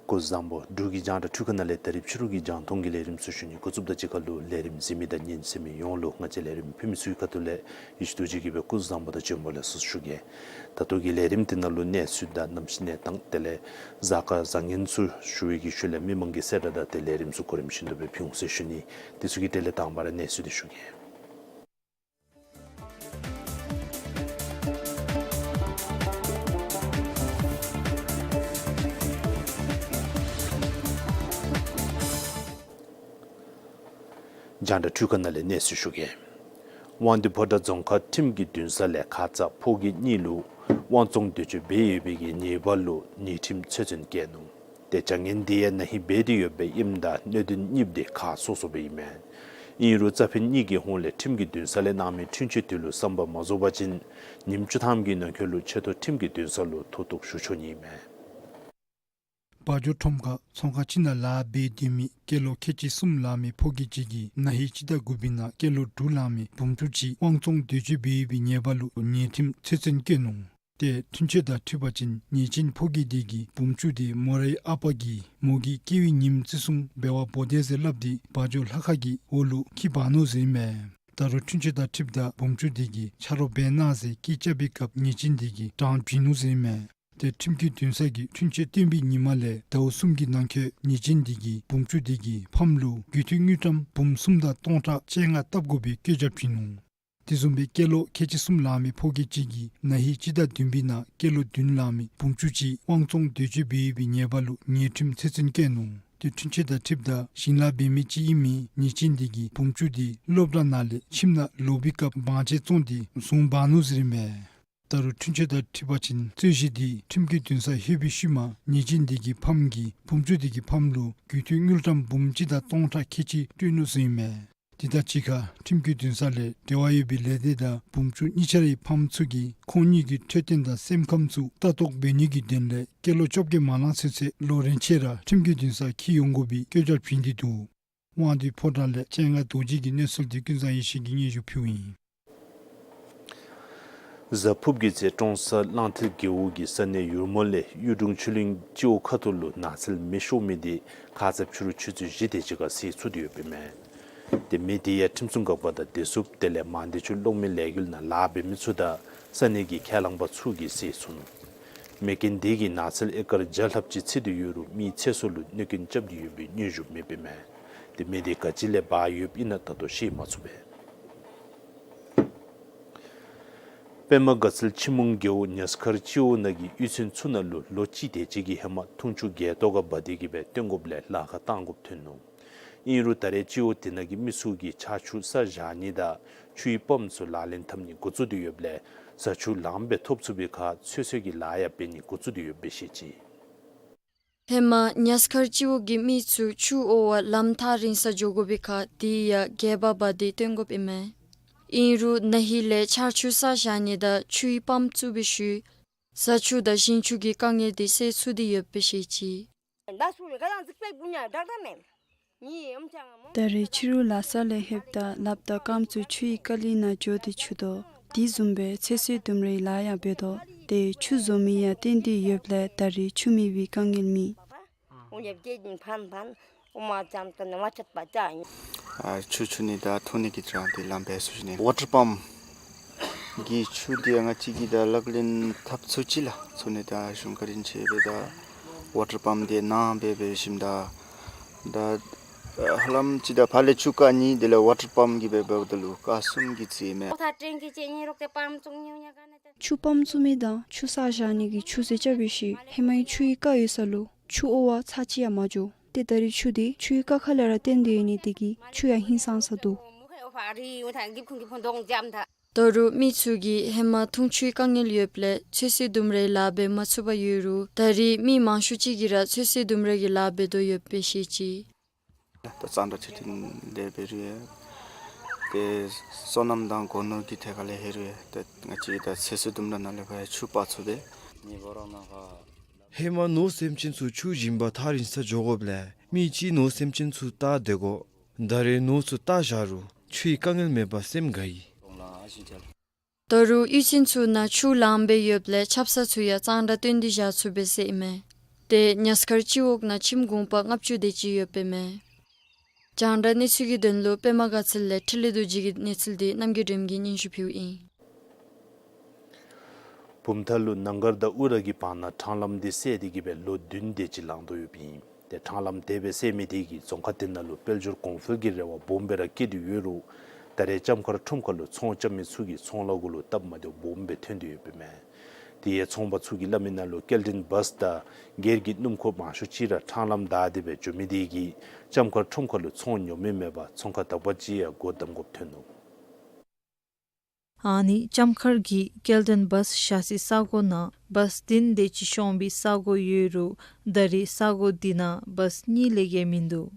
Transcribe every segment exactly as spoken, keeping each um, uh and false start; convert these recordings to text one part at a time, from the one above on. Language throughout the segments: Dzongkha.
སྐུ་གཟུགས་བཟང་པོ། འབྲུག་གི་རྒྱང་བསྒྲགས་འཕྲུལ་ཁང་ནང་ལས་ད་རིས་ཕྱི་རུ་གི་རྒྱང་མཐོང་གི་ལས་རིམ་ཚུ་ཞུ་ནི། འགོ་བཙུགས་དང་གཅིག་ཁར་ལུ་ལས་རིམ་གཟིགས་མི་དང་ཉན་གསན་མི་ཡོངས་ལུ་ང་བཅས་ལས་རིམ་ཕུལ་མི་ཚུ་གི་ཁ་ཐུག་ལས་ཡེ་ཤེས་རྡོ་རྗེ་གིས་སྦེ་སྐུ་གཟུགས་བཟང་པོ་དང་བྱོན་པ་ལེགས་སོ་ཞུ་གེ། ད་ལྟོ་གི་ལས་རིམ་འདི་ནང་ལུ་གནས་ཚུལ་དང་གནམ་གཤིས་གནས་སྟངས་དེ་ལས་གཟའ་སྐར་བཟང་ངན་ཚུ་ཞུ་བའི་གི་ཤུལ་ལས་མི་མང་གི་གསལ་བསྒྲགས་དང་དེ་ལས་རིམ་ཚུ་གོ་རིམ་བཞིན་དུ་སྦེ་ཕུལ་འོང་ཟེར་ཞུ་ནི། དེ་ཚུ་གི་གྲས་ལས་དང་པ་ར་གནས་ཚུལ་འདི་ཞུ་གེ། རྒྱང་བསྒྲགས་འཕྲུལ་ཁང་ནང་ལས་གནས་ཚུལ་ཞུ་གེ། དབང་འདུས་ཕོ་བྲང་རྫོང་ཁག་ཁྲིམས་ཀྱི་འདུན་ས་ལས་ཁ་ཙ་ཕོ་སྐྱེས་གཉིས་ལུ་དབང་བཙོང་འདོད་སྤྱོད་འབད་ཡོད་པའི་གི་ཉེས་པ་ལུ་ཉེས་ཁྲིམས་ཆོད་སེམས་བཀལ་ནུག། ཏེ་བྱ་ངན་འདི་ཡང་ན་ཧིང་འབད་དེ་ཡོདཔ་ཨིནམ་ད་གནད་དོན་གཉིསཔོ་འདི་ཁ་སོ་སོ་སྦེ་ཨིན་མས། ཨིན་རུང་རྩ་ཕན་གཉིས་ཀྱི་ཧོངས་ལས་ཁྲིམས་ཀྱི་འདུན་ས་ལས་གནང་མི་འཁྲུན་ཆོད་དེ་ལུ་བསམ་པ་མ་རྫོགས་པ་ཅིན་ཉིནམ་བཅུ་ཐམ་གྱི་ནང་འཁོད་ལུ་ཆེ་མཐོ་ཁྲིམས་ཀྱི་འདུན་ས་ལུ་མཐུ་གཏུགས་ཞུ་ཆོག་ནི་ཨིན་མས། བ་འཇོ་ཁྲོམ་ཁ་ཚོང་ཁང་ཅིག་ནང་ལཱ་འབད་སྡོད་མི་སྐྱེས་ལོ་ཁལ་གཅིག་གསུམ་ལང་མི་ཕོ་སྐྱེས་ཅིག་གིས་ན་ཧིང་སྤྱི་ཟླ་དགུ་པའི་ནང་སྐྱེས་ལོ་དྲུག་ལང་མི་བུམོ་ཆུང་ཅིག་དབང་བཙོང་འདོད་སྤྱོད་འབད་ཡོད་པའི་ཉེས་པ་ལུ་ཉེས་ཁྲིམས་ཆོད་སེམས་བཀལ་ནུག། ཏེ་འཁྲུན་ཆོད་དང་འཁྲིལ་བ་ཅིན་ཉེས་ཅན་ཕོ་སྐྱེས་དེ་གིས་བུམོ་ཆུང་དེ་མོ་རའི་ཨ་པ་གིས་མོ་གི་སྐྱེས་པའི་ཉིནམ་བརྩི་སྲུང་འབད་བར་འབོ་དེས་ཟེར་སླབ་སྟེ་བ་འཇོ་ལྷ་ཁང་གི་འོག་ལུ་འཁྱིད་འབག་ནུག་ཟེར་ཨིན་མས། ད་རུང་འཁྲུན་ཆོད་དང་འཁྲིལཝ་ད་བུམོ་ཆུང་དེ་གིས་ཆ་རོགས་འབད་གནང་ཟེར་སྐད་རྐྱབ་པའི་སྐབས་ཉེས་ཅན་དེ་གིས་དྲང་བྱིན་ནུག་ཟེར་ཨིན་མས། ཏེ་ཁྲིམས་ཀྱི་འདུན་ས་གིས་འཁྲུན་ཆོད་བཏོན་པའི་ཉིནམ་ལས་ཟླཝ་གསུམ་གྱི་ནང་འཁོད་ཉེས་ཅན་དེ་གིས་བུམོ་ཆུང་དེ་གི་ཕམ་ལུ་དགུ་ཐིག་དངུལ་ཀྲམ་འབུམ་གསུམ་དང་སྟོང་ཕྲག་བཅོ་ལྔ་བཏབ་དགོ་པའི་བཀོད་རྒྱ་བྱིན་ནུག། དེ་བཟུམ་སྦེ་སྐྱེས་ལོ་ཁལ་གཅིག་གསུམ་ལང་མི་ཕོ་སྐྱེས་ཅིག་གིས་ན་ཧིང་སྤྱི་ཟླ་བདུན་པའི་ནང་སྐྱེས་ལོ་བདུན་ལང་མི་བུམོ་ཆུང་ཅིག་དབང་བཙོང་འདོད་སྤྱོད་འབད་ཡོད་པའི་ཉེས་པ་ལུ་ཉེས་ཁྲིམས་ཆོད་སེམས་བཀལ་ནུག། ཏེ་འཁྲུན་ཆོད་དང་འཁྲིལཝ་ད་ཞིང་ལཱ་འབད་མི་ཅིག་ཨིན་མི་ཉེས་ཅན་དེ་གིས་བུམོ་ཆུང་དེ་སློབ་གྲྭ་ནང་ལས་ཁྱིམ་ནང་ལོག་པའི་སྐབས་བང་ཆེན་བཙོངས་ཏེ་བཟུང་འབག་ནུག་ཟེར་ཨིན་མས། ད་རུང་འཁྲུན་ཆོད་དང་འཁྲིལ་བ་ཅིན་རྩོད་གཞི་དེ་ཁྲིམས་ཀྱི་འདུན་ས་ལྷོད་པའི་ཤུལ་མ་ཉེས་ཅན་དེ་གི་ཕམ་གིས་བུམོ་ཆུང་དེ་གི་ཕམ་ལུ་དགུ་ཐིག་དངུལ་ཀྲམ་འབུམ་གཅིག་དང་སྟོང་ཕྲག་ཁལ་གཅིག་སྤྲོད་ནུག་ཟེར་ཨིན་མས། དེ་དང་གཅིག་ཁར་ཁྲིམས་ཀྱི་འདུན་ས་ལས་འབྲེལ་བ་ཡོད་པའི་ལས་སྡེ་དང་བུམོ་ཆུང་གཉིས་ཆ་རའི་ཕམ་ཚུ་གིས་ཁོང་གཉིས་ཀྱི་འཕྲོད་བསྟེན་དང་སེམས་ཁམས་ཚུ་ལྟ་རྟོག་འབད་ནི་གི་དོན་ལས་སྐྱེས་ལོ་བཅོ་བརྒྱད་མ་ལང་ཚུན་ཚོད་ལོ་རེ་ཆད་ར་ཁྲིམས་ཀྱི་འདུན་ས་འཁྱིད་ཡོང་དགོ་པའི་བཀོད་རྒྱ་བྱིན་ཏེ་འདུག། དབང་འདུས་ཕོ་བྲང་ལས་སྤྱན་སྔ་རྡོ་རྗེ་གི་གནས་ཚུལ་འདི་ཀུན་བཟང་ཡེ་ཤེས་ཀྱིས་སྙན་ཞུ་ཕུལཝ་ཨིན། གཟའ་ཕུརཔ་གི་ཚེ་ཀྲོང་གསར་གླང་མཐིལ་རྒེད་འོག་གི་ས་གནས་ཡུར་མོ་ལས་གཡུ་སྒྲོན་ཆོས་གླིང་སྤྱི་འོག་ཁ་ཐུག་ལུ་ནགས་ཚལ་མེ་ཤོར་མི་དེ་ཁ་ཙ་ཕྱི་རུ་ཆུ་ཚོད་བཞི་དེ་ཅིག་ཁར་བསད་ཚུགས་ཏེ་ཡོདཔ་ཨིན་མས། ཏེ་མི་དེ་ཡང་ཁྲིམས་སྲུང་འགག་པ་དང་བདེ་སྲུངཔ་དེ་ལས་མང་སྡེ་ཆུ་གློག་མེ་ལས་འགུལ་ནང་ལཱ་འབད་མི་ཚུ་དང་ས་གནས་ཀྱི་ཁས་བླངས་པ་ཚུ་གིས་བསད་ཚུགས་ནུག། མེ་རྐྱེན་དེ་གིས་ནགས་ཚལ་ཨེ་ཀར་བརྒྱ་ལྷགཔ་ཅིག་འཚིག་སྟེ་ཡོད་རུང་མིའི་ཚེ་སྲོག་ལུ་གནོད་སྐྱོན་རྐྱབ་སྟེ་ཡོད་པའི་སྙན་ཞུ་མེདཔ་ཨིན་མས། ཏེ་མི་དེ་ག་ཅི་ལས་འབག་ཡོདཔ་ཨིན་ན་ད་ལྟོ་ཤེས་མ་ཚུགས་པས། པདྨ་དགའ་ཚལ་ཆུ་མོང་རྒེད་འོག་ཉ་སྐར་སྤྱི་འོག་ནང་གི་གཡུས་ཚན་ཚུ་ནང་ལུ་ལོ་གཅིག་དེ་ཅིག་གི་ཧེ་མ་འཐུང་ཆུ་གས་ཏོག་ཁར་འབག་སྟེ་གི་སྦེ་བཏོན་དགོཔ་ལས་ལཱ་ཁག་བཏང་དགོཔ་ཐོན་ནུག། ཨིན་རུང་ད་རེས་སྤྱི་འོག་དེ་ནང་གི་མི་ཚུ་གིས་ཆར་ཆུ་ས་བཞག་ནི་དང་ཆུའི་པམཔ་ཚུ་ལག་ལེན་འཐབ་ནི་འགོ་བཙུགས་ཏེ་ཡོདཔ་ལས་བཟའ་ཆུ་ལངམ་སྦེ་ཐོབ་ཚུགས་པའི་ཁར་ཚོད་བསྲེ་གི་ལཱ་ཡང་འབད་ནི་འགོ་བཙུགས་ཏེ་ཡོདཔ་སྦེ་བཤད་ཅི། ཧེ་མ་ཉ་སྐར་སྤྱི་འོག་གི་མི་ཚུ་ཆུ་དབོར་བར་ལམ་ཐག་རིང་ས་འགྱོ་དགོ་པའི་ཁར་དེ་ཡང་གས་པར་འབག་སྟེ་བཏོན་དགོཔ་ཨིན་མས། ཨིན་རུང་ན་ཧིང་ལས་ཆར་ཆུ་ས་བཞག་ནི་དང་ཆུའི་པམཔ་བཙུགས་པའི་ཤུལ་བཟའ་ཆུ་དང་ཞིང་ཆུ་གི་དཀའ་ངལ་དེ་སེལ་ཚུགས་ཏེ་ཡོདཔ་སྦེ་བཤད་ཅི། ད་རེས་ཕྱི་རུ་ལཱ་ས་ལས་ལྷོདཔ་ད་ལགཔ་དང་རྐངམ་ཚུ་ཆུའི་ཀ་ལི་ནང་འགྱོ་སྟེ་འཁྱུ་དོ། དེ་བཟུམ་སྦེ་ཚོད་བསྲེ་ལྡུམ་རའི་ལཱ་ཡང་འབད་དོ། ཏེ་ཆུ་བཟོ་མི་ཡང་བཏོན་ཏེ་ཡོདཔ་ལས་ད་རེས་ཆུ་མེད་པའི་དཀའ་ངལ་མེད། ཨ་ཆུ་འཁྱུ་ནི་དང་འཐུང་ནི་གི་དྲང་དེ་ལམ་འབད་ཚུགས་ཅི་ནི། ཝ་ཊར་པམཔ་གི་ཆུ་དེ་ང་བཅས་ཀྱིས་ད་ལག་ལེན་འཐབ་ཚུགས་ཅི་ལགས། ཚུགས་ནི་ད་གཞུང་བཀའ་དྲིན་ཆེ་སྦེ་ད་ཝ་ཊར་པམཔ་དེ་ནང་འབད་འབད་ཞིནམ་ད་ད་ཧ་ལམ་ཅིག་ད་ཕར་ལས་ཆུ་རྐ་གཉིས་དེ་ལས་ཝ་ཊར་པམཔ་གིས་འབད་འབདཝ་ད་ལུ་རྐ་གསུམ་གྱི་རྩིས་མས། ཆུ་པམཔ་བཙུགས་མི་དང་ཆུ་ས་བཞག་ནི་གི་ཆུ་རྩི་རྐྱབ་པའི་ཤུལ་ཧེ་མའི་ཆུའི་རྐ་ཡོད་ས་ལུ་ཆུ་དབོར་བར་ཚར་གཅིག་ཡང་མ་འགྱོ། ད་རེས་ཆུ་དེ་ཆུའི་རྐ་ཁ་ལས་ར་བཏོན་ཏེ་ཡོད་ནི་དེ་གིས་ཆུ་ཡང་ཧིང་སངས་ས་འདུག། ད་རུང་མི་ཚུ་གིས་ཧེ་མ་འཐུང་ཆུའི་དཀའ་ངལ་ཡོདཔ་ལས་ཚོད་བསྲེ་ལྡུམ་རའི་ལཱ་འབད་མ་ཚུགས་པར་ཡོད་རུང་ད་རེས་མི་མང་ཤོས་ཅིག་གིས་ར་ཚོད་བསྲེ་ལྡུམ་ར་གི་ལཱ་འབད་དོ་ཡོདཔ་སྦེ་བཤད་ཅི། ད་གཙང་སྦྲ་ཆེ་འབྲིང་ལས་འབད་རུང་ཡང་ཏེ་སོ་ནམ་དང་སྒོ་ནོར་གྱི་ཐད་ཁ་ལས་འབད་རུང་ཡང་ཏེ་ང་བཅས་ད་ཚོད་བསྲེ་ལྡུམ་ར་ནང་ལས་ཕར་ཆུ་སྤར་ཚུགས་པས། ཧེ་མ་ནོར་སེམས་ཅན་ཚུ་ཆུ་བྱིན་པར་ཐག་རིང་སར་འགྱོ་དགོཔ་ལས་མི་ཅིག་ནོར་སེམས་ཅན་ཚུ་བལྟ་སྡོད་དགོ། ད་རེས་ནོར་ཚུ་བལྟ་བཞག་རུང་ཆུའི་དཀའ་ངལ་མེད་པར་སེམས་དགའ་ཡི། ད་རུང་གཡུས་ཚན་ཚུ་ནང་ཆུ་ལངམ་སྦེ་ཡོདཔ་ལས་ཆབ་གསང་ཚུ་ཡང་གཙང་སྦྲ་བཏོན་ཏེ་བཞག་ཚུགས་པས་ཟེར་ཨིན་མས། ཏེ་ཉ་སྐར་སྤྱི་འོག་ནང་ཁྱིམ་གུང་པ་ལྔ་བཅུ་དེ་ཅིག་ཡོདཔ་ཨིན་མས། རྒྱང་བསྒྲགས་གནས་ཚུལ་གྱི་དོན་ལུ་པདྨ་དགའ་ཚལ་ལས་འཕྲིན་ལས་རྡོ་རྗེ་གི་གནས་ཚུལ་འདི་རྣམ་རྒྱལ་སྒྲོལམ་གྱིས་སྙན་ཞུ་ཕུལཝ་ཨིན། བུམ་ཐང་ལུ་ནང་སྒར་དང་ཨུ་ར་གི་བར་ན་ཕྲང་ལམ་འདི་བསལ་ཏེ་གི་སྦེ་ལོ་བདུན་དེ་ཅིག་ལང་དོ་ཡོདཔ་ཨིན། ཏེ་ཕྲང་ལམ་དེ་སྦེ་བསལ་མི་དེ་གིས་རྫོང་ཁག་དེ་ནང་ལུ་དཔལ་འབྱོར་གོང་འཕེལ་གྱི་རེ་བ་སྦོམ་སྦེ་ར་བསྐྱེད་དེ་ཡོད་རུང་ད་རེས་ལྕམ་མཁར་ཁྲོམ་ཁ་ལུ་ཚོང་རྐྱབ་མི་ཚུ་གི་ཚོང་ལཱ་གུ་ལུ་སྟབས་མ་བདེཝ་སྦོམ་སྦེ་ཐོན་ཏེ་ཡོདཔ་ཨིན་མས། དེ་ཡང་ཚོང་པ་ཚུ་གིས་སླབ་མི་ནང་ལུ་སྐྱེལ་འདྲེན་བཱས་དང་སྒེར་གྱི་སྣུམ་འཁོར་མང་ཤོས་ཅིག་ར་ཕྲང་ལམ་བདའ་སྟེ་སྦེ་འགྱོ་མི་དེ་གིས་ལྕམ་མཁར་ཁྲོམ་ཁ་ལུ་ཚོང་ཉོ་མི་མེད་པར་ཚོང་ཁང་དག་པ་ཅིག་ཡང་སྒོ་བསྡམ་དགོཔ་ཐོན་ནུག། ཨ་ནི་ལྕམ་མཁར་གྱི་སྐྱེལ་འདྲེན་བཱས་བཞག་སའི་ས་གོ་ནང་བཱས་བདུན་དེ་ཅིག་ཤོང་པའི་ས་གོ་ཡོད་རུང་ད་རེས་ས་གོ་འདི་ནང་བཱས་གཉིས་ལས་བརྒལ་མིན་འདུག།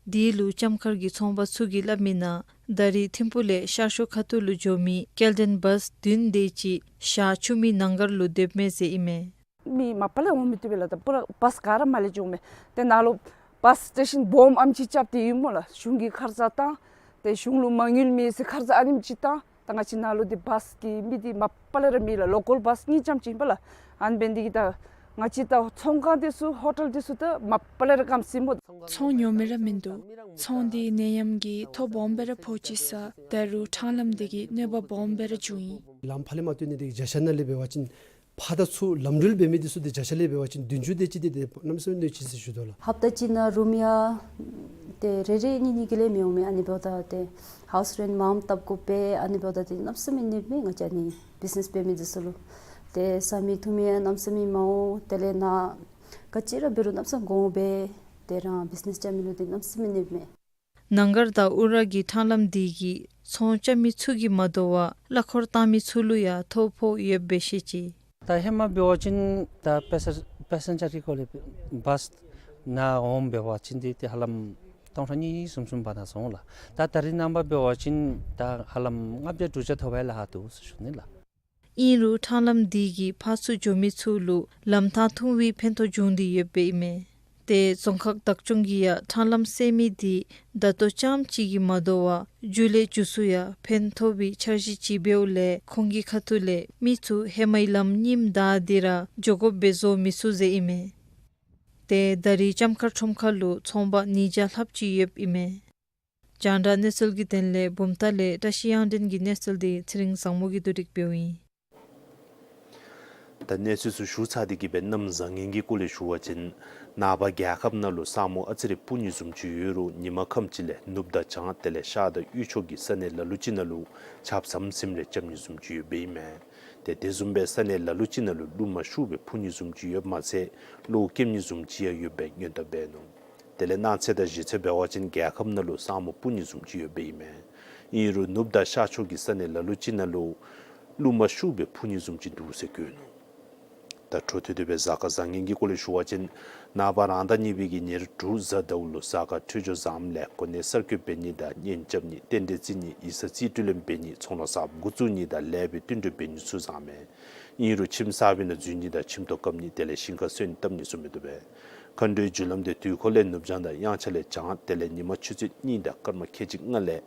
དེ་ལུ་ལྕམ་མཁར་གྱི་ཚོང་པ་ཚུ་གིས་སླབ་མི་ནང་ད་རེས་ཐིམ་ཕུག་ལས་ཤར་ཕྱོགས་ཁ་ཐུག་ལུ་འགྱོ་མི་སྐྱེལ་འདྲེན་བཱས་བདུན་དེ་ཅིག་ཞག་ཆུ་མིག་ནང་སྒར་ལུ་སྡོདཔ་མས་ཟེར་ཨིན་མས། མི་མ་པ་ལས་འོང་མི་བཏུབ་པས་ལགས། ད་པུ་ར་བཱས་ག་ར་མ་ལས་འགྱོཝ་མས། ཏེ་ནཱ་ལུ་བཱས་སི་ཊེ་ཤཱན་སྦོམ་ཨམ་ཅིག་རྐྱབ་སྟེ་ཡོད་སྨོ་ལགས། གཞུང་གིས་ཁར་ཙ་བཏང་། ཏེ་གཞུང་ལུ་མ་དངུལ་མེད་ཟེར་ཁར་ཙ་ཨ་ནེམ་ཅིག་བཏང་། ད་ང་བཅས་ནཱ་ལུ་འདི་བཱས་ཀྱི་མི་འདི་མ་པ་ལས་ར་མེད་ལགས། ལོ་ཀཱལ་བཱས་གཉིས་ཙམ་ཅིག་ཨིན་པས་ལགས། ཨ་ནི་འབད་ནི་དེ་གིས་ད་ང་བཅས་ད་ཚོང་ཁང་འདི་ཚུ་ཧོ་ཊེལ་འདི་ཚུ་ད་མ་པ་ལས་ར་སྐམ་སོ་ཡི་སྨོ། ཚོང་ཉོ་མི་ར་མིན་འདུག། ཚོང་འདི་ནད་ཡམས་ཀྱིས་ཐོ་སྦོམ་སྦེ་ར་ཕོག་ཅི་ས། ད་རུང་ཕྲང་ལམ་འདི་གིས་གནོད་པ་སྦོམ་སྦེ་ར་བྱུང་ཡི། ལམ་ཕར་ལས་མར་བཏོན་ནི་དེ་གིས་བྱ་ཤ་ནང་ལས་འབད་བ་ཅིན་ཕར་དང་ཚུར་ལམ་འགྲུལ་འབད་མི་འདི་ཚུ་ཏེ་བྱ་ཤ་ལས་འབད་བ་ཅིན་བདུན་ཅུ་དེ་ཅིག་འདི་ཏེ་གནམ་མེད་ས་མེད་གནོད་ཅི་ཟེར་ཞུ་དོ་ལགས། ཧབ་ཏ་གཅིག་ནང་རུམ་ཡང་ཏེ་རེ་རེ་གཉིས་གཉིས་ཀྱི་ལས་མི་འོང་མས། ཨ་ནི་འབདཝ་ད་ཏེ་ཧའུསི་རེནཊ་མངམ་བཏབ་དགོ་པས། ཨ་ནི་འབདཝ་ད་ཏེ་གནམ་མེད་ས་མེད་གནོདཔ་མས་ང་བཅས་ཨ་ནི་བིས་ནེས་འབད་མི་འདི་ཚུ་ལུ། ཏེ་བཟའ་མི་འཐུང་མི་ཡང་གནམ་མེད་ས་མེད་མ་འོང་། དེ་ལས་ནཱ་ག་ཅི་ར་འབད་རུང་གནམ་མེད་ས་མེད་གོང་འོག་སྦེ་ཏེ་རང་བིས་ནེས་རྐྱབ་མི་ལུ་ཏེ་གནམ་མེད་ས་མེད་གནོདཔ་མས། ནང་སྒར་དང་ཨུ་ར་གི་ཕྲང་ལམ་འདི་གིས་ཚོང་རྐྱབ་མི་ཚུ་གིས་མ་དོ་བར་གླ་འཁོར་བཏང་མི་ཚུ་ལུ་ཡང་ཐོ་ཕོག་ཡོདཔ་སྦེ་བཤད་ཅི། ད་ཧེ་མ་འབད་བ་ཅིན་ད་པེ་སེ་པེ་སེན་ཇར་གྱི་སྐོར་ལས་བཱས་ནང་འོང་འབད་བ་ཅིན་འདི་ཏེ་ཧ་ལམ་སྟོང་ཕྲག་གཉིས་གསུམ་གསུམ་བར་ན་སོང་ལགས། ད་ད་རེས་ནངས་པ་འབད་བ་ཅིན་ད་ཧ་ལམ་ལྔ་བརྒྱ་དྲུག་བརྒྱ་ཐོབ་པ་ལས་ལྷག་འདུག་ཟེར་ཞུ་ནི་ལགས། ཨིན་རུང་ཕྲང་ལམ་འདི་གིས་ཕར་ཚུར་འགྱོ་མི་ཚུ་ལུ་ལམ་ཐང་ཐུང་བའི་ཕན་ཐོགས་བྱུང་སྟེ་ཡོདཔ་ཨིན་མས། ཏེ་རྫོང་ཁག་བདག་སྐྱོང་གིས་ཡང་ཕྲང་ལམ་བསལ་མི་འདི་ད་ལྟོ་ཙམ་ཅིག་གིས་མ་དོ་བར་མཇུག་ལས་མཇུག་སུ་ཡང་ཕན་ཐོགས་པའི་འཆར་གཞི་ཅིག་འབདཝ་ལས་ཁོང་གི་ཁ་ཐུག་ལས་མི་ཚུ་ཧེ་མའི་ལམ་རྙིངམ་བདའ་སྟེ་ར་འགྱོ་དགོཔ་སྦེ་བཟོ་མི་ཚུགས་ཟེར་ཨིན་མས། ཏེ་ད་རེས་ལྕམ་མཁར་ཁྲོམ་ཁ་ལུ་ཚོང་པ་ཉིས་བརྒྱ་ལྷགཔ་ཅིག་ཡོདཔ་ཨིན་མས། རྒྱང་བསྒྲགས་གནས་ཚུལ་གྱི་དོན་ལས་བུམ་ཐང་ལས་བཀྲ་ཤིས་དབྱངས་སྒྲོན་གྱི་གནས་ཚུལ་འདི་ཚེ་རིང་བཟང་མོ་གིས་བསྡུ་སྒྲིག་འབདཝ་ཨིན། ད་གནས་ཚུལ་ཚུ་ཞུ་ཚར་ཏེ་གི་སྦེ་གནམ་བཟང་ངན་གྱི་སྐོར་ལས་ཞུ་བ་ཅིན་ནངས་པ་རྒྱལ་ཁབ་ནང་ལུ་ས་སྨུག་ཨ་ཙི་རེ་སྤུབ་ནི་བཟུམ་ཅིག་ཡོད་རུང་ཉིན་མ་ཁམས་ཅིག་ལས་ནུབ་དང་བྱང་དེ་ལས་ཤར་དང་དབུས་ཕྱོགས་ཀྱི་ས་གནས་ལ་ལུ་ཅིག་ནང་ལུ་ཆརཔ་ཟམ་ཟིམ་རེ་རྐྱབ་ནི་བཟུམ་ཅིག་ཡོདཔ་ཨིན་མས། ཏེ་དེ་བཟུམ་སྦེ་ས་གནས་ལ་ལུ་ཅིག་ནང་ལུ་རླུང་མ་ཤུགས་སྦེ་འཕུ་ནི་བཟུམ་ཅིག་ཡོདཔ་མ་ཚད་གློག་ཀེམ་ནི་བཟུམ་ཅིག་ཡང་ཡོདཔ་སྦེ་སྔོན་བརྡ་འབད་ནུག། དེ་ལས་གནངས་ཚེ་དང་གཞེས་ཚེ་འབད་བ་ཅིན་རྒྱལ་ཁབ་ནང་ལུ་ས་སྨུག་སྤུབ་ནི་བཟུམ་ཅིག་ཡོདཔ་ཨིན་མས། ཨིན་རུང་ནུབ་དང་ཤར་ཕྱོགས་ཀྱི་ས་གནས་ལ་ལུ་ཅིག་ནང་ལུ་རླུང་མ་ཤུགས་སྦེ་འཕུ་ནི་བཟུམ་ཅིག་འདུག་ཟེར་བཀོད་ནུག། ད་འཕྲོ་མཐུད་དེ་སྦེ་གཟའ་སྐར་བཟང་ངན་གྱི་སྐོར་ལས་ཞུ་བ་ཅིན་ནངས་པ་རང་ཟླ་གཉིས་པའི་གི་ཉེར་དྲུག་གཟའ་ཟླཝ་ལུ་གཟའ་སྐར་འཕྲོད་སྦྱོར་བཟངམ་ལས་གོ་གནས་གསར་བསྐོ་འབད་ནི་དང་གཉེན་རྐྱབ་ནི་རྟེན་འབྲེལ་བརྩི་ནི་ཡིག་ཚང་རྩིས་སྤྲོད་ལེན་འབད་ནི་ཚོང་ལཱ་གསརཔ་འགོ་བཙུགས་ནི་དང་ལེགས་པའི་བསྟུན་གྲོས་འབད་ནི་ཚུ་བཟང་མས། ཨིན་རུང་ཁྱིམ་གསར་པའི་ནང་འཛུལ་ནི་དང་ཁྱིམ་ཐོག་བཀབ་ནི་དེ་ལས་ཞིང་ཁ་སོན་བཏབ་ནི་ཚུ་མི་བཏུབ་པས། མཁའ་འགྲོའི་རྒྱུ་ལམ་འདི་དུས་འཁོར་ལས་ནུབ་བྱང་དང་དབྱངས་འཆར་ལས་བྱང་དེ་ལས་ཉི་མ་ཆུ་ཚོད་གཉིས་དང་སྐར་མ་ཁལ་གཅིག་ལྔ་ལས་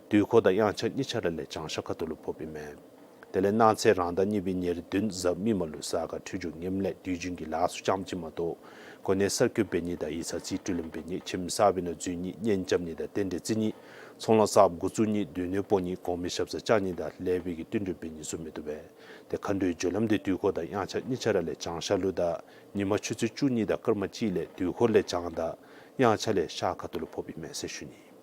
དུས་འཁོར་དང་དབྱངས་འཆར་གཉིས་ཆ་ར་ལས་བྱང་ཤར་ཁ་ཐུག་ལུ་ཕོགཔ་ཨིན་མས། དེ་ལས་གནངས་ཚེ་རང་ཟླ་གཉིས་པའི་ཉེར་བདུན་གཟའ་མིག་དམར་ལུ་གཟའ་སྐར་འཕྲོད་སྦྱོར་ངནམ་ལས་དུས་རྒྱུན་གྱི་ལཱ་ཚུ་རྐྱངམ་ཅིག་མ་གཏོགས་གོ་གནས་གསར་བསྐོ་འབད་ནི་དང་ཡིག་ཚང་རྩིས་སྤྲོད་ལེན་འབད་ནི་ཁྱིམ་གསར་པའི་ནང་འཛུལ་ནི་གཉེན་རྐྱབ་ནི་དང་རྟེན་འབྲེལ་བརྩི་ནི་ཚོང་ལཱ་གསརཔ་འགོ་བཙུགས་ནི་སྡོད་གནས་སྤོ་ནི་གོང་མའི་ཞབས་སར་བཅར་ནི་དང་ལེགས་པའི་གི་བསྟུན་གྲོས་འབད་ནི་ཚུ་མི་བཏུབ་པས། ཏེ་མཁའ་འགྲོའི་རྒྱུ་ལམ་འདི་དུས་འཁོར་དང་དབྱངས་འཆར་གཉིས་ཆ་ར་ལས་བྱང་ཤར་ལུ་དང་ཉི་མ་ཆུ་ཚོད་བཅུ་གཉིས་དང་སྐར་མ་གཅིག་ལས་དུས་འཁོར་ལས་བྱང་དང་དབྱངས་འཆར་ལས་ཤར་ཁ་ཐུག་ལུ་ཕོགཔ་ཨིན་མས་ཟེར་ཞུ་ནི།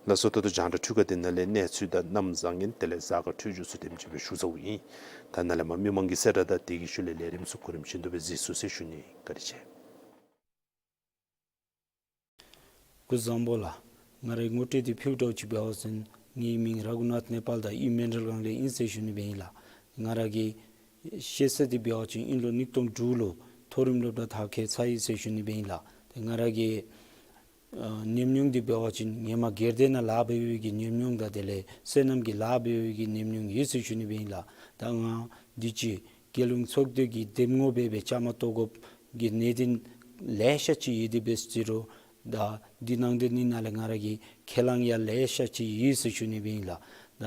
ལགས་སོ། ད་ལྟོ་རྒྱང་བསྒྲགས་འཕྲུལ་ཁང་འདི་ནང་ལས་གནས་ཚུལ་དང་གནམ་བཟང་ངན་དེ་ལས་གཟའ་སྐར་འཕྲོད་སྦྱོར་ཚུ་དེམ་ཅིག་སྦེ་ཞུ་ཚརཝ་ཨིན། ད་ནཱ་ལས་མར་མི་མང་གི་གསལ་བསྒྲགས་དང་དེ་གི་ཤུལ་ལས་ལས་རིམ་ཚུ་གོ་རིམ་བཞིན་དུ་སྦེ་གཟིགས་ཚུགས་ཟེར་ཞུ་ནི། བཀའ་དྲིན་ཆེ། སྐུ་གཟུགས་བཟང་པོ་ལགས། ང་རའི་ངོ་སྤྲོད་འདི་ཕུལཝ་འདྲཝ་ཅིག་འབད་བ་ཅིན་ངེའི་མིང་ར་གུ་ནཱཐ་ནེ་པཱལ་དང་ཨི་མན་གྲལ་སྒང་ལས་ཨིན་ཟེར་ཞུ་ནི་སྦེ་ཨིན་ལགས། ང་ར་གི་ཤེས་ཚད་འདི་འབད་བ་ཅིན་དབྱིན་ལོ་ཉིས་སྟོང་དྲུག་ལུ་མཐོ་རིམ་སློབ་གྲྭ་མཐར་འཁྱོལ་ཚར་ཡི་ཟེར་ཞུ་ནི་སྦེ་ཨིན་ལགས། ཏེ་ང་ར་གི་ཨ་ཉམས་མྱོང་འདི་འབད་བ་ཅིན་ཧེ་མ་སྒེར་སྡེ་ནང་ལཱ་འབད་བའི་གི་ཉམས་མྱོང་དང་དེ་ལས་སོ་ནམ་གྱི་ལཱ་འབད་བའི་གི་ཉམས་མྱོང་ཡོད་ཟེར་ཞུ་ནི་སྦེ་ཨིན་ལགས། ད་ང་འདི་ཅིག་རྒྱལ་ཡོངས་ཚོགས་སྡེ་གི་འདེམས་ངོ་འབད་སྦེ་བཅའ་མར་གཏོགས་དགོཔ་གི་གནད་དོན་ལེ་ཤ་ཅིག་ཡོད་དེ་འབད་ཟེར་རུང་ད་འདི་ནང་འདི་ནི་ནང་ལས་ང་ར་གི་ཁས་བླངས་ཡང་ལེ་ཤ་ཅིག་ཡོད་ཟེར་ཞུ་ནི་སྦེ་ཨིན་ལགས། ད་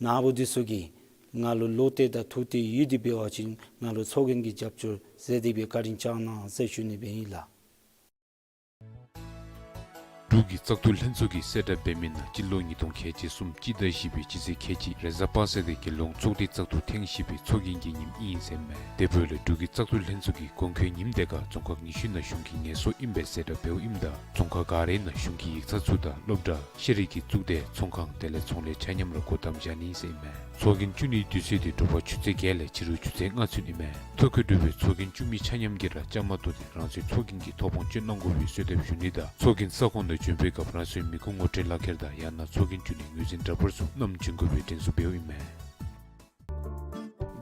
ནཱ་བུ་འདི་ཚུ་གིས་ང་ལུ་བློ་གཏད་དང་ཐུགས་གཏད་ཡོད་དེ་འབད་བ་ཅིན་ང་ལུ་ཚོགས་རྒྱན་གྱི་རྒྱབ་སྐྱོར་མཛད་དེ་སྦེ་བཀའ་དྲིན་བསྐྱང་གནང་ཟེར་ཞུ་ནི་སྦེ་ཨིན་ལགས། འབྲུག་གི་བཙག་འཐུ་ལྷན་ཚོགས་ཀྱིས་གསལ་བསྒྲགས་འབད་མི་ནང་སྤྱི་ལོ་ཉིས་སྟོང་ཁལ་གཅིག་གསུམ་སྤྱི་ཟླ་བཞི་པའི་སྤྱི་ཚེས་ཁལ་གཅིག་རེས་གཟའ་པ་སངས་ཏེ་རྒྱལ་ཡོངས་ཚོགས་སྡེ་བཙག་འཐུ་ཐེངས་བཞི་པའི་ཚོགས་རྒྱན་གྱི་ཉིནམ་ཨིན་ཟེར་མས། དེ་འབདཝ་ལས་འབྲུག་གི་བཙག་འཐུ་ལྷན་ཚོགས་ཀྱི་དགོངས་འཁོད་ཉིནམ་དེ་ཁར་རྫོང་ཁག་ཉི་ཤུ་ནང་གཞུང་གི་ངལ་གསོ་ཨིན་པའི་གསལ་བསྒྲགས་འབདཝ་ཨིནམ་ད་རྫོང་ཁག་ག་རའི་ནང་གཞུང་གི་ཡིག་ཚང་ཚུ་དང་སློབ་གྲྭ་ཤེས་རིག་གི་གཙུག་སྡེ་ཚོང་ཁང་དེ་ལས་ཚོང་ལས་ཆ་མཉམ་ར་སྒོ་བསྡམ་བཞག་ནི་ཟེར་ཨིན་མས། ཚོགས་རྒྱན་བཙུགས་ནིའི་དུས་ཚོད་དེ་དྲོ་པ་ཆུ་ཚོད་བརྒྱད་ལས་ཕྱི་རུ་ཆུ་ཚོད་ལྔ་ཚུན་ཨིན་མས། ཐོ་བཀོད་གྲུབ་པའི་ཚོགས་རྒྱན་བཙུགས་མི་ཆ་མཉམ་གྱིས་ར་བཅའ་མར་གཏོགས་ཏེ་རང་སོའི་ཚོགས་རྒྱན་གྱི་ཐོབ་དབང་སྤྱོད་གནང་དགོ་པའི་གསོལ་འདེབས་ཞུ་ནི་དང་ཚོགས་རྒྱན་ས་ཁོངས་ནང་བྱོན་པའི་སྐབས་རང་སོའི་མི་ཁུངས་ངོ་སྤྲོད་ལག་ཁྱེར་དང་ཡང་ན་ཚོགས་རྒྱན་བཙུགས་ནིའི་ངོས་འཛིན་འདྲ་པར་ཚུ་བསྣམས་བྱོན་དགོ་པའི་དྲན་གསོ་འབདཝ་ཨིན་མས།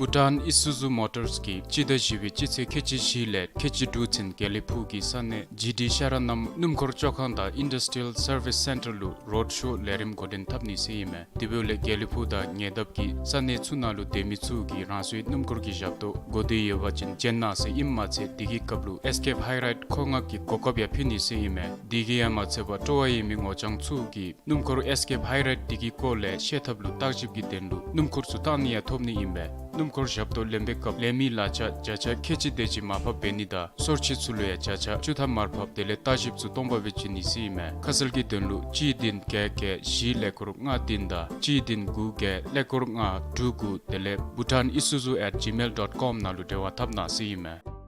བྷུ་ཊཱན་ཨི་སུ་ཛུ་མོ་ཊརས་ཀྱིས་སྤྱི་ཟླ་བཞི་པའི་སྤྱི་ཚེས་ཁལ་གཅིག་བཞི་ལས་ཁལ་གཅིག་དྲུག་ཚུན་དགེ་ལེགས་ཕུག་གི་ས་གནས་ཇི་ཌི་ཤ་ར་ནམ་སྣུམ་འཁོར་བཅོ་ཁང་དང་ཨིན་ཌསི་ཊི་རི་ཡལ་སར་ཝིསི་སེན་ཊར་ལུ་རོཌ་ཤོ་ལས་རིམ་འགོ་འདྲེན་འཐབ་ནི་ཟེར་ཨིན་མས། དེ་འབདཝ་ལས་དགེ་ལེགས་ཕུག་དང་ཉེ་འདབས་ཀྱི་ས་གནས་ཚུ་ནང་ལུ་སྡོད་མི་ཚུ་གིས་རང་སོའི་སྣུམ་འཁོར་གྱི་ཞབས་ཏོག་དགོ་འདོད་ཡོད་པ་ཅིན་བྱོན་གནང་ཟེར་ཨིནམ་མ་ཚད་དེ་གི་སྐབས་ལུ་ཨེས་ཀེབ་ཧའི་རའིཌ་མཁོ་མངགས་ཀྱི་གོ་སྐབས་ཡང་ཕུལ་ནི་ཟེར་ཨིན་མས། དེ་གིས་ཡང་མ་ཚད་པར་སྤྲོ་བ་ཡོད་མི་ངོ་རྐྱང་ཚུ་གིས་སྣུམ་འཁོར་ཨེས་ཀེབ་ཧའི་རའིཌ་དེ་གི་སྐོར་ལས་ཤེས་ཐབས་ལུ་བརྟག་ཞིབ་ཀྱི་དོན་ལུ་སྣུམ་འཁོར་ཚུ་བཏང་ནི་ཡང་ཐོབ་ནི་ཨིན་པས། སྣུམ་འཁོར་ཞབས་ཏོག་ལེན་པའི་སྐབས་ལེན་མི་གླ་ཆ་བརྒྱ་ཆ་ཁལ་གཅིག་དེ་ཅིག་མར་ཕབ་འབད་ནི་དང་སོར་ཆུད་ཚུ་ལུ་ཡང་བརྒྱ་ཆ་བཅུ་ཐམ་མར་ཕབ་དེ་ལས་བརྟག་ཞིབ་ཚུ་སྟོང་པ་སྦེ་བྱིན་ནི་ཟེར་ཨིན་མས། ཁ་གསལ་གྱི་དོན་ལུ་གཅིག་བདུན་བརྒྱད་བརྒྱད་བཞི་ཀླད་ཀོར་ལྔ་བདུན་དང་གཅིག་བདུན་དགུ་བརྒྱད་ཀླད་ཀོར་ལྔ་དྲུག་དགུ་དེ་ལས་bhutanisuzu at gmail dot com ནང་ལུ་འབྲེལ་བ་འཐབ་གནང་ཟེར་ཨིན་མས།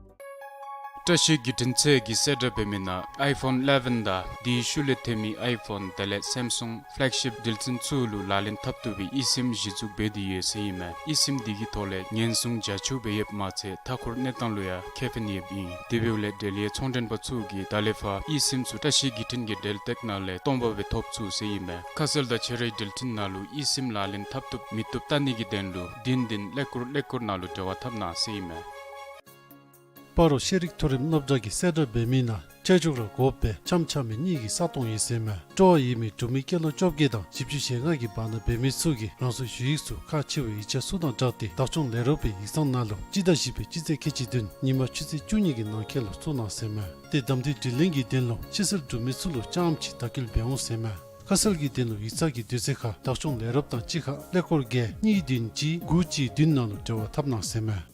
བཀྲ་ཤིས་བརྒྱུད་འཕྲིན་ཚད་ཀྱིས་གསལ་བསྒྲགས་འབད་མི་ནང་ཨའི་ཕོན་ཨི་ལེ་བཱན་དང་དེའི་ཤུལ་ལས་ཐོན་མི་ཨའི་ཕོན་དེ་ལས་སེམ་སུང་ཕེ་ལེག་ཤིཔ་དྲིལ་ཅན་ཚུ་ལུ་ལག་ལེན་འཐབ་བཏུབ་པའི་ཨི་སིམ་གཞི་བཙུགས་འབད་དེ་ཡོད་ཟེར་ཨིན་མས། ཨི་སིམ་དེ་གི་ཐོག་ལས་ཉེན་སྲུང་རྒྱ་ཆེཝ་སྦེ་ཡོདཔ་མ་ཚད་མཐའ་འཁོར་གནས་སྟངས་ལུ་ཡང་ཁེ་ཕན་ཡོདཔ་ཨིན། དེ་འབདཝ་ལས་འབྲེལ་ཡོད་ཚོང་མགྲོན་པ་ཚུ་གིས་ད་ལས་ཕར་ཨི་སིམ་ཚུ་བཀྲ་ཤིས་བརྒྱུད་འཕྲིན་གྱི་འབྲེལ་སྟེགས་ནང་ལས་སྟོང་པ་སྦེ་ཐོབ་ཚུགས་ཟེར་ཨིན་མས། ཁ་གསལ་དང་ཁྱད་རོལ་འབྲེལ་འཕྲིན་ནང་ལུ་ཨི་སིམ་ལག་ལེན་འཐབ་བཏུབ་མི་བཏུབ་བལྟ་ནི་གི་དོན་ལུ་བདུན་བདུན་ཀླད་ཀོར་ཀླད་ཀོར་ནང་ལུ་འབྲེལ་བ་འཐབ་གནང་ཟེར་ཨིན་མས། སྤ་རོ་ཤེས་རིག་མཐོ་རིམ་སློབ་གྲྭ་གིས་གསལ་བསྒྲགས་འབད་མི་ནང་ཁྲལ་འཇོག་ར་དགོ་པའི་འཆམ་འཆམ་མི་གཉིས་ཀྱི་ས་སྟོང་ཡོད་ཟེར་མས། སྤྲོ་བ་ཡོད་མི་འབྲུག་མི་སྐྱེས་ལོ་བཅོ་བརྒྱད་དང་བཞི་བཅུ་ཞེ་ལྔ་གི་བར་ན་འབད་མི་ཚུ་གིས་རང་སོའི་ཞུ་ཡིག་ཚུ་ཁག་ཆེ་བའི་ཡིག་ཆ་ཚུ་དང་སྦྲགས་ཏེ་བདག་སྐྱོང་ལས་རོགས་པའི་ཡིག་ཚང་ནང་ལུ་སྤྱི་ཟླ་བཞི་པའི་སྤྱི་ཚེས་ཁལ་གཅིག་བདུན་ཉིན་མ་ཆུ་ཚོད་བཅུ་གཉིས་ཀྱི་ནང་འཁོད་ལུ་བཙུགས་གནང་ཟེར་མས། ཏེ་གདམ་འཐུའི་དྲི་ལན་གྱི་དོན་ལུ་ཕྱི་སེལ་འབྲུག་མི་ཚུ་ལུ་རྐྱངམ་ཅིག་དག་སྐྱེལ་འབད་འོང་ཟེར་མས། ཁ་གསལ་གྱི་དོན་ལུ་ཡིག་ཚང་གི་དུས་ཚོད་ཁར་བདག་སྐྱོང་ལས་རོགས་དང་གཅིག་ཁར་ཀླད་ཀོར་བརྒྱད་གཉིས་བདུན་གཅིག་དགུ་གཅིག་བདུན་ནང་ལུ་འབྲེལ་བ་འཐབ་གནང་ཟེར་མས།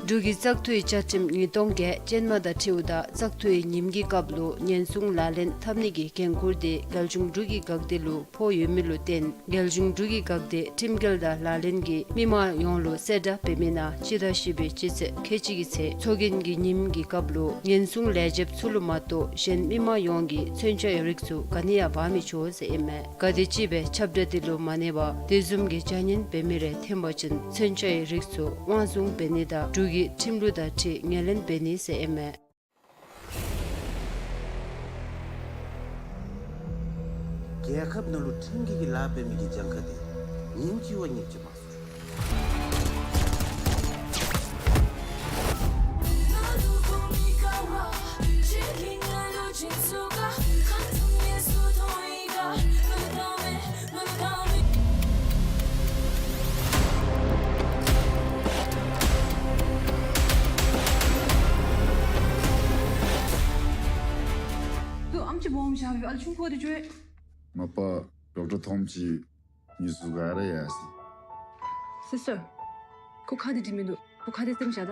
འབྲུག་གི་བཙག་འཐུའི་བཅའ་ཁྲིམས་ཉིས་སྟོང་བརྒྱད་ཅན་མ་དང་འཁྲིལཝ་ད་བཙག་འཐུའི་ཉིནམ་གྱི་སྐབས་ལུ་ཉེན་སྲུང་ལག་ལེན་འཐབ་ནི་གི་འགན་ཁུར་དེ་རྒྱལ་གཞུང་འབྲུག་གི་འགག་སྡེ་ལུ་ཕོག་ཡོད་མི་ལུ་བརྟེན་རྒྱལ་གཞུང་འབྲུག་གི་འགག་སྡེ་ཁྲིམས་འགལ་དང་ལག་ལེན་གྱིས་མི་མང་ཡོངས་ལུ་གསལ་བསྒྲགས་འབད་མི་ནང་སྤྱི་ཟླ་བཞི་པའི་སྤྱི་ཚེས་ཁལ་གཅིག་གི་ཚེས་ཚོགས་རྒྱན་གྱི་ཉིནམ་གྱི་སྐབས་ལུ་ཉེན་སྲུང་ལས་བྱེདཔ་ཚུ་ལུ་མ་གཏོགས་གཞན་མི་མང་ཡོངས་ཀྱིས་མཚོན་ཆའི་རིགས་ཚུ་ག་ནི་ཡང་འབག་མི་ཆོག་ཟེར་ཨིན་མས། ག་དེམ་ཅིག་སྦེ་ཁྱབ་བསྒྲགས་དེ་ལུ་མ་གནས་པར་དེ་བཟུམ་གྱི་བྱ་ངན་འབད་མི་རེ་ཐོན་པ་ཅིན་མཚོན་ཆའི་རིགས་ཚུ་དབང་བཟུང་འབད་ནི་དང་འབྲུག་གི་ཁྲིམས་ལུགས་དང་འཁྲིལ་ངོས་ལེན་འབད་ནི་ཟེར་ཨིན་མས། རྒྱལ་ཁབ་ནང་ལུ་ཁྲིམས་འགལ་གྱི་ལཱ་འབད་མི་གི་གྱངས་ཁ་དེ་ཉིནམ་གཅིག་བ་ཉིནམ་གཅིག་མ་སོང་། ཏེ་ཨམ་ཅིག་སྦོམ་ཤོས་ཨ་ལུ་ཆུང་ཀུ་དེ་ཅིག་ཡོད། མ་པ་ཌོག་ཊར་ཐོམ་ཅིག་ཉིས་སུ་ག་ར་ཡ་སི། སི་སི་ཊར། ཁོ་ཁ་དེ་འདྲི་མི་འདུག་ཁོ་ཁ་དེ་སེམས་བཞག་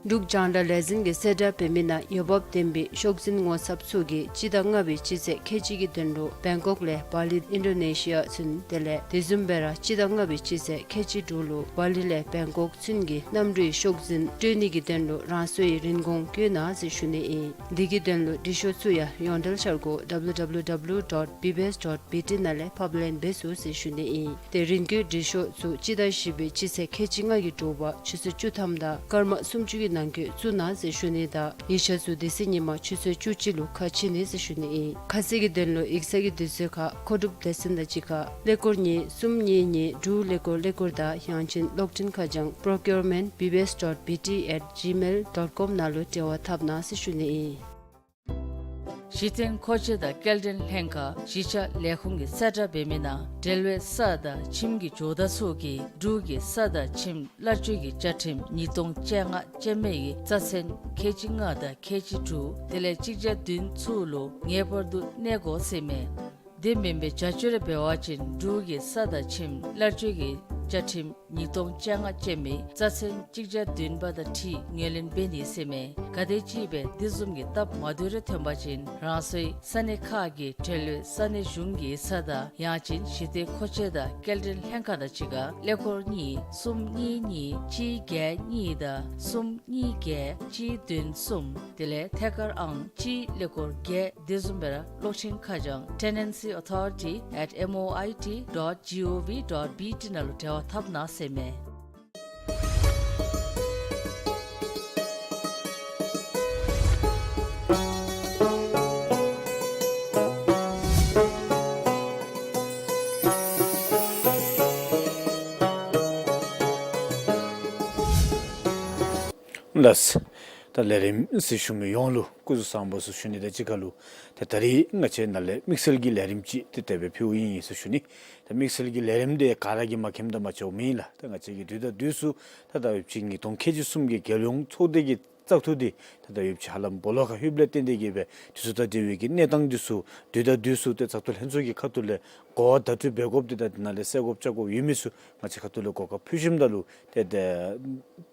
ད། འབྲུག་རྒྱང་བསྒྲགས་ལས་འཛིན་གྱིས་གསལ་བསྒྲགས་འབད་མི་ནང་འོས་འབབ་ལྡན་པའི་ཤོག་འཛིན་ངོ་ཚབ་ཚུ་གིས་སྤྱི་ཟླ་ལྔ་པའི་སྤྱི་ཚེས་ཁལ་གཅིག་གི་དོན་ལུ་བེང་ཀོག་ལས་བ་ལི་ཨིན་ཌོ་ནེ་ཤི་ཡ་ཚུན་དེ་ལས་དེ་བཟུམ་སྦེ་ར་སྤྱི་ཟླ་ལྔ་པའི་སྤྱི་ཚེས་ཁལ་གཅིག་དྲུག་ལུ་བ་ལི་ལས་བེང་ཀོག་ཚུན་གྱི་གནམ་གྲུའི་ཤོག་འཛིན་སྤྲོད་ནི་གི་དོན་ལུ་རང་སོའི་རིན་གོང་བཀོད་གནང་ཟེར་ཞུ་ནི་ཨིན། དེ་གི་དོན་ལུ་འབྲི་ཤོག་ཚུ་ཡང་ཡོངས་འབྲེལ་འཆར་སྒོ་W W W dot B B S dot B T ནང་ལས་ཕབ་ལེན་འབད་ཚུགས་ཟེར་ཞུ་ནི་ཨིན། ཏེ་རིན་བཀོད་འབྲི་ཤོག་ཚུ་སྤྱི་ཟླ་བཞི་པའི་སྤྱི་ཚེས་ཁལ་གཅིག་ལྔ་གི་དྲོ་པ་ཆུ་ཚོད་བཅུ་ཐམ་དང་སྐར་མ་སུམ་ཅུ་གི་ནང་འཁོད་བཙུགས་གནང་ཟེར་ཞུ་ནི་དང་ཡིག་ཆ་ཚུ་དེ་ཚེ་ཉིན་མ་ཆུ་ཚོད་བཅུ་གཅིག་ལུ་ཁ་ཕྱེ་ནི་ཟེར་ཞུ་ནི་ཨིན། ཁ་གསལ་གྱི་དོན་ལུ་ཡིག་ཚང་གི་དུས་ཚོད་ཁར་མཁོ་སྒྲུབ་སྡེ་ཚན་དང་གཅིག་ཁར་ཀླད་ཀོར་གཉིས་གསུམ་གཉིས་གཉིས་དྲུག་ཀླད་ཀོར་ཀླད་ཀོར་དང་ཡང་ཅིན་གློག་འཕྲིན་ཁ་བྱང་procurement B B S dot B T at gmail dot com ནང་ལུ་འབྲེལ་བ་འཐབ་གནང་ཟེར་ཞུ་ནི་ཨིན། གཞི་རྟེན་མཁོ་ཆས་དང་སྐྱེལ་འདྲེན་ལྷན་ཁག་གཞིས་ཆགས་ལས་ཁུངས་ཀྱིས་གསལ་བསྒྲགས་འབད་མི་ནང་འབྲེལ་བའི་ས་དང་ཁྱིམ་གྱི་ཇོ་བདག་ཚུ་གིས་འབྲུག་གི་ས་དང་ཁྱིམ་གླར་སྤྱོད་ཀྱི་བཅའ་ཁྲིམས་ཉིས་སྟོང་བཅོ་ལྔ་ཅན་མའི་རྩ་ཚན་ཁལ་གཅིག་ལྔ་དང་ཁལ་གཅིག་དྲུག་དེ་ལས་གཅིག་བརྒྱ་བདུན་ཚུ་ལུ་ངེས་པར་དུ་གནས་དགོ་ཟེར་མས། དེ་མེན་པའི་བྱ་སྤྱོད་རེ་འབད་བ་ཅིན་འབྲུག་གི་ས་དང་ཁྱིམ་གླར་སྤྱོད་ཀྱི་བཅའ་ཁྲིམས་ཉིས་སྟོང་བཅོ་ལྔ་ཅན་མའི་རྩ་ཚན་གཅིག་བརྒྱ་བདུན་པ་དང་འཁྲིལ་ངོས་ལེན་འབད་ནི་ཟེར་མས། ག་དེམ་ཅིག་སྦེ་དེ་བཟུམ་གྱི་སྟབས་མ་བདེཝ་རེ་ཐོན་པ་ཅིན་རང་སོའི་ས་གནས་ཁག་གི་འབྲེལ་ཡོད་ས་གནས་གཞུང་གི་ས་དང་ཡང་ཅིན་གཞི་རྟེན་མཁོ་ཆས་དང་སྐྱེལ་འདྲེན་ལྷན་ཁག་དང་གཅིག་ཁར་ཀླད་ཀོར་གཉིས་གསུམ་གཉིས་གཉིས་གཅིག་བརྒྱད་གཉིས་དང་གསུམ་གཉིས་བརྒྱད་གཅིག་བདུན་གསུམ་དེ་ལས་ཐད་ཀར་ཨང་གཅིག་ཀླད་ཀོར་བརྒྱད། དེ་བཟུམ་སྦེ་ར་གློག་འཕྲིན་ཁ་བྱང་tenancy authority at M O I T dot G O V dot B T ནང་ལུ་འབྲེལ་བ་འཐབ་གནང་ཟེར་མས། ལགས། ད་ལས་རིམ་གཟིགས་ཞུ་མི་ཡོངས་ལུ་སྐུ་གཟུགས་བཟང་པོ་ཟེར་ཞུ་ནི་དང་གཅིག་ཁར་ལུ་ཏེ་ད་རིས་ང་བཅས་ནཱ་ལས་དམིགས་བསལ་གྱི་ལས་རིམ་ཅིག་ཏེ་དེ་སྦེ་ཕུལཝ་ཨིན་ཟེར་ཞུ་ནི། ད་དམིགས་བསལ་གྱི་ལས་རིམ་འདི་ག་ར་གིས་མ་མཁྱེནམ་ད་མ་ཆོགཔ་མེན་ལགས། ད་ང་བཅས་ཀྱིས་དུས་དང་དུས་སུ་ད་ད་ཡོདཔ་ཅིག་ཉིས་སྟོང་ཁལ་གཅིག་གསུམ་གྱི་རྒྱལ་ཡོངས་ཚོགས་སྡེ་གི་བཙག་འཐུ་འདི་ད་ད་ཡོདཔ་ཅིག་ཧ་ལམ་སྦོ་ལོགས་ཁར་ལྷོདཔ་ལས་བརྟེན་ཏེ་གིས་སྦེ་དུས་ཚོད་དང་འབྲེལ་བའི་གི་གནས་སྟངས་འདི་ཚུ་དུས་དང་དུས་སུ་ཏེ་བཙག་འཐུ་ལྷན་ཚོགས་ཀྱི་ཁ་ཐུག་ལས་གོ་བ་བརྡ་སྤྲོད་འབད་དགོཔ་འདི་དང་དེ་ནང་ལས་གསལ་དགོཔ་བཅད་དགོཔ་ཡོད་མི་ཚུ་ང་བཅས་ཁ་ཐུག་ལས་གོ་སྐབས་ཕུལ་ཞིནམ་ད་ལུ་ཏེ་ཏེ་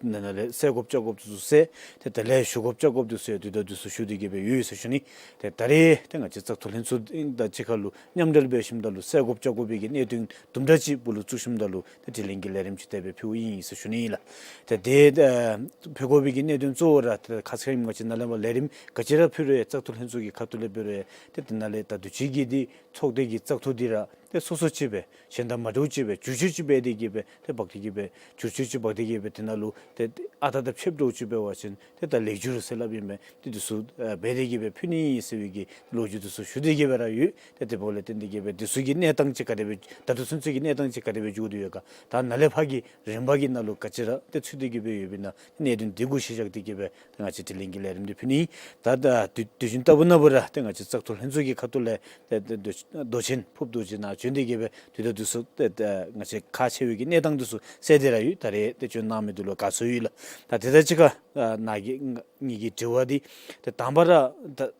ནཱ་ལས་གསལ་དགོཔ་བཅད་དགོཔ་འདི་ཚུ་གསལ། ཏེ་དེ་ལས་ཞུ་དགོཔ་བཅད་དགོཔ་འདི་ཚུ་ཡང་དུས་དང་དུས་སུ་ཞུ་སྟེ་གིས་སྦེ་ཡོད་ཟེར་ཞུ་ནི། ཏེ་ད་རིས་ཏེ་ང་བཅས་བཙག་འཐུ་ལྷན་ཚོགས་དང་གཅིག་ཁར་ལུ་མཉམ་འབྲེལ་འབད་ཞིནམ་ད་ལུ་གསལ་དགོཔ་བཅད་དགོ་པའི་གི་གནད་དོན་དུམ་གྲ་ཅིག་སྦུག་ལུ་བཙུགས་ཞིནམ་ད་ལུ་ཏེ་དྲི་ལན་གྱི་ལས་རིམ་ཅིག་དེ་སྦེ་ཕུལཝ་ཨིན་ཟེར་ཞུ་ནི་ཨིན་ལགས། ཏེ་དེ་ཨ་ཕུལ་དགོ་པའི་གི་གནད་དོན་གཙོ་བོ་ར་ཏེ་ཁ་ཙ་ཁ་ཉིནམ་ང་བཅས་ནཱ་ལས་མར་ལས་རིམ་ག་ཅི་ར་ཕུལ་རུང་ཡང་བཙག་འཐུ་ལྷན་ཚོགས་ཀྱི་ཁ་ཐུག་ལས་འབད་རུང་ཡང་ཏེ་དེ་ནང་ལས་ད་དུས་ཅི་གི་འདི་ཚོགས་སྡེ་གི་བཙག་འཐུ་འདི་ར་ཏེ་སོ་སོ་ཅིག་སྦེ་གཞན་དང་མ་འདྲཝ་ཅིག་སྦེ་བསྒྱུར་བཅོས་ཅིག་འབད་དེ་གིས་སྦེ་ཏེ་འབག་སྟེ་གིས་སྦེ་བསྒྱུར་བཅོས་ཅིག་འབག་སྟེ་གིས་སྦེ་དེ་ནང་ལུ་ཏེ་ཨ་རྟག་དང་ཕྱདཔ་འདྲཝ་ཅིག་འབད་བ་ཅིན་ཏེ་ད་ལེགས་བསྒྱུར་ཟེར་སླབ་ཨིན་པས། ཏེ་འདི་ཚུ་ཨ་འབད་དེ་གིས་སྦེ་ཕུལ་ནི་ཨིན་ཟེར་བའི་གི་ལོ་རྒྱུས་འདི་ཚུ་ཞུ་སྟེ་གིས་སྦེ་ར་ཡོད། ཏེ་དེ་འབདཝ་ལས་བརྟེན་ཏེ་གིས་སྦེ་འདི་ཚུ་གི་གནས་སྟངས་ཅིག་ག་དེ་སྦེ་ད་ལྟོ་ཚུན་ཚོད་ཀྱི་གནས་སྟངས་ཅིག་ག་དེ་སྦེ་འགྱོ་དོ་ཡོད་ག། ད་ནཱ་ལས་ཕར་གྱི་རིམ་པ་གི་ནང་ལུ་ག་ཅི་ར་ཏེ་ཚུད་དེ་གིས་སྦེ་ཡོདཔ་ཨིན་ན་གནད་དོན་འདི་གུ་གཞི་བཞག་སྟེ་གིས་སྦེ་ཏེ་ང་བཅས་དྲི་ལན་གྱི་ལས་རིམ་འདི་ཕུལ་ནི། ད་ད་དུས་དུས་རྒྱུན་ལྟ་བུ་ནང་འབད་རུང་ཏེ་ང་བཅས་བཙག་འཐུ་ལྷན་ཚོགས་ཀྱི་ཁ་ཐུག་ལས་ཏེ་ཏེ་མདོ་མདོ་ཆེན་ཕུརཔ་རྡོ་རྗེ་ནང་བྱོན་ཏེ་གིས་སྦེ་དུས་དང་དུས་སུ་ཏེ་ཏེ་ང་བཅས་ཁག་ཆེ་བའི་གི་གནས་སྟངས་འདི་ཚུ་གསལ་ཏེ་ར་ཡོད། ད་རེས་ཏེ་བྱོན་གནང་མི་འདི་ལུ་དགའ་ཚོར་ཡོད་ལགས། ད་དེ་དང་གཅིག་ཁར་ཨ་ནཱ་གི་ང་ངེ་གི་དྲི་བ་འདི་ཏེ་དང་པ་ར་ད་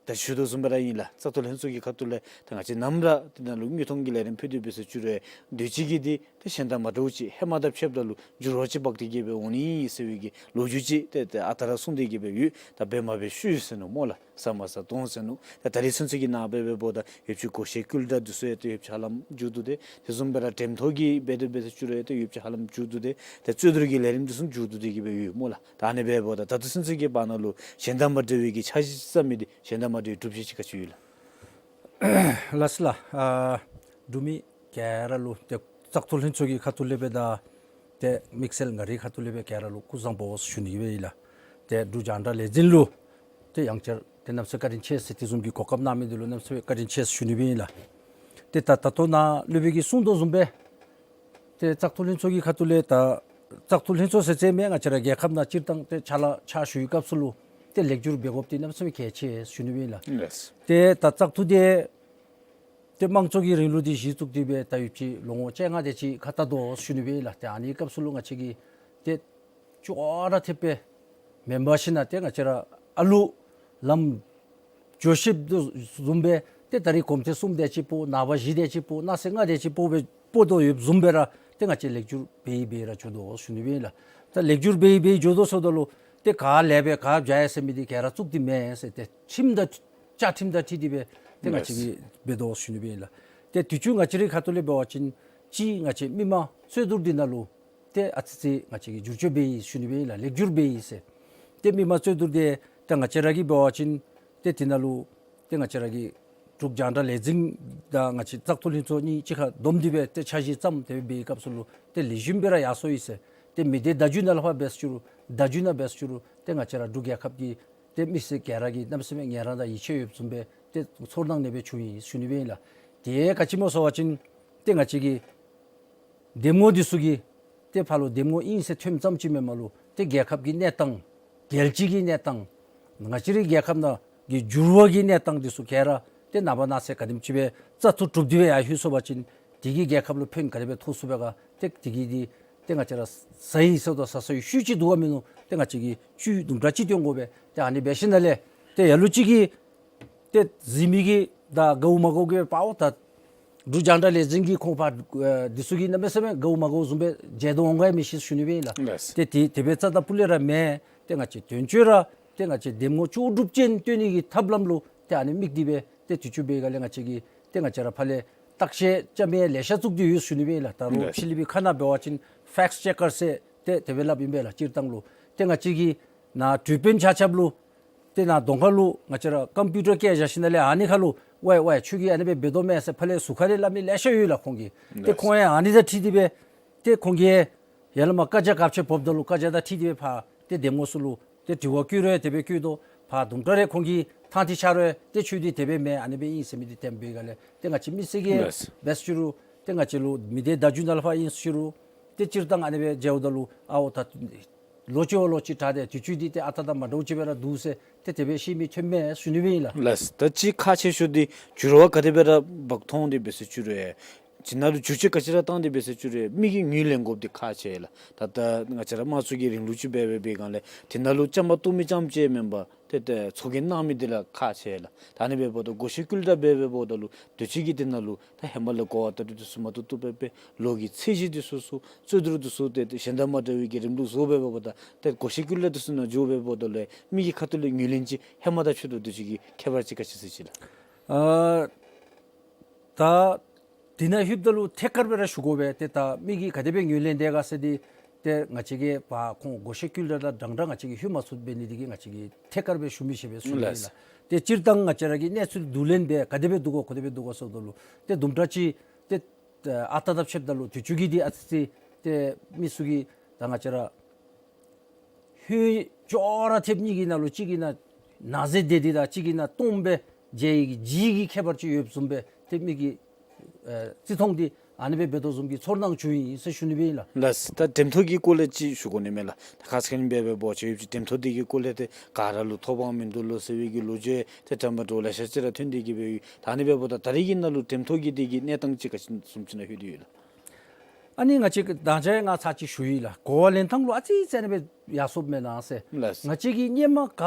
ད་ཞུ་དོ་བཟུམ་སྦེ་ར་ཨིན་ལགས། བཙག་འཐུ་ལྷན་ཚོགས་ཀྱི་ཁ་ཐུག་ལས་ཏེ་ང་བཅས་ནམ་ར་དེ་ནང་ལུ་དངོས་མཐོང་གི་ལས་རིམ་ཕུལ་ཏེ་འབད་ཟེར་བཅུག་རུང་དུས་ཅི་གི་འདི་ཏེ་གཞན་དང་མ་འདྲཝ་ཅིག་ཧེ་མ་དང་ཕྱདཔ་ད་ལུ་འགྱུར་བ་ཅིག་འབག་སྟེ་གིས་སྦེ་འོང་ནི་ཨིན་ཟེར་བའི་གི་ལོ་རྒྱུས་ཅིག་ཏེ་ཏེ་ཨ་རྟག་ར་གསུངས་ཏེ་གིས་སྦེ་ཡོད། ད་འབད་མ་འབད་ཤུལ་ཟེར་ནུག་སྨོ་ལགས། ཟ་མ་ཟ་དོང་ཟེར་ནུག། ད་ད་རིས་ཚུན་ཚོད་ཀྱི་ནང་འབད་འབདཝ་ད་ཡོདཔ་ཅིག་སྒོ་བཤལ་སྐུལ་དྲག་འདི་ཚུ་ཡང་ཏེ་ཡོདཔ་ཅིག་ཧ་ལམ་མཇུག་བསྡུ་སྟེ་དེ་བཟུམ་སྦེ་ར་འགྲེམས་ཐོག་གི་འབད་དེ་འབད་ཟེར་བཅུག་རུང་ཡང་ཏེ་ཡོདཔ་ཅིག་ཧ་ལམ་མཇུག་བསྡུ་སྟེ་ཏེ་རྩོད་བསྡུར་གྱི་ལས་རིམ་འདི་ཚུ་མཇུག་བསྡུ་སྟེ་གིས་སྦེ་ཡོད་སྨོ་ལགས། ད་ཨ་ནི་འབདཝ་ད་ད་ལྟོ་ཚུན་ཚོད་ཀྱི་བར་ན་ལུ་གཞན་དང་མ་འདྲ་བའི་གི་འཆར་གཞི་བརྩམ་མི་འདི་གཞན་དང་མ་འདྲ་བའི་སྒྲུབ་བྱེད་ཅིག་ག་ཅི་ཡོད་ལགས། ལགས་སོ་ལགས། ཨ་འབྲུག་མི་ག་ར་ལུ་ཏེ་བཙག་འཐུ་ལྷན་ཚོགས་ཀྱི་ཁ་ཐུག་ལས་སྦེ་དང་ཏེ་དམིགས་བསལ་ང་རའི་ཁ་ཐུག་ལས་སྦེ་ག་ར་ལུ་སྐུ་གཟུགས་བཟང་པོ་ཟེར་ཞུ་ནི་སྦེ་ཨིན་ལགས། ཏེ་འབྲུག་རྒྱང་བསྒྲགས་ལས་འཛིན་ལུ་ཏེ་ཡང་བསྐྱར་ཏེ་གནམ་མེད་ས་མེད་བཀའ་དྲིན་ཆེ་ཟེར་དེ་བཟུམ་གྱི་གོ་སྐབས་གནང་མི་འདི་ལུ་གནམ་མེད་ས་མེད་བཀའ་དྲིན་ཆེ་ཟེར་ཞུ་ནི་སྦེ་ཨིན་ལགས། ཏེ་ད་ད་ལྟོ་ནཱ་སློབ་དཔོན་གྱིས་གསུངས་དོ་བཟུམ་སྦེ་ཏེ་བཙག་འཐུ་ལྷན་ཚོགས་ཀྱི་ཁ་ཐུག་ལས་ད་བཙག་འཐུ་ལྷན་ཚོགས་ཟེར་ཟེར་མི་ང་བཅས་ར་རྒྱལ་ཁབ་ནང་སྤྱིར་བཏང་ཏེ་ཕྱག་ལཱ་ཕྱག་ཞུ་བའི་སྐབས་སུ་ལུ་ཏེ་ལེགས་བསྒྱུར་འབད་དགོཔ་འདི་གནམ་མེད་ས་མེད་གལ་ཆེ་ཟེར་ཞུ་ནི་སྦེ་ཨིན་ལགས། ལགས། ཏེ་ད་བཙག་འཐུ་འདི་ཏེ་དམངས་གཙོ་གི་རིང་ལུགས་འདི་གཞི་བཙུགས་ཏེ་སྦེ་ད་ཡོདཔ་ཅིག་ལོ་ངོ་བཅོ་ལྔ་དེ་ཅིག་ཁ་ཐུག་དོ་ཟེར་ཞུ་ནི་སྦེ་ཨིན་ལགས། ཏེ་ཨ་ནི་སྐབས་སུ་ལུ་ང་བཅས་ཀྱིས་ཏེ་ཅོག་ར་འཐདཔ་སྦེ་མེན་པར་ཞིན་ན་ཏེ་ང་བཅས་ར་ཨ་ལུ་ལམ་འགྱོ་ཤེསཔ་དོ་བཟུམ་སྦེ་ཏེ་ད་རིས་གོམ་ཐེངས་གསུམ་དེ་ཅིག་སྤོ་ནངས་པ་བཞི་དེ་ཅིག་སྤོ་གནངས་ཚེ་ལྔ་དེ་ཅིག་སྤོ་སྦེ་སྤོ་དོ་ཡོདཔ་བཟུམ་སྦེ་ར་ཏེ་ང་བཅས་ལེགས་བསྒྱུར་འབད་འབད་ར་འགྱོ་དོ་ཟེར་ཞུ་ནི་སྦེ་ཨིན་ལགས། ད་ལེགས་བསྒྱུར་འབད་འབད་འགྱོ་དོ་ཟེརཝ་ད་ལུ་ ཏེ་ག་ལས་སྦེ་ག་བྱ་ཡི་ཟེར་མི་འདི་ག་ར་བཙུགས་ཏེ་མེན་ཟེར། ཏེ་ཁྲིམས་དང་བཅའ་ཁྲིམས་དང་འཁྲིལ་ཏེ་སྦེ་ཏེ་ང་བཅས་ཀྱིས་འབད་དོ་ཞུ་ནི་སྦེ་ཨིན་ལགས། ཏེ་དུས་ཅི་ང་བཅས་རའི་ཁ་ཐུག་ལས་འབད་བ་ཅིན་ཅིག་ང་བཅས་མི་མང་རྩོད་བསྡུར་འདི་ནང་ལུ་ཏེ་ཨ་ཙི་ཅིག་ང་བཅས་ཀྱིས་བསྒྱུར་བཅོས་འབད་ཡི་ཞུ་ནི་སྦེ་ཨིན་ལགས། ལེགས་བསྒྱུར་འབད་ཡི་ཟེར། ཏེ་མི་མང་རྩོད་བསྡུར་འདི་ཏེ་ང་བཅས་ར་གིས་འབད་བ་ཅིན་ཏེ་འདི་ནང་ལུ་ཏེ་ང་བཅས་ར་གི་འབྲུག་རྒྱང་བསྒྲགས་ལས་འཛིན་དང་ང་བཅས་བཙག་འཐུ་ལྷན་ཚོགས་གཉིས་གཅིག་ཁར་བསྡོམས་ཏེ་སྦེ་ཏེ་འཆར་གཞི་བརྩམས་ཏེ་འབད་བའི་སྐབས་སུ་ལུ་ཏེ་ལེགས་ཤོམ་སྦེ་ར་ཡར་སོང་ཡི་ཟེར། ཏེ་མི་སྡེ་བརྡ་བརྒྱུད་ནང་ལུ་ཕར་འབད་ཞུ་རུང་བརྡ་བརྒྱུད་ནང་འབད་ཞུ་རུང་ཏེ་ང་བཅས་ར་འབྲུག་རྒྱལ་ཁབ་ཀྱི་ཏེ་མི་སེར་ག་ར་གིས་གནམ་མེད་ས་མེད་ངལ་རངས་དང་ཡིད་ཆེས་ཡོདཔ་བཟུམ་སྦེ་ཏེ་ཚོར་སྣང་ཨ་ནེ་སྦེ་བྱུང་ཡི་ཞུ་ནི་སྦེ་ཨིན་ལགས། ཏེ་ག་ཅི་སྨོ་ཟེར་བ་ཅིན་ཏེ་ང་བཅས་ཀྱི་འདེམས་ངོ་འདི་ཚུ་གིས་ཏེ་ཕར་ལུ་འདེམས་ངོ་ཨིན་ཟེར་ཐོནམ་ཙམ་ཅིག་མེན་པར་ལུ་ཏེ་རྒྱལ་ཁབ་ཀྱི་གནས་སྟངས་རྒྱལ་སྤྱི་གི་གནས་སྟངས་ང་བཅས་རའི་རྒྱལ་ཁབ་ནང་གི་འགྱུར་བ་གི་གནས་སྟངས་འདི་ཚུ་ག་ར་ཏེ་ནངས་པ་གནངས་ཚེ་ག་དེམ་ཅིག་སྦེ་བཙག་འཐུ་གྲུབ་སྟེ་སྦེ་ཡར་ལྷོད་སོང་པ་ཅིན་དེ་གིས་རྒྱལ་ཁབ་ལུ་ཕན་ག་དེ་སྦེ་ཐོགས་ཚུགས་པས་ག། ཏེ་དེ་གིས་འདི་ཏེ་ང་བཅས་ར་ཟ་ཡི་ཟ་དོ་ཟ་ས་ཡི་ཤུལ་ཅིག་འདུག་ག་མིན་ནུག། ཏེ་ང་བཅས་ཀྱིས་བཅུད་དུམ་གྲ་ཅིག་བཏོན་དགོ་པས། ཏེ་ཨ་ནི་འབད་ཞིནམ་ལས་ཏེ་ལ་ལུ་ཅིག་གིས་ཏེ་གཟིགས་མི་གིས་ད་དགའཝ་མ་དགའཝ་གི་དཔའ་བོ་ད་འབྲུག་རྒྱང་བསྒྲགས་ལས་འཛིན་གྱི་ཁོང་ཕར་ཨེ་འདི་ཚུ་གིས་གནམ་མེད་ས་མེད་དགའཝ་མ་དགའཝ་བཟུམ་སྦེ་མཇལ་དོ་འོང་ག་མི་ཤེས་ཞུ་ནི་སྦེ་ཨིན་ལགས། ལགས། ཏེ་དེ་དེ་སྦེ་རྩ་དང་ཕུ་ལས་ར་མེན། ཏེ་ང་བཅས་དོན་གཅོད་ར་ཏེ་ང་བཅས་འདེམས་ངོ་ལྕོགས་གྲུབ་ཅན་བཏོན་ནི་གི་ཐབས་ལམ་ལུ་ཏེ་ཨ་ནི་དམིགས་ཏེ་སྦེ་ཏེ་དུས་ཅི་འབད་ག་ལས་ང་བཅས་ཀྱིས་ཏེ་ང་བཅས་ར་ཕར་ལས་བརྟག་དཔྱད་རྐྱབ་མི་ལེ་ཤ་བཙུགས་ཏེ་ཡོད་ཞུ་ནི་སྦེ་ཨིན་ལགས། ད་རུང་ལགས། ཕྱི་གླིང་པའི་ཁ་ནང་འབད་བ་ཅིན་ཕེཀཊ་ཅེ་ཀར་ཟེར་ཏེ་དེ་སྦེ་སླབ་ཨིན་པས་ལགས། སྤྱིར་བཏང་ལུ་ཏེ་ང་བཅས་ཀྱི་ནཱ་དྲོད་དཔོན་ཆ་ཁྱབ་ལུ་ཏེ་ནཱ་གདོང་ཁ་ལུ་ང་བཅས་ར་ཀམ་པིའུ་ཊར་བཀལ་བཞག་ཞིནམ་ལས་ཨ་ནི་ཁར་ལུ་ཝའི་ཝའི་ཁྱོད་ཀྱིས་ཨ་ནི་སྦེ་འབད་དོ་མས་ཟེར་ཕར་ལས་ཟུར་ཁ་ལས་སླབ་མི་ལེ་ཤ་ཡོད་ལགས་ཁོང་གིས། ཏེ་ལགས། ཁོང་ཡང་ཨ་ནི་དང་འཁྲིལ་ཏེ་སྦེ་ཏེ་ཁོང་གིས་ཡར་ལས་མར་བཀའ་རྒྱ་ག་ཅི་འབོཝ་ད་ལུ་བཀའ་རྒྱ་དང་འཁྲིལ་ཏེ་སྦེ་ཕར་ཏེ་འདེམས་ངོ་ཚུ་ལུ་ཏེ་དྲི་བ་བཀོད་རུང་དེ་སྦེ་བཀོད་དོ། ཕར་དུམ་གྲ་རེ་ཁོང་གིས་ཐང་ཐིག་ཆགས་རུང་ཏེ་ཁྱོད་འདི་དེ་སྦེ་མེན་ཨ་ནི་སྦེ་ཨིན་ཟེར་མི་འདི་སྟོནམ་འབད་ག་ལས་ཏེ་ང་བཅས་མི་སེར་གྱིས་ལགས། འབད་ཞུ་རུང་ཏེ་ང་བཅས་ལུ་མི་སྡེ་བརྡ་བརྒྱུད་ནང་ལུ་ཕར་ཨིན་ཞུ་རུང་ཏེ་སྤྱིར་བཏང་ཨ་ནི་སྦེ་མཇལཝ་ད་ལུ་ཨའོ་ད་ལོ་གཅིག་བ་ལོ་གཅིག་དྲག་སྟེ་དུས་ཅི་འདི་ཏེ་ཨ་རྟག་དང་མ་འདྲཝ་ཅིག་སྦེ་ར་འདུག་ཟེར་ཏེ་དེ་སྦེ་བཤད་མི་ཐོནམ་མས་ཞུ་ནི་སྦེ་ཨིན་ལགས། ལགས། ད་ཅི་ཁག་ཆེ་ཤོས་འདི་འགྱུར་བ་ག་དེ་སྦེ་ར་འབག་འཐོན་ཏེ་འབད་ཟེར་ཞུ་རུང་ཡང་ཅིག་ནཱ་ལུ་འགྱུར་བཅོས་ག་ཅི་ར་བཏང་སྟེ་འབད་ཟེར་ཞུ་རུང་ཡང་མི་གིས་ངོས་ལེན་དགོཔ་འདི་ཁག་ཆེ་ལགས། ད་ལྟོ་ང་བཅས་ར་དམངས་གཙོ་གི་རིང་ལུགས་ཅིག་འབད་འབད་བའི་སྒང་ལས་དེ་ནང་ལུ་བཅའ་མར་གཏོགས་མི་རྐྱངམ་ཅིག་མེན་པར་ཏེ་ཏེ་ཚོགས་རྒྱན་གནང་མི་འདི་ལ་ཁག་ཆེ་ལགས། ད་ཨ་ནི་འབདཝ་ད་བགོ་བཤའ་བཀོལ་སྒྲིག་འབད་འབདཝ་ད་ལུ་དུས་ཅི་གི་དེ་ནང་ལུ་ད་ཧེ་མ་ལས་གོ་བ་ལྟ་རུང་འདི་ཚུ་མ་བཏུབ་བཏུབ་སྦེ་སྦེ་ལོ་གི་ཚད་གཞི་འདི་ཚུ་ཚུ་རྩོད་བསྡུར་འདི་ཚུ་ཏེ་ཏེ་གཞན་དང་མ་འདྲ་བའི་གི་རིམ་ལུགས་བཟོ་འབད་འབདཝ་ད་ཏེ་བགོ་བཤའ་བཀོལ་སྒྲིག་འདི་ཚུ་ནང་འགྱོ་འབད་འབདཝ་ད་ལུ་མི་གི་ཁ་ཐུག་ལས་ངོས་ལེན་ཅིག་ཧེ་མ་དང་ཕྱི་དྲོ་དུས་ཅི་གི་ཁྱད་པར་ཅིག་ག་ཅི་ཟེར་ཅི་ལགས། ཨ་ད་དེ་ནང་ལྷོདཔ་ད་ལུ་ཐད་ཀར་སྦེ་ར་ཞུ་དགོ་པས། ཏེ་ད་མི་གིས་ག་དེ་སྦེ་ངོས་ལེན་དེས་ག་ཟེར་འདི་ཏེ་ང་བཅས་ཀྱིས་ཕར་ཁོང་བགོ་བཤའ་བཀོལ་སྒྲིག་དང་འདྲན་འདྲ་ང་བཅས་ཀྱིས་ལྷོད་མ་ཚུགསཔ་འབད་ནི་འདི་གིས་ང་བཅས་ཀྱིས་ཐད་ཀར་སྦེ་ཞུ་མི་ཤེས་པས་ཞུ་ནི་ཨིན་ལགས། ཏེ་སྤྱིར་བཏང་ང་བཅས་ར་གི་གནས་ཚུལ་བསྡུ་ལེན་འབད་ག་དེ་སྦེ་འདུག་གོ་ག་དེ་སྦེ་འདུག་གོ་ཟེརཝ་ད་ལུ་ཏེ་དུམ་གྲ་ཅིག་ཏེ་ཨ་རྟག་དང་ཕྱདཔ་ད་ལུ་དུས་ཅི་གི་འདི་ཨ་ཙི་ཅིག་ཏེ་མི་ཚུ་གིས་ད་ང་བཅས་ར་ལྷོད་ཅོག་ར་ཐེབས་གཉིས་ཀྱི་ནང་ལུ་གཅིག་གི་ནང་ན་ཟེར་སྡོད་དེ་དང་གཅིག་གི་ནང་སྟོངམ་སྦེ་མཇལ་ཡི་གི་ལྗིད་ཀྱི་ཁྱད་པར་ཅིག་ཡོདཔ་བཟུམ་སྦེ་ཏེ་མི་གི་ཨེ་བརྩི་མཐོང་འདི་ཨ་ནི་སྦེ་འབད་དོ་བཟུམ་གྱི་ཚོར་སྣང་བྱུང་ཡི་ཟེར་ཞུ་ནི་སྦེ་ཨིན་ལགས། ལགས། ད་འགྲེམས་ཐོག་གི་སྐོར་ལས་ཅིག་ཞུ་དགོ་ནི་མས་ལགས། ད་ཁ་ཙ་ཁ་ཉིནམ་འབད་འབདཝ་ཅིན་ཡོད་ཅིག་འགྲེམས་ཐོག་འདི་གི་སྐོར་ལས་ཏེ་ག་ར་ལུ་ཐོབ་དབང་མིན་འདུག་ལོ་ཟེར་བའི་གི་ལོ་རྒྱུས་ཏེ་འདྲ་མ་འདྲཝ་ལེ་ཤ་ཅིག་ར་ཐོན་ཏེ་གི་སྦེ་ཡོད། ད་ཨ་ནི་འབདཝ་ད་ད་རེས་ཀྱི་ནང་ལུ་འགྲེམས་ཐོག་གི་འདི་གི་གནས་སྟངས་ཅིག་ག་ཅི་བཟུམ་ཅིག་ནང་ལྷོད་དེ་ཡོད་ལགས། ཨ་ནི་ང་བཅས་ཀྱིས་ད་ཅི་ཡང་ང་ཚར་ཅིག་ཞུ་ཡི་ལགས། གོ་བ་ལེན་ཐངས་ལུ་ཨ་ཙི་ཙི་ཨ་ནི་སྦེ་ཡར་སོངམ་མེན་ན་ཟེར། ལགས། ང་བཅས་ཀྱིས་སྔོན་མ་ག་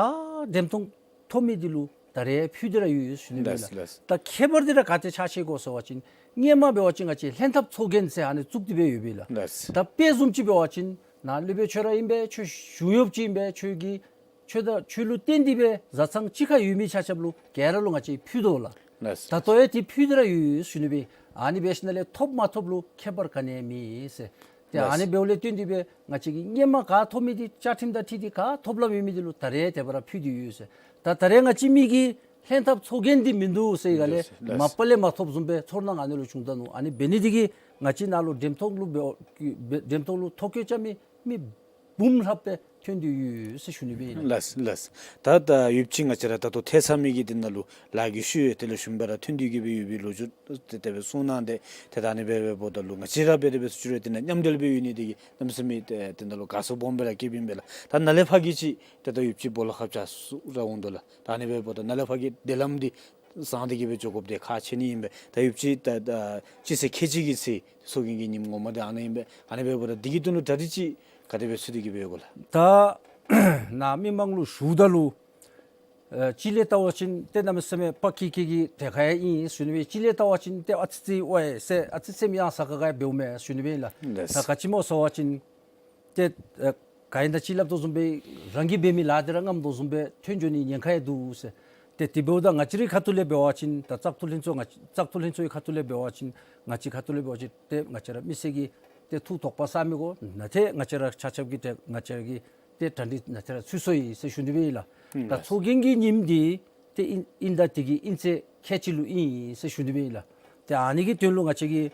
འགྲེམས་ཐོག་ཐོབ་མི་འདི་ལུ་ད་རེས་ཕུལ་ཏེ་ར་ཡོད་ཡོད་ཞུ་ནི་མས་ལགས། ལགས། ད་ཁྱད་པར་འདི་ར་ག་ཏེ་ཆགས་ཆི་གོ་ཟེར་བ་ཅིན་སྔོན་མ་འབད་བ་ཅིན་ང་བཅས་ལྷན་ཐབས་ཚོགས་རྒྱན་ཟེར་ཨ་ནི་བཙུགས་ཏེ་སྦེ་ཡོད་པས་ལགས། ལགས། ད་དཔེ་བཟུམ་ཅིག་འབད་བ་ཅིན་ནཱ་སློབ་དཔོན་ཁྱོད་ར་ཨིན་པས། ཁྱོད་གཞུང་གཡོགཔ་ཅིག་ཨིན་པས། ཁྱོད་ཀྱིས་ཁྱོད་དང་ཁྱོད་ལུ་བརྟེན་ཏེ་སྦེ་བཟའ་ཚང་གཅིག་ཁར་ཡོད་མི་ཆ་ཁྱབ་ལུ་ག་ར་ལུ་ང་བཅས་ཕུལ་དོ་ལགས། ལགས། ད་ལྟོ་ཡང་འདི་ཕུལ་ཏེ་ར་ཡོད་ཡོད་ཞུ་ནི་སྦེ། ཨ་ནི་འབད་ཞིནམ་ལས་ཐོབ་མ་ཐོབ་ལུ་ཁྱད་པར་ག་ནི་ཡང་མེད་ཟེར། ཏེ་ལགས། ཨ་ནི་འབདཝ་ལས་བརྟེན་ཏེ་སྦེ་ང་བཅས་ཀྱིས་སྔོན་མ་ག་ཐོབ་མི་འདི་བཅའ་ཁྲིམས་དང་འཁྲིལ་ཏེ་ག་ཐོབ་ལམ་ཡོད་མི་འདི་ལུ་ད་རེས་དེ་སྦེ་ར་ཕུལ་ཏེ་ཡོད་ཟེར། ད་ད་རེས་ང་བཅས་མི་གིས་ལྷན་ཐབས་ཚོགས་རྒྱན་འདི་མིན་འདུག་ཟེར་ག་ལས་ལགས། མ་པ་ལས་མ་ཐོབ་བཟུམ་སྦེ་ཚོར་སྣང་ཨ་ནི་ལུ་བྱུང་ད་ནུག། ཨ་ནི་འབད་ནི་འདི་གིས་ང་བཅས་ནཱ་ལུ་འགྲེམས་ཐོག་ལུ་འབད་འགྲེམས་ཐོག་ལུ་ཐོ་བཀོད་རྐྱབ་མི་མི་འབུམ་ལྷགཔ་སྦེ་ཐོན་ཏེ་ཡོད་ཟེར་ཞུ་ནི་སྦེ་ཨིན་ལགས། ལགས་ལགས། ད་ད་ཡོད་ཅིག་ང་བཅས་ར་ད་ལྟོ་ཐེབས་ཚར་མི་གི་འདི་ནང་ལུ་ལཱ་གི་ཤུལ་ཡང་དེ་ལས་ཞུམ་སྦེ་ར་ཐོན་ཏེ་གི་སྦེ་ཡོད་པའི་ལོ་རྒྱུས་ཏེ་དེ་སྦེ་གསུངས་གནང་སྟེ་ཏེ་ད་ཨ་ནི་སྦེ་འབདཝ་ད་ལུ་ང་བཅས་ར་འབད་དེ་འབད་ཟེར་ཞུ་རུང་དེ་ནང་མཉམ་འབྲེལ་སྦེ་ཡོད་ནི་འདི་གིས་གནམ་མེད་ས་མེད་ཏེ་དེ་ནང་ལུ་དགའ་ཚོར་སྦོམ་སྦེ་ར་སྐྱེསཔ་ཨིན་པས་ལགས། ད་ནཱ་ལས་ཕར་གི་ཅིག་ཏེ་ད་ཡོད་ཅིག་སྦོ་ལོགས་ཁར་བཅར་སུ་ར་འོང་དོ་ལགས། ད་ཨ་ནི་སྦེ་འབདཝ་ད་ནཱ་ལས་ཕར་གི་བདེ་ལམ་འདི་བཟང་སྟེ་གི་སྦེ་འགྱོ་དགོཔ་འདི་ཁག་ཆེ་ནི་ཨིན་པས། ད་ཡོད་ཅིག་ད་ད་སྤྱི་ཚེས་ཁལ་གཅིག་གི་ཚེ་ཚོགས་རྒྱན་གྱི་ཉིནམ་ངོ་མ་འདི་ཨ་ནི་ཨིན་པས། ཨ་ནི་འབདཝ་ད་འདི་གི་དོན་ལུ་གྲ་སྒྲིག་ཅིག་ག་དེ་སྦེ་ཚུད་དེ་གི་སྦེ་ཡོད་གོ་ལགས། ད་ནཱ་མི་མང་ལུ་ཞུཝ་ད་ལུ་ཨེ་གཅིག་ལས་བལྟ་བ་ཅིན་ཏེ་གནམ་མེད་ས་མེད་དཔའ་སྐྱིད་སྐྱིད་ཀྱི་གྲལ་ཁར་ཡང་ཨིན་ཞུ་ནི་སྦེ། གཅིག་ལས་བལྟ་བ་ཅིན་ཏེ་ཨ་ཙི་ཅིག་ཝའི་ཟེར་ཨ་ཙི་ཅིག་མི་ཡང་ཟ་དཀའ་དཀའ་འབདཝ་མས་ཞུ་ནི་སྦེ་ཨིན་ལགས། ལགས། ད་ག་ཅི་སྨོ་ཟེར་བ་ཅིན་ཏེ་ཨེ་ ག་ཨིན་ད་ཅི་སླབ་དོ་བཟུམ་སྦེ་རང་གིས་འབད་མི་ལཱ་འདི་ར་རྔམ་དོ་བཟུམ་སྦེ་ཐོན་འགྱོ་ནི་ཉེན་ཁ་ཡང་འདུག་ཟེར། ཏེ་དེ་འབདཝ་ད་ང་བཅས་རའི་ཁ་ཐུག་ལས་འབད་བ་ཅིན་ད་བཙག་འཐུ་ལྷན་ཚོགས་ང་བཙག་འཐུ་ལྷན་ཚོགས་ཀྱི་ཁ་ཐུག་ལས་འབད་བ་ཅིན་ང་བཅས་ཁ་ཐུག་ལས་འབད་བ་ཅིན་ཏེ་ང་བཅས་ར་མི་སེར་གྱི་ཏེ་ཐུགས་དོགས་པ་ཟ་མི་དགོ། ནཱ་ཏེ་ང་བཅས་ར་ཆ་ཁྱབ་ཀྱིས་ཏེ་ང་བཅས་ར་གི་ཏེ་གྲ་སྒྲིག་ནཱ་ཏེ་ར་ཚུད་སོ་ཡི་ཟེར་ཞུ་ནི་སྦེ་ཨིན་ལགས། ད་ལགས། ཚོགས་རྒྱན་གྱི་ཉིནམ་འདི་ཏེ་ཨིན་ཨིན་ད་དེ་གི་ཨིན་ཚེས་ཁལ་གཅིག་ལུ་ཨིན་ཟེར་ཞུ་ནི་སྦེ་ཨིན་ལགས། ཏེ་ཨ་ནི་གི་དོན་ལུ་ང་བཅས་ཀྱིས་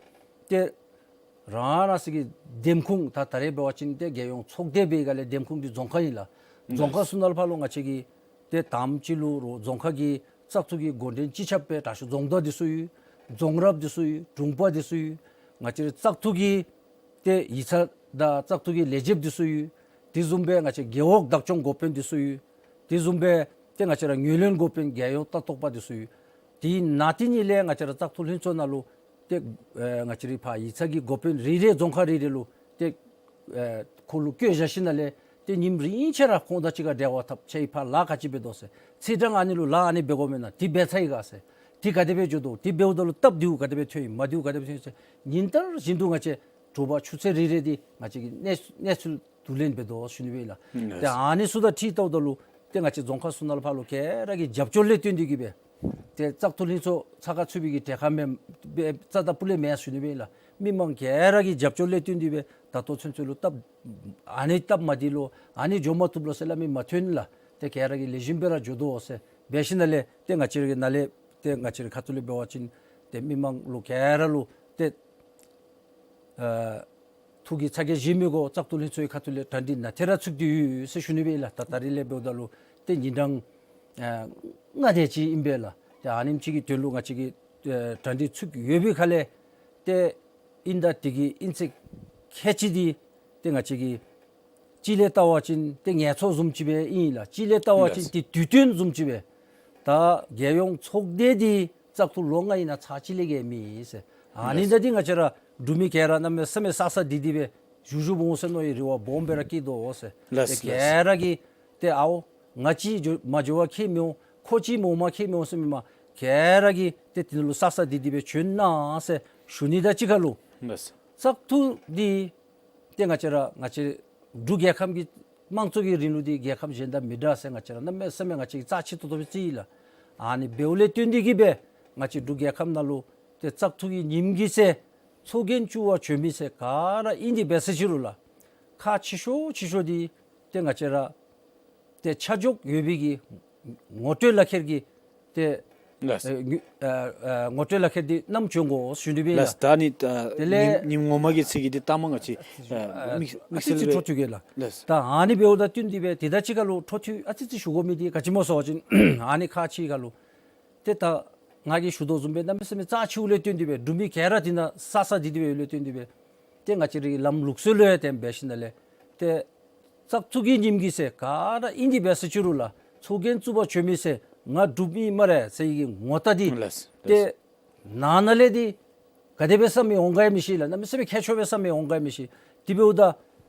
ཏེ་རང་རང་སོ་གི་འདེམས་ཁོངས་ད་ད་རེས་འབད་བ་ཅིན་ཏེ་རྒྱལ་ཡོངས་ཚོགས་སྡེ་སྦེ་ག་ལས་འདེམས་ཁོངས་འདི་རྫོང་ཁག་ཨིན་ལགས། རྫོང་ཁག་ཚུ་ནང་ལུ་ཕར་ལུ་ང་བཅས་ཀྱིས་ཏེ་དང་པ་ཅིག་ལུ་རོགས་རྫོང་ཁག་གི་བཙག་འཐུ་གི་འགོ་འདྲེན་སྤྱི་ཁྱབ་སྦེ་དྲག་ཤོས་རྫོང་བདག་འདི་ཚུ་ཡོད། རྫོང་རབ་འདི་ཚུ་ཡོད། དྲུང་པ་འདི་ཚུ་ཡོད། ང་བཅས་རའི་བཙག་འཐུ་གི་ཏེ་ཡིག་ཚང་དང་བཙག་འཐུ་གི་ལས་བྱེདཔ་འདི་ཚུ་ཡོད། དེ་བཟུམ་སྦེ་ང་བཅས་རྒེད་འོག་བདག་སྐྱོང་འགོ་དཔོན་འདི་ཚུ་ཡོད། དེ་བཟུམ་སྦེ་ཏེ་ང་བཅས་ར་ངོས་ལེན་འགོ་དཔོན་རྒྱལ་ཡོངས་ལྟ་རྟོག་པ་འདི་ཚུ་ཡོད། དེ་ནང་དེ་ཉིད་ལས་ང་བཅས་ར་བཙག་འཐུ་ལྷན་ཚོགས་ནང་ལུ་ཏེ་ཨེ་ང་བཅས་རའི་ཕར་ཡིག་ཚང་གི་འགོ་དཔོན་རེ་རེ་རྫོང་ཁག་རེ་རེ་ལུ་ཏེ་ཨེ་ཁོ་ལུ་བསྐོ་བཞག་ཞིནམ་ལས་ཏེ་ཉིནམ་རེ་ཉིནམ་ཅིག་ར་ཁོང་དང་གཅིག་ཁར་འབྲེལ་བ་འཐབ། ཁྱེད་ཕར་ལཱ་ག་ཅི་འབད་དོ་ཟེར། ཚེས་གྲངས་ཨ་ནི་ལུ་ལཱ་ཨ་ནི་འབད་དགོ་མེན་ན། དེ་འབད་ཚར་ཡི་ག་ཟེར། དེ་ག་དེ་སྦེ་འགྱོ་དོ། དེ་འབདཝ་ད་ལུ་སྟབས་བདེཝ་ག་དེ་སྦེ་ཐོན་ཡི། མ་བདེཝ་ག་དེ་སྦེ་ཐོན་ཡི་ཟེར། ཉིན་ལྟར་བཞིན་དུ་ང་བཅས་དྲོ་པ་ཆུ་ཚོད་རེ་རེ་འདི་ང་བཅས་ཀྱིས་གནས་གནས་ཚུལ་བསྡུ་ལེན་འབད་དོ་ཞུ་ནི་སྦེ་ཨིན་ལགས། ཏེ་ཨ་ནི་ཚུ་དང་འཁྲིལ་བལྟཝ་ད་ལུ་ཏེ་ང་བཅས་རྫོང་ཁག་ཚུ་ནང་ལུ་ཕར་ལུ་ག་ར་གིས་རྒྱབ་སྐྱོར་ལས་བརྟེན་ཏེ་གིས་སྦེ་ཏེ་བཙག་འཐུ་ལྷན་ཚོགས་ཚགས་ཁར་ཚུད་པའི་གི་གྲལ་ཁར་མེན་པས། རྩ་དང་སྤུ་ལས་མེན་ཞུ་ནི་སྦེ་ཨིན་ལགས། མི་མང་ག་ར་གིས་རྒྱབ་སྐྱོར་ལས་བརྟེན་ཏེ་སྦེ་ད་ལྟོ་ཚུན་ཚོད་ལུ་སྟབས་ཨ་ནི་སྟབས་མ་བདེ་ལོ་ཨ་ནི་འགྱོ་མ་བཏུབ་ལོ་ཟེར་སླབ་མི་མ་ཐོན་ལགས། ཏེ་ག་ར་གིས་ལེགས་ཤོམ་སྦེ་ར་འགྱོ་དོ་ཟེར་འབད་ཞིནམ་ལས་ཏེ་ང་བཅས་ར་གི་ནཱ་ལས་ཏེ་ང་བཅས་རའི་ཁ་ཐུག་ལས་འབད་བ་ཅིན་ཏེ་མི་མང་ལུ་ག་ར་ལུ་ཏེ་ཨ་ཐུགས་ཀྱི་ཚ་གྱང་བཞེས་མི་དགོ། བཙག་འཐུ་ལྷན་ཚོགས་ཀྱི་ཁ་ཐུག་ལས་གྲ་སྒྲིག་ནཱ་ཏེ་ར་ཚུད་དེ་ཡོད་ཟེར་ཞུ་ནི་སྦེ་ཨིན་ལགས། ད་ད་རིས་ལས་འབདཝ་ད་ལུ་ཏེ་ཉིན་གྲངས་ཨ་ལྔ་དེ་ཅིག་ཨིན་པས་ལགས། ཏེ་ཨ་ནེམ་ཅིག་གི་དོན་ལུ་ང་བཅས་ཀྱིས་ཨ་གྲ་སྒྲིག་ཚུད་ཡོད་པའི་ཁ་ལས་ཏེ་ཨིན་ད་དེ་གི་ཨིན་ཚེས་ཁལ་གཅིག་འདི་ཏེ་ང་བཅས་ཀྱིས་སྤྱི་ལས་བལྟ་བ་ཅིན་ཏེ་ངལ་འཚོ་བཟུམ་ཅིག་སྦེ་ཨིན་ལགས། སྤྱི་ལས་བལྟ་བ་ཅིན་ཏེ་དུས་སྟོན་བཟུམ་ཅིག་སྦེ། ད་རྒྱལ་ཡོངས་ཚོགས་སྡེ་འདི་བཙག་འཐུ་ལོ་ལྔ་ཨིན་ན་ཚར་གཅིག་ལས་བརྒལ་མེད་ཟེར། ཨ་ནི་ད་འདི་ང་བཅས་ར་འབྲུག་མི་ག་ར་གནམ་མེད་ས་མེད་ས་ས་དེ་དེ་སྦེ་བཞུགས་བཞུགསཔ་འོང་ཟེར་མནོ་བའི་རེ་བ་སྦོམ་སྦེ་ར་བསྐྱེད་དོ་ཟེར། ལགས་ཏེ་ལགས། ག་ར་གིས་ཏེ་ཨའོ་ང་གཅིག་འགྱོ་མ་འགྱོ་བར་ཁྱད་མི་འོང་། ཁོ་གཅིག་མ་འོངམ་ཁྱད་མི་འོང་ཟེར་མི་མ་ག་ར་གིས་ཏེ་དེ་ནང་ལུ་ས་ས་དེ་དེ་སྦེ་བྱོན་གནང་ཟེར་ཞུ་ནི་དང་གཅིག་ཁར་ལུ། ལགས། བཙག་འཐུ་འདི་ཏེ་ང་བཅས་ར་ང་བཅས་འབྲུག་རྒྱལ་ཁབ་ཀྱི་དམངས་གཙོ་གི་རིང་ལུགས་འདི་རྒྱལ་ཁབ་གཞན་དང་མི་འདྲ་ཟེར་ང་བཅས་ར་གནམ་མེད་ས་མེད་ང་བཅས་ཀྱིས་རྩ་ཆེ་ཏོག་ཏོ་སྦེ་བརྩི་ཡི་ལགས། ཨ་ནི་འབདཝ་ལས་བརྟེན་ཏེ་གིས་སྦེ་ང་བཅས་འབྲུག་རྒྱལ་ཁབ་ནང་ལུ་ཏེ་བཙག་འཐུ་གི་ཉིནམ་གི་ཚེ་ཚོགས་རྒྱན་བཙུགས་པར་བྱོན་མི་ཟེར་ག་ར་ཨིན་དེ་འབད་ས་ཅིག་རུང་ལགས། ཁག་ཆེ་ཤོས་ཆེ་ཤོས་འདི་ཏེ་ང་བཅས་ར་ཏེ་ཆ་འཇོག་ཡོད་པའི་གི་ངོ་སྤྲོད་ལག་ཁྱེར་གྱི་ཏེ་ལགས། ཨེ་ངོ་ཨ་ཨ་ངོ་སྤྲོད་ལག་ཁྱེར་འདི་བསྣམས་བྱོན་དགོ་ཞུ་ནི་སྦེ་ལགས། ལགས། ད་ནི་ཨ་དེ་ལས་ཉིནམ་ཉིནམ་ངོ་མ་གི་ཚེས་གི་འདི་ལྟ་མ་ང་བཅས་ཨ་ཨ་དམིགས་ཨ་དམིགས་ཙི་བསལ་ཅིག་སྦེ། འཕྲོ་མཐུད་གེ་ལགས། ལགས། ད་ཨ་ནི་འབདཝ་དང་བསྟུན་ཏེ་སྦེ་དེ་དང་གཅིག་ཁར་ལུ་འཕྲོ་མཐུད་ཨ་ཙི་ཙི་ཞུ་དགོ་མི་འདི་ག་ཅི་སྨོ་ཟེར་བ་ཅིན་ཨ་ནི་ཁག་ཆེ་ཁར་ལུ་ཏེ་ད་ང་གིས་ཞུ་དོ་བཟུམ་སྦེ་གནམ་མེད་ས་མེད་རྩ་ཆེཝ་ལས་བརྟེན་ཏེ་སྦེ་འབྲུག་མི་ག་ར་དེ་ནང་ས་ས་དེ་དེ་སྦེ་ཡོད་ལས་བརྟེན་ཏེ་སྦེ་ཏེ་ང་བཅས་རའི་ལམ་ལུགས་སྲོལ་ལུ་ཡང་དེ་སྦེ་འབད་ཞིནམ་ལས་ཏེ་བཙག་འཐུ་གི་ཉིནམ་གི་ཚེ་ག་ར་ཨིན་དེ་འབད་ས་ཅིག་རུང་ལགས། ཚོགས་རྒྱན་བཙུགས་པར་བྱོན་མི་ཟེར་ང་འབྲུག་མི་སྨ་རེ་ཟེར་བའི་གི་ངོ་རྟགས་འདི་ལགས། ཏེ་ནང་ན་ལས་འདི་ག་དེ་སྦེ་བསམ་མི་འོང་ག་ཡང་མི་ཤེས་ལགས། གནམ་མེད་ས་མེད་ཁྱད་ཆོས་སྦེ་བསམ་མི་འོང་ག་ཡང་མི་ཤེས། དེ་འབདཝ་ད་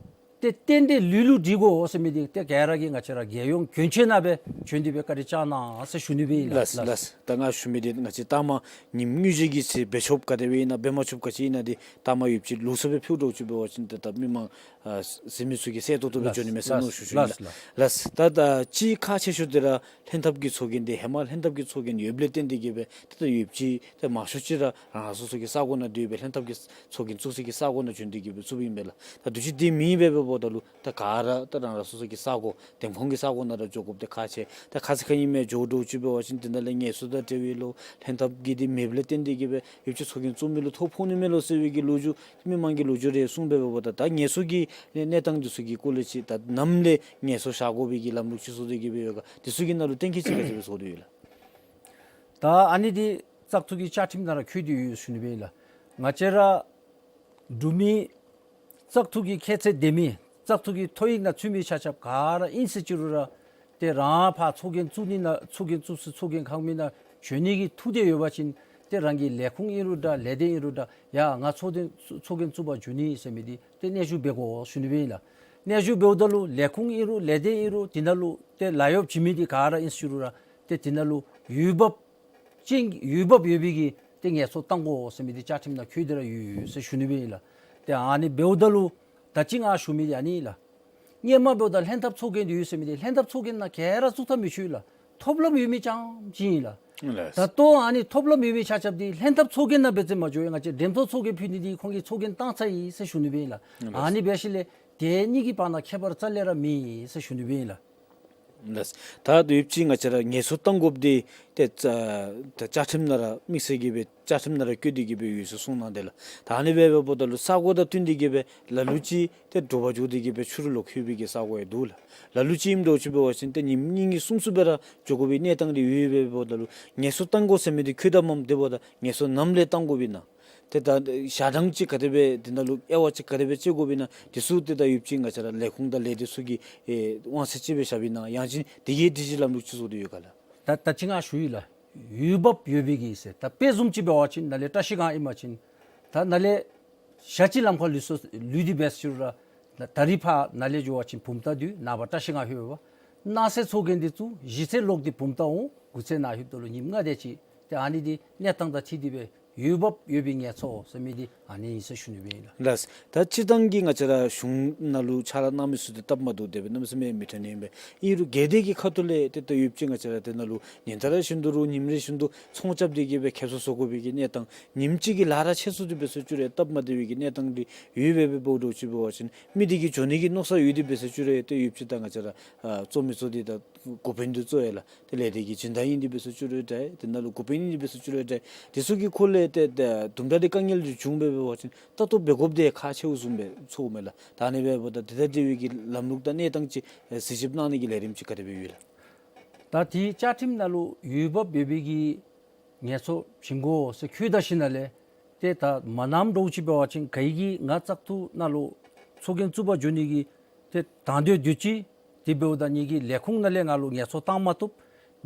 ཏེ་རྟེན་འབྲེལ་ལུས་ལུ་འགྲིག་དགོ་ཟེར་མི་འདི་ཏེ་ག་ར་གིས་ང་བཅས་ར་རྒྱལ་ཡོངས་གྱོན་ཆས་ནང་སྦེ་བྱོན་ཏེ་སྦེ་བཀའ་དྲིན་བསྐྱང་གནང་ཟེར་ཞུ་ནི་སྦེ་ཨིན་ལགས། ལགས་ལགས། ད་ང་ཞུ་མི་འདི་ང་བཅས་ལྟ་མ་ཉིནམ་དངོས་གཞི་གི་ཚེ་འབད་ཆོགཔ་ག་དེ་སྦེ་ཨིན་ན་འབད་མ་ཆོགཔ་ག་ཅི་ཨིན་ན་འདི་ལྟ་མ་ཡོདཔ་ཅིག་ལུགས་སྲོལ་སྦེ་ཕུལ་དོ་ཅིག་འབད་བ་ཅིན་ཏེ་ད་མི་མང་ཨ་གཟིགས་མི་ཚུ་གིས་གསལ་ཏོག་ཏོ་སྦེ་འགྱོ་ནི་མས་ཟེར་མནོ་ཞུ་ཞུཝ་ཨིན་ལགས། ལགས་ལགས། ད་ད་ཅིག་ཁག་ཆེ་ཤོས་འདི་ར་ལྷན་ཐབས་ཀྱི་ཚོགས་རྒྱན་འདི་ཧེ་མ་ལྷན་ཐབས་ཀྱི་ཚོགས་རྒྱན་ཡོདཔ་ལས་བརྟེན་ཏེ་གིས་སྦེ་ཏེ་ད་ཡོདཔ་ཅིག་ཏེ་མང་ཤོས་ཅིག་ར་རང་རང་སོ་སོ་གི་ས་གོ་ནང་སྡོད་སྦེ་ལྷན་ཐབས་ཀྱི་ཚོགས་རྒྱན་བཙུགས་སའི་གི་ས་གོ་ནང་བྱོན་ཏེ་གིས་སྦེ་བཙུགསཔ་ཨིན་པས་ལགས། ད་དུས་ཅི་འདི་མེད་པས་འབདཝ་ད་ལུ་ད་ག་ར་ད་རང་རང་སོ་སོ་གི་ས་གོ་འདེམས་ཁོངས་ཀྱི་ས་གོ་ནང་ར་འགྱོ་དགོཔ་འདི་ཁག་ཆེ། ད་ཁ་ཙ་ཁ་ཉིནམ་འགྱོ་དོ་ཅིག་འབད་བ་ཅིན་དེ་ནང་ལས་ངལ་གསོ་དང་འབྲེལ་བའི་ལོ་ལྷན་ཐབས་ཀྱི་འདི་མེདཔ་ལས་བརྟེན་ཏེ་གིས་སྦེ་ཡོདཔ་ཅིག་ཚོགས་རྒྱན་བཙུགས་མི་ལུ་ཐོ་ཕོག་ནི་མས་ལོ་ཟེར་བའི་གི་ལོ་རྒྱུས་མི་མང་གིས་ལོ་རྒྱུས་རེ་གསུངས་པས་འབདཝ་ད་ད་ངལ་གསོ་གི་གནས་གནས་སྟངས་འདི་ཚུ་གི་སྐོར་ལས་ཅིག་ད་ནམ་ལས་ངལ་གསོ་བཞག་དགོ་པའི་གི་ལམ་ལུགས་ཅིག་བཟོ་སྟེ་གིས་སྦེ་ཡོད་ག། འདི་ཚུ་གི་ནང་ལུ་གཏན་འཁེལ་ཅིག་ག་ཅི་སྦེ་བཟོ་དོ་ཡོད་ལགས། ད་ཨ་ནི་འདི་བཙག་འཐུ་གི་བཅའ་ཁྲིམས་ནང་ར་འཁོད་དེ་ཡོད་ཞུ་ནི་སྦེ་ཨིན་ལགས། ང་བཅས་ར་འབྲུག་མི་བཙག་འཐུ་གི་ཁྱད་ཚད་ལྡན་མི་བཙག་འཐུ་གི་ཐོ་ཡིག་ནང་ཚུད་མི་ཆ་ཁྱབ་ག་ར་ཨིན་ཟེར་ཅི་རུང་ར་ཏེ་རང་ཕར་ཚོགས་རྒྱན་བཙུགས་ནི་ནང་ཚོགས་རྒྱན་བཙུགས་ས་ཚོགས་རྒྱན་ཁང་མིག་ནང་བྱོན་ནི་གི་ཐུགས་འདོད་ཡོད་པ་ཅིན་ཏེ་རང་གི་ལས་ཁུངས་ཨིན་རུང་འདྲ་ལས་སྡེ་ཨིན་རུང་འདྲ་ཡ་ང་ཚོགས་རྒྱན་ཚོགས་རྒྱན་བཙུགས་པར་འགྱོ་ནི་ཟེར་མི་འདི་ཏེ་སྙན་ཞུ་འབད་དགོ་ཞུ་ནི་སྦེ་ཨིན་ལགས། སྙན་ཞུ་འབདཝ་ད་ལུ་ལས་ཁུངས་ཨིན་རུང་ལས་སྡེ་ཨིན་རུང་དེ་ནང་ལུ་ཏེ་ལཱ་གཡོགཔ་བྱིན་མི་འདི་ག་ར་ཨིན་ཟེར་ཅི་རུང་ར་ཏེ་དེ་ནང་ལུ་འོས་འབབ་ཅན་འོས་འབབ་ཡོད་པའི་གི་ཏེ་ངལ་གསོ་བཏང་དགོ་ཟེར་མི་འདི་བཅའ་ཁྲིམས་ནང་འཁོད་དེ་ར་ཡོད་ཟེར་ཞུ་ནི་སྦེ་ཨིན་ལགས། ཏེ་ཨ་ནི་འབདཝ་ད་ལུ་ད་ཅི་ང་ཞུ་མི་འདི་ཨ་ནི་ཨིན་ལགས། སྔོན་མ་འབདཝ་ད་ལྷན་ཐབས་ཚོགས་རྒྱན་འདི་ཡོད་ཟེར་མི་འདི་ལྷན་ཐབས་ཚོགས་རྒྱན་ནང་ག་ར་བཙུགས་ཐབས་མི་ཚུགས་ལགས། ཐོབ་ལམ་ཡོད་མི་རྐྱངམ་ཅིག་ཨིན་ལགས། ལགས། ད་ལྟོ་ཨ་ནི་ཐོབ་ལམ་ཡོད་མི་ཆ་ཁྱབ་འདི་ལྷན་ཐབས་ཚོགས་རྒྱན་ནང་འབད་བརྩོན་མ་འགྱོ་བར་ང་བཅས་འགྲེམས་ཚོགས་ཚོགས་རྒྱན་ཕུལ་ནི་འདི་ཁོང་གིས་ཚོགས་རྒྱན་བཏང་ཚར་ཡི་ཟེར་ཞུ་ནི་སྦེ་ཨིན་ལགས། ལགས། ཨ་ནི་འབད་ཞིནམ་ལས་དེ་གཉིས་ཀྱི་བར་ན་ཁྱད་པར་རྩ་ལས་ར་མེད་ཟེར་ཞུ་ནི་སྦེ་ཨིན་ལགས། ལགས། ད་ཡོདཔ་ཅིག་ང་བཅས་ར་ངལ་གསོ་བཏང་དགོཔ་འདི་ཏེ་ད་བཅའ་ཁྲིམས་ནང་ར་དམིགས་བསལ་གྱི་སྦེ་བཅའ་ཁྲིམས་ནང་ར་བཀོད་དེ་གི་སྦེ་ཡོད་ཟེར་གསུངས་གནང་དེས་ལགས། ད་ཨ་ནི་སྦེ་འབདཝ་ད་ལུ་ས་གོ་དང་བསྟུན་ཏེ་གི་སྦེ་ལ་ལུ་ཅིག་ཏེ་དྲོ་པ་འགྱོ་སྟེ་གི་སྦེ་ཕྱི་རུ་ལོག་ལྷོད་པའི་གི་ས་གོ་ཡང་འདུག་ལགས། ལ་ལུ་ཅིག་ཨིནམ་འདྲཝ་ཅིག་འབད་བ་ཅིན་ཏེ་ཉིནམ་གཉིས་གཉིས་གསུམ་གསུམ་སྦེ་ར་འགྱོ་དགོ་པའི་གནས་སྟངས་འདི་ཡོདཔ་སྦེ་འབདཝ་ད་ལུ་ངལ་གསོ་བཏང་དགོ་ཟེར་མི་འདི་ཁོ་དང་མམ་དེ་འབདཝ་ད་ངལ་གསོ་ནམ་ལས་བཏང་དགོ་པས་ན། ཏེ་ད་ཞག་གྲངས་ཅིག་ག་དེ་སྦེ་དེ་ནང་ལུ་དབྱེ་བ་ཅིག་ག་དེ་སྦེ་དཔྱད་དགོ་པས་ན་དེ་ཚུ་ཏེ་ད་ཡོདཔ་ཅིག་ང་བཅས་ར་ལས་ཁུངས་དང་ལས་སྡེ་ཚུ་གིས་ཨེ་དབང་ཚད་ཅིག་སྦེ་བཞག་པས་ན་ཡང་ཅིན་དེ་གི་སྒྲིག་གཞི་ལམ་ལུགས་ཅིག་བཟོ་སྟེ་ཡོད་ག་ལགས། ད་ད་ཅི་ང་ཞུ་ཡི་ལགས། ཡུལ་བབ་ཡོད་པའི་གི་ཟེར། ད་དཔེ་བཟུམ་ཅིག་འབད་བ་ཅིན་ནཱ་ལས་བཀྲ་ཤིས་སྒང་ཨིན་པ་ཅིན་ད་ནཱ་ལས་ཞག་གཅིག་ལམ་ཁར་ལུས་སོ་ལུས་ཏེ་འབད་ཞུ་རུང་ར་ད་རིས་ཕར་ནཱ་ལས་འགྱོ་བ་ཅིན་བུམ་ཐང་འདི་ནངས་པ་བཀྲ་ཤིས་སྒང་ལྷོད་པས། གནངས་ཚེ་ཚོགས་རྒྱན་འདི་བཙུགས། གཞེས་ཚེ་ལོག་སྟེ་བུམ་ཐང་འོང་། དགུ་ཚེ་ནཱ་ལྷོདཔ་ད་ལུ་ཉིནམ་ལྔ་དེ་ཅིག་ཏེ་ཨ་ནི་འདི་གནས་སྟངས་དང་འཁྲིལ་ཏེ་སྦེ་ཡུལ་བབ་ཡོད་པའི་ངལ་གསོ་ཟེར་མི་འདི་ཨ་ནི་ཨིན་ཟེར་ཞུ་ནི་སྦེ་ཨིན་ལགས། ལགས། ད་སྤྱིར་བཏང་གི་ང་བཅས་ར་གཞུང་ནང་ལུ་ཕྱག་ལཱ་གནང་མི་ཚུ་འདི་སྟབས་མ་བདེཝ་དེ་སྦེ་གནམ་མེད་ས་མེད་མི་འཕྲོད་ནི་ཨིན་པས། ཨིན་རུང་སྒེར་སྡེ་གི་ཁ་ཐུག་ལས་ཏེ་ད་ཡོདཔ་ཅིག་ང་བཅས་ར་དེ་ནང་ལུ་ཉིན་ལྟར་བཞིན་དུ་རུང་ཉིནམ་རེ་བཞིན་དུ་ཚོང་རྐྱབ་སྟེ་གི་སྦེ་ཁེབ་སང་བཟོ་དགོ་པའི་གི་གནས་སྟངས་ཉིནམ་གཅིག་གི་ལཱ་ར་ཆད་སོང་སྟེ་འབད་ཞུ་རུང་སྟབས་མ་བདེ་བའི་གི་གནས་སྟངས་འདི་ཡོདཔ་སྦེ་འབདཝ་འདྲཝ་ཅིག་འབད་བ་ཅིན་མི་འདི་གིས་འགྱོ་ནི་གི་མནོ་བསམ་ཡོད་དེ་འབད་ཞུ་རུང་ཏེ་ཡོདཔ་ཅིག་ད་ང་བཅས་ར་ཨ་གཙོ་མི་གཙོ་འདི་ད་འགོ་དཔོན་འདི་གཙོ་ཡ་ལགས། ཏེ་ལས་སྡེ་གི་སྦྱིན་བདག་ཨིན་དེ་འབད་ཞུ་རུང་ཏེ་དེ་ནང་ལུ་འགོ་དཔོན་ཨིན་དེ་འབད་ཞུ་རུང་ཏེ་དེ་ཚུ་གི་ཁ་ལས་ཏེ་ཏེ་དུམ་གྲ་འདི་དཀའ་ངལ་འདི་བྱུང་སྦེ་འབད་བ་ཅིན་ད་ལྟོ་འབད་དགོཔ་འདི་ཁག་ཆེཝ་བཟུམ་སྦེ་ཚོརཝ་མས་ལགས། ད་ཨ་ནི་སྦེ་འབདཝ་ད་དེ་དང་འབྲེལ་བའི་གི་ལམ་ལུགས་དང་གནས་སྟངས་ཅིག་གཟིགས་ཞིབ་གནང་ནི་གི་ལས་རིམ་ཅིག་ག་དེ་སྦེ་ཡོད་ལགས། ད་དེ་བཅའ་ཁྲིམས་ནང་ལུ་ཡུལ་བབ་ཡོད་པའི་གི་ངལ་གསོ་བྱིན་དགོ་ཟེར་བཀོད་ད་ཞིནམ་ལས་ཏེ་ད་མ་གནངམ་འདྲཝ་ཅིག་འབད་བ་ཅིན་ག་གིས་ང་བཙག་འཐུ་ནང་ལུ་ཚོགས་རྒྱན་བཙུགས་པར་འགྱོ་ནི་གི་ཏེ་དང་འདོད་འདོད་ཅི། དེ་འབདཝ་ད་ངེ་གི་ལས་ཁུངས་ནང་ལས་ང་ལུ་ངལ་གསོ་བཏང་མ་བཏུབ།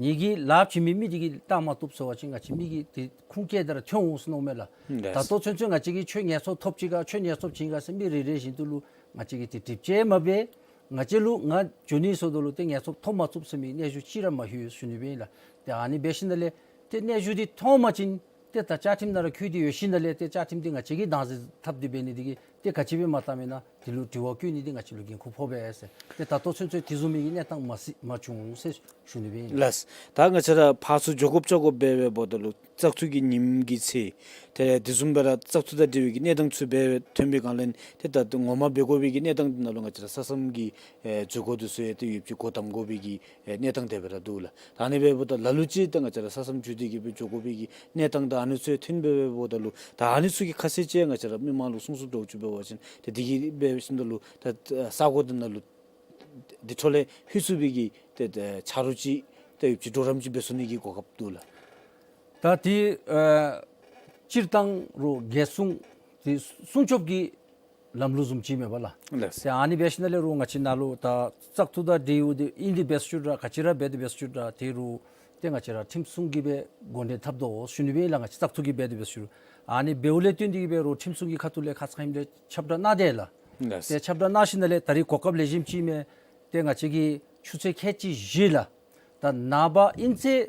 ངེ་གི་ལཱ་བྱིན་མི་མི་འདི་གིས་བཏང་མ་བཏུབ་ཟེར་བ་ཅིན་ང་བཅས་མི་གི་ཏེ་ཁུངས་བཀལ་ཏེ་ར་ཐོན་འོང་ཟེར་མནོཝ་མས་ལགས། ད་ལྟོ་ཚུན་ཚོད་ང་བཅས་ཀྱིས་ཁྱོད་ངལ་གསོ་ཐོབ་ཅི་ག་ཁྱོད་ངལ་གསོ་བྱིན་ག་ཟེར་མི་རེ་རེ་བཞིན་དུ་ལུ་ང་བཅས་ཀྱིས་ཏེ་དྲི་བཅད་མ་འབད། ང་བཅས་ལུ་ང་འགྱོ་ནི་ཟེརཝ་ད་ལུ་ཏེ་ངལ་གསོ་ཐོབ་མ་ཚུགས་ཟེར་མི་གནས་ཚུལ་ཅིག་ར་མ་ལྷོད་ཞུ་ནི་སྦེ་ཨིན་ལགས། ཏེ་ཨ་ནི་འབད་ཞིནམ་ལས་ཏེ་གནས་ཚུལ་འདི་མཐོང་པ་ཅིན་ཏེ་ད་བཅའ་ཁྲིམས་ནང་ར་བཀོད་དེ་ཡོད་ཞིནམ་ལས་ཏེ་བཅའ་ཁྲིམས་འདི་ང་བཅས་ཀྱིས་བདག་འཛིན་འཐབ་སྟེ་འབད་ནི་འདི་གིས་ཏེ་ག་ཅི་སྦེ་མ་བཏང་མེན་ན་དེ་ལུ་དྲི་བ་བཀོད་ནི་འདི་ང་བཅས་ལུ་འགན་ཁུར་ཕོག་པས་ཟེར། ཏེ་ད་ལྟོ་ཚུན་ཚོད་དེ་བཟུམ་མའི་གི་གནས་སྟངས་མ་སྲིད་མ་བྱུང་ཟེར་ཞུ་ནི་སྦེ་ཨིན་ལགས། ལགས། ད་ང་བཅས་ར་ཕར་ཚུར་འགྱོ་དགོཔ་བཅར་དགོཔ་འབད་འབདཝ་ད་ལུ་བཙག་འཐུ་གི་ཉིནམ་གྱི་ཚེས་ཏེ་དེ་བཟུམ་སྦེ་ར་བཙག་འཐུ་དང་འབྲེལ་བའི་གི་གནས་སྟངས་ཚུ་སྦེ་ཐོན་པའི་སྒང་ལས་ཏེ་ད་ངོ་མ་འབད་དགོ་པའི་གི་གནས་སྟངས་འདི་ནང་ལུ་ང་བཅས་ར་ས་མཚམས་ཀྱི་ཨེ་འཛུལ་སྒོ་འདི་ཚུ་ཡང་ཏེ་ཡོདཔ་ཅིག་སྒོ་བསྡམ་དགོ་པའི་གི་ཨེ་གནས་སྟངས་དེ་སྦེ་ར་འདུག་ལགས། ད་ཨ་ནི་འབདཝ་ད་ལ་ལུ་ཅིག་ཏེ་ང་བཅས་ར་ས་མཚམས་བརྒྱུད་དེ་གི་སྦེ་འགྱོ་དགོ་པའི་གི་གནས་སྟངས་དང་ཨ་ནི་ཚུ་ཐོན་སྦེ་འབདཝ་ད་ལུ་ད་ཨ་ནི་ཚུ་གི་ཁ་གསལ་ཅིག་ང་བཅས་ར་མི་མང་ལུ་གསུང་གསུངམ་འདྲཝ་ཅིག་འབད་བ་ཅིན་ཏེ་དེ་གི་འབད་ཞིནམ་ད་ལུ་ད་ས་གོ་དེ་ནང་ལུ་དེ་འཕྲོ་ལས་ལྷོད་ཚུགས་པའི་གི་ཏེ་ཏེ་ཆ་རོགས་ཅིག་ཏེ་ཡོདཔ་ཅིག་གྲོགས་རམ་ཅིག་འབད་ཚུགས་ནི་གི་གོ་སྐབས་འདུག་ལགས། ད་དེ་ཨ་སྤྱིར་བཏང་རུང་རྒྱལ་སྲུང་དེ་སྲུང་སྐྱོབ་ཀྱི་ལམ་ལུགས་བཟུམ་ཅིག་མས་པ་ལགས། ལགས། ཏེ་ཨ་ནི་འབད་ཞིནམ་ལས་རུང་ང་བཅས་ནཱ་ལུ་ད་བཙག་འཐུ་དང་འབྲེལ་ཡོད་དེ་ཨིན་དེ་འབད་ཞུ་རུང་ག་ཅི་ར་འབད་དེ་འབད་ཞུ་རུང་དེ་རུང་ཏེ་ང་བཅས་ར་ཁྲིམས་སྲུང་གིས་སྦེ་འགོ་འདྲེན་འཐབ་དོ་ཞུ་ནི་སྦེ་ཨིན་ལགས། ང་བཅས་བཙག་འཐུ་གིས་འབད་དེ་འབད་ཞུ་རུང་ཨ་ནི་འབདཝ་ལས་བརྟེན་ཏེ་གི་སྦེ་རུང་ཁྲིམས་སྲུང་གི་ཁ་ཐུག་ལས་ཁ་ཙ་ཁ་ཉིནམ་ལས་ཁྱབ་བསྒྲགས་གནང་དེས་ལགས། ལགས། ཏེ་ཁྱབ་བསྒྲགས་གནང་ཞིནམ་ལས་ད་རིས་གོ་སྐབས་ལེགས་ཤོམ་ཅིག་མས། ཏེ་ང་བཅས་ཀྱིས་ཆུ་ཚོད་ཁལ་གཅིག་བཞི་ལགས། ད་ནངས་པ་ཨིན་ཚེས་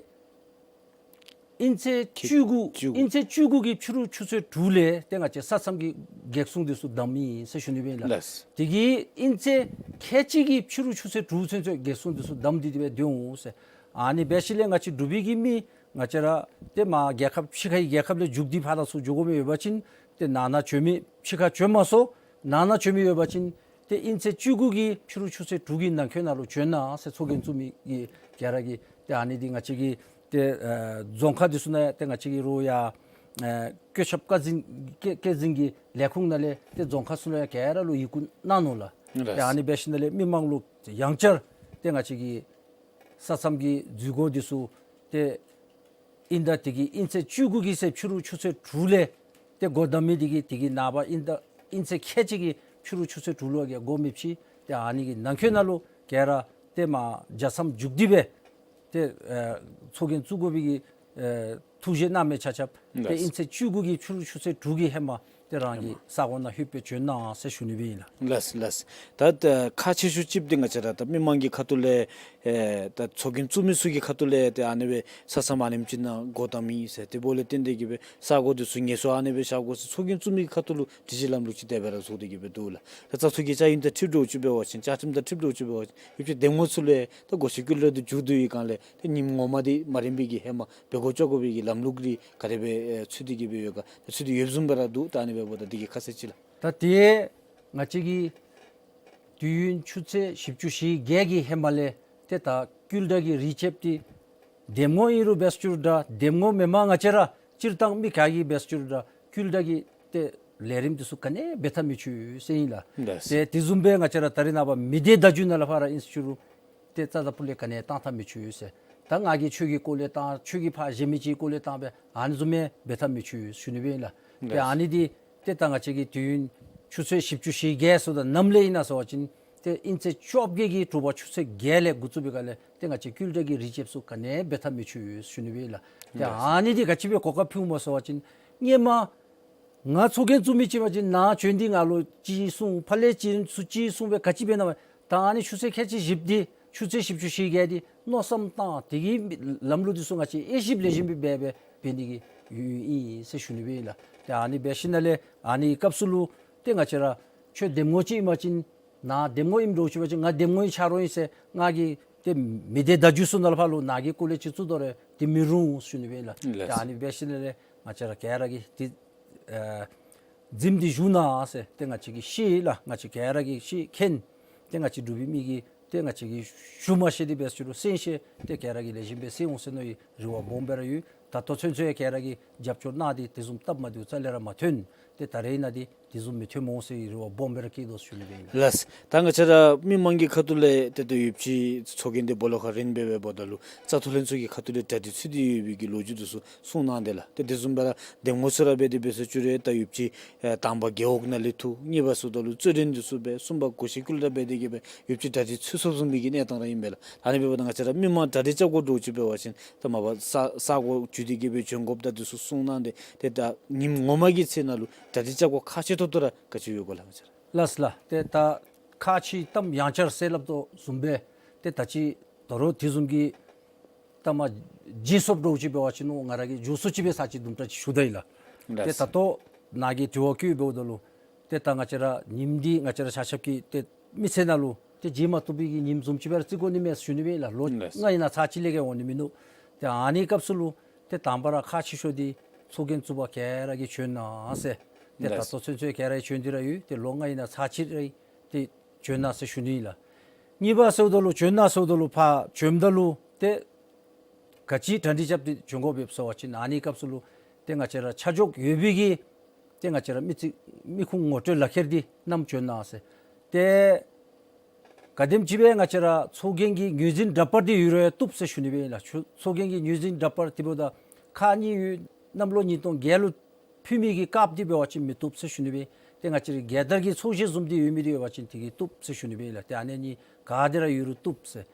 ཨིན་ཚེས་ཁལ་བཅུ་དགུ་བཅུ་དགུ། ཨིན་ཚེས་བཅུ་དགུ་གི་ཕྱི་རུ་ཆུ་ཚོད་དྲུག་ལས་ཏེ་ང་བཅས་ས་མཚམས་ཀྱི་འགག་སྲུང་འདི་ཚུ་བསྡམ་ཨིན་ཟེར་ཞུ་ནི་སྦེ་ཨིན་ལགས། ལགས། དེ་གིས་ཨིན་ཚེས་ཁལ་གཅིག་གི་ཕྱི་རུ་ཆུ་ཚོད་དྲུག་ཚུན་ཚོད་འགག་སྲུང་འདི་ཚུ་བསྡམས་ཏེ་དེ་སྦེ་སྡོད་འོང་ཟེར། ཨ་ནི་འབད་ཞིནམ་ལས་ང་བཅས་འབྲུག་པའི་གི་མི་ང་བཅས་ར་ཏེ་མར་རྒྱལ་ཁབ་ཕྱི་ཁའི་རྒྱལ་ཁབ་ལས་རྒྱུག་སྟེ་ཕར་ལས་ཚུར་འགྱོ་དགོ་མི་ཡོད་པ་ཅིན་ཏེ་ནང་ན་བྱོན་མི་ཕྱི་ཁར་བྱོན་མ་སོང་ནང་ན་བྱོན་མི་ཡོད་པ་ཅིན་ཏེ་ཨིན་ཚེས་བཅུ་དགུ་གི་ཕྱི་རུ་ཆུ་ཚོད་དྲུག་གི་ནང་འཁོད་ནང་ལུ་བྱོན་གནང་ཟེར་ཚོགས་རྒྱན་བཙུགས་མི་གི་ག་ར་གིས་ཏེ་ཨ་ནི་འདི་ང་བཅས་ཀྱི་ཏེ་ཨེ་རྫོང་ཁག་འདི་ཚུ་ནང་ཡང་ཏེ་ང་བཅས་ཀྱི་རུང་ཡང་ཨེ་བཀོད་ཁྱབ་བཀའ་འཛིན་བཀའ་བཀའ་འཛིན་གྱི་ལས་ཁུངས་ནང་ལས་ཏེ་རྫོང་ཁག་ཚུ་ནང་ཡང་ག་ར་ལུ་ཡི་གུ་གནང་ནུག་ལགས། ཏེ་ཨ་ནི་འབད་ཞིནམ་ལས་མི་མང་ལུ་ཡང་བསྐྱར་ཏེ་ང་བཅས་ཀྱི་ས་མཚམས་ཀྱི་འཛུལ་སྒོ་འདི་ཚུ་ཏེ་ཨིན་ད་དེ་གིས་ཨིན་ཚེས་བཅུ་དགུ་གི་ཚེ་ཕྱི་རུ་ཆུ་ཚོད་དྲུག་ལས་ཏེ་སྒོ་བསྡམ་མི་དེ་གིས་དེ་གི་ནངས་པ་ཨིན་ད་ཨིན་ཚེས་ཁལ་གཅིག་གི་ཕྱི་རུ་ཆུ་ཚོད་དྲུག་ལུ་གི་སྒོ་མི་ཕྱེ། ཏེ་ཨ་ནི་གི་ནང་འཁོད་ནང་ལུ་ག་ར་ཏེ་མར་རྒྱ་མཚམས་རྒྱུག་སྟེ་སྦེ་ཏེ་ཨེ་ཚོགས་རྒྱན་བཙུགས་དགོ་པའི་གི་ཨེ་ཐུགས་བཞེད་གནང་མི་ཆ་ཁྱབ་ཏེ་ཨིན་ཚེས་བཅུ་དགུ་གི་ཕྱི་རུ་ཆུ་ཚོད་དྲུག་གི་ཧེ་མ་ ཏེ་རང་གི་ས་གོ་ནང་ལྷོད་པའི་བྱོན་གནང་ཟེར་ཞུ་ནི་སྦེ་ཨིན་ལགས། ལགས་ལགས། ད་ད་ཁག་ཆེ་ཤོས་ཅིག་འདི་ང་བཅས་ར་ད་མི་མང་གི་ཁ་ཐུག་ལས་ཨེ་ད་ཚོགས་རྒྱན་བཙུགས་མི་ཚུ་གི་ཁ་ཐུག་ལས་ཏེ་ཨ་ནི་སྦེ་ས་མཚམས་ཨ་ནེམ་ཅིག་ནང་སྒོ་བཏང་མི་ཨིན་ཟེར། དེ་འབདཝ་ལས་བརྟེན་ཏེ་གིས་སྦེ་ས་གོ་འདི་ཚུ་ངལ་གསོ་ཨ་ནི་སྦེ་བཞག་དགོ་ཟེར་ཚོགས་རྒྱན་བཙུགས་མི་གི་ཁ་ཐུག་ལུ་སྒྲིག་གཞི་ལམ་ལུགས་ཅིག་དེ་སྦེ་ར་བཟོ་སྟེ་གིས་སྦེ་འདུག་ལགས། ད་བཙག་འཐུ་གི་བཅའ་ཡིག་དང་འཁྲིལ་འགྱོ་ཅིག་འབད་བ་ཅིན་བཅའ་ཁྲིམས་དང་འཁྲིལ་འགྱོ་ཅིག་འབད་བ་ཅིན་ཡོདཔ་ཅིག་འདེམས་ངོ་ཚུ་ལས་ད་སྒོ་ཕྱེ་སྐུལ་ལས་དེ་མཇུག་བསྡུ་བའི་སྒང་ལས་ཏེ་ཉིནམ་ངོ་མ་འདི་མ་རན་པའི་གི་ཧེ་མ་འབད་དགོ་བཅོ་དགོ་པའི་གི་ལམ་ལུགས་འདི་ག་དེ་སྦེ་ཨེ་ཚུད་དེ་གིས་སྦེ་ཡོད་ག། ད་ཚུད་དེ་ཡོདཔ་བཟུམ་སྦེ་ར་འདུག། ད་ཨ་ནི་འབདཝ་ད་འདི་གི་ཁ་གསལ་ཅིག་ལགས། ད་དེ་ང་བཅས་ཀྱི་དུས་ཡུན་ཆུ་ཚོད་བཞི་བཅུ་ཞེ་བརྒྱད་ཀྱི་ཧེ་མ་ལས་ཏེ་ད་སྐུལ་བསྒྲགས་ཀྱི་རིགས་ཅིག་འདི་འདེམས་ངོ་ཨིན་རུང་འབད་ས་ཅི་རུང་འདྲ་འདེམས་ངོ་མེན་པར་ང་བཅས་ར་སྤྱིར་བཏང་མི་ག་གིས་འབད་ས་ཅི་རུང་འདྲ་སྐུལ་བསྒྲགས་ཀྱི་ཏེ་ལས་རིམ་འདི་ཚུ་ག་ནི་འབད་ཐབས་མི་ཆོག་ཟེར་ཨིན་ལགས། ལགས། ཏེ་དེ་བཟུམ་སྦེ་ང་བཅས་ར་ད་རེས་ནངས་པ་མི་སྡེ་བརྡ་བརྒྱུད་ནང་ལས་ཕར་ར་ཨིན་ས་ཅི་རུང་ཏེ་རྩ་དང་སྤུ་ལས་ག་ནི་བཏང་ཐབས་མི་ཆོག་ཟེར། ད་ང་གིས་ཁྱོད་ཀྱི་སྐོར་ལས་བཏང་ཁྱོད་ཀྱིས་ཕར་གཞན་མི་ཅིག་སྐོར་ལས་བཏང་སྦེ་ཨ་ནི་བཟུམ་མའི་འབད་ཐབས་མི་ཆོག་ཞུ་ནི་སྦེ་ཨིན་ལགས། ཏེ་ལགས། ཨ་ནི་འདི་ཏེ་ད་ང་བཅས་ཀྱི་དུས་ཡུན་ཆུ་ཚོད་བཞི་བཅུ་ཞེ་བརྒྱད་ཟེརཝ་ད་ནམ་ལས་ཨིན་ན་ཟེར་བ་ཅིན་ཏེ་ཨིན་ཚེས་བཅོ་བརྒྱད་ཀྱི་དྲོ་པ་ཆུ་ཚོད་བརྒྱད་ལས་འགོ་བཙུགས་པའི་སྒང་ལས་ཏེ་ང་བཅས་སྐུལ་བསྒྲགས་ཀྱི་རིགས་ཅིག་ཚུ་ག་ནི་འབད་ཐབས་མི་ཆོག་ཞུ་ནི་སྦེ་ཨིན་ལགས། ཏེ་ལགས། ཨ་ནི་འདི་ག་ཅི་སྦེ་གོ་སྐབས་ཕུལཝ་སྨོ་ཟེར་བ་ཅིན་སྔོན་མ་ང་ཚོགས་རྒྱན་བཙུགས་མི་ཅིག་འབད་བ་ཅིན་ནཱ་བྱོན་ཏེ་ང་ལུ་ཅིག་གསུངས། ཕར་ལས་ཅིག་ཚུ་ཅིག་གསུངས་སྦེ་ག་ཅི་འབད་ནི་མས། ད་ཨ་ནི་ཆུ་ཚོད་ཁལ་གཅིག་བཞི་འདི་ཆུ་ཚོད་བཞི་བཅུ་ཞེ་བརྒྱད་འདི་མནོ་བསམ་བཏང་དེ་གི་ལམ་ལུགས་འདི་ཚུ་ང་བཅས་དབྱེ་ཞིབ་ལེགས་ཤོམ་སྦེ་འབད་འབད་འབད་ནི་གི་ཡོད་ཨིན་ཟེར་ཞུ་ནི་སྦེ་ཨིན་ལགས། ཏེ་ཨ་ནི་འབད་ཞིནམ་ལས་ཨ་ནི་སྐབས་སུ་ལུ་ཏེ་ང་བཅས་ར་ཁྱོད་འདེམས་ངོ་ཅིག་ཨིན་པ་ཅིན་ནཱ་འདེམས་ངོ་ཨིནམ་འདྲཝ་ཅིག་འབད་བ་ཅིན་ང་འདེམས་ངོ་ཨིན་ཆ་རོགས་ཨིན་ཟེར་ང་གིས་ཏེ་མི་སྡེ་བརྡ་བརྒྱུད་ཚུ་ནང་ལས་ཕར་ལུ་ནཱ་གི་སྐོར་ལས་ཅིག་བཙུགས་དོ་རུང་ཏེ་མི་རུང་ཞུ་ནི་སྦེ་ཨིན་ལགས། ལགས། ཏེ་ཨ་ནི་འབད་ཞིནམ་ལས་ང་བཅས་ར་ག་ར་གིས་ཏེ་ཨེ་འཛིནམ་འདི་ཞུ་གནང་ཟེར་ཏེ་ང་བཅས་ཀྱིས་ཤེས་ལགས། ང་བཅས་ག་ར་གིས་ཤེས་མཁྱེན། ཏེ་ང་བཅས་འབྲུག་པའི་མི་གིས་ཏེ་ང་བཅས་ཀྱིས་ཞུ་མ་ཤེས་ཏེ་འབད་ས་ཅི་རུང་གསན་ཤེས། ཏེ་ག་ར་གིས་ལེགས་ཤོམ་སྦེ་གསན་འོང་ཟེར་མནོ་བའི་རེ་བ་སྦོམ་སྦེ་ར་ཡོད། ད་ལྟོ་ཚུན་ཚོད་ཡང་ག་ར་གིས་རྒྱབ་སྐྱོར་གནང་སྟེ་དེ་བཟུམ་སྟབས་མ་བདེཝ་རྩ་ལས་ར་མ་ཐོན། ཏེ་ད་རེས་ནངས་འདི་དེ་བཟུམ་མི་ཐོན་འོང་ཟེར་བའི་རེ་བ་སྦོམ་སྦེ་ར་བསྐྱེད་དོ་ཞུ་ནི་སྦེ་ཨིན། ལགས། ད་ང་བཅས་ར་མི་མང་གི་ཁ་ཐུག་ལས་ཏེ་ད་ཡོདཔ་ཅིག་ཚོགས་རྒྱན་འདི་སྦོ་ལོགས་ཁར་རན་སྦེ་འབདཝ་ད་ལུ་བཙག་འཐུ་ལྷན་ཚོགས་ཀྱི་ཁ་ཐུག་ལས་གྲ་སྒྲིག་ཚུད་དེ་ཡོད་པའི་གི་ལོ་རྒྱུས་འདི་ཚུ་གསུངས་གནང་དེས་ལགས། ཏེ་དེ་བཟུམ་སྦེ་ར་འདེམས་ངོ་ཚུ་ར་འབད་དེ་འབད་ས་ཅི་རུང་ད་ཡོདཔ་ཅིག་ཨེ་དང་པ་རྒེད་འོག་ནང་ལས་འཐུ། གཉིས་པ་ཟེརཝ་ད་ལུ་རྩོད་འགྲན་འདི་ཚུ་འབད། གསུམ་པ་སྒོ་ཕྱེ་སྐུལ་བསྒྲགས་འབད་དེ་གིས་སྦེ་ཡོདཔ་ཅིག་གྲ་སྒྲིག་ཚུད་སོངམ་བཟུམ་མའི་གི་གནས་སྟངས་ར་ཨིན་པས་ལགས། ད་ཨ་ནི་འབདཝ་ད་ང་བཅས་ར་མི་མང་གྲ་སྒྲིག་རྐྱབ་དགོ་འདྲཝ་ཅིག་འབད་བ་ཅིན་ད་མ་པ་ས་ས་གོ་བརྒྱུད་དེ་གིས་སྦེ་བྱོན་དགོཔ་ད་འདི་ཚུ་གསུངས་གནང་སྟེ་ཏེ་ད་ཉིནམ་ངོ་མ་གི་ཚེ་ནང་ལུ་གྲ་སྒྲིག་རྐྱབ་དགོཔ་ཁག་ཆེ་ཏོག་ཏོ་ར་ག་ཅི་ཡོད་ག་ལགས་ང་བཅས་ར། ལགས་ལགས། ཏེ་ད་ཁག་ཆེ་གཏམ་ཡང་བསྐྱར་ཟེར་སླབ་དོ་བཟུམ་སྦེ་ཏེ་ད་ཅི་ད་རུང་དེ་བཟུམ་གྱི་ད་མ་བརྗེད་སོངམ་འདྲཝ་ཅིག་འབད་བ་ཅིན་ནོ་ང་ར་གིས་མགྱོགས་སུ་ཅིག་སྦེ་ཚར་ཅིག་དུམ་གྲ་ཅིག་ཞུ་ད་ཡི་ལགས། ཏེ་ལགས། ད་ལྟོ་ནཱ་གིས་དྲི་བ་བཀོད་འབདཝ་ད་ལུ་ཏེ་ད་ང་བཅས་ར་ཉིནམ་འདི་ང་བཅས་ར་ཆ་ཁྱབ་ཀྱིས་ཏེ་མི་ཚེ་ནང་ལུ་ཏེ་བརྗེད་མ་བཏུབ་པའི་གི་ཉིནམ་བཟུམ་ཅིག་སྦེ་ར་བརྩི་དགོ་ནི་མས་ཞུ་ནི་སྦེ་ལགས། ལོ་ལགས། ལྔ་ཨིན་ན་ཚར་གཅིག་ལས་བརྒལ་འོང་ནི་མིན་འདུག། ཏེ་ཨ་ནི་སྐབས་སུ་ལུ་ཏེ་དང་པ་ར་ཁག་ཆེ་ཤོས་འདི་ཚོགས་རྒྱན་བཙུགས་པར་ག་ར་གིས་བྱོན་གནང་ཟེར། ཏེ་ད་ལགས། ལྟོ་ཚུན་ཚོད་ག་ར་གིས་བྱོན་ཏེ་ར་ཡོད། ཏེ་ལོ་ལྔ་ཨིན་ན་ཚར་གཅིག་ར་ཏེ་བྱོན་གནང་ཟེར་ཞུ་ནི་ཨིན་ལགས། གཉིས་པ་ཟེརཝ་ད་ལུ་བྱོན་གནང་ཟེརཝ་ད་ལུ་ཕར་བྱོནམ་ད་ལུ་ཏེ་ག་ཅི་གྲ་སྒྲིག་རྐྱབ་སྟེ་བྱོན་དགོཔ་ཡོདཔ་ཟེར་བ་ཅིན་ཨ་ནི་སྐབས་སུ་ལུ་ཏེ་ང་བཅས་ར་ཆ་འཇོག་ཡོད་པའི་གི་ཏེ་ང་བཅས་ར་མི་རྩིས་མི་ཁུངས་ངོ་སྤྲོད་ལག་ཁྱེར་འདི་བསྣམས་བྱོན་གནང་ཟེར། ཏེ་ག་དེམ་ཅིག་སྦེ་ང་བཅས་ར་ཚོགས་རྒྱན་གྱི་ངོས་འཛིན་འདྲ་པར་འདི་ཡོད་རུང་ཡང་བཏུབ་ཟེར་ཞུ་ནི་སྦེ་ཨིན་ལགས། ཚོགས་ཚོགས་རྒྱན་གྱི་ངོས་འཛིན་འདྲ་པར་འདི་འབདཝ་ད་ཁག་གཉིས་ཡོད། གནམ་ལོ་ཉིས་སྟོང་བརྒྱད་ལུ་ཕུལ་མི་གི་ཀརཌ་འདི་འབད་བ་ཅིན་མི་བཏུབ་ཟེར་ཞུ་ནི་སྦེ། ཏེ་ང་བཅས་ར་རྒྱལ་དར་གྱི་ཚོགས་གཞི་བཟུམ་འདི་ཡོད་མི་འདི་ཡོད་པ་ཅིན་དེ་གིས་བཏུབ་ཟེར་ཞུ་ནི་སྦེ་ཨིན་ལགས། ཏེ་ཨ་ནི་གཉིས་ག་དེ་ར་ཡོད་རུང་བཏུབ་ཟེར།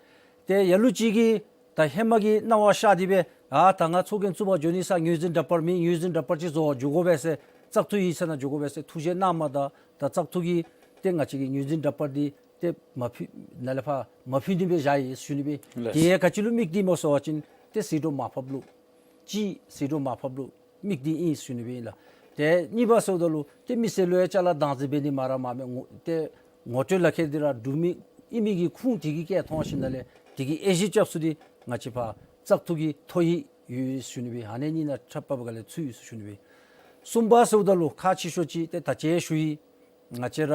ཏེ་ལ་ལུ་ཅིག་གིས་ད་ཧེ་མ་གི་སྣང་བ་ཤར་ཏེ་སྦེ་ཨ་ད་ང་ཚོགས་རྒྱན་བཙུགས་པར་འགྱོ་ནི་ས་ངོས་འཛིན་འདྲ་པར་མེད། ངོས་འཛིན་འདྲ་པར་ཅིག་བཟོ་བར་འགྱོ་དགོ་པས་ཟེར་བཙག་འཐུ་ཡིག་ཚང་ནང་འགྱོ་དགོ་པས་ཟེར་ཐུགས་བཞེད་གནངམ་ད་ད་བཙག་འཐུ་གིས་ཏེ་ང་བཅས་ཀྱི་ངོས་འཛིན་འདྲ་པར་འདི་ཏེ་མ་ཕུལ་ནཱ་ལས་ཕར་མ་ཕུལ་ནི་སྦེ་བཞག་ཡི་ཞུ་ནི་སྦེ། ལགས། དེ་ག་ཅི་ལུ་དམིགས་ཏེ་སྨོ་ཟེར་བ་ཅིན་ཏེ་ཟད་འགྲོ་མར་ཕབ་ལུ་ཅིག་ཟད་འགྲོ་མར་ཕབ་ལུ་དམིགས་ཏེ་ཨིན་ཞུ་ནི་སྦེ་ཨིན་ལགས། ཏེ་གཉིས་པ་ཟེརཝ་ད་ལུ་ཏེ་མི་སེར་ལུ་ཡང་ཅ་ལ་བདག་འཛིན་འབད་ནི་མ་ར་མ་མེད་ངོ་ཏེ་ངོ་སྤྲོད་ལག་ཁྱེར་འདི་ར་འབྲུག་མི་ཨིན་མི་གི་ཁུངས་དེ་གིས་བཀལ་མཐོང་ཞིནམ་ལས་དེ་གི་དབྱེ་ཞིབ་རྐྱབ་ས་འདི་ང་བཅས་ཕར་བཙག་འཐུ་གི་ཐོ་ཡིག་ཡོད་ཞུ་ནི་སྦེ། ཨ་ནི་གཉིས་ནང་འཁྲིལ་བའི་སྒང་ལས་ཚུད་ཡོད་ཞུ་ནི་སྦེ། གསུམ་པ་ཟེརཝ་ད་ལུ་ཁག་ཆེ་ཤོས་ཅིག་ཏེ་ད་ཅི་ཞུ་ཡི། ང་བཅས་ར་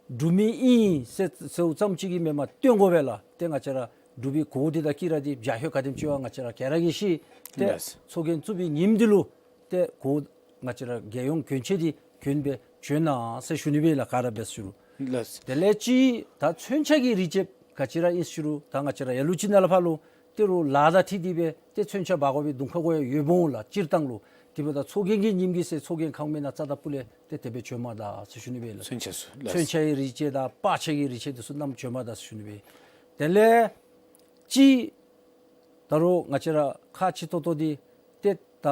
འབྲུག་མི་ཨིན་ཟེར་ཟེརཝ་ཙམ་ཅིག་གིས་མེན་པར་སྟོན་དགོ་པས་ལགས། ཏེ་ང་བཅས་ར་འབྲུག་པའི་གོ་དེ་དང་སྐྱིད་ར་དེ་བྱ་ཤོག་ག་དེམ་ཅིག་ཡོད་ང་བཅས་ར་ག་ར་གིས་ཤེས། ཏེ་ལགས། ཚོགས་རྒྱན་བཙུགས་པའི་ཉིནམ་འདི་ལུ་ཏེ་གོ་ང་བཅས་ར་རྒྱལ་ཡོངས་གྱོན་ཆས་འདི་གྱོན་སྦེ་བྱོན་གནང་ཟེར་ཞུ་ནི་སྦེ་ལགས། ག་ར་འབད་ས་ཅི་རུང་། ལགས། དེ་ལས་ཅིག་ད་མཚོན་ཆ་གི་རིགས་ཅིག་ག་ཅི་ར་ཨིན་ས་ཅི་རུང་ད་ང་བཅས་ར་ལ་ལུ་ཅིག་ནཱ་ལས་ཕར་ལུ་ཏེ་རོགས་ལཱ་དང་འཁྲིལ་ཏེ་སྦེ་ཏེ་མཚོན་ཆ་འབག་དགོ་པའི་གདོང་ཁ་གུ་ཡང་ཡོདཔ་འོང་ལགས། སྤྱིར་བཏང་ལུ་དེ་འབདཝ་ད་ཚོགས་རྒྱན་གྱི་ཉིནམ་གི་ཚེ་ཚོགས་རྒྱན་ཁང་མིག་ནང་རྩ་དང་སྤུ་ལས་ཏེ་དེ་སྦེ་བྱོན་མ་ད་ཟེར་ཞུ་ནི་སྦེ་ལགས། མཚོན་ཆ་ཚུ་ལགས། མཚོན་ཆ་གི་རིགས་ཅིག་དང་པར་ཆས་ཀྱི་རིགས་ཅིག་འདི་ཚུ་བསྣམས་བྱོན་མ་ད་ཟེར་ཞུ་ནི་སྦེ། དེ་ལས་ཅིག་ད་རུང་ང་བཅས་ར་ཁག་ཆེ་ཏོག་ཏོ་འདི་ཏེ་ད་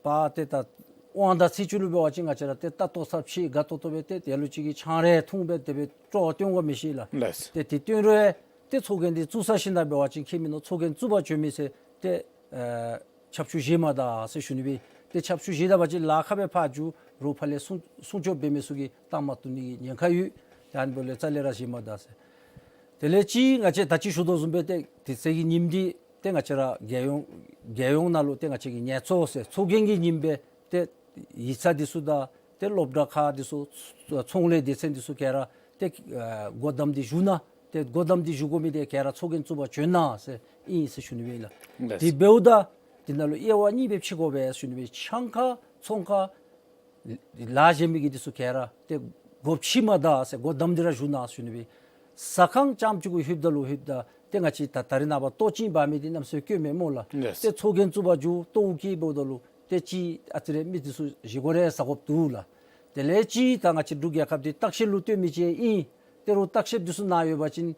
པར་ཏེ་ད་ དབང་དང་ཚིག་བཅུ་ལུ་འབད་བ་ཅིན་ང་བཅས་ར་ཏེ་ད་ལྟོ་ཚབ་ཤེས་དགའ་ཏོག་ཏོ་སྦེ་ཏེ་ལ་ལུ་ཅིག་གིས་ཆང་རེ་འཐུང་སྦེ་དེ་སྦེ་སྤྲོ་བ་སྟོན་དགོ་མི་ཤེས་ལགས། ལགས། ཏེ་དེ་སྟོན་རུང་ཏེ་ཚོགས་རྒྱན་འདི་བཙུགས་ས་ཞིནམ་ད་འབད་བ་ཅིན་ཁྱད་མིན་ནུག། ཚོགས་རྒྱན་བཙུགས་པར་བྱོན་མི་ཟེར་ཏེ་ཨེ་ཆབ་ཆུ་བཞེས་མ་ད་ཟེར་ཞུ་ནི་སྦེ། ཏེ་ཆབ་ཆུ་བཞེས་ད་པ་ཅིན་ལ་ཁ་སྦེ་ཕར་འགྱོ་རུང་ཕར་ལས་སྲུང་སྲུང་སྐྱོབ་འབད་མི་ཚུ་གིས་བཏང་མ་བཏུབ་ནི་གི་ཉེན་ཁ་ཡོད། ཏེ་ཨ་ནི་འབདཝ་ལས་རྩ་ལས་ར་བཞེས་མ་ད་ཟེར། དེ་ལས་ཅིག་ང་བཅས་ད་ཅི་ཞུ་དོ་བཟུམ་སྦེ་ཏེ་དེ་ཚེ་གི་ཉིནམ་འདི་ཏེ་ང་བཅས་ར་རྒྱལ་ཡོངས་རྒྱལ་ཡོངས་ནང་ལུ་ཏེ་ང་བཅས་ཀྱི་ངལ་གསོ་ཟེར་ཚོགས་རྒྱན་གྱི་ཉིནམ་སྦེ་ཏེ་ཡིག་ཚང་འདི་ཚུ་དང་ཏེ་སློབ་གྲྭ་ཁག་འདི་ཚུ་ཚོང་ལས་སྡེ་ཚན་འདི་ཚུ་ག་ར་ཏེ་ཨ་སྒོ་བསྡམས་ཏེ་བཞུགས་གནང་། ཏེ་སྒོ་བསྡམས་ཏེ་བཞུགས་དགོ་མི་འདི་ག་ར་ཚོགས་རྒྱན་བཙུགས་པར་བྱོན་གནང་ཟེར་ཨིན་ཟེར་ཞུ་ནི་སྦེ་ཨིན་ལགས། ལགས། དེ་འབདཝ་ད་དེ་ནང་ལུ་དབྱེ་བ་གཉིས་སྦེ་ཕྱེ་དགོ་པས་ཟེར་ཞུ་ནི་སྦེ། ཆང་ཁང་ཚོང་ཁང་ལཱ་གཞན་མི་གི་འདི་ཚུ་ག་ར་ཏེ་སྒོ་ཕྱེ་མ་ད་ཟེར་སྒོ་བསྡམས་ཏེ་ར་བཞུགས་གནང་ཟེར་ཞུ་ནི་སྦེ། ཟ་ཁང་རྐྱངམ་གཅིག་གུ་ལྷོདཔ་ད་ལུ་ལྷོདཔ་ད་ཏེ་ང་བཅས་ད་ད་རེས་ནངས་པ་ལྟོ་ཅན་འབག་མི་འདི་གནམ་མེད་ས་མེད་དཀོན་མས་སྨོ་ལགས། ལགས། ཏེ་ཚོགས་རྒྱན་བཙུགས་པར་འགྱོ་ལྟོཝ་བཀྱེས་འབདཝ་ད་ལུ་ཏེ་ཅིག་ཨ་ཙི་རེ་མི་འདི་ཚུ་བཞེས་སྒོ་རེ་ཟ་དགོཔ་འདུག་ལགས། དེ་ལས་ཅིག་ད་ང་བཅས་འབྲུག་རྒྱལ་ཁབ་འདི་ལྟ་བཤལ་ལུ་སྟོན་མི་ཅིག་ཨིན། ཏེ་རོགས་ལྟ་བཤལཔ་འདི་ཚུ་ནཱ་ཡོད་པ་ཅིན་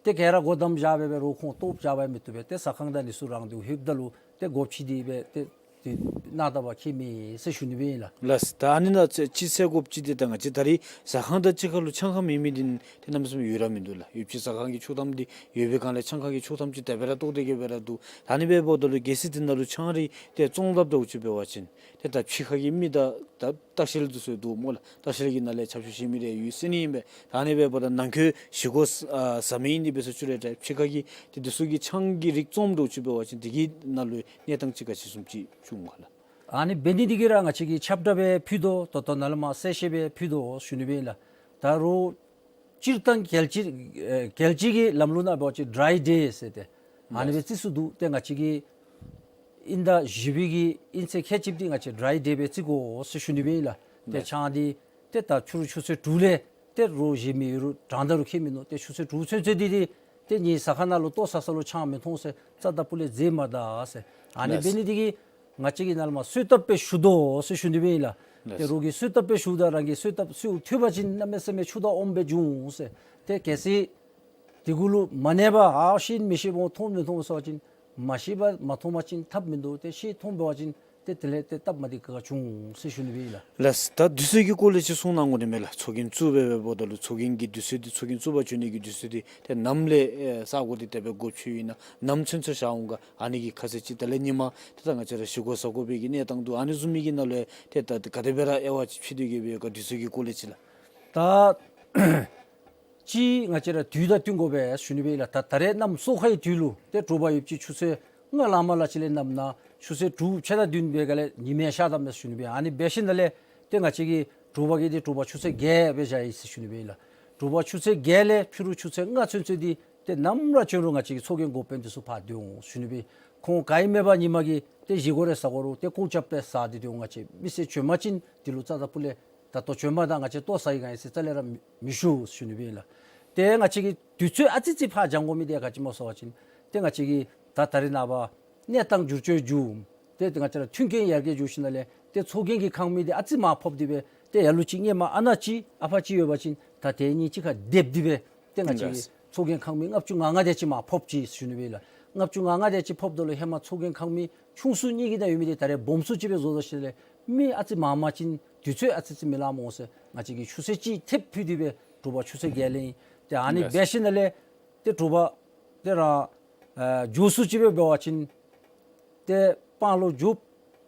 ཏེ་ག་ར་སྒོ་བསྡམས་བཞག་སྦེ་འབད་རུང་ཁོང་ལྟོཝ་བཀྱེས་སྦེ་མི་བཏུབ་པས། ཏེ་ཟ་ཁང་དང་འདི་ཚུ་རང་འདི་ལྷོདཔ་ད་ལུ་ཏེ་སྒོ་ཕྱེ་སྟེ་སྦེ་ཏེ་དེ་གནང་ད་པ་ཁྱད་མེད་ཟེར་ཞུ་ནི་སྦེ་ཨིན་ལགས། ལགས། ད་ཨ་ནི་ནང་ཅིག་ཅིག་ཟེར་དགོཔ་ཅིག་འདི་ད་ང་བཅས་ད་རེས་ཟ་ཁང་དང་གཅིག་ཁར་ལུ་ཆང་ཁང་མེད་མི་འདི་ཏེ་གནམ་མེད་ས་མེད་ཡོད་ར་མིན་འདུག་ལགས། ཡོད་ཅི། ཟ་ཁང་གི་ཆོག་ཐམ་འདི་ཡོད་པའི་སྒང་ལས་ཆང་ཁང་གི་ཆོག་ཐམ་ཅིག་དེ་སྦེ་ར་བཏོག་སྟེ་གི་སྦེ་ར་འདུག། ད་ཨ་ནི་སྦེ་འབདཝ་ད་ལུ་གལ་སྲིད་དེ་ནང་ལུ་ཆང་རེ་ཏེ་བཙོང་སླབ་འདྲཝ་ཅིག་འབད་བ་ཅིན་ཏེ་ད་ཕྱི་ཁ་གི་མི་དང་ད་ལྟ་བཤལ་འདི་ཚུ་འདུག་སྨོ་ལགས། ལྟ་བཤལ་གྱི་ནང་ལས་ཆབ་ཆུ་བཞེས་མི་རེ་ཡོད་ཟེར་ནི་ཨིན་པས། ད་ཨ་ནི་སྦེ་འབདཝ་ད་ནང་འཁོད་བཞེས་སྒོ་ཨ་ཟ་མི་ཨིན་ནི་འབད་ས་ཅིག་རུང་ཏེ་ཕྱི་ཁ་གི་ཏེ་འདི་ཚུ་གིས་ཆང་གི་རིགས་བཙོངམ་འདྲཝ་ཅིག་འབད་བ་ཅིན་དེ་གི་ནང་ལུ་གནས་སྟངས་ཅིག་ག་ཅི་བཟུམ་ཅིག་བྱུང་ག་ལགས། ཨ་ནི་འབད་ནི་འདི་གིས་ར་ང་བཅས་ཀྱིས་ཁྱབ་བསྒྲགས་སྦེ་ཕུལ་དོ། ད་ལྟོ་ནཱ་ལས་མར་གསལ་བཤད་སྦེ་ཕུལ་དོ་ཞུ་ནི་སྦེ་ཨིན་ལགས། ད་རོགས་སྤྱིར་བཏང་རྒྱལ་སྤྱི་ཨེ་རྒྱལ་སྤྱི་གི་ལམ་ལུགས་ནང་འབད་བ་ཅིན་ཌ་རའི་ཌེ་ཟེར་ཏེ་ཨ་ནི་སྦེ་བརྩི་སྲོལ་འདུག། ཏེ་ང་བཅས་ཀྱི་དབྱིན་ཟླ་བཞི་པའི་གི་དབྱིན་ཚེས་ཁལ་གཅིག་འདི་ང་བཅས་ཌ་རའི་ཌེ་སྦེ་བརྩི་དགོ་ཟེར་ཞུ་ནི་སྦེ་ཨིན་ལགས། ཏེ་ཆང་འདི་ཏེ་ད་ཕྱི་རུ་ཆུ་ཚོད་དྲུག་ལས་ཏེ་རོགས་བཞེས་མི་ཡོད་རུང་གྲངས་ད་རུང་ཁྱད་མིན་ནུག། ཏེ་ཆུ་ཚོད་དྲུག་ཚུན་ཚོད་འདི་འདི་ཏེ་ངེའི་ཟ་ཁང་ནང་ལུ་ལྟོ་ཟ་ས་ལུ་ཆང་མི་འཐུང་ཟེར་རྩ་དང་སྤུ་ལས་མཛད་མ་ད་ཟེར། ཨ་ནི་ལགས། འབད་ནི་འདི་གིས་ང་བཅས་ཀྱིས་ནཱ་ལས་མར་གསོལ་ཐབ་སྦེ་ཞུ་དོ་ཟེར་ཞུ་ནི་སྦེ་ཨིན་ལགས། ཏེ་ལགས། རོགས་ཀྱིས་གསོལ་ཐབ་སྦེ་ཞུཝ་ད་རང་གིས་གསོལ་ཐབ་གསོལ་ཐུབ་པ་ཅིན་གནམ་མེད་ས་མེད་ཆུ་དང་ཨོམ་སྦེ་འབྱུང་ཟེར། ཏེ་གལ་སྲིད་དེ་གུ་ལུ་མ་གནས་པར་ཨ་ཤེས་མི་ཤེས་འབདཝ་འཐུང་མི་འཐུང་ཟེར་བ་ཅིན་མ་ཤེས་པར་མ་འཐུང་པ་ཅིན་ཐབས་མིན་འདུག། ཏེ་ཤེས་འཐུང་འབད་བ་ཅིན་ཏེ་དེ་ལས་ཏེ་སྟབས་མ་བདེ་ག་བྱུང་ཟེར་ཞུ་ནི་སྦེ་ཨིན་ལགས། ལགས། ད་དུས་ཚོད་ཀྱི་སྐོར་ལས་ཅིག་གསུང་གནང་དགོ་ནི་མས་ལགས། ཚོགས་རྒྱན་བཙུགས་སྦེ་འབདཝ་ད་ལུ་ཚོགས་རྒྱན་གྱི་དུས་ཚོད་འདི་ཚོགས་རྒྱན་བཙུགས་པར་བྱོན་ནི་གི་དུས་ཚོད་འདི་ཏེ་ནམ་ལས་ཨེ་ས་གོ་འདི་དེ་སྦེ་སྒོ་ཕྱེ་ཡི་ན་ནམ་ཚུན་ཚོད་བཞག་འོང་ག། ཨ་ནི་གི་ཁ་གསལ་ཅིག། དེ་ལས་ཉིན་མ་ཏེ་ད་ང་བཅས་ར་བཞེས་སྒོ་ཟ་དགོ་པའི་གི་གནས་སྟངས་འདུག། ཨ་ནི་བཟུམ་མའི་གི་ནང་ལུ་ཏེ་ད་ག་དེ་སྦེ་ར་དབྱེ་བ་ཅིག་ཕྱེ་སྡོད་དེ་གི་སྦེ་ཡོད་ག་དུས་ཚོད་ཀྱི་སྐོར་ལས་ཅིག་ལགས། ད་ཅིག་ང་བཅས་ར་དུས་དང་བསྟུན་དགོ་པས་ཞུ་ནི་སྦེ་ཨིན་ལགས། ད་ད་རེས་གནམ་སོ་ཁའི་དུས་ལུ་ཏེ་དྲོ་པ་ཡོདཔ་ཅིག་ཆུ་ཚོད་ལྔ་ལང་མ་ལང་ཅིག་ལས་གནམ་གནག། ཆུ་ཚོད་དྲུག་ཕྱེད་དང་བདུན་འབད་ག་ལས་ཉི་མས་ཤར་དོ་མས་ཞུ་ནི་སྦེ། ཨ་ནི་འབད་ཞིནམ་ལས་ཏེ་ང་བཅས་ཀྱིས་དྲོ་པ་གི་འདི་དྲོ་པ་ཆུ་ཚོད་བརྒྱད་སྦེ་བཞག་ཡི་ཟེར་ཞུ་ནི་སྦེ་ཨིན་ལགས། དྲོ་པ་ཆུ་ཚོད་བརྒྱད་ལས་ཕྱི་རུ་ཆུ་ཚོད་ལྔ་ཚུན་ཚོད་འདི་ཏེ་ནམ་ར་བྱོན་རུང་ང་བཅས་ཀྱི་ཚོགས་རྒྱན་འགོ་དཔོན་འདི་ཚུ་ཕར་སྡོད་འོང་ཞུ་ནི་སྦེ། ཁོང་ག་ཨིན་མེན་པར་ཉིན་མ་གི་ཏེ་བཞེས་སྒོ་རེ་ཟ་དགོ་རུང་ཏེ་ཁོང་རྐྱབ་སྦེ་ཟ་སྟེ་སྡོད་འོང་། ང་བཅས་མི་སེར་བྱོན་པ་ཅིན་འདི་ལུ་རྩ་དང་སྤུ་ལས་ད་ལྟོ་བྱོན་པ་དང་ང་བཅས་ལྟོ་ཟ་ཡི་ག་ཨིན་ཟེར་རྩ་ལས་ར་མི་མི་ཞུ་ཞུ་ནི་སྦེ་ཨིན་ལགས། ཏེ་ང་བཅས་ཀྱིས་དུས་ཚོད་ཨ་ཙི་ཙི་ཕར་འགྱངས་དགོ་མི་འདི་ག་ཅི་སྨོ་ཟེར་བ་ཅིན་ཏེ་ང་བཅས་ཀྱིས་ད་ད་རེས་ནངས་པ་གནས་སྟངས་འགྱུར་བཅོས་འགྱོ་ཏེ་ཏེ་ང་བཅས་ར་མཐུན་རྐྱེན་ཡར་རྒྱས་འགྱོ་ཞིནམ་ལས་ཏེ་ཚོགས་རྒྱན་གྱི་ཁང་མིག་འདི་ཨ་ཙི་མར་ཕབ་སྟེ་སྦེ་ཏེ་ལ་ལུ་ཅིག་སྔོན་མ་ཨ་ནཱ་ཅིག་ཨ་ཕར་ཅིག་ཡོད་པ་ཅིན་ད་དེ་གཉིས་གཅིག་ཁར་སྡེབ་སྟེ་སྦེ་ཏེ་ང་བཅས་ཀྱིས་ལགས། ཚོགས་རྒྱན་ཁང་མིག་ལྔ་བཅུ་ང་ལྔ་དེ་ཅིག་མར་ཕབ་ཅི་ཞུ་ནི་སྦེ་ཨིན་ལགས། ལྔ་བཅུ་ང་ལྔ་དེ་ཅིག་ཕབ་ད་ལུ་ཧེ་མ་ཚོགས་རྒྱན་ཁང་མིག་ཆུང་སུ་གཉིས་ཀྱི་ནང་ཡོད་མི་འདི་ད་རེས་སྦོམ་སུ་ཅིག་སྦེ་བཟོ་བཟོ་ཞིནམ་ལས་མི་ཨ་ཙི་མང་མང་ཅིག་དུས་ཚོད་ཨ་ཙི་ཙི་མི་ལང་འོང་ཟེར་ང་བཅས་ཀྱིས་ཆུ་ཚོད་གཅིག་ཐེབས་ཕུལ་ཏེ་སྦེ་དྲོ་པ་ཆུ་ཚོད་བརྒྱད་ལས་ཨིན། ཏེ་ཨ་ནི་ལགས། འབད་ཞིནམ་ལས་ཏེ་དྲོ་པ་ཏེ་རང་ཨ་མགྱོགས་སུ་ཅིག་སྦེ་འབད་བ་ཅིན་ཏེ་སྤང་ལུ་རྒྱུགཔ་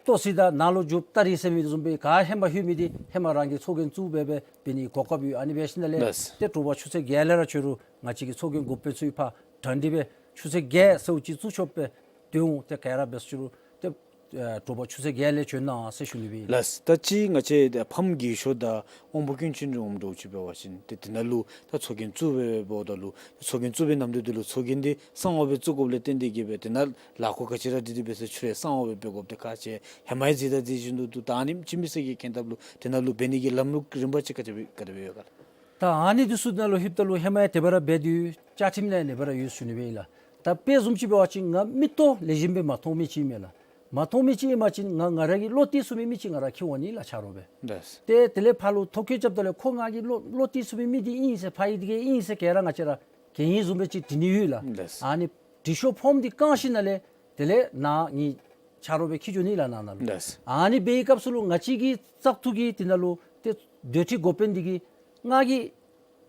ལྟོ་ཟ་ད་ནང་ལུ་རྒྱུགཔ་སྟ་རེ་ཟ་མི་བཟུམ་སྦེ་ག་ཧེ་མ་ལྷོད་མི་འདི་ཧེ་མ་རང་གིས་ཚོགས་རྒྱན་བཙུགས་སྦེ་སྦེ་འབད་ནི་གོ་སྐབས་ཡོད། ཨ་ནི་འབད་ཞིནམ་ལས་ལགས། ཏེ་དྲོ་པ་ཆུ་ཚོད་བརྒྱད་ལས་ར་བྱོན་རུང་ང་བཅས་ཀྱི་ཚོགས་རྒྱན་འགོ་དཔོན་ཚུ་ཕར་དྲང་སྟེ་སྦེ་ཆུ་ཚོད་བརྒྱད་ཟེརཝ་ཅིག་བཙུགས་ཆོགཔ་སྦེ་སྡོད་འོང་། ཏེ་ག་ར་འབད་ཟེར་རུང་ཏེ་ཨ་དྲོ་པ་ཆུ་ཚོད་བརྒྱད་ལས་བྱོན་གནང་ཟེར་ཞུ་ནི་སྦེ་ཨིན། ལགས། ད་ཅི་ང་བཅས་ཕམ་རྒས་ཤོས་དང་དབང་པོ་སྐྱོན་ཅན་འདྲཝ་འདྲཝ་ཅིག་འབད་བ་ཅིན་ཏེ་དེ་ནང་ལུ་ད་ཚོགས་རྒྱན་བཙུགས་སྦེ་འབདཝ་ད་ལུ་ཚོགས་རྒྱན་བཙུགས་པའི་ནམ་དུས་འདི་ལུ་ཚོགས་རྒྱན་འདི་གསང་བ་སྦེ་བཙུགས་དགོཔ་ལས་བརྟེན་ཏེ་གི་སྦེ་དེ་ནང་ལཱ་ཁག་ག་ཅི་ར་འདི་འདི་འབད་ཟེར་ཆུ་རེ་གསང་བ་སྦེ་འབད་དགོཔ་འདི་ཁག་ཆེ་ཧེ་མ་ཡང་མཛད་ད་མཛད་བཞིན་དུ་འདུག། ད་ཨ་ནེམ་ཅིག་མི་སེར་གྱིས་མཁྱེན་ཐབས་ལུ་དེ་ནང་ལུ་འབད་ནི་གི་ལམ་ལུགས་རིམ་པ་ཅིག་ག་དེ་སྦེ་ག་དེ་སྦེ་ཡོད་ག་ལགས། ད་ཨ་ནི་འདི་ཚུ་ནང་ལུ་ལྷོདཔ་ད་ལུ་ཧེ་མ་ཡང་དེ་སྦེ་ར་འབད་དེ་ཡོད། བཅའ་ཁྲིམས་ནང་ཡང་དེ་སྦེ་ར་ཡོད་ཞུ་ནི་སྦེ་ཨིན་ལགས། ད་དཔེ་བཟུམ་ཅིག་འབད་བ་ཅིན་ང་མིག་ཏོ་ལེགས་ཤོམ་སྦེ་མ་མཐོང་མི་ཅིག་ཨིན་མས་ལགས། མ་མཐོང་མི་ཅིག་ཨིན་པ་ཅིན་ང་ང་ར་གི་བློ་གཏད་ཚུགས་མི་མི་ཅིག་ང་ར་འཁྱིད་འོང་ནི་ལགས་ཆ་རོགས་སྦེ། ལགས། ཏེ་དེ་ལས་ཕར་ལུ་ཐོ་བཀོད་རྐྱབ་ད་ལས་ཁོ་ང་གི་བློ་བློ་གཏད་ཚུགས་མི་མི་འདི་ཨིན་ཟེར་ཕ་ཡི་འདི་གིས་ཨིན་ཟེར་ག་ར་ང་བཅས་ར་གན་ཡིག་བཟུམ་སྦེ་ཅིག་འབྲི་ནི་ཡོད་ལགས། ལགས། ཨ་ནི་འབྲི་ཤོག་ཕོརམ་འདི་བཀང་ཞིནམ་ལས་དེ་ལས་ནཱ་ངེའི་ ཆ་རོགས་སྦེ་འཁྱིད་འགྱོ་ནི་ལགས་ནཱ་ནང་ལུ། ལགས། ཨ་ནི་འབད་བའི་སྐབས་སུ་ལུ་ང་བཅས་ཀྱི་བཙག་འཐུ་གི་དེ་ནང་ལུ་ཏེ་སྡོད་ཁྲི་འགོ་དཔོན་འདི་གིས་ང་གིས་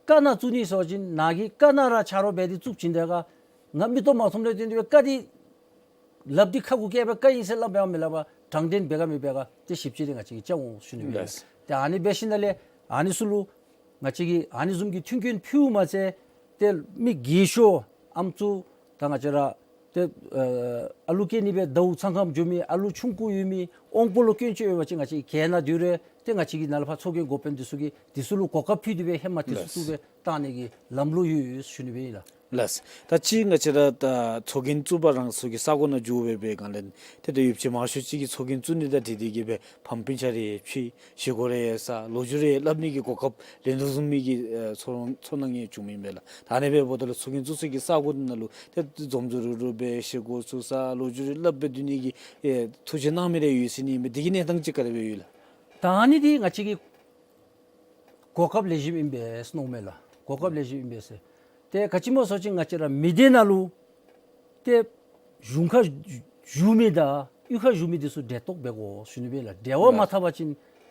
བཀའ་ནང་བཙུགས་ནི་ཟེར་བ་ཅིན་ནཱ་གིས་བཀའ་ནང་ར་ཆ་རོགས་འབད་དེ་བཙུགས་བྱིན་ད་ག་ང་མིག་ཏོ་མ་མཐོངམ་ལས་བརྟེན་ཏེ་སྦེ་བཀའ་འདི་ལགཔ་འདི་ཁ་གུ་བཀལ་སྦེ་བཀའ་ཨིན་ཟེར་སླབ་སྦེ་མི་སླབ་པར་དྲང་བདེན་འབད་ག་མི་འབད་ག་ཏེ་ཞིབ་དཔྱད་འདི་ང་བཅས་ཀྱིས་རྐྱབ་འོང་ཟེར་ཞུ་ནི་ཨིན་ལགས། ལགས། ཏེ་ཨ་ནི་འབད་ཞིནམ་ལས་ཨ་ནི་ཚུ་ལུ་ང་བཅས་ཀྱིས་ཨ་ནི་བཟུམ་གྱི་མཐུན་རྐྱེན་ཕུལཝ་མ་ཚད་ཏེ་མི་རྒས་ཤོས་ཨམ་སྲུ་དང་ང་བཅས་ར་ཏེ་ཨ་ཨ་ལུ་སྐྱེ་ནི་སྦེ་ཟླཝ་ཚང་ཁམས་འགྱོ་མི་ཨ་ལུ་ཆུང་ཀུ་ཡོད་མི་དབང་པོ་ལུ་སྐྱོན་ཅིག་ཡོད་པ་ཅིན་ང་བཅས་ཀྱིས་གྱལ་ནང་སྡོད་རུང་ཏེ་ང་བཅས་ཀྱིས་ནཱ་ལས་ཕར་ཚོགས་རྒྱན་འགོ་དཔོན་འདི་ཚུ་གིས་འདི་ཚུ་ལུ་གོ་སྐབས་ཕུལ་ཏེ་སྦེ་ཧེ་མ་དེ་ཚུ་ལགས། བཏུབ་སྦེ་བཏང་ནི་གི་ལམ་ལུགས་ཡོད་ཟེར་ཞུ་ནི་སྦེ་ཨིན་ལགས། ལགས། ད་ཅི་ང་བཅས་ར་ད་ཚོགས་རྒྱན་བཙུགས་པ་རང་སོའི་གི་ས་གོ་ནང་འགྱོ་སྦེ་འབད་སྒང་ལས་ཏེ་ད་ཡུདཔ་ཅིག་མང་ཤོས་ཅིག་གིས་ཚོགས་རྒྱན་བཙུགས་ནི་དང་འཁྲིལ་ཏེ་གིས་སྦེ་ཕམ་སྤུན་ཆ་རེ་ཕྱེ་བཞེས་སྒོ་རེ་བཟའ་ལོ་རྒྱུས་རེ་སླབ་ནི་གི་གོ་སྐབས་ལེན་དོ་བཟུམ་མའི་གི་ཨེ་ཚོར་ཚོར་སྣང་ཡང་བྱུངམ་ཨིན་པས་ལགས། ད་ཨ་ནི་འབདཝ་ད་ལུ་ཚོགས་རྒྱན་བཙུགས་སའི་གི་ས་གོ་འདི་ནང་ལུ་ཏེ་འཛོམས་འཛོམས་རུབ་རུབ་སྦེ་བཞེས་སྒོ་ཚུ་བཟའ་ལོ་རྒྱུས་རེ་སླབ་སྦེ་སྡོད་ནི་གི་ཨེ་ཐུགས་བཞེད་གནང་མི་རེ་ཡོད་ཟེར་ནི་མས། འདི་གི་གནས་སྟངས་ཅིག་ག་དེ་སྦེ་ཡོད་ལགས། ད་ཨ་ནི་འདི་ང་བཅས་ཀྱིས་གོ་སྐབས་ལེགས་ཤོམ་ཨིན་པས་མནོཝ་མས་ལགས། གོ་སྐབས་ལེགས་ཤོམ་ཨིན་པས་ཟེར། ཏེ་ག་ཅི་སྨོ་ཟེར་བ་ཅིན་ང་བཅས་ར་མི་སྡེ་ནང་ལུ་ཏེ་གཞུང་ཁར་བཞུགས་མི་དང་གཡུས་ཁར་བཞུགས་མི་འདི་ཚུ་འབྲེལ་གཏོགས་འབད་དགོ་ཟེར་ཞུ་ནི་སྦེ་ལགས། འབྲེལ་བ་མ་འཐབ་པ་ཅིན་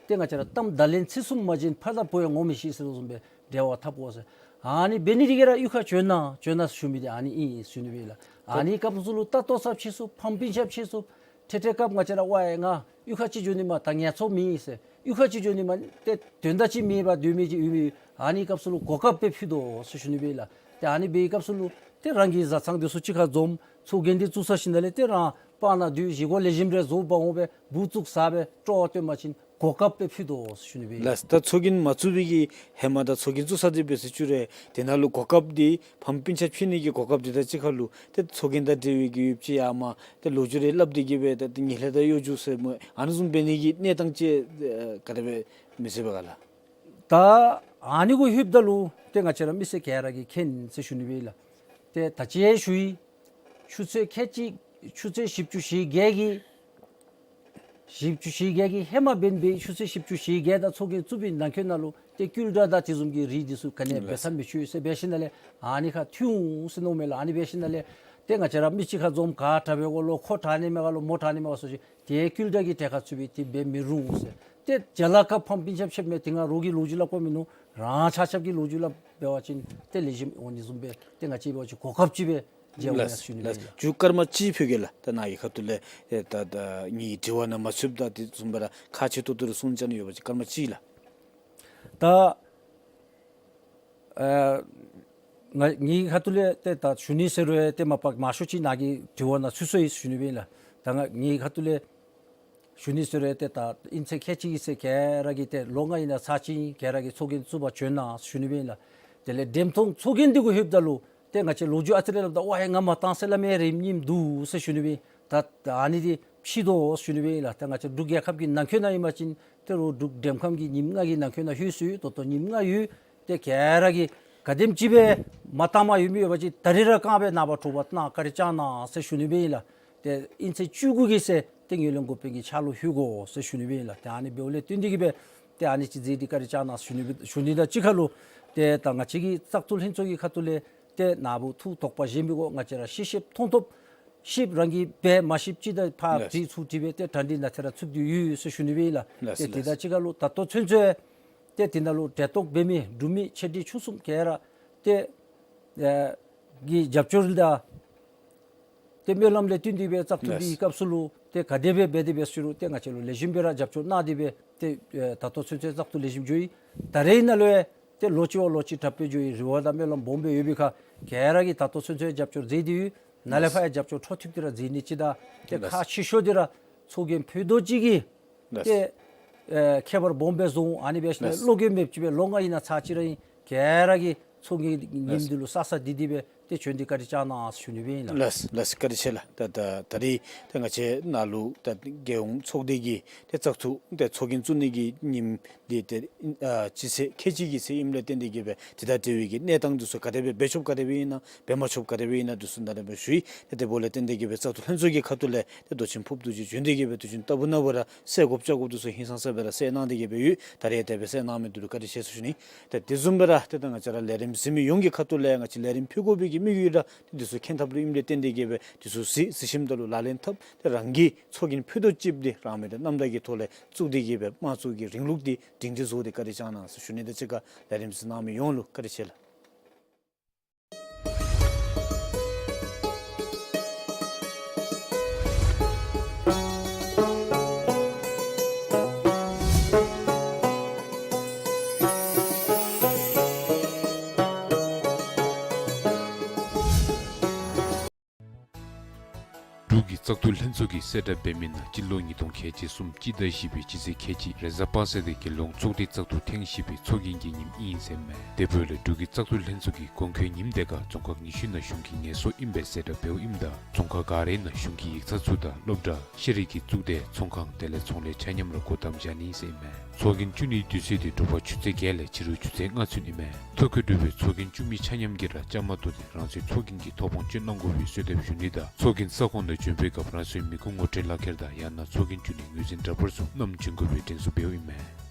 ཏེ་ང་བཅས་ར་གཏམ་བརྡ་ལན་ཚིག་གསུམ་མ་བྱིན་ཕར་དང་བུ་ཡང་ངོ་མི་ཤེས་ཟེར་བཟུམ་སྦེ་འབྲེལ་བ་འཐབ་དགོ་ཟེར། ཨ་ནི་འབད་ནི་འདི་གིས་ར་གཡུས་ཁར་བྱོན་གནང་བྱོན་གནང་ཟེར་ཞུ་མི་འདི་ཨ་ནི་ཨིན་ཟེར་ཞུ་ནི་སྦེ་ལགས། ཨ་ནི་སྐབས་སུ་ལུ་ད་ལྟོ་ཚང་ཕྱད་ཚུགས་ཕམ་སྤུན་ཆ་ཕྱད་ཚུགས་ཏེ་ཏེ་སྐབས་ང་བཅས་ར་ཝའི་ང་གཡུས་ཁར་ཅིག་འགྱོ་ནི་མས་ད་ངལ་འཚོ་མེད་ཟེར། གཡུས་ཁར་ཅིག་འགྱོ་ནི་མས་ཏེ་དོན་དག་ཅིག་མེད་པར་སྡོད་མི་ཅིག་ཡོད་མི་ཨ་ནི་སྐབས་སུ་ལུ་གོ་སྐབས་སྦེ་ཕུལ་དོ་ཟེར་ཞུ་ནི་སྦེ་ལགས། ཏེ་ཨ་ནི་འབད་བའི་སྐབས་སུ་ལུ་ཏེ་རང་གི་བཟའ་ཚང་འདི་ཚུ་གཅིག་ཁར་འཛོམས་ཚོགས་རྒྱན་འདི་བཙུགས་ཚར་ཞིནམ་ལས་ཏེ་རང་སྤང་ནང་སྡོད་བཞེས་སྒོ་ལེགས་ཤོམ་རེ་བཟོ་འབག་འོང་སྦེ་བུ་བཙུགས་བཟའ་སྦེ་སྤྲོ་བ་སྟོན་པ་ཅིན་གོ་སྐབས་སྦེ་ཕུལ་དོ་ཟེར་ཞུ་ནི་སྦེ་ལགས། ད་ཚོགས་རྒྱན་མ་བཙུགས་པའི་གི་ཧེ་མ་དང་ཚོགས་རྒྱན་བཙུགས་ཚར་ཏེ་འབད་ཟེར་བཅུག་རུང་དེ་ནང་ལུ་གོ་སྐབས་འདི་ཕམ་སྤུན་ཆ་ཕྱད་ནི་གི་གོ་སྐབས་འདི་དང་གཅིག་ཁར་ལུ་ཏེ་ཚོགས་རྒྱན་དང་འབྲེལ་བའི་གི་ཡོདཔ་ཅིག་ཡར་མར་ཏེ་ལོ་རྒྱུས་རེ་སླབ་སྟེ་གིས་སྦེ་ད་ཏེ་ངན་ལྷད་དང་གཡོ་སྒྱུ་ཟེར་སྨོ་ཨ་ནི་བཟུམ་འབད་ནི་གི་གནས་སྟངས་ཅིག་ཨེ་ག་དེ་སྦེ་མི་ཤེས་པས་ག་ལགས། ད་ཨ་ནི་གུ་ལྷོདཔ་ད་ལུ་ཏེ་ང་བཅས་ར་མི་སེར་ག་ར་གིས་མཁྱེན་ཟེར་ཞུ་ནི་སྦེ་ལགས། ཏེ་ད་ཅི་ཞུ་ཡི། ཆུ་ཚོད་ཁལ་གཅིག་ཆུ་ཚོད་བཞི་བཅུ་ཞེ་བརྒྱད་ཀྱི་བཞི་བཅུ་ཞེ་བརྒྱད་ཀྱི་ཧེ་མ་འབད་འབད་ཆུ་ཚོད་བཞི་བཅུ་ཞེ་བརྒྱད་དང་ཚོགས་རྒྱན་བཙུགས་པའི་ནང་འཁོད་ནང་ལུ་ཏེ་སྐུལ་དྲག་དང་དེ་བཟུམ་གྱི་རིགས་འདི་ཚུ་ག་ནི་འབད་ས་མི་ཆོག་ཟེར་འབད་ཞིནམ་ལས་ཨ་ནི་ཁར་ཐུག་འོང་ཟེར་མནོཝ་མས་ལགས། ཨ་ནི་འབད་ཞིནམ་ལས་ཏེ་ང་བཅས་ར་མི་གཅིག་ཁར་འཛོམས་ག་དྲག་པས་ག་ལོ་ཁོ་དྲག་ནི་མས་ག་ལོ་མོ་དྲག་ནི་མས་ག་ཟེར་ཞིན་ཏེ་སྐུལ་དྲག་གི་གྲལ་ཁར་ཚུད་པའི་དེ་འབད་མི་རུང་ཟེར། ཏེ་རྒྱ་ལཱ་ཁར་ཕམ་སྤུན་ཆ་ཕྱདཔ་མས། དེ་ང་རོགས་ཀྱི་ལོ་རྒྱུས་སླབ་དགོཔ་མིན་ནུག། རང་ཆ་ཁྱབ་ཀྱི་ལོ་རྒྱུས་སླབ་འབད་བ་ཅིན་ཏེ་ལེགས་ཤོམ་འོང་ནི་བཟུམ་སྦེ་ཏེ་ང་བཅས་འབད་བ་ཅིན་གོ་སྐབས་ཅིག་སྦེ་མཇལ་འོང་ཡ་ཟེར་ཞུ་ནི་སྦེ་ཨིན་ལགས། མཇུག་སྐར་མ་གཅིག་ཕུལ་གེ་ལགས། ད་ནཱ་གི་ཁ་ཐུག་ལས་ཨེ་ད་ད་ངེའི་དྲི་བ་ནང་མ་ཚུདཔ་ད་དེ་བཟུམ་སྦེ་ར་ཁག་ཆེ་ཏོག་ཏོ་རེ་གསུང་བཅར་ནི་ཡོད་པ་ཅིན་སྐར་མ་གཅིག་ལགས། ད་ཨ་ང་ངེའི་ཁ་ཐུག་ལས་ཏེ་ད་ཞུ་ནི་ཟེར་རུང་ཏེ་མ་པ་མང་ཤོས་ཅིག་ནཱ་གི་དྲི་བ་ནང་ཚུད་སོ་ཡི་ཞུ་ནི་སྦེ་ཨིན་ལགས། ད་ང་ངེའི་ཁ་ཐུག་ལས་ཞུ་ནི་ཟེར་རུང་ཏེ་ད་ཨིན་ཚེ་ཁལ་གཅིག་ཨིན་ཚེ་ག་ར་གིས་ཏེ་ལོ་ལྔ་ཨིན་ན་ཚར་གཅིག་ག་ར་གིས་ཚོགས་རྒྱན་བཙུགས་པར་བྱོན་གནང་ཞུ་ནི་སྦེ་ཨིན་ལགས། དེ་ལས་འགྲེམས་སྟོན་ཚོགས་རྒྱན་འདི་གུ་ལྷོདཔ་ད་ལུ་ཏེ་ང་བཅས་ལོ་རྒྱུས་ཨ་ཙི་རེ་སླབ་ད་ཝའི་ང་མ་བཏང་ཟེར་སླབ་མི་རེ་རྙིངམ་འདུག་ཟེར་ཞུ་ནི་སྦེ་ད་ད་ཨ་ནི་འདི་ཕྱེ་དོ་ཟེར་ཞུ་ནི་སྦེ་ཨིན་ལགས། ད་ང་བཅས་འབྲུག་རྒྱལ་ཁབ་ཀྱི་ནང་འཁོད་ནང་ཨིན་པ་ཅིན་ཏེ་རོགས་འབྲུག་འགྲེམས་ཁམས་ཀྱི་ཉིནམ་ལྔ་གི་ནང་འཁོད་ནང་ལྷོད་སོ་ཡི། ད་ལྟོ་ཉིནམ་ལྔ་ཡོད། ཏེ་ག་ར་གིས་ག་དེམ་ཅིག་སྦེ་མ་བཏངམ་ཡོད་མི་ཡོད་པ་ཅིན་ད་རིས་ར་བཀང་སྦེ་ནངས་པ་དྲོ་པ་གནང་བཀའ་དྲིན་བསྐྱང་གནང་ཟེར་ཞུ་ནི་སྦེ་ཨིན་ལགས། ཏེ་ཨིན་ཚེ་བཅུ་དགུ་གི་ཚེ་ཏེ་ངོས་ལེན་འགོ་དཔོན་གྱི་ཕྱག་ལུ་ལྷོད་དགོ་ཟེར་ཞུ་ནི་སྦེ་ཨིན་ལགས། ཏེ་ཨ་ནི་འབདཝ་ལས་བརྟེན་ཏེ་གིས་སྦེ་ཏེ་ཨ་ནི་ཅིག་མཛད་དེ་བཀའ་དྲིན་བསྐྱང་གནང་ཞུ་ནི་སྦེ་ཞུ་ནི་དང་གཅིག་ཁར་ལུ་ཏེ་ད་ང་བཅས་ཀྱི་བཙག་འཐུ་ལྷན་ཚོགས་ཀྱི་ཁ་ཐུག་ལས་ཏེ་ནཱ་བུ་ཐུགས་དོགས་པ་བཞེས་མི་དགོ། ང་བཅས་ར་ཤེས་ཤེསཔ་མཐོང་ཐོབ་ཤེསཔ་རང་གིས་འབད་མ་ཤེསཔ་ཅིག་དང་ཕར་ལགས། དྲི་ཚུར་དྲི་སྦེ་ཏེ་གྲ་སྒྲིག་ནང་ཏེ་ར་ཚུད་དེ་ཡོད་ཟེར་ཞུ་ནི་སྦེ་ཨིན་ལགས། ལགས་ཏེ་ལགས། དེ་དང་གཅིག་ཁར་ལུ་ད་ལྟོ་ཚུན་ཚོད་ཏེ་དེ་ནང་ལུ་གྲལ་གཏོགས་འབད་མི་འབྲུག་མི་ཆེ་འབྲིང་ཆུང་གསུམ་ག་ར་ཏེ་ཨེ་གི་རྒྱབ་སྐྱོར་དང་ཏེ་སྨོན་ལམ་ལས་བརྟེན་ཏེ་སྦེ་བཙག་འཐུ་ལགས། འདི་གི་སྐབས་སུ་ལུ་ཏེ་ག་དེ་སྦེ་འབད་དེ་སྦེ་ཟེར་རུང་ཏེ་ང་བཅས་ལུ་ལེགས་ཤོམ་སྦེ་ར་རྒྱབ་སྐྱོར་གནང་སྟེ་སྦེ་ཏེ་ཨེ་ད་ལྟོ་ཚུན་ཚོད་བཙག་འཐུ་ལེགས་ཤོམ་འགྱོ་ཡི། ད་རེས་ནང་ལུ་ཡང་ཏེ་ལོ་གཅིག་བ་ལོ་གཅིག་དྲག་སྦེ་འགྱོ་ཡི། རེ་བ་དང་སྨོན་ལམ་སྦོམ་སྦེ་ཡོད་པའི་ཁར་ག་ར་གིས་ད་ལྟོ་ཚུན་ཚོད་རྒྱབ་སྐྱོར་མཛད་དེ་ཡོད། ནཱ་ལས་ལགས། ཕར་ཡང་རྒྱབ་སྐྱོར་འཕྲོ་མཐུད་དེ་ར་མཛད་ནི་ཅིག་དང་ཏེ་ལགས། ཁག་ཆེ་ཤོས་འདི་ར་ཚོགས་རྒྱན་ཕུད་རྡོག་གཅིག་གིས་ལགས། ཏེ་ཨེ་ཁྱད་པར་སྦོམ་སྦེ་བཟོ་འོང་། ཨ་ནི་འབད་ཞིནམ་ལས་ལགས། བློ་འགྱོད་མེདཔ་ཅིག་སྦེ་ལོ་ལྔ་ཨིན་ན་ཚར་གཅིག་ར་ཨིན་ག་ར་གིས་ཚོགས་རྒྱན་ཉིནམ་ལགས། འདི་ལུ་ས་ས་དེ་དེ་སྦེ་ཏེ་བྱོན་ཏེ་བཀའ་དྲིན་བསྐྱང་གནང་ཞུ་ནི་སྦེ་ཨིན་ལགས། ལགས་ལགས། བཀའ་དྲིན་ཆེ་ལགས། ད་ད་ད་རིས་ཏེ་ང་བཅས་ནཱ་ལུ་ད་རྒྱལ་ཡོངས་ཚོགས་སྡེ་གི་ཏེ་བཙག་འཐུ་ཏེ་ཚོགས་རྒྱན་བཙུགས་ནི་གི་ཉིནམ་འདི་ཏེ་ཨ་སྤྱི་ཚེས་ཁལ་གཅིག་གི་ཚེ་ཨིནམ་ལས་བརྟེན་ཏེ་གིས་སྦེ་དེ་དང་འབྲེལ་བའི་གི་གནས་སྟངས་འདི་ཚུ་ག་དེ་སྦེ་འབད་ཆོགཔ་ག་དེ་སྦེ་ཨིན་ན་འབད་མ་ཆོགཔ་ག་དེ་སྦེ་ཨིན་ན་འདི་ཚུ་ནཱ་ལས་སྦེ་ཞུ་ཡི། ཏེ་དེ་འབདཝ་ལས་བརྟེན་ཏེ་གིས་སྦེ་བཙག་འཐུ་ལྷན་ཚོགས་ཀྱི་ཁ་ཐུག་ལས་ཏེ་མདོ་ཆེན་ཕུརཔ་རྡོ་རྗེ་བྱོན་ཏེ་གིས་སྦེ་དུས་རྒྱུན་ལྟ་བུ་ནང་འབད་ར་གསལ་དགོཔ་བཅར་དགོཔ་འདི་ཚུ་ཧིང་སངས་ས་སྦེ་ར་གསལ་གནང་སྟེ་གིས་སྦེ་ཡོད། ད་རེས་དེ་སྦེ་གསལ་གནང་མི་འདི་ལུ་བཀའ་དྲིན་ཆེ་ཟེར་ཞུ་ནི། ཏེ་དེ་བཟུམ་སྦེ་ར་ཏེ་ད་ང་བཅས་ར་ལས་རིམ་གཟིགས་མི་ཡོངས་ཀྱི་ཁ་ཐུག་ལས་ང་བཅས་ལས་རིམ་ཕུལ་དགོ་པའི་ དམིགས་ཡུལ་ར་དེ་ཚུ་མཁྱེན་ཐབས་ལུ་ཨིནམ་ལས་བརྟེན་ཏེ་གིས་སྦེ་དེ་ཚུ་གཟིགས་གཟིགས་ཞིནམ་ད་ལུ་ལག་ལེན་འཐབ་སྟེ་རང་གི་ཚོགས་རྒྱན་ཕུད་རྡོག་ཅིག་འདི་རང་མོས་དང་རྣམ་དག་གི་ཐོག་ལས་བཙུགས་ཏེ་གིས་སྦེ་དམངས་གཙོ་གི་རིང་ལུགས་འདི་སྒྲིང་སྒྲི་བཟོ་སྟེ་བཀའ་དྲིན་བསྐྱང་གནང་ཟེར་ཞུ་ནི་དང་གཅིག་ཁར་ལས་རིམ་གཟིགས་གནང་མི་ཡོངས་ལུ་བཀའ་དྲིན་ཆེ་ལགས། འབྲུག་གི་བཙག་འཐུ་ལྷན་ཚོགས་ཀྱིས་གསལ་བསྒྲགས་འབད་མི་ནང་སྤྱི་ལོ་ཉིས་སྟོང་ཁལ་གཅིག་གསུམ་སྤྱི་ཟླ་བཞི་པའི་སྤྱི་ཚེས་ཁལ་གཅིག་རེས་གཟའ་སྤེན་པ་སྟེ་རྒྱལ་ཡོངས་ཚོགས་སྡེ་བཙག་འཐུ་ཐེངས་བཞི་པའི་ཚོགས་རྒྱན་གྱི་ཉིནམ་ཨིན་ཟེར་མས། དེ་འབདཝ་ལས་འབྲུག་གི་བཙག་འཐུ་ལྷན་ཚོགས་ཀྱི་དགོངས་འཁོད་ཉིནམ་དེ་ཁར་རྫོང་ཁག་ཉི་ཤུ་ནང་གཞུང་གི་ངལ་གསོ་ཨིན་པའི་གསལ་བསྒྲགས་འབདཝ་ཨིནམ་ད་རྫོང་ཁག་ག་ར་ནང་གཞུང་གི་ཡིག་ཚང་ཚུ་དང་སློབ་གྲྭ་ཤེས་རིག་གི་གཙུག་སྡེ་ཚོང་ཁང་དེ་ལས་ཚོང་ལས་ཆ་མཉམ་ར་སྒོ་བསྡམ་བཞག་ནི་ཟེར་ཨིན་མས། ཚོགས་རྒྱན་བཙུགས་ནིའི་དུས་ཚོད་དེ་དྲོ་པ་ཆུ་ཚོད་བརྒྱད་ལས་ཕྱི་རུ་ཆུ་ཚོད་ལྔ་ཚུན་ཨིན་མས། ཐོ་བཀོད་གྲུབ་པའི་ཚོགས་རྒྱན་བཙུགས་མི་ཆ་མཉམ་གྱིས་ར་བཅའ་མར་གཏོགས་ཏེ་རང་སོའི་ཚོགས་རྒྱན་གྱི་ཐོབ་དབང་སྤྱོད་གནང་དགོ་པའི་གསོལ་འདེབས་ཞུ་ནི་དང་ཚོགས་རྒྱན་ས་ཁོངས་ནང་བྱོན་པའི་སྐབས་རང་སོའི་མི་ཁུངས་ངོ་སྤྲོད་ལག་ཁྱེར་དང་ཡང་ན་ཚོགས་རྒྱན་བཙུགས་ནིའི་ངོས་འཛིན་འདྲ་པར་ཚུ་བསྣམས་བྱོན་དགོ་པའི་དྲན་གསོ་འབདཝ་ཨིན་མས།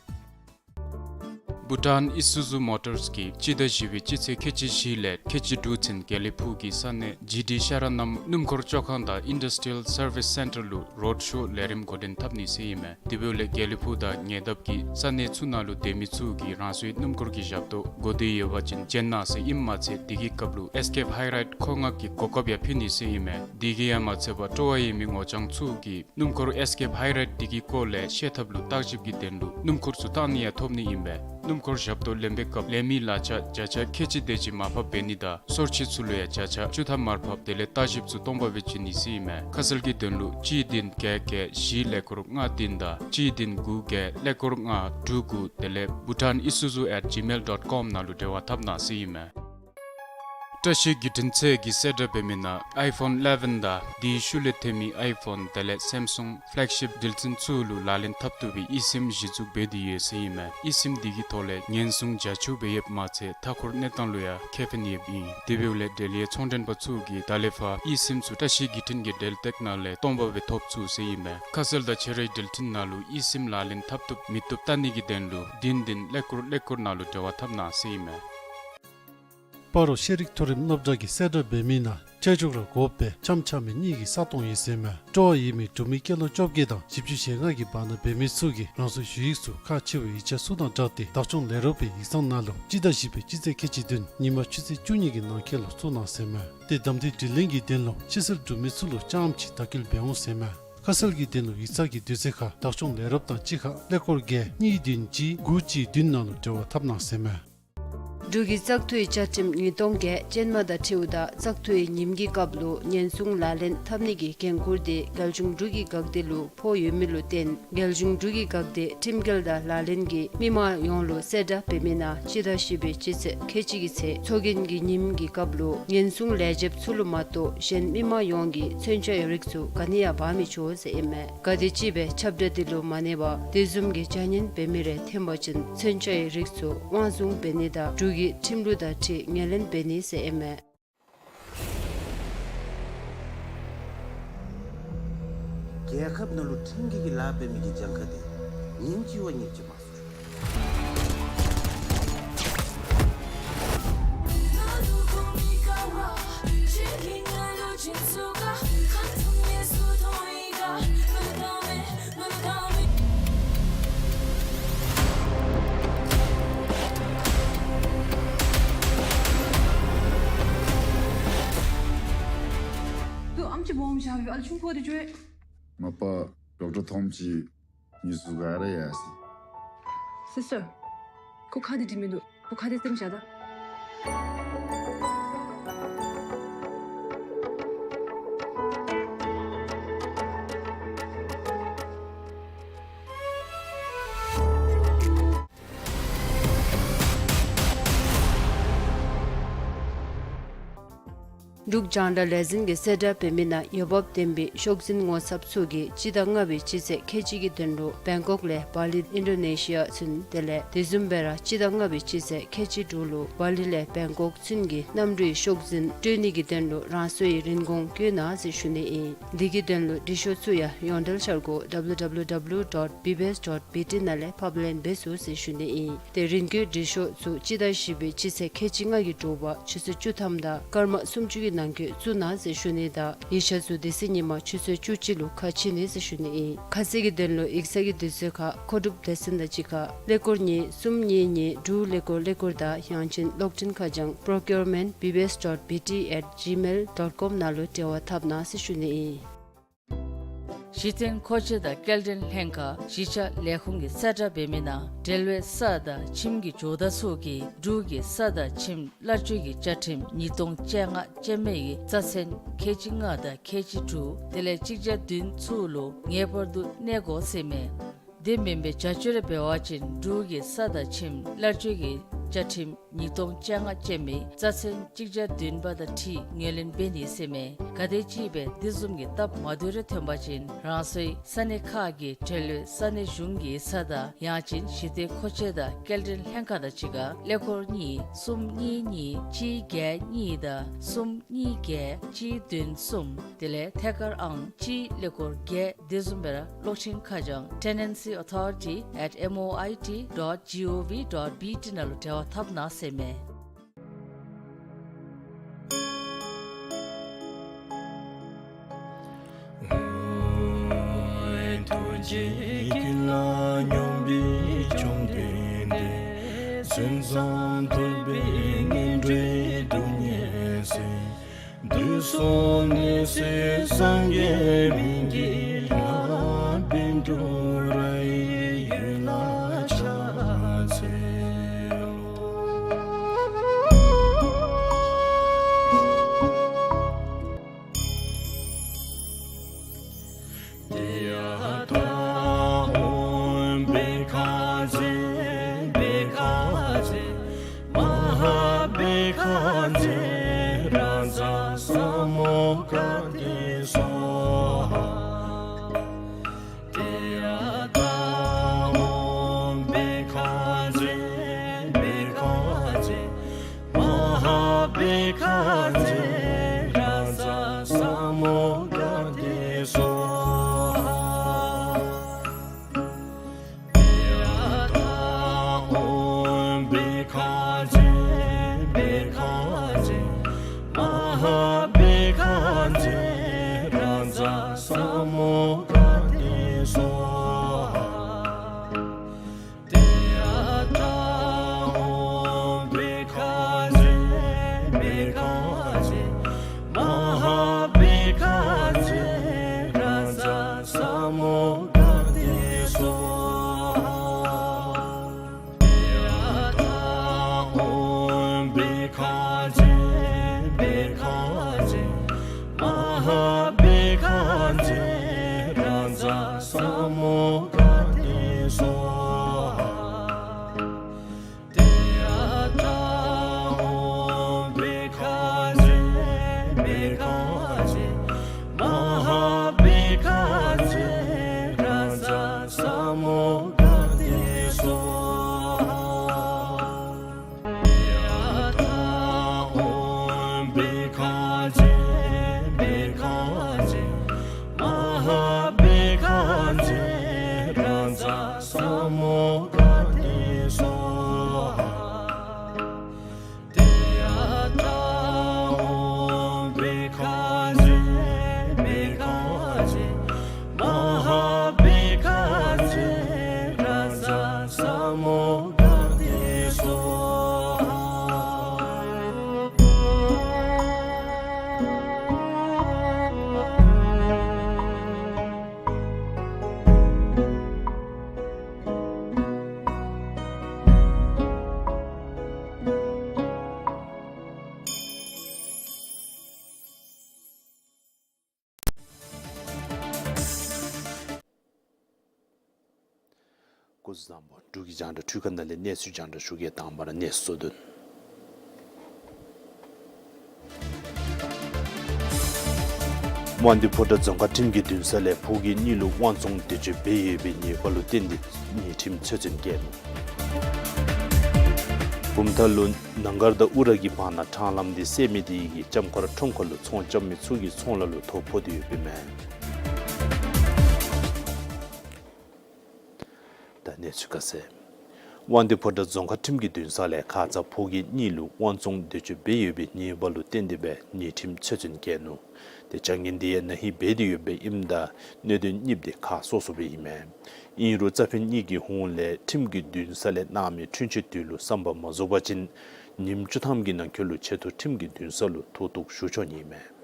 བྷུ་ཊཱན་ཨི་སུ་ཛུ་མོ་ཊརས་ཀྱིས་སྤྱི་ཟླ་བཞི་པའི་སྤྱི་ཚེས་ཁལ་གཅིག་བཞི་ལས་ཁལ་གཅིག་དྲུག་ཚུན་དགེ་ལེགས་ཕུག་གི་ས་གནས་ཇི་ཌི་ཤ་ར་ནམ་སྣུམ་འཁོར་བཅོ་ཁང་དང་ཨིན་ཌསི་ཊི་རི་ཡལ་སར་བིསི་སེན་ཊར་ལུ་རོཌ་ཤོ་ལས་རིམ་འགོ་འདྲེན་འཐབ་ནི་ཟེར་ཨིན་མས། དེ་འབདཝ་ལས་དགེ་ལེགས་ཕུག་དང་ཉེ་འདབས་ཀྱི་ས་གནས་ཚུ་ནང་ལུ་སྡོད་མི་ཚུ་གིས་རང་སོའི་སྣུམ་འཁོར་གྱི་ཞབས་ཏོག་དགོ་འདོད་ཡོད་པ་ཅིན་བྱོན་གནང་ཟེར་ཨིནམ་མ་ཚད་དེ་གི་སྐབས་ལུ་ཨེས་ཀེབ་ཧའི་རའིཌ་མཁོ་མངགས་ཀྱི་གོ་སྐབས་ཡང་ཕུལ་ནི་ཟེར་ཨིན་མས། དེ་གིས་ཡང་མ་ཚད་པར་སྤྲོ་བ་ཡོད་མི་ངོ་རྐྱང་ཚུ་གིས་སྣུམ་འཁོར་ཨེས་ཀེབ་ཧའི་རའིཌ་དེ་གི་སྐོར་ལས་ཤེས་ཐབས་ལུ་བརྟག་ཞིབ་ཀྱི་དོན་ལུ་སྣུམ་འཁོར་ཚུ་བཏང་ནི་ཡང་ཐོབ་ནི་ཨིན་པས། སྣུམ་འཁོར་ཞབས་ཏོག་ལེན་པའི་སྐབས་ལེན་མི་གླ་ཆ་བརྒྱ་ཆ་ཁལ་གཅིག་དེ་ཅིག་མར་ཕབ་འབད་ནི་དང་སོར་ཆུད་ཚུ་ལུ་ཡང་བརྒྱ་ཆ་བཅུ་ཐམ་མར་ཕབ་དེ་ལས་བརྟག་ཞིབ་ཚུ་སྟོང་པ་སྦེ་བྱིན་ནི་ཟེར་ཨིན་མས། ཁ་གསལ་གྱི་དོན་ལུ་གཅིག་བདུན་བརྒྱད་བརྒྱད་བཞི་ཀླད་ཀོར་ལྔ་བདུན་དང་གཅིག་བདུན་དགུ་བརྒྱད་ཀླད་ཀོར་ལྔ་དྲུག་དགུ་དེ་ལས་bhutanisuzu at gmail dot com ནང་ལུ་འབྲེལ་བ་འཐབ་གནང་ཟེར་ཨིན་མས། བཀྲ་ཤིས་བརྒྱུད་འཕྲིན་ཚད་ཀྱིས་གསལ་བསྒྲགས་འབད་མི་ནང་ཨའི་ཕོན་ཨི་ལེ་བཱན་དང་དེའི་ཤུལ་ལས་ཐོན་མི་ཨའི་ཕོན་དེ་ལས་སེམ་སུང་ཕེ་ལེག་ཤིཔ་འགྲུལ་འཕྲིན་ཚུ་ལུ་ལག་ལེན་འཐབ་བཏུབ་པའི་ཨི་སིམ་གཞི་བཙུགས་འབད་དེ་ཡོད་ཟེར་ཨིན་མས། ཨི་སིམ་དེ་གི་ཐོག་ལས་ཉེན་སྲུང་རྒྱ་ཆེཝ་སྦེ་ཡོདཔ་མ་ཚད་མཐའ་འཁོར་གནས་སྟངས་ལུ་ཡང་ཁེ་ཕན་ཡོདཔ་ཨིན། དེ་འབདཝ་ལས་འབྲེལ་ཡོད་ཚོང་མགྲོན་པ་ཚུ་གིས་ད་ལས་ཕར་ཨི་སིམ་ཚུ་བཀྲ་ཤིས་བརྒྱུད་འཕྲིན་གྱི་འབྲེལ་སྟེགས་ནང་ལས་སྟོང་པ་སྦེ་ཐོབ་ཚུགས་ཟེར་ཨིན་མས། ཁ་གསལ་དང་ཆ་རོགས་འགྲུལ་འཕྲིན་ནང་ལུ་ཨི་སིམ་ལག་ལེན་འཐབ་བཏུབ་མི་བཏུབ་བལྟ་ནི་གི་དོན་ལུ་བདུན་བདུན་ཀླད་ཀོར་ཀླད་ཀོར་ནང་ལུ་འབྲེལ་བ་འཐབ་གནང་ཟེར་ཨིན་མས། སྤ་རོ་ཤེས་རིག་མཐོ་རིམ་སློབ་གྲྭ་གིས་གསལ་བསྒྲགས་འབད་མི་ནང་ཁྲལ་འཇོག་ར་དགོ་པའི་འཆམ་འཆམ་མི་གཉིས་ཀྱི་ས་སྟོང་ཡོད་ཟེར་མས། སྤྲོ་བ་ཡོད་མི་འབྲུག་མི་སྐྱེས་ལོ་བཅོ་བརྒྱད་དང་བཞི་བཅུ་ཞེ་ལྔ་གི་བར་ན་འབད་མི་ཚུ་གིས་རང་སོའི་ཞུ་ཡིག་ཚུ་ཁག་ཆེ་བའི་ཡིག་ཆ་ཚུ་དང་སྦྲགས་ཏེ་བདག་སྐྱོང་ལས་རོགས་པའི་ཡིག་ཚང་ནང་ལུ་སྤྱི་ཟླ་བཞི་པའི་སྤྱི་ཚེས་ཁལ་གཅིག་བདུན་ཉིན་མ་ཆུ་ཚོད་བཅུ་གཉིས་ཀྱི་ནང་འཁོད་ལུ་བཙུགས་གནང་ཟེར་མས། ཏེ་གདམ་འཐུའི་དྲི་ལན་གྱི་དོན་ལུ་ཕྱི་གསལ་འབྲུག་མི་ཚུ་ལུ་རྐྱངམ་ཅིག་དྭགས་སྐྱེལ་འབད་འོང་ཟེར་མས། ཁ་གསལ་གྱི་དོན་ལུ་ཡིག་ཚང་གི་དུས་ཚོད་ཁར་བདག་སྐྱོང་ལས་རོགས་དང་གཅིག་ཁར་ཀླད་ཀོར་བརྒྱད་གཉིས་བདུན་གཅིག་དགུ་གཅིག་བདུན་ནང་ལུ་འབྲེལ་བ་འཐབ་གནང་ཟེར་མས། འབྲུག་གི་བཙག་འཐུའི་བཅའ་ཁྲིམས་ཉིས་སྟོང་བརྒྱད་ཅན་མ་དང་འཁྲིལཝ་ད་བཙག་འཐུའི་ཉིནམ་གྱི་སྐབས་ལུ་ཉེན་སྲུང་ལག་ལེན་འཐབ་ནི་གི་འགན་ཁུར་དེ་རྒྱལ་གཞུང་འབྲུག་གི་འགག་སྡེ་ལུ་ཕོག་ཡོད་མི་ལུ་བརྟེན་རྒྱལ་གཞུང་འབྲུག་གི་འགག་སྡེ་ཁྲིམས་འགལ་དང་ལག་ལེན་གྱིས་མི་མང་ཡོངས་ལུ་གསལ་བསྒྲགས་འབད་མི་ནང་སྤྱི་ཟླ་བཞི་པའི་སྤྱི་ཚེས་ཁལ་གཅིག་གི་ཚེས་ཚོགས་རྒྱན་གྱི་ཉིནམ་གྱི་སྐབས་ལུ་ཉེན་སྲུང་ལས་བྱེདཔ་ཚུ་ལུ་མ་གཏོགས་གཞན་མི་མང་ཡོངས་ཀྱིས་མཚོན་ཆའི་རིགས་ཚུ་ག་ནི་ཡང་འབག་མི་ཆོག་ཟེར་ཨིན་མས། གལ་ཏེ་ཅིག་སྦེ་ཁྱབ་བསྒྲགས་དེ་ལུ་མ་གནས་པར་དེ་བཟུམ་གྱི་བྱ་ངན་འབད་མི་རེ་ཐོན་པ་ཅིན་མཚོན་ཆའི་རིགས་ཚུ་དབང་བཟུང་འབད་ནི་དང་འབྲུག་གི་ཁྲིམས་ལུགས་དང་འཁྲིལ་ངོས་ལེན་འབད་ནི་ཟེར་ཨིན་མས། རྒྱལ་ཁབ་ནང་ལུ་ཁྲིམས་འགལ་གྱི་ལཱ་འབད་མི་གི་གྱངས་ཁ་དེ་ཉིནམ་གཅིག་བ་ཉིནམ་གཅིག་མང་སུ་འགྱོ། ཏེ་ཨམ་ཅིག་སྦོམ་ཞིག་ཨ་ལུ་ཆུང་ཀུ་དེ་ཅིག་ཡོད། མ་པ་ཌོག་ཊར་ཐོམ་ཅིག་ཉིས་སུ་ག་ར་ཡ་སི། སི་སི་ཊར། ཁོ་ཁ་དེ་འདི་མིན་འདུག། ཁོ་ཁ་དེ་སེམས་བཞག་ད། འབྲུག་རྒྱང་བསྒྲགས་ལས་འཛིན་གྱིས་གསལ་བསྒྲགས་འབད་མི་ནང་འོས་འབབ་ལྡན་པའི་ཤོག་འཛིན་ངོ་ཚབ་ཚུ་གིས་སྤྱི་ཟླ་ལྔ་པའི་སྤྱི་ཚེས་ཁལ་གཅིག་གི་དོན་ལུ་བེང་ཀོག་ལས་བ་ལི་ཨིན་ཌོ་ནེ་ཤི་ཡ་ཚུན། དེ་ལས་དེ་བཟུམ་སྦེ་ར་སྤྱི་ཟླ་ལྔ་པའི་སྤྱི་ཚེས་ཁལ་གཅིག་དྲུག་ལུ་བ་ལི་ལས་བེང་ཀོག་ཚུན་གྱི་གནམ་གྲུའི་ཤོག་འཛིན་སྤྲོད་ནི་གི་དོན་ལུ་རང་སོའི་རིན་གོང་བཀོད་གནང་ཟེར་ཞུ་ནི་ཨིན། འདི་གི་དོན་ལུ་འབྲི་ཤོག་ཚུ་ཡང་ཡོངས་འབྲེལ་འཆར་སྒོ་W W W dot B B S dot B T ནང་ལས་ཕབ་ལེན་འབད་ཚུགས་ཟེར་ཞུ་ནི་ཨིན། ཏེ་རིན་བཀོད་འབྲི་ཤོག་ཚུ་སྤྱི་ཟླ་བཞི་པའི་སྤྱི་ཚེས་ཁལ་གཅིག་ལྔ་གི་དྲོ་པ་ཆུ་ཚོད་བཅུ་ཐམ་དང་སྐར་མ་སུམ་ཅུ་གི་ནང་འཁོད་བཙུགས་གནང་ཟེར་ཞུ་ནི་དང་ཡིག་ཆ་ཚུ་དེ་ཚེ་ཉིན་མ་ཆུ་ཚོད་བཅུ་གཅིག་ལུ་ཁ་ཕྱེ་ནི་ཟེར་ཞུ་ནི་ཨིན། ཁ་གསལ་གྱི་དོན་ལུ་ཡིག་ཚང་གི་དུས་ཚོད་ཁར་མཁོ་སྒྲུབ་སྡེ་ཚན་དང་གཅིག་ཁར་ཀླད་ཀོར་གཉིས་གསུམ་གཉིས་གཉིས་དྲུག་ཀླད་ཀོར་ཀླད་ཀོར་དང་ཡང་ཅིན་གློག་འཕྲིན་ཁ་བྱང་procurement B B S dot B T at gmail dot com ནང་ལུ་འབྲེལ་བ་འཐབ་གནང་ཟེར་ཞུ་ནི་ཨིན། གཞི་རྟེན་མཁོ་ཆས་དང་སྐྱེལ་འདྲེན་ལྷན་ཁག་གཞིས་ཆགས་ལས་ཁུངས་ཀྱིས་གསལ་བསྒྲགས་འབད་མི་ནང་འབྲེལ་བའི་ས་དང་ཁྱིམ་གྱི་ཇོ་བདག་ཚུ་གིས་འབྲུག་གི་ས་དང་ཁྱིམ་གླར་སྤྱོད་ཀྱི་བཅའ་ཁྲིམས་ཉིས་སྟོང་བཅོ་ལྔ་ཅན་མའི་རྩ་ཚན་ཁལ་གཅིག་ལྔ་དང་ཁལ་གཅིག་དྲུག་དེ་ལས་གཅིག་བརྒྱ་བདུན་ཚུ་ལུ་ངེས་པར་དུ་གནས་དགོ་ཟེར་མས། དེ་མེན་པའི་བྱ་སྤྱོད་རེ་འབད་བ་ཅིན་འབྲུག་གི་ས་དང་ཁྱིམ་གླར་སྤྱོད་ཀྱི་བཅའ་ཁྲིམས་ཉིས་སྟོང་བཅོ་ལྔ་ཅན་མའི་རྩ་ཚན་གཅིག་བརྒྱ་བདུན་པ་དང་འཁྲིལ་ངོས་ལེན་འབད་ནི་ཟེར་མས། གལ་ཏེ་ཅིག་སྦེ་དེ་བཟུམ་གྱི་སྟབས་མ་བདེཝ་རེ་ཐོན་པ་ཅིན་རང་སོའི་ས་གནས་ཁག་གི་འབྲེལ་ཡོད་ས་གནས་གཞུང་གི་ས་དང་ཡང་ཅིན་གཞི་རྟེན་མཁོ་ཆས་དང་སྐྱེལ་འདྲེན་ལྷན་ཁག་དང་གཅིག་ཁར་ཀླད་ཀོར་གཉིས་གསུམ་གཉིས་གཉིས་གཅིག་བརྒྱད་གཉིས་དང་གསུམ་གཉིས་བརྒྱད་གཅིག་བདུན་གསུམ་དེ་ལས་ཐད་ཀར་ཨང་གཅིག་ཀླད་ཀོར་བརྒྱད། དེ་བཟུམ་སྦེ་ར་གློག་འཕྲིན་ཁ་བྱང་tenancy authority at M O I T dot G O V dot B T ནང་ལུ་འབྲེལ་བ་འཐབ་གནང་ཟེར་མས། ཐུགས་རྗེ་ཀུན་ལ་སྙོམས་པའི་བཅོམ་ལྡན་འདས། མཚན་ཙམ་ཐོས་པས་ངན་འགྲོའི་སྡུག་བསྔལ་སེལ། དུས་གསུམ་ནད་སེལ་སངས་རྒྱས་སྨན་གྱི་བླ། བཻ་ཌཱུརྱ་ཡི་འོད་ལ་ཕྱག་འཚལ་ལོ། ཏདྱ་ཐཱ། ཨོཾ་བྷཻ་ཥ་ཛྱེ་བྷཻ་ཥ་ཛྱེ་མ་ཧཱ་བྷཻ་ཥ་ཛྱེ་རཱ་ཛ་ས་མུདྒ་ཏེ་སྭཱ་ཧཱ། ཏདྱ་ཐཱ། ཨོཾ་བྷཻ་ཥ་ཛྱེ་བྷཻ་ཥ་ཛྱེ་མ་ཧཱ་བྷཻ་ཥ་ཛྱེ་རཱ་ཛ་ས་མུདྒ་ཏེ་སྭཱ་ཧཱ། ཏདྱ་ཐཱ། ཨོཾ་བྷཻ་ཥ་ཛྱེ་བྷཻ་ཥ་ཛྱེ་མ་ཧཱ་བྷཻ་ཥ་ཛྱེ་རཱ་ཛ་ས་མུདྒ་ཏེ་སྭཱ་ཧཱ། ཏདྱ་ཐཱ། ཨོཾ་བྷཻ་ཥ་ཛྱེ་བྷཻ་ཥ་ཛྱེ་མ་ཧཱ་བྷཻ་ཥ་ཛྱེ་རཱ་ཛ་ས་མུདྒ་ཏེ་སྭཱ་ཧཱ། ཏདྱ་ཐཱ། ཨོཾ་བྷཻ་ཥ་ཛྱེ་བྷཻ་ཥ་ཛྱེ་མ་ཧཱ་བྷཻ་ཥ་ཛྱེ་རཱ་ཛ་ས་མུདྒ་ཏེ་སྭཱ་ཧཱ། ཏདྱ་ཐཱ། ཨོཾ་བྷཻ་ཥ་ཛྱེ་བྷཻ་ཥ་ཛྱེ་མ་ཧཱ་བྷཻ་ཥ་ཛྱེ་རཱ་ཛ་ས་མུདྒ་ཏེ་སྭཱ་ཧཱ། ཏདྱ་ཐཱ། ཨོཾ་བྷཻ་ཥ་ཛྱེ་བྷཻ་ཥ་ཛྱེ་མ་ཧཱ་བྷཻ་ཥ་ཛྱེ་རཱ་ཛ་ས་མུདྒ་ཏེ་སྭཱ་ཧཱ། ཏདྱ་ཐཱ། ཨོཾ་བྷཻ་ཥ་ཛྱེ་བྷཻ་ཥ་ཛྱེ་མ་ཧཱ་བྷཻ་ཥ་ཛྱེ་རཱ་ཛ་ས་མུདྒ་ཏེ་སྭཱ་ཧཱ། སྐུ་གཟུགས་བཟང་པོ། འབྲུག་གི་རྒྱང་བསྒྲགས་འཕྲུལ་ཁང་ནང་ལས་གནས་ཚུལ་རྒྱང་བསྒྲགས་ཞུ་གེ། དང་པ་ར་གནས་ཚུལ་དོན། དབང་འདུས་ཕོ་བྲང་རྫོང་ཁག་ཁྲིམས་ཀྱི་འདུན་ས་ལས་ཕོ་སྐྱེས་གཉིས་ལུ་དབང་བཙོང་འདོད་སྤྱོད་འབད་ཡོད་པའི་ཉེས་པ་ལུ་བརྟེན་ཏེ་ཉེས་ཁྲིམས་ཆོད་སེམས་བཀལ་ནུག། བུམ་ཐང་ལུ་ནང་སྒར་དང་ཨུ་ར་གི་བར་ན་ཕྲང་ལམ་འདི་སེལ་མི་དེ་གིས་ལྕམ་མཁར་ཁྲོམ་ཁ་ལུ་ཚོང་རྐྱབ་མི་ཚུ་གི་ཚོང་ལཱ་ལུ་ཐོ་ཕོག་སྟེ་ཡོདཔ་ཨིན་མས། ད་གནས་ཚུལ་ཁ་གསལ། དབང་འདུས་ཕོ་བྲང་རྫོང་ཁག་ཁྲིམས་ཀྱི་འདུན་ས་ལས་ཁ་ཙ་ཕོ་སྐྱེས་གཉིས་ལུ་དབང་བཙོང་འདོད་སྤྱོད་འབད་ཡོད་པའི་ཉེས་པ་ལུ་བརྟེན་ཏེ་སྦེ་ཉེས་ཁྲིམས་ཆོད་སེམས་བཀལ་ནུག། ཏེ་བྱ་ངན་འདི་ཡང་ན་ཧིང་འབད་དེ་ཡོདཔ་ཨིནམ་ད་གནད་དོན་གཉིསཔོ་དེ་ཁ་གསོ་སོངམ་ཨིན་མས། ཨིན་རུང་རྩ་ཕན་གཉིས་ཀྱི་ཧོངས་ལས་ཁྲིམས་ཀྱི་འདུན་ས་ལས་གནང་མི་འཁྲུན་ཆོད་དེ་ལུ་བསམ་པ་མ་རྫོགས་པ་ཅིན་ཉིནམ་བཅུ་ཐམ་གྱི་ནང་འཁོད་ལུ་ཆེ་མཐོ་ཁྲིམས་ཀྱི་འདུན་ས་ལུ་མཐུ་གཏུགས་ཞུ་ཆོག་ནི་ཨིན་མས།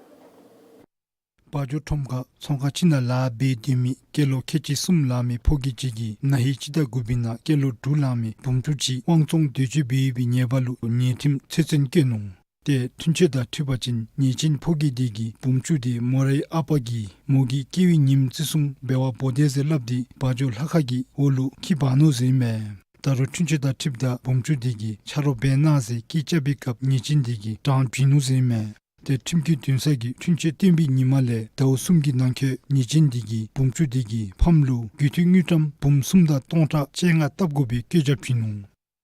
བ་འཇོ་ཁྲོམ་ཁ་ཚོང་ཁང་ཅིག་ནང་ལཱ་འབད་སྡོད་མི་སྐྱེས་ལོ་ཁལ་གཅིག་གསུམ་ལང་མི་ཕོ་སྐྱེས་ཅིག་གིས་ན་ཧིང་སྤྱི་ཟླ་དགུ་པའི་ནང་སྐྱེས་ལོ་དྲུག་ལང་མི་བུམོ་ཅུང་ཅིག་དབང་བཙོང་འདོད་སྤྱོད་འབད་ཡོད་པའི་ཉེས་པ་ལུ་ཉེས་ཁྲིམས་ཆོད་སེམས་བཀལ་ནུག། ཏེ་འཁྲུན་ཆོད་དང་འཁྲིལ་བ་ཅིན་ཉེས་ཅན་ཕོ་སྐྱེས་དེ་གིས་བུམོ་ཅུང་དེ་མོ་རའི་ཨ་པ་གིས་མོ་གི་སྐྱེས་པའི་ཉིནམ་བརྩི་སྲུང་འབད་བར་འབོ་དེས་ཟེར་སླབ་སྟེ་བ་འཇོ་ལྷ་ཁང་གི་འོག་ལུ་འཁྱིད་འབག་ནུག་ཟེར་ཨིན་མས། ད་རུང་འཁྲུན་ཆོད་དང་འཁྲིལཝ་ད་བུམོ་ཅུང་དེ་གིས་ཆ་རོགས་འབད་གནང་ཟེར་སྐད་རྐྱབ་པའི་སྐབས་ཉེས་ཅན་དེ་གིས་དྲང་བྱིན་ནུག་ཟེར་ཨིན་མས། ཏེ་ཁྲིམས་ཀྱི་འདུན་ས་གིས་འཁྲུན་ཆོད་བཏོན་པའི་ཉིན་མ་ལས་ཟླཝ་གསུམ་གྱི་ནང་འཁོད་ཉེས་ཅན་དེ་གིས་བུམོ་ཅུང་དེ་གི་ཕམ་ལུ་རྒུད་འཐུས་དངུལ་ཀྲམ་འབུམ་གསུམ་དང་སྟོང་ཕྲག་བཅོ་ལྔ་བཏབ་དགོ་པའི་བཀོད་ཁྱབ་བྱིན་ནུག།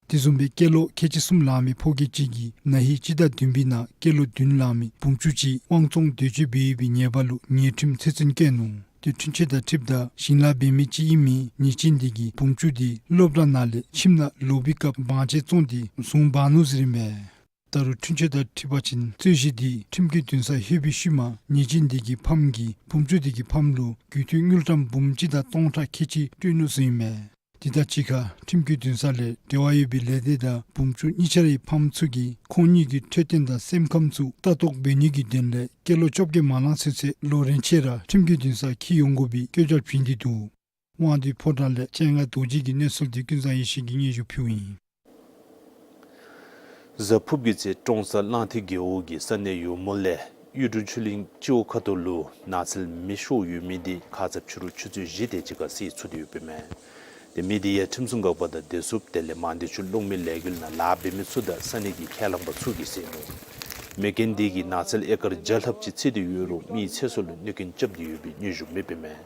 དེ་བཟུམ་སྦེ་སྐྱེས་ལོ་ཁལ་གཅིག་གསུམ་ལང་མི་ཕོ་སྐྱེས་ཅིག་གིས་ན་ཧིང་སྤྱི་ཟླ་བདུན་པའི་ནང་སྐྱེས་ལོ་བདུན་ལང་མི་བུམོ་ཅུང་ཅིག་དབང་བཙོང་འདོད་སྤྱོད་འབད་ཡོད་པའི་ཉེས་པ་ལུ་ཉེས་ཁྲིམས་ཆོད་སེམས་བཀལ་ནུག། ཏེ་འཁྲུན་ཆོད་དང་འཁྲིལཝ་ད་ཞིང་ལཱ་འབད་མི་ཅིག་ཨིན་མི་ཉེས་ཅན་དེ་གིས་བུམོ་ཅུང་དེ་སློབ་གྲྭ་ནང་ལས་ཁྱིམ་ནང་ལོག་པའི་སྐབས་བང་ཅན་བཙོངས་ཏེ་བཟུང་འབག་ནུག་ཟེར་ཨིན་མས། ད་རུང་འཁྲུན་ཆོད་དང་འཁྲིལ་བ་ཅིན་རྩོད་གཞི་དེ་ཁྲིམས་ཀྱི་འདུན་ས་ལྷོད་པའི་ཤུལ་མ་ཉེས་ཅན་དེ་གི་ཕམ་གིས་བུམོ་ཅུང་དེ་གི་ཕམ་ལུ་རྒུད་འཐུས་དངུལ་ཀྲམ་འབུམ་གཅིག་དང་སྟོང་ཕྲག་ཁལ་གཅིག་སྤྲོད་ནུག་ཟེར་ཨིན་མས། དེ་དང་གཅིག་ཁར་ཁྲིམས་ཀྱི་འདུན་ས་ལས་འབྲེལ་བ་ཡོད་པའི་ལས་སྡེ་དང་བུམོ་ཅུང་གཉིས་ཆ་རའི་ཕམ་ཚུ་གིས་ཁོང་གཉིས་ཀྱི་འཕྲོད་བསྟེན་དང་སེམས་ཁམས་ཚུ་ལྟ་རྟོག་འབད་ནི་གི་དོན་ལས་སྐྱེས་ལོ་བཅོ་བརྒྱད་མ་ལང་ཚུན་ཚོད་ལོ་རེ་ཆད་ར་ཁྲིམས་ཀྱི་འདུན་ས་འཁྱིད་ཡོང་དགོ་པའི་བཀོད་ཁྱབ་བྱིན་ཏེ་འདུག། དབང་འདུས་ཕོ་བྲང་ལས་སྤྱན་སྔ་རྡོ་རྗེ་གི་གནས་ཚུལ་འདི་ཀུན་བཟང་ཡེ་ཤེས་ཀྱིས་སྙན་ཞུ་ཕུལཝ་ཨིན། གཟའ་ཕུར་བུའི་ཚེ་ཀྲོང་གསར་གླང་མཐིལ་རྒེད་འོག་གི་ས་གནས་ཡུལ་མོ་ལས་གཡུ་དྲུང་ཆུ་གླིང་སྤྱི་འོག་ཁ་ཐུག་ལུ་ནགས་ཚལ་མེ་ཤོར་ཡོད་མི་འདི་ཁ་ཙ་ཕྱི་རུ་ཆུ་ཚོད་བཞི་དེ་ཅིག་ཁར་སེལ་ཚུགས་ཏེ་ཡོདཔ་ཨིན་མས། ཏེ་མེ་འདི་ཡང་ཁྲིམས་སྲུང་འགག་པ་དང་བདེ་སྲུངཔ་དེ་ལས་མང་སྡེ་ཆུ་གློག་མེ་ལས་འགུལ་ནང་ལཱ་འབད་མི་ཚུ་དང་ས་གནས་ཀྱི་ཁས་བླངས་པ་ཚུ་གིས་བསལ་ནུག། མེ་རྐྱེན་འདི་གིས་ནགས་ཚལ་ཨེ་ཀར་བརྒྱ་ལྷགཔ་ཅིག་འཚིག་སྟེ་ཡོད་རུང་མིའི་ཚེ་སྲོག་ལུ་གནོད་སྐྱོན་རྐྱབ་སྟེ་ཡོད་པའི་སྙན་ཞུ་མེདཔ་ཨིན་མས།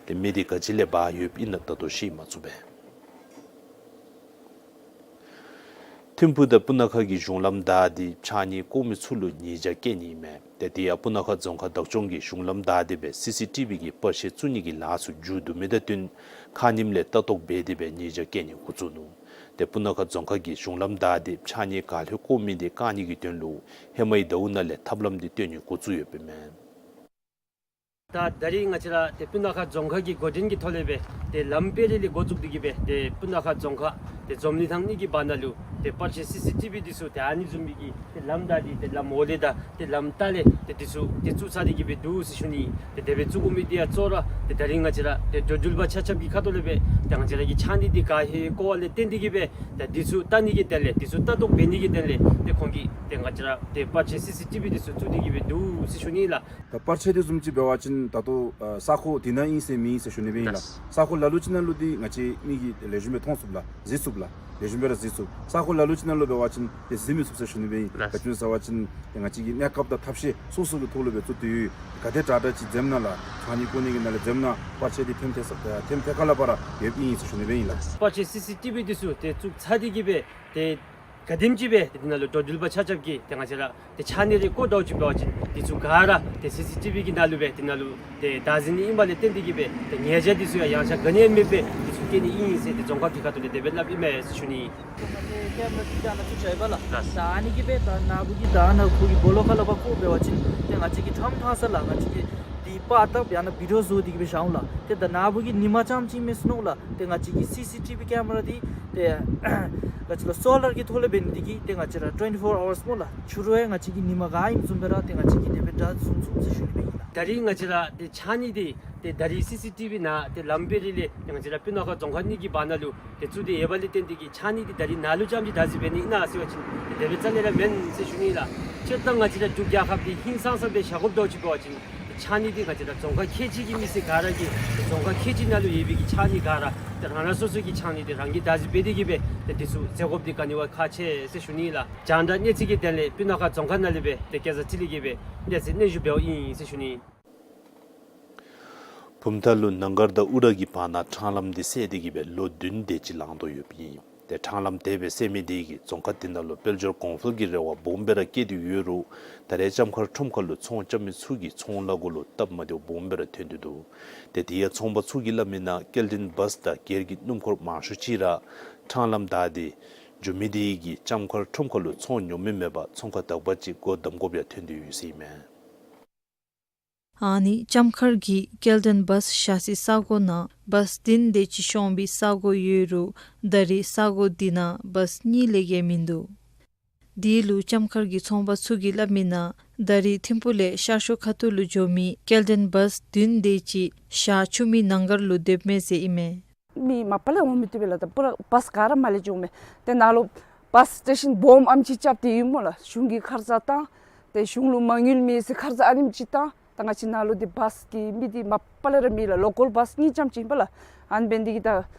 ཏེ་མེ་འདི་ག་ཅི་ལས་འབར་ཡོདཔ་ཨིན་ན་ད་ལྟོ་ཤེས་མ་ཚུགས་པས། ཐིམ་ཕུག་དང་སྤུ་ན་ཁ་གི་གཞུང་ལམ་བདའ་སྟེ་ཕྱགས་སྙིགས་བཀོ་མི་ཚུ་ལུ་ཉེས་བྱ་བཀལ་ནི་ཨིན་མས། ཏེ་དེ་ཡང་སྤུ་ན་ཁ་རྫོང་ཁག་བདག་སྐྱོང་གིས་གཞུང་ལམ་བདའ་སྟེ་སྦེ་སི་སི་ཊི་བི་གི་པར་ཆས་བཙུགས་ནི་གི་ལཱ་ཚུ་མཇུག་བསྡུ་མི་དང་བསྟུན་ཁ་ཉིནམ་ལས་ལྟ་རྟོག་འབད་དེ་སྦེ་ཉེས་བྱ་བཀལ་ནི་འགོ་བཙུགས་ནུག། ཏེ་སྤུ་ན་ཁ་རྫོང་ཁག་གིས་གཞུང་ལམ་བདའ་སྟེ་ཕྱགས་སྙིགས་ག་ལྷོད་བཀོ་མི་དེ་བཀག་ནི་གི་དོན་ལུ་ཧེ་མའི་ཟླཝ་ནང་ལས་ཐབས་ལམ་དེ་སྟོན་ནི་འགོ་བཙུགས་ཡོདཔ་ཨིན་མས། ད་ད་རིས་ང་བཅས་ར་ཏེ་སྤུ་ན་ཁ་རྫོང་ཁག་གི་འགོ་འདྲེན་གྱི་ཐོག་ལས་སྦེ་ཏེ་ལམ་དཔལ་རི་ལས་འགོ་བཙུགས་ཏེ་གི་སྦེ་ཏེ་སྤུ་ན་ཁ་རྫོང་ཁག་ཏེ་འཛོམས་གླིང་ཐང་གཉིས་ཀྱི་བར་ན་ལུ་ཏེ་པར་ཆས་སི་སི་ཊི་བི་འདི་ཚུ་ཏེ་ཨ་ནི་བཟུམ་མའི་གི་ཏེ་ལམ་བདའ་སྟེ་ཏེ་ལམ་འོག་ལས་དང་ཏེ་ལམ་ལྟག་ལས་ཏེ་འདི་ཚུ་ཏེ་བཙུགས་ཚར་ཏེ་གི་སྦེ་འདུག་ཟེར་ཞུ་ནི། ཏེ་དེ་སྦེ་བཙུགས་དགོ་མི་འདི་ཡང་གཙོ་བོ་ར་ཏེ་ད་རིས་ང་བཅས་ར་ཏེ་འགྲོ་འགྲུལ་པ་ཆ་ཁྱབ་ཀྱི་ཁ་ཐུག་ལས་སྦེ་ཏེ་ང་བཅས་ར་གི་ཕྱགས་སྙིགས་འདི་ག་ལྷོད་བཀོཝ་ལས་བརྟེན་ཏེ་གི་སྦེ་ཏེ་འདི་ཚུ་བལྟ་ནི་གི་དོན་ལས་འདི་ཚུ་ལྟ་རྟོག་འབད་ནི་གི་དོན་ལས་ཏེ་ཁོང་གིས་ཏེ་ང་བཅས་ར་ཏེ་པར་ཆས་སི་སི་ཊི་བི་འདི་ཚུ་བཙུགས་ཏེ་གི་སྦེ་འདུག་ཟེར་ཞུ་ནི་ལགས། ད་པར་ཆས་དེ་བཟུམ་ཅིག་འབད་བ་ཅིན་ད་ལྟོ་ཨ་ས་ཁོངས་འདི་ནང་ཨིན་ཟེར་མེན་ཟེར་ཞུ་ནི་སྦེ་ཨིན་ལགས། ལགས། ས་ཁོངས་ལ་ལུ་ཅིག་ནང་ལུ་འདི་ང་བཅས་མི་གིས་ལེགས་ཤོམ་སྦེ་མཐོང་ཚུགས་ལགས། གཟིགས་ཚུགས་ལགས། ལེགས་ཤོམ་སྦེ་ར་གཟིགས་ཚུགས། ས་ཁོངས་ལ་ལུ་ཅིག་ནང་ལུ་འབད་བ་ཅིན་དེ་གཟིགས་མི་ཚུགས་ཟེར་ཞུ་ནི་སྦེ་ཨིན། ལགས། ག་ཅི་སྨོ་ཟེར་བ་ཅིན་ང་བཅས་ཀྱི་གནས་སྐབས་དང་ཐབས་ཤེས་སོ་སོ་གི་ཐོག་ལུ་སྦེ་བཙུགས་ཏེ་ཡོད། ག་དེ་དྲག་དྲག་ཅིག་འཛེམ་ན་ལགས། ཕྱགས་སྙིགས་བཀོ་ནི་གི་ནང་ལས་འཛེམ་ན་པར་ཆས་འདི་ཐེམ་ཐེ་ས་ཐེམ་ཐེ་ཁ་ལས་ཕར་ཡོདཔ་ཨིན་ཟེར་ཞུ་ནི་སྦེ་ཨིན་ལགས། པར་ཆས་སི་སི་ཊི་བི་འདི་ཚུ་ཏེ་བཙུགས་ཚར་ཏེ་གི་སྦེ་ཏེ་ག་དེམ་ཅིག་སྦེ་ཏེ་འདི་ནང་ལུ་འགྲོ་འགྲུལ་པ་ཆ་ཁྱབ་ཀྱིས་ཏེ་ང་བཅས་ར་ཏེ་ཕྱགས་སྙིགས་རེ་བཀོ་དོ་ཅིག་འབད་བ་ཅིན་འདི་ཚུ་ག་ར་ཏེ་སི་སི་ཊི་བི་གི་ནང་ལུ་སྦེ་འདི་ནང་ལུ་ཏེ་བདག་འཛིན་ཨིན་པ་ལས་བརྟེན་ཏེ་གི་སྦེ་ཏེ་ཉེས་བྱ་འདི་ཚུ་ཡང་ཡངས་ཆག་ག་ནི་ཡང་མེད་པར་འདི་ཚུ་བཀལ་ནི་ཨིན་ཟེར་ཏེ་རྫོང་ཁག་གི་ཁ་ཐུག་ལས་དེ་སྦེ་སླབ་ཨིན་མས་ཟེར་ཞུ་ནི། ང་བཅས་ཀེམ་ར་འདི་ད་ནཱ་བཙུགས་ཚར་ཡི་པ་ལགས། ལགས། ད་ཨ་ནི་གིས་སྦེ་ད་ནཱ་བུ་གིས་ད་ནཱ་ཁོ་གི་སྦོ་ལོགས་ཁ་ལས་ཕར་བཀོ་འབད་བ་ཅིན་ཏེ་ང་བཅས་ཀྱིས་ཁྲམ་ཐང་ས་ལགས། ང་བཅས་ཀྱིས་འདི་པར་བཏབ་ཡང་ན་བི་ཌིའོ་བཟོ་སྟེ་གི་སྦེ་བཞག་འོང་ལགས། ཏེ་ད་ནཱ་བུ་གིས་ཉིན་མ་རྐྱངམ་ཅིག་མེན་ཟེར་མནོ་ལགས། ཏེ་ང་བཅས་ཀྱི་སི་སི་ཊི་བི་ཀེམ་ར་འདི་ཏེ་ག་ཅི་ལོ་སོ་ལར་གྱི་ཐོག་ལས་འབད་ནི་འདི་གིས་ཏེ་ང་བཅས་ར་ཊུ་ཝེན་ཊི་ཕོར་ཨ་ཝརསི་སྨོ་ལགས། ཕྱི་རུ་ཡང་ང་བཅས་ཀྱིས་ཉིན་མ་ག་ཨིནམ་བཟུམ་སྦེ་ར་ཏེ་ང་བཅས་ཀྱིས་དེ་སྦེ་སྒྲ་བཟུང་ཚུགས་ཟེར་ཞུ་ནི་སྦེ་ཨིན་ལགས། ད་རིས་ང་བཅས་ར་ཏེ་ཕྱགས་སྙིགས་འདི་ཏེ་ད་རིས་སི་སི་ཊི་བི་ནང་ཏེ་ལམ་དཔལ་རི་ལས་ཏེ་ང་བཅས་ར་སྤུ་ན་ཁ་རྫོང་ཁག་གཉིས་ཀྱི་བར་ན་ལུ་ཏེ་བཙུགས་ཏེ་ཡོད་པ་ལས་བརྟེན་ཏེ་གི་ཕྱགས་སྙིགས་འདི་ད་རིས་ནཱ་ལུ་རྐྱངམ་ཅིག་བདག་འཛིན་འབད་ནི་ཨིན་ན་ཟེར་བ་ཅིན་ཏེ་དེ་སྦེ་རྩ་ལས་ར་མེན་ཟེར་ཞུ་ནི་ལགས། སྤྱིར་བཏང་ང་བཅས་ར་འབྲུག་རྒྱལ་ཁབ་འདི་ཧིང་སངས་ས་སྦེ་བཞག་དགོཔ་འདྲཝ་ཅིག་འབད་བ་ཅིན་ཏེ་ཕྱགས་སྙིགས་འདི་ང་བཅས་ར་རྫོང་ཁག་ཁལ་གཅིག་གི་མི་སེར་ག་ར་གིས་རྫོང་ཁག་ཁལ་གཅིག་ནང་ལུ་ཡོད་པའི་གི་ཕྱགས་སྙིགས་ག་ར་ཏེ་རང་རང་སོ་སོ་གི་ཕྱགས་སྙིགས་འདི་རང་གིས་བདག་འཛིན་འབད་དེ་གི་སྦེ་ཏེ་འདི་ཚུ་བཟོ་དགོཔ་འདི་ག་ནི་བ་ཁག་ཆེ་ཟེར་ཞུ་ནི་ལགས། རྒྱང་བསྒྲགས་གནས་ཚུལ་གྱི་དོན་ལས་སྤུ་ན་ཁ་རྫོང་ཁག་ནང་ལས་སྦེ་ཏེ་སྐལ་བཟང་ཚེ་རིང་གིས་སྦེ་གནས་ཚུལ་སྙན་ཞུ་འབདཝ་ཨིན་ཟེར་ཞུ་ནི། བུམ་ཐང་ལུ་ནང་སྒར་དང་ཨུ་ར་གི་བར་ན་འཕྲང་ལམ་འདི་བསལ་ཏེ་གིས་སྦེ་ལོ་བདུན་དེ་ཅིག་ལང་དོ་ཡོདཔ་ཨིན། ཏེ་འཕྲང་ལམ་དེ་སྦེ་བསལ་མི་དེ་གིས་རྫོང་ཁག་དེ་ནང་ལུ་དཔལ་འབྱོར་གོང་འཕེལ་གྱི་རེ་བ་སྦོམ་སྦེ་ར་བསྐྱེད་དེ་ཡོད་རུང་ད་རེས་ལྕམ་མཁར་ཁྲོམ་ཁ་ལུ་ཚོང་རྐྱབ་མི་ཚུ་གིས་ཚོང་ལཱ་གུ་ལུ་སྟབས་མ་བདེཝ་སྦོམ་སྦེ་ར་ཐོན་ཏེ་འདུག། ཏེ་དེ་ཡང་ཚོང་པ་ཚུ་གིས་སླབ་མིའི་ནང་སྐྱེལ་འདྲེན་བཱས་དང་སྒེར་གྱི་སྣུམ་འཁོར་མང་ཤོས་ཅིག་ར་འཕྲང་ལམ་བདའ་སྟེ་འགྱོ་མི་དེ་གིས་ལྕམ་མཁར་ཁྲོམ་ཁ་ལུ་ཚོང་ཉོ་མི་མེད་པར་ཚོང་ཁང་དག་པ་ཅིག་སྒོ་བསྡམ་དགོཔ་ཡང་ཐོན་ཏེ་ཡོད་ཟེར་ཨིན་མས། ཨ་ནི་ལྕམ་མཁར་གྱི་སྐྱེལ་འདྲེན་བཱས་བཞག་སའི་ས་གོ་ནང་བཱས་བདུན་དེ་ཅིག་ཤོང་པའི་ས་གོ་ཡོད་རུང་ད་རེས་ས་གོ་དེ་ནང་བཱས་གཉིས་ལས་བརྒལ་མིན་འདུག། དེ་ལུ་ལྕམ་མཁར་གྱི་ཚོང་པ་ཚུ་གིས་སླབ་མིའི་ནང་ད་རེས་ཐིམ་ཕུག་ལས་ཤར་ཕྱོགས་ཁ་ཐུག་ལུ་འགྱོ་མི་སྐྱེལ་འདྲེན་བཱས་བདུན་དེ་ཅིག་ཤར་ཆུ་སྨད་ནང་སྒར་ལུ་སྡོདཔ་མས་ཟེར་ཨིན་མས། མི་མ་པ་ལས་འོང་མི་བཏུབ་པས་ལགས། ད་པུ་ར་བཱས་ག་ར་མར་ལས་འགྱོཝ་མས། ཏེ་ནཱ་ལུ་བཱས་སི་ཊེ་ཤཱན་སྦོམ་ཨམ་ཅིག་རྐྱབ་སྟེ་ཡོད་སྨོ་ལགས། གཞུང་གིས་ཁར་ས་བཏང་། ཏེ་གཞུང་ལུ་མ་དངུལ་མེད་ཟེར་ཁར་ས་ཨ་ནེམ་ཅིག་བཏང་། ད་ང་བཅས་ནཱ་ལུ་འདི་བཱས་ཀྱི་མི་འདི་མ་པ་ལས་ར་མེད་ལགས། ལོ་ཀཱལ་བཱས་གཉིས་ཙམ་ཅིག་ཨིན་པས་ལགས། ཨ་ནི་འབད་ནི་དེ་གིས་ད་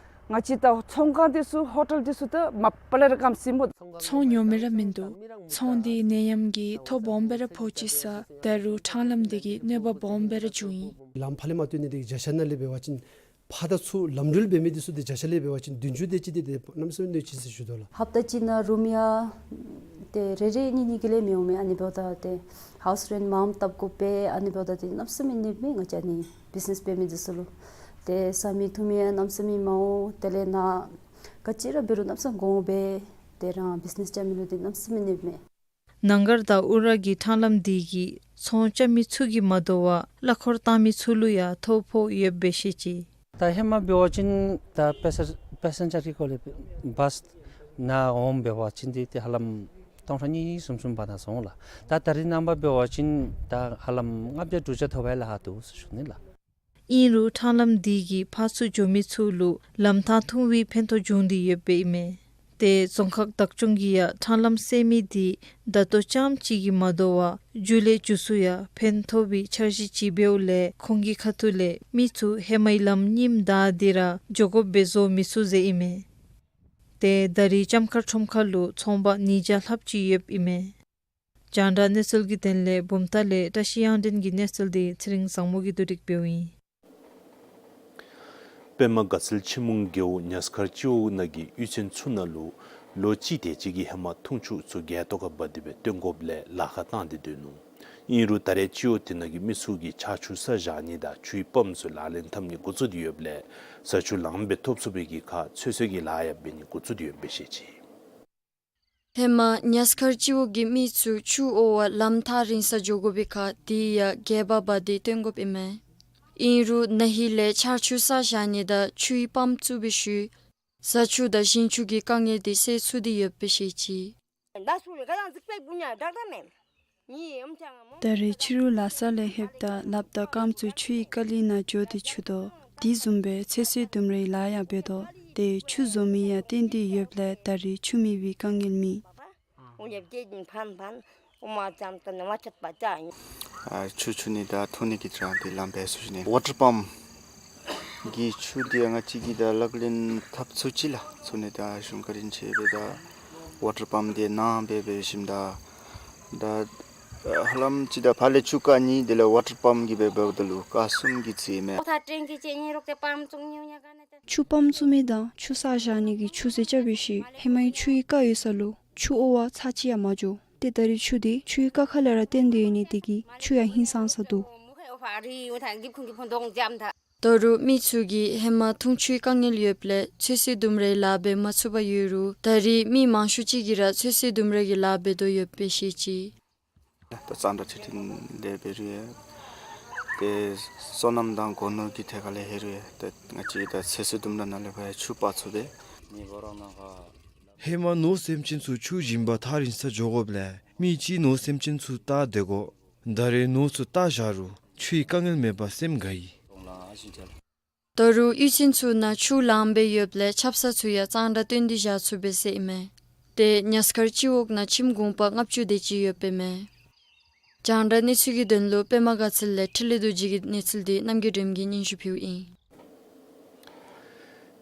ང་བཅས་ད་ཚོང་ཁང་དེ་ཚུ་ཧོ་ཊེལ་དེ་ཚུ་ད་མ་པ་ལས་ར་སྐམ་སོ་ཡི་སྨོ། ཚོང་ཉོ་མི་ར་མིན་འདུག། ཚོང་འདི་ནད་ཡམས་ཀྱིས་ཐོ་སྦོམ་སྦེ་ར་ཕོག་ཅི་ས། ད་རུང་འཕྲང་ལམ་འདི་གིས་གནོད་པ་སྦོམ་སྦེ་ར་བྱུང་ཡི། ལམ་ཕར་ལས་མར་བཏོན་ནི་དེ་གིས་བརྒྱ་ཆ་ནང་ལས་འབད་བ་ཅིན་ཕར་དང་ཚུར་ལམ་འགྲུལ་འབད་མི་དེ་ཚུ་དེ་བརྒྱ་ཆ་ལས་འབད་བ་ཅིན་བདུན་ཅུ་དེ་ཅིག་དེ་དེ་གནམ་མེད་ས་མེད་གནོད་ཅི་ཟེར་ཞུ་དོ་ལགས། ཧབ་ཏ་གཅིག་ནང་རུམ་ཡང་ཏེ་རེ་རེ་གཉིས་གཉིས་ཀྱི་ལས་མི་འོང་མས། ཨ་ནི་འབདཝ་ད་ཏེ་ཧའུསི་རེནཊ་མངམ་བཏབ་དགོ་པས། ཨ་ནི་འབདཝ་ད་ཏེ་གནམ་མེད་ས་མེད་གནོདཔ་མས། ང་བཅས་ཨ་ནི་བིཛ་ནེས་འབད་མི་དེ་ཚུ་ལུ་ཏེ་ཟ་མི་འཐུང་མི་ཡང་གནམ་མེད་ས་མེད་མ་འོང་། དེ་ལས་ནཱ་ག་ཅི་ར་འབད་རུང་གནམ་མེད་ས་མེད་གོང་འོག་འབད། ཏེ་རང་བིཛ་ནེས་རྐྱབ་མི་ལུ་ཏེ་གནམ་མེད་ས་མེད་གནོདཔ་མས། ནང་སྒར་དང་ཨུ་ར་གི་འཕྲང་ལམ་འདི་གིས་ཚོང་རྐྱབ་མི་ཚུ་གིས་མ་དོ་བར་གླ་འཁོར་བཏང་མི་ཚུ་ལུ་ཡང་ཐོ་ཕོག་ཡོདཔ་སྦེ་བཤད་ཅི། ད་ཧེ་མ་འབད་བ་ཅིན་ད་པེ་སེ་པེ་སེན་ཇར་གྱི་སྐོར་ལས་བཱས་ནང་འོང་འབད་བ་ཅིན་ཏེ་ཏེ་ཧ་ལམ་སྟོང་ཕྲག་གཉིས་གསུམ་གསུམ་བར་ན་སོང་ལགས། ད་ད་རིས་ནངས་པ་འབད་བ་ཅིན་ད་ཧ་ལམ་ལྔ་བརྒྱ་དྲུག་བརྒྱ་ཐོབ་པ་ལས་ལྷག་འདུག་ཟེར་ཞུ་ནི་ལགས། ཨིན་རུང་འཕྲང་ལམ་འདི་གིས་ཕར་ཚུར་འགྱོ་མི་ཚུ་ལུ་ལམ་ཐང་ཐུང་བའི་ཕན་ཐོགས་བྱུང་སྟེ་ཡོདཔ་ཨིན་མས། ཏེ་རྫོང་ཁག་བདག་སྐྱོང་གིས་ཡང་འཕྲང་ལམ་བསལ་མི་འདི་ད་ལྟོ་ཙམ་ཅིག་གིས་མ་དོ་བར་མཇུག་ལས་མཇུག་སུ་ཡང་ཕན་ཐོགས་པའི་འཆར་གཞི་ཅིག་འབདཝ་ལས་ཁོང་གི་ཁ་ཐུག་ལས་མི་ཚུ་ཧེ་མའི་ལམ་རྙིངམ་བདའ་སྟེ་ར་འགྱོ་དགོཔ་སྦེ་བཟོ་མི་ཚུགས་ཟེར་ཨིན་མས། ཏེ་ད་རེས་ལྕམ་མཁར་ཁྲོམ་ཁ་ལུ་ཚོང་པ་ཉིས་བརྒྱ་ལྷགཔ་ཅིག་ཡོདཔ་ཨིན་མས། རྒྱང་བསྒྲགས་གནས་ཚུལ་གྱི་དོན་ལས་བུམ་ཐང་ལས་བཀྲ་ཤིས་དབྱངས་སྒྲོན་གྱི་གནས་ཚུལ་འདི་ཚེ་རིང་བཟང་མོ་གིས་བསྡུ་སྒྲིག་འབདཝ་ཨིན། པདྨ་དགའ་ཚལ་ཆུ་མོ་རྒེད་འོག་ཉ་སྐར་སྤྱི་འོག་ནང་གི་གཡུས་ཚན་ཚུ་ནང་ལུ་ལོ་གཅིག་དེ་ཅིག་གི་ཧེ་མ་འཐུང་ཆུ་ཚུ་རྒྱ་ཏོག་ཁར་འབག་སྟེ་སྦེ་བཏོན་དགོཔ་ལས་ལཱ་ཁག་བཏང་སྟེ་སྡོད་ནུག། ཨིན་རུང་ད་རེས་སྤྱི་འོག་དེ་ནང་གི་མི་ཚུ་གིས་ཆར་ཆུ་ས་བཞག་ནི་དང་ཆུའི་པམཔ་ཚུ་ལག་ལེན་འཐབ་ནི་འགོ་བཙུགས་ཏེ་ཡོདཔ་ལས་ས་ཆུ་ལངམ་སྦེ་ཐོབ་ཚུགས་པའི་གི་ཁར་ཚོད་བསྲེ་གི་ལཱ་ཡང་འབད་ནི་འགོ་བཙུགས་ཏེ་ཡོདཔ་སྦེ་བཤད་ཅི། ཧེ་མ་ཉ་སྐར་སྤྱི་འོག་གི་མི་ཚུ་ཆུ་དབོར་བར་ལམ་ཐག་རིང་སར་འགྱོ་དགོ་པའི་ཁར་དེ་ཡང་རྒྱ་སྦག་འབག་སྟེ་བཏོན་དགོཔ་ཨིན་མས། ཨིན་རུང་ན་ཧིང་ལས་ཆར་ཆུ་ས་བཞག་ནི་དང་ཆུའི་པམཔ་བཙུགས་པའི་ཤུལ་ས་ཆུ་དང་ཞིང་ཆུ་གི་དཀའ་ངལ་འདི་སེལ་ཚུགས་ཏེ་ཡོདཔ་སྦེ་བཤད་ཅི། ད་རེས་ཕྱི་རུ་ལཱ་ས་ལས་ལྷོདཔ་ད་ལགཔ་དང་རྐངམ་ཚུ་ཆུའི་ཀ་ལི་ནང་འགྱོ་སྟེ་འཁྱུ་དོ། དེ་བཟུམ་སྦེ་ཚོད་བསྲེ་ལྡུམ་རའི་ལཱ་ཡང་འབད་དོ། ཏེ་ཆུ་བཟོ་མི་ཡང་བཏོན་ཏེ་ཡོདཔ་ལས་ད་རེས་ཆུ་མེད་པའི་དཀའ་ངལ་མེད། ཨ་ཆུ་འཁྱུ་ནི་དང་འཐུང་ནི་གི་དྲང་ཏེ་ལམ་འབད་ཚུགས་ནི་ཝ་ཊར་པམཔ་གི་ཆུ་འདི་ང་བཅས་ཀྱིས་ད་ལག་ལེན་འཐབ་ཚུགས་ཅི་ལགས། ཚུགས་ནི་ད་གཞུང་བཀའ་དྲིན་ཆེ་སྦེ་ད་ཝ་ཊར་པམཔ་འདི་གནང་སྦེ་འབད་ཞིནམ་ད་ད་ཧ་ལམ་ཅིག་ད་ཕར་ལས་ཆུ་རྐ་གཉིས་དེ་ལས་ཝ་ཊར་པམཔ་གིས་འབད་འབདཝ་ད་ལུ་རྐ་གསུམ་གྱི་རྩིས་མས། ཆུ་པམཔ་བཙུགས་མི་དང་ཆུ་ས་བཞག་ནི་གི་ཆུ་ཚོད་རྐྱབ་པའི་ཤུལ་ཧེ་མའི་ཆུའི་རྐ་ཡོད་ས་ལུ་ཆུ་དབོར་བར་ཚར་གཅིག་ཡང་མ་འགྱོ། ཏེ་ད་རེས་ཆུ་འདི་ཆུའི་རྐ་ཁ་ལས་ར་བཏོན་ཏེ་ཡོད་ནི་དེ་གིས་ཆུ་ཡང་ཧིང་སངས་ས་འདུག། ད་རུང་མི་ཚུ་གིས་ཧེ་མ་འཐུང་ཆུའི་དཀའ་ངལ་ཡོདཔ་ལས་ཚོད་བསྲེ་ལྡུམ་རའི་ལཱ་འབད་མ་ཚུགས་པར་ཡོད་རུང་ད་རེས་མི་མང་ཤོས་ཅིག་གིས་ར་ཚོད་བསྲེ་ལྡུམ་ར་གི་ལཱ་འབད་དོ་ཡོདཔ་སྦེ་བཤད་ཅི། ད་གཙང་སྦྲ་འཕྲུལ་ཆས་ལས་འབད་རུང་ཡང་ཏེ་སོ་ནམ་དང་སྒོ་ནོར་གྱི་ཐད་ཁ་ལས་འབད་རུང་ཡང་ཏེ་ང་བཅས་ད་ཚོད་བསྲེ་ལྡུམ་ར་ནང་ལས་ཕར་ཡང་ཆུ་སྤར་ཚུགས་པས། ཧེ་མ་ནོར་སེམས་ཅན་ཚུ་ཆུ་བྱིན་པར་ཐག་རིང་སར་འགྱོ་དགོཔ་ལས་མི་ཅིག་ནོར་སེམས་ཅན་ཚུ་བལྟ་སྡོད་དགོ། ད་རེས་ནོར་ཚུ་བལྟ་བཞག་རུང་ཆུའི་དཀའ་ངལ་མེད་པར་སེམས་དགའ་ཡི། ད་རུང་གཡུས་ཚན་ཚུ་ནང་ཆུ་ལངམ་སྦེ་ཡོདཔ་ལས་ཆབ་གསང་ཚུ་ཡང་གཙང་སྦྲ་བཏོན་ཏེ་བཞག་ཚུགས་པས་ཟེར་ཨིན་མས། ཏེ་ཉ་སྐར་སྤྱི་འོག་ནང་ཁྱིམ་གུང་པ་ལྔ་བཅུ་དེ་ཅིག་ཡོདཔ་ཨིན་མས། རྒྱང་བསྒྲགས་གནས་ཚུལ་གྱི་དོན་ལུ་པདྨ་དགའ་ཚལ་ལས་འཕྲིན་ལས་རྡོ་རྗེ་གི་གནས་ཚུལ་འདི་རྣམ་རྒྱལ་སྒྲོལམ་གིས་སྙན་ཞུ་ཕུལཝ་ཨིན།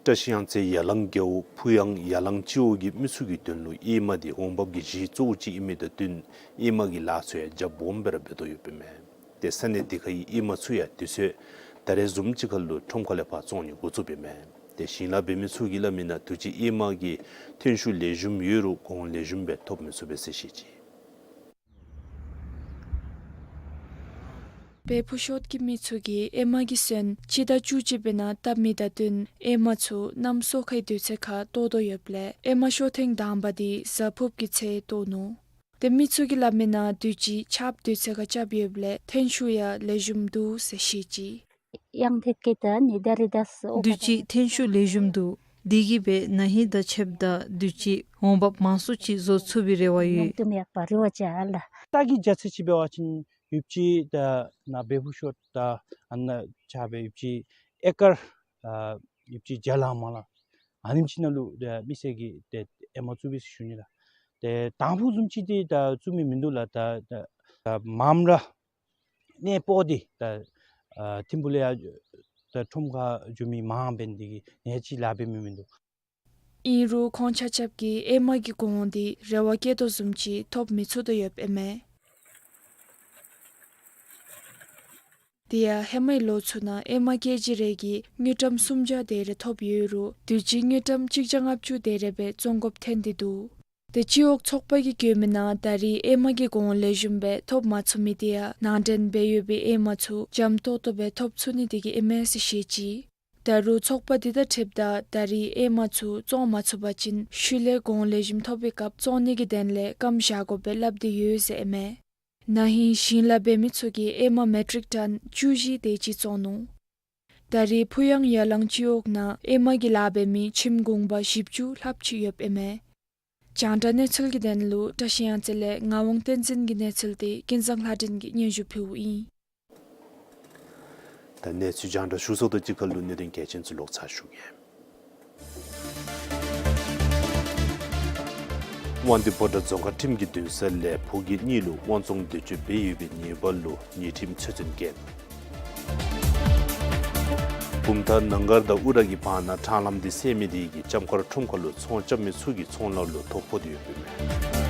བཀྲ་ཤིས་གཡང་རྩེ་ཡ་ལང་རྒེད་འོག་ཕུ་གཡང་ཡ་ལང་སྤྱི་འོག་གི་མི་ཚུ་གི་དོན་ལུ་ཨེ་མ་འདི་འོང་འབབ་ཀྱི་གཞི་གཙོ་བོ་ཅིག་ཨིན་མི་དང་བསྟུན་ཨེ་མ་གི་ལཱ་ཚུ་ཡང་རྒྱ་སྦོམ་སྦེ་ར་འབད་དོ་ཡོདཔ་ཨིན་མས། ཏེ་ས་གནས་དེ་ཁའི་ཨེ་མ་ཚུ་ཡང་དུས་ཚོད་ ད་རེས་བཟུམ་ཅིག་ཁར་ལུ་ཁྲོམ་ཁ་ལས་ཕར་བཙོང་ནི་འགོ་བཙུགསཔ་ཨིན་མས། ཏེ་ཞིང་ལཱ་འབད་མི་ཚུ་གིས་སླབ་མི་ནང་དུས་ཅི་ཨེ་མ་གི་ཐོན་ཤུགས་ལེགས་ཤོམ་ཡོད་རུང་གོང་ལེགས་ཤོམ་སྦེ་ཐོབ་མི་ཚུགས་པས་ཟེར་བཤད་ཅི། སྦེ་ཕུ་ཤོད་ཀྱི་མི་ཚུ་གིས་ཨེ་མ་གི་སོན་སྤྱི་ཟླ་བཅུ་གཅིག་པའི་ནང་བཏབ་མི་དང་བསྟུན་ཨེ་མ་ཚུ་གནམ་སོ་ཁའི་དུས་ཚོད་ཁར་བཏོག་དོ་ཡོདཔ་ལས་ཨེ་མ་ཤོ་ཐེངས་དང་པ་འདི་གཟའ་ཕུརཔ་གི་ཚེ་བཏོག་ནུག། ཏེ་མི་ཚུ་གིས་སླབ་མི་ནང་དུས་ཅི་ཆརཔ་དུས་ཚོད་ཁར་རྐྱབ་ཡོདཔ་ལས་ཐོན་ཤུགས་ཡང་ལེགས་ཤོམ་འདུག་ཟེར་བཤད་ཅི། ཡང་ཐད་ཀྱི་ད་ནི་ད་རི་དྭགས་སུ་དུས་ཅི་ཐོན་ཤུགས་ལེགས་ཤོམ་འདུག། དེ་གིས་སྦེ་ན་ཧིང་དང་ཕྱདཔ་ད་དུས་ཅི་འོང་འབབ་མང་སུ་ཅིག་བཟོ་ཚུགས་པའི་རེ་བ་ཡོད། ནུབ་དུམ་ཡག་པ་རི་བ་ཅ་ལ། ད་གི་རྒྱ་ཚད་ཅིག་འབད་བ་ཅིན་ཡུདཔ་ཅིག་ད་ནཱ་སྦེ་ཕུ་ཤོད་ད་ཨ་ནཱ་ཆ་སྦེ་ཡུདཔ་ཅིག་ཨེ་ཀར་ཨ་ཡུདཔ་ཅིག་བརྒྱ་ལང་མ་ལང་ཨ་ནེམ་ཅིག་ནང་ལུ་ད་མི་སེར་གྱིས་ཏེ་ཨེ་མ་བཙུགས་པས་ཟེར་ཞུ་ནི་ལགས། ཏེ་དང་ཕུ་བཟུམ་ཅིག་འདི་ད་བཙུགས་མི་མིན་འདུག་ལགས། ད་ད་མངམ་ར་གནས་སྤོ་སྟེ་ད་ཨ་ཐིམ་ཕུག་ལས་ཡར་ད་ཁྲོམ་ཁར་འགྱོ་མི་མངམ་འབད་ནི་དེ་གིས་ནེ་ཅིག་ལཱ་འབད་མི་མིན་འདུག། ཨིན་རུང་ཁོང་ཆ་ཁྱབ་ཀྱིས་ཨེ་མ་གི་གོང་འདི་རེ་བ་བསྐྱེད་དོ་བཟུམ་ཅིག་ཐོབ་མི་ཚུགས་དོ་ཡོདཔ་ཨིན་མས། དེ་ཡང་ཧེ་མའི་ལོ་ཚུ་ནང་ཨེ་མ་ཀེ་ཇི་རེ་གིས་དངུལ་ཀྲམ་སུམ་བརྒྱ་དེ་རེ་ཐོབ་ཡོད་རུང་དུས་ཅི་དངུལ་ཀྲམ་གཅིག་བརྒྱ་ལྔ་བཅུ་དེ་རེ་སྦེ་བཙོང་དགོཔ་ཐོན་ཏེ་འདུག། ཏེ་སྤྱི་འོག་ཚོགས་པ་གིས་བཀོད་མི་ནང་ད་རེས་ཨེ་མ་གི་གོང་ལེགས་ཤོམ་སྦེ་ཐོབ་མ་ཚུགས་མི་དེ་ཡང་ནང་འདྲེན་འབད་ཡོད་པའི་ཨེ་མ་ཚུ་འཇམ་ཏོག་ཏོ་སྦེ་ཐོབ་ཚུགས་ནི་དེ་གིས་ཨིན་མས་ཟེར་བཤད་ཅི། ད་རུང་ཚོགས་པ་འདི་དང་འཁྲིལཝ་ད་ད་རེས་ཨེ་མ་ཚུ་བཙོང་མ་ཚུགས་པ་ཅིན་ཤུལ་ལས་གོང་ལེགས་ཤོམ་ཐོབ་པའི་སྐབས་བཙོང་ནི་གི་དོན་ལས་སྐམ་བཞག་དགོཔ་སྦེ་སླབ་སྟེ་ཡོད་ཟེར་ཨིན་མས། ན་ཧིང་ཞིང་ལཱ་འབད་མི་ཚུ་གིས་ཨེ་མ་མེ་ཊིག་ཊོན་བཅུ་བཞི་དེ་ཅིག་བཙོང་ནུག། ད་རེས་ཕུ་ཡང་ཡ་ལང་སྤྱི་འོག་ནང་ཨེ་མ་གི་ལཱ་འབད་མི་ཁྱིམ་གུང་པ་བཞི་བཅུ་ལྷགཔ་ཅིག་ཡོདཔ་ཨིན་མས། རྒྱང་བསྒྲགས་གནས་ཚུལ་གྱི་དོན་ལུ་བཀྲ་ཤིས་གཡང་རྩེ་ལས་ངག་དབང་བསྟན་འཛིན་གྱི་གནས་ཚུལ་དེ་ཀུན་བཟང་ལྷ་སྒྲོན་གྱིས་སྙན་ཞུ་ཕུལཝ་ཨིན། ད་གནས་ཚུལ་རྒྱང་བསྒྲགས་ཞུ་ཚརཝ་དང་གཅིག་ཁར་ལུ་གནད་དོན་གལ་ཆེན་ཚུ་ལོག་ཚར་ཞུ་གེ། དབང་འདུས་ཕོ་བྲང་རྫོང་ཁག་ཁྲིམས་ཀྱི་འདུན་ས་ལས་ཕོ་སྐྱེས་གཉིས་ལུ་དབང་བཙོང་འདོད་སྤྱོད་འབད་ཡོད་པའི་ཉེས་པ་ལུ་ཉེས་ཁྲིམས་ཆོད་སེམས་བཀལ། བུམ་ཐང་ནང་སྒར་དང་ཨུ་ར་གི་བར་ན་ཁྲང་ལམ་འདི་བསལ་མི་དེ་གིས་ལྕམ་མཁར་ཁྲོམ་ཁ་ལུ་ཚོང་རྐྱབ་མི་ཚུ་གི་ཚོང་ལཱ་ལུ་ཐོ་ཕོག་སྟེ་ཡོདཔ་ཨིན་མས།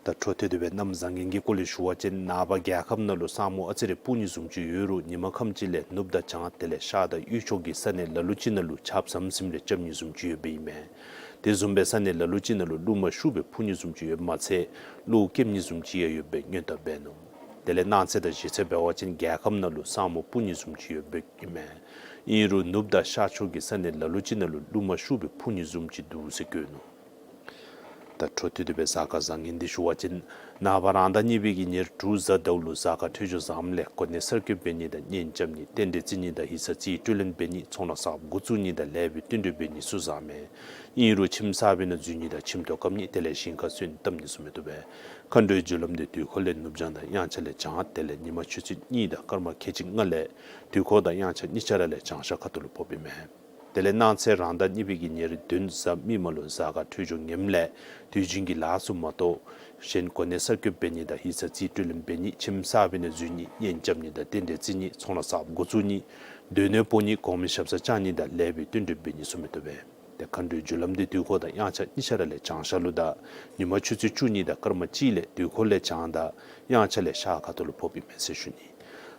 ད་འཕྲོ་མཐུད་དེ་སྦེ་གནམ་བཟང་ངན་གྱི་སྐོར་ལས་ཞུ་བ་ཅིན་ནངས་པ་རྒྱལ་ཁབ་ནང་ལུ་ས་སྨུག་ཨ་ཙི་རེ་སྤུབ་ནི་བཟུམ་ཅིག་ཡོད་རུང་ཉིན་མ་ཁམས་ཅིག་ལས་ནུབ་དང་བྱང་དེ་ལས་ཤར་དང་དབུས་ཕྱོགས་ཀྱི་ས་གནས་ལ་ལུ་ཅིག་ནང་ལུ་ཆརཔ་ཟམ་ཟིམ་རེ་རྐྱབ་ནི་བཟུམ་ཅིག་ཡོདཔ་ཨིན་མས། དེ་བཟུམ་སྦེ་ས་གནས་ལ་ལུ་ཅིག་ནང་ལུ་རླུང་མ་ཤུགས་སྦེ་འཕུ་ནི་བཟུམ་ཅིག་ཡོདཔ་མ་ཚད་གློག་ཀེམ་ནི་བཟུམ་ཅིག་ཡང་ཡོདཔ་སྦེ་སྔོན་བརྡ་འབད་ནུག། དེ་ལས་གནངས་ཚེ་དང་གཞེས་ཚེ་འབད་བ་ཅིན་རྒྱལ་ཁབ་ནང་ལུ་ས་སྨུག་སྤུབ་ནི་བཟུམ་ཅིག་ཡོདཔ་ཨིན་མས། ཨིན་རུང་ནུབ་དང་ཤར་ཕྱོགས་ཀྱི་ས་གནས་ལ་ལུ་ཅིག་ནང་ལུ་རླུང་མ་ཤུགས་སྦེ་འཕུ་ནི་བཟུམ་ཅིག་འདུག་ཟེར་བཀོད་ནུག། ད་འཕྲོ་མཐུད་དེ་སྦེ་གཟའ་སྐར་བཟང་ངན་འདི་ཞུ་བ་ཅིན་ནངས་པ་རང་ཟླ་གཉིས་པའི་གི་ཉེར་དྲུག་གཟའ་ཟླཝ་ལུ་གཟའ་སྐར་འཕྲོད་སྦྱོར་བཟངམ་ལས་གོ་གནས་གསར་བསྐོ་འབད་ནི་དང་གཉེན་རྐྱབ་ནི་རྟེན་འབྲེལ་བརྩི་ནི་དང་ཡིག་ཚང་རྩིས་སྤྲོད་ལེན་འབད་ནི་ཚོང་ལཱ་གསརཔ་འགོ་བཙུགས་ནི་དང་ལེགས་པའི་བསྟུན་གྲོས་འབད་ནི་ཚུ་བཟང་མས། ཨིན་རུང་ཁྱིམ་གསར་པའི་ནང་འཛུལ་ནི་དང་ཁྱིམ་ཐོག་བཀབ་ནི་དེ་ལས་ཞིང་ཁར་སོན་བཏབ་ནི་ཚུ་མི་བཏུབ་པས། མཁའ་འགྲོའི་རྒྱུ་ལམ་འདི་དུས་འཁོར་ལས་ནུབ་བྱང་དང་དབྱངས་འཆར་ལས་བྱང་དེ་ལས་ཉི་མ་ཆུ་ཚོད་གཉིས་དང་སྐར་མ་ཁལ་གཅིག་ལྔ་ལས་དུས་འཁོར་དང་དབྱངས་འཆར་གཉིས་ཆ་ར་ལས་བྱང་ཤར་ཁ་ཐུག་ལུ་ཕོགཔ་ཨིན་མས། དེ་ལས་གནངས་ཚེ་རང་ཟླ་གཉིས་པའི་གི་ཉེར་བདུན་གཟའ་མིག་དམར་ལུ་གཟའ་སྐར་འཕྲོད་སྦྱོར་ངནམ་ལས་དུས་རྒྱུན་གྱི་ལཱ་ཚུ་མ་གཏོགས་གཞན་གོ་གནས་གསར་བསྐོ་འབད་ནི་དང་ཡིག་ཚང་རྩིས་སྤྲོད་ལེན་འབད་ནི་ཁྱིམ་གསར་པའི་ནང་འཛུལ་ནི་གཉེན་རྐྱབ་ནི་དང་རྟེན་འབྲེལ་བརྩི་ནི་ཚོང་ལཱ་གསརཔ་འགོ་བཙུགས་ནི་སྡོད་གནས་སྤོ་ནི་གོང་མའི་ཞབས་སར་བཅར་ནི་དང་ལེགས་པའི་བསྟུན་གྲོས་འབད་ནི་ཚུ་མི་བཏུབ་པས། ཏེ་མཁའ་འགྲོའི་རྒྱུ་ལམ་འདི་དུས་འཁོར་དང་དབྱངས་འཆར་གཉིས་ཆ་ར་ལས་བྱང་ཤར་ལུ་དང་ཉི་མ་ཆུ་ཚོད་བཅུ་གཉིས་དང་སྐར་མ་གཅིག་ལས་དུས་འཁོར་ལས་བྱང་དང་དབྱངས་འཆར་ལས་ཤར་ཁ་ཐུག་ལུ་ཕོགཔ་ཨིན་མས་ཟེར་ཞུ་ནི།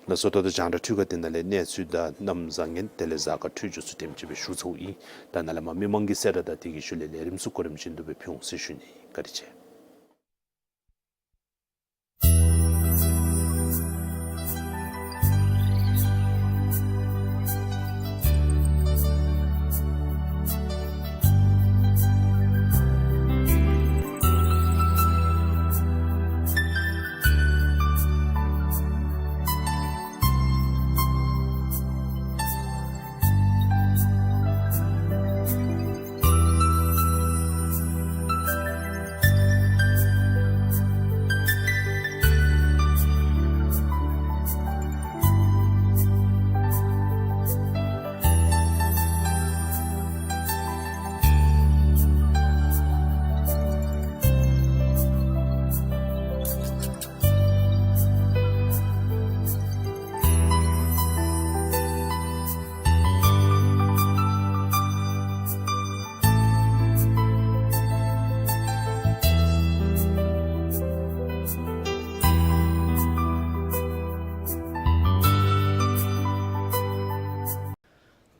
ལགས་སོ། ད་ལྟོ་རྒྱང་བསྒྲགས་འཕྲུལ་ཁང་འདི་ནང་ལས་གནས་ཚུལ་དང་གནམ་བཟང་ངན་དེ་ལས་གཟའ་སྐར་འཕྲོད་སྦྱོར་ཚུ་དེམ་ཅིག་སྦེ་ཞུ་ཚརཝ་ཨིན། ད་ནཱ་ལས་མར་མི་མང་གི་གསལ་བསྒྲགས་དང་དེ་གི་ཤུལ་ལས་ལས་རིམ་ཚུ་གོ་རིམ་བཞིན་དུ་སྦེ་ཕུལ་འོང་ཟེར་ཞུ་ནི། བཀའ་དྲིན་ཆེ།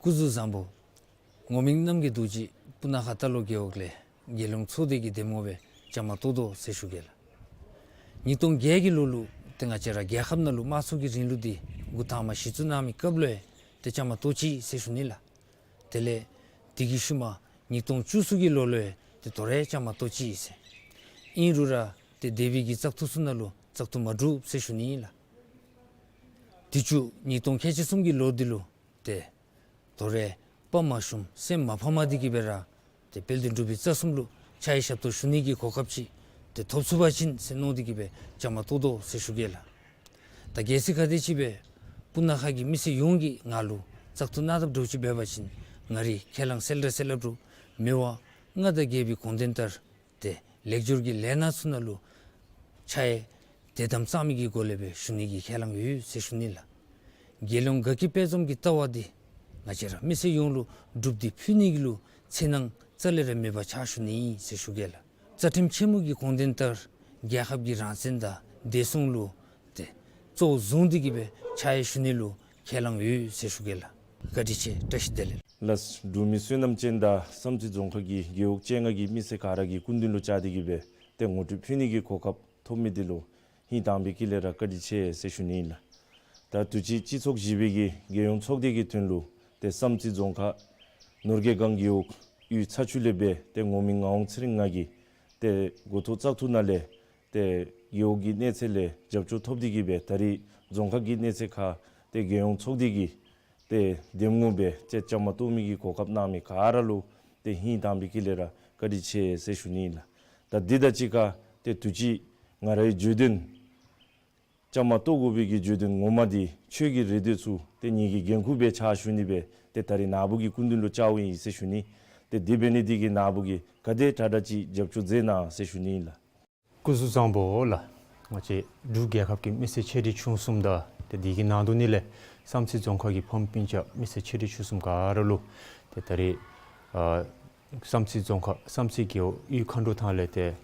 སྐུ་གཟུགས་བཟང་པོ། ངོ་མིང་རྣམ་རྒྱལ་རྡོ་རྗེ། སྤུ་ན་ཁ་རྟ་ལོག་རྒེད་འོག་ལས་རྒྱལ་ཡོངས་ཚོགས་སྡེ་གི་འདེམས་ངོ་སྦེ་བཅའ་མར་གཏོགས་དོ་ཟེར་ཞུ་གེ་ལགས། ཉིས་སྟོང་བརྒྱད་ཀྱི་ལོ་ལུ་ཏེ་ང་བཅས་ར་རྒྱལ་ཁབ་ནང་ལུ་དམངས་གཙོ་གི་རིང་ལུགས་འདི་འགོ་དང་པ་གཞི་བཙུགས་གནང་མི་སྐབས་ལུ་ཡང་ཏེ་བཅའ་མར་གཏོགས་ཅི་ཟེར་ཞུ་ནི་ལགས། དེ་ལས་དེ་གི་ཤུལ་མ་ཉིས་སྟོང་བཅུ་གསུམ་གྱི་ལོ་ལུ་ཡང་ཏེ་དོ་རུང་བཅའ་མར་གཏོགས་ཅི་ཟེར། ཨིན་རུང་ར་ཏེ་འདས་པའི་གི་བཙག་འཐུ་ཚུ་ནང་ལུ་བཙག་འཐུ་མ་གྲུབ་ཟེར་ཞུ་ནི་ལགས། དུས་ཅི་ཉིས་སྟོང་ཁལ་གཅིག་གསུམ་གྱི་ལོ་འདི་ལུ་ཏེ་དོ་རུང་དཔའ་མ་ཞུམ་སེམས་མ་ཕམ་དེ་གིས་སྦེ་ར་ཏེ་དཔལ་ལྡན་འབྲུག་པའི་རྩ་གསུམ་ལུ་ཕྱག་ཕྱིད་ཞབས་ཏོག་ཞུ་ནི་གི་གོ་སྐབས་ཅིག་ཏེ་ཐོབ་ཚུགས་པ་ཅིན་ཟེར་མནོ་དེ་གིས་སྦེ་བཅའ་མར་གཏོགས་དོ་ཟེར་ཞུ་གེ་ལགས། ད་གལ་སྲིད་ག་དེམ་ཅིག་སྦེ་སྤུ་ན་ཁ་གི་མི་སེར་ཡོངས་ཀྱིས་ང་ལུ་བཙག་འཐུ་གནང་དཔ་འདྲཝ་ཅིག་འབད་བ་ཅིན་ང་རའི་ཁས་བླངས་གསལ་བསྒྲགས་ཟེར་སླབ་རུང་མི་དབང་མངའ་བདག་རྒྱལ་པོའི་དགོངས་དོན་ལྟར་ཏེ་ལེགས་སྒྱུར་གྱི་ལས་སྣ་ཚུ་ནང་ལུ་ཕྱག་ཕྱིད་དོ་དམ་གཙང་མའི་གི་སྒོ་ལས་སྦེ་ཞུ་ནི་གི་ཁས་བླངས་ཡོད་ཟེར་ཞུ་ནི་ལགས། རྒྱལ་ཡོངས་དགའ་སྐྱིད་དཔལ་འཛོམས་ཀྱི་ལྟ་བ་འདི་ང་བཅས་ར་མི་སེར་ཡོངས་ལུ་སྒྲུབ་སྟེ་ཕུལ་ནི་གི་ལུ་འཚེར་སྣང་རྩ་ལས་ར་མེད་པར་ཕྱག་ཞུ་ནི་ཨིན་ཟེར་ཞུ་གེ་ལགས། རྩ་ཁྲིམས་ཆེན་མོ་གི་དགོངས་དོན་ལྟར་རྒྱལ་ཁབ་ཀྱི་རང་བཙན་དང་བདེ་སྲུང་ལུ་ཏེ་གཙོ་བོ་བཟུང་སྟེ་གིས་སྦེ་ཕྱག་ཕྱིད་ཞུ་ནི་ལུ་ཁས་བླངས་ཡོད་ཟེར་ཞུ་གེ་ལགས། བཀའ་དྲིན་ཆེ། བཀྲ་ཤིས་བདེ་ལེགས། ལགས། འབྲུག་མི་བསོད་ནམས་ཅན་དང་བསམ་རྩེ་རྫོང་ཁག་གི་རྒེད་འོག་བཅོ་ལྔ་གི་མི་སེར་ག་ར་གི་སྐུ་མདུན་ལུ་བཅར་ཏེ་གིས་སྦེ་ཏེ་ངོ་སྤྲོད་ཕུལ་ནི་གི་གོ་སྐབས་ཐོབ་མི་འདི་ལུ་ཧིང་དྭངས་པའི་དཀྱིལ་ལས་ར་བཀའ་དྲིན་ཆེ་ཟེར་ཞུ་ནི་ཨིན་ལགས། ད་དུས་ཅི་སྤྱི་ཚོགས་བཞི་པའི་གི་རྒྱལ་ཡོངས་ཚོགས་སྡེ་གི་དོན་ལུ་ཏེ་བསམ་རྩེ་རྫོང་ཁག་ནོར་རྒྱས་སྒང་རྒེད་འོག་གཡུས་ཚ་ཆུ་ལས་སྦེ་ཏེ་ངོ་མིང་ངག་དབང་ཚེ་རིང་ང་གིས་ཏེ་འགོ་ཐོག་བཙག་འཐུ་ནང་ལས་ཏེ་རྒེད་འོག་གི་གནས་ཚད་ལས་རྒྱབ་སྐྱོར་ཐོབ་སྟེ་གིས་སྦེ་ད་རིས་རྫོང་ཁག་གི་གནས་ཚད་ཁར་ཏེ་རྒྱལ་ཡོངས་ཚོགས་སྡེ་གི་ཏེ་འདེམས་ངོ་སྦེ་ཏེ་བཅའ་མར་གཏོགས་མི་གི་གོ་སྐབས་གནང་མི་ག་ར་ལུ་ཏེ་ཧིང་དྭངས་པའི་དཀྱིལ་ལས་ར་བཀའ་དྲིན་ཆེ་ཟེར་ཞུ་ནི་ཨིན་ལགས། ད་འདི་དང་གཅིག་ཁར་ཏེ་དུས་ཅི་ང་རའི་བརྗོད་དོན་བཅའ་མར་གཏོགས་དགོ་པའི་གི་བརྗོད་དོན་ངོ་མ་འདི་ཆོས་ཀྱི་རེ་འདོད་ཚུ་ཏེ་ངེ་གི་འགན་ཁུར་སྦེ་ཕྱག་ཞུ་ནི་སྦེ་ཏེ་ད་རིས་ནཱ་བུ་གི་སྐུ་མདུན་ལུ་བཅརཝ་ཨིན་ཟེར་ཞུ་ནི། ཏེ་དེ་འབད་ནི་འདི་གིས་ནཱ་བུ་གིས་ག་དེ་དྲག་དྲག་ཅིག་རྒྱབ་སྐྱོར་མཛད་གནང་ཟེར་ཞུ་ནི་ཨིན་ལགས། སྐུ་གཟུགས་བཟང་པོ་ལགས། ང་བཅས་འབྲུག་རྒྱལ་ཁབ་ཀྱི་མི་སེར་ཆེ་འབྲིང་ཆུང་གསུམ་དང་ཏེ་དེ་གི་ནང་དོག་ནི་ལས་བསམ་རྩེ་རྫོང་ཁག་གི་ཕམ་སྤུན་ཆ་མི་སེར་ཆེ་འབྲིང་ཆུང་གསུམ་ག་ར་ལུ་ཏེ་ད་རིས་ཨ་བསམ་རྩེ་རྫོང་ཁག་བསམ་རྩེ་རྒེད་འོག་གཡུས་མཁའ་འགྲོ་ཐང་ལས་ཏེ་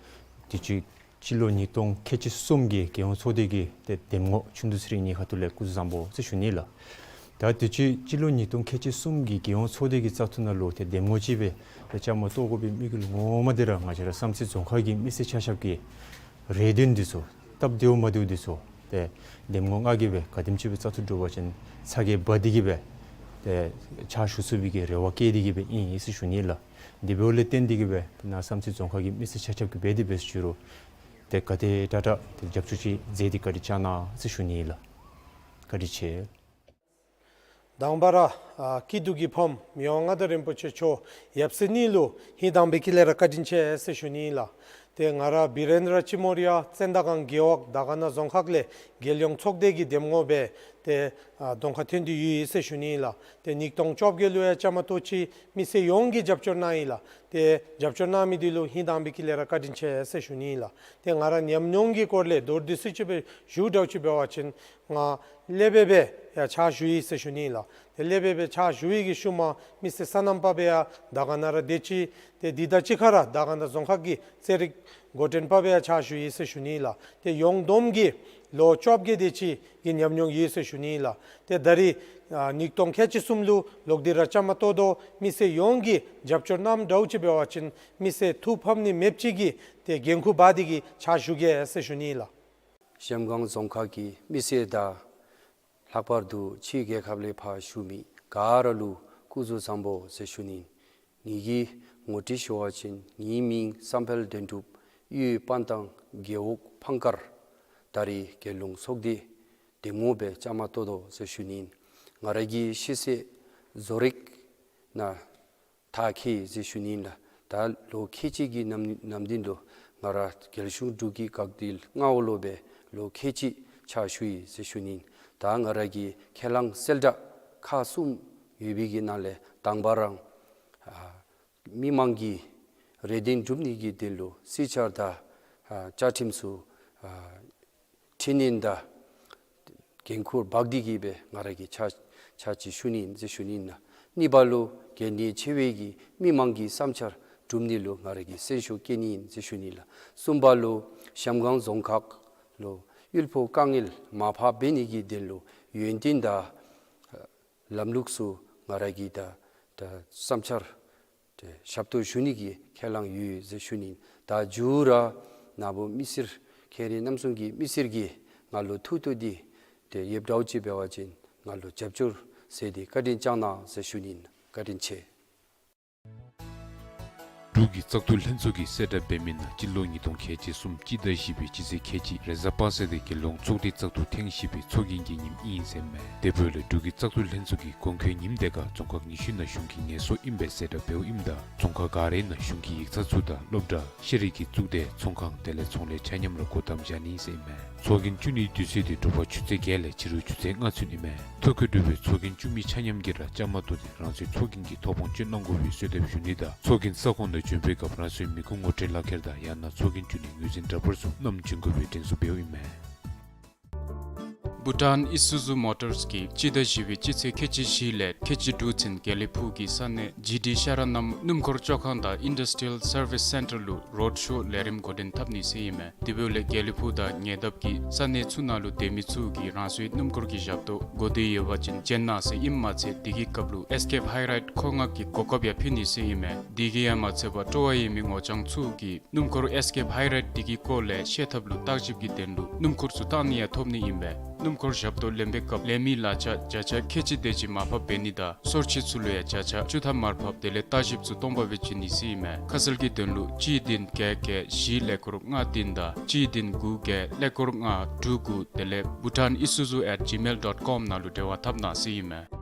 དུས་ཅི་སྤྱི་ལོ་ཉིས་སྟོང་ཁལ་གཅིག་གསུམ་གྱི་རྒྱལ་ཡོངས་ཚོགས་སྡེ་གི་ཏེ་འདེམས་ངོ་ཆུང་དུས་ཚེ་རིང་གཉིས་ཁ་ཐུག་ལས་སྐུ་གཟུགས་བཟང་པོ་ཟེར་ཞུ་ནི་ལགས། ད་དུས་ཅི་སྤྱི་ལོ་ཉིས་སྟོང་ཁལ་གཅིག་གསུམ་གྱི་རྒྱལ་ཡོངས་ཚོགས་སྡེ་གི་བཙག་འཐུ་ནང་ལུ་ཏེ་འདེམས་ངོ་ཅིག་སྦེ་ཏེ་བཅའ་མར་གཏོགས་དགོ་པའི་དམིགས་ཡུལ་ངོ་མ་འདི་ར་ང་བཅས་ར་བསམ་རྩེ་རྫོང་ཁག་གི་མི་སེར་ཆ་ཁྱབ་ཀྱི་རེ་འདུན་འདི་ཚུ་སྟབས་བདེཝ་མ་བདེཝ་འདི་ཚུ་ཏེ་འདེམས་ངོ་ལྔ་གིས་སྦེ་ག་དེམ་ཅིག་སྦེ་བཙག་འཐུ་གྲུབ་པ་ཅིན་ཚ་གྱང་འབག་སྟེ་གིས་སྦེ་ཏེ་ཕྱག་ཞུ་ཚུགས་པའི་གི་རེ་བ་བསྐྱེད་དེ་གིས་སྦེ་ཨིན་ཟེར་ཞུ་ནི་ལགས། དེ་འབདཝ་ལས་བརྟེན་ཏེ་གིས་སྦེ་ཏེ་ནཱ་བསམ་རྩེ་རྫོང་ཁག་གི་མི་སེར་ཆ་ཁྱབ་ཀྱིས་འབད་དེ་འབད་ཟེར་ཞུ་རུང་ཏེ་ག་དེ་དྲག་དྲག་ཏེ་རྒྱབ་སྐྱོར་ཅིག་མཛད་དེ་བཀའ་དྲིན་བསྐྱང་གནང་ཟེར་ཞུ་ནི་ལགས། བཀའ་དྲིན་ཆེ། དང་པ་ར་ཨ་སྐྱིད་སྡུག་གི་ཕམ་མི་དབང་མངའ་བདག་རིན་པོ་ཆེ་མཆོག་ཡབ་སྲས་གཉིས་ལུ་ཧིང་དྭངས་པའི་དཀྱིལ་ལས་ར་བཀའ་དྲིན་ཆེ་ཟེར་ཞུ་ནི་ལགས། ཏེ་ང་ར་བི་རེན་དྲ་ཅི་མོ་རི་ཡ་ཙན་དན་སྒང་རྒེད་འོག་དར་དཀར་ན་རྫོང་ཁག་ལས་རྒྱལ་ཡོངས་ཚོགས་སྡེ་གི་འདེམས་ངོ་སྦེ་ཏེ་ཨ་གདོང་ཁར་ཐོན་ཏེ་ཡོད་ཟེར་ཞུ་ནི་ལགས། ཏེ་ཉིས་སྟོང་བཅོ་བརྒྱད་ལུ་ཡང་བཅའ་མར་གཏོགས་ཅི། མི་སེར་ཡོངས་ཀྱིས་རྒྱབ་སྐྱོར་གནང་ཡི་ལགས། ཏེ་རྒྱབ་སྐྱོར་གནང་མི་འདི་ལུ་ཧིང་དྭངས་པའི་དཀྱིལ་ལས་ར་བཀའ་དྲིན་ཆེ་ཟེར་ཞུ་ནི་ལགས། ཏེ་ང་ར་ཉམས་མྱོང་གི་སྐོར་ལས་མདོར་བསྡུས་སུ་ཅིག་སྦེ་ཞུ་འདྲཝ་ཅིག་འབད་བ་ཅིན་ང་ཀླད་པ་སྦེ་ཡང་ཕྱག་ཞུ་ཡི་ཟེར་ཞུ་ནི་ལགས། ཏེ་ཀླད་པ་སྦེ་ཕྱག་ཞུ་ཡི་གི་ཤུལ་མ་མི་སེར་སོ་ནམ་པ་སྦེ་ཡང་དར་དཀར་ན་ར་སྡོད་ཅི། ཏེ་འདི་དང་གཅིག་ཁར་ར་དར་དཀར་ན་རྫོང་ཁག་གི་རྩེད་རིགས་འགོ་འདྲེན་པ་སྦེ་ཡང་ཕྱག་ཞུ་ཡི་ཟེར་ཞུ་ནི་ལགས། ཏེ་ཡོངས་བསྡོམས་ཀྱིས་ལོ་བཅོ་བརྒྱད་དེ་ཅིག་གི་ཉམས་མྱོང་ཡོད་ཟེར་ཞུ་ནི་ལགས། ཏེ་ད་རིས་ཨ་ཉིས་སྟོང་ཁལ་གཅིག་གསུམ་ལུ་ལོག་སྟེ་ར་བཅའ་མར་གཏོགས་དོ། མི་སེར་ཡོངས་ཀྱིས་རྒྱབ་སྐྱོར་གནངམ་འདྲཝ་ཅིག་འབད་བ་ཅིན་མི་སེར་ཐུགས་ཕམ་ནི་མེདཔ་ཅིག་གི་ཏེ་འགན་ཁུར་འབག་སྟེ་གིས་ཕྱག་ཞུ་གེ་ཟེར་ཞུ་ནི་ལགས། གཞལམ་སྒང་རྫོང་ཁག་གི་མི་སེར་དང་ལྷག་པར་དུ་ཕྱི་རྒྱལ་ཁབ་ལས་ཕར་བཞུགས་མི་ག་ར་ལུ་སྐུ་གཟུགས་བཟང་པོ་ཟེར་ཞུ་ནི། ངེ་གི་ངོ་སྤྲོད་ཞུ་བ་ཅིན་ངེའི་མིང་བསམ་འཕེལ་དོན་གྲུབ། གཡུས་པན་ཐང་རྒེད་འོག་ཕང་དཀར། ད་རིས་རྒྱལ་ཡོངས་ཚོགས་སྡེ་འདེམས་ངོ་སྦེ་བཅའ་མར་གཏོགས་དོ་ཟེར་ཞུ་ནི། ང་ར་གི་ཤེས་ཚད་བཟོ་རིག་ནང་མཐར་འཁྱོལ་ཡི་ཟེར་ཞུ་ནི་ལགས། ད་ལོ་ཁལ་གཅིག་གི་ནམ་ནམ་རྒྱུན་དུ་ང་ར་རྒྱལ་གཞུང་འབྲུག་གི་འགག་སྡེ་མངའ་འོག་ལུ་སྦེ་ལོ་ཁལ་གཅིག་ཕྱག་ཞུ་ཡི་ཟེར་ཞུ་ནི། ད་ང་ར་གི་ཁས་བླངས་གསལ་བསྒྲགས་ཁག་གསུམ་ཡོད་པའི་གི་ནང་ལས་དང་པ་ར་ཨ་མི་མང་གི་རེ་འདུན་སྒྲུབ་ནི་གི་དོན་ལུ་སྲིད་བྱུས་དང་ཨ་བཅའ་ཁྲིམས་ཚུ་ཨ་འཕྲི་སྣོན་དང་འགན་ཁུར་འབག་སྟེ་གིས་སྦེ་ང་ར་གིས་ཕྱག་ཕྱག་ཕྱིད་ཞུ་ནི་ཨིན་ཟེར་ཞུ་ནི་ཨིན་ལགས། གཉིས་པ་ལུ་གལ་གནད་ཆེ་བའི་གི་མི་མང་གི་བསམ་འཆར་སྒྲུབ་ནི་ལུ་ང་ར་གིས་སེམས་ཤུགས་བསྐྱེད་ནི་ཨིན་ཟེར་ཞུ་ནི་ལགས། གསུམ་པ་ལུ་གཞལམ་སྒང་རྫོང་ཁག་ལུ་ཡུལ་ཕོགས་དཀའ་ངལ་མར་ཕབ་འབད་ནི་གི་དོན་ལུ་ཡོན་ཏན་དང་ལམ་ལུགས་ཚུ་ ང་ར་གིས་ད་ད་བསམ་འཆར་ཏེ་ཞབས་ཏོག་ཞུ་ནི་གི་ཁས་བླངས་ཡོད་ཟེར་ཞུ་ནི་ཨིན། ད་མཇུག་ར་ན་བུ་མི་སེར་མཁན་རིན་རྣམ་གསུམ་གྱི་མི་སེར་གྱིས་ང་ལུ་ཐུགས་གཏུགས་ཏེ་ཏེ་ཡོདཔ་འདྲཝ་ཅིག་འབད་བ་ཅིན་ང་ལུ་རྒྱབ་སྐྱོར་མཛད་དེ་བཀའ་དྲིན་བསྐྱང་གནང་ཟེར་ཞུ་ནི་ཨིན། བཀའ་དྲིན་ཆེ། འབྲུག་གི་བཙག་འཐུ་ལྷན་ཚོགས་ཀྱིས་གསལ་བསྒྲགས་འབད་མི་ནང་སྤྱི་ལོ་ཉིས་སྟོང་ཁལ་གཅིག་གསུམ་སྤྱི་ཟླ་བཞི་པའི་སྤྱི་ཚེས་ཁལ་གཅིག་རེས་གཟའ་པ་སངས་ཏེ་རྒྱལ་ཡོངས་ཚོགས་སྡེ་བཙག་འཐུ་ཐེངས་བཞི་པའི་ཚོགས་རྒྱན་གྱི་ཉིནམ་ཨིན་ཟེར་མས། དེ་འབདཝ་ལས་འབྲུག་གི་བཙག་འཐུ་ལྷན་ཚོགས་ཀྱི་དགོངས་འཁོད་ཉིནམ་དེ་ཁར་རྫོང་ཁག་ཉི་ཤུ་ནང་གཞུང་གི་ངལ་གསོ་ཨིན་པའི་གསལ་བསྒྲགས་འབདཝ་ཨིནམ་ད་རྫོང་ཁག་ག་རའི་ནང་གཞུང་གི་ཡིག་ཚང་ཚུ་དང་སློབ་གྲྭ་ཤེས་རིག་གི་གཙུག་སྡེ་ཚོང་ཁང་དེ་ལས་ཚོང་ལས་ཆ་མཉམ་ར་སྒོ་བསྡམ་བཞག་ནི་ཟེར་ཨིན་མས། ཚོགས་རྒྱན་བཙུགས་ནིའི་དུས་ཚོད་དེ་དྲོ་པ་ཆུ་ཚོད་བརྒྱད་ལས་ཕྱི་རུ་ཆུ་ཚོད་ལྔ་ཚུན་ཨིན་མས། ཐོ་བཀོད་གྲུབ་པའི་ཚོགས་རྒྱན་བཙུགས་མི་ཆ་མཉམ་གྱིས་ར་བཅའ་མར་གཏོགས་ཏེ་རང་སོའི་ཚོགས་རྒྱན་གྱི་ཐོབ་དབང་སྤྱོད་གནང་དགོ་པའི་གསོལ་འདེབས་ཞུ་ནི་དང་ཚོགས་རྒྱན་ས་ཁོངས་ནང་འབྱོན་པའི་སྐབས་རང་སོའི་མི་ཁུངས་ངོ་སྤྲོད་ལག་ཁྱེར་དང་ཡང་ན་ཚོགས་རྒྱན་བཙུགས་ནིའི་ངོས་འཛིན་འདྲ་པར་ཚུ་བསྣམས་འབྱོན་དགོ་པའི་དྲན་གསོ་འབདཝ་ཨིན་མས། བྷུ་ཊཱན་ཨི་སུ་ཛུ་མོ་ཊརས་ཀྱིས་སྤྱི་ཟླ་བཞི་པའི་སྤྱི་ཚེས་ཁལ་གཅིག་བཞི་ལས་ཁལ་གཅིག་དྲུག་ཚུན་དགེ་ལེགས་ཕུག་གི་ས་གནས་ཇི་ཌི་ཤ་ར་ནམ་སྣུམ་འཁོར་བཅོ་ཁང་དང་ཨིན་ཌསི་ཊི་རི་ཡལ་སར་བིསི་སེན་ཊར་ལུ་རོཌ་ཤོ་ལས་རིམ་འགོ་འདྲེན་འཐབ་ནི་ཟེར་ཨིན་མས། དེ་འབདཝ་ལས་དགེ་ལེགས་ཕུག་དང་ཉེ་འདབས་ཀྱི་ས་གནས་ཚུ་ནང་ལུ་སྡོད་མི་ཚུ་གིས་རང་སོའི་སྣུམ་འཁོར་གྱི་ཞབས་ཏོག་དགོ་འདོད་ཡོད་པ་ཅིན་བྱོན་གནང་ཟེར་ཨིནམ་མ་ཚད་དེ་གི་སྐབས་ལུ་ཨེས་ཀེབ་ཧའི་རའིཌ་མཁོ་མངགས་ཀྱི་གོ་སྐབས་ཡང་ཕུལ་ནི་ཟེར་ཨིན་མས། དེ་གིས་ཡང་མ་ཚད་པར་སྤྲོ་བ་ཡོད་མི་ངོ་རྐྱང་ཚུ་གིས་སྣུམ་འཁོར་ཨེས་ཀེབ་ཧའི་རའིཌ་དེ་གི་སྐོར་ལས་ཤེས་ཐབས་ལུ་བརྟག་ཞིབ་ཀྱི་དོན་ལུ་སྣུམ་འཁོར་ཚུ་བཏང་ནི་ཡང་ཐོབ་ནི་ཨིན་པས། སྣུམ་འཁོར་ཞབས་ཏོག་ལེན་པའི་སྐབས་ལེན་མི་གླ་ཆ་བརྒྱ་ཆ་ཁལ་གཅིག་དེ་ཅིག་མར་ཕབ་འབད་ནི་དང་སོར་ཆུད་ཚུ་ལུ་ཡང་བརྒྱ་ཆ་བཅུ་ཐམ་མར་ཕབ་དེ་ལས་བརྟག་ཞིབ་ཚུ་སྟོང་པ་སྦེ་བྱིན་ནི་ཟེར་ཨིན་མས། ཁ་གསལ་གྱི་དོན་ལུ་གཅིག་བདུན་བརྒྱད་བརྒྱད་བཞི་ཀླད་ཀོར་ལྔ་བདུན་དང་གཅིག་བདུན་དགུ་བརྒྱད་ཀླད་ཀོར་ལྔ་དྲུག་དགུ་དེ་ལས་Bhutan Isuzu at gmail dot com ནང་ལུ་འབྲེལ་བ་འཐབ་གནང་ཟེར་ཨིན་མས།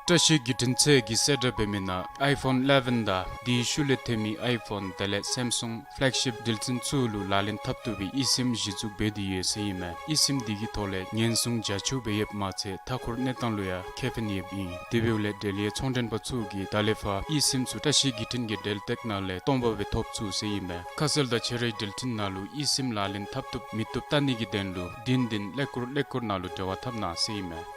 བཀྲ་ཤིས་བརྒྱུད་འཕྲིན་ཚད་ཀྱིས་གསལ་བསྒྲགས་འབད་མི་ནང་ཨའི་ཕོན་ཨི་ལེ་བཱན་དང་དེའི་ཤུལ་ལས་ཐོན་མི་ཨའི་ཕོན་དེ་ལས་སེམ་སུང་ཕེ་ལེག་ཤིབ་འགྲུལ་འཕྲིན་ཚུ་ལུ་ལག་ལེན་འཐབ་བཏུབ་པའི་ཨི་སིམ་གཞི་བཙུགས་འབད་དེ་ཡོད་ཟེར་ཨིན་མས། ཨི་སིམ་འདི་གི་ཐོག་ལས་ཉེན་སྲུང་རྒྱ་ཆེཝ་སྦེ་ཡོདཔ་མ་ཚད་མཐའ་འཁོར་གནས་སྟངས་ལུ་ཡང་ཁེ་ཕན་ཡོདཔ་ཨིན། དེ་འབདཝ་ལས་འབྲེལ་ཡོད་ཚོང་མགྲོན་པ་ཚུ་གིས་ད་ལས་ཕར་ཨི་སིམ་ཚུ་བཀྲ་ཤིས་བརྒྱུད་འཕྲིན་གྱི་འབྲེལ་སྟེགས་ནང་ལས་སྟོང་པ་སྦེ་ཐོབ་ཚུགས་ཟེར་ཨིན་མས། ཁ་གསལ་དང་ཆེ་རིགས་འགྲུལ་འཕྲིན་ནང་ལུ་ཨི་སིམ་ལག་ལེན་འཐབ་བཏུབ་མི་བཏུབ་བལྟ་ནི་གི་དོན་ལུ་བདུན་བདུན་ཀླད་ཀོར་ཀླད་ཀོར་ནང་ལུ་འབྲེལ་བ་འཐབ་གནང་ཟེར་ཨིན་མས།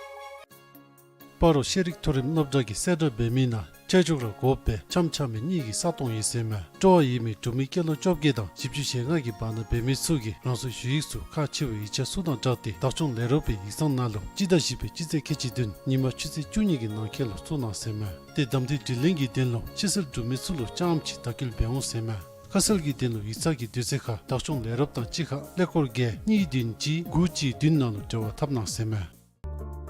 སྤ་རོ་ཤེས་རིག་མཐོ་རིམ་སློབ་གྲྭ་གིས་གསལ་བསྒྲགས་འབད་མི་ནང་ཁྱད་ཆོས་ར་དགོཔ་སྦེ་འཆམ་འཆམ་མི་གཉིས་ཀྱི་ས་སྟོང་ཡོད་ཟེར་མས། སྤྲོ་བ་ཡོད་མི་འབྲུག་མི་སྐྱེས་ལོ་བཅོ་བརྒྱད་དང་བཞི་བཅུ་ཞེ་ལྔ་གི་བར་ན་འབད་མི་ཚུ་གིས་རང་སོའི་ཞུ་ཡིག་ཚུ་ཁག་ཆེ་བའི་ཡིག་ཆ་ཚུ་དང་སྦྲགས་ཏེ་བདག་སྐྱོང་ལས་རོགས་པའི་ཡིག་ཚང་ནང་ལུ་སྤྱི་ཟླ་བཞི་པའི་སྤྱི་ཚེས་ཁལ་གཅིག་བདུན་ཉིན་མ་ཆུ་ཚོད་བཅུ་གཉིས་ཀྱི་ནང་འཁོད་ལུ་བཙུགས་གནང་ཟེར་མས། ཏེ་གདམ་འཐུའི་དྲི་ལན་གྱི་དོན་ལུ་ཕྱི་སེལ་འབྲུག་མི་ཚུ་ལུ་རྐྱངམ་ཅིག་དྭགས་སྐྱིལ་འབད་འོང་ཟེར་མས། ཁ་གསལ་གྱི་དོན་ལུ་ཡིག་ཚང་གི་དུས་ཚོད་ཁར་བདག་སྐྱོང་ལས་རོགསཔ་དང་གཅིག་ཁར་ཀླད་ཀོར་བརྒྱད་གཉིས་བདུན་གཅིག་དགུ་གཅིག་བདུན་ནང་ལུ་འབྲེལ་བ་འཐབ་གནང་ཟེར་མས།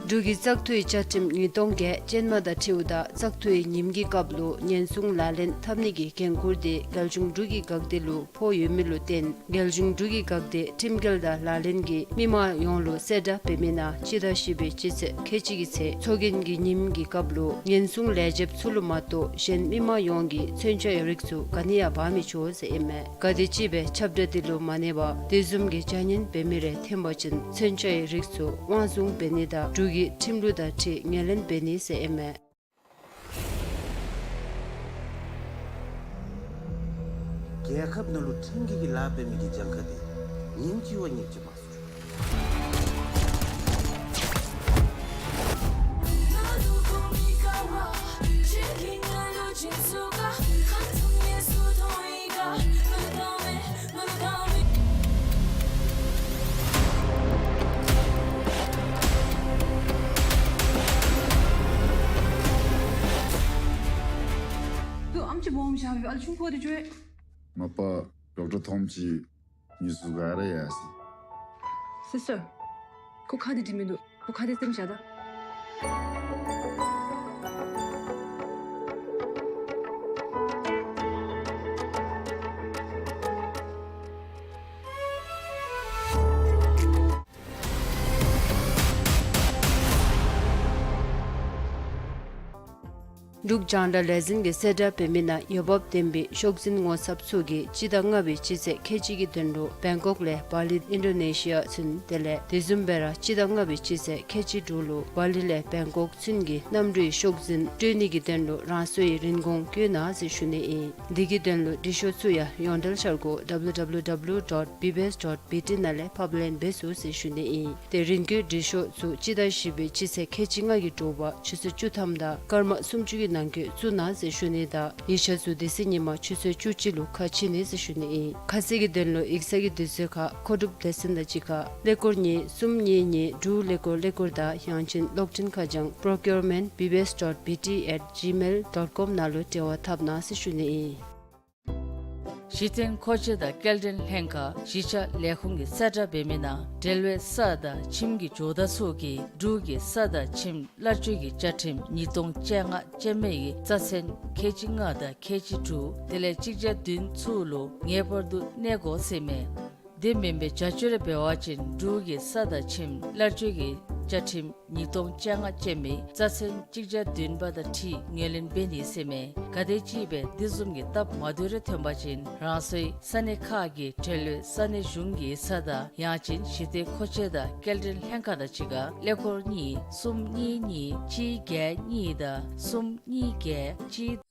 འབྲུག་གི་བཙག་འཐུའི་བཅའ་ཁྲིམས་ཉིས་སྟོང་བརྒྱད་ཅན་མ་དང་འཁྲིལཝ་ད་བཙག་འཐུའི་ཉིནམ་གྱི་སྐབས་ལུ་ཉེན་སྲུང་ལག་ལེན་འཐབ་ནི་གི་འགན་ཁུར་དེ་རྒྱལ་གཞུང་འབྲུག་གི་འགག་སྡེ་ལུ་ཕོག་ཡོད་མི་ལུ་བརྟེན་རྒྱལ་གཞུང་འབྲུག་གི་འགག་སྡེ་ཁྲིམས་འགལ་དང་ལག་ལེན་གྱིས་མི་མང་ཡོངས་ལུ་གསལ་བསྒྲགས་འབད་མི་ནང་སྤྱི་ཟླ་བཞི་པའི་སྤྱི་ཚེས་ཁལ་གཅིག་གི་ཚེ་ཚོགས་རྒྱན་གྱི་ཉིནམ་གྱི་སྐབས་ལུ་ཉེན་སྲུང་ལས་བྱེདཔ་ཚུ་ལུ་མ་གཏོགས་གཞན་མི་མང་ཡོངས་ཀྱིས་མཚོན་ཆའི་རིགས་ཚུ་ག་ནི་ཡང་འབག་མི་ཆོག་ཟེར་ཨིན་མས། ག་དེམ་ཅིག་སྦེ་ཁྱབ་བསྒྲགས་དེ་ལུ་མ་གནས་པར་དེ་བཟུམ་གྱི་བྱ་ངན་འབད་མི་རེ་ཐོན་པ་ཅིན་མཚོན་ཆའི་རིགས་ཚུ་དབང་བཟུང་འབད་ནི་དང་འབྲུག་གི་ཁྲིམས་ལུགས་དང་འཁྲིལ་ངོས་ལེན་འབད་ནི་ཟེར་ཨིན་མས། རྒྱལ་ཁབ་ནང་ལུ་ཁྲིམས་འགལ་གྱི་ལཱ་འབད་མི་གི་གྱངས་ཁ་དེ་ཉིནམ་གཅིག་བ་ཉིནམ་གཅིག་མང་སུ་འགྱོ། ཏེ་ཨམ་ཅིག་སྦོམ་ཞིག་ཨ་ལུ་ཆུང་ཀུ་དེ་ཅིག་ཡོད། མ་པ་ཌོག་ཊར་ཐོམ་ཅིག་ཉུ་སུ་ག་ར་ཡ་སི། སི་སི་ཊར། ཁོ་ཁ་དེ་འདྲི་མི་འདུག། ཁོ་ཁ་དེ་སེམས་ཤ་ད། འབྲུག་རྒྱང་བསྒྲགས་ལས་འཛིན་གྱིས་གསལ་བསྒྲགས་འབད་མི་ནང་འོས་འབབ་ལྡན་པའི་ཤོག་འཛིན་ངོ་ཚབ་ཚུ་གིས་སྤྱི་ཟླ་ལྔ་པའི་སྤྱི་ཚེས་ཁལ་གཅིག་གི་དོན་ལུ་བེང་ཀོག་ལས་བ་ལི་ཨིན་ཌོ་ནེ་ཤི་ཡ་ཚུན་དེ་ལས་དེ་བཟུམ་སྦེ་ར་སྤྱི་ཟླ་ལྔ་པའི་སྤྱི་ཚེས་ཁལ་གཅིག་དྲུག་ལུ་བ་ལི་ལས་བེང་ཀོག་ཚུན་གྱི་གནམ་གྲུའི་ཤོག་འཛིན་སྤྲོད་ནི་གི་དོན་ལུ་རང་སོའི་རིན་གོང་བཀོད་གནང་ཟེར་ཞུ་ནི་ཨིན། འདི་གི་དོན་ལུ་འབྲི་ཤོག་ཚུ་ཡང་ཡོངས་འབྲེལ་འཆར་སྒོ་W W W dot B B S dot B T ནང་ལས་ཕབ་ལེན་འབད་ཚུགས་ཟེར་ཞུ་ནི་ཨིན། ཏེ་རིན་བཀོད་འབྲི་ཤོག་ཚུ་སྤྱི་ཟླ་བཞི་པའི་སྤྱི་ཚེས་ཁལ་གཅིག་ལྔ་གི་དྲོ་པ་ཆུ་ཚོད་བཅུ་ཐམ་དང་སྐར་མ་སུམ་ཅུ་གི་ ནང་འཁོད་བཙུགས་གནང་ཟེར་ཞུ་ནི་དང་ཡིག་ཆ་ཚུ་དེ་ཚེ་ཉིན་མ་ཆུ་ཚོད་བཅུ་གཅིག་ལུ་ཁ་ཕྱེ་ནི་ཟེར་ཞུ་ནི་ཨིན། ཁ་གསལ་གྱི་དོན་ལུ་ཡིག་ཚང་གི་དུས་ཚོད་ཁར་མཁོ་སྒྲུབ་སྡེ་ཚན་དང་གཅིག་ཁར་ཀླད་ཀོར་གཉིས་གསུམ་གཉིས་གཉིས་དྲུག་ཀླད་ཀོར་ཀླད་ཀོར་དང་ཡང་ཅིན་གློག་འཕྲིན་ཁ་བྱང་procurement B B S dot B T at gmail dot com ནང་ལུ་འབྲེལ་བ་འཐབ་གནང་ཟེར་ཞུ་ནི་ཨིན། གཞི་རྟེན་མཁོ་ཆས་དང་སྐྱེལ་འདྲེན་ལྷན་ཁག་གཞིས་ཆགས་ལས་ཁུངས་ཀྱིས་གསལ་བསྒྲགས་འབད་མི་ནང་འབྲེལ་བའི་ས་དང་ཁྱིམ་གྱི་ཇོ་བདག་ཚུ་གིས་འབྲུག་གི་ས་དང་ཁྱིམ་གླར་སྤྱོད་ཀྱི་བཅའ་ཁྲིམས་ཉིས་སྟོང་བཅོ་ལྔ་ཅན་མའི་རྩ་ཚན་ཁལ་གཅིག་ལྔ་དང་ཁལ་གཅིག་དྲུག་དེ་ལས་གཅིག་བརྒྱ་བདུན་ཚུ་ལུ་ངེས་པར་དུ་གནས་དགོ་ཟེར་མས། དེ་མེན་པའི་བྱ་སྤྱོད་རེ་འབད་བ་ཅིན་འབྲུག་གི་ས་དང་ཁྱིམ་གླར་སྤྱོད་ཀྱི་བཅའ་ཁྲིམས་ཉིས་སྟོང་བཅོ་ལྔ་ཅན་མའི་རྩ་ཚན་གཅིག་བརྒྱ་བདུན་པ་དང་འཁྲིལ་ངོས་ལེན་འབད་ནི་ཟེར་མས། གལ་སྲིད་ཅིག་སྦེ་དེ་བཟུམ་གྱི་སྟབས་མ་བདེཝ་རེ་ཐོན་པ་ཅིན་རང་སོའི་ས་གནས་ཁག་གི་འབྲེལ་ཡོད་ས་གནས་གཞུང་གི་ས་དང་ཡང་ཅིན་གཞི་རྟེན་མཁོ་ཆས་དང་སྐྱེལ་འདྲེན་ལྷན་ཁག་དང་གཅིག་ཁར་ཀླད་ཀོར་གཉིས་གསུམ་གཉིས་གཉིས་གཅིག་བརྒྱད་གཉིས་དང་གསུམ་གཉིས་བརྒྱད་གཅིག།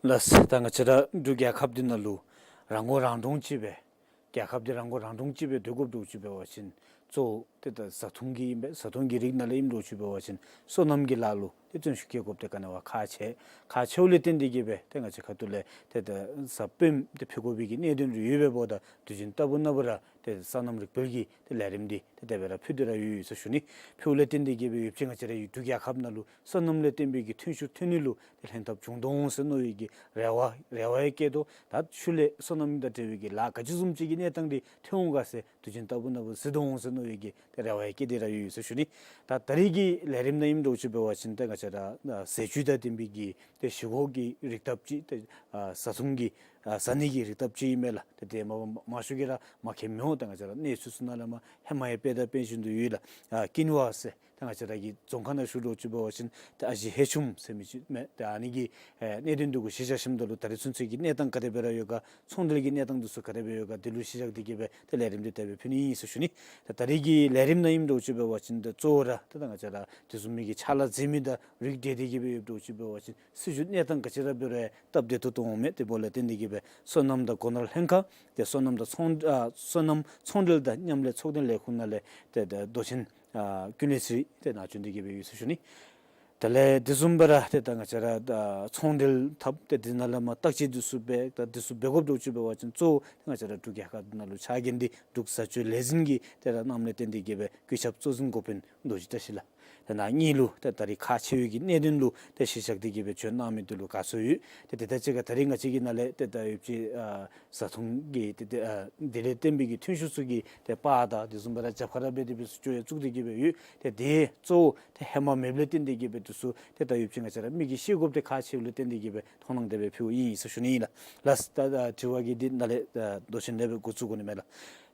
ལགས། ད་ང་བཅས་ར་འབྲུག་རྒྱལ་ཁབ་འདི་ནང་ལུ་རང་མགོ་རང་འདྲོངས་ཅིག་སྦེ་རྒྱལ་ཁབ་འདི་རང་མགོ་རང་འདྲོངས་ཅིག་སྦེ་སྡོད་དགོཔ་འདྲཝ་ཅིག་འབད་བ་ཅིན་གཙོ་བོ་ཏེ་ད་བཟའ་འཐུང་གི་ཨིན་པས། བཟའ་འཐུང་གི་རིགས་ནང་ལས་ཨིནམ་འདྲཝ་ཅིག་འབད་བ་ཅིན་སོ་ནམ་གྱི་ལཱ་ལུ་ཏེ་བརྩོན་ཤུགས་བསྐྱེད་དགོཔ་དེ་ག་ནི་བ་ཁག་ཆེ། ཁག་ཆེཝ་ལས་བརྟེན་ཏེ་གིས་སྦེ་ཏེ་ང་བཅས་ཁ་ཐུག་ལས་ཏེ་ད་བཟའ་སྤེནམ་ཏེ་ཕུལ་དགོ་པའི་གི་གནད་དོན་རེ་ཡོདཔ་འབདཝ་ད་དུས་རྒྱུན་ལྟ་བུ་ན་བུ་ར་ཏེ་སོ་ནམ་རིག་དཔལ་གྱི་ཏེ་ལས་རིམ་འདི་ཏེ་དེ་སྦེ་ར་ཕུལ་ཏེ་ར་ཡོད་ཡོད་ཟེར་ཞུ་ནི། ཕུལཝ་ལས་བརྟེན་ཏེ་གིས་སྦེ་ཡོདཔ་ཅིག་ང་བཅས་རའི་འབྲུག་རྒྱལ་ཁབ་ནང་ལུ་སོ་ནམ་ལས་བརྟེན་པའི་གི་ཐོན་ཤུགས་ཐོན་ནུས་ལུ་ཏེ་ལྷན་ཐབས་བྱུང་དོ་འོང་ཟེར་མནོ་བའི་གི་རེ་བ་རེ་བ་ཡང་བསྐྱེད་དོ། ད་ཤུལ་ལས་སོ་ནམ་དང་འབྲེལ་བའི་གི་ལཱ་ག་ཅི་བཟུམ་ཅིག་གི་གནས་སྟངས་འདི་ཐོན་འོང་ག་ཟེར་དུས་རྒྱུན་ལྟ་བུ་ན་བུ་གཟིགས་དོ་འོང་ཟེར་མནོ་བའི་གི་ཏེ་རེ་བ་ཡང་བསྐྱེད་དེ་ར་ཡོད་ཡོད་ཟེར་ཞུ་ནི། ད་ད་རེས་ཀྱི་ལས་རིམ་ནང་ཨིནམ་འདྲཝ་ཅིག་འབད་བ་ཅིན་ཏེ་ང་བཅས་ར་ཟས་བཅུད་དང་ལྡན་པའི་གི་ཏེ་བཞེས་སྒོ་གི་རིགས་ཐབས་ཅིག་ཏེ་ཨ་བཟའ་འཐུང་གི་ཨ་བཟའ་ནི་གི་རིགས་ཐབས་ཅིག་ཨིན་མས་ལགས། ཏེ་དེ་མ་མ་ཤུ་གི་ར་མ་མཁྱེན་མི་འོང་། ཏེ་ང་བཅས་ར་གནས་ཚུལ་ཚུ་ནང་ལས་མར་ཧེ་མ་ཡང་དཔེ་དང་དཔེ་བཞིན་དུ་ཡོད་ལགས། ཨ་ཀིན་ཝ་ཟེར་ཏེ་ང་བཅས་ར་གི་རྫོང་ཁ་ནང་ཞུ་འདྲཝ་ཅིག་འབད་བ་ཅིན་ཏེ་ཨ་ཞེ་ཧེ་ཆུམ་ཟེར་མི་ཅིག་མས། ཏེ་ཨ་ནི་གི་ཨེ་གནད་དོན་འདི་གུ་གཞི་བཞག་ཞིནམ་ད་ལུ་ད་རེས་ཚུན་ཚོད་ཀྱི་གནས་སྟངས་ག་དེ་སྦེ་ར་ཡོད་ག། ཚོང་འབྲེལ་གྱི་གནས་སྟངས་འདི་ཚུ་ག་དེ་སྦེ་ཡོད་ག། འདི་ལུ་གཞི་བཞག་སྟེ་གིས་སྦེ་ཏེ་ལས་རིམ་འདི་དེ་སྦེ་ཕུལ་ནི་ཨིན་ཟེར་ཞུ་ནི། ཏེ་ད་རེས་ཀྱི་ལས་རིམ་ནང་ཨིནམ་འདྲཝ་ཅིག་འབད་བ་ཅིན་ཏེ་གཙོ་བོ་ར་ཏེ་ད་ང་བཅས་ར་དེ་བཟུམ་མའི་གི་ཕྱག་ལཱ་མཛད་མི་དང་རིགས་འབྲེལ་ཏེ་གིས་སྦེ་ཡོདཔ་འདྲཝ་ཅིག་འབད་བ་ཅིན་སྲིད་བྱུས་གནས་སྟངས་ག་ཅི་ར་འབད་རུང་སྟབས་བདེ་ཏོག་ཏོ་འོང་མས། དེ་འབདཝ་ལས་བརྟེན་ཏེ་གིས་སྦེ་སོ་ནམ་དང་སྒོ་ནོར་ལྷན་ཁག་ཏེ་སོ་ནམ་དང་ཚོང་ཨ་སོ་ནམ་ཚོང་འབྲེལ་དང་མཉམ་ལས་ཚོགས་སྡེ་ལས་ཁུངས་ནང་ལས་ཏེ་ཏེ་མདོ་ཆེན་ཨ་ཀུན་ལེགས་ཚེ་རིང་ཏེ་ནཱ་བྱོན་ཏེ་གིས་སྦེ་ཡོད་ཟེར་ཞུ་ནི། དེ་ལས་དེ་བཟུམ་སྦེ་ར་ཏེ་ད་ང་བཅས་ར་ཨ་ཚོང་འབྲེལ་འཐབ་ཏེ་དེ་ནང་ལས་མར་བརྟག་དཔྱད་འདི་ཚུ་འབད་ད་འདི་ཚུ་འབད་དགོཔ་འདྲཝ་ཅིག་འབད་བ་ཅིན་གཙོ་བོ་ང་བཅས་ར་འབྲུག་རྒྱལ་ཁབ་ནང་ལུ་ཕྱག་འགན་འདི་འབྲུག་བཟའ་སྤྱོད་ལས་འཛིན་གྱིས་ཏེ་ར་གནངམ་ལས་བརྟེན་ཏེ་གིས་སྦེ་བཀོད་ཁྱབ་གཙོ་འཛིན་འགོ་དཔོན་རྡོ་རྗེ་བཀྲ་ཤིས་ལགས། ཏེ་ནཱ་གཉིས་ལུ་ཏེ་ད་རེས་ཁག་ཆེ་བའི་གི་གནད་དོན་ལུ་ཏེ་གཞི་བཞག་སྟེ་གིས་སྦེ་བྱོན་གནང་མི་འདི་ལུ་དགའ་ཚོར་ཡོད། ཏེ་དེ་དང་གཅིག་ཁར་ད་རེས་ང་བཅས་ཀྱི་ནང་ལས་ཏེ་ད་ཡོདཔ་ཅིག་ཨ་བཟའ་འཐུང་གི་ཏེ་ཏེ་ཨ་དེ་ལས་བརྟེན་པའི་གི་ཐོན་ཤུགས་ཚུ་གི་ཏེ་པར་དང་དེ་བཟུམ་སྦེ་ར་རྒྱབ་ཁར་ར་འབད་དེ་སྦེ་ཚུ་སྐྱོར་ཡང་བཙུགས་ཏེ་གིས་སྦེ་ཡོད། ཏེ་དེ་གཙོ་བོ་ཏེ་ཧེ་མ་མེདཔ་ལས་བརྟེན་ཏེ་གིས་སྦེ་འདི་ཚུ་ཏེ་ད་ཡོདཔ་ཅིག་ང་བཅས་ར་མི་གིས་ཤེས་དགོཔ་དེ་ཁག་ཆེཝ་ལས་བརྟེན་ཏེ་གིས་སྦེ་མཐོང་སྣང་དེ་སྦེ་ཕུལཝ་ཨིན་ཟེར་ཞུ་ནི་ཨིན་ལགས། ལགས་ད་ད་དྲི་བ་གི་འདི་ནཱ་ལས་ད་མདོ་ཆེན་ལས་སྦེ་འགོ་བཙུགས་དགོ་ནི་མས་ལགས།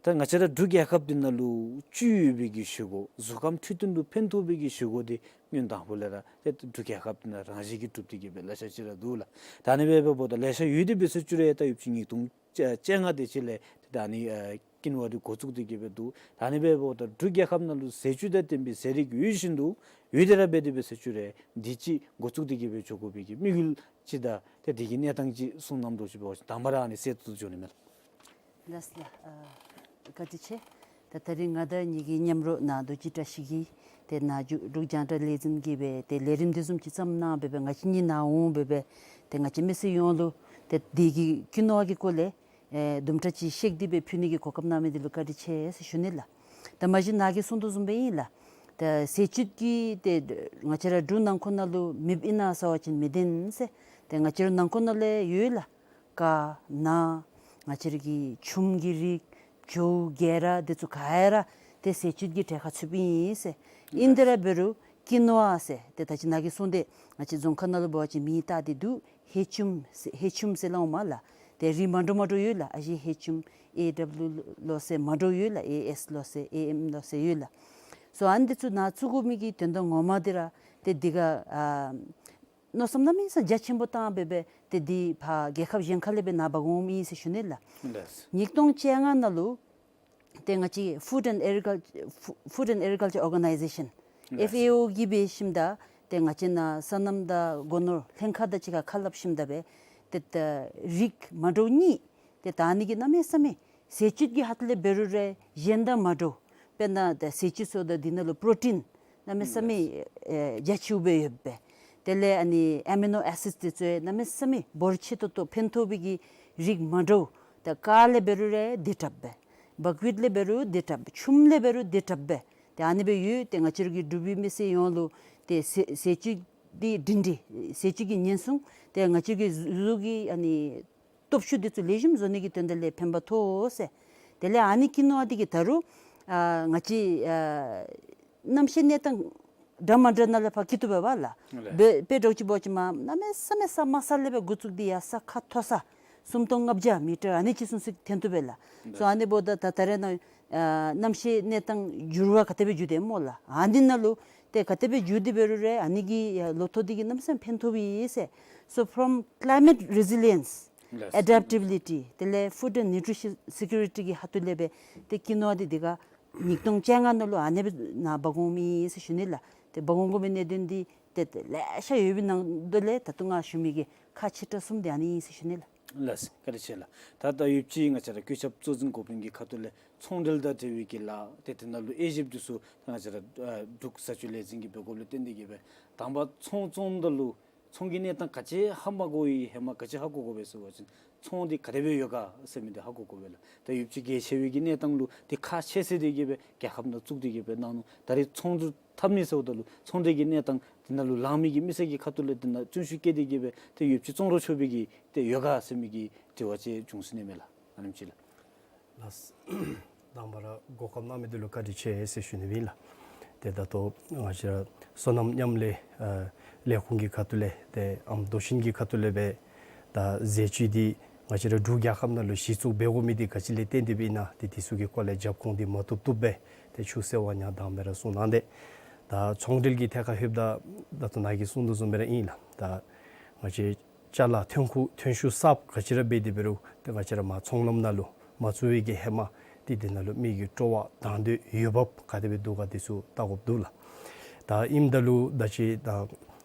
ད་ང་བཅས་ར་འབྲུག་རྒྱལ་ཁབ་འདི་ནང་ལུ་བཅུད་ཡོད་པའི་གི་བཞེས་སྒོ་གཟུགས་ཁམས་འཕྲོད་བསྟེན་ལུ་ཕན་ཐོགས་པའི་གི་བཞེས་སྒོ་འདི་སྔོན་དང་པོ་ལས་ར་ཏེ་འབྲུག་རྒྱལ་ཁབ་འདི་ནང་རང་བཞིན་གྱིས་གྲུབ་སྟེ་གིས་སྦེ་ལེ་ཤ་ཅིག་ར་འདུག་ལགས། ད་ཨ་ནི་སྦེ་འབདཝ་ད་ལེ་ཤ་ཡོད་དེ་འབད་ཟེར་ཞུ་རུང་ད་ཡོདཔ་ཅིག་ཉིས་སྟོང་བཅོ་ལྔ་དེ་ཅིག་ལས་ཏེ་ད་ཨ་ནི་ཨ་ཀིན་ཝ་འདི་འགོ་བཙུགས་ཏེ་གིས་སྦེ་འདུག། ད་ཨ་ནི་སྦེ་འབདཝ་ད་འབྲུག་རྒྱལ་ཁབ་ནང་ལུ་ཟས་བཅུད་དང་ལྡན་པའི་ཟས་རིགས་ཡོད་བཞིན་དུ་ཡོད་དེ་ར་འབད་དེ་འབད་ཟེར་ཞུ་རུང་འདི་ཅིག་འགོ་བཙུགས་ཏེ་གིས་སྦེ་འགྱོ་དགོ་པའི་གི་དམིགས་ཡུལ་ཅིག་དང་ཏེ་དེ་གི་གནས་སྟངས་ཅིག་གསུང་གནངམ་འདྲཝ་ཅིག་འབད་བ་ཅིན་དང་པ་ར་ཨ་ནི་གསལ་ཏོག་ཏོ་འགྱོ་ནི་མས་ལགས། ལགས་ལགས། ཨ་བཀའ་དྲིན་ཆེ། ད་ད་རིས་ང་དང་ངེ་གི་མཉམ་རོགས་ནཱ་རྡོ་རྗེ་བཀྲ་ཤིས་ཀྱིས་ཏེ་ནཱ་འབྲུག་རྒྱང་བསྒྲགས་ལས་འཛིན་གྱིས་སྦེ་ཏེ་ལས་རིམ་འདི་བཟུམ་ཅིག་བརྩམས་གནང་སྦེ་སྦེ་ང་བཅས་གཉིས་ནཱ་འོང་སྦེ་སྦེ་ཏེ་ང་བཅས་མི་སེར་ཡོངས་ལུ་ཏེ་དེ་གི་ཀིན་ཝ་གི་སྐོར་ལས་ཨེ་དུམ་གྲ་ཅིག་བཤད་དེ་སྦེ་ཕུལ་ནི་གི་གོ་སྐབས་གནང་མི་འདི་ལུ་བཀའ་དྲིན་ཆེ་ཟེར་ཞུ་ནི་ལགས། ད་མ་གཞི་ནཱ་གིས་གསུང་དོ་བཟུམ་སྦེ་ཨིན་ལགས། ད་ཟས་བཅུད་ཀྱི་ཏེ་ང་བཅས་ར་འབྲུག་ནང་འཁོད་ནང་ལུ་མེདཔ་ཨིན་ན་ཟེར་བ་ཅིན་མི་བདེན་ཟེར། ཏེ་ང་བཅས་ར་ནང་འཁོད་ནང་ལས་ཡོད་ལགས། ཀ་ན་ང་བཅས་ར་གི་ཆུམ་གྱི་རིགས་བྱོ་གེ་ར་འདི་ཚུ་ག་ར་ཏེ་ཟས་བཅུད་ཀྱི་གྲལ་ཁར་ཚུདཔ་ཨིན་ཟེར། ཨིན་དེ་ར་འབད་རུང་ཀིན་ཝ་ཟེར་ཏེ་ད་ཅི་ནཱ་གིས་གསུངས་ཏེ་ང་བཅས་རྫོང་ཁ་ནང་ལུ་འབད་བ་ཅིན་མིང་བཏགས་ཏེ་འདུག། ཧེ་ཆུམ་ཟེར་ཧེ་ཆུམ་ཟེར་སླབ་འོང་མས་ལགས། ཏེ་རིགས་མ་འདྲཝ་མ་འདྲཝ་ཡོད་ལགས། ཨ་ཞེ་ཧེ་ཆུམ་ཨེ་ཌབ་ལུ་ལོ་ཟེར་མ་འདྲཝ་ཡོད་ལགས། ཨེ་ཨེསི་ལོ་ཟེར་ཨེ་ཨེམ་ལོ་ཟེར་ཡོད་ལགས། སོ་ཨ་ནི་འདི་ཚུ་ནཱ་བཙུགས་དགོ་མི་གི་དོན་དག་ངོ་མ་འདི་ར་ཏེ་འདི་ག་ཨ་མནོ་བསམ་གནམ་མེད་ས་མེད་རྒྱ་ཆེན་པོ་བཏང་སྦེ་སྦེ་ཏེ་འདི་ཕར་རྒྱལ་ཁབ་གཞན་ཁ་ལས་སྦེ་ནཱ་འབག་འོངམ་ཨིན་ཟེར་ཞུ་ནི་ལགས། ལགས། ཉིས་སྟོང་བཅོ་ལྔ་ནང་ལུ་ཏེ་ང་བཅས་Food and Agriculture Food and Agriculture Organization། ལགས། ཨེཕ་ཨེ་ཨོ་གིས་འབད་ཞིནམ་ད་ཏེ་ང་བཅས་ནཱ་སོ་ནམ་དང་སྒོ་ནོར་ལྷན་ཁག་དང་གཅིག་ཁར་ཁ་སླབ་ཞིནམ་ད་སྦེ་ཏེ་ད་རིགས་མ་འདྲཝ་གཉིས་ཏེ་ད་ཨ་ནི་གིས་གནམ་མེད་ས་མེད་ཟས་བཅུད་ཀྱི་ཧ་ཏུ་ལས་འབད་རུང་ར་གཞན་དང་མ་འདྲཝ། དཔེར་ན་ད་ཟས་བཅུད་ཚུ་དང་འདི་ནང་ལུ་པྲོ་ཊིན་གནམ་མེད་ས་མེད་ཨེ་རྒྱ་ཆེཝ་སྦེ་ཡོདཔ་སྦེ། དེ་ལས་ཨ་ནི་ཨེ་མི་ནོ་ཨེ་སིཌ་འདི་ཚུ་ཡང་གནམ་མེད་ས་མེད་འབོར་ཆེ་ཏོག་ཏོ་ཕན་ཐོགས་པའི་གི་རིགས་མ་འདྲཝ། ད་ཀར་ལས་འབད་རུང་ར་འདི་དྲགཔ་སྦེ། བག་ཝིཊ་ལས་འབད་རུང་འདི་དྲགཔ་སྦེ། ཆུམ་ལས་འབད་རུང་འདི་དྲགཔ་སྦེ། ཏེ་ཨ་ནི་སྦེ་ཡོད། ཏེ་ང་བཅས་ར་གི་འབྲུག་པའི་མི་སེར་ཡོངས་ལུ་ཏེ་ཟས་ཟས་བཅུད་འདི་སྒྲིང་སྒྲི་ཟས་བཅུད་ཀྱི་ཉེན་སྲུང་ཏེ་ང་བཅས་ར་གི་གཟུགས་ཀྱི་ཨ་ནི་སྟོབས་ཤུགས་འདི་ཚུ་ལེགས་ཤོམ་བཟོ་ནི་གི་དོན་དག་ལས་ཕན་པ་ཐོགས་ཟེར། དེ་ལས་ཨ་ནི་ཀི་ནོ་ཝ་འདི་གིས་ད་རུང་ཨ་ང་བཅས་ཨ་གནམ་གཤིས་གནས་སྟངས་འདྲ་མ་འདྲ་ནང་ལས་ཕར་སྐྱིད་ཏོག་ཏོ་སྦེ་འབད་ལགས། ལགས། དཔེ་དཔེ་འདྲཝ་ཅིག་འབད་བ་ཅིན་མར་གནམ་མེད་ས་མེད་ས་དམའ་ས་ལས་སྦེ་འགོ་བཙུགས་ཏེ་ཡར་ས་ཁ་མཐོ་ས་སུམ་སྟོང་ལྔ་བརྒྱ་མི་ཊར་ཨ་ནི་ཅིག་ཚུན་ཚོད་ཐོན་ཏོག་ཏོ་སྦེ་ལགས། ལགས། སོ་ཨ་ནི་འབདཝ་ད་ད་ད་རེས་ནངས་ཨ་གནམ་གཤིས་གནས་སྟངས་འགྱུར་བ་ག་དེ་སྦེ་འགྱུར་ཏེ་སྨོ་ལགས། ཨ་ནི་ནང་ལུ་ཏེ་ག་དེ་སྦེ་འགྱུར་ཏེ་འབད་རུང་ར་ཨ་ནི་གི་ལོ་ཐོག་འདི་གིས་གནམ་མེད་ས་མེད་ཕན་ཐོགས་པས་ཟེར། So from climate resilience, ལགས། Adaptability དེ་ལས་food and nutrition security གི་ཧ་ཏུ་ལས་སྦེ་ཏེ་ཀི་ནོ་ཝ་འདི་འདི་ག་ཉིས་སྟོང་བཅོ་ལྔ་ནང་ལུ་ཨ་ནི་སྦེ་ནཱ་འབག་འོངམ་ཨིན་ཟེར་ཞུ་ནི་ལགས། ཏེ་འབག་འོང་དགོ་མི་གནད་དོན་འདི་ཏེ་ཏེ་ལེ་ཤ་ཡོད་པའི་ནང་དོ་ལས་ད་ལྟོ་ང་ཞུ་མི་གི་ཁག་ཆེ་དྲགས་གསུམ་འདི་ཨ་ནི་ཨིན་ཟེར་ཞུ་ནི་ལགས། ལགས། བཀའ་དྲིན་ཆེ་ལགས། ད་ད་ཡོདཔ་ཅིག་ང་བཅས་ར་བཀོད་ཁྱབ་གཙོ་འཛིན་འགོ་དཔོན་གྱི་ཁ་ཐུག་ལས་ཚོང་འབྲེལ་དང་འབྲེལ་བའི་གི་ལཱ་ཏེ་དེ་ནང་ལུ་དབྱེ་ཞིབ་འདི་ཚུ་ང་བཅས་ར་ཨ་འབྲུག་བཟའ་སྤྱོད་ལས་འཛིན་གྱིས་འབད་དགོཔ་ལས་བརྟེན་ཏེ་གིས་སྦེ་དང་པ་ཚོང་བཙོང་ད་ལུ་ཚོང་གི་གནས་སྟངས་ག་ཅི་ཧ་མ་གོ་བའི་ཧེ་མ་ག་ཅི་ཧ་གོ་དགོ་པས་ཟེར་བ་ཅིན་ཚོང་འདི་ག་དེ་སྦེ་ཡོད་ག་ཟེར་མི་འདི་ཧ་གོ་དགོ་པས་ལགས། ད་ཡོདཔ་ཅིག་གལ་ཆེ་བའི་གི་གནས་སྟངས་ལུ་ཏེ་ཁག་ཆེ་ཟེར་ཏེ་གིས་སྦེ་རྒྱལ་ཁབ་ནང་བཙུགས་ཏེ་གིས་སྦེ་གནང་ནུག། ད་རེས་ཚོང་འབྲེལ་འཐབ་ནི་ཟེརཝ་ད་ལུ་ཚོང་འབྲེལ་གྱི་གནས་སྟངས་དེ་ནང་ལུ་ལང་མི་གི་མི་སེར་གྱི་ཁ་ཐུག་ལས་དེ་ནང་བརྩོན་ཤུགས་བསྐྱེད་དེ་གིས་སྦེ་ཏེ་ཡོདཔ་ཅིག་བཙོང་རོགས་ཆོག་པའི་གི་ཏེ་ཡོད་ག་ཟེར་མི་གི་དྲི་བ་ཅིག་བྱུང་སོ་ནི་མས་ལགས། ཨ་ནེམ་ཅིག་ལགས། ལགས། དང་པ་ར་གོ་སྐབས་གནང་མི་འདི་ལུ་བཀའ་དྲིན་ཆེ་ཟེར་ཞུ་ནི་ཨིན་ལགས། ཏེ་ད་ལྟོ་ང་བཅས་ར་སོ་ནམ་མཉམ་ལས་ཨ་ལས་ཁུངས་ཀྱི་ཁ་ཐུག་ལས་ཏེ་ཨམ་མདོ་ཆེན་གྱི་ཁ་ཐུག་ལས་སྦེ་ད་ཟས་བཅུད་འདི་ང་བཅས་ར་འབྲུག་རྒྱལ་ཁབ་ནང་ལུ་གཞི་བཙུགས་འབད་དགོ་མི་འདི་ག་ཅི་ལས་བརྟེན་ཏེ་སྦེ་ཨིན་ན་ཏེ་འདི་ཚུ་གི་སྐོར་ལས་རྒྱབ་ཁུངས་འདི་མ་བཏུབ་བཏུབ་སྦེ་ཏེ་ཆུ་ཟེར་བ་ཉག་དང་སྦེ་ར་གསུངས་གནང་སྟེ། ད་ཚོང་འབྲེལ་གྱི་ཐད་ཁར་ལྷོདཔ་ད་ད་ལྟོ་ནཱ་གིས་གསུངས་དོ་བཟུམ་སྦེ་ར་ཨིན་ལགས། ད་ང་བཅས་ཅ་ལ་ཐོན་ཁུངས་ཐོན་ཤུགས་གསརཔ་ག་ཅི་ར་འབད་དེ་འབད་རུང་ཏེ་ང་བཅས་ར་མར་ཚོང་ལམ་ནང་ལུ་མ་བཙུགས་པའི་གི་ཧེ་མ་ཏེ་དེ་ནང་ལུ་མི་གི་སྤྲོ་བ་དང་དོད་འོས་འབབ་ག་དེ་སྦེ་འདུག་ག་འདི་ཚུ་བལྟ་དགོཔ་འདུག་ལགས། ད་ཨིནམ་ད་ལུ་ད་ཅི་ད་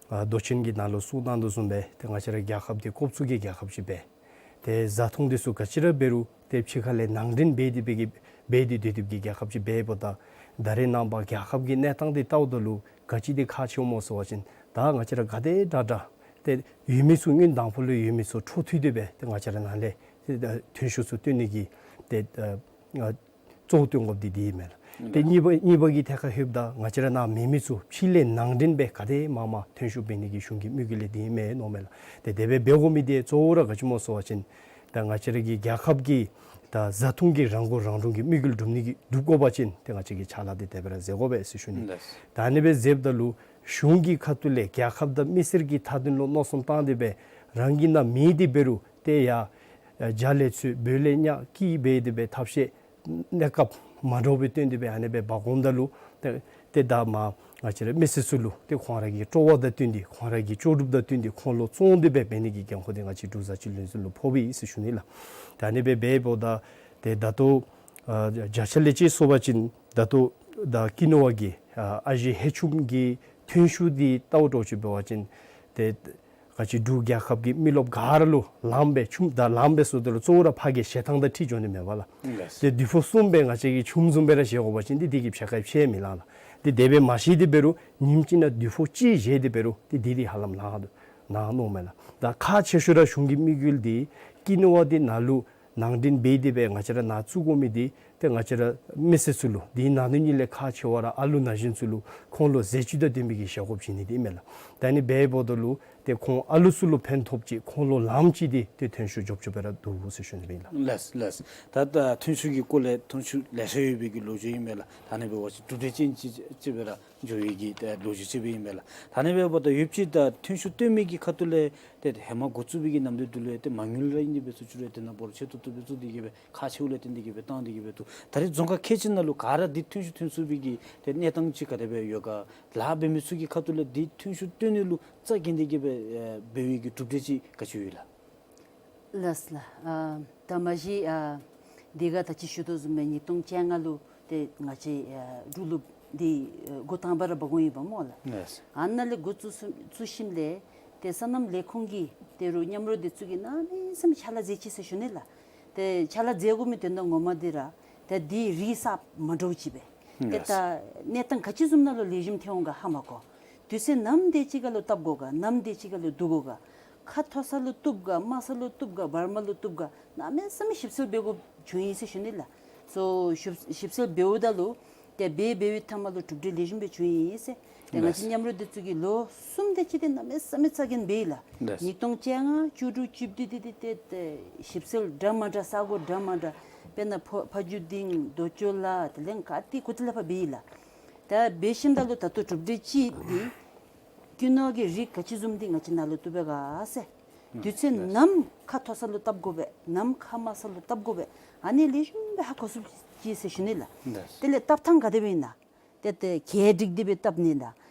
ཨ་མདོ་ཆེན་གྱིས་ནཱ་ལུ་གསུངས་གནང་དོ་བཟུམ་སྦེ་ཏེ་ང་བཅས་ར་རྒྱལ་ཁབ་འདི་ཀོབ་ཚུགས་ཀྱི་རྒྱལ་ཁབ་ཅིག་སྦེ་ཏེ་བཟའ་འཐུང་འདི་ཚུ་ག་ཅི་ར་འབད་རུང་ཏེ་ཕྱི་ཁ་ལས་ནང་འདྲེན་འབད་དེ་སྦེ་གི་འབད་དེ་སྡོད་སྡོདཔ་གི་རྒྱལ་ཁབ་ཅིག་འབདཝ་ད་ད་རེས་ནངས་པ་རྒྱལ་ཁབ་ཀྱི་གནས་སྟངས་འདི་བལྟཝ་ད་ལུ་ག་ཅི་འདི་ཁག་ཆེཝ་སྨོ་ཟེར་བ་ཅིན་ད་ང་བཅས་ར་ག་དེ་དྲག་དྲག་ཏེ་ཡོད་མི་ཚུ་སྔོན་དང་ཕུ་ལུ་ཡོད་མི་ཚུ་འཕྲོ་མཐུད་དེ་སྦེ་ཏེ་ང་བཅས་ར་ནང་ལས་ཏེ་ཐོན་ཤུགས་ཚུ་བཏོན་ནི་གི་ཏེ་ཨ་གཙོ་བོ་བཏོན་དགོཔ་འདི་འདི་ཨིན་མས་ལགས། ཏེ་གཉིས་པ་གཉིས་པ་གི་ཐད་ཁར་ལྷོདཔ་ད་ང་བཅས་ར་ནང་མེད་མི་ཚུ་ཕྱི་ལས་ནང་འདྲེན་སྦེ་ག་དེ་མང་མང་ཐོན་ཤུགས་འབད་ནི་གི་གཞུང་གི་དམིགས་ཡུལ་ལས་འདི་ཨིན་མས་མནོཝ་མས་ལགས། ཏེ་དེ་སྦེ་འབད་དགོ་མི་འདི་གཙོ་བོ་ར་ག་ཅི་སྨོ་ཟེར་བ་ཅིན་ད་ང་བཅས་ར་གི་རྒྱལ་ཁབ་ཀྱི་ད་བཟའ་འཐུང་གི་རང་མགོ་རང་འདྲོངས་ཀྱི་དམིགས་ཡུལ་སྒྲུབ་ནི་གི་སྒྲུབ་དགོ་པ་ཅིན་ཏེ་ང་བཅས་ཀྱིས་ཕྱག་ལཱ་འདི་དེ་སྦེ་ར་མཛད་དགོ་པས་ཟེར་ཞུ་ནི། ལགས། ད་ཨ་ནི་སྦེ་མཛདཔ་ད་ལུ་གཞུང་གི་ཁ་ཐུག་ལས་རྒྱལ་ཁབ་དང་མི་སེར་གྱི་མཐའ་དོན་ལུ་མནོ་བསམ་བཏང་སྟེ་སྦེ་རང་གི་ནང་མེད་དེ་འབད་རུང་ཏེ་ཡར་ཨ་རྒྱ་ལས་ཚུར་བོད་ལས་ཉག་ཀི་འབད་དེ་སྦེ་ཐབས་ཤེས་གནས་སྐབས་མ་འདྲཝ་སྦེ་བཏོན་ཏེ་སྦེ་ཨ་ནི་སྦེ་འབག་འོངམ་ད་ལུ་ཏེ་ཏེ་ད་མར་ང་བཅས་ར་མི་སེར་ཚུ་ལུ་ཏེ་ཁོང་ར་གི་སྤྲོ་བ་དང་བསྟུན་ཏེ་ཁོང་ར་གི་ལྕོགས་གྲུབ་དང་བསྟུན་ཏེ་ཁོང་ལུ་བཙོང་སྟེ་སྦེ་འབད་ནི་གི་འགན་ཁུར་འདི་ང་བཅས་འབྲུག་བཟའ་སྤྱོད་ལས་འཛིན་ལུ་ཕོག་པས་ཟེར་ཞུ་ནི་ལགས། ད་ཨ་ནི་སྦེ་འབདཝ་ད་ཏེ་ད་ལྟོ་ཨ་བརྒྱ་ཆ་ལས་ཅིག་སོང་པ་ཅིན་ད་ལྟོ་ད་ཀི་ནོ་ཝ་གི་ཨ་ཨ་ཞེ་ཧེ་ཆུམ་གྱི་ཐོན་ཤུགས་འདི་བལྟཝ་འདྲཝ་ཅིག་འབད་བ་ཅིན་ཏེ་ག་ཅི་འབྲུག་རྒྱལ་ཁབ་ཀྱི་མི་རློབས་ག་ར་ལུ་ལངམ་སྦེ་ཆུམ་ད་ལངམ་སྦེ་ཟེརཝ་ད་ལུ་གཙོ་བོ་ར་ཕར་གྱི་ཞལ་ཐང་དང་འཁྲིལ་འགྱོ་ནི་མས་པ་ལགས། ལགས། ཏེ་དུས་ཕོག་གསུམ་སྦེ་ང་བཅས་ཀྱིས་ཆུམ་བཟུམ་སྦེ་ར་བཞེས་དགོ་པ་ཅིན་ཏེ་དེ་གི་ཕྱེད་ཀ་ཕྱེད་མི་ལང་ལགས། ཏེ་དེ་སྦེ་མ་བཞེས་ཏེ་འབད་རུང་ཉིནམ་གཅིག་ནང་དུས་ཕོག་གཅིག་བཞེས་ཏེ་འབད་རུང་ཏེ་དེ་དེ་ཧ་ལམ་ལང་དོ་ནང་མནོཝ་མས་ལགས། ད་ཁག་ཆེ་ཤོས་ར་གཞུང་གི་དམིགས་ཡུལ་འདི་ཀི་ནོ་ཝ་འདི་ནཱ་ལུ་ནང་འདྲེན་འབད་དེ་སྦེ་ང་བཅས་ར་ནཱ་བཙུགས་དགོ་མི་འདི་ཏེ་ང་བཅས་ར་མི་སེར་ཚུ་ལུ་དེའི་ནང་དོན་ཉིད་ལས་ཁག་ཆེ་བ་ར་ཨ་ལུ་ན་གཞོན་ཚུ་ལུ་ཁོང་ལུ་ཟས་བཅུད་དང་ལྡན་པའི་གི་བཞག་དགོཔ་བྱིན་ནི་འདི་ཨིན་མས་ལགས། ད་ཨ་ནི་འབདཝ་ད་ལུ་ ཏེ་ཁོང་ཨ་ལུ་ཚུ་ལུ་ཕན་ཐོགཔ་ཅིག་ཁོང་ལུ་ལངམ་ཅིག་འདི་ཏེ་ཐོན་ཤུགས་འཇོབ་འཇོབ་སྦེ་ར་འདུག་ཟེར་ཞུ་ནི་ཨིན་ལགས། ལགས་ལགས། ད་ད་ཐོན་ཤུགས་ཀྱི་སྐོར་ལས་ཐོན་ཤུགས་ལེ་ཤ་ཡོད་པའི་གི་ལོ་རྒྱུས་ཨིན་མས་ལགས། ད་ཨ་ནི་འབད་བ་ཅིན་གྲུབ་འབྲས་ཅན་ཅིག་ཅིག་སྦེ་ར་འགྱོ་བའི་གི་ད་ལོ་རྒྱུས་ཅིག་སྦེ་ཨིན་མས་ལགས། ད་ཨ་ནི་འབདཝ་ད་ཡོདཔ་ཅིག་ད་ཐོན་ཤུགས་བཏོན་མི་གི་ཁ་ཐུག་ལས་ཏེ་ཧེ་མ་འགོ་བཙུགས་པའི་གི་ནམ་དུས་དེ་ལས་ཏེ་མ་དངུལ་ར་ཨིན་ཏེ་འབད་ཚུ་ཅིག་ར་ཏེ་ནཱ་འབོར་ཆེ་ཏོག་ཏོ་སྦེ་བཙུགས་ཏེ་གིས་སྦེ་ཁག་ཆེཝ་ལས་བརྟེན་ཏེ་གིས་སྦེ་བཏང་སྟེ་གིས་སྦེ་འདུག། ད་རེས་རྫོང་ཁག་ཁལ་གཅིག་ནང་ལུ་ག་ར་འདི་ཐོན་ཤུགས་ཐོན་ཚུགས་པའི་གི་ཏེ་གནས་སྟངས་ཅིག་ག་དེ་སྦེ་ཡོད་ག། ལཱ་འབད་མི་ཚུ་གི་ཁ་ཐུག་ལས་འདི་ཐོན་ཤུགས་བཏོན་ནི་ལུ་རྩ་འགེངས་ཏེ་གིས་སྦེ་ཨེ་འབད་བའི་གི་གྲུབ་འབྲས་ཅིག་ག་ཅི་ཡོད་ལགས། ལགས་ལགས། ཨ་ད་མ་གཞི་ཨ་འདི་ག་ད་ཅི་ཞུ་དོ་བཟུམ་སྦེ་ཉིས་སྟོང་བཅོ་ལྔ་ལུ་ཏེ་ང་བཅས་ཨ་འབྲུག་ལུ་འདི་ཨ་འགོ་དང་པ་ར་འབག་འོང་ཡི་པ་སྨོ་ལགས། ལགས། ཨ་ནཱ་ལས་འགོ་བཙུགས་བཙུགས་ཞིནམ་ལས་ཏེ་སོ་ནམ་ལས་ཁུངས་ཀྱི་ཏེ་རུང་མཉམ་རོགས་འདི་ཚུ་གིས་གནམ་མེད་ས་མེད་ཕྱག་ལཱ་མཛད་ཅི་ཟེར་ཞུ་ནི་ལགས། ཏེ་ཕྱག་ལཱ་མཛད་དགོ་མི་དོན་དག་ངོ་མ་འདི་ར་ཏེ་འདི་རིགས་གསརཔ་མ་འདྲཝ་ཅིག་སྦེ་ཏེ་ད་གནས་སྟངས་ག་ཅི་བཟུམ་ནང་ལུ་ལེགས་ཤོམ་ཐོན་འོང་ག་ཧ་མ་གོ། དུས་ཚོད་ནམ་དེ་ཅིག་ཁར་ལུ་བཏབ་དགོ་ག། ནམ་དེ་ཅིག་ཁར་ལུ་བསྡུ་དགོ་ག། ཁ་མཐོ་ས་ལུ་བཏུབ་ག། དམའ་ས་ལུ་བཏུབ་ག། བར་མ་ལུ་བཏུབ་ག། གནམ་མེད་ས་མེད་ཞིབ་འཚོལ་འབད་དགོཔ་བྱུང་ཡི་ཟེར་ཞུ་ནི་ལགས། སོ་ཞིབ་ཞིབ་འཚོལ་འབདཝ་ད་ལུ་ཏེ་འབད་འབདཝ་ཐ་མ་ལུ་གྲུབ་འབྲས་ལེགས་ཤོམ་སྦེ་བྱུང་ཡི་ཟེར། ཏེ་ང་བཅས་ལགས། མཉམ་རོགས་འདི་ཚུ་གིས་ལོ་གསུམ་དེ་ཅིག་ཏེ་གནམ་མེད་ས་མེད་རྩ་འགེངས་འབད་ཡི་ལགས། ལགས། ཉིས་སྟོང་བཅོ་ལྔ་བཅུ་དྲུག་བཅུ་བདུན་འདི་ཏེ་ཏེ་ཞིབ་འཚོལ་འདྲ་མ་འདྲ་ས་གོ་འདྲ་མ་འདྲ་དཔེར་ན་ཕོ་ཕ་རྒྱུད་འདི་རྡོ་ཅོག་ལ་དེ་ལས་ག་ཏེ་གུ་ཏེ་ལས་ཕར་འབད་ཡི་ལགས། ད་འབད་ཞིནམ་ད་ལུ་ད་ལྟོ་གྲུབ་འབྲས་ཅིག་འདི་ཀུན་ནོར་གྱི་རིགས་ག་ཅི་བཟུམ་འདི་ང་བཅས་ནཱ་ལུ་བཏུབ་པས་ག་ཟེར། དུས་ཚོད་ནམ་ཁ་མཐོ་ས་ལུ་བཏབ་དགོ་པས། ནམ་ཁ་དམའ་ས་ལུ་བཏབ་དགོ་པས། ཨ་ནི་ལེགས་ཤོམ་སྦེ་ཧ་གོ་ཚུགས་ཅི་ཟེར་ཞུ་ནི་ལགས། ལགས། དེ་ལས་བཏབ་ཐངས་ག་དེ་སྦེ་ཨིན་ན། ཏེ་ཏེ་གད་སྒྲིག་སྟེ་སྦེ་བཏབ་ནི་ན།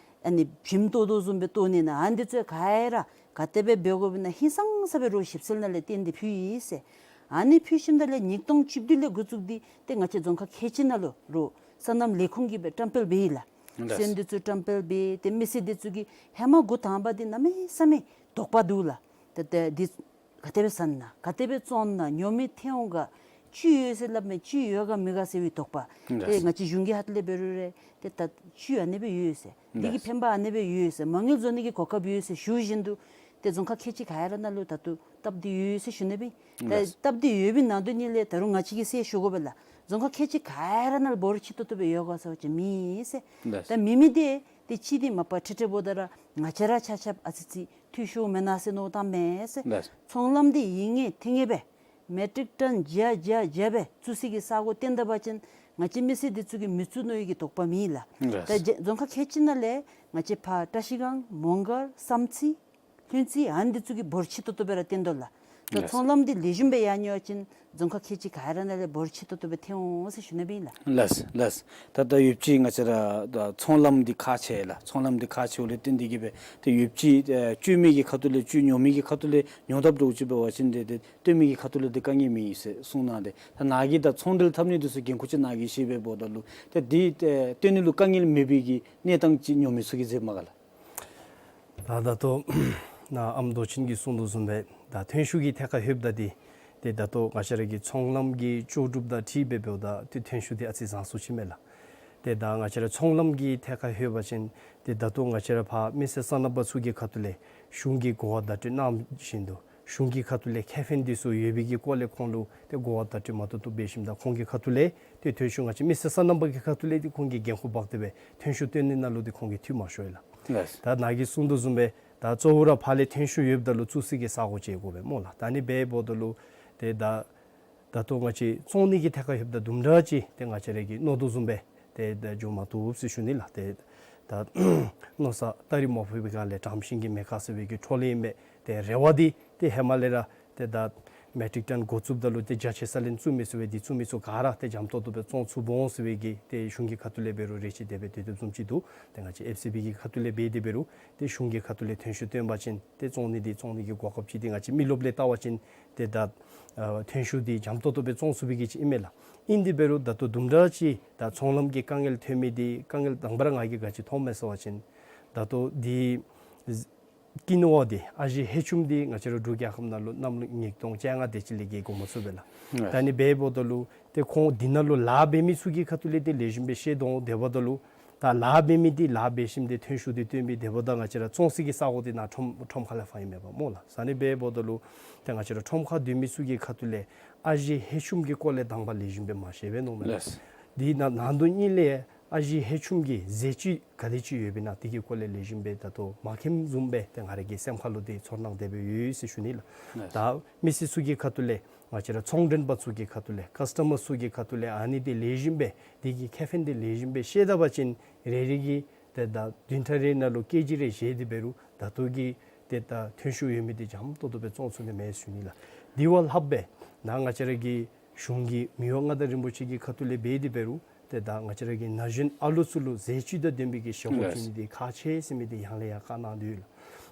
ཨ་ནི་བྱེམ་བཏོག་དོ་བཟུམ་སྦེ་བཏོག་ནི་ན། ཨ་ནི་འདི་ཚུ་ག་ར་ག་དེ་སྦེ་འབད་དགོཔ་ཨིན་ན་ཧིང་སངས་ས་སྦེ་རོགས་ཞིབ་འཚོལ་ནང་ལས་བཏོན་ཏེ་ཕུལ་ཡི་ཟེར། ཨ་ནི་ཕུལ་ཞིནམ་ད་ལས་ཉིས་སྟོང་བཅུ་བདུན་ལས་འགོ་བཙུགས་ཏེ་ཏེ་ང་བཅས་རྫོང་ཁག་ཁལ་གཅིག་ནང་ལུ་རོགས་སོ་ནམ་ལས་ཁུངས་ཀྱིས་སྦེ་བཀྲམ་སྤེལ་འབད་ཡི་ལགས། ལགས། སོན་འདི་ཚུ་བཀྲམ་སྤེལ་འབད་ཏེ་མི་སེར་འདི་ཚུ་གིས་ཧེ་མ་འགོ་དང་པ་འདི་གནམ་མེད་ས་མེད་དོགས་པ་འདུག་ལགས། ཏེ་ཏེ་འདི་ག་དེ་སྦེ་ཟ་ནི་ན་ག་དེ་སྦེ་བཙོང་ནི་ན་ཉོ་མི་ཐོན་འོང་ག། བཅུད་ཡོད་ཟེར་སླབ་མས། བཅུད་ཡོད་ག་མེད་ག་ཟེར་བའི་དོགས་པ། ཏེ་ལགས། ང་བཅས་གཞུང་གི་ཁ་ཐུག་ལས་འབད་རུང་ར་ཏེ་ད་བཅུད་ཨ་ནི་སྦེ་ཡོད་ཟེར། འདི་གི་ལགས། ཕན་པ་ཨ་ནི་སྦེ་ཡོད་ཟེར། མ་དངུལ་བཟོ་ནི་གི་གོ་སྐབས་ཡོད་ཟེར་ཞུ་བཞིན་དུ་ཏེ་རྫོང་ཁག་ཁལ་གཅིག་ག་ར་ནང་ལུ་ད་ལྟོ་བཏབ་སྟེ་ཡོད་ཟེར་ཞུ་ནི་སྦེ། ཏེ་ལགས། བཏབ་སྟེ་ཡོད་པའི་ནང་དོན་ཉིད་ལས་ད་རུང་ང་བཅས་ཀྱིས་ཟེར་ཞུ་དགོ་པས་ལགས། རྫོང་ཁག་ཁལ་གཅིག་ག་ར་ནང་ལུ་འབོར་ཆེ་ཏོག་ཏོ་སྦེ་ཡོད་ག་ཟེར་བ་ཅིན་མེད་ཟེར། ལགས། ད་མེད་མི་འདི་ཏེ་གཅིག་འདི་མ་པ་ཁྲིག་ཁྲི་འབདཝ་ད་ར་ང་བཅས་ར་ཆ་ཁྱབ་ཨ་ཙི་ཙི་འཐུས་ཤོར་མེན་ན་ཟེར་མནོ་བསམ་བཏངམ་མས་ཟེར། ལགས། ཚོང་ལམ་འདི་ཡིན་ངེས་ཐིང་ངེས་སྦེ་མེ་ཊིག་ཊོན་བརྒྱ་བརྒྱ་བརྒྱ་སྦེ་བཙུགས་སའི་གི་ས་གོ་བཏོན་ད་པ་ཅིན་ང་བཅས་མི་སེར་འདི་ཚུ་གིས་མི་བཙུགས་མནོ་བའི་གི་དོགས་པ་མེད་ལགས། ལགས། ད་རྫོང་ཁག་ཁལ་གཅིག་ནང་ལས་ང་བཅས་ཕར་བཀྲ་ཤིས་སྒང་མོང་སྒར་བསམ་རྩེ་ལྷུན་རྩེ་ཨ་ནི་འདི་ཚུ་གིས་འབོར་ཆེ་ཏོག་ཏོ་སྦེ་ར་བཏོན་དོ་ལགས། ད་ལགས། ཚོང་ལམ་འདི་ལེགས་ཤོམ་སྦེ་ཡར་འགྱོ་བ་ཅིན་རྫོང་ཁག་ཁལ་གཅིག་ག་ར་ནང་ལས་འབོར་ཆེ་ཏོག་ཏོ་སྦེ་ཐོན་འོང་ཟེར་ཞུ་ནི་སྦེ་ཨིན་ལགས། ལགས་ལགས། ད་ད་ཡོདཔ་ཅིག་ང་བཅས་ར་ད་ཚོང་ལམ་འདི་ཁག་ཆེ་ལགས། ཚོང་ལམ་འདི་ཁག་ཆེཝ་ལས་བརྟེན་ཏེ་གིས་སྦེ་ཏེ་ཡོདཔ་ཅིག་ཨེ་སྤྱོད་མི་གི་ཁ་ཐུག་ལས་སྤྱོད་ཉོ་མི་གི་ཁ་ཐུག་ལས་ཉོ་ཐབས་འདྲཝ་ཅིག་འབད་བ་ཅིན་ཏེ་ཏེ་སྟོན་མི་གི་ཁ་ཐུག་ལས་ཏེ་དཀའ་ངལ་མེད་ཟེར་གསུངས་གནང་སྟེ། ད་ནཱ་གིས་ད་ཚོང་འབྲེལ་འཐབ་ནི་འདི་ཚུ་འགན་ཁུར་ཅིག་ནཱ་གིས་བཞེས་པས་འབདཝ་ད་ལུ་ཏེ་འདི་ཏེ་སྟོན་ནི་ལུ་དཀའ་ངལ་མེད་པའི་གི་གནས་སྟངས་ཅིག་ཉོ་མི་ཚུ་གིས་མཛདཔ་མས་ག་ལགས། ད་ད་ལྟོ་ནཱ་ཨམ་རྡོ་ཆེན་གྱིས་གསུངས་དོ་བཟུམ་སྦེ་ད་ཐོན་ཤུགས་ཀྱི་ཐད་ཁར་ལྷོདཔ་ད་འདི་ཏེ་ད་ལྟོ་ང་བཅས་ར་གི་ཚོང་ལམ་གྱི་ལྕོགས་གྲུབ་དང་འཁྲིལ་སྦེ་འབདཝ་ད་ཏེ་ཐོན་ཤུགས་འདི་ཨ་ཙི་བཟང་སུ་ཅིག་མས་ལགས། ཏེ་ད་ང་བཅས་ར་ཚོང་ལམ་གྱི་ཐད་ཁར་ལྷོད་པ་ཅིན་ཏེ་ད་ལྟོ་ང་བཅས་ར་ཕར་མི་སེར་སོ་ནམ་པ་ཚུ་གི་ཁ་ཐུག་ལས་གཞུང་གིས་གོ་བ་བརྡ་སྤྲོད་གནང་བཞིན་དུ་གཞུང་གི་ཁ་ཐུག་ལས་ཁེ་ཕན་འདི་ཚུ་ཡོད་པའི་གི་སྐོར་ལས་ཁོང་ལུ་ཏེ་གོ་བ་བརྡ་སྤྲོད་མ་ཏོག་ཏོ་འབད་ཞིནམ་ད་ཁོང་གི་ཁ་ཐུག་ལས་ཏེ་ཐོན་ཤུགས་ང་བཅས་མི་སེར་སོ་ནམ་པ་གི་ཁ་ཐུག་ལས་ཏེ་ཁོང་གིས་འགན་ཁུར་འབག་སྟེ་སྦེ་ཐོན་ཤུགས་བཏོན་ནི་ནང་ལུ་ཏེ་ཁོང་གིས་འཐུས་མ་ཤོར་ཡི་ལགས། ལགས། ད་ནཱ་གིས་གསུངས་དོ་བཟུམ་སྦེ་ད་གཙོ་བོ་ར་ཕར་ལས་ཐོན་ཤུགས་ཡོདཔ་ད་ལུ་བཙུགས་སའི་གི་ས་གོ་ཅིག་དགོ་པས་སྨོ་ལགས། ད་ཨ་ནི་འབདཝ་ད་ལུ་ཏེ་ད་ད་ལྟོ་ང་བཅས་བཙོང་ནི་གི་ཐད་ཁར་ལྷོདཔ་ད་དུམ་གྲ་ཅིག་ཏེ་ང་བཅས་ར་གིས་མནོ་དོ་བཟུམ་སྦེ་ཏེ་ད་འགྱོ་མ་བཏུབ་ཟེར་ཞུ་ནི་ལགས། ཏེ་ད་མནོ་ས་སྟ་རེ་མ་ཕོག་པའི་སྒང་ལས་བཀྲམ་ཤིང་གི་མེ་ཁ་ཟེར་བའི་གི་འཕྲོ་ལས་ཨིན་པས། ཏེ་རེ་བ་འདི་ཏེ་ཧེ་མ་ལས་ར་ཏེ་ད་མེ་ཊིག་ཊོན་འགོ་བཙུགསཔ་ད་ལུ་ཏེ་རྒྱ་ཆེ་ས་ལེན་བཙུགས་མི་ཚུ་སྦེ་འདི་བཙུགས་མི་ཚུ་ག་ར་ཏེ་འཇམ་ཏོག་ཏོ་སྦེ་བཙོང་ཚུགས་འོང་ཟེར་བའི་གི་ཏེ་གཞུང་གི་ཁ་ཐུག་ལས་འབད་རུང་རེ་ཆེ་དེ་སྦེ་ཏེ་དེ་བཟུམ་ཅིག་འདུག། ཏེ་ང་བཅས་ཨེཕ་སི་བི་གི་ཁ་ཐུག་ལས་འབད་དེ་འབད་རུང་ཏེ་གཞུང་གི་ཁ་ཐུག་ལས་ཐོན་ཤུགས་བཏོན་པ་ཅིན་ཏེ་བཙོང་ནི་འདི་བཙོང་ནི་གི་གོ་སྐབས་ཅིག་འདི་ང་བཅས་མི་རློབས་ལས་བལྟ་བ་ཅིན་ཏེ་ད་ཨ་ཐོན་ཤུགས་འདི་འཇམ་ཏོག་ཏོ་སྦེ་བཙོང་ཚུགས་པའི་གི་ཅིག་ཨིན་མས་ལགས། ཨིན་དེ་འབད་རུང་ད་ལྟོ་དུམ་གྲ་ཅིག་ད་ཚོང་ལམ་གྱི་དཀའ་ངལ་ཐོན་མི་འདི་དཀའ་ངལ་དང་པ་ར་ང་གིས་ག་ཅི་མཐོངམ་མས་ཟེར་བ་ཅིན་ད་ལྟོ་འདི་ཀུན་ནོར་འདི་ཨ་ཞེ་ཧེ་ཆུམ་འདི་ང་བཅས་ར་འབྲུག་རྒྱལ་ཁབ་ནང་ལུ་གནམ་ལོ་ཉིས་སྟོང་བཅོ་ལྔ་དེ་ཅིག་ལས་ཀྱི་འགོ་མ་བཙུགས་པས་ལགས། ཨ་ནི་འབདཝ་ད་ལུ་ཏེ་ཁོང་འདི་ནང་ལུ་ལཱ་འབད་མི་ཚུ་གི་ཁ་ཐུག་ལས་ཏེ་ལེགས་ཤོམ་སྦེ་ཤེས་དོ་འོང་། དེ་འབདཝ་ད་ལུ་ད་ལཱ་འབད་མི་འདི་ལཱ་འབད་ཞིནམ་ཏེ་ཐོན་ཤུགས་འདི་བཏོན་མི་དེ་འབདཝ་ད་ང་བཅས་ར་བཙོང་སའི་གི་ས་གོ་འདི་ནཱ་ཁྲོམ་ཁྲོམ་ཁ་ལས་ཕར་ཨིན་མས་པ་སྨོ་ལགས། ཨ་ནི་འབདཝ་ད་ལུ་ཏེ་ང་བཅས་ར་ཁྲོམ་ཁར་སྡོད་མི་ཚུ་གི་ཁ་ཐུག་ལས་ཨ་ཞེ་ཧེ་ཆུམ་གྱི་སྐོར་ལས་དང་པ་ལེགས་ཤོམ་སྦེ་མ་ཤེས་པས་མནོཝ་མས་ལགས། ལགས། འདི་ནང་ནང་དོན་ཉིད་ལས་ ཨ་ཞེ་ཧེ་ཆུམ་གྱི་ཟས་བཅུད་ག་དེ་ཅིག་ཡོདཔ་ཨིན་ན་དེ་གི་སྐོར་ལས་ལེགས་ཤོམ་སྦེ་ད་ལྟོ་མ་མཁྱེནམ་བཟུམ་སྦེ་ཏེ་ང་ར་གི་སེམས་ཁ་ལུ་ཏེ་ཚོར་སྣང་དེ་སྦེ་ཡོད་ཟེར་ཞུ་ནི་ལགས། ལགས། ད་མི་སེར་ཚུ་གི་ཁ་ཐུག་ལས་ང་བཅས་ར་ཚོང་མགྲོན་པ་ཚུ་གི་ཁ་ཐུག་ལས་ཀཱསི་ཊ་མར་ཚུ་གི་ཁ་ཐུག་ལས་ཨ་ནི་འདི་ལེགས་ཤོམ་སྦེ་དེ་གི་ཁེ་ཕན་འདི་ལེགས་ཤོམ་སྦེ་ཤེས་ད་པ་ཅིན་རེ་རེ་གིས་ཏེ་ད་བདུན་ཕྲག་རེ་ནང་ལུ་ཀེ་ཇི་རེ་བཞེས་ཏེ་འབད་རུང་ད་ལྟོ་གི་ཏེ་ད་ཐོན་ཤུགས་ཡོད་མི་འདི་འཇམ་ཏོང་ཏོ་སྦེ་བཙོང་ཚུགས་ནི་མས་ཟེར་ཞུ་ནི་ལགས། དེ་བ་ལྷགཔ་སྦེ་ད་ང་བཅས་ར་གི་གཞུང་གི་མི་དབང་མངའ་བདག་རིན་པོ་ཆེ་གི་ཁ་ཐུག་ལས་འབད་དེ་འབད་རུང་ཏེ་ད་ང་བཅས་ར་གི་ན་གཞོན་ཨ་ལུ་ཚུ་ལུ་ཟས་བཅུད་དང་ལྡན་པའི་གི་བཞེས་སྒོ་ལགས། བྱིན་ནི་འདི་ཁག་ཆེ་ཟེར་མི་འདི་ཡང་ལས་ཡང་བཀའ་གནང་དོ་ཡོད་ལགས།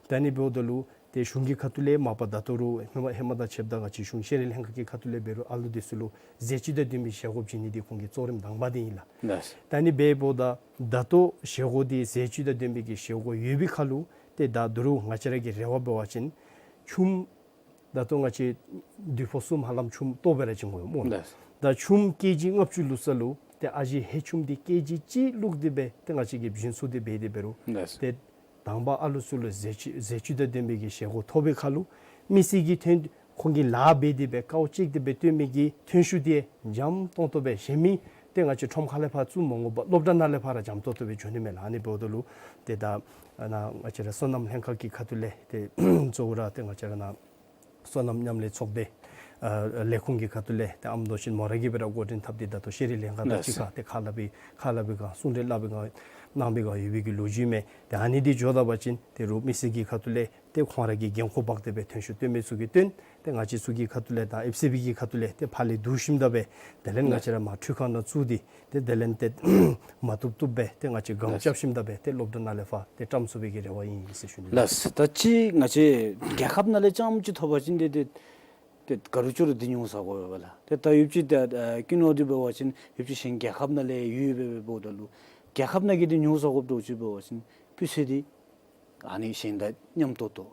ད་ཨ་ནི་འབདཝ་ད་ལུ་ཏེ་གཞུང་གི་ཁ་ཐུག་ལས་མ་པ་ད་ལྟོ་རུང་ཧེ་མ་ཧེ་མ་དང་ཕྱདཔ་ད་ང་བཅས་གཞུང་ཤེས་རིག་ལྷན་ཁག་གི་ཁ་ཐུག་ལས་འབད་རུང་ཨ་ལུ་འདི་ཚུ་ལུ་ཟས་བཅུད་དང་ལྡན་པའི་བཞེས་སྒོ་བྱིན་ནི་འདི་ཁོང་གི་གཙོ་རིམ་དང་པ་འདི་ཨིན་ལགས། ལགས། ད་ཨ་ནི་འབདཝ་ད་ད་ལྟོ་བཞེས་སྒོ་འདི་ཟས་བཅུད་དང་ལྡན་པའི་གི་བཞེས་སྒོ་ཡོད་པའི་ཁར་ལུ་ཏེ་ད་ད་རུང་ང་བཅས་ར་གི་རེ་བ་འབད་བ་ཅིན་ཆུམ་ད་ལྟོ་ང་བཅས་དུས་ཕོ་གསུམ་ཧ་ལམ་ཆུམ་ལྟོ་སྦེ་ར་བྱིན་དགོ་སྨོ་ལགས། ལགས། ད་ཆུམ་ཀེ་ཇི་ལྔ་བཅུ་ལུ་ས་ལུ་ཏེ་ཨ་ཞེ་ཧེ་ཆུམ་འདི་ཀེ་ཇི་གཅིག་བླུགས་ཏེ་སྦེ་ཏེ་ང་བཅས་ཀྱིས་བྱིན་ཚུགས་ཏེ་འབད་དེ་འབད་རུང་ལགས། ཏེ་དང་པ་ཨ་ལུ་ཚུ་ལུ་ཟས་བཅུད་ཟས་བཅུད་དང་ལྡན་པའི་གི་བཞེས་སྒོ་ཐོབ་པའི་ཁར་ལུ་མི་སེར་གྱིས་ཐོན་ཁོང་གིས་ལཱ་འབད་དེ་སྦེ་དཀའཝ་སྤྱད་དེ་སྦེ་བཏོན་མི་གི་ཐོན་ཤུགས་འདི་འཇམ་ཏོང་ཏོ་སྦེ་གཞན་མི་ཏེ་ང་བཅས་ཁྲོམ་ཁ་ལས་ཕར་བཙུགས་མ་དགོ་པར་སློབ་གྲྭ་ནང་ལས་ཕར་ར་འཇམ་ཏོང་ཏོ་སྦེ་འགྱོ་ནི་མས་ལགས། ཨ་ནི་འབདཝ་ད་ལུ་ཏེ་ད་ཨ་ནཱ་ང་བཅས་ར་སོ་ནམ་ལྷན་ཁག་གི་ཁ་ཐུག་ལས་ཏེ་གཙོ་བོ་ར་ཏེ་ང་བཅས་ར་ནཱ་སོ་ནམ་མཉམ་ལས་ཚོགས་སྡེ་ཨ་ལས་ཁུངས་ཀྱི་ཁ་ཐུག་ལས་ཏེ་ཨམ་དོ་ཤིན་མོ་ར་གིས་སྦེ་ར་འགོ་འདྲེན་འཐབ་སྟེ་ད་ལྟོ་ཤེས་རིག་ལྷན་ཁག་དང་ལགས་སོ། གཅིག་ཁར་ཏེ་ཁ་སླབ་པའི་ཁ་སླབ་པའི་སྒང་གསུང་གྲོས་སླབ་པའི་སྒང་གནང་པའི་སྒང་ཡོད་པའི་གི་ལོ་རྒྱུས་མས། ཏེ་ཨ་ནི་འདི་འགྱོ་ད་པ་ཅིན་ཏེ་རུང་མི་སེར་གྱི་ཁ་ཐུག་ལས་ཏེ་ཁོང་ར་གིས་འགན་ཁུར་འབག་སྟེ་སྦེ་ཐོན་ཤུགས་བཏོན་མི་ཚུ་གིས་བཏོན། ཏེ་ང་བཅས་ཚུ་གི་ཁ་ཐུག་ལས་དང་ཨེཕ་སི་བི་གི་ཁ་ཐུག་ལས་ཏེ་ཕར་ལས་བསྡུ་ཞིནམ་ད་སྦེ་དེ་ལས་ང་བཅས་ར་མར་འཕྲུལ་ཁང་ནང་བཙུགས་ཏེ་ཏེ་དེ་ལས་ཏེ་མ་བཏུབ་བཏུབ་སྦེ་ཏེ་ང་བཅས་སྒམ་ལགས། རྐྱབ་ཞིནམ་ད་སྦེ་ཏེ་སློབ་གྲྭ་ནང་ལས་ཕར་ཏེ་བཀྲམ་ཚུགས་པའི་གི་རེ་བ་ཨིན་ཟེར་ཞུ་ནི་ལགས། ལགས། ད་ཅི་ང་བཅས་རྒྱལ་ཁབ་ནང་ལས་རྐྱངམ་ཅིག་ཐོབ་པ་ཅིན་ཏེ་ཏེ་ཏེ་ག་རུ་ཅོག་རུ་འདི་ཉོ་ས་དགོ་པས་ལགས། ཏེ་ད་ཡོདཔ་ཅིག་ཏེ་ཨ་ཀི་ནོ་འདི་འབད་བ་ཅིན་ཡོདཔ་ཅིག་གཞན་རྒྱལ་ཁབ་ནང་ལས་ཡོད་པས་འབདཝ་ད་ལུ་རྒྱལ་ཁབ་ནང་གི་འདི་ཉོ་ས་དགོཔ་འདྲཝ་ཅིག་འབད་བ་ཅིན་སྤུས་ཚད་འདི་ཨ་ནི་གཞན་དང་མཉམ་ཏོག་ཏོ།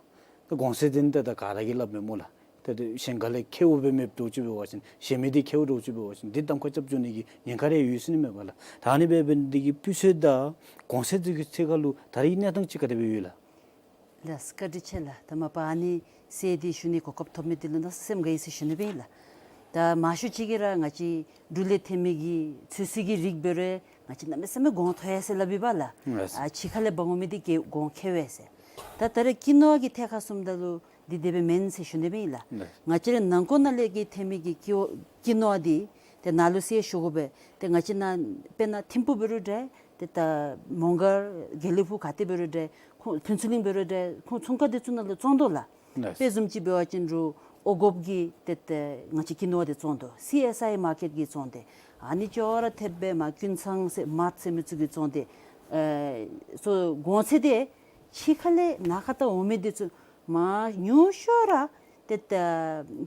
ད་གོང་ཚད་འདི་ད་ད་ག་ར་གིས་སླབ་མས་སྨོ་ལགས། ད་ད་གཞན་ག་ལས་ཁེཝ་སྦེ་མེདཔ་འདྲཝ་ཅིག་འབད་བ་ཅིན་གཞན་མི་འདི་ཁེཝ་འདྲཝ་ཅིག་འབད་བ་ཅིན་འདི་གདམ་ཁ་རྐྱབ་འགྱོ་ནི་གི་ཉེན་ཁ་རེ་ཡོད་ཟེར་ནི་མས་པ་ལགས། ད་ཨ་ནི་འབད་འབད་ནི་འདི་གིས་སྤུས་ཚད་དང་གོང་ཚད་འདི་གི་ཐད་ཁར་ལུ་ད་རིས་གནས་སྟངས་ཅིག་ག་དེ་སྦེ་ཡོད་ལགས། ལགས་བཀའ་དྲིན་ཆེ་ལགས། ད་མ་པ་ཨ་ནི་གསལ་འདི་ཞུ་ནི་གོ་སྐབས་ཐོབ་མི་འདི་ལུ་གནམ་མེད་ས་མེད་སེམས་དགའ་ཡི་ཟེར་ཞུ་ནི་སྦེ་ཨིན་ལགས། ད་མང་ཤོས་ཅིག་གིས་ར་ང་བཅས་འབྲུག་ལས་ཐོན་མི་གི་ཚོད་བསྲེ་གི་རིགས་འབད་རུང་ང་བཅས་གནམ་མེད་ས་མེད་གོང་མཐོ་ཡི་ཟེར་སླབ་ཨིན་པ་ལགས། ལགས། ཨ་ཕྱི་ཁ་ལས་འབག་འོང་མི་འདི་གིས་གོང་ཁེ་བས་ཟེར། ད་ད་རེས་ཀི་ནོ་ཝ་གི་ཐད་ཁར་སོངམ་ད་ལུ་འདི་དེ་སྦེ་མེན་ཟེར་ཞུ་ནི་སྦེ་ཨིན་ལགས། ལགས། ང་བཅས་ར་ནང་འཁོད་ནང་ལས་ཀྱི་ཐོན་མི་གི་ཀི་ནོ་ཀི་ནོ་ཝ་འདི་ཏེ་ནཱ་ལུ་གསལ་ཞུ་དགོ་པས། ཏེ་ང་བཅས་ནཱ་དཔེར་ན་ཐིམ་ཕུ་འབད་རུང་འདྲ། ཏེ་ད་མོང་སྒར་དགེ་ལེགས་ཕུག་ག་ཏེ་འབད་རུང་འདྲ། ཁོང་ཕུན་ཚོགས་གླིང་འབད་རུང་འདྲ། ཁོང་ཚོང་ཁང་འདི་ཚུ་ནང་ལུ་བཙོང་དོ་ལགས། ལགས། དཔེ་བཟུམ་ཅིག་འབད་བ་ཅིན་རུང་ཨོ་གོབ་ཀྱིས་ཏེ་ཏེ་ང་བཅས་ཀི་ནོ་ཝ་འདི་བཙོང་དོ། སི་ཨེསི་ཨའི་མར་ཀེཊ་ཀྱིས་བཙོང་སྟེ་ཨ་ནི་ཅོག་ར་འཐདཔ་སྦེ་མར་ཀུན་ཚང་ཟེར་མཱཊ་ཟེར་མི་ཚུ་གིས་བཙོང་སྟེ་ཨེ་སོ་གོང་ཚད་འདི་ཕྱི་ཁ་ལས་ནང་ཁ་ད་འོང་མི་འདི་ཚུ་མར་ཉུང་ཤོས་ར་ཏེ་ད་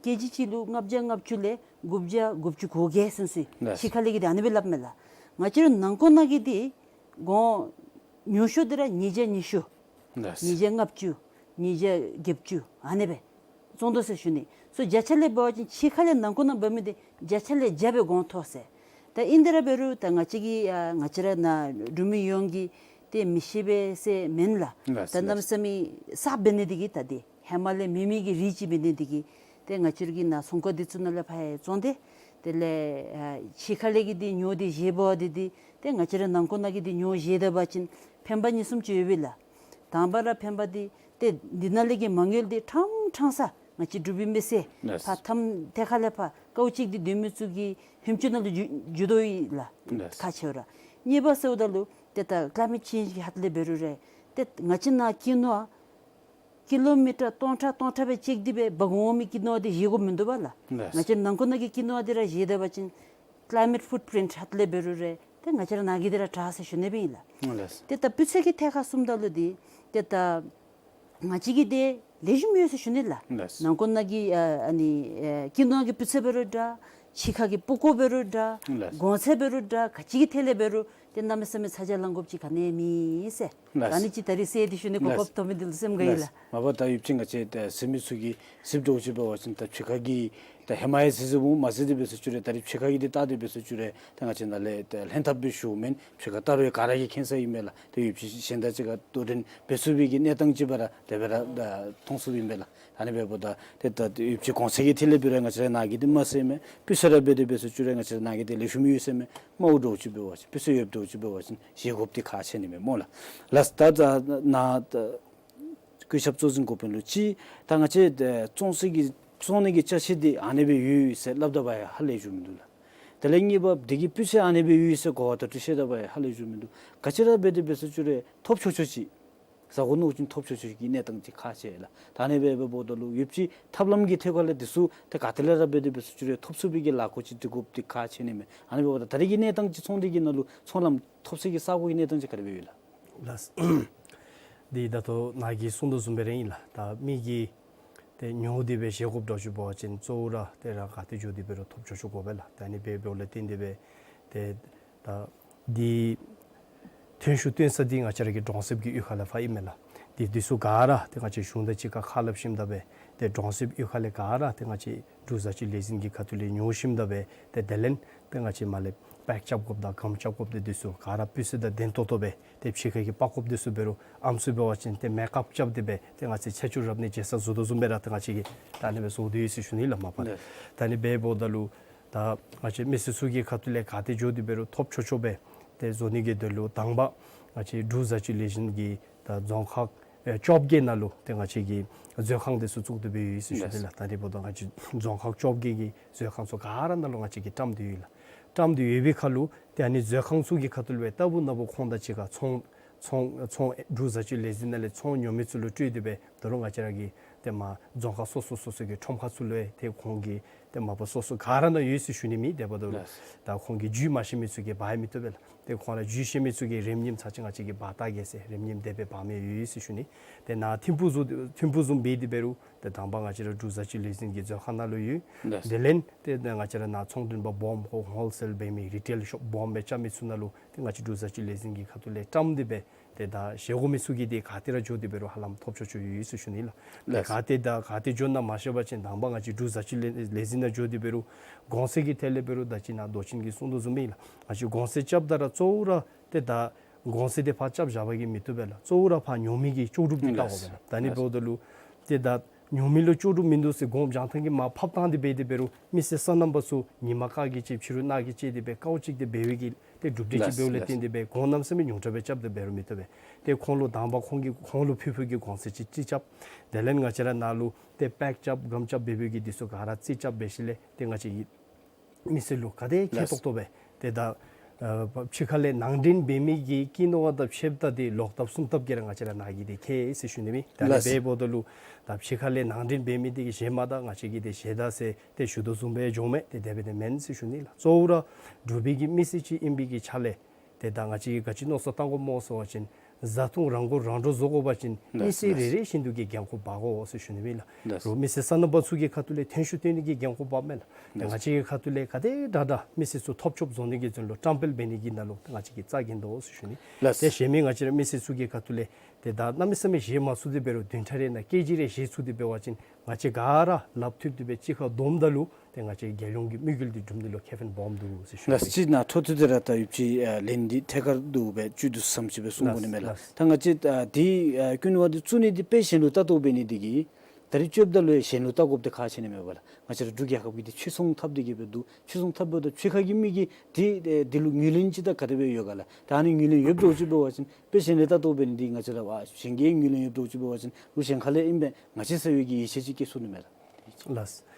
ཀེ་ཇི་གཅིག་ལུ་ལྔ་བརྒྱ་ལྔ་བཅུ་ལས་དགུ་བརྒྱ་དགུ་བཅུ་གོ་བརྒྱད་ཚུན་ཚོད། ལགས། ཕྱི་ཁ་ལས་ཀྱི་འདི་ཨ་ནི་སྦེ་སླབ་མས་ལགས། ང་བཅས་ར་ནང་འཁོད་ནང་གི་འདི་གོང་ཉུང་ཤོས་འདི་ར་ཉིས་བརྒྱ་ཉི་ཤུ། ལགས། ཉིས་བརྒྱ་ལྔ་བཅུ། ཉིས་བརྒྱ་བརྒྱད་ཅུ་ཨ་ནི་སྦེ་བཙོང་དོ་ཟེར་ཞུ་ནི། སོ་བརྒྱ་ཆ་ལས་འབད་བ་ཅིན་ཕྱི་ཁ་ལས་ནང་འཁོད་ནང་འབག་མི་འདི་བརྒྱ་ཆ་ལས་བརྒྱ་སྦེ་གོང་མཐོ་ཟེར། ད་ཨིན་དེ་ར་འབད་རུང་ད་ང་བཅས་ཀྱི་ཨ་ང་བཅས་ར་ནཱ་འབྲུག་མི་ཡོངས་ཀྱིས་ཏེ་མི་ཤེས་པས་ཟེར་མེན་ལགས། ལགས། ད་གནམ་མེད་ས་མེད་གསརཔ་འབད་ནི་འདི་གིས་ད་འདི་ཧེ་མ་ལས་མེད་མི་གི་རིགས་ཅིག་འབད་ནི་འདི་གིས་ཏེ་ང་བཅས་ར་གི་ནཱ་ཚོང་ཁང་འདི་ཚུ་ནང་ལས་ཕར་ཡང་བཙོང་སྟེ་དེ་ལས་ཨ་ཕྱི་ཁ་ལས་ཀྱི་འདི་ཉོ་སྟེ་བཞེས་འབག་འདི་འདི་ཏེ་ང་བཅས་ར་ནང་འཁོད་ནང་གི་འདི་ཉོ་བཞེས་ད་པ་ཅིན་ཕན་པ་གཉིས་གསུམ་ཅིག་ཡོད་པས་ལགས། དང་པ་ར་ཕན་པ་འདི་ཏེ་འདི་ནང་ལས་ཀྱི་མ་དངུལ་འདི་ཕྲང་ཕྲང་ས་ང་བཅས་འབྲུག་པའི་མི་སེར་ལགས། ཕར་ཐམ་ཐད་ཁ་ལས་ཕར་དཀའཝ་སྤྱད་དེ་སྡོད་མི་ཚུ་གི་ཧེམ་ཅུང་ནང་ལུ་འགྱོ་འགྱོ་དོ་ཡོད་ལགས། ལགས། ཁག་ཆེཝ་ར། གཉིས་པ་ཟེརཝ་ད་ལུ་ཏེ་ད་ཀ་ལའི་མེཊ་ཅེནཇ་གི་ཧད་ལས་འབད་རུང་ར་ཏེ་ང་བཅས་ནཱ་ཀི་ནོ་ཝ་ཀི་ལོ་མི་ཊར་སྟོང་ཕྲག་སྟོང་ཕྲག་སྦེ་ཅིག་འདི་སྦེ་འབག་འོང་མི་ཀི་ནོ་ཝ་འདི་བཞེས་དགོཔ་མིན་འདུག་པ་ལགས། ལགས། ང་བཅས་ནང་འཁོད་ནང་གི་ཀི་ནོ་ཝ་འདི་ར་བཞེས་ད་པ་ཅིན་ཀ་ལའི་མེཊ་ཕུཊ་པྲིནཊ་ཧད་ལས་འབད་རུང་ར་ཏེ་ང་བཅས་ར་ནཱ་གི་འདི་ར་དྲག་ཟེར་ཞུ་ནི་སྦེ་ཨིན་ལགས། ལགས། ཏེ་ད་སྤུས་ཚད་ཀྱི་ཐད་ཁར་སོངམ་ད་ལུ་འདི་ཏེ་ད་ང་བཅས་ཀྱི་འདི་ལེགས་ཤོམ་ཡོད་ཟེར་ཞུ་ནི་ལགས། ལགས། ནང་འཁོད་ནང་གི་ཨ་ཨ་ནི་ཨེ་ཀི་ནོ་ཝ་གི་སྤུས་ཚད་འབད་རུང་འདྲ། ཕྱི་ཁ་གི་སྤུ་ཀོ་འབད་རུང་འདྲ། ལགས། གོང་ཚད་འབད་རུང་འདྲ། ག་ཅི་གི་ཐད་ལས་འབད་རུང་ཏེ་གནམ་མེད་ས་མེད་ཚ་གྱང་ལང་དགོཔ་ཅིག་ག་ནི་ཡང་མེད་ཟེར། ལགས། ཨ་ནི་ཅིག་ད་རིས་གསལ་འདི་ཞུ་ནི་གོ་སྐབས་ཐོབ་མི་འདི་ལུ་སེམས་དགའ་ཡི་ལགས། ལགས། མ་པ་ད་ཡོདཔ་ཅིག་ང་བཅས་ད་གཟིགས་མི་ཚུ་གིས་གཟིགསཔ་འདྲཝ་ཅིག་འབད་བ་ཅིན་ད་ཕྱི་ཁ་གི་ ད་ཧེ་མ་ཡང་ཟེར་ཟེརཝ་མས། མ་ཟེར་དེ་འབད་སོང་ཅི་རུང་ད་རིས་ཕྱི་ཁ་གི་འདི་བལྟ་དེ་འབད་སོང་ཅི་རུང་ད་ང་བཅས་ནཱ་ལས་ད་ལྷན་ཐབས་སྦེ་ཞུཝ་མེན། ཕྱི་ཁ་བལྟ་རུང་ག་ར་གིས་མཁྱེན་ས་ཨིན་མས་ལགས། ད་ཡོདཔ་ཅིག་གཞན་དང་གཅིག་ཁར་དོ་འགྲན་འབད་ཚུགས་པའི་གི་གནས་སྟངས་ཅིག་སྦེ་ར་དེ་སྦེ་ར་ད་མཐོང་ཚུགསཔ་ཨིན་པས་ལགས། ད་ཨ་ནི་འབདཝ་ད་ཏེ་ད་ཡོདཔ་ཅིག་གོང་ཚད་ཀྱི་ཐད་ལས་འབད་རུང་ང་བཅས་ར་ནཱ་གི་འདི་མ་ཟེར་མས། སྤུས་ཚད་ར་འབད་དེ་འབད་སོང་ཅི་རུང་ང་བཅས་ར་ནཱ་གི་འདི་ལེགས་ཤོམ་ཡོད་ཟེར་མས། དམའཝ་འདྲཝ་ཅིག་འབད་བ་ཅིན་སྤུས་ཚད་ཡོདཔ་འདྲཝ་ཅིག་འབད་བ་ཅིན་བཞེས་དགོཔ་འདི་ཁག་ཆེ་ནི་མས་སྨོ་ལགས། ལགས། ད་ད་ནཱ་ད་སྐུ་ཞབས་གཙོ་འཛིན་འགོ་དཔོན་ལུ་ཅིག་ད་ང་བཅས་ད་བཙོང་ས་གི་བཙོང་ནི་གི་ཅ་ཆས་འདི་ཨ་ནི་སྦེ་ཡོད་ཟེར་སླབ་ད་པ་ཡང་ཧ་ལས་འགྱོ་མིན་འདུག་ལགས། དེ་ལས་གཉིས་པ་འདི་གི་སྤུས་ཚད་ཨ་ནི་སྦེ་ཡོད་ཟེར་གོ་བ་ད་ལྟོ་བཤད་ད་པ་ཡང་ཧ་ལས་འགྱོ་མིན་འདུག། ག་ཅི་ར་འབད་དེ་འབད་སོང་ཅི་རུང་ཐོབ་ཆོག་ཆོག་ཅིག་ཟ་དགོ་མནོ་བ་ཅིན་ཐོབ་ཆོག་ཆོག་གི་གནས་སྟངས་ཅིག་ཁག་ཆེ་ལགས། ད་ཨ་ནི་སྦེ་འབདཝ་ད་ལུ་ཡོདཔ་ཅིག་ཐབས་ལམ་གྱི་ཐད་ཁར་ལས་འདི་ཚུ་ཏེ་ག་ཏེ་ལས་ར་འབད་དེ་འབད་སོང་ཅི་རུང་ཐོབ་ཚུགས་པའི་གི་ལཱ་ཁག་ཅིག་སྒྲིག་དགོཔ་འདི་ཁག་ཆེ་ནི་མས། ཨ་ནི་འབདཝ་ད་ད་རེས་ཀྱི་གནས་སྟངས་ཅིག་ཚོང་འབྲེལ་གྱི་ནང་ལུ་ཚོང་ལམ་ཐོབ་ས་གི་ས་གོ་གི་གནས་སྟངས་ཅིག་ག་དེ་སྦེ་ཡོད་ལགས། ལགས། འདི་ད་ལྟོ་ནཱ་གིས་གསུང་དོ་བཟུམ་སྦེ་ར་ཨིན་ལགས། ད་མི་གིས་ཏེ་ཉོ་སྟེ་སྦེ་བཞེས་དགོཔ་འདྲཝ་ཅིག་འབད་བ་ཅིན་གཙོ་བོ་ར་ཏེ་ར་ག་ཏེ་འགྱོ་སྟེ་འབད་རུང་ཐོབ་ཆོག་ཆོག་དགོ་པས་ལགས། ད་ཨ་ནི་སྦེ་འབདཝ་ལས་བརྟེན་ཏེ་སྦེ་ཏེ་ད་འདི་ཐོན་ཤུགས་བཏོན་ས་འདི་ང་བཅས་ར་གི་གྲོང་གསེབ་ཀྱི་གཡུས་ཁ་ལས་ཕར་ཨིན་མས་ལགས། འདི་འདི་ཚུ་ག་ར་ཏེ་ང་བཅས་གཞུང་དང་གཅིག་ཁར་ཁ་སླབ་ཞིནམ་ད་སྦེ་ཏེ་གྲོང་གསེབ་གཡུས་ཁ་ལས་ག་ར་ཏེ་ང་བཅས་འབྲུག་བཟའ་སྤྱོད་ལས་འཛིན་གྱི་ཁ་ཐུག་ལས་ཉོ་ཞིནམ་ད་སྦེ་ཏེ་དེ་ལས་ཏེ་ང་བཅས་མར་ལས་པེཀ་རྐྱབ་དགོཔ་དང་སྒམ་རྐྱབ་དགོཔ་འདི་ཚུ་ག་ར་སྤུས་ཚད་དང་ལྡན་ཏོག་ཏོ་སྦེ་ཏེ་ཕྱི་ཁ་གི་པགས་ཀོཔ་འདི་ཚུ་འབད་རུང་ཨམ་སྲུ་འབད་བ་ཅིན་ཏེ་མེ་ཀཔ་རྐྱབ་སྟེ་སྦེ་ཏེ་ང་བཅས་ཆ་ཆུ་རབ་གནས་བྱེད་ས་བཟོ་དོ་བཟུམ་སྦེ་ར་ཏེ་ང་བཅས་ཀྱིས་ད་ཨ་ནི་སྦེ་བཟོ་སྟེ་ཡོད་ཟེར་ཞུ་ནི་ལགས་མ་པ། ལགས། ད་ཨ་ནི་སྦེ་འབདཝ་ད་ལུ་ད་ང་བཅས་མི་སེར་ཚུ་གི་ཁ་ཐུག་ལས་ག་ཏེ་འགྱོ་སྟེ་འབད་རུང་ཐོབ་ཆོག་ཆོག་སྦེ་ཏེ་བཟོ་ནི་གི་དོན་ལུ་དང་པ་ང་བཅས་འབྲུག་བཟའ་སྤྱོད་ལས་འཛིན་གྱི་ད་རྫོང་ཁག་ཨེ་བཅོ་བརྒྱད་ནང་ལུ་ཏེ་ང་བཅས་ཀྱིས་མཛོད་ཁང་འདི་ཚུ་བཙུགས་ཏེ་སྦེ་ཡོད་ཟེར་ཞུ་ནི་ལགས། ད་ཨ་ནི་འབདཝ་ད་ང་བཅས་རྫོང་ཁག་བཅོ་བརྒྱད་ཀྱི་མཛོད་ཁང་ཚུ་ག་ར་ནང་ལུ་ང་བཅས་ཀྱིས་བཀྲམ་སྟེ་ཡོད་ལགས། བཀྲམ་སྟེ་ཡོད་པའི་ཁར་ལུ་ཏེ་ཨ་ནི་མཛོད་ཁང་ཚུ་གི་ཁ་ཐུག་ལས་སྦེ་ལྟ་བུ་ན་བུ་ཁོང་དང་གཅིག་ཁར་ཚོང་ཚོང་ཚོང་འབྲུག་བཟའ་སྤྱོད་ལས་འཛིན་ནང་ལས་ཚོང་ཉོ་མི་ཚུ་ལུ་སྤྲོད་དེ་སྦེ་ད་རུང་ང་བཅས་ར་གི་ཏེ་མར་རྫོང་ཁག་སོ་སོ་སོ་སོ་གི་ཁྲོམ་ཁ་ཚུ་ལུ་ཡང་ཏེ་ཁོང་གི་ཏེ་མ་པ་སོ་སོ་ག་ར་ནང་ཡོད་ཟེར་ཞུ་ནི་མེད། དེ་འབདཝ་ད་ལུ་ལགས། ད་ཁོང་གིས་འཇུ་མ་ཤེས་མི་ཚུ་གིས་འབག་ཡང་མི་བཏུབ་པས་ལགས། ཏེ་ཁོང་ར་འཇུ་ཤེས་མི་ཚུ་གིས་རིམ་གཉིསམ་ཚར་ཅིག་ང་བཅས་ཀྱིས་འབག་བལྟ་གེ་ཟེར་རིམ་གཉིསམ་དེ་སྦེ་འབག་མི་ཡོད་ཟེར་ཞུ་ནི། ཏེ་ནཱ་ཐིམ་ཕུག་བཟུམ་ཐིམ་ཕུག་བཟུམ་འབད་དེ་འབད་རུང་ཏེ་དང་པ་ང་བཅས་ར་འབྲུག་བཟའ་སྤྱོད་ལས་འཛིན་གྱི་མཛོད་ཁང་ནང་ལུ་ཡོད། ལགས། དེ་ལས་ཏེ་ང་བཅས་ར་ནཱ་ཚོང་མགྲོན་པ་སྦོམ་ཁོ་ཧོལ་སེལ་འབད་མི་རི་ཊེལ་ཤོབ་སྦོམ་སྦེ་རྐྱབ་མི་ཚུ་ནང་ལུ་ཏེ་ང་བཅས་འབྲུག་བཟའ་སྤྱོད་ལས་འཛིན་གྱི་ཁ་ཐུག་ལས་བཀྲམ་སྟེ་སྦེ་ཏེ་ད་བཞེས་སྒོ་མི་ཚུ་གིས་ཏེ་ག་ཏེ་ར་འགྱོ་སྟེ་འབད་རུང་ཧ་ལམ་ཐོབ་ཆོག་ཆོག་ཡོད་ཟེར་ཞུ་ནི་ལགས། ཏེ་ལགས། ག་ཏེ་ད་ག་ཏེ་འགྱོ་ན་མ་ཤེས་པ་ཅིན་དང་པ་ང་བཅས་འབྲུག་བཟའ་སྤྱོད་ལས་ལས་འཛིན་ནང་འགྱོ་སྟེ་འབད་རུང་གོང་ཚད་ཀྱི་ཐད་ལས་འབད་རུང་ད་ཅི་ནཱ་མདོ་ཆེན་གྱིས་གསུང་དོ་བཟུམ་སྦེ་ལགས། ང་བཅས་གོང་ཚད་རྐྱབ་ད་ར་གཙོ་བོ་ར་ཏེ་ད་གོང་ཚད་དེ་ཕར་རྐྱབ་བཞག་པ་གིས་མི་བཏུབ་པས་ལགས། གཙོ་བོ་ར་ཕར་ཉོ་མི་གི་ལྕོགས་གྲུབ་འདི་ལགས། བལྟ་དགོ་པས་ལགས། ད་ཨ་ནི་ལགས། འབདཝ་ད་ལུ་ཏེ་ད་ཉོ་མི་ལུ་ལྕོགས་གྲུབ་མིན་འདུག་ཟེར་སྒོམ་རྒྱང་ཐང་གི་མར་ཕབ་བཏང་སྟེ་འབད་དེ་འབད་རུང་མི་སེར་སོ་ནམ་པ་ཚུ་ཉིན་མ་ཁ་གིས་ཅིག་ཕྱི་རུ་ནགས་ཀྱིས་བཅད་དེ་སྦེ་དཀའཝ་སྤྱད་དེ་འབད་བའི་གི་ཏེ་གྲུབ་འབྲས་ཅིག་ལགས། འབདཝ་ལས་ལགས། བརྟེན་ཏེ་སྦེ་གོང་གནམ་མེད་ས་མེད་ཉུང་དྲགས་སྦེ་རྐྱབ་སྟེ་འབད་རུང་མི་བཏུབ་པས། ཏེ་ཁོང་ལུ་དང་པ་ཁོང་གི་ཁོང་ལུ་ཕུལ་ཕུལ་གྱི་གོང་ཚད་ཅིག་རྩིས་རྐྱབ། དེ་ལས་ང་བཅས་ར་ནཱ་ལུ་ཏེ་པེཀ་རྐྱབ་སྒམ་རྐྱབ་འབད་བའི་གི་འདི་ཚུ་ག་ར་རྩིས་རྐྱབ་འབད་ཞིནམ་ལས་ཏེ་ང་བཅས་ཀྱིས་མི་སེར་ལུ་ག་དེ་ཁེ་ལགས། ཏོག་ཏོ་སྦེ་ཏེ་ད་ཨ་ཕྱི་ཁ་ལས་ནང་འདྲེན་འབད་མི་གི་ཀི་ནོ་བ་དང་ཕྱེདཔ་ད་ཏེ་ལོག་ལྟབ་གསུམ་ལྟབ་ཀྱིས་ར་ང་བཅས་ར་ནཱ་གིས་ཏེ་ཁེ་ཟེར་ཞུ་ནི་མས། ད་ཨ་ནི་ལགས། འབདཝ་ད་ལུ་ད་ཕྱི་ཁ་ལས་ནང་འདྲེན་འབད་མི་འདི་གིས་བཞེས་མ་ད་ང་བཅས་ཀྱིས་ཏེ་བཞེས་ད་ཟེར་ཏེ་ཞུ་དོ་བཟུམ་སྦེ་འགྱོཝ་མས། ཏེ་དེ་སྦེ་ཏེ་མེན་ཟེར་ཞུ་ནི་ལགས། གཙོ་བོ་ར་འབྲུག་པའི་གི་མི་སེར་ཅིག་ཨིན་པའི་གི་ཆ་ལས་ཏེ་ད་ང་བཅས་ཀྱིས་ག་ཅི་མནོ་བསམ་བཏང་དགོཔ་སྨོ་ཟེར་བ་ཅིན་བཟའ་འཐུང་རང་མགོ་རང་འདྲོངས་བཟོ་དགོ་པ་ཅིན་ལགས། མི་སེར་ལགས། རེ་རེ་བཞིན་དུ་གི་འགན་ཁུར་འབག་དགོ་ཟེར་ཞུ་ནི་མས་ལགས། ལགས། རོགས་མི་སེར་སོ་ནམ་པ་ཚུ་གི་ཁ་ཐུག་ལས་ཐོན་ཤུགས་བཏོན་ནི་གི་འགན་ཁུར་འབགཔ་མས་ལགས། ལགས། ང་བཅས་ཀྱི་ཁ་ཐུག་ལས་ག་དེ་དྲག་དྲག་མི་སེར་ཚུ་ཐོབ་ཆོགཔ་བཟོ་ནི་གི་དོན་ལུ་བཀྲམ་སྤེལ་འབད་ནི་གི་ནང་ལུ་ང་བཅས་ཀྱིས་རྩ་འགེངས་དོ་ཟེར་ཞུ་ནི། ལགས། ཏེ་གཞན་མི་ང་བཅས་ར་མི་སེར་ཚུ་གི་ཁ་ཐུག་ལས་ཏེ་ད་གནམ་མེད་ས་མེད་བཞེས་མ་ཚུགས་ཏེ་འབད་རུང་བདུན་ཕྲག་རེ་ནང་ཀེ་ཇི་རེ་བཞེས་ཚུགས་ཏེ་འབད་བ་ཅིན་ང་བཅས་ག་ར་ལགཔ་མཐུད་དེ་སྦེ་གཅིག་ཁར་བསྡོམས་ད་ལུ་ཏེ་ང་བཅས་རྒྱལ་ཡོངས་ཀྱི་དམིགས་ཡུལ་འདི་འགྲུབ་ནི་ལུ་ཁེ་ཕན་སྦོམ་འདུག་ཟེར་ཞུ་ནི། ལགས། གཅིག་ནཱ་འཕྲོ་མཐུད་དེ་ར་ད་ཡོདཔ་ཅིག་ཨ་ལན་འདི་ཐད་ཀར་དུ་སྦེ་བཅུད་དུ་ཟམ་ཅིག་སྦེ་གསུང་དགོ་ནི་མས་ལགས། ལགས། ད་ང་བཅས་ཨ་འདི་ཨ་ཀུན་ཝ་འདི་བཙུགས་ནི་འདི་དཔེ་གཞན་ལུ་ལྟ་རྟོག་འབད་ནི་འདི་གིས་ད་རིས་བཅོཝ་ད་ལུ་ཡང་གཞན་ལུ་ལྟ་དགོཔ་འདི་ཁག་ཆེ་ནི་མས་པ་ལགས། ང་བཅས་ར་འབྲུག་རྒྱལ་ཁབ་ཀྱི་འདི་ཕྱིར་ཚོང་འཐབ་སྟེ་གི་སྦེ་འདུག། ཕྱིར་ཚོང་འཐབ་འབདཝ་ད་ཕྱི་ཁ་གི་མི་གིས་འདི་ཨེ་འདི་ལུ་ངོས་ལེན་ཅིག་ད་ག་དེ་སྦེ་ཡོད་ག་ལགས། ད་ཨ་ནི་ངོས་ལེན་ཡོདཔ་འདྲཝ་ཅིག་འབད་བ་ཅིན་དཔེ་གཞན་ལས་ལྟ་རྟོག་འབད་ནི་འདི་ང་བཅས་ར་ཨ་གཞན་གྱིས་ངོས་ལེན་ཡོདཔ་འདྲཝ་ཅིག་འབད་བ་ཅིན་ལུ་གཞན་ཁ་ལས་ཨིན་པས་ང་བཅས་ཟེར་བའི་གི་ཡིད་ཆེས་ཅིག་སྐྱེ་ཚུགས་ནི་མས་ལགས། ལགས།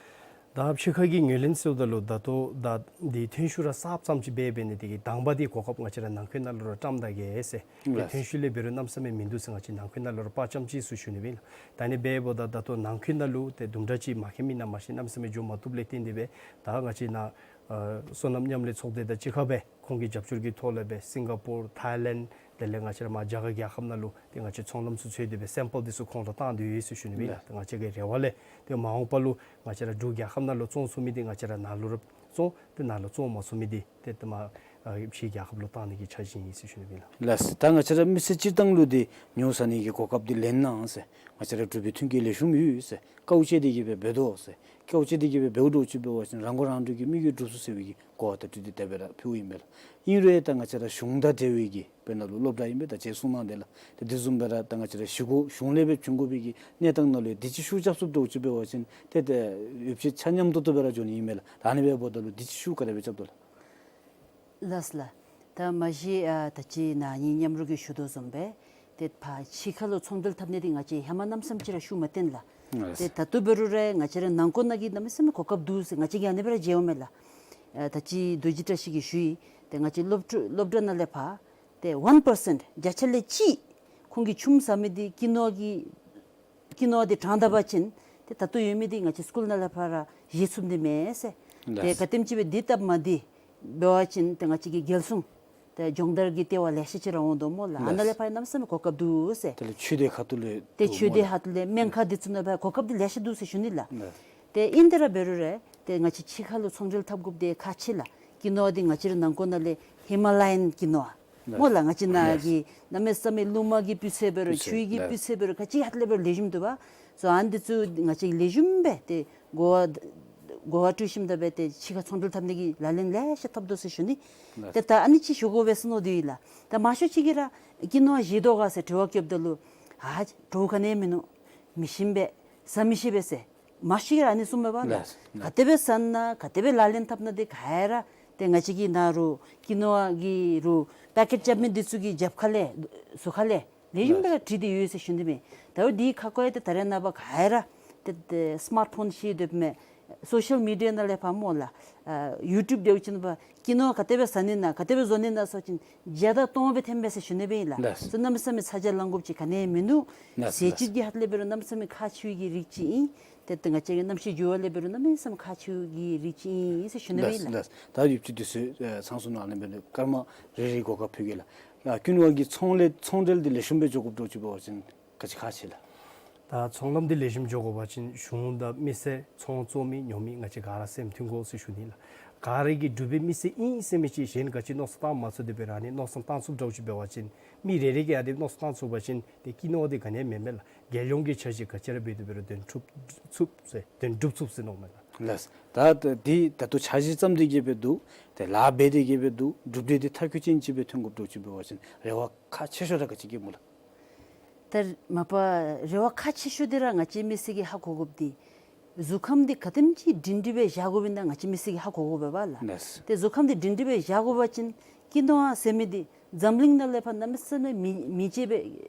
ད་ཕྱི་ཁ་གི་ངོས་ལེན་ཟེརཝ་ད་ལུ་ད་ལྟོ་ད་འདི་ཐོན་ཤུགས་ར་གསརཔ་ཙམ་ཅིག་འབད་འབད་ནི་འདི་གིས་དང་པ་འདི་གོ་སྐབས་ང་བཅས་ར་ནང་འཁོད་ནང་ལུ་ར་བཀྲམ་ད་གེ་ཟེར། ཏེ་ལགས། ཐོན་ཤུགས་ལས་འབད་རུང་གནམ་མེད་ས་མེད་མིན་འདུག་ཟེར་ང་བཅས་ནང་འཁོད་ནང་ལུ་ར་དཔའ་བཅམ་ཅི་ཟེར་ཞུ་ནི་མས་ལགས། ད་ཨ་ནི་འབདཝ་ད་ད་ལྟོ་ནང་འཁོད་ནང་ལུ་ཏེ་དུམ་གྲ་ཅིག་མ་མཁྱེན་མི་ནང་མ་ཤེས་གནམ་མེད་ས་མེད་འགྱོ་མ་བཏུབ་ལས་བརྟེན་ཏེ་སྦེ་ད་ང་བཅས་ནཱ་ཨ་སོ་ནམ་མཉམ་ལས་ཚོགས་སྡེ་དང་གཅིག་ཁར་སྦེ་ཁོང་གི་རྒྱབ་སྐྱོར་གྱི་ཐོག་ལས་སྦེ་སིང་ག་པོར་ཐའི་ལེནཌ་དེ་ལས་ང་བཅས་ར་མར་རྒྱ་གར་རྒྱལ་ཁབ་ནང་ལུ་ཏེ་ང་བཅས་ཚོང་ལམ་ཚུ་འཚོལ་ཏེ་སྦེ་སེམ་པལ་འདི་ཚུ་ཁོང་ལུ་བཏང་སྟེ་ཡོད་ཟེར་ཞུ་ནི་མས་ལགས། ལགས། ཏེ་ང་བཅས་ཀྱི་རེ་བ་ལས་ཏེ་མ་འོངས་པ་ལུ་ང་བཅས་ར་འབྲུག་རྒྱལ་ཁབ་ནང་ལུ་བཙོང་ཚུགས་མི་འདི་ང་བཅས་ར་ནཱ་ལུ་ར་བཙོང་ཏེ་ནཱ་ལུ་བཙོང་མ་ཚུགས་མི་འདི་ཏེ་ཏེ་མར་ ཨ་ཕྱིའི་རྒྱལ་ཁབ་ལུ་བཏང་ནི་གི་འཆར་གཞི་ཨིན་ཟེར་ཞུ་ནི་ཨིན་ལགས། ལགས། ད་ང་བཅས་ར་མི་སེར་སྤྱིར་བཏང་ལུ་འདི་ཉོ་ཟ་ནི་གི་གོ་སྐབས་འདི་ལེན་གནང་ཟེར། ང་བཅས་ར་འབྲུག་པའི་མཐུན་རྐྱེན་ལེགས་ཤོམ་ཡོད་ཟེར། དཀའཝ་སྤྱད་དེ་གི་སྦེ་འབད་དོ་ཟེར། དཀའཝ་སྤྱད་དེ་གི་སྦེ་འབདཝ་འདྲཝ་ཅིག་འབད་བ་ཅིན་རང་མགོ་རང་འདྲོངས་ཀྱི་དམིགས་ཡུལ་འགྲུབ་ཚུགས་ཟེར་བའི་གི་གོ་བ་བརྡ་སྤྲོད་འདི་དེ་སྦེ་ར་ཕུལཝ་ཨིན་པས་ལགས། ཨིན་རུང་ད་ང་བཅས་ར་གཞུང་དང་འབྲེལ་བའི་གི་དཔེར་ན་ལུ་སློབ་གྲྭ་ཨིན་པས། ད་ཅི་གསུངས་གནང་དེ་ལགས། ཏེ་དེ་བཟུམ་སྦེ་ར་ད་ང་བཅས་ར་གཞི་གོ་གཞུང་ལས་སྦེ་བྱུང་དགོ་པའི་གི་གནས་སྟངས་ནང་ལུ་འདི་ཅིག་ཤུགས་རྐྱབ་ཚུགསཔ་འདྲཝ་ཅིག་འབད་བ་ཅིན་ཏེ་ཏེ་ཡོདཔ་ཅིག་ཆ་མཉམ་ཏོག་ཏོ་སྦེ་ར་འགྱོ་ནི་ཨིན་མས་ལགས། ད་ཨ་ནི་སྦེ་འབདཝ་ད་ལུ་འདི་ཅིག་ཤུགས་ག་དེ་སྦེ་རྐྱབ་དོ་ལགས། ལགས་ལགས། ད་མ་གཞི་ཨ་ད་ཅི་ན་ཧིང་མཉམ་རོགས་ཀྱིས་ཞུ་དོ་བཟུམ་སྦེ་ཏེ་ཕར་ཕྱི་ཁ་ལུ་ཚོང་འབྲེལ་འཐབ་ནི་འདི་ང་བཅས་ཧེ་མ་གནམ་མེད་ས་མེད་ཅིག་ར་ཤུགས་མ་བཏོན་ལགས། ལགས། ཏེ་ད་ལྟོ་འབད་རུང་ར་ང་བཅས་ར་ནང་འཁོད་ནང་གི་གནམ་མེད་ས་མེད་གོ་སྐབས་འདུག་ཟེར་ང་བཅས་ཀྱིས་ཨ་ནི་སྦེ་ར་མཇལཝ་མས་ལགས། ཨ་ད་ཅི་རྡོ་རྗེ་བཀྲ་ཤིས་ཀྱིས་ཞུ་ཡི། ཏེ་ང་བཅས་སློབ་ཕྲུག་སློབ་གྲྭ་ནང་ལས་ཕར་ཏེ་ཝན་པར་སེནཊ་བརྒྱ་ཆ་ལས་གཅིག་ཁོང་གིས་ཆུམ་ཟ་མི་འདི་ཀི་ནོ་བ་གི་ཀི་ནོ་བ་འདི་དྲང་ད་པ་ཅིན་ཏེ་ད་ལྟོ་ཡོད་མི་འདི་ང་བཅས་སི་ཀུལ་ནང་ལས་ཕར་ར་བཞེས་ཚུགས་ནི་མས་ཟེར། ཏེ་ལགས། ག་དེམ་ཅིག་སྦེ་འདི་སྟབས་མ་བདེ་འབད་བ་ཅིན་ཏེ་ང་བཅས་ཀྱི་རྒྱལ་སྲུང་ཏེ་སྦྱོང་བརྡར་གྱི་ལྟེ་བ་ལེ་ཤ་ཅིག་ར་འོང་དོ་སྨོ་ལགས། ཨ་ནཱ་ལས་ཕར་གནམ་མེད་ས་མེད་གོ་སྐབས་འདུག་ཟེར། དེ་ལས་ཆོས་སྡེ་ཁ་ཐུག་ལས་ཏེ་འདུག་ཆོས་སྡེ་སྨོ་ལགས། ཁ་ཐུག་ལས་སྨན་ཁང་འདི་ཚུ་ནང་ཕར་གོ་སྐབས་འདི་ལེ་ཤ་འདུག་ཟེར་ཞུ་ནི་ལགས། ལགས། ཏེ་ཨིན་ཏེ་ར་འབད་རུང་ར་ཏེ་ང་བཅས་ཕྱི་ཁ་ལུ་ཚོང་འབྲེལ་འཐབ་དགོཔ་འདི་ཁག་ཆེ་ལགས། ཀི་ནོ་བ་འདི་ང་བཅས་རའི་ནང་འཁོད་ནང་ལས་ཧི་མ་ལ་ཡཱན་ཀི་ནོ་བ་སྨོ་ལགས། ང་བཅས་ནཱ་གི་གནམ་མེད་ས་མེད་རླུང་མ་གིས་སྤུས་ཚད་འབད་རུང་སྤུས་ཚད་ཆུའི་གི་ལགས། སྤུས་ཚད་འབད་རུང་ག་ཅི་ཧ་ལས་འབད་རུང་ལེགས་ཤོམ་འདུག་པ། སོ་ཨ་ནི་འདི་ཚུ་ང་བཅས་ལེགས་ཤོམ་སྦེ་ཏེ་གོ་བ་གོ་བ་སྤྲོད་ཞིནམ་ད་སྦེ་ཏེ་ཕྱི་ཁ་ཚོང་འབྲེལ་འཐབ་ནི་གི་ལག་ལེན་ལེ་ཤ་འཐབ་དོ་ཟེར་ཞུ་ནི། ལགས། ཏེ་ད་ཨ་ནི་ཅིག་ཞུ་དགོ་པས་ཟེར་མནོ་དོ་ཡོད་ལགས། ད་མང་ཤོས་ཅིག་གིས་ར་ཀི་ནོ་བ་བཞེས་དོ་ག་ཟེར་དྲི་བ་བཀོདཔ་ད་ལུ་ཨ་བྲོཝ་ག་ནི་ཡང་མིན་ནུག། མི་ཞིམ་པས། ཟ་མི་ཤེས་པས་ཟེར་མང་ཤོས་ཅིག་ར་ཨ་ནི་གསུངམ་མས་པ་ལགས། ལགས། ག་དེ་སྦེ་ཟ་ན་ག་དེ་སྦེ་ལག་ལེན་འཐབ་ན་འདི་ག་ར་ཏེ་ང་བཅས་ཀྱི་ནཱ་རུ་ཀི་ནོ་བ་གི་རུ་པེ་ཀེཊ་རྐྱབ་མི་འདི་ཚུ་གི་རྒྱབ་ཁ་ལས་ཟུར་ཁ་ལས་ལེགས་ཤོམ་སྦེ་ར་བྲིས་ཏེ་ཡོད་ཟེར་ཞུ་ནི་མས། ད་རུང་འདི་ཁ་ཁོ་ཡང་ཏེ་ད་རེས་ནངས་པ་ག་ར་ཏེ་ཏེ་སི་མཱཊ་ཕོན་ཤེས་སྡོདཔ་མས། སོ་ཤལ་མི་ཌི་ཡ་ནང་ལས་ཕར་སྨོ་ལགས། ཨ་ཡུ་ཊུབ་འདི་ཚུ་ནང་ཕར་ཀི་ནོ་བ་ག་དེ་སྦེ་ཟ་ནི་ན་ག་དེ་སྦེ་བཟོ་ནི་ན་ཟེར་བ་ཅིན་བརྒྱ་དང་སྟོང་སྦེ་ཐོནམ་མས་ཟེར་ཞུ་ནི་སྦེ་ཨིན་ལགས། ལགས། སོ་གནམ་མེད་ས་མེད་ཚ་གྱང་ལང་དགོཔ་ཅིག་ག་ནི་ཡང་མིན་ནུག། ལགས། ཟས་བཅུད་ཀྱི་ཧ་ལས་འབད་རུང་གནམ་མེད་ས་མེད་ཁག་ཆེ་བའི་གི་རིགས་ཅིག་ཨིན། ཏེ་ཏེ་ང་བཅས་ཀྱི་གནམ་གཤིས་འགྱུར་བ་ལས་འབད་རུང་གནམ་མེད་ས་མེད་ཁག་ཆེ་བའི་གི་རིགས་ཅིག་ཨིན་ཟེར་ཞུ་ནི་སྦེ་ཨིན་ལགས། ལགས། ད་ཡོདཔ་ཅིག་འདི་ཚུ་ཨེ་ཚང་སོང་ནུག། ཨ་ནི་འབད་ནི་སྐར་མ་རེ་རེ་གོ་སྐབས་ཕུལ་གེ་ལགས། ཨ་ཀུན་དབང་གི་ཚོང་ལས་ཚོང་འབྲེལ་འདི་ལེགས་ཤོམ་སྦེ་འགྱོ་དགོཔ་འདྲཝ་ཅིག་འབད་བ་ཅིན་ག་ཅི་ཁག་ཆེ་ལགས། ད་ཚོང་ལམ་འདི་ལེགས་ཤོམ་འགྱོ་དགོ་པ་ཅིན་གཞུང་དང་མི་སེར་ཚོང་བཙོང་མི་ཉོ་མི་ང་བཅས་ག་ར་སེམས་མཐུན་དགོ་ཟེར་ཞུ་ནི་ལགས། ག་ར་གིས་འབྲུག་པའི་མི་སེར་ཨིན་ཟེར་མི་ཅིག་གཞན་ག་ཅི་མནོ་བསམ་བཏང་མ་ཚུགས་ཏེ་འབད་རུང་ཨ་ནི་མནོ་བསམ་བཏང་ཚུགསཔ་འདྲཝ་ཅིག་འབད་བ་ཅིན་མི་རེ་རེ་གིས་ཨ་ནི་མནོ་བསམ་བཏང་ཚུགས་པ་ཅིན་ཏེ་ཀི་ནོ་བ་འདི་ག་ནི་ཡང་མེན་མས་ལགས། རྒྱལ་ཡོངས་ཀྱི་འཆར་གཞི་ག་ཅི་ར་འབད་དེ་འབད་རུང་དོན་འགྲུབ་ཚུགས་ཟེར་དོན་འགྲུབ་ཚུགས་ཟེར་མནོཝ་མས་ལགས། ལགས། ད་ད་འདི་ད་ལྟོ་འཆར་གཞི་བརྩམས་ཏེ་གི་སྦེ་འདུག། ཏེ་ལཱ་འབད་དེ་གི་སྦེ་འདུག། གྲུབ་འབྲས་འདི་མཐའ་འཁྱོལ་ཅན་ཅིག་སྦེ་ཐོན་དགོཔ་འདྲཝ་ཅིག་འབད་བ་ཅིན་རེ་བ་ཁག་ཆེ་ཤོས་ར་ག་ཅི་བསྐྱེད་སྨོ་ལགས། ད་མ་པ་རེ་བ་ཁག་ཆེ་ཤོས་འདི་ར་ང་བཅས་མི་སེར་གྱིས་ཧ་གོ་དགོཔ་འདི་གཟུགས་ཁམས་འདི་ག་དེམ་ཅིག་སྒྲིང་སྒྲི་སྦེ་བཞག་དགོཔ་ཨིན་ན་ང་བཅས་མི་སེར་གྱིས་ཧ་གོ་དགོ་པས་པ་ལགས། ལགས། ཏེ་གཟུགས་ཁམས་འདི་སྒྲིང་སྒྲི་སྦེ་བཞག་དགོ་པ་ཅིན་ཀི་ནོ་བ་ཟེར་མི་འདི་འཛམ་གླིང་ནང་ལས་ཕར་གནམ་མེད་ས་མེད་མི་མི་ཕྱེད་སྦེ་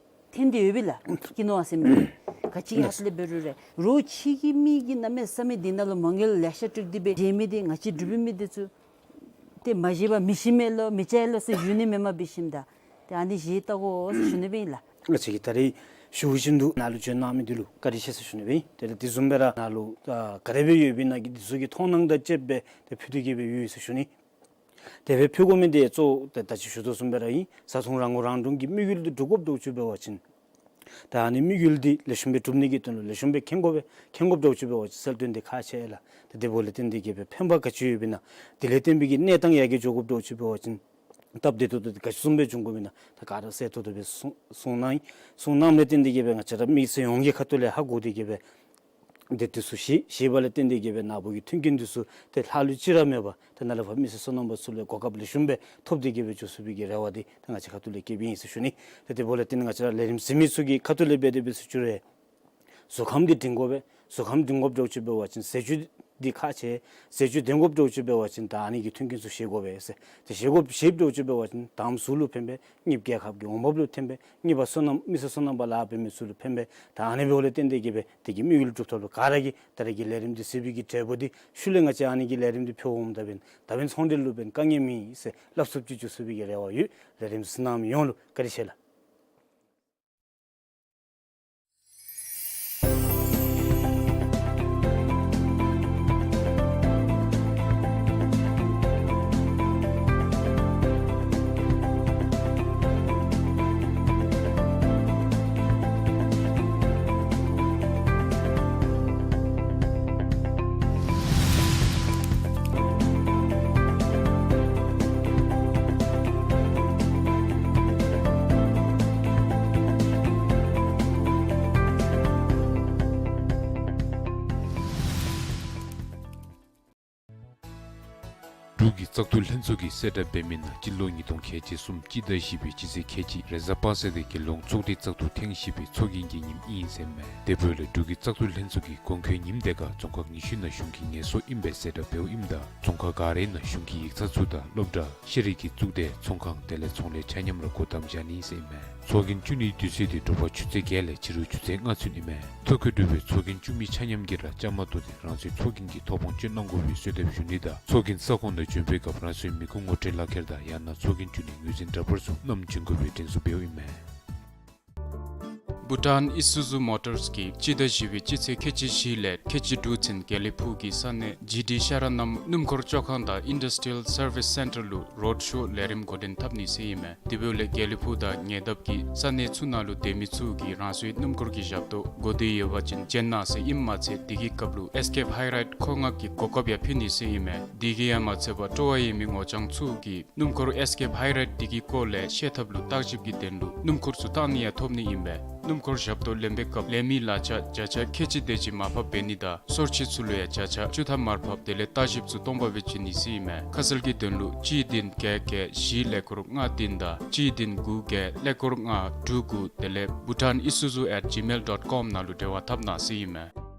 ཐོན་ཏེ་ཡོད་པས་ལགས། ཀི་ནོ་བ་ཟེར་མི་འདི་ག་ཅི་ཧ་ལས་འབད་རུང་ར་རོགས་ཕྱི་གི་མི་གིས་གནམ་མེད་ས་མེད་འདི་ནང་ལུ་མ་དངུལ་ལེ་ཤ་སྤྲོད་དེ་སྦེ་བཞེས་མི་འདི་ང་བཅས་འབྲུག་པའི་མི་འདི་ཚུ་ཏེ་མ་བཞེས་པར་མི་ཤེས་མས་ལོ་མི་བྱ་ལོ་ཟེར་ཞུ་ནི་མེན་མས། འབད་ཞིནམ་ད་ཏེ་ཨ་ནི་བཞེས་བལྟ་དགོ་ཟེར་ཞུ་ནི་སྦེ་ཨིན་ལགས། ང་བཅས་ཀྱིས་ད་རེས་ཞུ་བཞིན་དུ་ནཱ་ལུ་བྱོན་གནང་མི་འདི་ལུ་བཀའ་དྲིན་ཆེ་ཟེར་ཞུ་ནི་སྦེ་ཨིན། དེ་ལས་དེ་བཟུམ་སྦེ་ར་ནཱ་ལུ་ཨ་ག་དེ་སྦེ་ཡོདཔ་ཨིན་ན་གི་འདི་ཚུ་གི་མཐོང་སྣང་དང་བཅསཔ་སྦེ་ཏེ་ཕུལ་ཏེ་གི་སྦེ་ཡོད་ཟེར་ཞུ་ནི། དེ་སྦེ་ཕུལ་དགོ་མི་འདི་གཙོ་བོ་ཏེ་ད་ཅི་ཞུ་དོ་བཟུམ་སྦེ་ར་ཨིན། བཟའ་འཐུང་རང་མགོ་རང་འདྲོངས་ཀྱི་དམིགས་ཡུལ་འདི་འགྲུབ་དགོཔ་འདྲཝ་ཅིག་འབད་བ་ཅིན་ད་ཨ་ནི་དམིགས་ཡུལ་འདི་ལེགས་ཤོམ་སྦེ་འགྲུབ་ནི་གི་དོན་ལུ་ལེགས་ཤོམ་སྦེ་མཁྱེན་དགོ་པས། མཁྱེན་དགོཔ་འདྲཝ་ཅིག་འབད་བ་ཅིན་གསལ་སྟོན་འདི་ཁག་ཆེ་ལགས། ད་དེ་འབདཝ་ལས་བརྟེན་ཏེ་གི་སྦེ་ཕན་པ་ག་ཅི་ཡོདཔ་ཨིན་ན་དེ་ལས་བརྟེན་པའི་གི་གནས་སྟངས་ཡར་རྒྱས་འགྱོ་དགོཔ་འདྲཝ་ཅིག་འབད་བ་ཅིན་སྟབས་བདེ་ཏོག་ཏོ་འདི་ག་ཅི་བཟུམ་སྦེ་འབྱུང་དགོཔ་ཨིན་ན་ད་ག་ར་གསལ་ཏོག་ཏོ་སྦེ་གསུང་གསུང་གནང་ཡི། གསུང་གནངམ་ལས་བརྟེན་ཏེ་གི་སྦེ་ང་བཅས་ར་མི་སེར་ཡོངས་ཀྱི་ཁ་ཐུག་ལས་ཧ་གོ་སྟེ་གི་སྦེ་འདི་འདི་ཚུ་བཞེས་བཞེས་པ་ལས་བརྟེན་ཏེ་གི་སྦེ་ནཱ་བུ་གི་མཐུན་རྐྱེན་འདི་ཚུ་ཏེ་ལྷག་ལུས་ཅིག་ར་མེད་པར་ཏེ་ནཱ་ལས་ཕར་མི་སེར་སོ་ནམ་པ་ཚུ་ལུ་གོ་སྐབས་ལེགས་ཤོམ་སྦེ་ཐོབ་སྟེ་གི་སྦེ་འགྱོ་ཚུགས་པའི་གི་རེ་བ་འདི་ད་ང་བཅས་ཁ་ཐུག་ལས་བསྐྱེདཔ་ཨིན་ཟེར་ཞུ་ནི། ཏེ་དེ་འབདཝ་ལས་བརྟེན་ང་བཅས་ར་ལས་རིམ་གཟིགས་མི་ཚུ་གི་ཁ་ཐུག་ལས་འབད་དེ་འབད་ཟེར་ཞུ་རུང་གཟུགས་ཁམས་འདི་སྒྲིང་དགོ་པས། གཟུགས་ཁམས་སྒྲིང་དགོཔ་འདྲཝ་ཅིག་འབད་བ་ཅིན་ཟས་བཅུད་འདི་ཁག་ཆེ། ཟས་བཅུད་ལྡན་དགོཔ་འདྲཝ་ཅིག་འབད་བ་ཅིན་ད་ཨ་ནི་གི་མཐུན་རྐྱེན་ཚུ་བཞེས་དགོ་པས་ཟེར། ཏེ་བཞེས་དགོཔ་བཞེསཔ་འདྲཝ་ཅིག་འབད་བ་ཅིན་ད་གཟུགས་ལུ་ཕན་པས། གཉིས་པ་རྒྱལ་ཁབ་ཀྱི་འོང་འབབ་ལུ་ཕན་པས། གཉིས་པ་སོ་ནམ་མི་སེར་སོ་ནམ་པ་ལཱ་འབད་མི་ཚུ་ལུ་ཕན་པས། ད་ཨ་ནི་འབདཝ་ལས་བརྟེན་ཏེ་གི་སྦེ་དེ་གི་དམིགས་ཡུལ་འགྲུབ་ཐོག་ལུ་ག་ར་གིས་ད་རེས་ཀྱི་ལས་རིམ་འདི་གཟིགས་པའི་གི་འབྲས་བུ་འདི་ཤུལ་ལས་ང་བཅས་ཨ་ནི་གི་ལས་རིམ་འདི་ཕུལ་འོངམ་ད་འབདན་ད་འབདན་ཚོང་འབྲེལ་ལུ་འབདན་དཀའ་ངལ་མེད་ཟེར་སླབ་ཚུགསཔ་ཅིག་འགྱོ་ཚུགས་པའི་གི་རེ་བ་ཡོད། ལས་རིམ་གཟིགས་གནང་མི་ཡོངས་ལུ་བཀའ་དྲིན་ཆེ་ལགས། བཙག་འཐུ་ལྷན་ཚོགས་ཀྱིས་གསལ་བསྒྲགས་འབད་མི་ནང་སྤྱི་ལོ་ཉིས་སྟོང་ཁལ་གཅིག་གསུམ་སྤྱི་ཟླ་བཞི་པའི་སྤྱི་ཚེས་ཁལ་གཅིག་རེས་གཟའ་པ་སངས་དེ་རྒྱལ་ཡོངས་ཚོགས་སྡེའི་བཙག་འཐུ་ཐེངས་བཞི་པའི་ཚོགས་རྒྱན་གྱི་ཉིནམ་ཨིན་ཟེར་མས། དེ་འབདཝ་ལས་འབྲུག་གི་བཙག་འཐུ་ལྷན་ཚོགས་ཀྱི་གོང་འཁོད་ཉིནམ་དེ་ཁར་རྫོང་ཁག་ཉི་ཤུ་ནང་གཞུང་གི་ངལ་གསོ་ཨིན་པའི་གསལ་བསྒྲགས་འབདཝ་ཨིནམ་ད་རྫོང་ཁག་ག་རའི་ནང་གཞུང་གི་ཡིག་ཚང་ཚུ་དང་སློབ་གྲྭ་ཤེས་རིག་གི་གཙུག་སྡེ་ཚོང་ཁང་དེ་ལས་ཚོང་ལས་ཆ་མཉམ་ར་སྒོ་བསྡམ་བཞག་ནི་ཟེར་མས། ཚོགས་རྒྱན་བཙུགས་ནིའི་དུས་ཚོད་དེ་དྲོ་པ་ཆུ་ཚོད་བརྒྱད་ལས་ཕྱི་རུ་ཆུ་ཚོད་ལྔ་ཚུན་ཨིན་མས། ཐོ་བཀོད་གྲུབ་པའི་ཚོགས་རྒྱན་བཙུགས་མི་ཆ་མཉམ་གྱིས་ར་བཅའ་མར་གཏོགས་ཏེ་རང་སོའི་ཚོགས་རྒྱན་གྱི་ཐོ་དཔོང་སྤྱོད་གནང་དགོ་པའི་གསོལ་འདེབས་ཞུ་ནི་དང་ཚོགས་རྒྱན་ས་ཁོངས་ནང་བྱོན་པའི་སྐབས་རང་སོའི་མི་ཁུངས་ངོ་སྤྲོད་ལག་ཁྱེར་དང་ཡང་ན་ཚོགས་རྒྱན་བཙུགས་ནིའི་ངོས་འཛིན་འདྲ་པར་ཚུ་བསྣམས་བྱོན་དགོ་པའི་དྲན་གསོ་འབདཝ་ཨིན་མས། བྷུ་ཊཱན་ཨི་སུ་ཛུ་མོ་ཊརས་ཀྱིས་སྤྱི་ཟླ་བཞི་པའི་སྤྱི་ཚེས་ཁལ་གཅིག་བཞི་ལས་ཁལ་གཅིག་དྲུག་ཚུན་དགེ་ལེགས་ཕུག་གི་ས་གནས་ཇི་ཌི་ཤ་ར་ནམ་སྣུམ་འཁོར་བཅོ་ཁང་དང་ཨིན་ཌསི་ཊི་རི་ཡལ་སར་བིསི་སེན་ཊར་ལུ་རོཌ་ཤོ་ལས་རིམ་འགོ་འདྲེན་འཐབ་ནི་ཟེར་ཨིན་མས། དེ་འབདཝ་ལས་དགེ་ལེགས་ཕུག་དང་ཉེ་འདབས་ཀྱི་ས་གནས་ཚུ་ནང་ལུ་སྡོད་མི་ཚུ་གིས་རང་སོའི་སྣུམ་འཁོར་གྱི་ཞབས་ཏོག་གོ་བདེ་ཡོད་པ་ཅིན་བྱིན་གནང་ཟེར་ཨིནམ་མ་ཚད་དེ་གི་སྐབས་ལུ་ཨེས་ཀེབ་ཧའི་རའིཌ་མཁོ་མངགས་ཀྱི་གོ་སྐབས་ཡང་ཕུལ་ནི་ཟེར་ཨིན་མས། དེ་གིས་ཡང་མ་ཚད་པར་སྤྲོ་བ་ཡོད་མི་ངོ་རྐྱང་ཚུ་གིས་སྣུམ་འཁོར་ཨེས་ཀེབ་ཧའི་རའིཌ་དེ་གི་སྐོར་ལས་ཤེས་ཐབས་ལུ་བརྟག་ཞིབ་ཀྱི་དོན་ལུ་སྣུམ་འཁོར་ཚུ་བཏང་ནི་ཡང་ཐོབ་ནི་ཨིན་པས། སྣུམ་འཁོར་ཞབས་ཏོག་ལེན་པའི་སྐབས་ལེན་མི་ལག་ཆ་བརྒྱ་ཆ་ཁལ་གཅིག་དེ་ཅིག་མར་ཕབ་འབད་ནི་དང་སོར་ཆུད་ཚུ་ལུ་ཡང་བརྒྱ་ཆ་བཅུ་ཐམ་མར་ཕབ་དེ་ལས་བརྟག་ཞིབ་ཚུ་སྟོང་པ་སྦེ་བྱིན་ནི་ཟེར་ཨིན་མས། ཁ་གསལ་གྱི་དོན་ལུ་གཅིག་བདུན་བརྒྱད་བརྒྱད་བཞི་ཀླད་ཀོར་ལྔ་བདུན་དང་གཅིག་བདུན་དགུ་བརྒྱད་ཀླད་ཀོར་ལྔ་དྲུག་དགུ་དེ་ལས་bhutanisuzu at gmail dot com ནང་ལུ་འབྲེལ་བ་འཐབ་གནང་ཟེར་ཨིན་མས།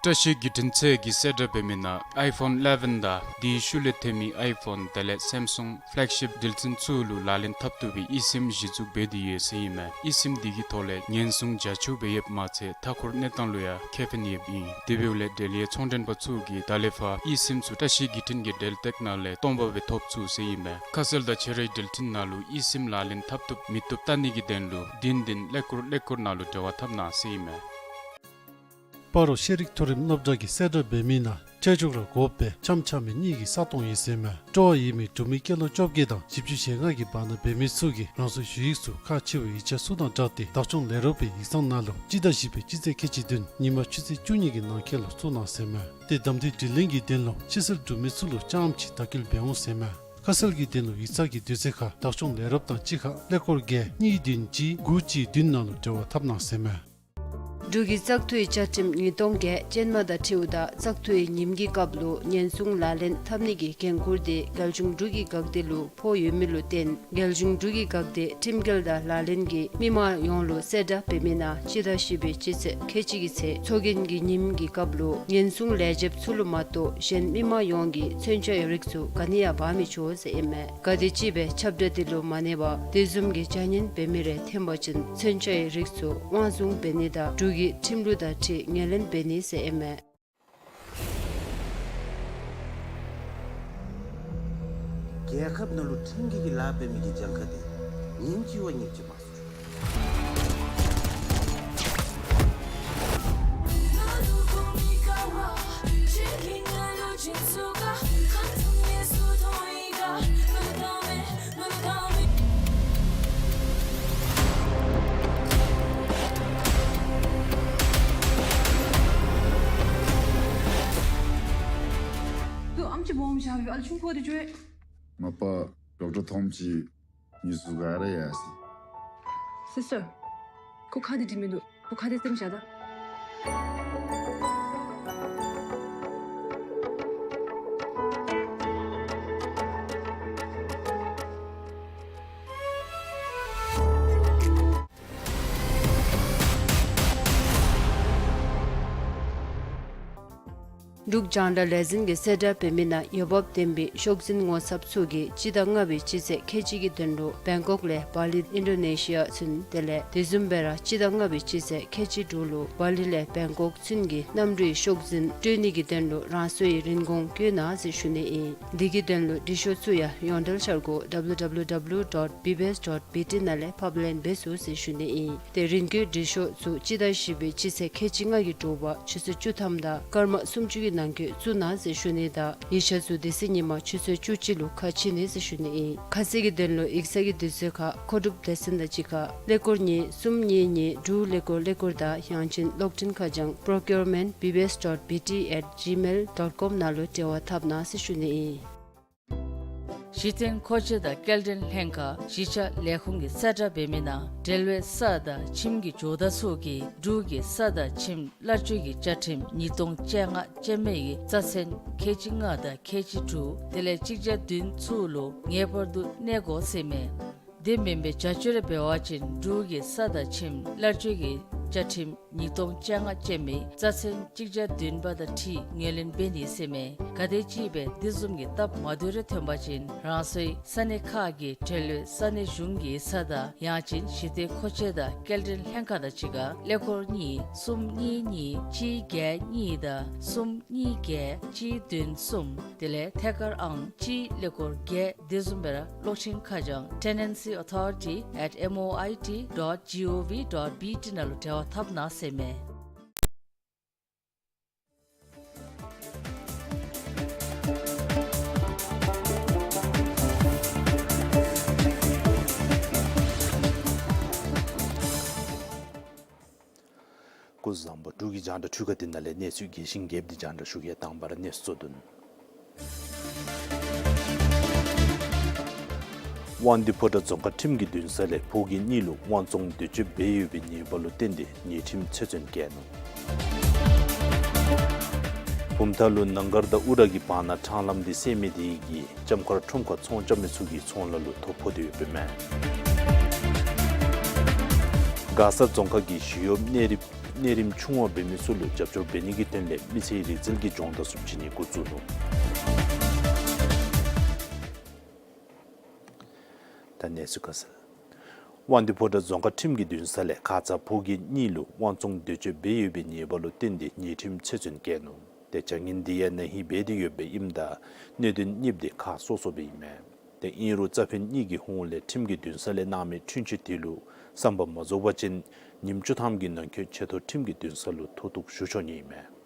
བཀྲ་ཤིས་བརྒྱུད་འཕྲིན་ཚད་ཀྱིས་གསལ་བསྒྲགས་འབད་མི་ནང་ཨའི་ཕོན་ཨི་ལེ་བཱན་དང་དེའི་ཤུལ་ལས་ཐོན་མི་ཨའི་ཕོན་དེ་ལས་སེམ་སུང་ཕེ་ལེག་ཤིབ་འགྲུལ་འཕྲིན་ཚུ་ལུ་ལག་ལེན་འཐབ་བཏུབ་པའི་ཨི་སིམ་གཞི་བཙུགས་འབད་དེ་ཡོད་ཟེར་ཨིན་མས། ཨི་སིམ་འདི་གི་ཐོག་ལས་ཉེན་སྲུང་རྒྱ་ཆེཝ་སྦེ་ཡོདཔ་མ་ཚད་མཐའ་འཁོར་གནས་སྟངས་ལུ་ཡང་ཁེ་ཕན་ཡོདཔ་ཨིན། དེ་འབདཝ་ལས་འབྲེལ་ཡོད་ཚོང་མགྲོན་པ་ཚུ་གིས་ད་ལས་ཕར་ཨི་སིམ་ཚུ་བཀྲ་ཤིས་བརྒྱུད་འཕྲིན་གྱི་འབྲེལ་སྟེགས་ནང་ལས་སྟོང་པ་སྦེ་ཐོབ་ཚུགས་ཟེར་ཨིན་མས། ཁ་གསལ་དང་ཕྱི་རོལ་འགྲུལ་འཕྲིན་ནང་ལུ་ཨི་སིམ་ལག་ལེན་འཐབ་བཏུབ་མི་བཏུབ་བལྟ་ནི་གི་དོན་ལུ་བདུན་བདུན་ཀླད་ཀོར་ཀླད་ཀོར་ནང་ལུ་འབྲེལ་བ་འཐབ་གནང་ཟེར་ཨིན་མས། སྤ་རོ་ཤེས་རིག་མཐོ་རིམ་སློབ་གྲྭ་གིས་གསལ་བསྒྲགས་འབད་མི་ནང་ཁྲལ་འཇོག་ར་དགོཔ་སྦེ་འཆམ་འཆམ་མི་གཉིས་ཀྱི་ས་སྟོང་ཡོད་ཟེར་མས། སྤྲོ་བ་ཡོད་མི་འབྲུག་མི་སྐྱེས་ལོ་བཅོ་བརྒྱད་དང་བཞི་བཅུ་ཞེ་ལྔ་གི་བར་ན་འབད་མི་ཚུ་གིས་རང་སོའི་ཞུ་ཡིག་ཚུ་ཁག་ཆེ་བའི་ཡིག་ཆ་ཚུ་དང་སྦྲགས་ཏེ་བདག་སྐྱོང་ལས་རོགས་པའི་ཡིག་ཚང་ནང་ལུ་སྤྱི་ཟླ་བཞི་པའི་སྤྱི་ཚེས་ཁལ་གཅིག་བདུན་ཉིན་མ་ཆུ་ཚོད་བཅུ་གཉིས་ཀྱི་ནང་འཁོད་ལུ་བཙུགས་གནང་ཟེར་མས། ཏེ་གདམ་འཐུའི་དྲི་ལན་གྱི་དོན་ལུ་ཕྱི་སེལ་འབྲུག་མི་ཚུ་ལུ་རྐྱངམ་ཅིག་བརྡ་སྐུལ་འབད་འོང་ཟེར་མས། ཁ་གསལ་གྱི་དོན་ལུ་ཡིག་ཚང་གི་དུས་ཚོད་ཁར་བདག་སྐྱོང་ལས་རོགས་དང་གཅིག་ཁར་ཀླད་ཀོར་བརྒྱད་གཉིས་བདུན་གཅིག་དགུ་གཅིག་བདུན་ནང་ལུ་འབྲེལ་བ་འཐབ་གནང་ཟེར་མས། འབྲུག་གི་བཙག་འཐུའི་བཅའ་ཁྲིམས་ཉིས་སྟོང་བརྒྱད་ཅན་མ་དང་འཁྲིལཝ་ད་བཙག་འཐུའི་ཉིནམ་གྱི་སྐབས་ལུ་ཉེན་སྲུང་ལག་ལེན་འཐབ་ནི་གི་འགན་ཁུར་དེ་རྒྱལ་གཞུང་འབྲུག་གི་འགག་སྡེ་ལུ་ཕོག་ཡོད་མི་ལུ་བརྟེན་རྒྱལ་གཞུང་འབྲུག་གི་འགག་སྡེ་ཁྲིམས་འགལ་དང་ལག་ལེན་གྱིས་མི་མང་ཡོངས་ལུ་གསལ་བསྒྲགས་འབད་མི་ནང་སྤྱི་ཟླ་བཞི་པའི་སྤྱི་ཚེས་ཁལ་གཅིག་གི་ཚེས་ཚོགས་རྒྱན་གྱི་ཉིནམ་གྱི་སྐབས་ལུ་ཉེན་སྲུང་ལས་བྱེདཔ་ཚུ་ལུ་མ་གཏོགས་གཞན་མི་མང་ཡོངས་ཀྱིས་མཚོན་ཆའི་རིགས་ཚུ་ག་ནི་ཡང་འབག་མི་ཆོག་ཟེར་ཨིན་མས། ག་དེམ་ཅིག་སྦེ་ཁྱབ་བསྒྲགས་དེ་ལུ་མ་གནས་པར་དེ་བཟུམ་གྱི་བྱ་ངན་འབད་མི་རེ་ཐོན་པ་ཅིན་མཚོན་ཆའི་རིགས་ཚུ་དབང་བཟུང་འབད་ནི་དང་འབྲུག་གི་ཁྲིམས་ལུགས་དང་འཁྲིལ་ངོས་ལེན་འབད་ནི་ཟེར་ཨིན་མས། རྒྱལ་ཁབ་ནང་ལུ་ཁྲིམས་འགལ་གྱི་ལཱ་འབད་མི་གི་གྱངས་ཁ་དེ་ཉིནམ་གཅིག་བ་ཉིནམ་གཅིག་མང་སུ་འགྱོ། ཏེ་ཨམ་ཅིག་སྦོམ་ཤོས་ཨ་ལུ་ཆུང་ཀུ་དེ་ཅིག་ཡོད། མ་པ་ཌོག་ཊར་ཐོམ་ཅིག་ཉིས་སུ་ག་ར་ཡ་སི། སི་སི་ཊར། ཁོ་ཁ་དེ་འདྲི་མི་འདུག། ཁོ་ཁ་དེ་སེམས་བཞག་ད། འབྲུག་རྒྱང་བསྒྲགས་ལས་འཛིན་གྱིས་གསལ་བསྒྲགས་འབད་མི་ནང་འོས་འབབ་ལྡན་པའི་ཤོག་འཛིན་ངོ་ཚབ་ཚུ་གིས་སྤྱི་ཟླ་ལྔ་པའི་སྤྱི་ཚེས་ཁལ་གཅིག་གི་དོན་ལུ་བེང་ཀོག་ལས་བ་ལི་ཨིན་ཌོ་ནེ་ཤི་ཡ་ཚུན་དེ་ལས་དེ་བཟུམ་སྦེ་ར་སྤྱི་ཟླ་ལྔ་པའི་སྤྱི་ཚེས་ཁལ་གཅིག་དྲུག་ལུ་བ་ལི་ལས་བེང་ཀོག་ཚུན་གྱི་གནམ་གྲུའི་ཤོག་འཛིན་སྤྲོད་ནི་གི་དོན་ལུ་རང་སོའི་རིན་གོང་བཀོད་གནང་ཟེར་ཞུ་ནི་ཨིན། འདི་གི་དོན་ལུ་འབྲི་ཤོག་ཚུ་ཡང་ཡོངས་འབྲེལ་འཆར་སྒོ་W W W dot B B S dot B T ནང་ལས་ཕབ་ལེན་འབད་ཚུགས་ཟེར་ཞུ་ནི་ཨིན། ཏེ་རིན་བཀོད་འབྲི་ཤོག་ཚུ་སྤྱི་ཟླ་བཞི་པའི་སྤྱི་ཚེས་ཁལ་གཅིག་ལྔ་གི་དྲོ་པ་ཆུ་ཚོད་བཅུ་ཐམ་དང་སྐར་མ་སུམ་ཅུ་གི་ནང་འཁོད་བཙུགས་གནང་ཟེར་ཞུ་ནི་དང་ཡིག་ཆ་ཚུ་དེ་ཚེ་ཉིན་མ་ཆུ་ཚོད་བཅུ་གཅིག་ལུ་ཁ་ཕྱེ་ནི་ཟེར་ཞུ་ནི་ཨིན། ཁ་གསལ་གྱི་དོན་ལུ་ཡིག་ཚང་གི་དུས་ཚོད་ཁར་མཁོ་སྒྲུབ་སྡེ་ཚན་དང་གཅིག་ཁར་ཀླད་ཀོར་གཉིས་གསུམ་གཉིས་གཉིས་དྲུག་ཀླད་ཀོར་ཀླད་ཀོར་དང་ཡང་ཅིན་གློག་འཕྲིན་ཁ་བྱང་procurement B B S dot B T at gmail dot com ནང་ལུ་འབྲེལ་བ་འཐབ་གནང་ཟེར་ཞུ་ནི་ཨིན། གཞི་རྟེན་མཁོ་ཆས་དང་སྐྱེལ་འདྲེན་ལྷན་ཁག་གཞིས་ཆགས་ལས་ཁུངས་ཀྱིས་གསལ་བསྒྲགས་འབད་མི་ནང་འབྲེལ་བའི་ས་དང་ཁྱིམ་གྱི་ཇོ་བདག་ཚུ་གིས་འབྲུག་གི་ས་དང་ཁྱིམ་གླར་སྤྱོད་ཀྱི་བཅའ་ཁྲིམས་ཉིས་སྟོང་བཅོ་ལྔ་ཅན་མའི་རྩ་ཚན་ཁལ་གཅིག་ལྔ་དང་ཁལ་གཅིག་དྲུག་དེ་ལས་གཅིག་བརྒྱ་བདུན་ཚུ་ལུ་ངེས་པར་དུ་གནས་དགོ་ཟེར་མས། དེ་མེན་པའི་བྱ་སྤྱོད་རེ་འབད་བ་ཅིན་འབྲུག་གི་ས་དང་ཁྱིམ་གླར་སྤྱོད་ཀྱི་བཅའ་ཁྲིམས་ཉིས་སྟོང་བཅོ་ལྔ་ཅན་མའི་རྩ་ཚན་གཅིག་བརྒྱ་བདུན་པ་དང་འཁྲིལ་ངོས་ལེན་འབད་ནི་ཟེར་མས། ག་དེམ་ཅིག་སྦེ་དེ་བཟུམ་གྱི་སྟབས་མ་བདེཝ་རེ་ཐོན་པ་ཅིན་རང་སོའི་ས་གནས་ཁག་གི་འབྲེལ་ཡོད་ས་གནས་གཞུང་གི་ས་དང་ཡང་ཅིན་གཞི་རྟེན་མཁོ་ཆས་དང་སྐྱེལ་འདྲེན་ལྷན་ཁག་དང་གཅིག་ཁར་ཀླད་ཀོར་གཉིས་གསུམ་གཉིས་གཉིས་གཅིག་བརྒྱད་གཉིས་དང་གསུམ་གཉིས་བརྒྱད་གཅིག་བདུན་གསུམ་དེ་ལས་ཐད་ཀར་ཨང་གཅིག་ཀླད་ཀོར་བརྒྱད། དེ་བཟུམ་སྦེ་ར་གློག་འཕྲིན་ཁ་བྱང་tenancy authority at M O I T dot G O V dot B T ནང་ལུ་འབྲེལ་བ་འཐབ་གནང་ཟེར་མས། སྐུ་གཟུགས་བཟང་པོ། འབྲུག་གི་རྒྱང་བསྒྲགས་འཕྲུལ་ཁང་འདི་ནང་ལས་གནས་ཚུལ་རྒྱས་ཤིང་རྒྱསཔ་འདི་རྒྱང་བསྒྲགས་ཞུ་གེ། དང་པ་ར་གནས་ཚུལ་གཙོ་དོན། དབང་འདུས་ཕོ་བྲང་རྫོང་ཁག་ཁྲིམས་ཀྱི་འདུན་ས་ལས་ཕོ་སྐྱེས་གཉིས་ལུ་དབང་བཙོང་འདོད་སྤྱོད་འབད་ཡོད་པའི་ཉེས་པ་ལུ་བརྟེན་ཏེ་ཉེས་ཁྲིམས་ཆད་བཙོན་བཀལ་ནུག། བུམ་ཐང་ལུ་ནང་སྒར་དང་ཨུ་ར་གི་བར་ན་ཁྲང་ལམ་འདི་སེལ་མི་དེ་གིས་ལྕམ་མཁར་ཁྲོམ་ཁར་ཚོང་རྐྱབ་མི་ཚུ་གི་ཚོང་ལཱ་ལུ་ཐོ་ཕོག་སྟེ་ཡོདཔ་ཨིན་མས། མགར་ས་རྫོང་ཁག་གིས་ཞི་གཡོགཔ་གནས་རིམ་གནས་རིམ་ཆུང་བ་འབད་མི་ཚུ་ལུ་རྒྱབ་སྐྱོར་འབད་ནི་གི་དོན་ལས་མི་ཚེའི་རིག་རྩལ་གྱི་སྦྱོང་བརྡར་ཚུ་བྱིན་ནི་འགོ་བཙུགས་ནུག། ད་གནས་ཚུལ་ཁ་གསལ། དབང་འདུས་ཕོ་བྲང་རྫོང་ཁག་ཁྲིམས་ཀྱི་འདུན་ས་ལས་ཁ་ཙ་ཕོ་སྐྱེས་གཉིས་ལུ་དབང་བཙོང་འདོད་སྤྱོད་འབད་ཡོད་པའི་ཉེས་པ་ལུ་བརྟེན་ཏེ་ཉེས་ཁྲིམས་ཆད་བཙོན་བཀལ་ནུག། ཏེ་བྱ་ངན་འདི་ཡང་ན་ཧིང་འབད་དེ་ཡོདཔ་ཨིནམ་ད་གནད་དོན་གཉིསཔོ་འདི་ཁག་སོ་སོ་སྦེ་ཨིན་མས། ཏེ་ཨིན་རུང་རྩ་ཕན་གཉིས་ཀྱི་ཧོངས་ལས་ཁྲིམས་ཀྱི་འདུན་ས་ལས་གནང་མི་འཁྲུན་ཆོད་དེ་ལུ་བསམ་པ་མ་རྫོགས་པ་ཅིན་ཉིནམ་བཅུ་ཐམ་གྱི་ནང་འཁོད་ཆེ་མཐོ་ཁྲིམས་ཀྱི་འདུན་ས་ལུ་མཐོ་གཏུགས་ཞུ་ཆོག་ནི་ཨིན་མས།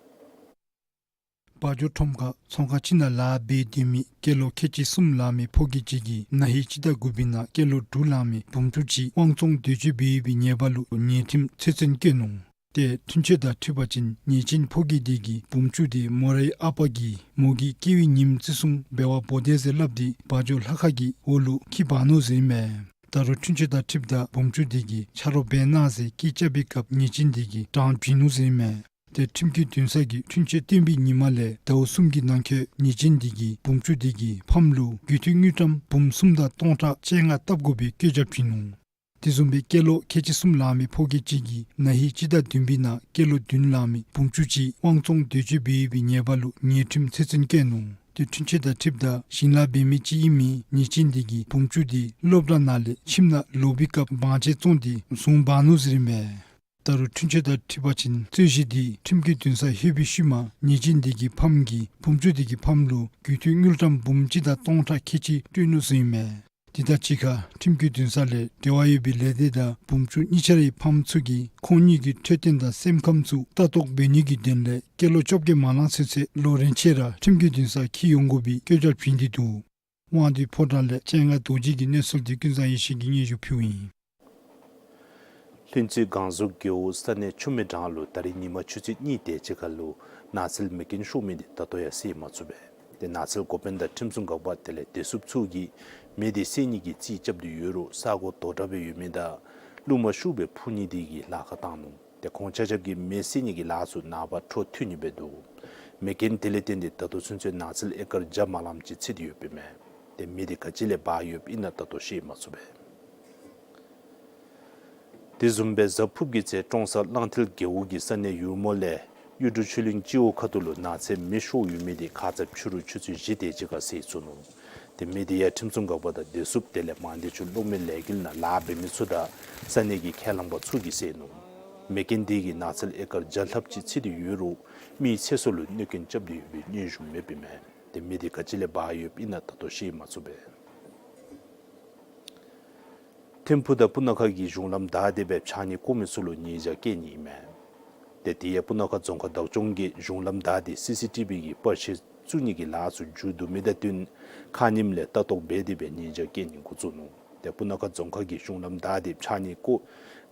བ་འཇོ་ཁྲོམ་ཁར་ཚོང་ཁང་ཅིག་ནང་ལཱ་འབད་སྡོད་མི་སྐྱེས་ལོ་ཁལ་གཅིག་གསུམ་ལང་མི་ཕོ་སྐྱེས་ཅིག་གིས་ན་ཧིང་སྤྱི་ཟླ་དགུ་པའི་ནང་སྐྱེས་ལོ་དྲུག་ལང་མི་བུམ་ཆུང་ཅིག་དབང་བཙོང་འདོད་སྤྱོད་འབད་ཡོད་པའི་ཉེས་པ་ལུ་ཉེས་ཁྲིམས་ཆད་བཙོན་བཀལ་ནུག། ཏེ་འཁྲུན་ཆོད་དང་འཁྲིལ་བ་ཅིན་ཉེས་ཅན་ཕོ་སྐྱེས་དེ་གིས་བུམ་ཆུང་དེ་མོ་རའི་ཨ་པ་གིས་མོ་གི་སྐྱེས་པའི་ཉིནམ་བརྩི་སྲུང་འབད་བར་འབོ་དེས་ཟེར་སླབ་སྟེ་བ་འཇོ་ལྷ་ཁང་གི་འོག་ལུ་འཁྱིད་འབག་ནུག་ཟེར་ཨིན་མས། ད་རུང་འཁྲུན་ཆོད་དང་འཁྲིལཝ་ད་བུམ་ཆུང་དེ་གིས་ཆ་རོགས་འབད་གནང་ཟེར་སྐད་རྐྱབ་པའི་སྐབས་ཉེས་ཅན་དེ་གིས་དྲང་བྱིན་ནུག་ཟེར་ཨིན་མས། ཏེ་ཁྲིམས་ཀྱི་འདུན་ས་གིས་འཁྲུན་ཆོད་བཏོན་པའི་ཉིནམ་ལས་ཟླཝ་གསུམ་གྱི་ནང་འཁོད་ཉེས་ཅན་དེ་གིས་བུམ་ཆུང་དེ་གི་ཕམ་ལུ་རྒུད་འཐུས་དངུལ་ཀྲམ་འབུམ་གསུམ་དང་སྟོང་ཕྲག་བཅོ་ལྔ་བཏབ་དགོ་པའི་བཀོད་རྒྱ་བྱིན་ནུག། དེ་བཟུམ་སྦེ་སྐྱེས་ལོ་ཁལ་གཅིག་གསུམ་ལང་མི་ཕོ་སྐྱེས་ཅིག་གིས་ན་ཧིང་སྤྱི་ཟླ་བདུན་པའི་ནང་སྐྱེས་ལོ་བདུན་ལང་མི་བུམ་ཆུང་ཅིག་དབང་བཙོང་འདོད་སྤྱོད་འབད་ཡོད་པའི་ཉེས་པ་ལུ་ཉེས་ཁྲིམས་ཆད་བཙོན་བཀལ་ནུག། ཏེ་འཁྲུན་ཆོད་དང་འཁྲིལཝ་ད་ཞིང་ལཱ་འབད་མི་ཅིག་ཨིན་མི་ཉེས་ཅན་དེ་གིས་བུམ་ཆུང་དེ་སློབ་གྲྭ་ནང་ལས་ཁྱིམ་ནང་ལོག་པའི་སྐབས་བང་ཆེན་བཙོང་སྟེ་བཟུང་འབག་ནུག་ཟེར་ཨིན་མས། ད་རུང་འཁྲུན་ཆོད་དང་འཁྲིལ་བ་ཅིན་རྩོད་གཞི་དེ་ཁྲིམས་ཀྱི་འདུན་ས་ལྷོད་པའི་ཤུལ་མ་ཉེས་ཅན་དེ་གི་ཕམ་གིས་བུམ་ཆུང་དེ་གི་ཕམ་ལུ་རྒུད་འཐུས་དངུལ་ཀྲམ་འབུམ་གཅིག་དང་སྟོང་ཕྲག་ཁལ་གཅིག་སྤྲོད་ནུག་ཟེར་ཨིན་མས། དེ་དང་གཅིག་ཁར་ཁྲིམས་ཀྱི་འདུན་ས་ལས་འབྲེལ་བ་ཡོད་པའི་ལས་སྡེ་དང་བུམ་ཆུང་གཉིས་ཆ་རའི་ཕམ་ཚུ་གིས་ཁོང་གཉིས་ཀྱི་འཕྲོད་བསྟེན་དང་སེམས་ཁམས་ཚུ་ལྟ་རྟོག་འབད་ནི་གི་དོན་ལས་སྐྱེས་ལོ་བཅོ་བརྒྱད་མ་ལང་ཚུན་ཚོད་ལོ་རེ་ཆད་ར་ཁྲིམས་ཀྱི་འདུན་སར་འཁྱིད་ཡོང་དགོ་པའི་བཀོད་རྒྱ་བྱིན་ཏེ་འདུག། དབང་འདུས་ཕོ་བྲང་ལས་སྤྱན་སྔ་རྡོ་རྗེ་གི་གནས་ཚུལ་འདི་ཀུན་བཟང་ཡེ་ཤེས་ཀྱིས་སྙན་ཞུ་ཕུལཝ་ཨིན། ལྷུན་རྩེ་སྒང་ཟུར་རྒེད་འོག་ས་གནས་ཆུ་སྨད་འབྲང་ལུ་ད་རིས་ཉིན་མ་ཆུ་ཚོད་གཉིས་དེ་ཅིག་ཁར་ལུ་ནགས་ཚལ་མེ་རྐྱེན་ཤོར་མི་དེ་ད་ལྟོ་ཡང་སེལ་མ་ཚུགས་པས། ཏེ་ནགས་ཚལ་འགོ་དཔོན་དང་ཁྲིམས་སྲུང་འགག་པ་དེ་ལས་བདེ་སྲུངཔ་ཚུ་གིས་མེ་དེ་སེལ་ནི་གི་རྩིས་རྐྱབ་སྟེ་ཡོད་རུང་ས་གོ་དོག་དྲགས་སྦེ་ཡོད་མི་དང་རླུང་མ་ཤུགས་སྦེ་འཕུ་ནི་དེ་གིས་ལཱ་ཁག་བཏང་ནུག། ཏེ་ཁོང་ཆ་ཁྱབ་ཀྱིས་མེ་སེལ་ནི་གི་ལཱ་ཚུ་ནངས་པ་འཕྲོ་མཐུད་ནི་སྦེ་འདུག། མེ་རྐྱེན་དེ་ལས་བརྟེན་ཏེ་ད་ལྟོ་ཚུན་ཚོད་ནགས་ཚལ་ཨེ་ཀར་བརྒྱ་མ་ལངམ་ཅིག་འཚིག་སྟེ་ཡོདཔ་ཨིན་མས། ཏེ་མེ་དེ་ག་ཅི་ལས་འབར་ཡོདཔ་ཨིན་ན་ད་ལྟོ་ཤེས་མ་ཚུགས་པས། དེ་བཟུམ་སྦེ་གཟའ་ཕུརཔ་གི་ཚེ་ཀྲོང་གསར་གླང་མཐིལ་རྒེད་འོག་གི་ས་གནས་ཡུར་མོ་ལས་གཡུ་འབྲུག་ཆོས་གླིང་སྤྱི་འོག་ཁ་ཐུག་ལུ་ནགས་ཚལ་མེ་ཤོར་ཡོད་མི་དེ་ཁ་ཙ་ཕྱི་རུ་ཆུ་ཚོད་བཞི་དེ་ཅིག་ཁར་སེལ་ཚུགས་ནུག། ཏེ་མེ་དེ་ཡང་ཁྲིམས་སྲུང་འགག་པ་དང་བདེ་སྲུངཔ་དེ་ལས་མང་སྡེ་ཆུ་གློག་མེ་ལས་འགུལ་ནང་ལཱ་འབད་མི་ཚུ་དང་ས་གནས་ཀྱི་ཁས་བླངས་པ་ཚུ་གིས་སེལ་ནུག། མེ་རྐྱེན་དེ་གིས་ནགས་ཚལ་ཨེ་ཀར་བརྒྱ་ལྷགཔ་ཅིག་འཚིག་སྟེ་ཡོད་རུང་མིའི་ཚེ་སྲོག་ལུ་གནོད་སྐྱོན་རྐྱབ་སྟེ་ཡོད་པའི་སྙན་ཞུ་མེདཔ་ཨིན་མས། ཏེ་མེ་དེ་ག་ཅི་ལས་འབར་ཡོདཔ་ཨིན་ན་ད་ལྟོ་ཤེས་མ་ཚུགས་པས། ཐིམ་ཕུག་དང་སྤུ་ན་ཁ་གི་གཞུང་ལམ་བདའ་སྟེ་སྦེ་ཕྱགས་སྙིགས་བཀོ་མི་ཚུ་ལུ་ཉེས་བྱ་བཀལ་ནི་ཨིན་མས། ཏེ་དེ་ཡང་སྤུ་ན་ཁ་རྫོང་ཁག་བདག་སྐྱོང་གིས་གཞུང་ལམ་བདའ་སྟེ་སི་སི་ཊི་བི་གི་པར་ཆས་བཙུགས་ནི་གི་ལཱ་ཚུ་མཇུག་བསྡུ་མི་དང་བསྟུན་ཁ་ཉིནམ་ལས་ལྟ་རྟོག་འབད་དེ་སྦེ་ཉེས་བྱ་བཀལ་ནི་འགོ་བཙུགས་ནུག། ཏེ་སྤུ་ན་ཁ་རྫོང་ཁག་གིས་གཞུང་ལམ་བདའ་སྟེ་ཕྱགས་སྙིགས་བཀོ་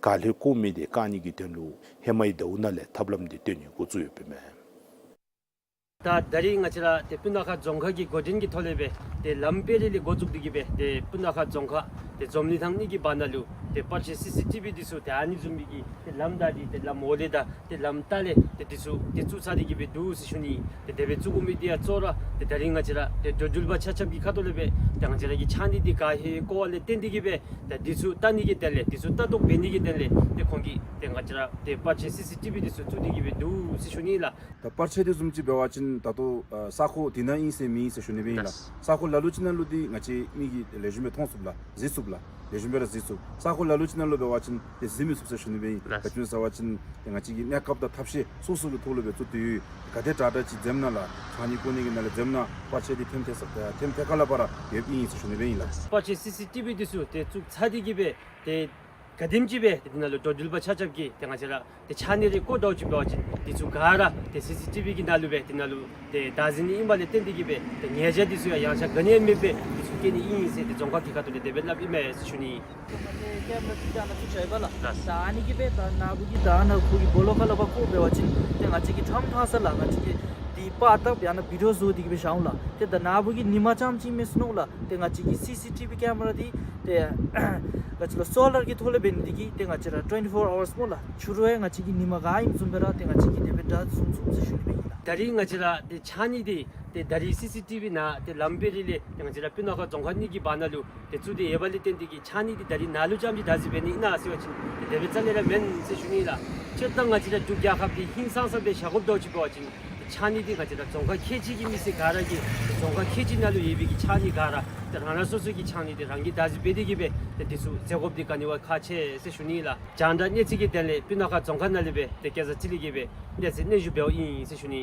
ག་ལེར་བཀོ་མི་དེ་བཀག་ནི་གི་དོན་ལུ་ཧེ་མའི་ཟླཝ་ནང་ལས་ཐབས་ལམ་དེ་སྟོན་ནི་འགོ་བཙུགས་ཡོདཔ་ཨིན་མས། ད་ད་རིས་ང་བཅས་ར་ཏེ་སྤུ་ན་ཁ་རྫོང་ཁག་གི་འགོ་འདྲེན་གྱི་ཐོག་ལས་སྦེ་ཏེ་ལམ་དཔལ་རི་ལས་འགོ་བཙུགས་ཏེ་གི་སྦེ་ཏེ་སྤུ་ན་ཁ་རྫོང་ཁག་ཏེ་འཛོམས་གླིང་ཐང་གཉིས་ཀྱི་བར་ན་ལུ་ཏེ་པར་ཆས་སི་སི་ཊི་བི་འདི་ཚུ་ཏེ་ཨ་ནི་བཟུམ་མའི་གི་ཏེ་ལམ་བདའ་སྟེ་ཏེ་ལམ་འོག་ལས་དང་ཏེ་ལམ་ལྟག་ལས་ཏེ་འདི་ཚུ་ཏེ་བཙུགས་ཚར་ཏེ་གི་སྦེ་འདུག་ཟེར་ཞུ་ནི། ཏེ་དེ་སྦེ་བཙུགས་དགོ་མི་འདི་ཡང་གཙོ་བོ་ར་ཏེ་ད་རིས་ང་བཅས་ར་ཏེ་འགྲོ་འགྲུལ་པ་ཆ་ཁྱབ་ཀྱི་ཁ་ཐུག་ལས་སྦེ་ཏེ་ང་བཅས་ར་གི་ཕྱགས་སྙིགས་འདི་ག་ཧེ་བཀོ་བ་ལས་བརྟེན་ཏེ་གི་སྦེ་ཏེ་འདི་ཚུ་བལྟ་ནི་གི་དོན་ལས་འདི་ཚུ་ལྟ་རྟོག་འབད་ནི་གི་དོན་ལས་ཏེ་ཁོང་གིས་ཏེ་ང་བཅས་ར་ཏེ་པར་ཆས་སི་སི་ཊི་བི་འདི་ཚུ་བཙུགས་ཏེ་གི་སྦེ་འདུག་ཟེར་ཞུ་ནི་ལགས། ད་པར་ཆས་འདི་བཟུམ་ཅིག་འབད་བ་ཅིན་ད་ལྟོ་ཨ་ས་ཁོངས་འདི་ནང་ཨིན་ཟེར་མེན་ཟེར་ཞུ་ནི་སྦེ་ཨིན་ལགས། ལགས། ས་ཁོངས་ལ་ལུ་ཅིག་ནང་ལུ་འདི་ང་བཅས་མིག་གིས་ལེགས་ཤོམ་སྦེ་མཐོང་ཚུགས་ལགས། གཟིགས་ཚུགས་ལགས། ལེགས་ཤོམ་སྦེ་ར་གཟིགས་ཚུགས། ས་ཁོངས་ལ་ལུ་ཅིག་ནང་ལུ་འབད་བ་ཅིན་འདི་གཟིགས་མི་ཚུགས་ཟེར་ཞུ་ནི་སྦེ་ཨིན། ལགས། ག་ཅི་སྨོ་ཟེར་བ་ཅིན་ཏེ་ང་བཅས་ཀྱི་གནས་སྐབས་དང་ཐབས་ཤེས་སོ་སོ་གི་ཐོག་ལུ་སྦེ་བཙུགས་ཏེ་ཡོད། ག་དེ་དྲག་དྲག་ཅིག་འཛེམ་ན་ལགས། ཕྱགས་སྙིགས་བཀོ་ནི་གི་ནང་ལས་འཛེམ་ན་པར་ཆས་འདི་ཐེམ་ཐེ་ས་ཐེམ་ཐེ་ཁ་ལས་ཕར་ར་ཡོདཔ་ཨིན་ཟེར་ཞུ་ནི་སྦེ་ཨིན་ལགས། པར་ཆས་སི་སི་ཊི་བི་འདི་ཚུ་ཏེ་བཙུགས་ཚར་ཏེ་གི་སྦེ་ཏེ་ག་དེམ་ཅིག་སྦེ་ཏེ་འདི་ནང་ལུ་འགྲོ་འགྲུལ་པ་ཆ་ཁྱབ་ཀྱིས་ཏེ་ང་བཅས་ར་ཏེ་ཕྱགས་སྙིགས་རེ་བཀོ་དོ་ཅིག་འབད་བ་ཅིན་འདི་ཚུ་ག་ར་ཏེ་སི་སི་ཊི་བི་གི་ནང་ལུ་སྦེ་འདི་ནང་ལུ་ཏེ་བདག་འཛིན་ཨིན་པ་ལས་བརྟེན་ཏེ་གི་སྦེ་ཏེ་ཉེས་བྱ་འདི་ཚུ་ཡང་ཡངས་ཆག་ག་ནི་ཡང་མེད་པར་འདི་ཚུ་བཀལ་ནི་ཨིན་ཟེར་ཏེ་རྫོང་ཁག་གི་ཁ་ཐུག་ལས་དེ་སྦེ་སླབ་ཨིན་མས་ཟེར་ཞུ་ནི། ཏེ་ང་བཅས་ཀེམ་ར་ཅིག་ད་ནཱ་བཙུགས་ཚར་ཡི་པ་ལགས། ལགས། ད་ཨ་ནི་གིས་སྦེ་ད་ནཱ་བུ་གིས་ད་ནཱ་ཁོ་གི་སྦོ་ལོགས་ཁ་ལས་ཕར་བཀོ་འབད་བ་ཅིན་ཏེ་ང་བཅས་ཀྱིས་ཁྲོམ་ཐང་ས་ལགས་ང་བཅས་ཀྱིས་འདི་པར་བཏབ་ཡང་ན་བི་ཌིའོ་བཟོ་སྟེ་གི་སྦེ་བཞག་འོང་ལགས། ཏེ་ད་ནཱ་བུ་གིས་ཉིན་མ་རྐྱངམ་ཅིག་མེན་ཟེར་མནོ་ལགས། ཏེ་ང་བཅས་ཀྱིས་སི་སི་ཊི་བི་ཀེམ་ར་འདི་ཏེ་ག་ཅི་ལོ་སོ་ལར་གྱི་ཐོག་ལས་འབད་ནི་འདི་གིས་ཏེ་ང་བཅས་ར་ཊུ་ཝེན་ཊི་ཕོར་ཨ་ཝརསི་སྨོ་ལགས། ཕྱི་རུ་ཡང་ང་བཅས་ཀྱིས་ཉིན་མ་ག་ཨིནམ་བཟུམ་སྦེ་ར་ཏེ་ང་བཅས་ཀྱིས་དེ་སྦེ་བལྟ་ཚུགས་ཚུགས་ཟེར་ཞུ་ནི་སྦེ་ཨིན་ལགས། ད་རིས་ང་བཅས་ར་ཏེ་ཕྱགས་སྙིགས་འདི་ཏེ་ད་རིས་སི་སི་ཊི་བི་ནང་ཏེ་ལམ་དཔལ་རི་ལས་ཏེ་ང་བཅས་ར་སྤུ་ན་ཁ་རྫོང་ཁག་གཉིས་ཀྱི་བར་ན་ལུ་ཏེ་བཙུགས་ཏེ་ཡོད་པ་ལས་བརྟེན་ཏེ་གི་ཕྱགས་སྙིགས་འདི་ད་རིས་ནཱ་ལུ་རྐྱངམ་ཅིག་བདག་འཛིན་འབད་ནི་ཨིན་ན་ཟེར་བ་ཅིན་ཏེ་དེ་སྦེ་རྩ་ལས་ར་མེན་ཟེར་ཞུ་ནི་ལགས། སྤྱིར་བཏང་ང་བཅས་ར་འབྲུག་རྒྱལ་ཁབ་འདི་ཧིང་སངས་ས་སྦེ་བཞག་དགོཔ་འདྲཝ་ཅིག་འབད་བ་ཅིན་ཏེ་ཕྱགས་སྙིགས་འདི་ང་བཅས་ར་རྫོང་ཁག་ཁལ་གཅིག་གི་མི་སེར་ག་ར་གིས་རྫོང་ཁག་ཁལ་གཅིག་ནང་ལུ་ཡོད་པའི་གི་ཕྱགས་སྙིགས་ག་ར་ཏེ་རང་རང་སོ་སོ་གི་ཕྱགས་སྙིགས་འདི་རང་གིས་བདག་འཛིན་འབད་དེ་གི་སྦེ་ཏེ་འདི་ཚུ་བཟོ་དགོཔ་འདི་ག་ནི་བ་ཁག་ཆེ་ཟེར་ཞུ་ནི་ལགས། རྒྱང་བསྒྲགས་གནས་ཚུལ་གྱི་དོན་ལས་སྤུ་ན་ཁ་རྫོང་ཁག་ནང་ལས་སྦེ་ཏེ་སྐལ་བཟང་ཚེ་རིང་གིས་སྦེ་གནས་ཚུལ་སྙན་ཞུ་འབདཝ་ཨིན་ཟེར་ཞུ་ནི།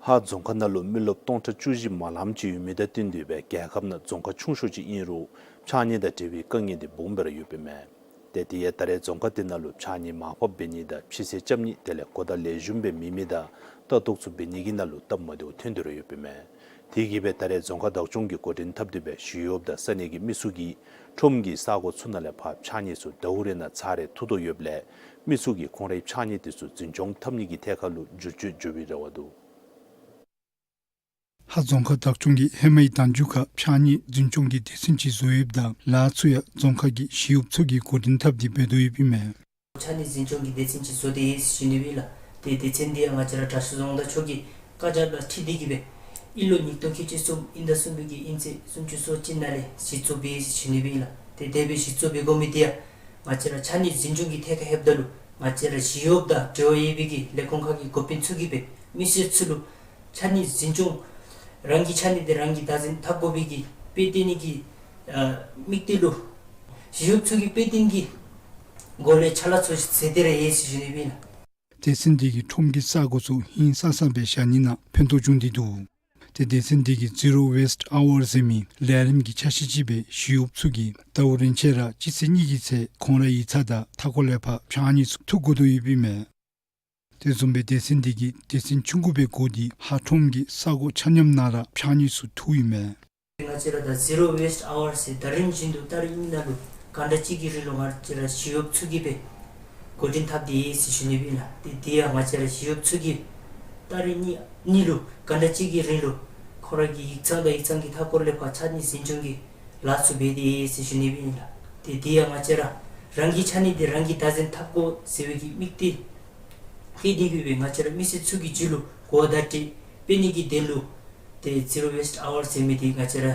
ཧཱ་རྫོང་ཁག་ནང་ལུ་མི་རློབས་སྟོང་ཕྲག་བཅུ་བཞི་མ་ལངམ་ཅིག་ཡོད་མི་དང་བསྟུན་ཏེ་སྦེ་རྒྱལ་ཁབ་ནང་རྫོང་ཁག་ཆུང་ཤོས་ཅིག་ཨིན་རུང་ཕྱགས་སྙིགས་དང་འབྲེལ་བའི་དཀའ་ངལ་འདི་སྦོམ་སྦེ་ར་ཡོདཔ་ཨིན་མས། ཏེ་དེ་ཡང་ད་རེས་རྫོང་ཁག་དེ་ནང་ལུ་ཕྱགས་སྙིགས་མར་ཕབ་འབད་ནི་དང་ཕྱི་སེལ་རྐྱབ་ནི་དེ་ལས་གོ་བརྡ་ལེགས་ཤོམ་སྦེ་མེད་མི་དང་ལྟ་རྟོག་ཚུ་འབད་ནི་གི་ནང་ལུ་སྟབས་མ་བདེཝ་ཐོན་ཏེ་ར་ཡོདཔ་ཨིན་མས། དེ་གིས་སྦེ་ད་རེས་རྫོང་ཁག་བདག་སྐྱོང་གིས་འགོ་འདྲེན་འཐབ་སྟེ་སྦེ་ཞི་གཡོགཔ་དང་ས་གནས་ཀྱི་མི་ཚུ་གིས་ཁྲོམ་གྱི་ས་གོ་ཚུ་ནང་ལས་ཕར་ཕྱགས་སྙིགས་ཚུ་ཟླཝ་རེ་ནང་ཚར་རེ་འཐུ་དོ་ཡོདཔ་ལས་མི་ཚུ་གིས་ཁོང་རའི་ཕྱགས་སྙིགས་དེ་ཚུ་འཛིན་སྐྱོང་འཐབ་ནི་གི་ཐད་ཁར་ལུ་འགྱུར་བཅོས་འགྱོ་བའི་རེ་བ་འདུག། ཧཱ་རྫོང་ཁག་བདག་སྐྱོང་གིས་ཧེ་མའི་དང་འཇུག་ཁར་ཕྱགས་སྙིགས་འཛིན་སྐྱོང་གི་སྡེ་ཚན་ཅིག་བཟོ་ཡོདཔ་ད་ལཱ་ཚུ་ཡང་རྫོང་ཁག་གི་ཞི་གཡོགཔ་ཚུ་གིས་འགོ་འདྲེན་འཐབ་སྟེ་འབད་དོ་ཡོདཔ་ཨིན་མས། ཕྱགས་སྙིགས་འཛིན་སྐྱོང་གི་སྡེ་ཚན་ཅིག་བཟོ་སྟེ་ཡོད་ཟེར་ཞུ་ནི་སྦེ་ཨིན་ལགས། ཏེ་སྡེ་ཚན་འདི་ཡང་ང་བཅས་ར་དྲག་ཤོས་རྫོང་བདག་མཆོག་གི་བཀའ་རྒྱ་དང་འཁྲིལ་ཏེ་གི་སྦེ་དབྱིན་ལོ་ཉིས་སྟོང་ཁལ་གཅིག་གསུམ་དབྱིན་ཟླ་གསུམ་པའི་གི་དབྱིན་ཚེས་སུམ་ཅུ་སོ་གཅིག་ནང་ལས་གཞི་བཙུགས་འབད་ཡོད་ཟེར་ཞུ་ནི་སྦེ་ཨིན་ལགས། ཏེ་དེ་སྦེ་གཞི་བཙུགས་འབད་དགོ་མི་འདི་ཡང་ང་བཅས་ར་ཕྱགས་སྙིགས་འཛིན་སྐྱོང་གི་ཐད་ཁར་ལྷོདཔ་ད་ལུ་ང་བཅས་ར་ཞི་གཡོགཔ་དང་འབྲེལ་བ་ཡོད་པའི་གི་ལས་ཁུངས་ཁག་གི་འགོ་དཔོན་ཚུ་གིས་སྦེ་མི་སེར་ཚུ་ལུ་ཕྱགས་སྙིགས་འཛིན་སྐྱོང་རང་གི་ཕྱགས་སྙིགས་འདི་རང་གིས་བདག་འཛིན་འཐབ་དགོ་པའི་གི་དཔེ་སྟོན་ནི་གི་ཨ་དམིགས་གཏད་ལུ་ཞི་གཡོགཔ་ཚུ་གིས་དཔེ་སྟོན་གྱི་སྒོ་ལས་ཕྱག་ལཱ་ཚུ་མཛད་དེ་ར་ཡོད་ཟེར་ཞུ་ནི་སྦེ་ཨིན་ལགས། སྡེ་ཚན་འདི་གིས་ཁྲོམ་གྱི་ས་གོ་ཚུ་ཧིང་སངས་ས་སྦེ་བཞག་ནི་ནང་ཕན་ཐོགས་བྱུང་སྟེ་འདུག། ཏེ་སྡེ་ཚན་འདི་གིས་ཛི་རོ་ཝེསཊ་ཨ་ཝརསི་ཟེར་མི་ལས་རིམ་གྱི་ཆ་ཤས་ཅིག་སྦེ་ཞི་གཡོགཔ་ཚུ་གིས་ཟླཝ་རེ་ཆད་ར་སྤྱི་ཚེས་གཉིས་ཀྱི་ཚེ་ཁོང་རའི་ཡིག་ཚང་དང་མཐའ་འཁོར་ལས་ཕར་ཕྱགས་སྙིགས་ཚུ་འཐུ་དགོ་དོ་ཡོདཔ་ཨིན་མས། དེ་བཟུམ་སྦེ་སྡེ་ཚན་འདི་གིས་སྡེ་ཚན་ཆུང་ཀུ་སྦེ་བསྒོར་ཏེ་ཧཱ་ཁྲོམ་གྱི་ས་གོ་ཆ་མཉམ་ནང་ར་ཕྱགས་སྙིགས་ཚུ་འཐུཝ་ཨིན་མས། ང་བཅས་ར་ད་ཛི་རོ་ཝེསཊ་ཨ་ཝརསི་ཟེར་ཟླ་རིམ་བཞིན་དུ་ཏ་རིག་གཉིས་ནང་ལུ་གྷན་ཊ་གཅིག་གི་རིང་ལུ་ང་བཅས་ར་ཞི་གཡོགཔ་ཚུ་གིས་སྦེ་འགོ་འདྲེན་འཐབ་སྟེ་ཡོད་ཟེར་ཞུ་ནི་སྦེ་ཨིན་ལགས། ཏེ་དེ་ཡང་ང་བཅས་ར་ཞི་གཡོགཔ་ཚུ་གིས་ཏ་རིག་གཉིས་གཉིས་ལུ་གྷན་ཊ་གཅིག་གི་རིང་ལུ་ཁོང་ར་གི་ཡིག་ཚང་དང་ཡིག་ཚང་གི་མཐའ་འཁོར་ལས་ཕར་ཕྱགས་སྙིགས་འཛིན་སྐྱོང་གི་ལཱ་ཚུ་འབད་དེ་ཡོད་ཟེར་ཞུ་ནི་སྦེ་ཨིན་ལགས། ཏེ་དེ་ཡང་ང་བཅས་ར་རང་གི་ཕྱགས་སྙིགས་འདི་རང་གིས་བདག་འཛིན་འཐབ་དགོ་ཟེར་བའི་གི་དམིགས་གཏད་བསྐྱེད་དེ་གི་སྦེ་ང་བཅས་ར་མི་སེར་ཚུ་གི་རྒྱུད་ལུ་གོ་བརྡ་འདི་སྤེལ་ནི་གི་དོན་ལུ་ཏེ་ཛི་རོ་ཝེསཊ་ཨ་ཝརསི་ཟེར་མི་འདི་ང་བཅས་ར་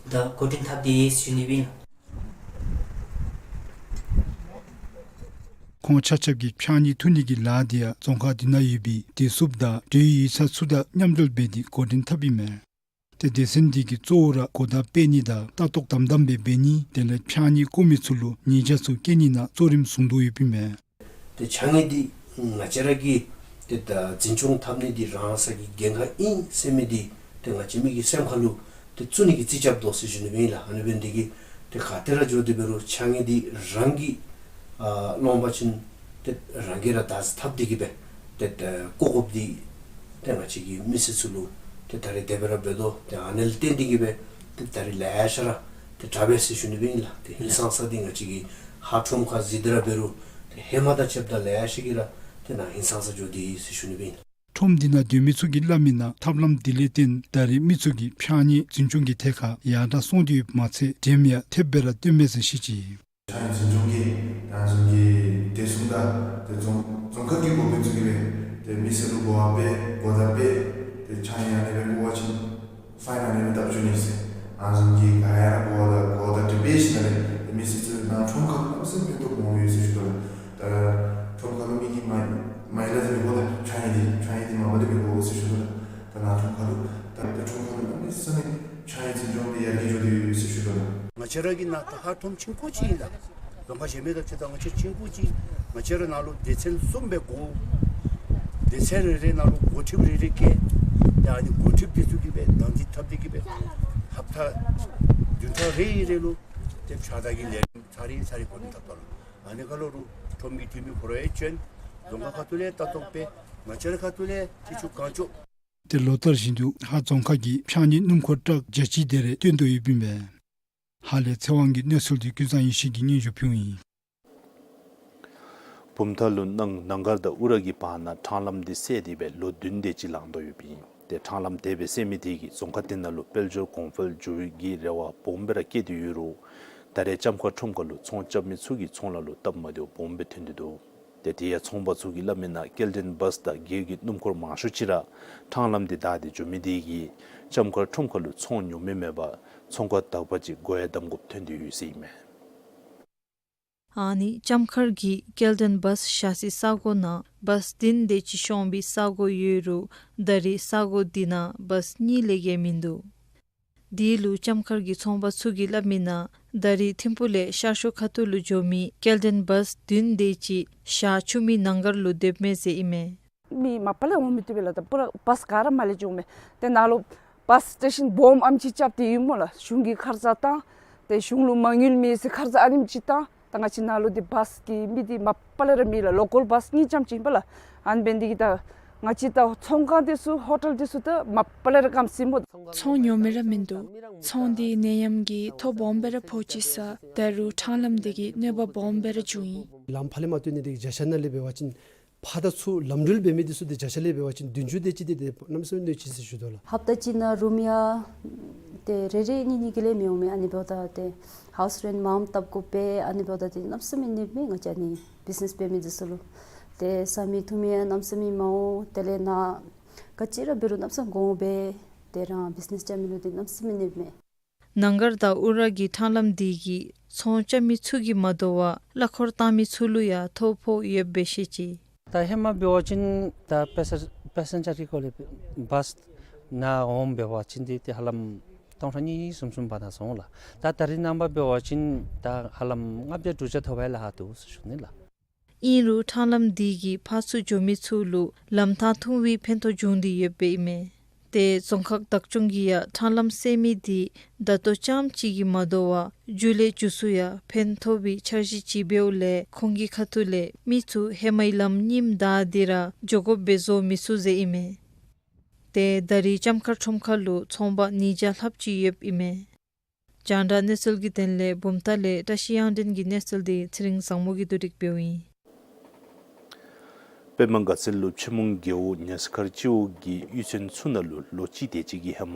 ད་འགོ་འདྲེན་འཐབ་སྟེ་ཡོད་ཟེར་ཞུ་ནི་སྦེ་ཨིན་ལགས། ཁོང་ཆ་ཁྱབ་ཀྱིས་ཕྱགས་སྙིགས་འཐུ་ནི་གི་ལཱ་འདི་ཡང་རྫོང་ཁག་འདི་ནང་ཡོད་པའི་བདེ་སྲུངཔ་དང་འབྲེལ་ཡོད་ཡིག་ཚང་ཚུ་དང་མཉམ་འབྲེལ་འབད་དེ་འགོ་འདྲེན་འཐབ་ཨིན་མས། ཏེ་སྡེ་ཚན་འདི་གིས་གཙོ་བོ་ར་གོ་བརྡ་སྤེལ་ནི་དང་ལྟ་རྟོག་དམ་དམ་སྦེ་འབད་ནི་དེ་ལས་ཕྱགས་སྙིགས་བཀོ་མི་ཚུ་ལུ་ཉེས་བྱ་ཚུ་བཀལ་ནི་ནང་གཙོ་རིམ་བཟུང་དོ་ཡོདཔ་ཨིན་མས། ཏེ་ཕྱགས་སྙིགས་འདི་ང་བཅས་ར་གིས་ཏེ་ད་འཛིན་སྐྱོང་འཐབ་ནི་འདི་རང་སོ་གི་འགན་ཁག་ཨིན་ཟེར་མི་འདི་ཏེ་ང་བཅས་མི་གི་སེམས་ཁ་ལུ་ཏེ་བཙུགས་ནི་གི་རྩིས་རྐྱབ་དོ་ཟེར་ཞུ་ནི་སྦེ་ཨིན་ལགས། ཨ་ནི་འབད་ནི་འདི་གིས་ཏེ་ག་ཏེ་ར་འགྱོ་སྟེ་འབད་རུང་ཕྱགས་སྙིགས་འདི་རང་གིས་ཨ་སློང་པ་ཅིན་ཏེ་རང་གིས་ར་བདག་འཛིན་འཐབ་སྟེ་གི་སྦེ་ཏེ་ད་བཀོ་དགོཔ་འདི་ཏེ་ང་བཅས་ཀྱིས་མི་སེར་ཚུ་ལུ་ཏེ་ད་རེས་དེ་སྦེ་ར་འབད་དོ། ཏེ་ཨ་ནི་ལས་བརྟེན་ཏེ་གི་སྦེ་ཏེ་ད་རེས་ལེ་ཤ་ར་ཏེ་དྲག་པས་ཟེར་ཞུ་ནི་སྦེ་ཨིན་ལགས། ཏེ་ཧིང་སངས་ས་འདི་ང་བཅས་ཀྱི་ཧཱ་ཁྲོམ་ཁར་གཟིགས་ཏེ་ར་འབད་རུང་ཏེ་ཧེ་མ་དང་ཕྱདཔ་ད་ལེ་ཤ་གིས་ར་ཏེ་ནཱ་ཧིང་སངས་ས་འགྱོ་སྟེ་ཡོད་ཟེར་ཞུ་ནི་སྦེ་ཨིན་ལགས། ཁྲོམ་འདི་ནང་སྡོད་མི་ཚུ་གིས་སླབ་མིའི་ནང་ཐབས་ལམ་འདི་ལས་བརྟེན་ད་རེས་མི་ཚུ་གིས་ཕྱགས་སྙིགས་འཛིན་སྐྱོང་གི་ཐད་ཁར་ཡར་དྲགས་སོང་སྟེ་ཡོདཔ་མ་ཚད་འགྲེམས་ཡང་ཐེབས་སྦེ་ར་སྡོདཔ་མས་ཟེར་བཤད་ཅི། ཕྱགས་སྙིགས་འཛིན་སྐྱོང་གི་ད་རྫོང་གི་བདེ་སྲུང་དང་ཏེ་རྫོང་རྫོང་ཁག་གི་འགོ་དཔོན་ཚུ་གིས་སྦེ་ཏེ་མི་སེར་ལུ་གོ་བ་སྦེ་གོ་བརྡ་སྦེ་ཏེ་ཕྱགས་སྙིགས་ཨ་ནི་སྦེ་བཀོ་བ་ཅིན་ཕའིན་ཨ་ནི་སྦེ་བཏབ་བཅུག་ནི་ཟེར། ཨ་ནི་བཟུམ་གྱི་ག་ར་གོ་བརྡ་གོ་བརྡ་འདི་འབད་ཞིནམ་ལས་ཏེ་མི་སེར་ཚུ་ནང་ཁྲོམ་ཁར་ལུ་ནམ་ཟེར་ཕན་ཐོགས་འོང་ཡོད་ཟེར་ཞུ་དོ་ལགས། ད་ཁྲོམ་ཁར་ལུ་མི་གིས་མ་མ་ཡལ་ཟེར་མི་དགོ་ལགས། ཕྱགས་སྙིགས་འདི་ཕྱགས་སྙིགས་འདི་མ་པ་ལས་མི་དགོ་ཟེར་ཞུ་དོ་ལགས། ད་ནང་ཁྲོམ་ཁར་ལུ་ད་ད་ཁྲོམ་ཁར་ལུ་ནམ་ཟེར་ནི་ཕྱགས་སྙིགས་འཛིན་སྐྱོང་འདི་ཡར་རྒྱས་འགྱོ་དོ་ཡོད་ཟེར་ཞུ་དོ་ལགས། ང་བཅས་ར་གི་ནང་ད་ཧ་ཁྲོམ་ཆུང་ཀུ་ཅིག་ཨིན་ལགས། རྫོང་ཁག་གཞན་མི་དང་ཕྱད་ད་ང་བཅས་ཆུང་ཀུ་ཅིག། ང་བཅས་ར་ནང་ལུ་སྡེ་ཚན་གསུམ་སྦེ་དགོ། སྡེ་ཚན་རེ་རེ་ནང་ལུ་འགོ་ཁྲིདཔ་རེ་རེ་བཀལ། ཏེ་ཨ་ནི་འགོ་ཁྲིདཔ་འདི་ཚུ་གིས་སྦེ་བདག་འཛིན་འཐབ་སྟེ་གིས་སྦེ་ཧབ་ཏ་བདུན་ཕྲག་རེ་རེ་ལུ་ཏེ་ཕྱགས་བདའ་གི་ལས་རིམ་ཚར་རེ་ཚར་རེ་འགོ་འདྲེན་འཐབ་ད་ལུ་ཨ་ནི་ཁར་ལུ་ཁྲོམ་གྱི་འཐུས་མི་ཁོ་ར་ཡང་བྱོན། རྫོང་ཁག་ཁ་ཐུག་ལས་ལྟ་རྟོག་འབད། ང་བཅས་ར་ཁ་ཐུག་ལས་ཐེ་ཆུང་གང་ལྕོགས། ཏེ་ལོ་ལྟར་བཞིན་དུ་ཧཱ་རྫོང་ཁག་གིས་ཕྱགས་སྙིགས་སྣུམ་འཁོར་ཊཱག་བརྒྱ་གཅིག་དེ་རེ་བཏོན་དོ་ཡོདཔ་ཨིན་པས། ཧཱ་ལས་ཚེ་དབང་གི་གནས་ཚུལ་འདི་ཀུན་བཟང་ཡེ་ཤེས་ཀྱིས་སྙན་ཞུ་ཕུལཝ་ཨིན། བུམ་ཐང་ལུ་གནང་ནང་མཁར་དང་ཨུ་ར་གི་བར་ན་ཕྲང་ལམ་འདི་སེལ་ཏེ་སྦེ་ལོ་བདུན་དེ་ཅིག་ལང་དོ་ཡོདཔ་ཨིན། ཏེ་ཕྲང་ལམ་དེ་སྦེ་སེལ་མི་དེ་གིས་རྫོང་ཁག་དེ་ནང་ལུ་དཔལ་འབྱོར་གོང་འཕེལ་འགྱོ་བའི་གི་རེ་བ་སྦོམ་སྦེ་ར་བསྐྱེད་དེ་ཡོད་རུང་ད་རེས་ལྕམ་མཁར་ཁྲོམ་ཁ་ལུ་ཚོང་རྐྱབ་མི་ཚུ་གི་ཚོང་ལཱ་ལུ་སྟབས་མ་བདེཝ་སྦོམ་སྦེ་ཐོན་ཏེ་འདུག། ཏེ་དེ་ཡང་ཚོང་པ་ཚུ་གིས་སླབ་མིའི་ནང་སྐྱེལ་འདྲེན་བཱས་དང་སྒེར་གྱི་སྣུམ་འཁོར་མང་ཤོས་ཅིག་ར་ཕྲང་ལམ་འདི་བདའ་སྟེ་འགྱོ་མི་དེ་གིས་ལྕམ་མཁར་ཁྲོམ་ཁ་ལུ་ཚོང་ཉོ་མི་མེད་པར་ཚོང་ཁང་དག་པ་ཅིག་སྒོ་ཡང་བསྡམ་དགོཔ་ཐོན་ཏེ་ཡོད་ཟེར་ཨིན་མས། ཨ་ནི་ལྕམ་མཁར་གྱི་སྐྱེལ་འདྲེན་བཱས་བཞག་སའི་ས་གོ་ནང་བཱས་བདུན་དེ་ཅིག་ཤོང་པའི་ས་གོ་ཡོད་རུང་ད་རེས་ས་གོ་འདི་ནང་བཱས་གཉིས་ལས་བརྒལ་མིན་འདུག། དེ་ལུ་ལྕམ་མཁར་གྱི་ཚོང་པ་ཚུ་གིས་སླབ་མིའི་ནང་ད་རེས་ཐིམ་ཕུག་ལས་ཤར་ཕྱོགས་ཁ་ཐུག་ལུ་འགྱོ་མི་སྐྱེལ་འདྲེན་བཱས་བདུན་དེ་ཅིག་ཤར་ཆུ་སྨད་ནང་མཁར་ལུ་སྡོདཔ་མས་ཟེར་ཨིན་མས། མི་མ་པ་ལས་འོང་མི་བཏུབ་པས་ལགས། ད་པུ་ར་བཱས་ག་ར་མར་ལས་འགྱོཝ་མས། ཏེ་ནཱ་ལུ་བཱས་སི་ཊེ་ཤཱན་སྦོམ་ཨམ་ཅིག་རྐྱབ་སྟེ་ཡོད་སྨོ་ལགས། གཞུང་གིས་ཁར་ཙ་བཏང་། ཏེ་གཞུང་ལུ་མ་དངུལ་མེད་ཟེར་ཁར་ཙ་ཨ་ནེམ་ཅིག་བཏང་། ད་ང་བཅས་ནཱ་ལུ་འདི་བཱས་ཀྱི་མི་འདི་མ་པ་ལས་ར་མེད་ལགས། ལོ་ཀཱལ་བཱས་གཉིས་ཙམ་ཅིག་ཨིན་པས་ལགས། ཨ་ནི་འབད་ནི་དེ་གིས་ད་ང་བཅས་ད་ཚོང་ཁང་དེ་ཚུ་ཧོ་ཊེལ་དེ་ཚུ་ད་མ་པ་ལས་ར་སྐམ་སོ་ཡི་སྨོ། ཚོང་ཉོ་མི་ར་མིན་འདུག། ཚོང་འདི་ནད་ཡམས་ཀྱིས་ཐོ་སྦོམ་སྦེ་ར་ཕོག་ཅི་ས། ད་རུང་ཕྲང་ལམ་འདི་གིས་གནོད་པ་སྦོམ་སྦེ་ར་བྱུང་ཡི། ལམ་ཕར་ལས་མར་བཏོན་ནི་དེ་གིས་བརྒྱ་ཆ་ནང་ལས་འབད་བ་ཅིན་ཕར་དང་ཚུར་ལམ་འགྲུལ་འབད་མི་དེ་ཚུ་དེ་བརྒྱ་ཆ་ལས་འབད་བ་ཅིན་བདུན་ཅུ་དེ་ཅིག་དེ་དེ་གནམ་མེད་ས་མེད་གནོད་ཅི་ཟེར་ཞུ་དོ་ལགས། ཧབ་ཏ་གཅིག་ནང་རུམ་ཡང་ཏེ་རེ་རེ་གཉིས་གཉིས་ཀྱི་ལས་མི་འོང་མས། ཨ་ནི་འབདཝ་ད་ཏེ་ཧའུསི་རེནཊ་མངམ་བཏབ་དགོ་པས། ཨ་ནི་འབདཝ་ད་ཏེ་གནམ་མེད་ས་མེད་གནོདཔ་མས་ང་བཅས་ཨ་ནི་བིཛ་ནེས་འབད་མི་དེ་ཚུ་ལུ། ཏེ་ཟ་མི་འཐུང་མི་ཡང་གནམ་མེད་ས་མེད་མ་འོང་། དེ་ལས་ནཱ་ག་ཅི་ར་འབད་རུང་གནམ་མེད་ས་མེད་གོང་འོག་འབད། ཏེ་རང་བིཛ་ནེས་རྐྱབ་མི་ལུ་ཏེ་གནམ་མེད་ས་མེད་གནོདཔ་མས། ནང་མཁར་དང་ཨུ་ར་གི་ཕྲང་ལམ་འདི་གིས་ཚོང་རྐྱབ་མི་ཚུ་གིས་མ་དོ་བར་གླ་འཁོར་བཏང་མི་ཚུ་ལུ་ཡང་ཐོ་ཕོག་ཡོདཔ་སྦེ་བཤད་ཅི། ད་ཧེ་མ་འབད་བ་ཅིན་ད་པེ་སེ་པེ་སེན་ཇར་གྱི་སྐོར་ལས་བཱས་ནང་འོང་འབད་བ་ཅིན་འདི་ཏེ་ཧ་ལམ་སྟོང་ཕྲག་གཉིས་གསུམ་གསུམ་བར་ན་སོང་ལགས། ད་ད་རིས་ནངས་པ་འབད་བ་ཅིན་ད་ཧ་ལམ་ལྔ་བརྒྱ་དྲུག་བརྒྱ་ཐོབ་པ་ལས་ལྷག་འདུག་ཟེར་ཞུ་ནི་ལགས། ཨིན་རུང་ཕྲང་ལམ་འདི་གིས་ཕར་ཚུར་འགྱོ་མི་ཚུ་ལུ་ལམ་ཐང་ཐུང་བའི་ཕན་ཐོགས་བྱུང་སྟེ་ཡོདཔ་ཨིན་མས། ཏེ་རྫོང་ཁག་བདག་སྐྱོང་གིས་ཡང་ཕྲང་ལམ་སེལ་མི་འདི་ད་ལྟོ་རྐྱངམ་ཅིག་གིས་མ་དོ་བར་མཇུག་ལས་མཇུག་སུ་ཡང་ཕན་ཐོགས་པའི་འཆར་གཞི་ཅིག་འབདཝ་ལས་ཁོང་གི་ཁ་ཐུག་ལས་མི་ཚུ་ཧེ་མའི་ལམ་རྙིངམ་བདའ་སྟེ་ར་འགྱོ་དགོཔ་སྦེ་བཟོ་མི་ཚུགས་ཟེར་ཨིན་མས། ཏེ་ད་རེས་ལྕམ་མཁར་ཁྲོམ་ཁ་ལུ་ཚོང་པ་ཉིས་བརྒྱ་ལྷགཔ་ཅིག་ཡོདཔ་ཨིན་མས། རྒྱང་བསྒྲགས་གནས་ཚུལ་གྱི་དོན་ལས་བུམ་ཐང་ལས་བཀྲ་ཤིས་དབྱངས་སྒྲོན་གྱི་གནས་ཚུལ་འདི་ཚེ་རིང་བཟང་མོ་གིས་བསྡུ་སྒྲིག་འབདཝ་ཨིན། པདྨ་དགའ་ཚལ་ལུ་ཆུ་མོ་རྒེད་འོག་ཉ་སི་མཁར་སྤྱི་འོག་གི་གཡུས་ཚན་ཚུ་ནང་ལུ་ལོ་གཅིག་དེ་ཅིག་གི་ཧེ་མ་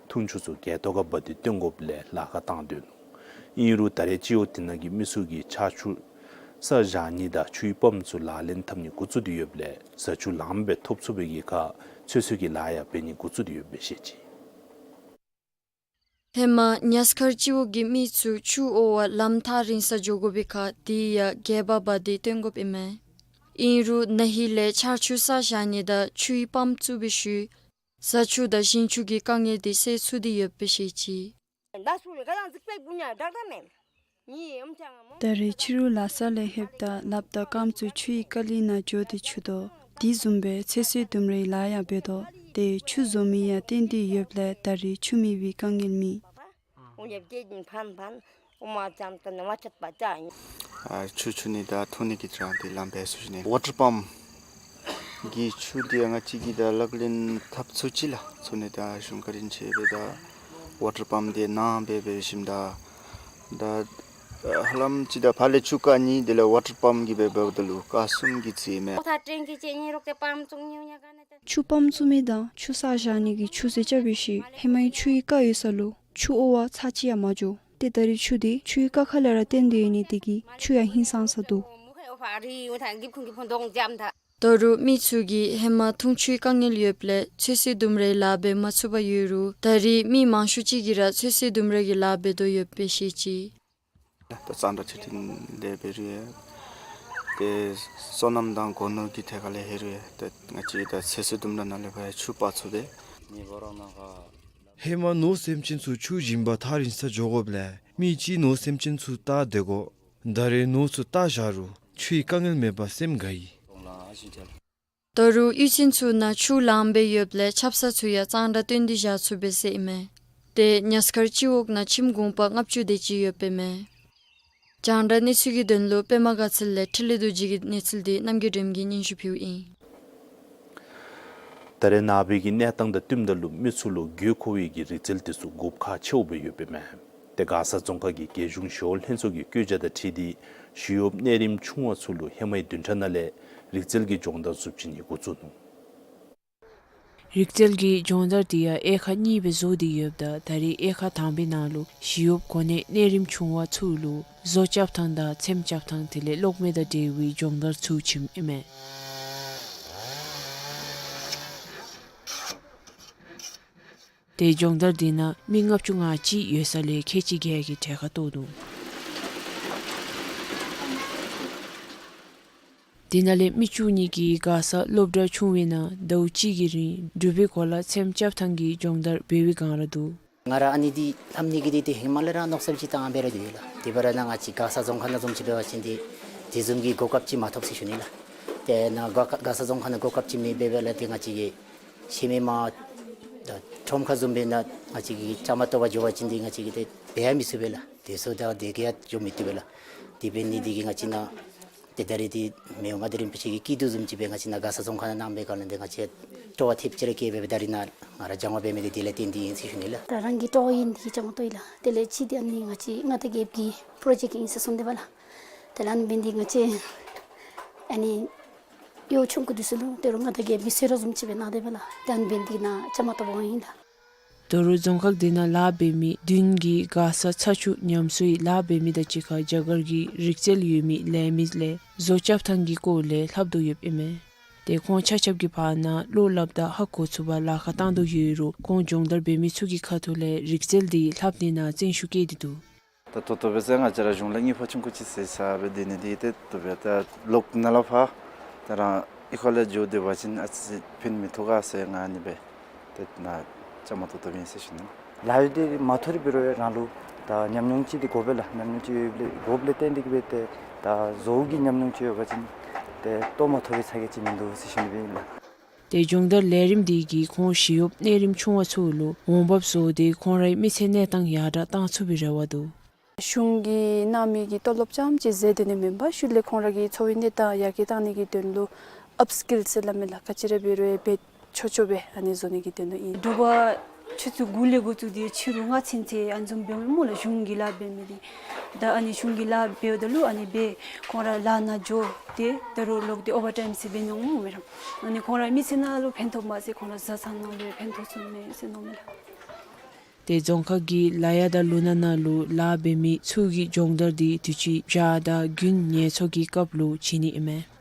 འཐུང་ཆུ་ཚུ་གས་ཏོག་ཁར་འབག་སྟེ་བཏོན་དགོཔ་ལས་ལཱ་ཁག་བཏང་སྡོད་ནུག། ཨིན་རུང་ད་རེས་སྤྱི་འོག་དེ་ནང་གི་མི་ཚུ་གིས་ཆར་ཆུ་ས་བཞག་ནི་དང་ཆུའི་པམཔ་ཚུ་ལག་ལེན་འཐབ་ནི་འགོ་བཙུགས་ཏེ་ཡོདཔ་ལས་བཟའ་ཆུ་ལངམ་སྦེ་ཐོབ་ཚུགས་པའི་གི་ཁར་ཚོད་བསྲེ་གི་ལཱ་ཡང་འབད་ནི་འགོ་བཙུགས་ཏེ་ཡོདཔ་སྦེ་བཤད་ཅི། ཧེ་མ་ཉ་སི་མཁར་སྤྱི་འོག་གི་མི་ཚུ་ཆུ་དབོར་བར་ལམ་ཐག་རིང་སར་འགྱོ་དགོ་པའི་ཁར་དེ་ཡང་གས་འབག་འབག་སྟེ་བཏོན་དགོཔ་ཨིན་མས། ཨིན་རུང་ན་ཧིང་ལས་ཆར་ཆུ་ས་བཞག་ནི་དང་ཆུའི་པམཔ་བཙུགས་པའི་ཤུལ་བཟའ་ཆུ་དང་ཞིང་ཆུ་གི་དཀའ་ངལ་དེ་སེལ་ཚུགས་ཏེ་ཡོདཔ་སྦེ་བཤད་ཅི། ད་རེས་ཕྱི་རུ་ལཱ་ས་ལས་ལྷོདཔ་ད་ལགཔ་དང་རྐངམ་ཚུ་ཆུའི་ཀ་ལི་ནང་འགྱོ་སྟེ་འཁྱུ་དོ། དེ་བཟུམ་སྦེ་ཚོད་བསྲེ་ལྡུམ་རའི་ལཱ་ཡང་འབད་དོ། ཏེ་ཆུ་བཟོ་མི་ཡང་བཏོན་ཏེ་ཡོདཔ་ལས་ད་རེས་ཆུ་མེད་པའི་དཀའ་ངལ་མེད། ཨ་ཆུ་འཁྱུ་ནི་དང་འཐུང་ནི་གི་རྐྱངམ་དེ་ལམ་འབད་ཚུགས་ཅི་ནི། ཝ་ཊར་པམཔ་གི་ཆུ་དེ་ང་བཅས་ཀྱིས་ད་ལག་ལེན་འཐབ་ཚུགས་ཅི་ལགས། ཚོར་ནི་དང་གཞུང་བཀའ་དྲིན་ཆེ་སྦེ་ད་ཝ་ཊར་པམཔ་དེ་ནང་འབད་འབད་ཞིནམ་ད་ད་ཧ་ལམ་ཅིག་ད་ཕར་ལས་ཆུ་རྐ་གཉིས་དེ་ལས་ཝ་ཊར་པམཔ་གིས་འབད་འབདཝ་ད་ལུ་རྐ་གསུམ་གྱི་རྩིས་མས། ཆུ་པམཔ་བཙུགས་མི་དང་ཆུ་བསགས་བཞག་ནི་གི་ཆུ་རྫས་རྐྱབ་པའི་ཤུལ་ཧེ་མའི་ཆུའི་རྐ་ཡོད་ས་ལུ་ཆུ་ཨོ་བ་ཚར་གཅིག་ཡང་མ་འགྱོ། ཏེ་ད་རེས་ཆུ་དེ་ཆུའི་རྐ་ཁ་ལས་ར་བཏོན་ཏེ་ཡོད་ནི་དེ་གིས་ཆུ་ཡང་ཧིང་སངས་ས་འདུག། ད་རུང་མི་ཚུ་གིས་ཧེ་མ་འཐུང་ཆུའི་དཀའ་ངལ་ཡོདཔ་ལས་ཚོད་བསྲེ་ལྡུམ་རའི་ལཱ་འབད་མ་ཚུགས་པར་ཡོད་རུང་ད་རེས་མི་མང་ཤོས་ཅིག་གིས་ར་ཚོད་བསྲེ་ལྡུམ་ར་གི་ལཱ་འབད་དོ་ཡོདཔ་སྦེ་བཤད་ཅི། ད་གཙང་སྦྲ་ཆེ་འབྲིང་ལས་འབད་རུང་ཡང་ཏེ་སོ་ནམ་དང་སྒོ་ནོར་གྱི་ཐད་ཁ་ལས་ཧེ་རུང་ཡང་ཏེ་ང་བཅས་ད་ཚོད་བསྲེ་ལྡུམ་ར་ནང་ལས་ཕར་ཆུ་སྤར་ཚུགས་པས། ཧེ་མ་ནོར་སེམས་ཅན་ཚུ་ཆུ་བྱིན་པར་ཐག་རིང་སར་འགྱོ་དགོཔ་ལས་མི་ཅིག་ནོར་སེམས་ཅན་ཚུ་བལྟ་སྡོད་དགོ། ད་རེས་ནོར་ཚུ་བལྟ་བཞག་རུང་ཆུའི་དཀའ་ངལ་མེད་པར་སེམས་དགའ་ཡི། ད་རུང་གཡུས་ཚན་ཚུ་ནང་ཆུ་ལངམ་སྦེ་ཡོདཔ་ལས་ཆབ་གསང་ཚུ་ཡང་གཙང་སྦྲ་སྟོན་ཏེ་བཞག་ཚུགས་པས་ཟེར་ཨིན་མས། ཏེ་ཉ་སྐར་སྤྱི་འོག་ནང་ཁྱིམ་གུང་པ་ལྔ་བཅུ་དེ་ཅིག་ཡོདཔ་ཨིན་མས། རྒྱང་བསྒྲགས་གནས་ཚུལ་གྱི་དོན་ལུ་པདྨ་དགའ་ཚལ་ལས་འཕྲིན་ལས་རྡོ་རྗེ་གི་གནས་ཚུལ་འདི་རྣམ་རྒྱལ་སྒྲོལམ་གྱིས་སྙན་ཞུ་ཕུལཝ་ཨིན། ད་རེས་ནངས་པའི་གི་གནས་སྟངས་དང་བསྟུནམ་ད་ལུ་མི་ཚུ་ལུ་དགོས་མཁོ་བའི་གི་རིག་རྩལ་དེ་ཚུ་དགོཔ་ཁག་ཆེཝ་སྦེ་ཡོདཔ་ཨིན་མས། ཏེ་མགར་ས་རྫོང་ཁག་གི་རྒྱལ་གཞུང་ཞི་གཡོག་ལྷན་ཚོགས་ཀྱི་བཀོད་རྒྱ་དང་འཁྲིལ་ཏེ་ཞི་གཡོགཔ་གནས་རིམ་ཆུང་བ་ཚུ་ལུ་ཧེ་མའི་བདུན་ཕྲག་ནང་ལས་རིག་རྩལ་གྱི་སྦྱོང་བརྡར་ཚུ་བྱིན་ནི་འགོ་བཙུགས་ནུག། རིག་རྩལ་གྱི་སྦྱོང་བརྡར་དེ་ཡང་དབྱེ་ཁག་གཉིས་སྦེ་བཟོ་སྟེ་ཡོདཔ་ད་ད་རེས་དབྱེ་ཁག་དང་པའི་ནང་ལུ་ཞི་གཡོགཔ་གོ་གནས་གནས་རིམ་ཆུང་བ་ཚུ་ལུ་བཟོ་རྐྱབ་ཐངས་དང་ཚེམ་རྐྱབ་ཐངས་དེ་ལས་གློག་མེ་དང་འབྲེལ་བའི་སྦྱོང་བརྡར་ཚུ་བྱིནམ་ཨིན་མས། ཏེ་སྦྱོང་བརྡར་དེ་ནང་མི་ལྔ་བཅུ་ང་གཅིག་ཡོད་ས་ལས་ཁལ་གཅིག་བརྒྱད་ཀྱིས་གྲལ་ཁར་གཏོགས་འདུག། དེ་ནང་ལས་མི་བཅུ་གཉིས་ཀྱིས་མགར་ས་སློབ་གྲྭ་ཆུང་བའི་ནང་ཟླཝ་གཅིག་གི་རིང་འབྲུག་པའི་གོ་ལ་ཚེམ་རྐྱབ་ཐངས་ཀྱི་སྦྱོང་བརྡར་འབད་བའི་སྒང་ར་འདུག། ང་ར་ཨ་ནི་འདི་ལྷབ་ནི་གི་འདི་ཏེ་ཧེ་མ་ལས་ར་མནོ་བསམ་ཅིག་བཏང་སྦེ་ར་སྡོད་ཡི་ལགས། དེ་འབད་ར་ནཱ་ང་བཅས་མགར་ས་རྫོང་ཁག་ནང་བཟུམ་ཅིག་འབད་བ་ཅིན་འདི་དེ་བཟུམ་གྱི་གོ་སྐབས་ཅིག་མ་ཐོབ་ཟེར་ཞུ་ནི་ལགས། ཏེ་ནཱ་མགར་མགར་ས་རྫོང་ཁག་ནང་གོ་སྐབས་ཅིག་མེདཔ་འབདཝ་ལས་ཏེ་ང་བཅས་ཀྱི་ཤེས་མི་མ་ད་ཁྲོམ་ཁ་བཟུམ་སྦེ་ནཱ་ང་བཅས་ཀྱི་བཅའ་མར་གཏོགས་པར་འགྱོ་བ་ཅིན་འདི་ང་བཅས་ཀྱིས་ཏེ་འབད་ཡང་མི་ཚུགས་པས་ལགས། དེ་ཚུ་ད་དེ་གིས་ཡང་འགྱོ་མི་བཏུབ་པས་ལགས། དེ་འབད་ནི་འདི་གིས་ང་བཅས་ནཱ་ཏེ་ད་རེས་འདི་མི་དབང་མངའ་བདག་རིན་པོ་ཆེ་གི་སྐྱིད་སྡུག་བཟུམ་ཅིག་སྦེ་ང་བཅས་ནཱ་མགར་ས་རྫོང་ཁག་ནང་གནངམ་འབད་བའི་སྒང་ལས་འདི་ང་བཅས་སྤྲོ་བ་ཐེབས་ཅིག་ར་སྐྱེས་སྦེ་ད་རེས་ནཱ་ང་ར་སྦྱང་བ་འབད་མི་འདི་དེ་ལས་བརྟེན་ཏེ་ཨིན་ཟེར་ཞུ་ནི་ལགས། ད་རང་གི་སྤྲོ་བ་ཨིན་འདི་གིས་སྦྱང་བཏུབ་ཡི་ལགས། དེ་ལས་གཅིག་འདི་ཨ་ནི་ང་བཅས་མངའ་བདག་རྒྱལཔོ་གི་པྲོ་ཇེཀཊ་ཨིན་ཟེར་གསུངས་ཏེ་འབད་ལགས། དེ་ལས་ཨ་ནི་འབད་ནི་འདི་ང་བཅས་ཨ་ནི་གཡོག་ཆུང་ཀུ་འདི་ཚུ་ལུ་ད་རུང་མངའ་བདག་རྒྱལཔོ་གི་གསོལ་རས་བཟུམ་ཅིག་སྦེ་གནང་སྟེ་འབད་ལགས། ད་ཨ་ནི་འབད་ནི་འདི་གིས་ནཱ་བཅའ་མར་གཏོགས་པ་ཨིན་ལགས། ད་རུང་རྫོང་ཁག་དེ་ནང་ལཱ་འབད་མི་བདུན་གྱིས་མགར་ས་ཚ་ཆུ་ཉམས་གསོའི་ལཱ་འབད་མི་དང་གཅིག་ཁར་རྒྱ་གར་གྱི་རིག་རྩལ་ཡོད་མི་ལས་མི་ལས་བཟོ་རྐྱབ་ཐངས་ཀྱི་སྐོར་ལས་ལྷབ་དོ་ཡོདཔ་ཨིན་མས། ཏེ་ཁོང་ཆ་ཁྱབ་ཀྱི་བར་ན་བློ་སླབ་དང་ཧ་གོ་ཚུགས་པར་ལཱ་ཁག་བཏང་དོ་ཡོད་རུང་ཁོང་སྦྱོང་བརྡར་འབད་མི་ཚུ་གི་ཁ་ཐུག་ལས་རིག་རྩལ་འདི་ལྷབ་ནི་ནང་བརྩོན་ཤུགས་བསྐྱེད་དེ་འདུག། ད་ད་ལྟོ་འབད་ཟེར་ང་བཅས་ར་གཞུང་ལས་དངུལ་ཕོགས་ཆུང་ཀུ་ཅིག་ཟད་ས་སྦེ་སྡོད་ནི་འདི་ཏེ་ད་འབད་ད་ལོག་ནཱ་ལས་ཕར་ད་རང་གཡུས་ཁ་ལས་འགྱོ་སྡོད་པ་ཅིན་ཨ་ཙི་ཕན་མི་ཐོགས་ག་ཟེར་ང་ཨ་ནི་སྦེ་ཏེ་ནཱ་བཅའ་མར་གཏོགས་གཏོགསཔ་ཨིན་ཟེར་ཞུ་ནི། ལཱ་གཡོག་འདི་མ་ཐོབ་རི་འབད་རུང་རང་ལུ་ད་ཉམས་མྱོང་ཅིག་འདི་དགོ་པས་ལགས། ཉམས་མྱོང་ཅིག་ཡོདཔ་ལས་དགོཔ་ལས་བརྟེན་ཏེ་གིས་སྦེ་ཏེ་ད་བཟོ་གི་ཉམས་མྱོང་ཅིག་ཡོད་པ་ཅིན་ཏེ་ལྟོ་མ་ཐོབ་པའི་ཚ་གྱང་ཅིག་མིན་འདུག་ཟེར་ཞུ་ནི་སྦེ་ཨིན་ལགས། ཏེ་སྦྱོང་བརྡར་ལས་རིམ་འདི་གིས་ཁོང་ཞི་གཡོགཔ་གནས་རིམ་ཆུང་བ་ཚུ་ལུ་འོང་འབབ་བཟོ་སྟེ་ཁོང་རའི་མི་ཚེ་གནས་སྟངས་ཡར་དྲག་བཏང་ཚུགས་པའི་རེ་བ་འདུག། གཞུང་གིས་གནང་མི་གི་ཏོ་ལོབ་རྐྱངམ་ཅིག་ཟད་སྡོད་ནི་མེན་པར་ཤུལ་ལས་ཁོང་ར་གི་འཚོ་བའི་གནས་སྟངས་ཡར་རྒྱས་བཏང་ནི་གི་དོན་ལུ་ཨཔ་སི་ཀིལ་ཟེར་སླབ་མས་ལགས། ག་ཅི་ར་འབད་རུང་འབད་ཆོག་ཆོག་སྦེ་ཨ་ནི་བཟོ་ནི་གི་དོན་ལུ་ཨིན། དྲོ་པ་ཆུ་ཚོད་དགུ་ལས་འགོ་བཙུགས་ཏེ་ཕྱི་རུ་སྔ་ཚུན་ཚོད་ཨ་ནི་བཟུམ་འབདཝ་མས་སྨོ་ལགས། གཞུང་གི་ལཱ་འབད་མི་འདི་ད་ཨ་ནི་གཞུང་གི་ལཱ་འབདཝ་ད་ལུ་ཨ་ནི་སྦེ་ཁོང་ར་ལཱ་ནང་འགྱོ་སྟེ་ད་རུང་ལོག་སྟེ་ཨོ་ཝར་ཊའིམ་ཟེར་འབད་ནི་འོང་མས་ར། ཨ་ནི་ཁོང་ར་མི་ཚེ་ནང་ལུ་ཕན་ཐོགས་མ་ཚད་ཁོང་ར་བཟའ་ཚང་ནང་ལུ་ཡང་ཕན་ཐོགས་ཚུགས་མས་ཟེར་མནོཝ་མས་ལགས། ཏེ་རྫོང་ཁག་གི་ལ་ཡ་དང་ལུ་ན་ནང་ལུ་ལཱ་འབད་མི་ཚུ་གི་སྦྱོང་བརྡར་འདི་དུས་ཅི་བྱཱར་དང་དགུན་ངལ་འཚོ་གི་སྐབས་ལུ་བྱིན་ནི་ཨིན་མས།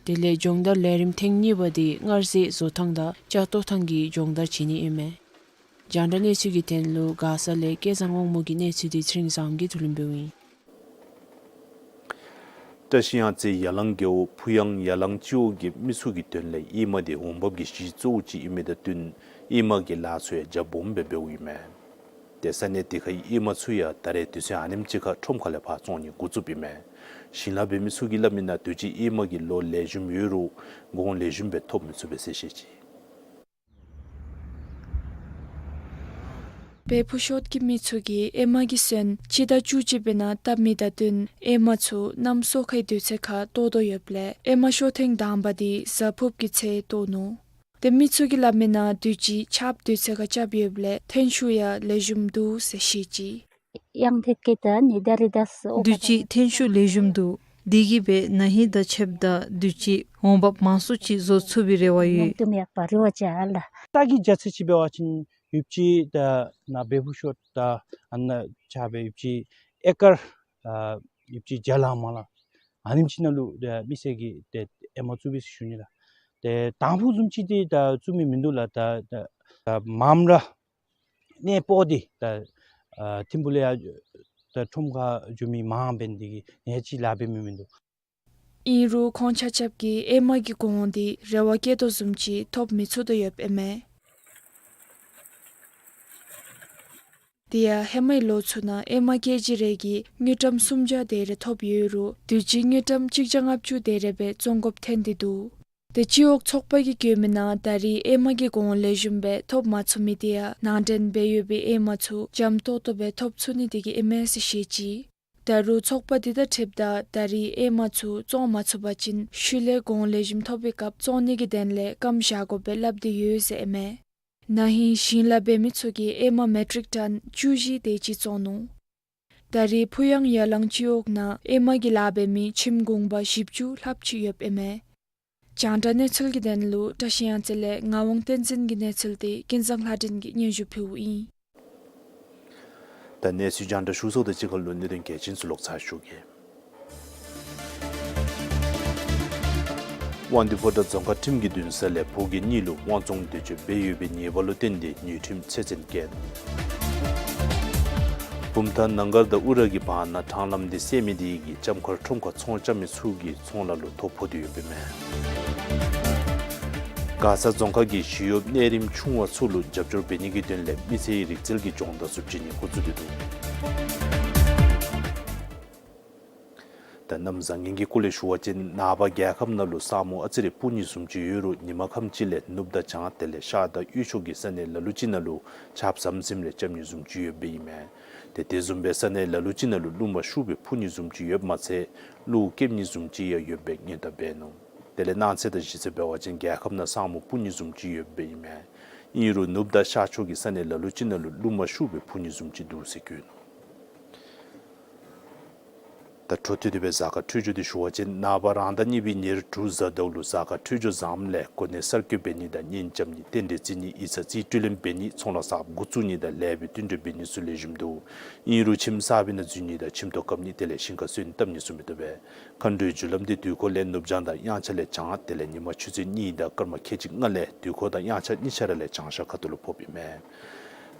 དེ་ལས་སྦྱོང་བརྡར་ལས་རིམ་ཐེངས་གཉིས་པ་འདི་མངར་ཟས་བཟོ་ཐངས་དང་ལྕགས་བཏོག་ཐངས་ཀྱི་སྦྱོང་བརྡར་བྱིན་ནི་ཨིན་མས། རྒྱང་བསྒྲགས་གནས་ཚུལ་གྱི་དོན་ལུ་མགར་ས་ལས་སྐལ་བཟང་དབང་མོ་གི་གནས་ཚུལ་འདི་ཚེ་རིང་བཟངམོ་གིས་ཐུགས་ལུ་འབུལཝ་ཨིན། བཀྲ་ཤིས་གཡང་རྩེ་ཡ་ལང་རྒེད་འོག་ཕུ་གཡང་ཡ་ལང་སྤྱི་འོག་གི་མི་ཚུ་གི་དོན་ལས་ཨེ་མ་འདི་འོང་འབབ་ཀྱི་གཞི་གཙོ་བོ་ཅིག་ཨིན་མི་དང་བསྟུན་ཨེ་མ་གི་ལཱ་ཚུ་ཡང་རྒྱ་སྦོམ་སྦེ་འབདཝ་ཨིན་མས། ཏེ་ས་གནས་དེ་ཁའི་ཨེ་མ་ཚུ་ཡང་ད་རེས་དུས་ཚོད་ཨ་ནེམ་ཅིག་ཁར་ཁྲོམ་ཁ་ལས་ཕར་བཙོང་ནི་འགོ་བཙུགསཔ་ཨིན་མས། ཞིང་ལཱ་འབད་མི་ཚུ་གིས་སླབ་མི་ནང་དུས་ཅི་ཨེ་མ་གི་ལོ་ལེགས་ཤོམ་ཡོད་རུང་གོང་ལེགས་ཤོམ་སྦེ་ཐོབ་མི་ཚུགས་པས་ཟེར་བཤད་ཅི། སྦེ་ཕོ་ཤོད་ཀྱི་མི་ཚུ་གིས་ཨེ་མ་གི་སོན་སྤྱི་ཟླ་བཅུ་གཅིག་པའི་ནང་བཏབ་མི་དང་བསྟུན་ཨེ་མ་ཚུ་གནམ་སོ་ཁའི་དུས་ཚོད་ཁར་བཏོག་དོ་ཡོདཔ་ལས་ཨེ་མ་ཤོ་ཐེངས་དང་པ་འདི་གཟའ་ཕུརཔ་གི་ཚེ་བཏོག་ནུག། ཏེ་མི་ཚུ་གིས་སླབ་མི་ནང་དུས་ཅི་ཆརཔ་དུས་ཚོད་ཁར་རྐྱབ་ཡོདཔ་ལས་ཐོན་ཤུགས་ཡང་ལེགས་ཤོམ་འདུག་ཟེར་བཤད་ཅི། དུས་ཅི་ཐོན་ཤུགས་ལེགས་ཤོམ་འདུག། དེ་གིས་སྦེ་ན་ཧིང་དང་ཕྱདཔ་ད་དུས་ཅི་འོང་འབབ་མང་སུ་ཅིག་བཟོ་ཚུགས་པའི་རེ་བ་ཡོད། ནམ་དུས་མེད་པར་རེ་བ་ཅིག་ཨ་ལ། ལྟ་གི་རྒྱ་ཚད་ཅིག་འབད་བ་ཅིན་ཡོདཔ་ཅིག་ད་ན་འབད་བུ་ཤོར་ད་ཨ་ནཱ་ཆ་སྦེ་ཡོདཔ་ཅིག་ཨེ་ཀར་ཨ་ཡོདཔ་ཅིག་བརྒྱ་ལང་མ་ལང་ཨ་ནེམ་ཅིག་ནང་ལུ་ད་མི་སེར་གྱིས་ཏེ་ཨེ་མ་བཙུགས་པས་ཟེར་ཞུ་ནི་ལགས། ཏེ་དང་ཕུ་བཟུམ་ཅིག་འདི་ད་བཙུགས་མི་མིན་འདུག་ལགས། ད་ད་མངམ་ར་གནས་སྤོ་སྟེ་ད་ཨ་ཐིམ་ཕུག་ལས་ཡར་ད་ཁྲོམ་ཁར་འགྱོ་མི་མང་འབད་ནི་དེ་གིས་ནེ་ཅིག་ལཱ་འབད་མི་མིན་འདུག། ཨིན་རུང་ཁོང་ཆ་ཁྱབ་ཀྱིས་ཨེ་མ་གི་གོང་འདི་རེ་བ་བསྐྱེད་དོ་བཟུམ་ཅིག་ཐོབ་མི་ཚུགས་དོ་ཡོདཔ་ཨིན་མས། དེ་ཡང་ཧེ་མའི་ལོ་ཚུ་ནང་ཨེ་མ་ཀེ་ཇི་རེ་གིས་དངུལ་ཀྲམ་སུམ་བརྒྱ་དེ་རེ་ཐོབ་ཡོད་རུང་དུས་ཅི་དངུལ་ཀྲམ་གཅིག་བརྒྱ་ལྔ་བཅུ་དེ་རེ་སྦེ་བཙོང་དགོཔ་ཐོན་ཏེ་འདུག། ཏེ་སྤྱི་འོག་ཚོགས་པ་གིས་བཀོད་མི་ནང་ད་རེས་ཨེ་མ་གི་གོང་ལེགས་ཤོམ་སྦེ་ཐོབ་མ་ཚུགས་མི་དེ་ཡང་ནང་འདྲེན་འབད་ཡོད་པའི་ཨེ་མ་ཚུ་འཇམ་ཏོག་ཏོ་སྦེ་ཐོབ་ཚུགས་ནི་དེ་གིས་ཨིན་མས་ཟེར་བཤད་ཅི། ད་རུང་ཚོགས་པ་དེ་དང་འཁྲིལཝ་ད་ད་རེས་ཨེ་མ་ཚུ་བཙོང་མ་ཚུགས་པ་ཅིན་ཤུལ་ལས་གོང་ལེགས་ཤོམ་ཐོབ་པའི་སྐབས་བཙོང་ནི་གི་དོན་ལས་སྐམ་བཞག་དགོ་པའི་སླབ་སྟེ་ཡོད་ཟེར་ཨིན་མས། ན་ཧིང་ཞིང་ལཱ་འབད་མི་ཚུ་གིས་ཨེ་མ་མེ་ཊིག་ཊོན་བཅུ་བཞི་དེ་ཅིག་བཙོང་ནུག། ད་རེས་ཕུ་ཡང་ཡ་ལང་སྤྱི་འོག་ནང་ཨེ་མ་གི་ལཱ་འབད་མི་ཁྱིམ་གུང་པ་བཞི་བཅུ་ལྷགཔ་ཅིག་ཡོདཔ་ཨིན་མས། རྒྱང་བསྒྲགས་གནས་ཚུལ་གྱི་དོན་ལུ་བཀྲ་ཤིས་གཡང་རྩེ་ལས་ངག་དབང་བསྟན་འཛིན་གྱི་གནས་ཚུལ་དེ་ཀུན་བཟང་ལྷ་སྒྲོན་གྱིས་སྙན་ཞུ་ཕུལཝ་ཨིན། ད་གནས་ཚུལ་རྒྱང་བསྒྲགས་ཞུ་ཚརཝ་དང་གཅིག་ཁར་ལུ་གནད་དོན་གལ་ཆེན་ཚུ་ལོག་ཚར་ཞུ་གེ། དབང་འདུས་ཕོ་བྲང་རྫོང་ཁག་ཁྲིམས་ཀྱི་འདུན་ས་ལས་ཕོ་རྒྱས་གཉིས་ལུ་དབང་བཙོང་འདོད་སྤྱོད་འབད་ཡོད་པའི་ཉེས་པ་ལུ་བརྟེན་ཏེ་ཉེས་ཁྲིམས་ཆད་བཙན་བཀལ། བུམ་ཐང་ནང་སྒར་དང་ཨུ་ར་གི་བར་ན་ཊང་ལམ་འདི་སེལ་མི་དེ་གིས་ལྕམ་མཁར་ཁྲོམ་ཁར་ཚོང་རྐྱབ་མི་ཚུ་གི་ཚོང་ལཱ་ལུ་ཐོ་ཕོག་སྟེ་ཡོདཔ་ཨིན་མས། མགར་ས་རྫོང་ཁག་གིས་ཞི་གཡོགཔ་གནས་རིམ་ཆུང་བ་ཚུ་ལུ་རྒྱབ་སྐྱོར་འབད་ནི་གི་དོན་ལས་མི་ཚེའི་རིག་རྩལ་གྱི་སྦྱོང་བརྡར་ཚུ་བྱིན་ནི་འགོ་བཙུགས་ཏེ་འདུག། ད་གནམ་བཟང་ངན་གྱི་སྐོར་ལས་ཞུ་བ་ཅིན་ནངས་པ་རྒྱལ་ཁབ་ནང་ལུ་ས་སྨུག་ཨ་ཙི་རེ་སྤུབ་ནི་བཟུམ་ཅིག་ཡོད་རུང་ཉིན་མ་ཁམས་ཅིག་ལས་ནུབ་དང་བྱང་དེ་ལས་ཤར་དང་དབུས་ཕྱོགས་ཀྱི་ས་གནས་ལ་ལུ་ཅིག་ནང་ལུ་ཆརཔ་ཟམ་ཟིམ་རེ་རྐྱབ་ནི་བཟུམ་ཅིག་ཡོདཔ་ཨིན་མས། ཏེ་དེ་བཟུམ་སྦེ་ས་གནས་ལ་ལུ་ཅིག་ནང་ལུ་རླུང་མ་ཤུགས་སྦེ་འཕུ་ནི་བཟུམ་ཅིག་ཡོདཔ་མ་ཚད་ཀླུ་རྐེབ་ནི་བཟུམ་ཅིག་ཡང་ཡོདཔ་སྦེ་སྔོན་བརྡ་འབད་ནུག། དེ་ལས་གནངས་ཚེ་དང་གཞེས་ཚེ་འབད་བ་ཅིན་རྒྱལ་ཁབ་ནང་ས་སྨུག་སྤུབ་ནི་བཟུམ་ཅིག་ཡོདཔ་སྦེ་ཨིན་མས། ཨིན་རུང་ནུབ་དང་ཤར་ཕྱོགས་ཀྱི་ས་གནས་ལ་ལུ་ཅིག་ནང་ལུ་རླུང་མ་ཤུགས་སྦེ་འཕུ་ནི་བཟུམ་ཅིག་འདུག་ཟེར་བཀོད་ནུག། ད་འཕྲོ་མཐུད་དེ་སྦེ་གཟའ་སྐར་འཕྲོད་སྦྱོར་འདི་ཞུ་བ་ཅིན་ནངས་པ་རང་ཟླ་གཉིས་པའི་ཉེར་དྲུག་གཟའ་ཟླཝ་ལུ་གཟའ་སྐར་འཕྲོད་སྦྱོར་བཟངམ་ལས་གོ་གནས་གསར་བསྐོ་འབད་ནི་དང་གཉེན་རྐྱབ་ནི་རྟེན་འབྲེལ་བརྩི་ནི་ཡིག་ཚང་རྩིས་སྤྲོད་ལེན་འབད་ནི་ཚོང་ལཱ་གསརཔ་འགོ་བཙུགས་ནི་དང་ལེགས་པའི་བསྟུན་གྲོས་འབད་ནི་ཚུ་ལེགས་ཤོམ་འདུག། ཨིན་རུང་ཁྱིམ་གསར་པའི་ནང་འཛུལ་ནི་དང་ཁྱིམ་ཐོག་བཀབ་ནི་དེ་ལས་ཞིང་ཁ་གསོ་ནི་བཏབ་ནི་ཚུ་མི་བཏུབ་པས། མཁའ་འགྲོའི་རྒྱུ་ལམ་འདི་དུས་འཁོར་ལས་ནུབ་བྱང་དང་དབྱངས་འཆར་ལས་བྱང་དེ་ལས་ཉིན་མ་ཆུ་ཚོད་གཉིས་དང་སྐར་མ་ཁལ་གཅིག་ལྔ་ལས་དུས་འཁོར་དང་དབྱངས་འཆར་གཉིས་ཆ་ར་ལས་བྱང་ཤར་ཁ་ཐུག་ལུ་ཕོགཔ་ཨིན་མས།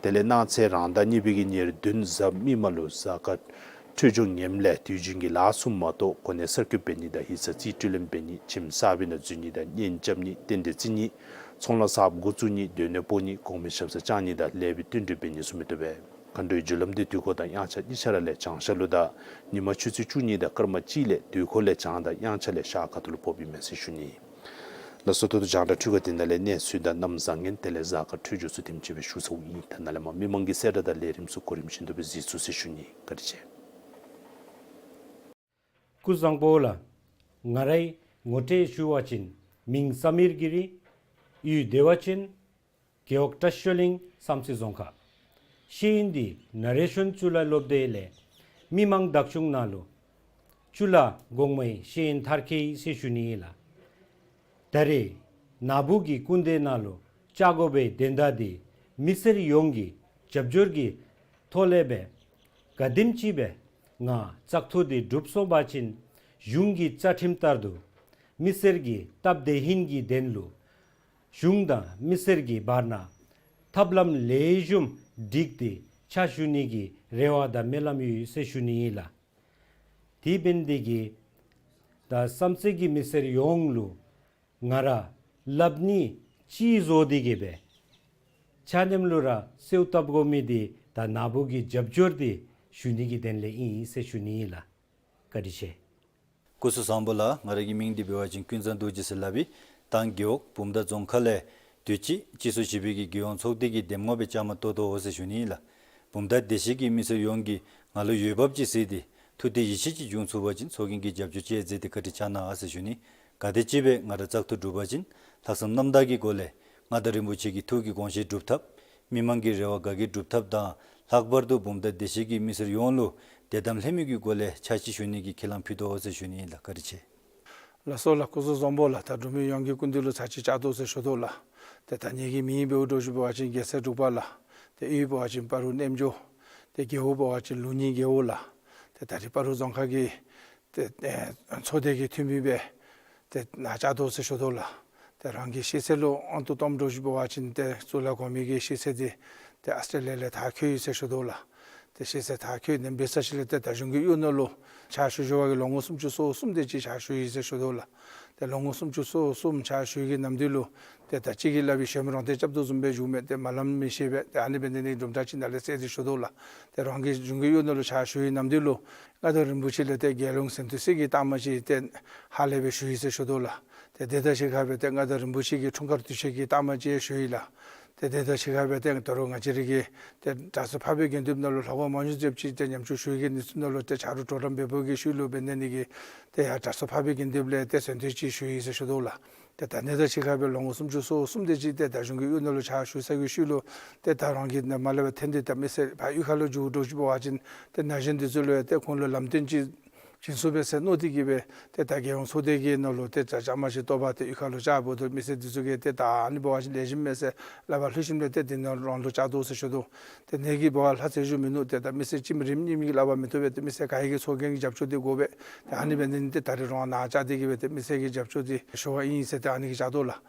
དེ་ལས་གནངས་ཚེ་རང་ཟླ་གཉིས་པའི་གི་ཉེར་བདུན་གཟའ་མིག་དམར་ལུ་གཟའ་སྐར་འཕྲོད་སྦྱོར་ངནམ་ལས་དུས་རྒྱུན་གྱི་ལཱ་ཚུ་མ་གཏོགས་གོ་གནས་གསར་བསྐོ་འབད་ནི་དང་ཡིག་ཚང་རྩིས་སྤྲོད་ལེན་འབད་ནི་ཁྱིམ་གསར་པའི་ནང་འཛུལ་ནི་དང་གཉེན་རྐྱབ་ནི་རྟེན་འབྲེལ་བརྩི་ནི་ཚོང་ལཱ་གསརཔ་འགོ་བཙུགས་ནི་སྡོད་གནས་སྤོ་ནི་གོང་མའི་ཞབས་སར་བཅར་ནི་དང་ལེགས་པའི་བསྟུན་གྲོས་འབད་ནི་ཚུ་མི་བཏུབ་པས། མཁའ་འགྲོའི་རྒྱུ་ལམ་འདི་དུས་འཁོར་དང་དབྱངས་འཆར་གཉིས་ཆ་ར་ལས་བྱང་ཤར་ལུ་དང་ཉིན་མ་ཆུ་ཚོད་བཅུ་གཉིས་དང་སྐར་མ་གཅིག་ལས་དུས་འཁོར་ལས་བྱང་དང་དབྱངས་འཆར་ལས་ཤར་ཁ་ཐུག་ལུ་ཕོགཔ་ཨིན་མས་ཟེར་ཞུ་ནི། ལགས་སོ། ད་ལྟོ་རྒྱང་བསྒྲགས་འཕྲུལ་ཁང་འདི་ནང་ལས་གནས་ཚུལ་དང་གནམ་བཟང་ངན་དེ་ལས་གཟའ་སྐར་འཕྲོད་སྦྱོར་ཚུ་དེམ་ཅིག་སྦེ་ཞུ་ཚརཝ་ཨིན། ད་ནཱ་ལས་མར་མི་མང་གི་གསལ་བསྒྲགས་དང་ལས་རིམ་ཚུ་གོ་རིམ་བཞིན་དུ་སྦེ་གཟིགས་ཚུགས་ཟེར་ཞུ་ནི། བཀའ་དྲིན་ཆེ། སྐུ་གཟུགས་བཟང་པོ་ལགས། ང་རའི་ངོ་སྤྲོད་ཞུ་བ་ཅིན་མིང་སམིར་གྱི་རི། ཡུལ་བདེ་བ་ཅན། རྒེད་འོག་བཀྲ་ཤིས་ལྷུན་པོ་གླིང་བསམ་རྩེ་རྫོང་ཁག། ཤེས་ཡོན་འདི་ན་རེ་ཤཱན་གཙུག་ལག་སློབ་སྡེ་ལས་མི་མང་བདག་སྐྱོང་ནང་ལུ་གཙུག་ལག་གོང་མའི་ཤེས་ཡོན་མཐར་འཁྱོལ་ཡི་ཟེར་ཞུ་ནི་ཨིན་ལགས། ད་རེས་ནཱ་བུ་གི་སྐུ་མདུན་ནང་ལུ་བཅར་དགོ་པའི་དོན་དག་འདི་མི་སེར་ཡོངས་ཀྱི་རྒྱབ་སྐྱོར་གྱི་ཐོག་ལས་སྦེ་ག་དེམ་ཅིག་སྦེ་ང་བཙག་འཐུ་འདི་གྲུབ་སོང་པ་ཅིན་གཞུང་གི་བཅའ་ཁྲིམས་ལྟར་དུ་མི་སེར་གྱི་སྟབས་བདེ་ཧིང་གི་དོན་ལུ་གཞུང་དང་མི་སེར་གྱི་བར་ན་ཐབས་ལམ་ལེགས་ཤོམ་སྒྲིག་སྟེ་ཕྱག་ཞུ་ནི་གི་རེ་བ་དང་སྨོན་ལམ་ཡོད་ཟེར་ཞུ་ནི་ཨིན་ལགས། དེ་འབད་ནི་དེ་གིས་ད་བསམ་རྩེ་གི་མི་སེར་ཡོངས་ལུ་ང་ར་སླབ་ནི་ཅིག་བཟོ་སྟེ་གི་སྦེ་ཆ་མཉམ་ལུ་ར་གསོལཝ་བཏབ་དགོ་མི་འདི་ད་ནཱ་བུ་གི་རྒྱབ་སྐྱོར་འདི་ཞུ་ནི་གི་དོན་ལས་ཨིན་ཟེར་ཞུ་ནི་ཨིན་ལགས། བཀའ་དྲིན་ཆེ། སྐུ་གཟུགས་བཟང་པོ་ལགས། ང་ར་གི་མིང་འདི་འབད་བ་ཅིན་ཀུན་བཟང་རྡོ་རྗེ་ཟེར་སླབ་ཨིན། ཏང་རྒེད་འོག་བུམ་ཐང་རྫོང་ཁག་ལས་དུས་ཅི་སྤྱི་ཚོགས་བྱེད་པའི་གི་རྒྱལ་ཡོངས་ཚོགས་སྡེ་གི་འདེམས་ངོ་སྦེ་བཅའ་མར་གཏོགས་དོ་ཟེར་ཞུ་ནི་ཨིན་ལགས། བུམ་ཐང་སྡེ་བཞི་གི་མི་སེར་ཡོངས་ཀྱིས་ང་ལུ་འོས་འབབ་ཅིག་གཟིགས་ཏེ་ཐུགས་གཏད་ཡིད་ཆེས་ཅིག་འབྱུང་ཚུགས་པ་ཅིན་ཚོགས་རྒྱན་གྱི་རྒྱབ་སྐྱོར་ཅིག་མཛད་དེ་བཀའ་དྲིན་བསྐྱང་གནང་ཟེར་ཞུ་ནི། ག་དེམ་ཅིག་སྦེ་ང་ར་བཙག་འཐུ་གྲུབ་པ་ཅིན་ལྷག་བསམ་རྣམ་དག་གི་སྒོ་ལས་མངའ་བདག་རིན་པོ་ཆེ་གི་ཐུགས་ཀྱི་དགོངས་བཞེད་སྒྲུབ་ཐབས་མི་མང་གི་རེ་བ་དགའ་སྐྱིད་སྒྲུབ་ཐབས་དང་ལྷག་པར་དུ་བུམ་ཐང་སྡེ་བཞི་གི་མི་སེར་ཡོངས་ལུ་ ཡི་དམ་ལྷ་མོའི་གི་སྒོ་ལས་ཕྱག་ཕྱི་ཞུ་ནི་གི་ཁས་བླངས་ཕུལ་དོ་ཟེར་ཞུ་ནི་ཨིན་ལགས། བཀའ་དྲིན་ཆེ། ལགས་སོ་ལགས། སྐུ་གཟུགས་བཟང་པོ་ལགས། ད་འབྲུག་མི་ཡོངས་ཀྱི་སྐུ་མདུན་ལུ་ཚར་གཅིག་བཅར་དོ་ཟེར་ཞུ་དོ་ལགས། ཏེ་ད་ངེ་གི་མིང་འབདཝ་འདྲཝ་ཅིན་རྒྱལ་མཚན་འབྲུག་པ་ལགས། ཏེ་གཡུས་འབད་བ་ཅིན་སྤ་རོ་རྣམ་ལྗོངས། ཏེ་རྒེད་འོག་འབད་བ་ཅིན་ལུང་གཉིས་རྒེད་འོག་ལགས། ཏེ་ད་རིས་སྤ་རོ་རྫོང་ཁག་གི་ཏེ་ཨེ་ཚོགས་སྡེ་གི་འཐུས་མི་སྦེ་ཏེ་ནཱ་བཅར་དོ་ཟེར་ཞུ་དོ་ལགས། ཏེ་རང་གི་ཤེས་ཚད་ལུ་དབང་དུ་བཏངམ་འདྲཝ་ཅིག་འབད་བ་ཅིན་ཏེ་གཙུག་ལག་གོང་མའི་གི་ཤེས་ཚད་འདི་ཏེ་ཨཱོས་ཊྲེ་ལི་ཡ་ལས་མཐར་འཁྱོལ་ཡི་ཟེར་ཞུ་དོ་ལགས། ཏེ་ཤེས་ཚད་མཐར་འཁྱོལ་ནི་འབད་ས་ཅིག་ལས་ཏེ་ད་གཞུང་གི་གཡུས་ནང་ལུ་ཕྱག་ཞུ་ཞུ་བ་གི་ལོ་ངོ་སུམ་ཅུ་སོ་གསུམ་དེ་ཅིག་ཕྱག་ཞུ་ཡི་ཟེར་ཞུ་དོ་ལགས། ཏེ་ལོ་ངོ་སུམ་ཅུ་སོ་གསུམ་ཕྱག་ཞུ་ཡི་གི་ནམ་དུས་ལུ་ཏེ་ད་གཅིག་གིས་སླབ་པའི་ཞོལ་མི་རོང་སྟོན་རྐྱབ་དོ་བཟུམ་སྦེ་བཞུགས་མས། ཏེ་མ་ལམ་མི་ཤེས་པས། ཏེ་ཨ་ནི་འབད་ནི་འདི་གིས་དུམ་གྲ་ཅིག་ནཱ་ལས་བསལ་ཏེ་ཞུ་དོ་ལགས། ཏེ་རང་གི་གཞུང་གི་གཡུས་ནང་ལུ་ཕྱག་ཞུ་ཡི་གི་ནམ་དུས་ལུ་མངའ་བདག་རིན་པོ་ཆེ་ལས་ཏེ་རྒྱལ་ཡོངས་ཟིན་ཐོ་གསེར་གྱི་རྟགས་མ་ཅིག་ཏེ་ཧ་ལས་སྦེ་ཞུ་ཡི་ཟེར་ཞུ་དོ་ལགས། ཏེ་དེ་དང་གཅིག་ཁར་སྦེ་ཏེ་མངའ་བདག་རིན་པོ་ཆེ་གི་འཁྲུངས་སྐར་དུས་ཆེན་གྱི་རྟགས་མ་ཅིག་ཞུ་ཡི་ལགས། ཏེ་དེ་དང་གཅིག་ཁར་སྦེ་ཏེ་ད་རུང་ང་བཅས་རའི་གི་ཏེ་དྲག་ཤོས་འཕགས་པའི་དགེ་འདུན་ནང་ལུ་ལྷ་ཁང་མང་ཉུང་ཙམ་ཅིག་ཏེ་ཉམས་བཅོས་ཞུ་ཡི་གི་ནུས་ཚད་ནང་ལུ་ཏེ་ཆ་རོགས་གྲོགས་རམ་འབད་འབདཝ་གི་ཤུལ་ལུ་འབད་ནི་འདི་གིས་ཏེ་ཡར་དྲག་ཤོས་འཕགས་པའི་དགེ་འདུན་ལས་ཏེ་ཟིན་ཐོ་ཅིག་ཞུ་ཡི་ཟེར་ཞུ་དོ་ལགས། ཏེ་ད་ཨ་ནི་དང་གཅིག་ཁར་སྦེ་ལོ་ངོ་སུམ་ཅུ་སོ་གསུམ་དེ་ཅིག་ཏེ་ད་གཞུང་གི་གཡུས་ནང་ལུ་ཕྱག་ཞུ་ཚར་བའི་ཤུལ་ལུ་ཏེ་ད་རང་གིས་ནཱ་མར་ལས་འབད་ཐོན་ཏེ་ད་མི་སེར་ཕར་གཡུས་ཁ་ལུ་འགྱོཝ་འདྲཝ་ཅིག་འབད་བ་ཅིན་ཏེ་ན་གཞོན་འདི་ཚུ་ལུ་ཡང་ཏེ་ཁོང་ལུ་ལམ་སྟོན་ཅིག་བྱིན་ཚུགས་པས་ཟེར་མནོ་སྟེ་གིས་སྦེ་ཏེ་ད་རྒྱལ་ཡོངས་ཚོགས་སྡེ་གི་ནང་ལུ་ཏེ་ད་བཅའ་མར་ཅིག་གཏོགས་པར་ཏེ་གཡུས་ཁ་ལུ་བཅར་འབདཝ་ད་མི་སེར་འདི་ཚུ་གིས་ཏེ་ད་ཨ་ནི་འབད་བ་ཅིན་ལེགས་ཤོམ་མས་ཟེར་སླབ་པར་ལྷོད་ཞིནམ་ལས་ཏེ་འདི་ནང་རང་ལུ་བཅར་དོ་ཟེར་ཞུ་དོ། ཏེ་ནད་ཀྱི་འབད་བ་ལྷག་ཟེར་ཞུ་མིན་ནུག། ཏེ་ད་མི་སེར་གཅིག་མ་རེ་གཉིས་མ་གིས་སླབ་པ་མི་བཏུབ་པས། ཏེ་མི་སེར་ག་ར་གིས་ཚོགས་རྒྱན་གྱི་རྒྱབ་སྐྱོར་འདི་དགོ་པས། ཏེ་ཨ་ནི་འབད་ནི་འདི་གིས་ཏེ་ད་རིས་རང་ནཱ་བཅར་ཏེ་གིས་སྦེ་ཏེ་མི་སེར་གྱི་རྒྱབ་སྐྱོར་འདི་ཞུ་བར་ཨིན་ཟེར་ཏེ་ཨ་ནི་གི་བཅར་དོ་ལགས།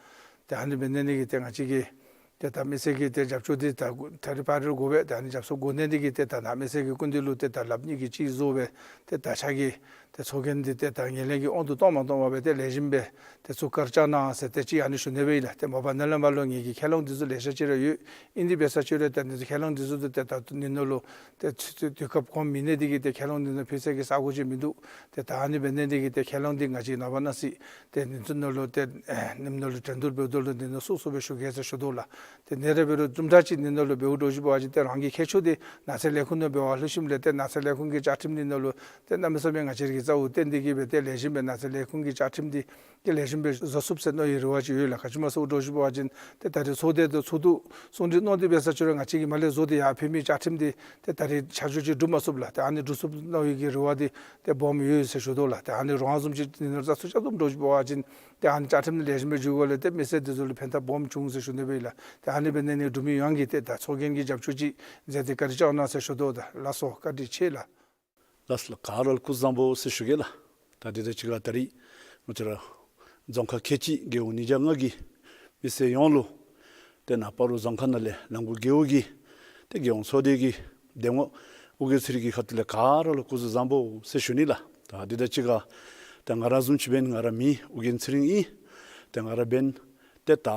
ཏེ་ཨ་ནི་འབད་ནི་འདི་གིས་ཏེ་ང་བཅས་ཀྱིས་ཏེ་ད་མི་སེར་གྱི་ཏེ་རྒྱབ་སྐྱོར་འདི་ད་ད་རིས་ཕར་ར་དགོ་པས། ཏེ་ཨ་ནི་རྒྱབ་སྐྱོར་དགོ་ནི་འདི་གིས་ཏེ་ད་ནཱ་མི་སེར་གྱི་སྐུ་མདུན་ལུ་ཏེ་ད་ལགཔ་གཉིས་ཀྱིས་གཅིག་བཟོ་སྦེ་ཏེ་ད་ཕྱག་གི་ཏེ་ཚོགས་རྒྱན་འདི་ཏེ་ད་ངན་ལྷད་ཀྱིས་དབང་དུ་གཏང་མ་གཏང་བར་སྦེ་ཏེ་ལེགས་ཤོམ་སྦེ་ཏེ་ཚུགས་ཀར་བཅར་གནང་ཟེར་ཏེ་ཅིག་ཨ་ནི་ཞུ་ནི་སྦེ་ཨིན་ལགས། ཏེ་མ་པ་ནཱ་ལས་མར་ལུ་ངེ་གི་ཁས་བླངས་འདི་ཚུ་ལེ་ཤ་ཅིག་ར་ཡོད། ཨིན་དེ་འབད་ས་ཅིག་རུང་ཏེ་ཨ་ནི་ཁས་བླངས་འདི་ཚུ་ཏེ་ད་ལྟོ་ནི་ནང་ལུ་ཏེ་ཚུ་ཚུ་དུས་སྐབས་གོང་མེད་ནི་འདི་གིས་ཏེ་ཁས་བླངས་འདི་ནང་ཕུལ་སའི་གི་ས་གོ་ཅིག་མིན་འདུག། ཏེ་ད་ཨ་ནི་འབད་ནི་འདི་གིས་ཏེ་ཁས་བླངས་འདི་ང་བཅས་ནངས་པ་གནངས་ཚེ་ཏེ་ནི་ཚུ་ནང་ལུ་ཏེ་ཨེ་ནིམ་ནང་ལུ་འགྲན་བསྡུར་འབདཝ་ད་ལུ་འདི་ནང་ཚུད་ཚུགས་པའི་ཞུ་གེ་ཟེར་ཞུ་དོ་ལགས། ཏེ་ཨ་ནི་ར་འབད་རུང་དུམ་གྲ་ཅིག་ནི་ནང་ལུ་འབདཝ་འདྲཝ་ཅིག་འབད་བ་ཅིན་ཏེ་རང་གི་ཁྱད་ཆོས་འདི་ནགས་ཚལ་ལས་ཁུངས་ནང་འབད་བར་ལྷོད་ཞིནམ་ལས་ཏེ་ནགས་ཚལ་ལས་ཁུངས་ཀྱི་བཅའ་ཁྲིམས་འདི་ནང་ལུ་ཏེ་གནམ་མེད་ས་མེད་ང་བཅས་ར་གིས་རྩ་བོ་བརྟེན་ཏེ་གིས་སྦེ་ཏེ་ལེགས་ཤོམ་སྦེ་ནགས་ཚལ་ལས་ཁུངས་ཀྱི་བཅའ་ཁྲིམས་འདི་ཏེ་ལེགས་ཤོམ་སྦེ་བཟོ་ཚུགས་ཟེར་མནོ་བའི་རེ་བ་ཅིག་ཡོད་ལགས། ག་ཅི་སྨོ་ཟེར་འདྲཝ་ཅིག་འབད་བ་ཅིན་ཏེ་ད་རིས་ཚོགས་སྡེ་དང་ཚོགས་འདུ་གསུང་གྲོས་གནང་སྟེ་འབད་ས་ཅིག་རུང་ང་བཅས་ཀྱིས་མར་ལས་བཟོ་སྟེ་ཡར་ཕུལ་མི་བཅའ་ཁྲིམས་འདི་ཏེ་ད་རིས་ཆ་འཇོག་ཅིག་གྲུབ་མ་ཚུགས་ལགས། ཏེ་ཨ་ནི་གྲུབ་ཚུགས་མནོ་བའི་གི་རེ་བ་འདི་ཏེ་སྦོམ་ཡོད་ཟེར་ཞུ་དོ་ལགས། ཏེ་ཨ་ནི་རང་བཟུམ་ཅིག་ནི་ནང་རྩ་ཚུད་རྐྱབ་དོ་འདྲཝ་ཅིག་འབད་བ་ཅིན་ཏེ་ཨ་ནི་བཅའ་ཁྲིམས་འདི་ལེགས་ཤོམ་སྦེ་འགྱོ་དགོཔ་ལས་ཏེ་མི་སེར་འདི་ཚུ་ལུ་ཕན་ཐབས་སྦོམ་འབྱུང་ཟེར་ཞུ་ནི་སྦེ་ཨིན་ལགས། ཏེ་ཨ་ནི་འབད་ནི་འདི་འབྲུག་མི་ཡོངས་ཀྱིས་ཏེ་ད་ཚོགས་རྒྱན་གྱི་རྒྱབ་སྐྱོར་ཅིག་མཛད་དེ་བཀའ་དྲིན་བསྐྱང་གནང་ཟེར་ཞུ་དོ། ད་ལགས་སོ། བཀའ་དྲིན་ཆེ་ལགས། ལགས་སོ་ལགས། ག་ར་ལུ་སྐུ་གཟུགས་བཟང་པོ་ཟེར་ཞུ་གེ་ལགས། ད་འདི་དང་གཅིག་ཁར་ད་རིས་ང་བཅས་ར་རྫོང་ཁག་ཁལ་གཅིག་རྒེད་འོག་ཉིས་བརྒྱ་ལྔ་གི་མི་སེར་ཡོངས་ལུ་ཏེ་ནཱ་སྤ་རོ་རྫོང་ཁག་ནང་ལས་ལམ་གུ་རྒེད་འོག་གི་ཏེ་རྒེད་འོག་ཚོགས་སྡེ་གི་འདེམས་ངོ་ཨོ་རྒྱན་ཚེ་རིང་གི་ཁ་ཐུག་ལས་ག་ར་ལུ་སྐུ་གཟུགས་བཟང་པོ་ཟེར་ཞུ་ནི་ལགས། ད་འདི་དང་གཅིག་ཁར་ད་ང་ར་བཟུམ་ཅིག་འབདན་ང་ར་མིང་ཨོ་རྒྱན་ཚེ་རིང་ཨིན། ཏེ་ང་ར་འབདན་ཏེ་ད་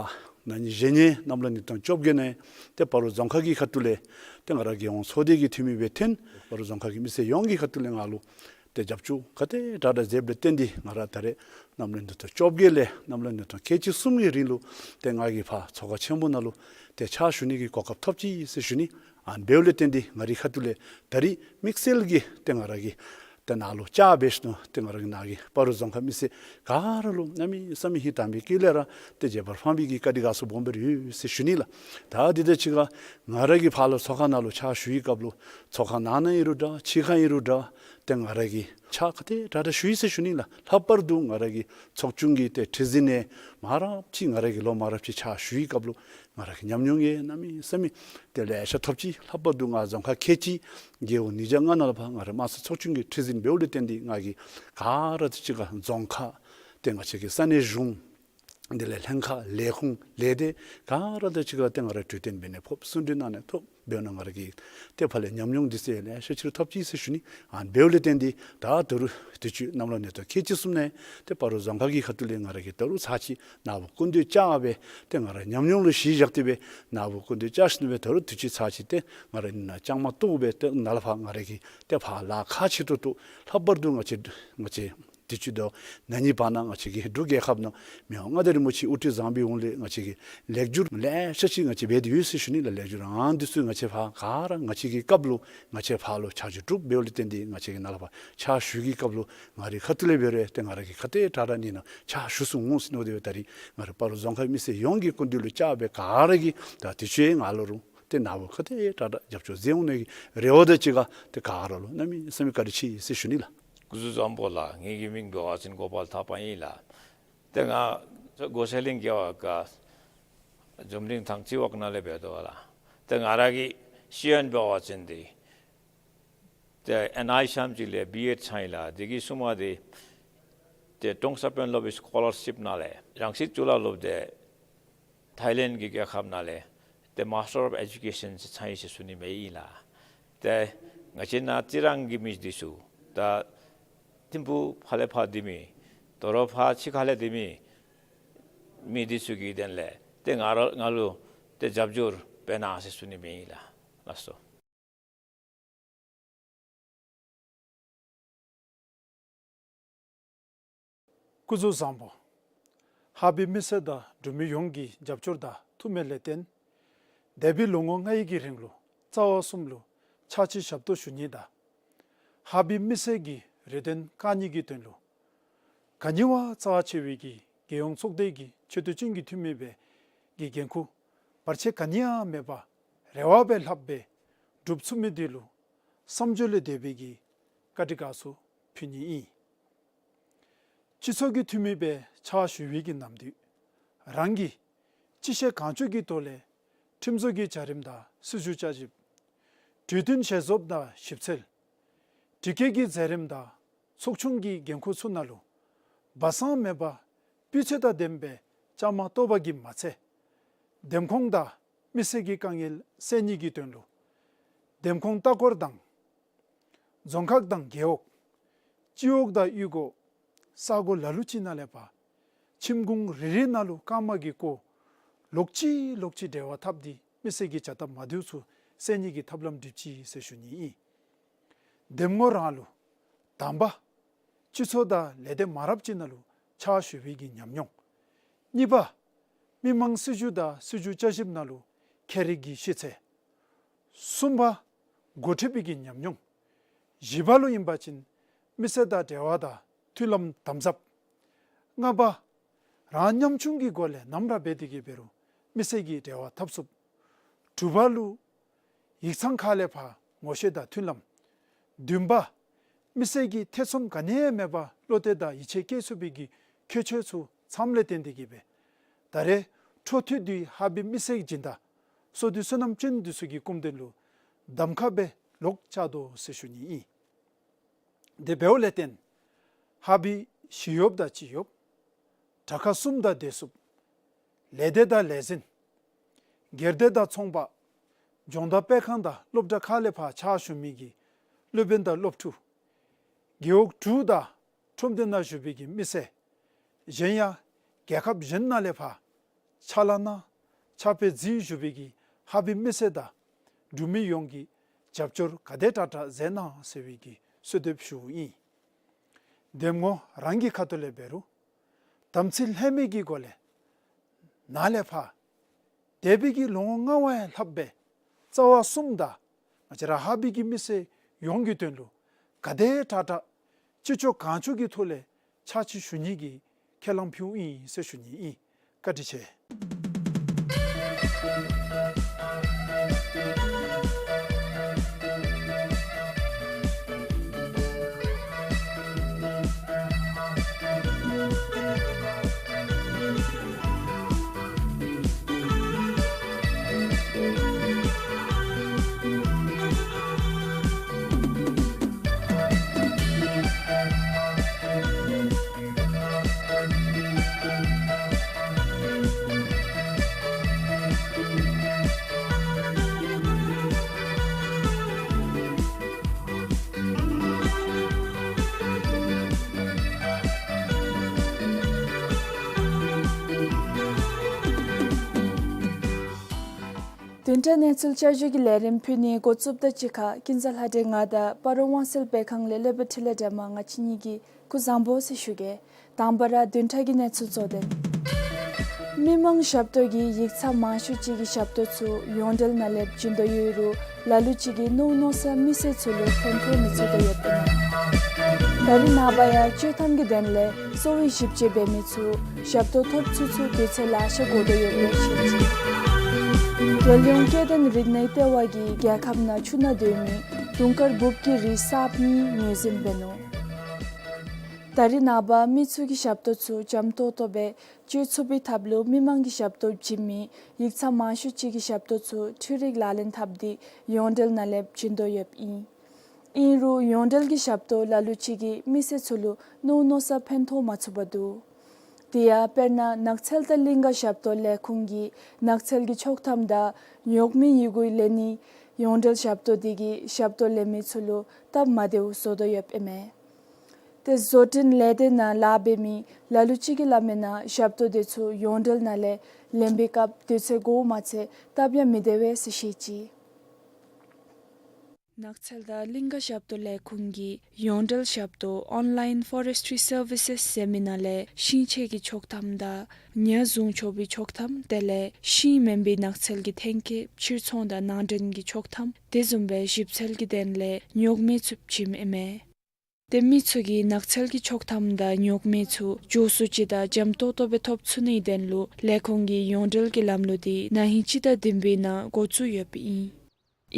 ན་ནིང་གཞེས་ནིང་གནམ་ལོ་ཉིས་སྟོང་བཅོ་བརྒྱད་ནང་ཏེ་སྤ་རོ་རྫོང་ཁག་གི་ཁ་ཐུག་ལས་ཏེ་ང་ར་རྒེད་འོག་ཚོགས་སྡེ་གི་འཐུས་མི་སྦེ་ཐོན། སྤ་རོ་རྫོང་ཁག་གི་མི་སེར་ཡོངས་ཀྱི་ཁ་ཐུག་ལས་ང་ལུ་ཏེ་རྒྱབ་སྐྱོར་ག་དེ་དྲག་དྲག་མཛདཔ་ལས་བརྟེན་ཏེ་ང་ར་ད་རེས་གནམ་ལོ་ཉིས་སྟོང་བཅོ་བརྒྱད་ལས་གནམ་ལོ་ཉིས་སྟོང་ཁལ་གཅིག་གསུམ་གྱི་རིང་ལུ་ཏེ་ང་གིས་ཕར་ཚོགས་ཁང་ཆེན་པོ་ནང་ལུ་ཏེ་ཕྱག་ཞུ་ནི་གི་གོ་སྐབས་ཐོབ་ཅི་ཟེར་ཞུ་ནི། ཨ་ནི་འབདཝ་ལས་བརྟེན་ཏེ་ང་རའི་ཁ་ཐུག་ལས་ད་རིས་དམིགས་བསལ་གྱིས་ཏེ་ང་ར་གིས་ཏེ་ནཱ་ལུ་བཅར་འབད་ཞིནམ་ཏེ་ང་ར་གིས་ནཱ་གི་སྤ་རོ་རྫོང་ཁག་མི་སེར་ག་ར་ལུ་གནམ་མེད་ས་མེད་ཧིང་དྭངས་པའི་དཀྱིལ་ལས་ར་ཏེ་རྒྱས་པར་ཕངས་པའི་གི་བཀའ་དྲིན་དགའ་ཚོར་སྦོམ་སྦེ་ར་ཡོད་ཟེར་ཞུ་ནི་ལགས། ད་འདི་དང་གཅིག་ཁར་ང་ར་གིས་ཕར་ལུ་ཚོགས་ཁང་ནང་ལུ་ཕྱག་ཞུ་བའི་སྐབས་ལུ་ཚོགས་ཁང་ནང་ན་ཨིན་རུང་འདྲ་ཕྱི་ཁར་ཨིན་རུང་འདྲ་ཏེ་ང་ར་གིས་ཕྱག་ག་དེ་དྲག་དྲག་ཞུ་ཡི་ཟེར་ཞུ་ནི་ལགས། ལྷག་པར་དུ་ང་ར་གི་ཚོགས་ཆུང་གི་ཏེ་ཁྲི་འཛིན་ནང་མང་རབས་ཅིག་ང་ར་གིས་ལོ་མང་རབས་ཅིག་ཕྱག་ཞུ་བའི་སྐབས་ལུ་ང་ར་གི་ཉམས་མྱོང་གིས་གནམ་མེད་ས་མེད་ཏེ་ལེ་ཤ་ཐོབ་ཅི། ལྷག་པར་དུ་ང་རྫོང་ཁག་ཁལ་གཅིག་རྒེད་འོག་ཉིས་བརྒྱ་ལྔ་ནང་ལུ་ཕར་ང་ར་དམངས་གཙོའི་ཚོགས་ཆུང་གི་ཁྲི་འཛིན་འབདཝ་ལས་བརྟེན་ཏེ་ང་གིས་ག་ར་དང་གཅིག་ཁར་རྫོང་ཁག་ཏེ་ང་བཅས་ཀྱི་ས་གནས་གཞུང་དེ་ལས་ལྷན་ཁག་ལས་ཁུངས་ལས་སྡེ་ག་ར་དང་གཅིག་ཁར་ཏེ་ང་ར་གྲོས་བསྟུན་འབད་ནི་ཕོག། གསུང་གྲོས་གནང་ནི་ཐོབ། འབདཝ་ད་ང་ར་གིས་ཏེ་ཕར་ལས་ཉམས་མྱོང་འདི་ཚུ་ལེ་ཤ་ཅིག་ཐོབ་ཅི་ཟེར་ཞུ་ནི། ཨ་ནི་འབདཝ་ལས་བརྟེན་ཏེ་ད་ད་རུང་དུས་ཅི་གནམ་ལོ་ཉིས་སྟོང་ཁལ་གཅིག་གསུམ་ནང་ཏེ་སྤ་རོ་རྫོང་ཁག་གི་ཁ་ཐུག་ལས་ང་ར་གིས་ད་རུང་ཚར་ཅིག་ནཱ་བུ་སྐུ་མདུན་བཅར་སྦེ་ཏེ་ང་ར་ཉམས་མྱོང་ལུ་གཞི་བཞག་སྟེ་སྦེ་ནཱ་བུ་སྐུ་མདུན་བཅར་ཞིནམ་སྦེ་ད་རུང་དུས་ཅི་ཚར་ཅིག་ཏེ་ང་ར་ནཱ་བཅའ་མར་གཏོགས་སྦེ་ཏེ་ནཱ་ལས་ཕར་ང་ར་གིས་ཏེ་ཕར་ལཱ་ཁག་ཆེ་ཏོག་ཏོ་ལྷག་པར་དུ་ང་བཅས་ང་བཅས་དུས་ཅི་དང་ན་ནིང་བར་ན་ང་བཅས་ཀྱི་འབྲུག་རྒྱལ་ཁབ་ནང་མི་དབང་མངའ་བདག་རིན་པོ་ཆེ་དབུ་ཁྲིད་བཟང་པོའི་འོག་ལས་ང་བཅས་ཀྱིས་ལེགས་སྒྱུར་ལེ་ཤ་ཅིག་ང་བཅས་འབད་དེ་ཡོད་ཟེར་ཞུ་ནི་ལགས། ལེགས་སྒྱུར་ཨ་ནི་འདི་ཚུ་ང་བཅས་ཕར་ག་ར་ང་བཅས་ཀྱི་སྐབས་ལུ་ང་བཅས་ཕར་ལུ་ཕྱག་ཞུ་གྲུབ་འབདཝ་ལས་བརྟེན་ཏེ་ང་བཅས་ཀྱིས་ནཱ་ལས་ཕར་ཕྱག་ཞུ་གི་སྐབས་ལུ་ང་རའི་ཁ་ཐུག་ལས་འབད་རུང་ཏེ་ང་ར་གིས་ག་དེ་དྲག་དྲག་ནི་ནང་ཕྱག་ཞུ་ཚུགས་འོང་ཟེར་མནོ་སྟེ་སྦེ་ད་རིས་ང་ར་སྤ་རོ་རྫོང་ཁག་མི་སེར་ཡོངས་ཀྱི་སྐུ་མདུན་ལུ་བཅར་སྦེ་ག་ར་གིས་ད་དུས་ཅི་ང་ལུ་རུང་ ཏེ་ནཱ་བུ་ག་དེ་དྲག་དྲག་རྒྱབ་སྐྱོར་མཛད་འོང་ནི་གི་རེ་བ་དང་གཅིག་ཁར་ཏེ་ག་ར་ལུ་གནམ་མེད་ས་མེད་བཀའ་དྲིན་ཆེ་ཟེར་ཞུ་ནི་ལགས། སྐུ་གཟུགས་བཟང་པོ་ལགས། ངེ་གི་མིང་འབད་བ་ཅིན་གོ་པཱལ་ཐར་པ་ཨིན་ལགས། ཏེ་ང་སྒོ་ཤར་གླིང་རྒེད་འོག་ཁ་འཛོམས་གླིང་ཐང་སྤྱི་འོག་ནང་ལས་འབད་དོ་ལགས། ཏེ་ང་ར་གི་ཤེས་ཡོན་འབད་བ་ཅིན་ཏེ་ཏེ་ཨེན་ཨའི་ཤམ་ཅིག་ལས་བི་ཨེཌ་ཚང་ཡི་ལགས། དེ་གི་སྲུང་མ་དེ་ཏེ་ཀྲོང་གསར་དཔོན་སློབ་ཀྱི་སི་ཀོ་ལར་ཤིཔ་ནང་ལས་རང་སྲིད་གཙུག་ལག་སློབ་སྡེ་ཐའི་ལེནཌ་གི་རྒྱལ་ཁབ་ནང་ལས་ཏེ་མཱས་ཊར་ཨོཕ་ཨེ་ཌུ་ཀེ་ཤཱན་ཅིག་ཚང་ཡི་ཟེར་ཞུ་ནི་མས་ཨིན་ལགས། ཏེ་ང་བཅས་ནཱ་རྩི་རང་གི་མི་འདི་ཚུ་ད་ཐིམ་ཕུག་ཕར་ལས་ཕར་སྡོད་མི་དོ་རུང་ཕར་ཕྱི་ཁ་ལས་སྡོད་མི་མི་འདི་ཚུ་གི་དོན་ལས་ཏེ་ང་ར་ང་ལུ་ཏེ་རྒྱབ་སྐྱོར་འབད་གནང་ཟེར་ཞུ་ནི་མས་ཨིན་ལགས། ལགས་སོ། སྐུ་གཟུགས་བཟང་པོ། ཧཱ་པའི་མི་སེར་དང་འབྲུག་མི་ཡོངས་ཀྱི་རྒྱབ་སྐྱོར་དང་ཐུགས་སྨོན་ལས་བརྟེན་འདས་པའི་ལོ་ངོ་ལྔ་ཡི་གི་རིང་ལུ་རྩ་བ་གསུམ་ལུ་ཕྱག་ཕྱི་ཞབས་ཏོག་ཞུ་ནི་དང་ཧཱ་པའི་མི་སེར་གྱི་རེ་འདུན་བསྐང་ནི་གི་དོན་ལུ་ག་ནི་བ་རྩ་བ་ཆེ་བའི་གི་རྒྱལ་ཡོངས་ཚོགས་སྡེ་གི་ཆེ་བསྟོད་ཅན་གྱི་འཐུས་མི་སྦེ་གི་འགན་ཁུར་བར་ཆད་ག་ནི་ཡང་མེད་པར་རེ་བ་སྦེ་ལྷགཔ་སྦེ་སྒྲུབ་ཚུགས་མི་དེ་ལུ་བསམ་བརྗོད་ལས་འདས་པའི་གི་བཀའ་དྲིན་དགའ་ཚོར་ཕུལ་ནི་ཨིན། སྤྱི་ཚོགས་ཀྱི་འཐུས་མི་སྦེ་ཕྱག་ཞུ་བའི་གི་ནམ་དུས་རང་གིས་སྤྱི་བཤད་གང་བྱུང་གི་ཐོག་ལས་ཁྲིམས་བཟོ་གི་བྱ་རིམ་དང་སྲིད་བྱུས་བསྐྱར་ཞིབ་གྲོས་བསྟུན་ཞལ་འཛོམས་དང་ཞིབ་འཚོལ་དྲི་བཀོད་ཀྱི་མཛད་རིམ་དང་ཚོགས་ཆུང་གི་འགན་ཁུར་ཚུ་ནང་ལུ་སྦ་གསང་མེད་པར་སྤུས་ཚད་དང་ལྡནམ་སྦེ་བཅའ་མར་གཏོགས་པ་གིས་མ་ཚད་འདེམས་ཁོངས་དང་མི་སེར་གྱི་དཀའ་ངལ་སེལ་ནི་གི་དོན་ལུ་འདེམས་ཁོངས་ལྟ་སྐོར་དང་རྫོང་ཁག་དང་རྒེད་འོག་སྤྱི་འོག་དང་གཡུས་སྒོ་ས་གོ་ལ་ལུ་ཅིག་ནང་ལས་ཕར་ཁྱིམ་གུང་རེ་རེ་ནང་ལུ་རྐངམ་གིས་བསྐོར་ལོག་ཅི་ལོག་ཅི་འབྲེལ་བ་འཐབ་སྟེ་མི་སེར་གྱི་བྱ་ཐབས་མ་བདེཝ་ཚུ་སེལ་ནི་གི་ཐབས་ལམ་སྒྲིག་ཅི་ཟེར་ཞུ་ནི་ཨིན། འདེམས་ངོ་རང་ལུ་དང་པ་སྤྱི་ཚོགས་དང་ལས་སྡེ་མ་རབས་ཅིག་ནང་ལུ་ཕྱག་ཞུ་བའི་གི་ཉམས་མྱོང་། གཉིས་པ་མི་དམངས་སྲིད་བྱུས་དང་སྲིད་བྱུས་བསྐྱར་ཞིབ་ནང་ལུ་མཁས་རིག་གི་ཤེས་ཚད། གསུམ་པ་འགོ་ཁྲིད་པའི་གི་ཉམས་མྱོང་། བཞི་པ་ལུ་ཨིན་པ་ཅིན་མི་སེར་དང་འབྲེལ་བ་དང་མཐུན་ལམ་དམ་ཟབ། ལྔ་པ་རང་ཉམ་ཆུང་གི་སྒོ་ལས་ནམ་ར་འབད་དེ་གི་འབད་རུང་མི་སེར་གྱི་འབྲེལ་བ་འཐབ་ཚུགསཔ། དྲུག་པ་ལུ་ཡིག་ཚང་ཁ་ལས་ཕར་ངོ་ཤེས་དང་མཐུན་ལམ། བདུན་པ་མི་སེར་གྱི་ཐེ་ཚོམ་ག་ནི་ཡང་མེད་པར་བློ་གཏད་དང་ཡིད་ཆེས་བསྐྱེད་ཚུགས་པའི་གི་ཁྱད་ཆོས་ཚུ་ཚངམ་ལས་བརྟེན་ཏེ་གི་སྦེ་ད་རེས་འཕྲོ་མཐུད་དེ་ཧཱ་པའི་མི་སེར་སྦྱིན་བདག་སོ་ཏི་བསོད་ནམས་ཅན་འདི་ཚུ་གི་སྐུ་མདུན་ལུ་གདམ་ཁ་སྦེ་ལོག་བཅར་དོ་ཟེར་ཞུ་ནི་ཨིན། དེ་འབདཝ་ལས་བརྟེན་ཧཱ་པའི་ཞི་གཡོགཔ་དང་སྤྱི་གཡོགཔ། དྲག་ཁག་གསུམ་དང་བདེ་སྲུངཔ། ལས་སྡེ་དང་ལས་འཛིན། སྒེར་སྡེ་དང་ཚོང་པ། སྦྱོང་བརྡར་སྤེལ་ཁང་དང་སློབ་གྲྭ་ཁག་ལས་ཕར་ཕྱག་ཞུ་མི་གི་སློབ་དཔོན་དང་སློབ་ཕྲུག། རྒེད་འོག་དྲུག་དང་ཁྲོམ་སྡེ་ནང་བཞུགས་པའི་གི་མི་སེར། གཞན་ཡང་རྒྱལ་ཁབ་གཞན་ནང་ལས་ཕར་ཕྱག་ལཱ་གནང་ཕྱག་དཔེ་མཛད་བཞུགས་པའི་གི་ཧཱ་པའི་མི་སེར་དང་འབྲུག་མི་ཡོངས་ཀྱིས་རྒྱབ་སྐྱོར་ག་དེ་དྲག་དྲག་མཛད་གནང་ཟེར་བའི་གི་གསོལ་འདེབས་ཞུཝ་ཨིན། འདེམས་ངོ་རང་གི་ཁ་ཐུག་ལས་འབད་རུང་དམ་ཚིག་ལྷད་མེད་ཀྱི་སྒོ་ལས་ནཱ་ལས་ཕར་འདས་པའི་གི་ལོ་ངོ་ལྔ་བ་ཡང་ལྷགཔ་སྦེ་རྩ་བ་གསུམ་དང་ང་བཅས་ར་ཧཱ་པའི་གི་མི་སེར་ཡོངས་ཀྱི་དོན་ལུ་ག་དེ་དྲག་དྲག་སྤྱི་ལྕོགས་གང་ལྕོགས་ཀྱི་ཐོག་ལས་ཕྱག་ཕྱི་ཞུ་ནི་གི་ཁས་བླངས་ཕུལཝ་ཨིན་ཟེར་ཞུ་ནི་ཨིན། བཀའ་དྲིན་ཆེ། བདུན་ཕྲག་གནས་ཚུལ་བསྐྱར་ཞུ་གི་ལས་རིམ་ཕུལ་ནི་འགོ་བཙུགསཔ་དང་གཅིག་ཁར་ཀུན་བཟང་ལྷ་སྒྲོན་ང་དང་སྤ་རོ་དབང་གསལ་སྤེལ་ཁང་ལས་སློབ་དཔོན་འཕྲིན་ལས་སྒྲོལ་མ་ང་བཅས་གཉིས་ཀྱིས་སྐུ་གཟུགས་བཟང་པོ་ཟེར་ཞུ་གེ། དང་པ་ར་བདུན་ཕྲག་གི་གནས་ཚུལ་གཙོ་དོན། མི་དམངས་ཞབས་ཏོག་གི་ཡིག་ཚང་མང་ཤོས་ཅིག་གི་ཞབས་ཏོག་ཚུ་ཡོངས་འབྲེལ་ནང་ལས་བྱིན་དོ་ཡོད་རུང་ལ་ལུ་ཅིག་གིས་མནོ་མནོ་ས་མི་སེར་ཚུ་ལུ་ཕན་ཐོགས་མི་ཚུགས་དོ་ཡོདཔ་ཨིན། ད་རེས་ནངས་པ་ཡང་སྤྱོད་ཐངས་ཀྱི་དོན་ལས་གསོ་བའི་ཞིབ་དཔྱད་འབད་མི་ཚུ་ཞབས་ཏོག་ཐོབ་ཚུགས་ཚུགས་དུས་ཚོད་ལེ་ཤ་འགོར་དོ་ཡོདཔ་ལས་ཤེས་ཅི། རྒྱལ་ཡོངས་སྐྱེ་ལྡན་རིག་གནས་ལྟེ་བ་གིས་རྒྱལ་ཁབ་ནང་ཆུ་ནང་སྡོད་མི་དུང་དཀར་འབུབ་ཀྱི་རིགས་གསརཔ་གཉིས་ངོས་འཛིན་འབད་ནུག། ད་རིས་ནངས་པ་མི་ཚུ་གིས་ཞབས་ཏོག་ཚུ་འཇམ་ཏོང་ཏོ་སྦེ་སྤྱོད་ཚུགས་པའི་ཐབས་ལུ་མི་མང་གིས་ཞབས་ཏོག་བྱིན་མི་ཡིག་ཚང་མང་ཤོས་ཅིག་གིས་ཞབས་ཏོག་ཚུ་འཕྲུལ་རིག་ལག་ལེན་འཐབ་སྟེ་ཡོངས་འབྲེལ་ནང་ལས་བྱིན་དོ་ཡོདཔ་ཨིན། ཨིན་རུང་ཡོངས་འབྲེལ་གྱི་ཞབས་ཏོག་ལ་ལུ་ཅིག་གིས་མི་སེར་ཚུ་ལུ་མནོ་མནོ་ས་ཕན་ཐོགས་མ་ཚུགས་པར་འདུག། དེ་ཡང་དཔེར་ན་ནགས་ཚལ་དང་གླིང་ག་ཞབས་ཏོག་ལས་ཁུངས་ཀྱིས་ནགས་ཚལ་གྱི་ཆོག་ཐམ་དང་ཉོག་མེད་ཡི་གུ་ལེན་ནིའི་ཡོངས་འབྲེལ་ཞབས་ཏོག་དེ་གིས་ཞབས་ཏོག་ལེན་མི་ཚུ་ལུ་སྟབས་མ་བདེཝ་བཟོ་དོ་ཡོདཔ་ཨིན་མས། ཏེ་བཟོ་སྐྲུན་ལས་སྡེ་ནང་ལཱ་འབད་མི་ལ་ལུ་ཅིག་གིས་སླབ་མིའི་ནང་ཞབས་ཏོག་དེ་ཚུ་ཡོངས་འབྲེལ་ནང་ལས་ལེན་པའི་སྐབས་དུས་ཚོད་འགོརཝ་མ་ཚད་སྟབས་ཡང་མི་བདེ་བས་ཟེར་བཤད་ཅི། ནགས་ཚལ་དང་གླིང་ག་ཞབས་ཏོག་ལས་ཁུངས་ཀྱིས་ཡོངས་འབྲེལ་ཞབས་ཏོག་Online Forestry Services ཟེར་མི་ནང་ལས་ཤིང་ཆས་ཀྱི་ཆོག་ཐམ་དང་ཉ་བཟུང་ཆོག་པའི་ཆོག་ཐམ་དེ་ལས་ཤིང་མེན་པའི་ནགས་ཚལ་གྱི་ཐོན་སྐྱེད་ཕྱིར་ཚོང་དང་ནང་འདྲེན་གྱི་ཆོག་ཐམ་དེ་བཟུམ་སྦེ་ཞིབ་འཚོལ་གྱི་དོན་ལས་ཉོག་མེད་ཚུ་བྱིནམ་ཨིན་མས། ཏེ་མི་ཚུ་གིས་ནགས་ཚལ་གྱི་ཆོག་ཐམ་དང་ཉོག་མེད་ཚུ་མགྱོགས་སུ་ཅིག་དང་འཇམ་ཏོང་ཏོ་སྦེ་ཐོབ་ཚུགས་ནིའི་དོན་ལུ་ལས་ཁུངས་ཀྱིས་ཡོངས་འབྲེལ་གྱི་ལམ་ལུགས་དེ་ན་ཧིང་སྤྱི་ཟླ་བདུན་པའི་ནང་འགོ་བཙུགས་ཡོདཔ་ཨིན།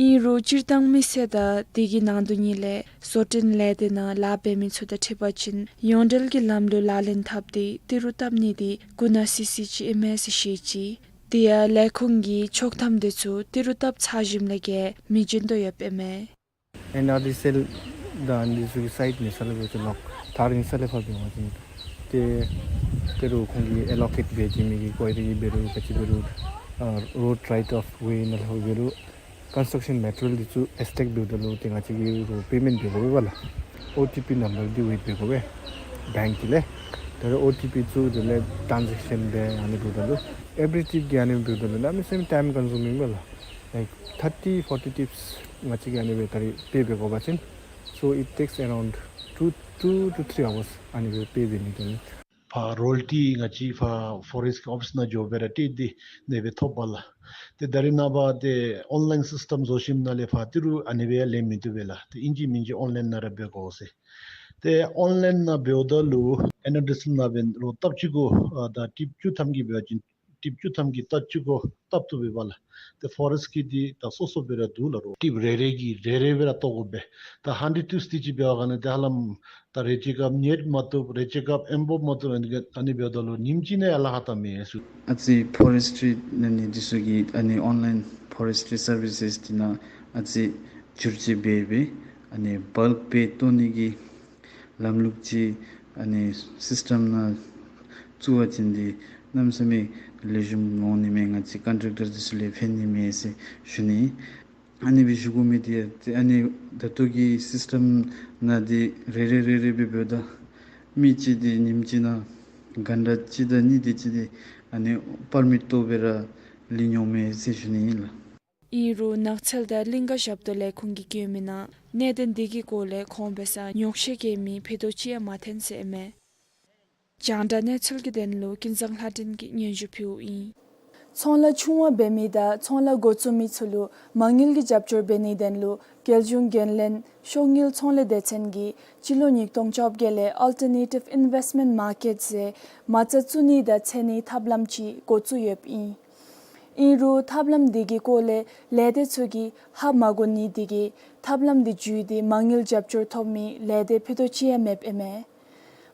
ཨིན་རུང་སྤྱིར་བཏང་མི་སེར་དང་དེ་གི་ནང་དོན་གཉིས་ལས་བཟོ་སྐྲུན་ལས་སྡེ་ནང་ལཱ་འབད་མི་ཚུ་དང་འཁྲིལ་བ་ཅིན་ཡོངས་འབྲེལ་གྱི་ལམ་ལུགས་ལག་ལེན་འཐབ་སྟེ་ཏི་རུ་བཏབ་ནི་དེ་འགོ་ནག་སི་སི་ཅིག་ཨིན་མས་ཟེར་བཤད་ཅི། དེ་ཡང་ལས་ཁུངས་ཀྱིས་ཆོག་ཐམ་དེ་ཚུ་ཏི་རུ་བཏབ་ཚར་ཞིནམ་ལས་བརྒལ་མི་བྱིན་དོ་ཡོདཔ་ཨིན་མས། ཨེན་ཨར་ཌི་སི་ཨེལ་དང་ཨེན་ཨར་ཌི་སི་ཨེལ་གྱི་སའིཊ་ནི་ས་ལས་འབད་ཚུ་ལོག་ཐག་རིང་ས་ལས་ཕར་འབད་བ་ཅིན་ཏེ་ཏི་རུ་ཁོང་གིས་ཨེ་ལོ་ཀེཊ་འབད་བྱིན་མི་གི་ཀོ་རི་འབད་རུང་ག་ཅི་འབད་རུང་ཨ་རོཌ་རའིཊ་ཨོཕ་ཝེ་ནང་ལྷོད་འབད་རུང་ཀོན་སི་ཊྲག་ཤཱན་མེ་ཊི་རི་ཡལ་འདི་ཚུ་ཨེས་ཊེག་འབདཝ་ད་ལུ་ཏེ་ང་བཅས་ཀྱིས་རོགས་པེ་མེནཊ་འབད་དགོ་པས་ལགས། ཨོ་ཊི་པི་ནམ་བར་འདི་ཝེཊ་འབད་དགོ་པས་བེངཀ་གི་ལས། ད་རེས་ཨོ་ཊི་པི་བཙུགས་དེ་ལས་ཊེན་ཛེཀ་ཤཱན་འབད་ཨ་ནི་འབདཝ་ད་ལུ་ཨེབ་རི་ཊིབ་ཀྱི་ཨ་ནི་འབདཝ་ད་ལུ་གནམ་མེད་ས་མེད་ཊའིམ་ཀོན་ཛུ་མིང་པས་ལགས། ལའིཀ་ཐར་ཊི་ཕོར་ཊི་ཊིཔསི་ང་བཅས་ཀྱིས་ཨ་ནི་སྦེ་ད་རེས་པེ་འབད་དགོ་པ་ཅིན། So it takes around two, two to three hours ཨ་ནི་སྦེ་པེ་འབད་ནི་དོན་ལུ། ཕར་རོ་ཡལ་ཊི་ང་བཅས་ཕར་ཕོ་རེསཊ་ཀྱི་ཨོ་ཕིསི་ནང་འགྱོ་སྦེ་ར་སྤྲོད་དེ་ཨ་ནི་སྦེ་ཐོབ་པས་ལགས། ཏེ་ད་རེས་ནངས་པ་ཏེ་ཨོན་ལའིན་སིསི་ཊམ་བཟོ་ཞིནམ་ལས་ཕར་ཏི་རུ་ཨ་ནི་སྦེ་ཡང་ལེན་མི་བཏུབ་པས་ལགས། ཏེ་ཨིན་ཅི་མིན་ཅི་ཨོན་ལའིན་ནང་ར་འབད་དགོ་ཟེར། ཏེ་ཨོན་ལའིན་ནང་འབདཝ་ད་ལུ་ཨེན་ཨར་ཌི་སི་ཨེལ་ནང་འབད་རོགས་ཐགཔ་གཅིག་གུ་ཨ་ད་ཊིཔ་བཅུ་ཐམ་གྱི་འབད་བ་ཅིན་ཊིཔ་བཅུ་ཐམ་གྱི་ཐགཔ་གཅིག་གུ་བཏབ་བཏུབ་པས་ལགས། ཏེ་ཕོ་རེསཊ་ཀྱི་འདི་ད་སོ་སོ་སྦེ་ར་འདུག་ལགས། རོགས་ཊིཔ་རེ་རེ་གིས་རེ་རེ་སྦེ་ར་བཏོག་དགོ་པས། ད་ཧན་ཌེཌ་ཊིཔསི་འདི་ཅིག་འབད་བ་ག་ནི་ཏེ་ཧ་ལམ་ད་རེ་ཅིག་སྐབས་ཉེཊ་མ་བཏུབ་རེ་ཅིག་སྐབས་ཨེམ་བོབ་མ་བཏུབ་ཨ་ནི་སྦེ་ཨ་ནི་འབདཝ་ད་ལུ་ཉིནམ་གཅིག་ནང་ཡང་ལཱ་ཁག་བཏང་མི་ཚུགས། ཨ་ཙི་ཕོ་རེསི་ཊི་ནང་ནི་འདི་ཚུ་གིས་ཨ་ནི་ཨོན་ལའིན་ཕོ་རེསི་ཊི་སར་བི་སེསི་འདི་ནང་ཨ་ཙི་བསྒྱུར་བཅོས་འབད་སྦེ་ཨ་ནི་བཱལཀ་སྦེ་བཏོག་ནི་གི་ལམ་ལུགས་ཅིག་ཨ་ནི་སིསི་ཊམ་ནང་བཙུགས་པ་ཅིན་འདི་གནམ་མེད་ས་མེད་ལེགས་ཤོམ་འོང་ནི་མས། ང་བཅས་ཀོན་ཊེཀ་ཊར་འདི་ཚུ་ལུ་ཕན་ནི་མས་ཟེར་ཞུ་ནི། ཨ་ནི་སྦེ་ཞུ་དགོ་མི་འདི་ཡང་ཏེ་ཨ་ནི་ད་ལྟོ་གི་སིསི་ཊམ་ནང་འདི་རེ་རེ་རེ་རེ་སྦེ་འབདཝ་ད་མི་གཅིག་འདི་ཉིནམ་གཅིག་ནང་གྷན་ཊ་གཅིག་དང་གཉིས་དེ་ཅིག་འདི་ཨ་ནི་པར་མིཊ་བཏོག་སྦེ་ར་ལེན་འོང་མས་ཟེར་ཞུ་ནི་ཨིན་ལགས། ཨིན་རུང་ནགས་ཚལ་དང་གླིང་ག་ཞབས་ཏོག་ལས་ཁུངས་ཀྱིས་བཀོད་མིའི་ནང་གནད་དོན་འདི་གི་སྐོར་ལས་ཁོང་འབད་སར་ཉོགས་བཤད་བཀོད་མི་ཕུད་རྡོག་ཅིག་ཡང་མ་ཐོན་ཟེར་ཨིན་མས། རྒྱང་བསྒྲགས་གནས་ཚུལ་གྱི་དོན་ལུ་ཀུན་བཟང་ལྷ་སྒྲོན་གྱིས་སྙན་ཞུ་ཕུལཝ་ཨིན། ཚོང་ལཱ་ཆུང་བ་འབད་མི་དང་ཚོང་ལཱ་འགོ་བཙུགས་མི་ཚུ་ལུ་མ་དངུལ་གྱི་རྒྱབ་སྐྱོར་འབད་ནིའི་དོན་ལུ་རྒྱལ་གཞུང་འགན་ལེན་ཤོག་དངུལ་ཚོང་ལས་སྡེ་ཚན་གྱིས་སྤྱི་ལོ་ཉིས་སྟོང་བཅོ་བརྒྱད་ལས་ཨལ་ཊར་ནེ་ཊིབ་ཨིན་ཝེསི་མེནཊ་མར་ཀེཊ་ཟེར་མ་རྩ་བཙུགས་ནི་དང་འཚོལ་ནིའི་ཐབས་ལམ་ཅིག་འགོ་བཙུགས་ཡོདཔ་ཨིན། ཨིན་རུང་ཐབས་ལམ་འདི་གི་སྐོར་ལས་ལས་སྡེ་ཚུ་གིས་ཧ་མ་གོ་ནི་དེ་གིས་ཐབས་ལམ་འདི་བརྒྱུད་དེ་མ་དངུལ་རྒྱབ་སྐྱོར་ཐོབ་མི་ལས་སྡེ་ཕུད་རྡོག་ཅིག་ཡང་མེདཔ་ཨིན་མས།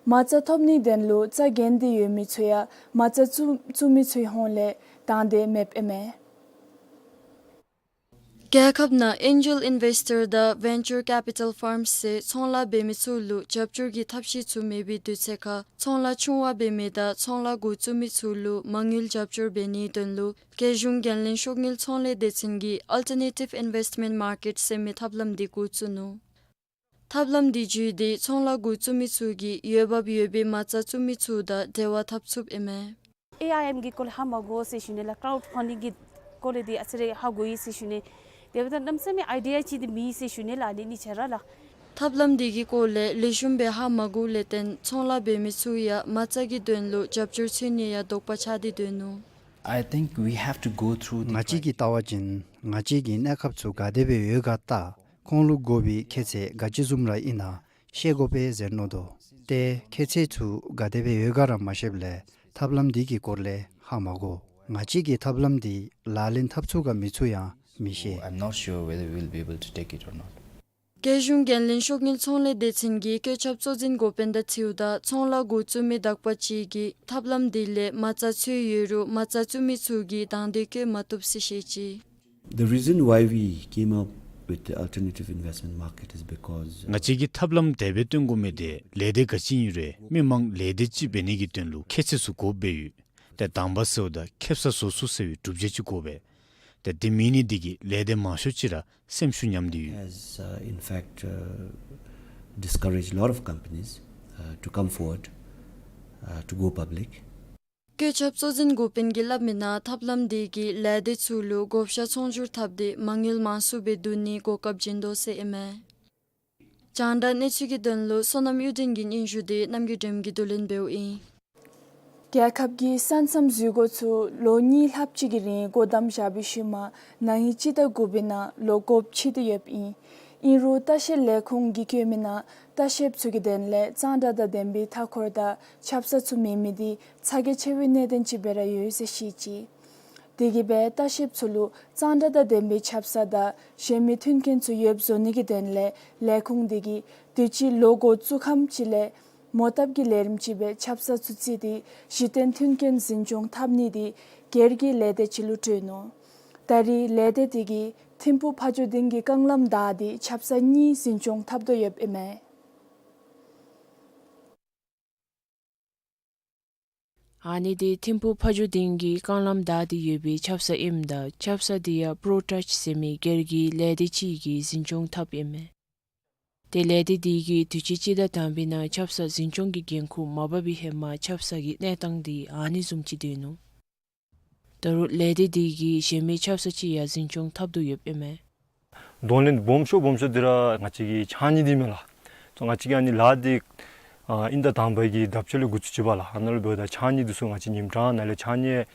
མ་རྩ་ཐོབ་ནིའི་དོན་ལུ་རྩ་འགེངས་ཏེ་ཡོད་མི་ཚུ་ཡང་མ་རྩ་བཙུགས་བཙུགས་མི་ཚུའི་ཧོངས་ལས་དང་འདོད་མེདཔ་ཨིན་མས། རྒྱལ་ཁབ་ནང་ཨེན་ཇེལ་ཨིན་ཝེསི་ཊར་དང་ཝེན་ཅར་ཀེ་པི་ཊལ་ཕརམསི་ཟེར་ཚོང་ལཱ་འབད་མི་ཚུ་ལུ་རྒྱབ་སྐྱོར་གྱི་ཐབས་ཤེས་ཚུ་མེད་པའི་དུས་ཚོད་ཁར་ཚོང་ལཱ་ཆུང་བ་འབད་མི་དང་ཚོང་ལཱ་འགོ་བཙུགས་མི་ཚུ་ལུ་མ་དངུལ་རྒྱབ་སྐྱོར་འབད་ནིའི་དོན་ལུ་རྒྱལ་གཞུང་འགན་ལེན་ཤོག་དངུལ་ཚོང་ལས་སྡེ་ཚན་གྱིས་ཨལ་ཊར་ནེ་ཊིབ་ཨིན་ཝེསི་མེནཊ་མར་ཀེཊ་ཟེར་མི་ཐབས་ལམ་འདི་འགོ་བཙུགས་ནུག། ཐབས་ལམ་འདི་བརྒྱུད་དེ་ཚོང་ལཱ་འགོ་བཙུགས་མི་ཚུ་གིས་འོས་འབབ་ཡོད་པའི་མ་རྩ་བཙུགས་མི་ཚུ་དང་འབྲེལ་བ་འཐབ་ཚུགསཔ་ཨིན་མས། ཨེ་ཨའི་ཨེམ་གྱི་སྐོར་ལས་ཧ་མ་གོ་ཟེར་ཞུ་ནི་ལགས། ཀྲའུཌ་ཕན་ཌིང་གི་སྐོར་ལས་འདི་ཨ་ཙི་རེ་ཧ་གོ་ཡི་ཟེར་ཞུ་ནི། དེ་འབདཝ་ད་གནམ་མེད་ས་མེད་ཨའི་ཌི་ཡ་ཅིག་འདི་མེད་ཟེར་ཞུ་ནི་ལགས། ཨ་ནི་གཉིས་ཆ་ར་ལགས། ཐབས་ལམ་འདི་གི་སྐོར་ལས་ལེགས་ཤོམ་སྦེ་ཧ་མ་གོ་ལས་བརྟེན་ཚོང་ལཱ་འབད་མི་ཚུ་ཡང་མ་རྩ་གི་དོན་ལུ་རྒྱབ་སྐྱོར་འཚོལ་ནི་ཡང་དོགས་པ་ཆགས་ཏེ་སྡོད་ནུག། I think we have to go through the ང་བཅས་ཀྱིས་བལྟ་བ་ཅིན་ང་བཅས་ཀྱིས་གནས་སྐབས་ཚུ་ག་དེ་སྦེ་ཡོད་ག་བལྟ། ཁོང་ལུ་དགོ་པའི་ཁྱད་ཚད་ག་ཅི་བཟུམ་ར་ཨིན་ན་ཤེས་དགོ་པས་ཟེར་མནོ་དོ། ཏེ་ཁྱད་ཚད་ཚུ་ག་དེ་སྦེ་ཡོད་ག་ར་མ་ཤེསཔ་ལས་ཐབས་ལམ་འདི་གི་སྐོར་ལས་ཧ་མ་གོ། ང་བཅས་ཀྱི་ཐབས་ལམ་འདི་ལག་ལེན་འཐབ་ཚུགས་ག་མི་ཚུགས་ཡང་མི་ཤེས། I'm not sure whether we'll be able to take it or not. རྒྱལ་གཞུང་འགན་ལེན་ཤོག་དངུལ་ཚོང་ལས་སྡེ་ཚན་གྱི་བཀོད་ཁྱབ་གཙོ་འཛིན་འགོ་དཔོན་དང་འཁྲིལཝ་ད་ཚོང་ལཱ་འགོ་བཙུགས་མི་དག་པ་ཅིག་གིས་ཐབས་ལམ་འདི་ལས་མ་རྩ་འཚོལ་ཡོད་རུང་མ་རྩ་བཙུགས་མི་ཚུ་གིས་དང་འདོད་བསྐྱེད་མ་བཏུབ་ཟེར་བཤད་ཅི། The reason why we came up with the alternative investment market is because, uh, ང་བཅས་ཀྱིས་ཐབས་ལམ་དེ་སྦེ་བཏོན་དགོ་མི་དེ་ལས་སྡེ་ག་ཅི་ཨིན་རུང་མི་མང་ལས་སྡེ་ཅིག་འབད་ནི་གི་དོན་ལུ་ཁྱད་ཚད་ཚུ་དགོཔ་སྦེ་ཡོད། ཏེ་དང་པ་ཟེརཝ་ད་ཁེབ་ས་བཟོ་ཚུགས་ཟེར་བའི་གྲུབ་འབྲས་ཅིག་དགོ་པས། ཏེ་དེ་མེད་ནི་འདི་གིས་ལས་སྡེ་མང་ཤོས་ཅིག་ར་སེམས་ཤུགས་ཉམས་ཏེ་ཡོད། Has, uh, in fact, uh, discouraged a lot of companies, uh, to come forward, uh, to go public. བཀོད་ཁྱབ་གཙོ་འཛིན་འགོ་དཔོན་གྱིས་སླབ་མི་ནང་ཐབས་ལམ་འདི་གིས་ལས་སྡེ་ཚུ་ལུ་བགོ་བཤའ་ཚོང་སྒྱུར་འཐབ་སྟེ་མ་དངུལ་མང་སུ་སྦེ་བསྡུ་ནིའི་གོ་སྐབས་བྱིན་དོ་ཟེར་ཨིན་མས། རྒྱང་བསྒྲགས་གནས་ཚུལ་གྱི་དོན་ལུ་བསོད་ནམས་གཡུ་སྒྲོན་གྱི་སྙན་ཞུ་དེ་རྣམ་རྒྱལ་སྒྲོལམ་གྱིས་བསྡུ་ལེན་འབདཝ་ཨིན། རྒྱལ་ཁབ་ཀྱི་ས་མཚམས་འཛུལ་སྒོ་ཚུ་ལོ་གཉིས་ལྷགཔ་ཅིག་གི་རིང་སྒོ་བསྡམས་བཞག་པའི་ཤུལ་མ་ན་ཧིང་སྤྱི་ཟླ་དགུ་པའི་ནང་ལོག་དགོཔ་ཆགས་ཏེ་ཡོདཔ་ཨིན། ཨིན་རུང་ལྟ་བཤལ་ལས་ཁུངས་ཀྱིས་བཀོད་མི་ནང་ལྟ་བཤལཔ་ཚུ་གི་དོན་ལས་གཙང་སྦྲ་དང་ལྡན་པའི་མཐའ་འཁོར་དང་ཆབ་གསང་ཚུ་མེད་མི་དེ་ཚ་གྱང་ཆེ་བའི་གནད་དོན་ཅིག་སྦེ་ར་ཡོད་ཟེར་བཤད་ཅི། དེ་གིས་སྦེ་ལྟ་བཤལཔ་ཚུ་ལུ་གཙང་སྦྲ་དང་ལྡན་པའི་ཆབ་གསང་དང་གཞན་མི་མཐུན་རྐྱེན་ཚུ་ཡོདཔ་བཟོ་ནི་གི་དོན་ལས་ལས་ཁུངས་དེ་གིས་དུས་ཅི་ལོག་སྒོ་བཙུགས་ཁམས་ཅིག་ལས་མོ་བཏབ་ཀྱི་ལས་རིམ་ཅིག་སྦེ་ཆབ་གསང་ཚུ་བརྩིས་ཏེ་གཞི་རྟེན་མཐུན་རྐྱེན་འཛིན་སྐྱོང་འཐབ་ནི་དེ་སྒེར་གྱི་ལས་སྡེ་ཅིག་ལུ་སྤྲོད་ནུག། ད་རེས་ལས་སྡེ་དེ་གིས་ཐིམ་ཕུག་ཕ་ཇོ་སྡིངས་ཀྱི་རྐང་ལམ་བདའ་སྟེ་ཆབ་གསང་གཉིས་འཛིན་སྐྱོང་འཐབ་དོ་ཡོདཔ་ཨིན་མས། ཨ་ནི་དེ་ཐིམ་ཕུག་ཕ་ཇོ་སྡིངས་ཀྱི་རྐང་ལམ་བདའ་སྟེ་ཡོད་པའི་ཆབ་གསང་ཨིནམ་ད་ཆབ་གསང་དེ་ཡང་པྲོ་ཊཱཆ་ཟེར་མི་སྒེར་གྱི་ལས་སྡེ་ཅིག་གིས་འཛིན་སྐྱོང་འཐབ་ཨིན་མས། ཏེ་ལས་སྡེ་དེ་གིས་དུས་ཅི་སྤྱི་ཟླ་དང་པའི་ནང་ཆབ་གསང་འཛིན་སྐྱོང་གི་འགན་ཁུར་མ་འབག་པའི་ཧེ་མ་ཆབ་གསང་གི་གནས་སྟངས་དེ་ཨ་ནི་བཟུམ་ཅིག་སྡོད་ནུག། ད་རུང་ལས་སྡེ་དེ་གིས་གཞན་མི་ཆབ་གསང་ཅིག་ཡང་འཛིན་སྐྱོང་འཐབ་དོ་ཡོདཔ་ཨིན་མས། གདོང་ལེན་སྦོམ་ཤོས་སྦོམ་ཤོས་འདི་ར་ང་བཅས་ཀྱི་ཕྱགས་སྙིགས་འདི་མས་ལགས། སོ་ང་བཅས་ཀྱིས་ཨ་ནི་ལཱ་འདི་ཨ་ཨིན་ཟླ་དང་པའི་གི་ཟླཝ་བཅུ་ལས་འགོ་བཙུགས་ཅི་པ་ལགས། ཨ་ནཱ་ལུ་འབདཝ་ད་ཕྱགས་སྙིགས་འདི་ཚུ་ང་བཅས་ཉིནམ་གྲངས་ནང་ལས་ཕྱགས་སྙིགས་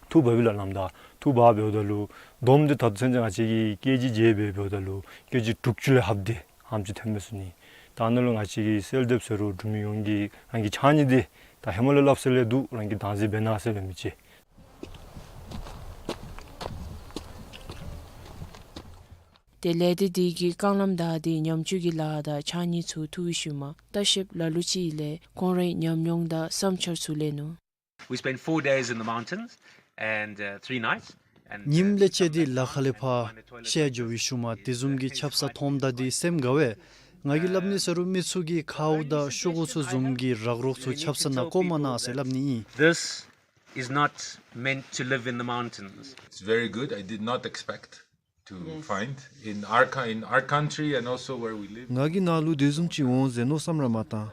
འཐུ་འབག་པས་ལགས། ནམ་ཟླ་འཐུ་འབག་འབདཝ་ད་ལུ་བསྡོམས་ཏེ་ད་ལྟོ་ཚུན་ཚོད་ང་བཅས་ཀྱིས་ཀེ་ཇི་བརྒྱད་སྦེ་འབདཝ་ད་ལུ་ཀེ་ཇི་དྲུག་ཅུ་ལས་ལྷགཔ་དེ་ཨ་ནེམ་ཅིག་ཐོན་མས་ཟེར་ནི། ད་ཨ་ནཱ་ལུ་ང་བཅས་ཀྱིས་སེལ་འདེབས་ཟེར་རུང་འབྲུག་མི་ཡོངས་ཀྱིས་རང་གི་ཕྱགས་སྙིགས་འདི་ད་ཧེ་མ་ལས་སླབ་སྲོལ་ལས་འདུག། རང་གིས་བདག་འཛིན་འབད་གནང་ཟེར་སླབ་མི་ཅིག། ཏེ་ལས་སྡེ་དེ་གིས་རྐང་ལམ་བདའ་སྟེ་ཉམས་བཅོས་ཀྱི་ལཱ་དང་ཕྱགས་སྙིགས་ཚུ་འཐུ་བའི་ཤུལ་མ་ལྟ་བཤལཔ་ལ་ལུ་ཅིག་ལས་ཁོང་རའི་ཉམས་མྱོང་དང་བསམ་འཆར་ཚུ་ལེན་ནུག། We spent four days in the mountains and, uh, three nights. And, uh, ཉིནམ་ལེ་ཤ་དེ་ལ་ཁ་ལས་ཕར་བཤལ་འགྱོ་བའི་ཤུལ་མ་དེ་བཟུམ་གྱི་ཆབ་གསང་མཐོངམ་ད་དེ་སེམས་དགའ་བས། ང་གིས་སླབ་ནི་ཟེར་རུང་མི་ཚུ་གིས་ཁཝ་དང་ཤོག་གུ་ཚུ་བཟུམ་གྱི་རག་རོག་ཚུ་ཆབ་གསང་ནང་བཀོ་མ་གནང་ཟེར་སླབ་ནི་ཨིན། This is not meant to live in the mountains. It's very good. I did not expect to find in our co-, in our country and also where we live. ང་གིས་ནཱ་ལུ་དེ་བཟུམ་ཅིག་འོང་ཟེར་མནོ་བསམ་ར་མ་བཏང་།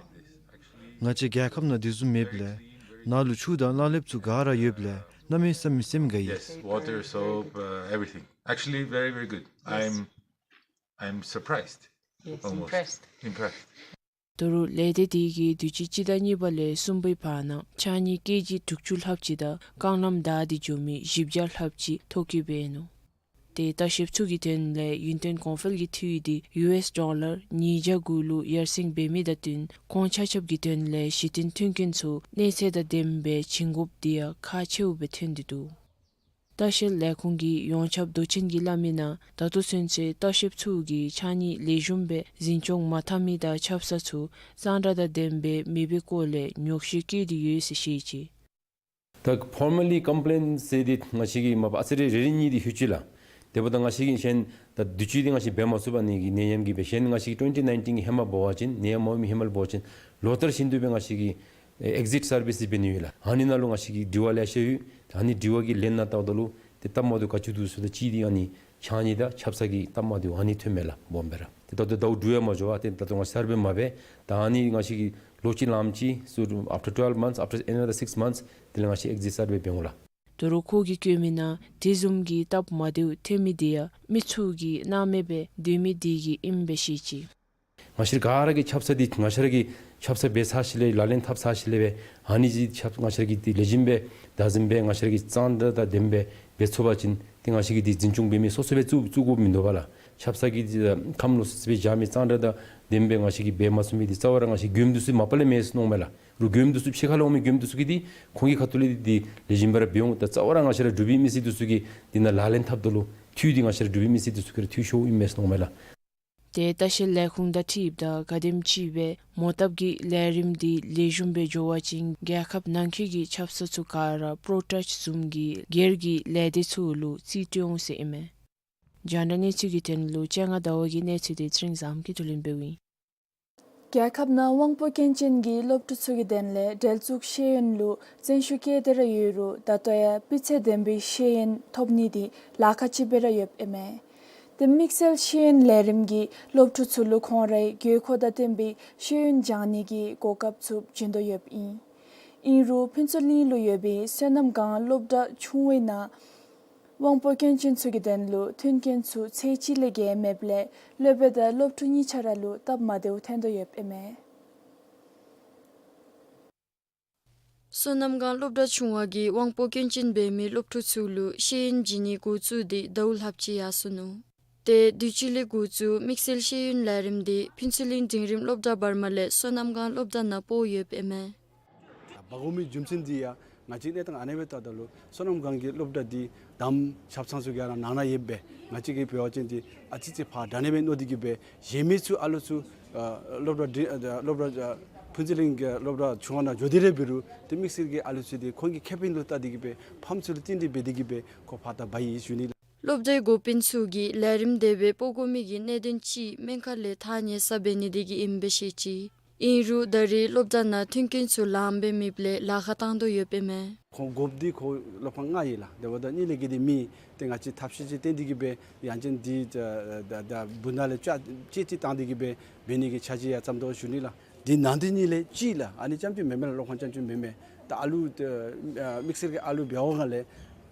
ང་བཅས་རྒྱལ་ཁབ་ནང་དེ་བཟུམ་མེདཔ་ལས་ནཱ་ལུ་ཆུ་དང་ལ་ལེབ་ཚུ་ག་ར་ཡོདཔ་ལས་གནམ་མེད་ས་མེད་སེམས་དགའ་ཡི། Yes, water, soap, uh, everything. Actually, very, very good. I'm, I'm surprised. Yes, almost impressed. Impressed. ད་རུང་ལས་སྡེ་དེ་གིས་དུས་ཅི་སྤྱི་ཟླ་གཉིས་པ་ལས་གསུམ་པའི་བར་ན་ཕྱགས་སྙིགས་ཀེ་ཇི་དྲུག་ཅུ་ལྷགཔ་ཅིག་དང་རྐང་ལམ་བདའ་སྟེ་འགྱོ་མི་བཞི་བརྒྱ་ལྷགཔ་ཅིག་ཐོ་བཀོད་འབད་ནུག། ཏེ་ལྟ་བཤལཔ་ཚུ་གི་དོན་ལས་ཡུན་བརྟན་གོང་འཕེལ་གྱི་འཐུས་དེ་ཡུ་ཨེསི་ཌོ་ལར་ཉིས་བརྒྱ་དགུ་ལུ་ཡར་སེང་འབད་མི་དང་བསྟུན་ཁོང་ཆ་ཁྱབ་ཀྱི་དོན་ལས་གཞི་རྟེན་མཐུན་རྐྱེན་ཚུ་གནས་ཚད་དང་ལྡནམ་སྦེ་བྱིན་དགོཔ་དེ་ཡང་ཁག་ཆེཝ་སྦེ་ཐོན་ཏེ་འདུག། ལྟ་བཤལ་ལས་ཁུངས་ཀྱི་ཡོངས་ཁྱབ་མདོ་ཆེན་གྱིས་སླབ་མི་ནང་ད་ལྟོ་ཚུན་ཚོད་ལྟ་བཤལཔ་ཚུ་གིས་ཕྱགས་སྙིགས་ལེགས་ཤོམ་སྦེ་འཛིན་སྐྱོང་མ་འཐབ་མི་དང་ཆབ་གསང་ཚུ་གཙང་སྦྲ་དང་ལྡནམ་སྦེ་མེད་པའི་སྐོར་ལས་ཉོགས་བཤད་བཀོད་དེ་ཡོད་ཟེར་བཤད་ཅི། ད་ཕོར་མ་ལི་ཀམ་པི་ལེནཊ་ཟེར་འདི་ང་བཅས་ཀྱིས་མ་པ་ཨ་ཙི་རེ་རེ་རེ་གཉིས་འདི་ལྷོད་ཅི་ལགས། དེ་འབདཝ་ད་ང་བཅས་ཀྱིས་གཞན་ད་དུས་ཅི་འདི་ང་བཅས་འབད་མ་ཚུགས་པ་ནི་གི་ནད་ཡམས་ཀྱིས་འབད། གཞན་ང་བཅས་ཀྱིས་ཊུ་ཝེན་ཊི་ནའིན་ཊིན་གྱི་ཧེ་མ་འབད་བ་ཅིན་ནད་ཡམས་མ་འོང་མི་ཧེ་མ་ལས་འབད་བ་ཅིན་ལོ་ལྟར་བཞིན་དུ་སྦེ་ང་བཅས་ཀྱིས་ཨེག་ཟིཊ་སར་བིསི་འབད་ནི་ཡོད་ལགས། ཨ་ནི་ནང་ལུ་ང་བཅས་ཀྱི་དྲི་བ་ལེ་ཤ་ཡོད། ད་ཨ་ནི་དྲི་བ་གི་ལན་ནང་བལྟཝ་ད་ལུ་ཏེ་སྟབས་མ་བདེཝ་ག་ཅི་འདུག་ཟེརཝ་ད་གཅིག་འདི་ཨ་ནི་ཕྱགས་སྙིགས་དང་ཆབ་གསང་གི་སྟབས་མ་བདེཝ་ཨ་ནི་ཐོནམ་མས་ལགས། སྦོམ་སྦེ་ར། ཏེ་ད་ལྟོ་ཟླཝ་དྲུག་ཡང་མ་འགྱོ་བར་ཏེ་ད་ལྟོ་ང་བཅས་སར་ཝེ་མ་འབད། ད་ཨ་ནི་ང་བཅས་ཀྱིས་ལོ་གཅིག་ལངམ་ཅིག་སུ་after twelve months, after another six months དེ་ལས་ང་བཅས་ཨེག་ཟིཊ་སར་ཝེ་འབད་འོང་ལགས། ད་རུང་ཁོ་གིས་བཀོད་མི་ནང་དེ་བཟུམ་གྱི་སྟབས་མ་བདེཝ་ཐོན་མི་དེ་ཡང་མི་ཚུ་གིས་སྣང་མེད་སྦེ་སྡོད་མི་དེ་གིས་ཨིནམ་སྦེ་བཤད་ཅི། ང་བཅས་ག་ར་གིས་ཆབ་གསང་འདི་ང་བཅས་ར་གིས་ཆབ་གསང་འབད་ཚར་ཞིནམ་ལས་ལག་ལེན་འཐབ་ཚར་ཞིནམ་ལས་སྦེ་ཨ་ནི་ཅིག་ཆབ་ང་བཅས་ར་གིས་འདི་ལེགས་ཤོམ་སྦེ་བདག་འཛིན་འབད་ང་བཅས་ར་གིས་གཙང་སྦྲ་དང་ལྡནམ་སྦེ་འབད་ཚུགས་པ་ཅིན་ཏེ་ང་བཅས་ཀྱིས་འདི་འཛིན་སྐྱོང་འབད་མི་སོ་སོ་སྦེ་བཙུགས་བཙུགས་དགོཔ་མིན་འདུག་པ་ལགས། ཆབ་གསང་གི་འདི་ཁམས་ལོག་སི་སི་སྦེ་བཞག་མི་གཙང་སྦྲ་དང་ལྡནམ་སྦེ་ང་བཅས་ཀྱིས་འབད་མ་ཚུགས་མི་འདི་རྩ་བ་ར་ང་བཅས་མགྱོནམ་འདི་ཚུ་མ་པ་ལས་མེད་ཟེར་མནོཝ་མས་ལགས། མགྱོནམ་འདི་ཚུ་ཕྱི་ཁ་ལས་འོང་མི་མགྱོནམ་འདི་ཚུ་གིས་འདི་ཁོང་གི་ཁ་ཐུག་ལས་འདི་འདི་ལེགས་ཤོམ་སྦེ་ར་འབད་འོང་། ད་རྩ་བ་ར་ང་བཅས་ར་འབྲུག་པའི་མི་སེར་འདི་ཚུ་གིས་འདི་ནང་ལག་ལེན་འཐབ་ད་ལུ་འཐུས་འདི་ང་བཅས་ར་འབྲུག་པའི་མི་སེར་འདི་ཚུ་གིས་ར་འཐུས་ཤོརཝ་ཨིན་མས་ཟེར་མནོཝ་མས་ལགས། ཏེ་ལྟ་བཤལ་ལས་ཁུངས་དང་འཁྲིལཝ་ད་ག་དེམ་ཅིག་སྦེ་མོ་བཏབ་ཀྱི་ལས་རིམ་འདི་ལེགས་ཤོམ་སྦེ་འགྱོ་བ་ཅིན་རྒྱལ་ཁབ་ནང་འཁོད་ཀྱི་ཆབ་གསང་ཚུ་ག་ར་པྲོ་ཊཱསི་བཟུམ་གྱི་སྒེར་གྱི་ལས་སྡེ་ཚུ་ལུ་རྩིས་སྤྲོད་འོང་ཟེར་ཨིན་མས། རྒྱང་བསྒྲགས་གནས་ཚུལ་གྱི་དོན་ལུ་སྤྱན་སྔ་ཟླ་བ་གི་གནས་ཚུལ་འདི་ཚེ་རིང་བཟངམོ་གིས་བསྡུ་ལེན་འབདཝ་ཨིན། རྒྱལ་ཁབ་ནང་དབང་པོ་སྐྱོན་ཅན་གྱི་སློབ་ཕྲུག་ཚུ་གི་དོན་ལས་འབྲེལ་གཏུག་ཤེས་ཡོན་ལུ་བརྩོན་ཤུགས་བསྐྱེད་དེ་ར་ཡོད་རུང་ད་ལྟོ་ཡང་སྤུས་ཚད་ལྡན་པའི་ཤེས་ཡོན་ཐོབ་ནི་འདི་ལཱ་ཁག་ཅིག་སྦེ་ར་ཡོདཔ་ཨིན་མས། ཏེ་དམིགས་བསལ་ཤེས་ཡོན་ལས་རིམ་གྱིས་སློབ་ཕྲུག་ཚུ་ལུ་ཁོང་རའི་དགོས་མཁོ་དང་བསྟུན་པའི་ཤེས་ཡོན་སྦྱང་ནི་གི་གོ་སྐབས་ཚུ་བྱིན་དོ་ཡོདཔ་ཨིན། ཨིན་རུང་ཕུན་ཚོགས་གླིང་ལུ་ཡོད་པའི་བསོད་ནམས་སྒང་སློབ་གྲྭ་ཆུང་བའི་ནང་དབང་པོ་སྐྱོན་ཅན་ཚུ་གི་དོན་ལུ་མཐུན་རྐྱེན་ཚུ་ཚད་གཅིག་ལས་བརྒལ་མེདཔ་ལས་སློབ་དཔོན་དང་སློབ་ཕྲུག་གཉིས་ཆ་ར་ལུ་སྟབས་མ་བདེཝ་ཐོན་དོ་ཡོདཔ་ཨིན་མས། བསོད་ནམས་སྒང་སློབ་གྲྭ་ཆུང་བ་གིས་དབང་པོ་སྐྱོན་ཅན་འབད་མི་སློབ་ཕྲུག་ཚུ་ལུ་ཤེས་ཡོན་བྱིན་ནི་འགོ་བཙུགས་ཏེ་ཟླཝ་ལྷགཔ་ཅིག་ཡར་སོ་ནུག། ཏེ་དུས་ཅི་ལས་འགོ་བཙུགས་དམིགས་བསལ་ཤེས་ཡོན་ལས་རིམ་འདི་ཕུན་ཚོགས་གླིང་འབྲིང་རིམ་སློབ་གྲྭ་བར་མ་ལས་བསོད་ནམས་སྒང་སློབ་གྲྭ་ནང་སྤོ་ཡོདཔ་ཨིན་མས། འབག་དགོ་མི་རྒྱུ་མཚན་འདི་ཡང་ང་བཅས་གནས་སྟངས་ཨ་ནེ་སྦེ་བལྟཝ་ད་ལུ་བསོད་ནམས་སྒང་གི་སློབ་གྲྭ་འདི་དང་པ་ཆབ་གསང་ཚུ་ག་ར་ནང་ན་ཡོདཔ་སྦེ་ང་བཅས་ཀྱིས་འབད་བ་ཅིན་འདི་ཨ་ཙི་ཙི་ཕར་དྲག་ནི་སྦེ་མནོ་སྟེ་གིས་སྦེ་གཞན་མི་ཚུ་ཨ་ལུ་ཚུ་ཨ་སློབ་གྲྭ་འདི་ཨ་སློབ་གྲྭ་ཨ་ཕུན་ཚོགས་གླིང་གི་སློབ་གྲྭ་ཆུང་བ་ནང་འགྱོ་སྟེ་ར་འབད་རུང་ཏེ་དམིགས་བསལ་གྱི་ཨ་ལུ་ཚུ་འདི་ཁོང་གི་ཁེ་ཕན་ལུ་བལྟ་སྟེ་གིས་སྦེ་ཕམ་ཚུ་ལུ་བརྟེན་ཏེ་འབད་དེ་གིས་སྦེ་ཁོ་ཕར་ད་འབག་ཡི་ཞུ་ནི་ལགས། སློབ་གྲྭའི་འགོ་དཔོན་ཚུ་གིས་ལས་རིམ་དེ་སྦེ་སྤོ་དགོ་མི་གི་གནད་དོན་ཅིག་སྨན་ཁང་ལས་ཐག་ཉེ་ས་འབད་ནི་དེ་གིས་ཨིནམ་སྦེ་བཤད་ཅི། ཨིན་རུང་ད་རེས་སློབ་གྲྭ་ནང་མཐུན་རྐྱེན་ཚུ་ལངམ་སྦེ་མེདཔ་ལས་ལཱ་ཁག་བཏང་དོ་ཡོདཔ་ཨིན་མས། ཁོང་དགོཔ་འདི་ཁོ་སློབ་ཁང་ལྔ་ཡོད་ལགས། དེ་འབདཝ་ད་གཉིས་ལས་བརྒལ་ཏེ་མེད། ཏེ་ང་བཅས་ཐབས་ཤེས་ཅིག་བཏོན་ཏེ་གིས་སྦེ་ཡང་ཅིན་འདི་ད་ད་ད་སྦུག་ནང་ལས་ཅ་ཅིག་ཅིག་བཏང་སྟེ་གིས་སྦེ་འབད་ནི་གི་འཆར་གཞི་ཡང་བརྩམ་དོ་ཞུ་ནི་ལགས། འདི་ནང་འདི་གཉིས་ལས་གཅིག་ལགས། ཨ་ནི་རྐྱངམ་ཅིག་མེན་མས་ལགས། སློབ་ཁང་རྐྱངམ་ཅིག་མེན་མས། ད་ཨ་ལུ་ཨ་དམིགས་བསལ་གྱི་ཨ་ལུ་འབདཝ་ལས་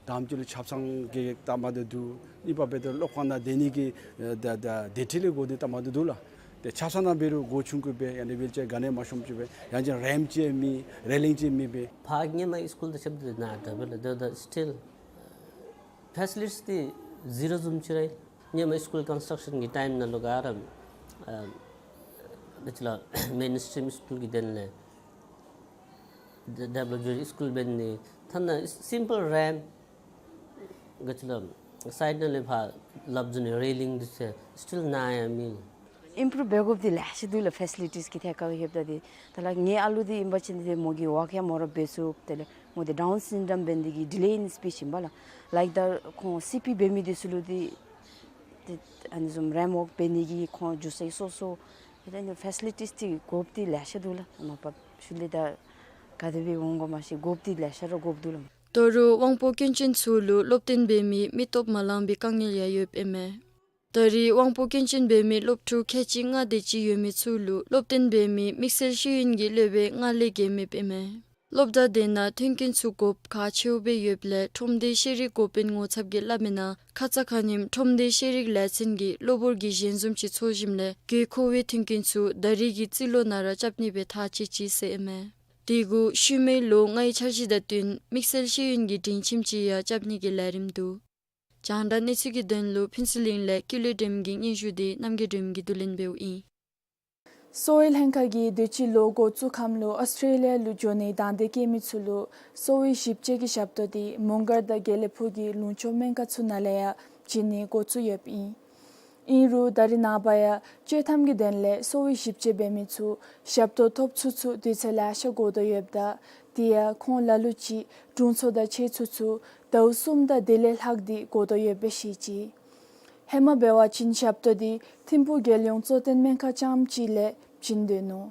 དང་པ་ཅིག་ལུ་ཆབ་གསང་གི་སྟབས་མ་བདེཝ་འདུག། གཉིས་པ་འབདཝ་ད་སློབ་ཁང་ནང་སྡོད་ནི་གི་ཨ་ད་ད་སྡོད་ཁྲི་ལས་འགོ་འདི་སྟབས་མ་བདེཝ་འདུག་ལགས། ཏེ་ཆབ་གསང་ནང་འབད་རུང་སྒོ་ཆུང་ཀུ་སྦེ་ཡང་ན་ཝིལ་ཅེར་ག་ནི་མ་ཤོངམ་ཅིག་སྦེ་ཡང་ཅིན་རེམཔ་ཅིག་མེད། རེ་ལིང་ཅིག་མེད་པས། ཕར་ཧེ་མ་སི་ཀུལ་དང་རྐྱབ་སྟེ་ནཱ་དྲག་པས་ལགས། དེ་འབདཝ་ད་སི་ཊིལ་ཕེ་སི་ལི་ཊིས་འདི་ཟི་རོ་བཟུམ་ཅིག་ར་ཨིན། ཧེ་མ་སི་ཀུལ་ཀོན་སི་ཊྲག་ཤཱན་གྱི་ཊའིམ་ནང་ལུ་ག་ར་ཨ་ད་ཅི་ལགས་མེན་སི་ཊིམ་སི་ཀུལ་གྱི་དོན་ལས་ཌི་ཌེབ་ལོབ་འགྱོ་སི་ཀུལ་འབད་ནི། ཐ་ན་སིམ་པལ་རེམཔ་ག་ཅི་ལགས་སའིཌ་ནང་ལས་ཕར་ལགཔ་འཛུལ་ནི་རེ་ལིང་འདི་ཚུ་སི་ཊིལ་ནཱ་ཡང་མེད། ཨིམ་པུ་རུབ་འབད་དགོཔ་འདི་ལེ་ཤ་འདུག་ལགས། ཕེ་སི་ལི་ཊིས་ཀྱི་ཐད་ཁར་ལྷོདཔ་ད་འདི་ད་ལགས་ངེའི་ཨ་ལུ་འདི་ཨིན་པ་ཅིན་འདི་མོ་གིས་ཝོག་ཡང་མོ་ར་འབད་ཚུགས། དེ་ལས་མོ་འདི་ཌའུན་སིན་ཌོམ་འབད་ནི་དེ་གིས་ཌི་ལེ་ཨིན་སི་པིཆ་ཨིན་པས་ལགས། ལའིཀ་ད་ཁོང་སི་པི་འབད་མི་འདི་ཚུ་ལུ་འདི་ཏེ་ཨ་ནི་བཟུམ་རེམཔ་ཝོག་འབད་ནི་གི་ཁོང་འགྱོ་ས་སོ་སོ་ཨ་ནི་ཕེ་སི་ལི་ཊིས་འདི་དགོཔ་འདི་ལེ་ཤ་འདུག་ལགས། མ་པ་ཤུལ་ལས་ད་ག་དེ་སྦེ་འོང་ག་མ་ཤེས། དགོཔ་འདི་ལེ་ཤ་ར་དགོཔ་འདུག་ལགས། ད་རུང་དབང་པོ་སྐྱོན་ཅན་ཚུ་ལུ་སློབ་སྟོན་འབད་མི་མི་སྟོབས་མ་ལང་པའི་དཀའ་ངལ་ཡང་ཡོདཔ་ཨིན་མས། ད་རེས་དབང་པོ་སྐྱོན་ཅན་འབད་མི་སློབ་ཕྲུག་ཁལ་གཅིག་ལྔ་དེ་ཅིག་ཡོད་མི་ཚུ་ལུ་སློབ་སྟོན་འབད་མི་དམིགས་བསལ་ཤེས་ཡོན་གྱི་སློབ་དཔོན་ལྔ་ལས་བརྒལ་མེདཔ་ཨིན་མས། སློབ་གྲྭ་དེ་ནང་མཐུན་རྐྱེན་ཚུ་དགོཔ་ཁག་ཆེཝ་སྦེ་ཡོདཔ་ལས་ཁྲོམ་སྡེའི་ཤེས་རིག་འགོ་དཔོན་ངོ་ཚབ་ཀྱིས་སླབ་མིའི་ནང་ཁ་ཙ་ཁ་ཉིནམ་ཁྲོམ་སྡེའི་ཤེས་རིག་ལས་ཚན་གྱིས་གློ་བུར་གྱི་ཞལ་འཛོམས་ཅིག་ཚོགས་ཞིནམ་ལས་དགོས་མཁོ་བའི་མཐུན་རྐྱེན་ཚུ་ད་རེས་ཀྱི་རྩིས་ལོ་ནང་ར་རྐྱབ་ནི་སྦེ་ཐག་བཅད་ཅི་ཟེར་ཨིན་མས། དེ་གུ་ཤུལ་མའི་ལོ་ལྔའི་འཆར་གཞི་དང་བསྟུན་དམིགས་བསལ་ཤེས་ཡོན་གྱི་སྒྲིང་ཁྱིམ་ཅིག་ཡང་རྐྱབ་ནི་གི་ལས་རིམ་འདུག། རྒྱང་བསྒྲགས་གནས་ཚུལ་གྱི་དོན་ལུ་ཕུན་ཚོགས་གླིང་ལས་ཀུན་ལེགས་སྒྲོལམ་གྱི་སྙན་ཞུ་འདི་རྣམ་རྒྱལ་སྒྲོལམ་གྱིས་བསྡུ་ལེན་འབདཝ་ཨིན། གསོ་བའི་ལྷན་ཁག་གིས་དུས་ཅི་ལོ་འགོ་བཙུགས་ཁམས་ལུ་ཨོསི་ཊེ་ལི་ཡ་ལུ་འགྱོ་ནིའི་དང་འདོད་བསྐྱེད་མི་ཚུ་ལུ་གསོ་བའི་ཞིབ་དཔྱད་ཀྱི་ཞབས་ཏོག་འདི་མོང་སྒར་དང་དགེ་ལེགས་ཕུག་གི་ལུང་ཕྱོགས་སྨན་ཁང་ཚུ་ནང་ལས་ཡང་བྱིན་ནི་འགོ་བཙུགས་ཡོདཔ་ཨིན། ཨིན་རུང་ད་རེས་ནངས་པ་ཡང་བཅོས་ཐམ་གྱི་དོན་ལས་གསོ་བའི་ཞིབ་དཔྱད་འབད་མི་ཚུ་ཞབས་ཏོག་ཐོབ་ཚུགས་ཚུགས་དུས་ཚོད་ལེ་ཤ་འགོར་དོ་ཡོདཔ་ད་དེ་ཡང་ཁོང་ལ་ལུ་ཅིག་དྲུང་འཚོ་དང་ཕྱད་ཚུགས་ཚུགས་ཟླཝ་གསུམ་དང་དེ་ལས་ལྷག་སྟེ་འགོར་དོ་ཡོདཔ་སྦེ་བཤད་ཅི། ཧེ་མ་འབད་བ་ཅིན་ཞབས་ཏོག་འདི་ཐིམ་ཕུག་རྒྱལ་ཡོངས་གཙོ་བསྟེན་སྨན་ཁང་རྐྱངམ་ཅིག་ལས་བྱིན་དོ་ནུག།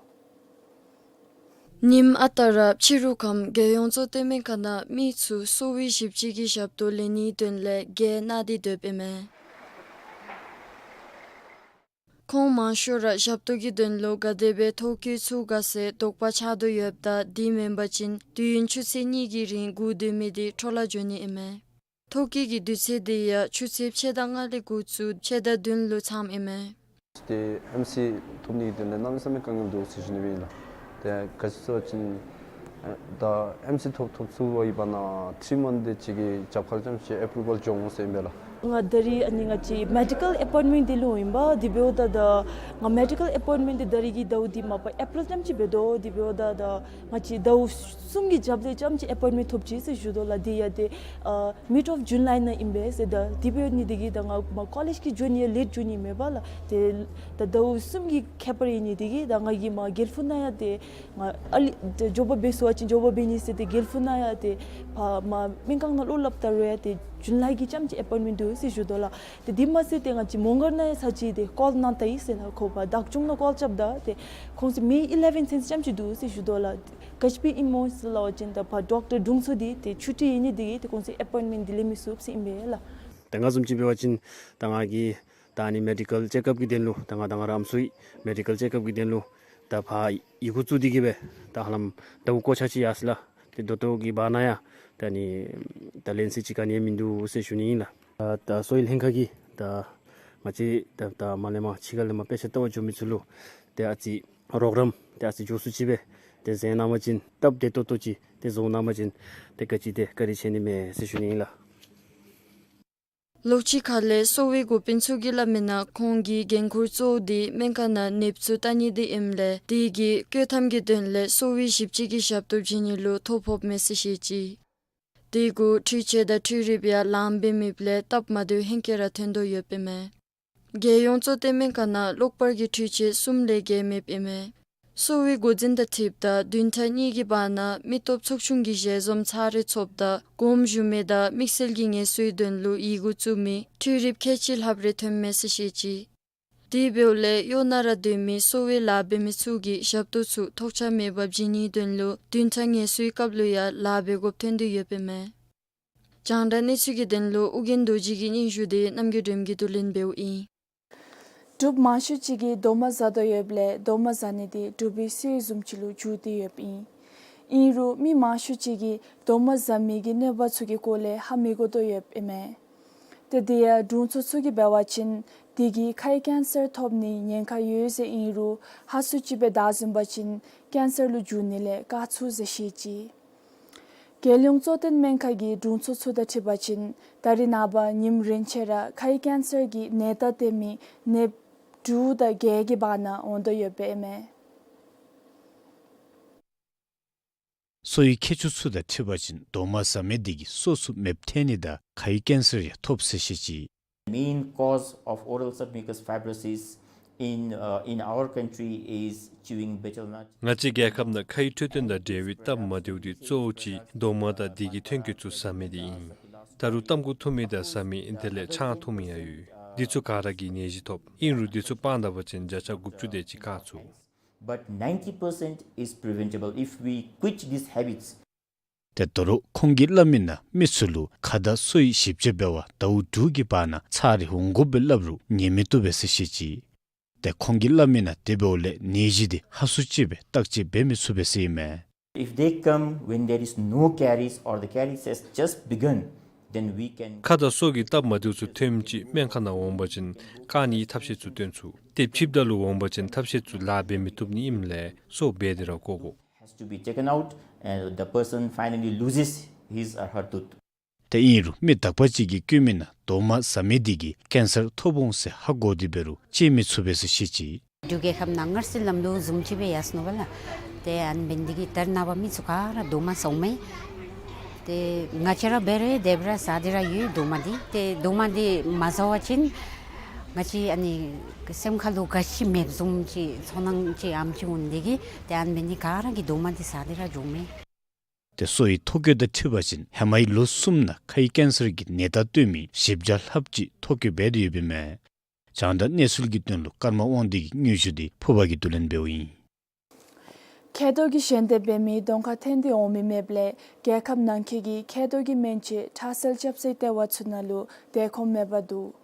ཉིནམ་ཨ་རྟག་ར་ཕྱི་རུ་ཁམས་རྒྱལ་ཡོངས་གཙོ་བསྟེན་སྨན་ཁང་ནང་མི་ཚུ་གསོ་བའི་ཞིབ་དཔྱད་ཀྱི་ཞབས་ཏོག་ལེན་ནིའི་དོན་ལས་བརྒལ་གནང་སྟེ་སྡོདཔ་ཨིན་མས། ཁོང་མང་ཤོས་ར་ཞབས་ཏོག་གི་དོན་ལུ་ག་དེ་སྦེ་ཐོ་བཀོད་ཚུགས་ག་ཟེར་དོགས་པ་ཆགས་དོ་ཡོདཔ་ད་དེ་མེན་པ་ཅིན་དུས་ཡུན་ཆུ་ཚོད་གཉིས་ཀྱི་རིང་སྒུག་སྡོད་མི་འདི་འཕྲོ་བརླག་འགྱོ་ནི་ཨིན་མས། ཐོ་བཀོད་ཀྱི་དུས་ཚོད་འདི་ཡང་ཆུ་ཚོད་ཕྱེད་དང་ལྔ་ལས་འགོ་བཙུགས་ཕྱེད་དང་བདུན་ལུ་མཚམས་ཨིན་མས། ཏེ་ཨེམ་སི་ཐོབ་ནིའི་དོན་ལས་གནམ་མེད་ས་མེད་དཀའ་ངལ་འདུག་ཟེར་ཞུ་ནི་སྦེ་ཨིན་ལགས། ཏེ་ག་ཅི་ཟེར་བ་ཅིན་ཨེ་ད་ཨེམ་སི་ཐོབ་ཐོབ་ཚུགས་པའི་བར་ན་ཐིརི་མནཐ་དེ་ཅིག་གི་རྒྱབ་ཁར་རྐྱངམ་ཅིག་ཨེ་པུ་རུ་བཱལ་འབྱོན་འོང་ཟེར་ཨིན་པས་ལགས། ང་ད་རིས་ཨ་ནི་ང་བཅས་མེ་ཌི་ཀཱལ་ཨེ་པོའིནཊ་མེནཊ་འདི་ལུ་ཨིན་པས། དེ་འབདཝ་ད་ད་ང་མེ་ཌི་ཀཱལ་ཨེ་པོའིནཊ་མེནཊ་འདི་ད་རིས་ཀྱི་ཟླཝ་འདི་མ་པ་ཨེ་པི་རིལ་ཙམ་ཅིག་འབད་དོ། དེ་འབདཝ་ད་ད་ང་བཅས་ཟླཝ་གསུམ་གྱི་རྒྱབ་ལས་ཙམ་ཅིག་ཨེ་པོའིནཊ་མེནཊ་ཐོབ་ཅི་ཟེར་ཞུ་དོ་ལགས། དེ་ཡང་ཏེ་ཨ་མིཌ་ཨོཕ་ཇུ་ལའི་ནང་ཨིན་པས་ཟེར། ད་དེ་འབད་ནི་དེ་གིས་ད་ང་མ་ཀོ་ལེཇ་གི་ཇོའིན་ཡང་ལེཊ་ཇོའིན་ཨིན་མས་པ་ལགས། ཏེ་ད་ཟླཝ་གསུམ་གྱི་ཁྱད་པར་ཨིན་ནི་དེ་གིས་ད་ང་གིས་མ་དགེ་ལེགས་ཕུག་ནང་ཡང་ཏེ་ང་ཨ་ལི་ཏེ་འགྱོ་བ་འབད་ཚུགས་པ་ཅིན་འགྱོ་བ་འབད་ནི་ཟེར་ཏེ་དགེ་ལེགས་ཕུག་ནང་ཡང་ཏེ་ཕར་མ་སྨན་ཁང་ནང་ལུ་སླབ་ད་རུང་ཡང་ཏེ་ཇུ་ལའི་གི་ཙམ་ཅིག་ཨེ་པོའིནཊ་མེནཊ་འདུག་ཟེར་ཞུ་དོ་ལགས། ཏེ་དེ་མ་ཚད་ཏེ་ང་བཅས་མོང་སྒར་ནང་ཡང་ཚར་ཅིག་ཏེ་ཀོལ་གནང་ད་ཡི་ཟེར་ལགས། ཁོ་ཕར་བདག་སྐྱོང་ནང་ཀོལ་རྐྱབ་ད་ཏེ་ཁོང་ཚུ་མེ་ཨི་ལེ་བཱན་ཚུན་ཙམ་ཅིག་འདུག་ཟེར་ཞུ་དོ་ལགས། ག་ཅི་སྦེ་ཨིན་མོ་ཟེར་སླབ་པ་ཅིན་ད་ཕར་ཌོག་ཊར་དྲུང་འཚོ་འདི་ཏེ་ཆུ་ཊི་ཡོད་ནི་དེ་གིས་ཏེ་ཁོང་ཚུ་ཨེ་པོའིནཊ་མེནཊ་འདི་ལེན་མི་ཚུགས་ཟེར་ཨིན་པས་ལགས། ད་ང་བཟུམ་ཅིག་འབད་བ་ཅིན་ད་ང་གིས་ད་ཨ་ནི་མེ་ཌི་ཀཱལ་ཅེཀ་ཨཔ་གི་དོན་ལུ་ད་ང་ད་ང་ར་ཨམ་སྲུའི་མེ་ཌི་ཀཱལ་ཅེཀ་ཨཔ་གི་དོན་ལུ་ད་ཕར་ཡི་གུ་བཙུགས་ཏེ་གིས་སྦེ་ད་ཧ་ལམ་ཟླཝ་འགོ་ཆ་ཅིག་ཡར་སོ་ཡི་ལགས། ཏེ་ད་ལྟོ་གི་བར་ན་ཡང་ད་ཨ་ནི་ད་ལན་ཚིགས་ཅིག་ག་ནི་ཡང་མིན་འདུག་ཟེར་ཞུ་ནི་ཨིན་ལགས། ད་གསོ་བའི་ལྷན་ཁག་གིས་ད་ང་བཅས་ད་ད་མར་ལས་མར་ཕྱི་ཁ་ལས་མར་དཔེ་ཆ་ལྟ་བར་འགྱོ་མི་ཚུ་ལུ་ཏེ་ཨ་ཙི་རོགས་རམ་ཏེ་ཨ་ཙི་མགྱོགས་སུ་ཅིག་སྦེ་ཏེ་མཛད་གནང་པ་ཅིན་སྟབས་བདེ་ཏོག་ཏོ་ཅིག་ཏེ་བཟོ་གནང་པ་ཅིན་ཏེ་ག་ཅི་ཏེ་བཀའ་དྲིན་ཆེ་ནི་མས་ཟེར་ཞུ་ནི་ཨིན་ལགས། ལོགས་གཅིག་ཁ་ལས་གསོ་བའི་འགོ་དཔོན་ཚུ་གིས་སླབ་མིའི་ནང་ཁོང་གི་འགན་ཁུར་གཙོ་བོ་འདི་སྨན་ཁང་ནང་ནདཔ་ཚུ་བལྟ་ནི་འདི་ཨིནམ་ལས་དེ་གིས་སྐྱོད་ཐམ་གྱི་དོན་ལས་གསོ་བའི་ཞིབ་དཔྱད་ཀྱི་ཞབས་ཏོག་བྱིན་ནི་ལུ་ཐོ་ཕོགཔ་མས་ཟེར་བཤད་ཅི། དེ་གུ་འཕྲུལ་ཆས་དང་འཕྲུལ་རིགཔ་ཡང་ལངམ་སྦེ་མེདཔ་ལས་སྟབས་མ་བདེཝ་ཧེང་སྐལ་ར་ཐོན་དོ་ཡོདཔ་ཨིན་མས། རྒྱལ་ཡོངས་གཙོ་བསྟེན་སྨན་ཁང་ནང་གློག་པར་གྱི་འཕྲུལ་ཆས་གསུམ་ལས་བརྒལ་མེདཔ་ཨིན་མས། གསོ་བའི་འགོ་འཛིན་དང་འཁྲིལཝ་ད་བདུན་ཕྲག་གཉིས་ཀྱི་བར་ན་མི་སྟོབས་ཚོགས་ཆུང་གི་ཞལ་འཛོམས་ཚར་རེ་ཚོགསཔ་ད་དགོངསམ་ཞུ་མི་དང་དམིགས་བསལ་གྱི་ངལ་གསོའི་དོན་ལུ་ཡི་གུ་བཙུགས་མི་འཕྲུལ་རིགཔ་ཁལ་གཅིག་ལྷགཔ་རེ་ཐོནམ་མས་ཟེར་བཤད་ཅི། དེ་འབདཝ་ལས་གཡོག་ནང་ར་སྡོད་མི་གསོ་བའི་ལཱ་འབད་མི་ཚུ་གིས་ཞབས་ཏོག་ཚུ་ཐོགས་ཆགས་མེད་པར་བྱིན་ནིའི་དོན་ལུ་བདུན་ཕྲག་ངལ་གསོའི་སྐབས་ལུ་ཡང་ལཱ་འབད་དགོཔ་ཐོན་ཏེ་ཡོདཔ་ཨིན་མས། རྒྱང་བསྒྲགས་གནས་ཚུལ་གྱི་དོན་ལུ་ཨོ་རྒྱན་རྡོ་རྗེ་གི་སྙན་ཞུ་འདི་རྣམ་རྒྱལ་སྒྲོལམ་གིས་བསྡུ་ལེན་འབདཝ་ཨིན། འབྲུགཔ་མང་ཤོས་ཅིག་གིས་རྡོག་མ་ཟ་དོ་ཡོདཔ་ལས་རྡོག་མ་ཟ་ནི་འདི་འབྲུག་པའི་སྲོལ་བཟུམ་ཅིག་ལུ་འགྱུར་ཏེ་ཡོདཔ་ཨིན། ཨིན་རུང་མི་མང་ཤོས་ཅིག་གིས་རྡོག་མ་ཟ་མི་གི་གནོད་པ་ཚུ་གི་སྐོར་ལས་ཧ་མི་གོ་དོ་ཡོདཔ་ཨིན་མས། ཏེ་དེ་ཡང་དྲུང་འཚོ་ཚུ་གིས་འབད་བ་ཅིན་དེ་གིས་ཁའི་ཀེན་སར་ཐོབ་ནིའི་ཉེན་ཁ་ཡོད་ཟེར་ཨིན་རུང་ཧ་སུ་ཅིག་སྦེ་བདའ་བཟུང་པ་ཅིན་ཀེན་སར་ལུ་འགྱུར་ནི་ལས་བཀག་ཚུགས་ཟེར་བཤད་ཅི། རྒྱལ་ཡོངས་གཙོ་བསྟེན་སྨན་ཁང་གི་དྲུང་འཚོ་ཚུ་དང་འཁྲིལ་བ་ཅིན་ད་རེས་ནངས་པ་ཉིནམ་རེ་ཆད་ར་ཁའི་ཀེན་སར་གྱི་ནད་རྟགས་སྟོན་མི་ནདཔ་དྲུག་དང་བརྒྱད་ཀྱི་བར་ན་འོང་དོ་ཡོདཔ་ཨིན་མས། གསོ་བའི་མཁས་མཆོག་ཚུ་དང་འཁྲིལ་བ་ཅིན་རྡོག་མ་ཟ་མི་དེ་གིས་སོ་ཚུ་མེདཔ་ཐལ་ནི་དང་ཁའི་ཀེན་སར་ཡང་ཐོབ་ཟེར་བཤད་ཅི། Main cause of oral submucous fibrosis in, uh, in our country is chewing betel nut. ང་བཅས་རྒྱལ་ཁབ་ནང་ཁའི་འཕྲོད་བསྟེན་དང་འབྲེལ་བའི་སྟབས་མ་བདེཝ་འདི་གཙོ་བོ་ཅིག་རྡོག་མ་དང་དེ་གི་ཐོན་སྐྱེད་ཚུ་ཟ་མི་འདི་ཨིན། ད་རུང་ཏམ་ཁུ་འཐུང་མི་དང་ཟ་མི་དེ་ལས་ཆང་འཐུང་མི་ཡང་ཡོད། འདི་ཚུ་ག་ར་གིས་ནད་གཞི་ཐོབ། ཨིན་རུང་འདི་ཚུ་སྤང་ད་པ་ཅིན་བརྒྱ་ཆ་དགུ་བཅུ་དེ་ཅིག་བཀག་ཚུགས། But ninety percent is preventable if we quit these habits. ཏེ་དོ་རུང་ཁོང་གིས་སླབ་མིའི་ནང་མི་ཚུ་ལུ་ཁ་དང་སོའི་ཞིབ་དཔྱད་འབད་བར་ཟླཝ་དྲུག་གི་བར་ན་ཚར་རེ་འོང་དགོཔ་སྦེ་སླབ་རུང་ཉན་མི་བཏུབ་པས་ཟེར་བཤད་ཅི། ཏེ་ཁོང་གིས་སླབ་མིའི་ནང་དེ་འབདཝ་ལས་ནད་གཞི་འདི་ཧ་སུ་ཅིག་སྦེ་བརྟག་དཔྱད་འབད་མི་ཚུགས་པས་ཟེར་ཨིན་མས། If they come when there is no caries or the caries has just begun, then we can. ཁ་དང་སོ་གི་སྟབས་མ་བདེཝ་ཚུ་ཐོནམ་ཅིག་སྨན་ཁང་ནང་འོང་པ་ཅིན་བཀག་ནིའི་ཐབས་ཤེས་ཚུ་སྟོན་ཚུགས། ཏེ་ཕྱིསཔ་ད་ལུ་འོང་པ་ཅིན་ཐབས་ཤེས་ཚུ་ལཱ་འབད་མི་བཏུབ་ནི་ཨིནམ་ལས་སོ་འབལ་ཏེ་ར་བཀོ་དགོ། Has to be taken out and the person finally loses his or her tooth. ཏེ་ཨིན་རུང་མི་དག་པ་ཅིག་གིས་བཀོད་མིའི་ནང་རྡོག་མ་ཟ་མི་དེ་གིས་ཀེན་སར་ཐོབ་འོང་ཟེར་ཧ་གོ་སྟེ་འབད་རུང་བཅད་མི་ཚུགས་པས་ཟེར་བཤད་ཅི། འབྲུག་རྒྱལ་ཁབ་ནང་སྔར་སྲོལ་ལམ་ལུགས་བཟུམ་ཅིག་སྦེ་ཡར་སོ་ནུག་པ་ལགས། ཏེ་ཨ་ནི་འབད་ནི་དེ་གིས་ད་རེས་ནངས་པ་མི་ཚུ་ག་ར་རྡོག་མ་ཟཝ་མས། ཏེ་ང་བཅས་ར་འབད་རུང་དེ་སྦེ་ར་ཟ་སྟེ་ར་ཡོད་རྡོག་མ་འདི། ཏེ་རྡོག་མ་འདི་མ་ཟ་བ་ཅིན་ང་བཅས་ཨ་ནི་སེམས་ཁ་ལུ་ག་ཅི་མེདཔ་བཟུམ་ཅིག་ཚོར་སྣང་ཅིག་ཨ་ནེམ་ཅིག་འོང་ནི་དེ་གིས་ཏེ་ཨ་ནི་འབད་ནི་ག་ར་གིས་རྡོག་མ་འདི་ཟ་སྟེ་ར་འགྱོཝ་མས། ཏེ་གསོ་བའི་ཐོ་བཀོད་དང་འཁྲིལ་བ་ཅིན་ཧེ་མའི་ལོ་གསུམ་ནང་ཁའི་ཀེན་སར་གྱི་ནད་རྟགས་སྟོན་མི་བཞི་བརྒྱ་ལྷགཔ་ཅིག་ཐོ་བཀོད་འབད་དེ་ཡོདཔ་ཨིན་མས། རྒྱང་བསྒྲགས་གནས་ཚུལ་གྱི་དོན་ལུ་ཀརྨ་དབང་འདུས་ཀྱི་སྙན་ཞུ་འདི་ཕུར་པ་གིས་བསྡུ་ལེན་འབདཝ་ཨིན། མཁལ་རྡོག་གི་ཞན་ཏེ་འབད་མི་གདོང་ཁར་ཐོན་ཏེ་འོང་མི་མེདཔ་ལས་རྒྱལ་ཁབ་ནང་འཁོད་ཀྱི་མཁལ་རྡོག་གི་སྨན་བཅོས་ཁྲག་སེལ་ཆབ་སེལ་ལྟེ་བ་ཚུ་ནང་ལུ་བདེ་ཁོམ་མེད་པར་འདུག།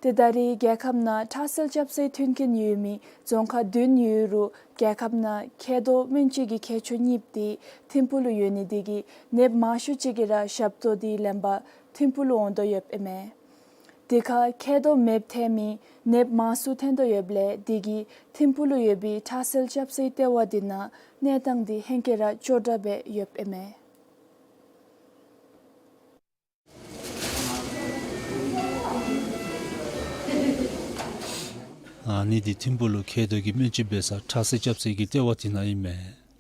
ཏེ་ད་རེས་རྒྱལ་ཁབ་ནང་ཁྲག་སེལ་ཆབ་སེལ་མཐུན་རྐྱེན་ཡོད་མི་རྫོང་ཁག་བདུན་ཡོད་རུང་རྒྱལ་ཁབ་ནང་མཁལ་རྡོག་སྨན་བཅོས་ཀྱི་མཁས་མཆོག་གཉིས་པོ་དེ་ཐིམ་ཕུག་ལུ་ཡོད་ནི་དེ་གིས་ནདཔ་མང་ཤོས་ཅིག་གིས་ར་ཞབས་ཏོག་དེ་ལེན་པར་ཐིམ་ཕུག་ལུ་འོང་དོ་ཡོདཔ་ཨིན་མས། དེ་ཁར་མཁལ་རྡོག་མེདཔ་ཐལ་མི་ནདཔ་མང་སུ་ཐོན་དོ་ཡོདཔ་ལས་དེ་གིས་ཐིམ་ཕུག་ལུ་ཡོད་པའི་ཁྲག་སེལ་ཆབ་སེལ་ལྟེ་བ་དེ་ནང་གནས་སྟངས་དེ་ཧེང་སྐལ་ར་སྐྱོ་དྲགས་སྦེ་ཡོདཔ་ཨིན་མས། ཨ་ནི་འདི་ཐིམ་ཕུག་ལུ་མཁལ་རྡོག་གི་སྨན་བཅོས་འབད་སར་ཁྲག་སེལ་རྐྱབ་སའི་གི་ལྟེ་བ་དེ་ནང་ཨིན་མས།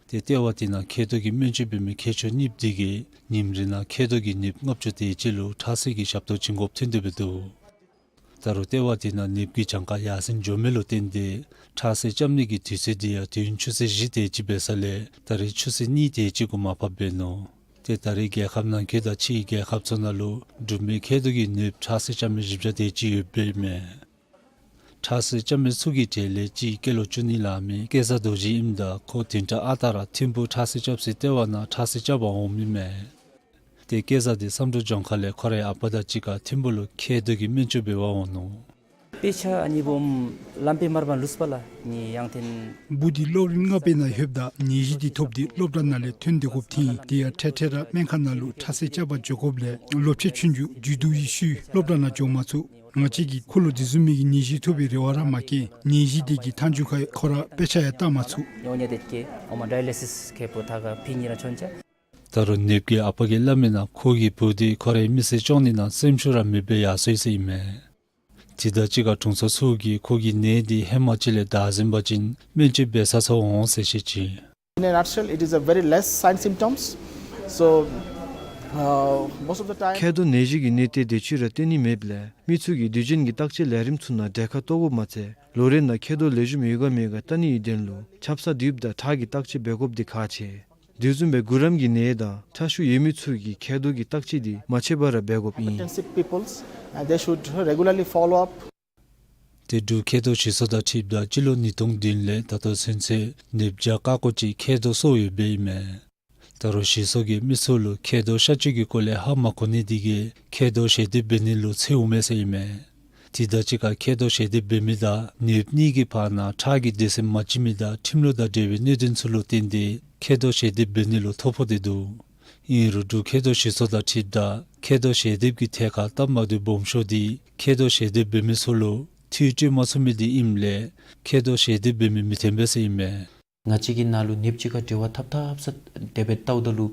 ཏེ་ལྟེ་བ་དེ་ནང་མཁལ་རྡོག་གི་སྨན་བཅོས་འབད་མི་མཁས་མཆོག་གཉིས་འདི་གིས་ཉིནམ་རེ་ནང་མཁལ་རྡོག་གི་ནདཔ་ལྔ་བཅུ་དེ་ཅིག་ལུ་ཁྲག་སེལ་གྱི་ཞབས་ཏོག་བྱིན་དགོཔ་ཐོན་ཏེ་འབད་དོ། ད་རུང་ལྟེ་བ་དེ་ནང་ནདཔ་གི་གྱངས་ཁ་ཡར་སེང་འགྱོ་མི་ལུ་བརྟེན་ཏེ་ཁྲག་སེལ་རྐྱབ་ནི་གི་དུས་ཚོད་འདི་ཡང་དུས་ཡུན་ཆུ་ཚོད་བཞི་དེ་ཅིག་འབད་ས་ལས་ད་རེས་ཆུ་ཚོད་གཉིས་དེ་ཅིག་གུ་མར་ཕབ་འབད་ནུག། ཏེ་ད་རེས་རྒྱལ་ཁབ་ནང་འཁོད་དང་ཕྱིའི་རྒྱལ་ཁབ་ཚུ་ནང་ལུ་འབྲུག་མི་མཁལ་རྡོག་གི་ནདཔ་ཁྲག་སེལ་རྐྱབ་མི་བཞི་བརྒྱ་དེ་ཅིག་ཡོདཔ་ཨིན་མས། ཁྲག་སེལ་རྐྱབ་མི་ཚུ་གི་གྲས་ལས་གཅིག་སྐྱེས་ལོ་བཅུ་གཉིས་ལང་མི་སྐལ་བཟང་རྡོ་རྗེ་ཨིནམ་ད་ཁོ་བདུན་ཕྲག་ཨ་རྟག་ར་ཐིམ་ཕུག་ཁྲག་སེལ་རྐྱབ་སའི་ལྟེ་བ་ནང་ཁྲག་སེལ་རྐྱབ་པར་འོངམ་ཨིན་མས། ཏེ་སྐལ་བཟང་འདི་བསམ་གྲུབ་ལྗོངས་མཁར་ལས་ཁོ་རའི་ཨ་པ་དང་གཅིག་ཁར་ཐིམ་ཕུག་ལུ་མཁལ་རྡོག་གི་སྨན་བཅོས་འབད་བར་འོང་ནུག། དཔེ་ཆ་ཨ་ནི་སྦོམ་བླམ་དཔོན་མར་པ་ལུས་པ་ལ་ནི་ཡང་ཏེན། བུ་འདི་སློབ་རིམ་ལྔ་པའི་ནང་ལྷོདཔ་ད་ནད་གཞི་འདི་ཐོབ་སྟེ་སློབ་གྲྭ་ནང་ལས་ཐོན་སྡོད་དགོཔ་ཐོན། དེ་ཡང་འཕྲལ་འཕྲལ་ར་སྨན་ཁང་ནང་ལུ་ཁྲག་སེལ་རྐྱབ་པར་འགྱོ་དགོཔ་ལས་ལོ་ཕྱེད་ཆུང་ཀུ་མཇུག་བསྡུ་ཡི་ཤུལ་སློབ་གྲྭ་ནང་འགྱོ་མ་ཚུགས། ང་བཅས་ཀྱིས་ཁོ་ལུ་དེ་བཟུམ་མའི་གི་ནད་གཞི་ཐོབ་པའི་རེ་བ་ར་མ་བསྐྱེད། ནད་གཞི་དེ་གི་མཐའ་མཇུག་ཁར་ཁོ་ར་དཔེ་ཆ་ཡང་བལྟ་མ་ཚུགས། ཉོ་ཉེ་དེ་ཀེ་ཨོ་མ་ཌའི་ལི་སིས་ཁེ་པོ་ཐ་ག་ཕི་ཉི་ར་ཆོན་ཅ། ད་རུང་ནདཔ་གི་ཨ་པ་གིས་སླབ་མིའི་ནང་ཁོ་གི་བུ་འདི་ཁོ་རའི་མི་ཚེ་སྐྱོང་ནི་ནང་སེམས་ཤུགས་ར་མེདཔ་སྦེ་ཡར་སོ་ཡི་ཟེར་ཨིན་མས། དེ་དང་གཅིག་ཁར་དྲུང་འཚོ་ཚུ་གིས་ཁོ་གི་ནད་འདི་ཧེ་མ་ཅིག་ལས་བདའ་ཟུན་པ་ཅིན་སྨན་བཅོས་འབད་ས་ཚུ་འོང་ཟེར་བཤད་ཅི། In a nutshell, it is a very less sign symptoms. So, uh, most of the time མཁལ་རྡོག་ནད་གཞི་གི་གནས་སྟངས་དེ་ཅིག་ར་སྟོན་ནི་མེདཔ་ལས་མི་ཚུ་གིས་དུས་རྒྱུན་གྱི་བརྟག་དཔྱད་ལས་རིམ་ཚུ་ནང་གྲལ་ཁར་གཏོགས་དགོཔ་མ་ཚད་ལོ་རེ་ནང་མཁལ་རྡོག་ལེགས་ཤོམ་ཡོད་ག་མེད་ག་བལྟ་ནི་ཡོད་དོན་ལུ་ཆབ་གསང་འདི་དང་ཁྲག་གི་བརྟག་དཔྱད་འབད་དགོཔ་འདི་ཁག་ཆེ། དེ་བཟུམ་སྦེ་གུ་རམ་གྱི་ནད་དང་ཁྲག་ཤུགས་ཡོད་མི་ཚུ་གིས་མཁལ་རྡོག་གི་བརྟག་དཔྱད་འདི་མ་ཆད་པར་ར་འབད་དགོཔ་ཨིན། Hypertensive peoples, and they should regularly follow up. ཏེ་འབྲུག་མཁལ་རྡོག་ཞིག་གསོ་དང་འཁྲིལཝ་ད་སྤྱི་ལོ་ཉིས་སྟོང་བདུན་ལས་ད་ལྟོ་ཚུན་ཚོད་ནདཔ་བརྒྱ་ཀ་ཀོ་ཅིག་མཁལ་རྡོག་གསོ་ཡོདཔ་ཨིན་མས། ད་རུང་ཞིག་གསོ་གིས་མི་ཚུ་ལུ་མཁལ་རྡོག་གཤག་བཅོས་ཀྱི་སྐོར་ལས་ཧ་མ་གོ་ནི་དེ་གིས་མཁལ་རྡོག་ཞལ་འདེབས་འབད་ནི་ལུ་འཚེར་འོང་མས་ཟེར་ཨིན་མས། དེ་དང་གཅིག་ཁར་མཁལ་རྡོག་ཞལ་འདེབས་འབད་མི་དང་ནདཔ་གཉིས་ཀྱི་བར་ན་ཁྲག་གི་སྡེ་ཚན་མ་གཅིག་མི་དང་ཁྲིམས་ལུགས་དང་འབྲེལ་བའི་གནད་དོན་ཚུ་ལུ་བརྟེན་ཏེ་མཁལ་རྡོག་ཞལ་འདེབས་འབད་ནི་ལུ་ཐོ་ཕོག་སྟེ་འདུག། ཨིན་རུང་འབྲུག་མཁལ་རྡོག་ཞིག་གསོ་དང་འཁྲིལཝ་ད་མཁལ་རྡོག་ཞལ་འདེབས་ཀྱི་ཐད་ཁར་སྟབས་མ་བདེཝ་སྦོམ་ཤོས་འདི་མཁལ་རྡོག་ཞལ་འདེབས་འབད་མི་ཚུ་ལུ་འཐུས་སྤྲོད་མ་ཚུགས་མི་འདི་ཨིནམ་ལས་མཁལ་རྡོག་ཞལ་འདེབས་འབད་མི་མི་ཐོན་པས་ཟེར་ཨིན་མས། ང་བཅས་ཀྱི་ནང་ལུ་ནདཔ་ཅིག་ཁར་འབྲེལ་བ་འཐབ་འཐབ་ས་དེ་སྦེ་བལྟཝ་ད་ལུ་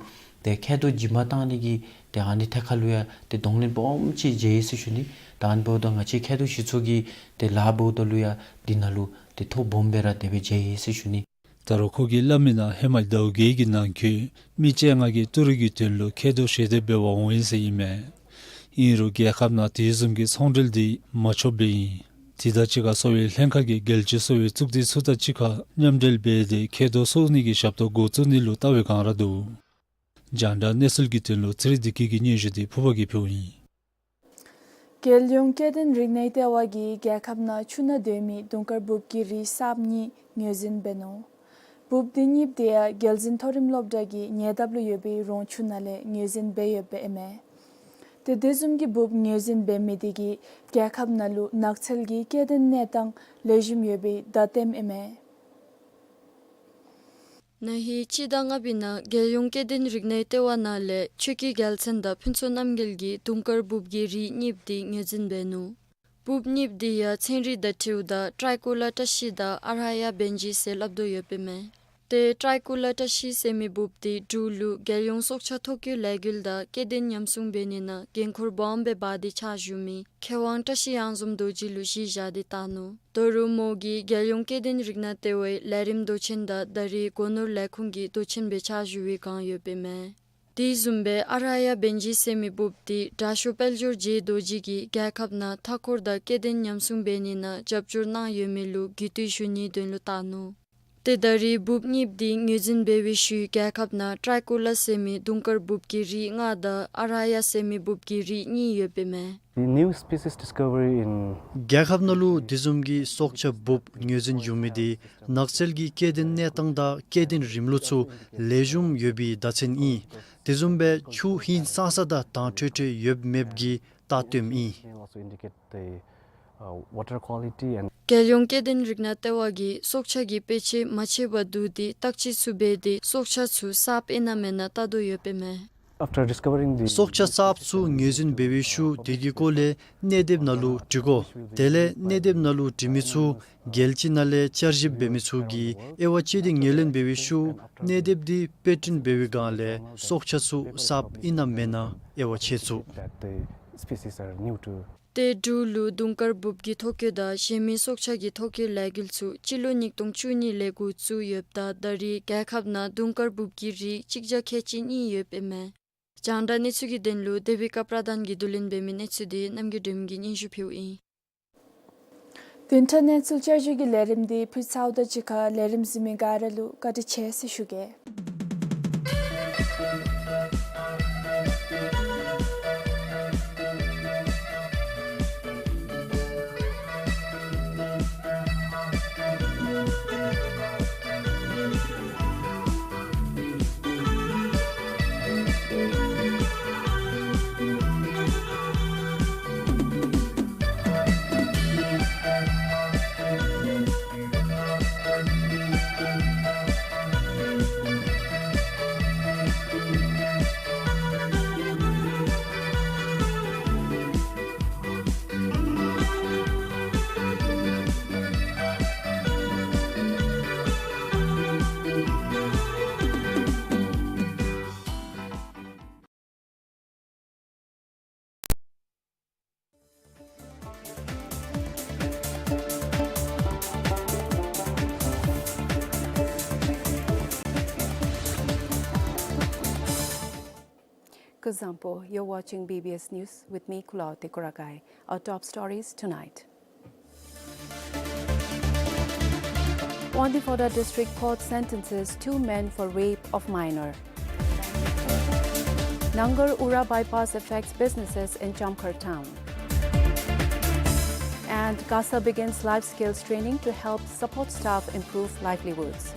ཏེ་མཁལ་རྡོག་བྱིན་མ་བཏང་ནི་གི་ཏེ་ཨ་ནི་ཐད་ཁར་ལུ་ཡང་ཏེ་གདོང་ལེན་སྦོམ་ཅིག་མཇལ་ཡི་ཟེར་ཞུ་ནི། ད་ཨ་ནི་འབདཝ་ད་ང་བཅས་མཁལ་རྡོག་ཞིག་གསོ་གི་ཏེ་ལཱ་འབདཝ་ད་ལུ་ཡང་འདི་ནང་ལུ་ཏེ་ཐོ་སྦོམ་སྦེ་ར་དེ་སྦེ་མཇལ་ཡི་ཟེར་ཞུ་ནི། ད་རུང་ཁོ་གིས་སླབ་མིའི་ནང་ཧེ་མ་ཟླཝ་བརྒྱད་ཀྱི་ནང་འཁོད་མི་བཅོ་ལྔ་གིས་ཏི་རུ་གི་དོན་ལུ་མཁལ་རྡོག་ཞལ་འདེབས་འབད་བར་འོང་ཡི་ཟེར་ཨིན་མས། ཨིན་རུང་རྒྱལ་ཁབ་ནང་དེ་བཟུམ་གྱི་ཚོང་འབྲེལ་འདི་མ་ཆོགཔ་སྦེ་ཨིན། དེ་དང་གཅིག་ཁར་གསོ་བའི་ལྷན་ཁག་གིས་རྒྱལ་སྤྱིའི་གསོ་བའི་གཙུག་སྡེ་ཚུ་དང་གཅིག་ཁར་མཉམ་འབྲེལ་འབད་དེ་མཁལ་རྡོག་གསོ་ནི་གི་ཞབས་ཏོག་འགོ་བཙུགས་ནི་ལུ་བལྟ་བའི་བསྒང་ར་འདུག། རྒྱང་བསྒྲགས་གནས་ཚུལ་གྱི་དོན་ལུ་ཚེ་རིང་བདེ་སྐྱིད་ཀྱི་སྙན་ཞུ་འདི་ཕུར་པ་གིས་ཕུལཝ་ཨིན། རྒྱལ་ཡོངས་སྐྱེ་ལྡན་རིག་གནས་ལྟེ་བ་གིས་རྒྱལ་ཁབ་ནང་ཆུ་ནང་སྡོད་མི་དུང་དཀར་འབུབ་ཀྱི་རིགས་གསརཔ་གཉིས་ངོས་འཛིན་འབད་ནུག། འབུབ་དེ་གཉིས་དེ་ཡང་རྒྱལ་འཛིན་མཐོ་རིམ་སློབ་གྲྭ་གི་ཉེ་འདབས་ལུ་ཡོད་པའི་རོང་ཆུ་ནང་ལས་ངོས་འཛིན་འབད་ཡོདཔ་ཨིན་མས། ཏེ་དེ་བཟུམ་གྱི་འབུབ་ངོས་འཛིན་འབད་མི་དེ་གིས་རྒྱལ་ཁབ་ནང་ལུ་ནགས་ཚལ་གྱི་སྐྱེ་ལྡན་གནས་སྟངས་ལེགས་ཤོམ་ཡོད་པའི་བརྡ་སྟོནམ་ཨིན་མས། ན་ཧིང་སྤྱི་ཟླ་ལྔ་པའི་ནང་རྒྱལ་ཡོངས་སྐྱེ་ལྡན་རིག་གནས་ལྟེ་བ་ནང་ལས་ཆོས་སྐྱིད་རྒྱལ་མཚན་དང་ཕུན་ཚོགས་རྣམ་རྒྱལ་གྱིས་དུང་དཀར་འབུབ་ཀྱི་རིགས་གཉིས་དེ་ངོས་འཛིན་འབད་ནུག། འབུབ་གཉིས་དེ་ཡང་ཚན་རིག་དང་འཁྲིལཝ་ད་ཏྲའི་ཀུ་ལ་བཀྲ་ཤིས་དང་ཨ་ར་ཡ་བེན་ཇི་ཟེར་སླབ་དོ་ཡོདཔ་ཨིན་མས། ཏེ་ཏྲའི་ཀུ་ལ་བཀྲ་ཤིས་ཟེར་མི་འབུབ་དེ་འབྲུག་ལུ་རྒྱལ་ཡོངས་སྲོག་ཆགས་ཐོ་བཀོད་ལས་འགུལ་དང་སྐྱེ་ལྡན་ཉམས་སྲུང་འབད་ནི་ནང་འགན་ཁུར་སྦོམ་སྦེ་འབག་སྟེ་ཕྱག་ཞུ་མི་མཁས་དབང་བཀྲ་ཤིས་གཡང་འཛོམས་རྡོ་རྗེ་ལུ་གཞི་བཞག་སྟེ་བཏང་ནུག། ད་རུང་མོ་གིས་རྒྱལ་ཡོངས་སྐྱེ་ལྡན་རིག་གནས་ལྟེ་བའི་ལས་རིམ་མདོ་ཆེན་དང་ད་རེས་སྒོ་ནོར་ལས་ཁུངས་ཀྱི་མདོ་ཆེན་སྦེ་ཕྱག་ཞུ་བའི་བསྒང་ཡོདཔ་ཨིན་མས། དེ་བཟུམ་སྦེ་ཨ་ར་ཡ་བེན་ཇི་ཟེར་མི་འབུབ་དེ་དྲག་ཤོས་དཔལ་འབྱོར་རྗེ་རྡོ་རྗེ་གིས་རྒྱལ་ཁབ་ནང་མཐའ་འཁོར་དང་སྐྱེ་ལྡན་ཉམས་སྲུང་འབད་ནི་ནང་རྒྱབ་སྐྱོར་གནང་ཡོད་མི་ལུ་གུས་བཏུད་ཞུ་ནིའི་དོན་ལུ་བཏང་ནུག། ཏེ་ད་རེས་འབུབ་གཉིས་དེ་ངོས་འཛིན་འབད་བའི་ཤུལ་རྒྱལ་ཁབ་ནང་ཏྲའི་ཀུ་ལ་ཟེར་མི་དུང་དཀར་འབུབ་ཀྱི་རིགས་ལྔ་དང་ཨ་ར་ཡ་ཟེར་མི་འབུབ་ཀྱི་རིགས་གཉིས་ཡོདཔ་ཨིན་མས། The new species discovery in རྒྱལ་ཁབ་ནང་ལུ་དེ་བཟུམ་གྱི་སྲོག་ཆགས་འབུབ་ངོས་འཛིན་འབྱུང་མི་དེ་ནགས་ཚལ་གྱི་སྐྱེ་ལྡན་གནས་སྟངས་དང་སྐྱེ་ལྡན་རིམ་ལུགས་ཚུ་ལེགས་ཤོམ་ཡོད་པའི་བརྡ་མཚོན་ཨིན། དེ་བཟུམ་སྦེ་ཆུ་ཧིང་སངས་ས་དང་དྭངས་འཕྲོས་འཕྲོས་ཡོདཔ་མེདཔ་གི་བརྡ་སྟོནམ་ཨིན། It can also indicate the, uh, water quality and རྒྱལ་ཡོངས་སྐྱེ་ལྡན་རིག་གནས་ལྟེ་བ་གིས་སྲོག་ཆགས་ཀྱི་དཔེ་ཆ་མ་ཕྱེ་བར་བསྡུ་སྟེ་བརྟག་དཔྱད་ཚུ་འབད་དེ་སྲོག་ཆགས་ཚུ་གསརཔ་ཨིན་ན་མེན་ན་བལྟ་དོ་ཡོདཔ་ཨིན་མས། After discovering the སྲོག་ཆགས་གསརཔ་ཚུ་ངོས་འཛིན་འབད་བའི་ཤུལ་དེ་གི་སྐོར་ལས་གནས་སྡེཔ་ནང་ལུ་དྲི་དགོ། དེ་ལས་གནས་སྡེཔ་ནང་ལུ་དྲི་མི་ཚུ་རྒྱལ་སྤྱི་ནང་ལས་བསྐྱར་ཞིབ་འབད་མི་ཚུ་གིས་དབྱེ་བ་ཕྱེ་སྟེ་ངོས་ལེན་འབད་བའི་ཤུལ་གནས་སྡེཔ་དེ་དཔེ་སྐྲུན་འབད་བའི་བསྒང་ལས་སྲོག་ཆགས་ཚུ་གསརཔ་ཨིན་ན་མེན་ན་དབྱེ་བ་ཕྱེ་ཚུགས། That the species are new to ཏེ་འབྲུག་ལུ་དུང་དཀར་འབུབ་ཀྱི་ཐོ་བཀོད་དང་གཞན་མི་སྲོག་ཆགས་ཀྱི་ཐོ་བཀོད་ལས་འགུལ་ཚུ་སྤྱི་ལོ་ཉིས་སྟོང་བཅུ་གཉིས་ལས་འགོ་བཙུགས་ཡོདཔ་ད་ད་རེས་རྒྱལ་ཁབ་ནང་དུང་དཀར་འབུབ་ཀྱི་རིགས་གཅིག་བརྒྱ་ཁལ་གཅིག་གཉིས་ཡོདཔ་ཨིན་མས། རྒྱང་བསྒྲགས་གནས་ཚུལ་གྱི་དོན་ལུ་དེ་བི་ཀ་པྲ་དཱན་གྱིས་བསྡུ་ལེན་འབད་མི་གནས་ཚུལ་འདི་རྣམ་རྒྱལ་སྒྲོལ་མ་གིས་སྙན་ཞུ་ཕུལཝ་ཨིན། བདུན་ཕྲག་གནས་ཚུལ་བསྐྱར་ཞུ་གི་ལས་རིམ་འདི་ཕུལ་ཚརཝ་དང་གཅིག་ཁར་ལས་རིམ་གཟིགས་མི་ག་ར་ལུ་བཀའ་དྲིན་ཆེ་ཟེར་ཞུ་གེ། Kuzuzangpo, you're watching B B S News with me, Kulaw Tekuragai. Our top stories tonight. Wangdue Phodrang District Court sentences two men for rape of minor. Nangar Ura bypass affects businesses in Jamkhar town. And CASA begins life skills training to help support staff improve livelihoods.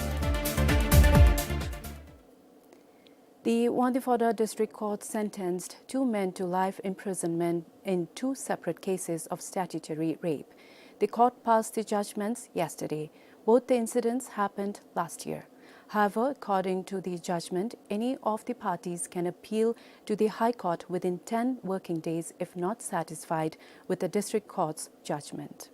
The Wangdue Phodrang District Court sentenced two men to life imprisonment in two separate cases of statutory rape. The court passed the judgments yesterday. Both the incidents happened last year. However, according to the judgment, any of the parties can appeal to the High Court within ten working days if not satisfied with the district court's judgment.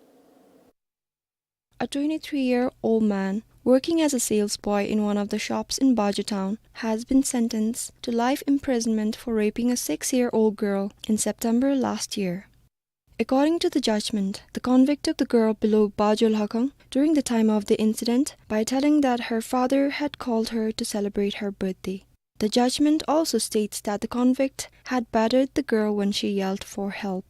A twenty-three-year-old man working as a sales boy in one of the shops in Bajul town has been sentenced to life imprisonment for raping a six-year-old girl in September last year. According to the judgment, the convict took the girl below Bajul Hakhang during the time of the incident by telling that her father had called her to celebrate her birthday. The judgment also states that the convict had battered the girl when she yelled for help.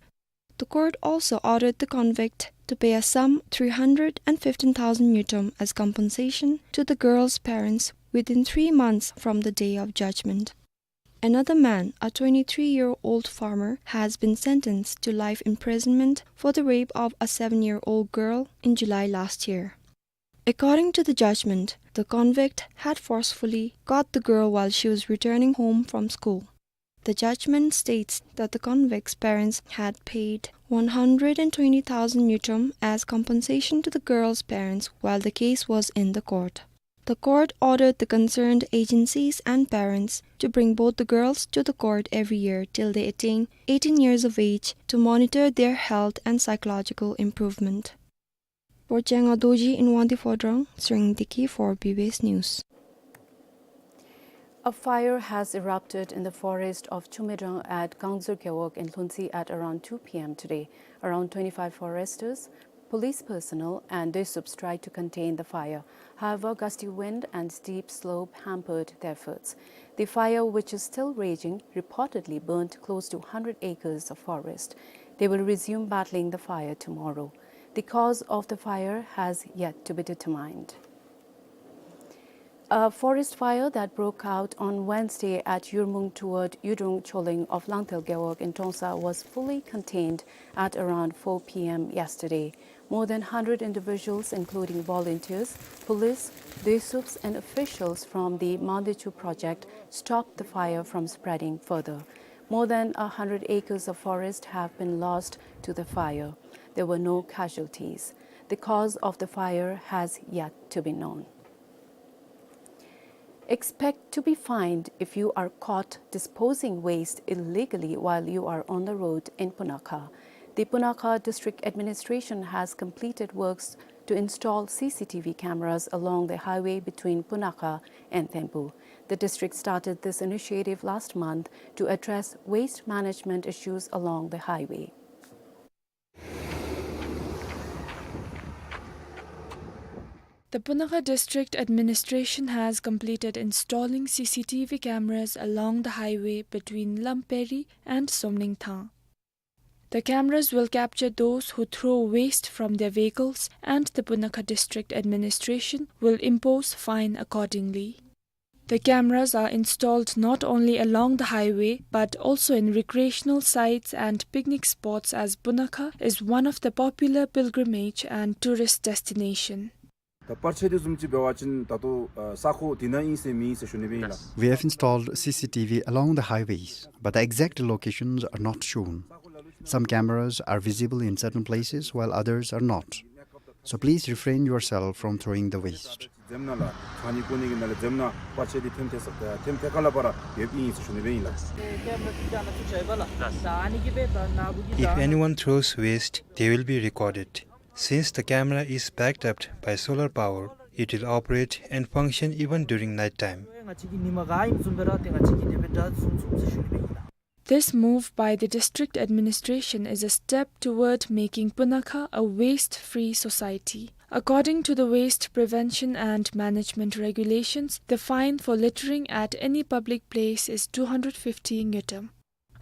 The court also ordered the convict to pay a sum three hundred and fifteen thousand ngultrum as compensation to the girl's parents within three months from the day of judgment. Another man, a twenty-three-year-old farmer, has been sentenced to life imprisonment for the rape of a seven-year-old girl in July last year. According to the judgment, the convict had forcefully caught the girl while she was returning home from school. The judgment states that the convict's parents had paid one hundred and twenty thousand ngultrum as compensation to the girl's parents while the case was in the court. The court ordered the concerned agencies and parents to bring both the girls to the court every year till they attain eighteen years of age to monitor their health and psychological improvement. Reporting Dorji in Wangdue Phodrang, Sring Deki for B B S News. A fire has erupted in the forest of Chumidrang at Kangzur Gewog in Lhuentse at around two P M today. Around twenty-five foresters, police personnel and Desups tried to contain the fire. However, gusty wind and steep slope hampered their efforts. The fire, which is still raging, reportedly burnt close to hundred acres of forest. They will resume battling the fire tomorrow. The cause of the fire has yet to be determined. A forest fire that broke out on Wednesday at Yurmung toward Yudrung Choling of Langtel Gewog in Trongsa was fully contained at around four P M yesterday. More than hundred individuals, including volunteers, police, Desups and officials from the Mandechu project, stopped the fire from spreading further. More than a hundred acres of forest have been lost to the fire. There were no casualties. The cause of the fire has yet to be known. Expect to be fined if you are caught disposing waste illegally while you are on the road in Punakha. The Punakha District Administration has completed works to install C C T V cameras along the highway between Punakha and Thempu. The district started this initiative last month to address waste management issues along the highway. The Punakha District Administration has completed installing C C T V cameras along the highway between Lamperi and Somnengthang. The cameras will capture those who throw waste from their vehicles, and the Punakha District Administration will impose fine accordingly. The cameras are installed not only along the highway, but also in recreational sites and picnic spots, as Punakha is one of the popular pilgrimage and tourist destination. ད་པར་ཆས་འདི་བཟུམ་ཅིག་འབད་བ་ཅིན་ད་ལྟོ་ཨ་ས་ཁོངས་འདི་ནང་ཨིན་ཟེར་མེད་ཟེར་ཞུ་ནི་སྦེ་ཨིན་ལགས། We have installed C C T V along the highways, but the exact locations are not shown. Some cameras are visible in certain places while others are not. So please refrain yourself from throwing the waste. འཛེམ་ན་ལགས་ཐང་ནི་ཀུ་ནི་གི་ནང་ལས་འཛེམ་ན་པར་ཆས་འདི་ཐེམ་ཐེ་ས་ཐེམ་ཐེ་ཁ་ལ་པར་ཡོདཔ་ཨིན་ཟེར་ཞུ་ནི་སྦེ་ཨིན་ལགས། If anyone throws waste, they will be recorded. Since the camera is backed up by solar power, it will operate and function even during night time. This move by the district administration is a step toward making Punakha a waste-free society. According to the Waste Prevention and Management Regulations, the fine for littering at any public place is two hundred fifty ngultrum.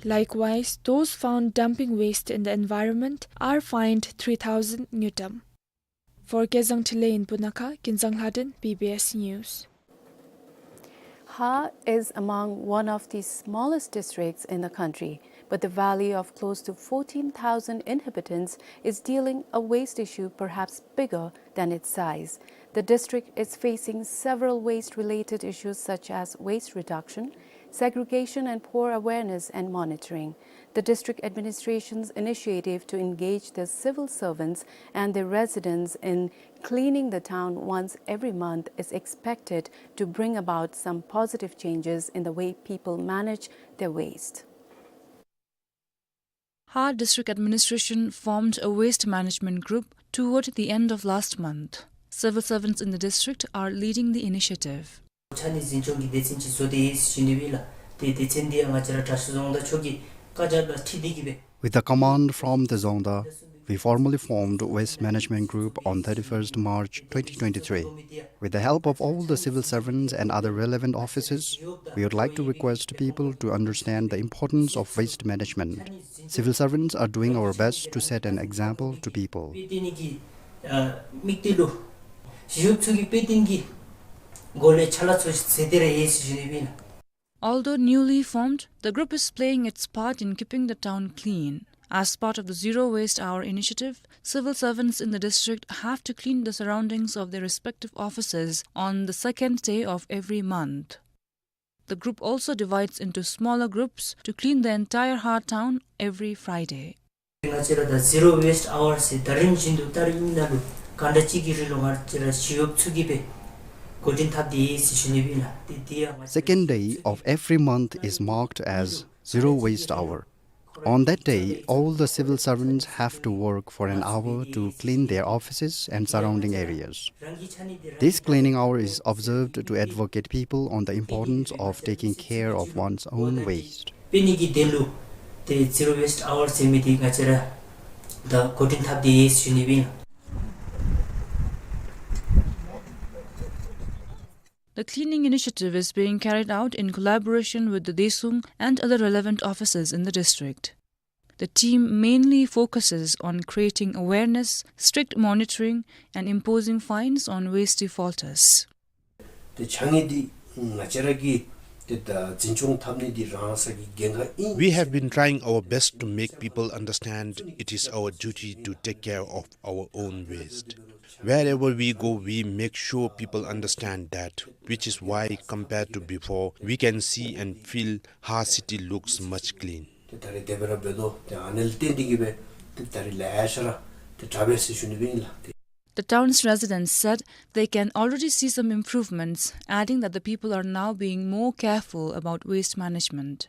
Likewise, those found dumping waste in the environment are fined three thousand ngultrum. For Kezang Thinley in Punakha, Kinzang Lhaden, B B S News. Har is among one of the smallest districts in the country, but the valley of close to fourteen thousand inhabitants is dealing a waste issue perhaps bigger than its size. The district is facing several waste-related issues such as waste reduction, segregation, and poor awareness and monitoring. The district administration's initiative to engage the civil servants and the residents in cleaning the town once every month is expected to bring about some positive changes in the way people manage their waste. Har District Administration formed a waste management group toward the end of last month. Civil servants in the district are leading the initiative. ཆ་གནས་འཛིན་སྐྱོང་གི་སྡེ་ཚན་ཅིག་བཟོ་སྟེ་ཡོད་ཟེར་ཞུ་ནི་སྦེ་ཨིན་ལགས། ཏེ་སྡེ་ཚན་འདི་ཡང་ང་བཅས་ར་དྲག་ཤོས་རྫོང་བདག་མཆོག་གི་བཀའ་རྒྱ་ལུ་འཁྲིལ་ཏེ་གིས་སྦེ། With the command from the Dzongda, we formally formed Waste Management Group on thirty-first March twenty twenty-three. With the help of all the civil servants and other relevant officers, we would like to request people to understand the importance of waste management. Civil servants are doing our best to set an example to people. དཔེ་སྟོན་གྱི་ཨ་དམིགས་གཏད་ལུ་ཞི་གཡོགཔ་ཚུ་གིས་དཔེ་སྟོན་གྱི་སྒོ་ལས་ཕྱག་ལཱ་ཚུ་མཛད་དེ་ར་ཡོད་ཟེར་ཞུ་ནི་སྦེ་ཨིན་ལགས། Although newly formed, the group is playing its part in keeping the town clean. As part of the Zero Waste Hour initiative, civil servants in the district have to clean the surroundings of their respective offices on the second day of every month. The group also divides into smaller groups to clean the entire Har town every Friday. ང་བཅས་ར་ད་Zero Waste Hour ཟེར་ད་རིམ་བཞིན་དུ་ད་རིམ་ནང་ལུ་ག་འདྲ་ཅིག་གི་རིང་ལུ་ང་བཅས་ར་ཞི་གཡོགཔ་ཚུ་གིས་སྦེ་འགོ་འདྲེན་འཐབ་སྟེ་ཡོད་ཟེར་ཞུ་ནི་སྦེ་ཨིན་ལགས། ཏེ་དེ་ཡང་ང་བཅས་ར། Second day of every month is marked as Zero Waste Hour. On that day, all the civil servants have to work for an hour to clean their offices and surrounding areas. This cleaning hour is observed to advocate people on the importance of taking care of one's own waste. དཔེ་སྟོན་གྱི་དོན་ལུ་ཏེ་Zero Waste Hour ཟེར་མི་འདི་ང་བཅས་ར་ད་འགོ་འདྲེན་འཐབ་སྟེ་ཡོད་ཟེར་ཞུ་ནི་སྦེ་ཨིན་ལགས། The cleaning initiative is being carried out in collaboration with the Deshung and other relevant offices in the district. The team mainly focuses on creating awareness, strict monitoring, and imposing fines on waste defaulters. ཏེ་ཆ་གནས་འདི་ང་བཅས་ར་གིས་ཏེ་ད་འཛིན་སྐྱོང་འཐབ་ནི་འདི་རང་སོ་གི་འགན་ཁག་ཨིན། We have been trying our best to make people understand it is our duty to take care of our own waste. Wherever we go, we make sure people understand that, which is why, compared to before, we can see and feel Har city looks much clean. ཏེ་ད་རིས་དེ་སྦེ་ར་འབད་དོ། ཏེ་ཨ་ནི་ལུ་བརྟེན་ཏེ་གིས་སྦེ་ཏེ་ད་རིས་ལེ་ཤ་ར་ཏེ་དྲག་པས་ཟེར་ཞུ་ནི་སྦེ་ཨིན་ལགས། The town's residents said they can already see some improvements, adding that the people are now being more careful about waste management.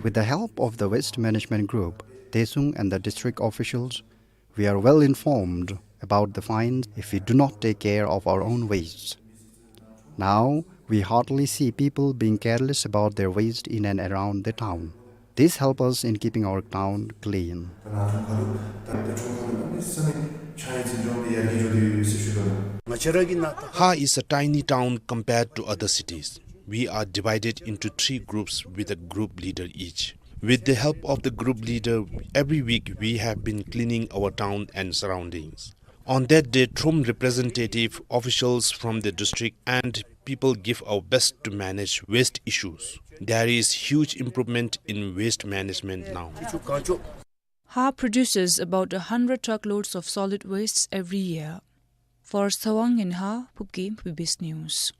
With the help of the Waste Management Group, Deshung and the district officials, we are well informed about the fines if we do not take care of our own wastes. Now, we hardly see people being careless about their waste in and around the town. This helps us in keeping our town clean. Ha is a tiny town compared to other cities. We are divided into three groups with a group leader each. With the help of the group leader, every week we have been cleaning our town and surroundings. On that day, Trom representative, officials from the district and people give our best to manage waste issues. There is huge improvement in waste management now. Ha produces about a hundred truckloads of solid wastes every year. For Sawang in Ha, Phubgim, B B S News.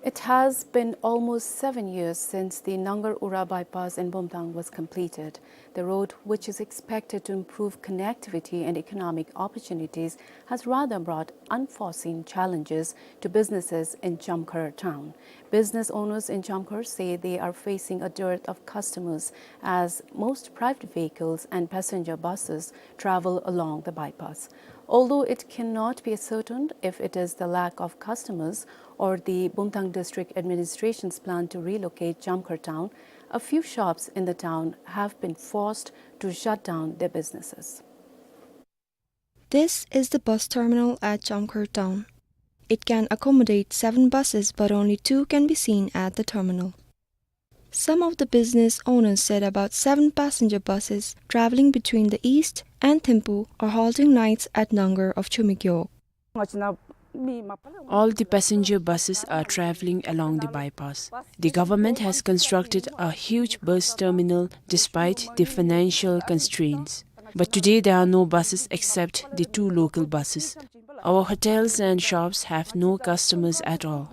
It has been almost seven years since the Nangar-Ura bypass in Bumthang was completed. The road, which is expected to improve connectivity and economic opportunities, has rather brought unforeseen challenges to businesses in Chamkhar town. Business owners in Chamkhar say they are facing a dearth of customers as most private vehicles and passenger buses travel along the bypass. Although it cannot be ascertained if it is the lack of customers or the Bumthang District Administration's plan to relocate Chamkhar town, a few shops in the town have been forced to shut down their businesses. This is the bus terminal at Chamkhar town. It can accommodate seven buses, but only two can be seen at the terminal. Some of the business owners said about seven passenger buses traveling between the east and Thimphu are halting nights at Nangar of Chumigyo. All the passenger buses are traveling along the bypass. The government has constructed a huge bus terminal despite the financial constraints. But today there are no buses except the two local buses. Our hotels and shops have no customers at all.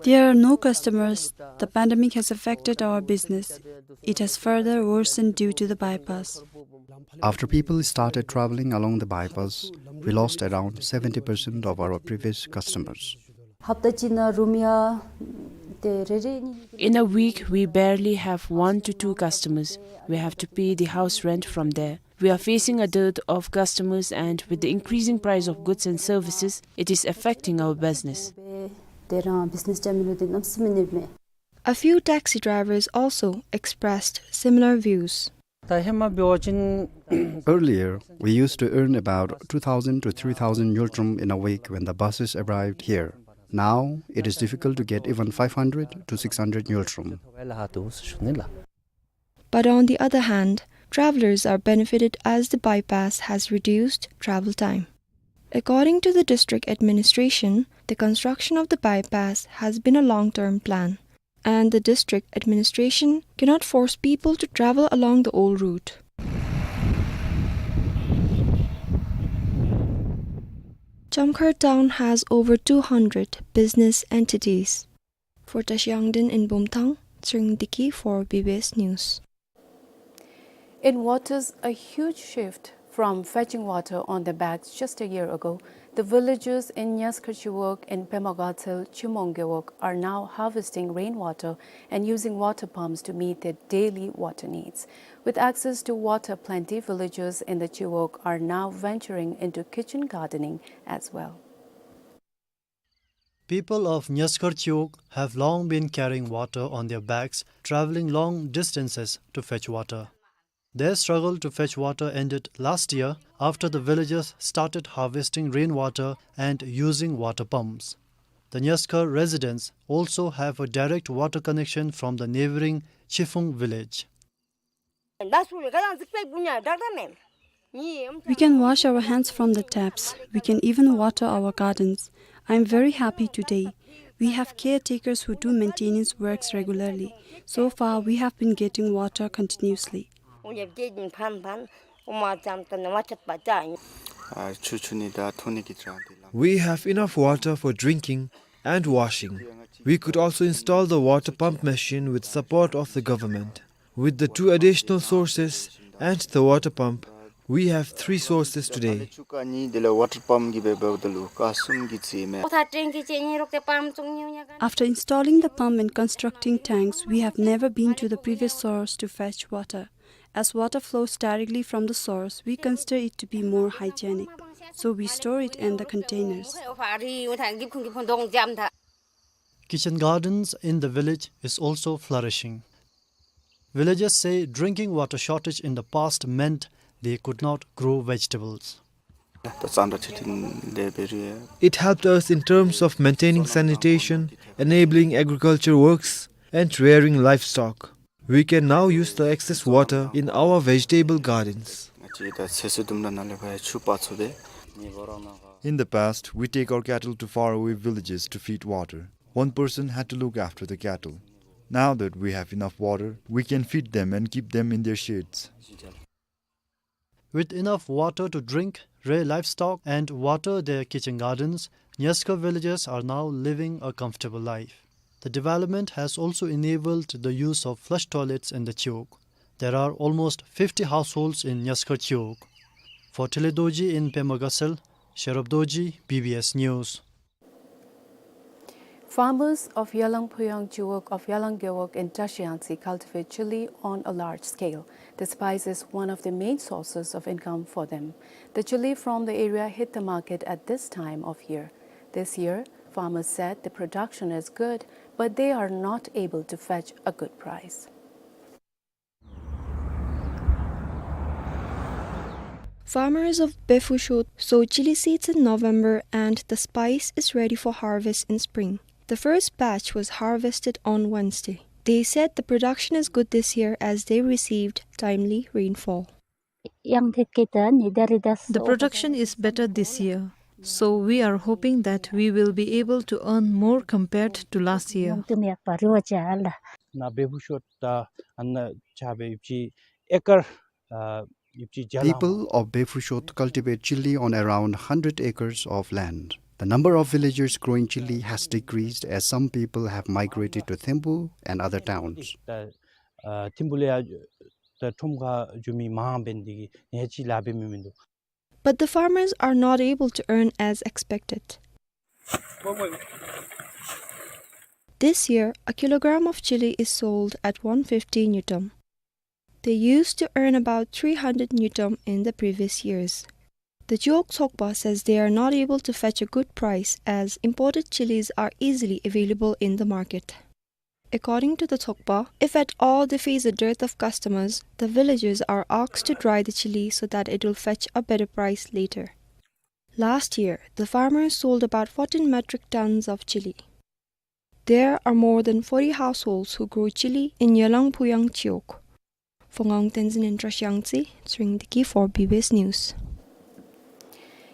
There are no customers. The pandemic has affected our business. It has further worsened due to the bypass. After people started traveling along the bypass, we lost around seventy percent of our previous customers. In a week, we barely have one to two customers. We have to pay the house rent from there. We are facing a dearth of customers, and with the increasing price of goods and services, it is affecting our business. A few taxi drivers also expressed similar views. Earlier, we used to earn about two thousand to three thousand ngultrum in a week when the buses arrived here. Now, it is difficult to get even five hundred to six hundred ngultrum. But on the other hand, travelers are benefited as the bypass has reduced travel time. According to the district administration, the construction of the bypass has been a long-term plan, and the district administration cannot force people to travel along the old route. Chamkhar town has over two hundred business entities. For Tashi Yangden in Bumthang, Tshering Deki for B B S News. In what is a huge shift from fetching water on their backs just a year ago, the villagers in Nyaskhar Chiwog and Pema Gatshel Chimong Gewog are now harvesting rainwater and using water pumps to meet their daily water needs. With access to water plenty, villagers in the Chiwog are now venturing into kitchen gardening as well. People of Nyaskhar Chiwog have long been carrying water on their backs, traveling long distances to fetch water. Their struggle to fetch water ended last year after the villagers started harvesting rainwater and using water pumps. The Nyaskhar residents also have a direct water connection from the neighboring Chiphung village. We can wash our hands from the taps. We can even water our gardens. I am very happy today. We have caretakers who do maintenance works regularly. So far, we have been getting water continuously. We have enough water for drinking and washing. We could also install the water pump machine with support of the government. With the two additional sources and the water pump, we have three sources today. After installing the pump and constructing tanks, we have never been to the previous source to fetch water. As water flows directly from the source, we consider it to be more hygienic, so we store it in the containers. kitchen gardens in the village is also flourishing. Villagers say drinking water shortage in the past meant they could not grow vegetables. It helped us in terms of maintaining sanitation, enabling agriculture works, and rearing livestock. We can now use the excess water in our vegetable gardens. In the past, we take our cattle to faraway villages to feed water. One person had to look after the cattle. Now that we have enough water, we can feed them and keep them in their sheds. With enough water to drink, rear livestock, and water their kitchen gardens, Nyaskar villagers are now living a comfortable life. The development has also enabled the use of flush toilets in the Chiwog. There are almost fifty households in Nyaskar Chiwog. For Tile Dorji in Pema Gatshel, Sherub Dorji, B B S News. Farmers of Yalang Phuyang Chiwog of Yalang Gewog in Trashiyangtse cultivate chili on a large scale. The spice is one of the main sources of income for them. The chili from the area hit the market at this time of year. This year, farmers said the production is good, but they are not able to fetch a good price. Farmers of Bephushot sow chili seeds in November and the spice is ready for harvest in spring. The first batch was harvested on Wednesday. They said the production is good this year as they received timely rainfall. The production is better this year, so we are hoping that we will be able to earn more compared to last year. ནཱ་བེ་ཕུ་ཤོད་དང་ཨ་ནཱ་ཆ་བའི་ཡུལ་གྱི་ཨེ་ཀར་ཨ་ཡུལ་གྱི་རྒྱ་ལ། People of Bephushot cultivate chili on around hundred acres of land. The number of villagers growing chili has decreased as some people have migrated to Thimphu and other towns. ཨ་ཐིམ་ཕུ་ལས་ཡར་ད་ཁྲོམ་ཁར་འགྱོ་མི་མང་འབད་ནི་དེ་གིས་ནི་ཧེ་ཅི་ལཱ་འབད་མི་མིན་འདུག། But the farmers are not able to earn as expected. This year, a kilogram of chili is sold at one fifty ngultrum. They used to earn about three hundred ngultrum in the previous years. The Chiwog Tsokpa says they are not able to fetch a good price as imported chilies are easily available in the market. According to the Tsokpa, if at all they face a dearth of customers, the villagers are asked to dry the chili so that it will fetch a better price later. Last year, the farmers sold about fourteen metric tons of chili. There are more than forty households who grow chili in Yalang Phuyang Chiwog. For Ngaung Tenzin in Trashiyangtse, Tshering Deki for B B S News.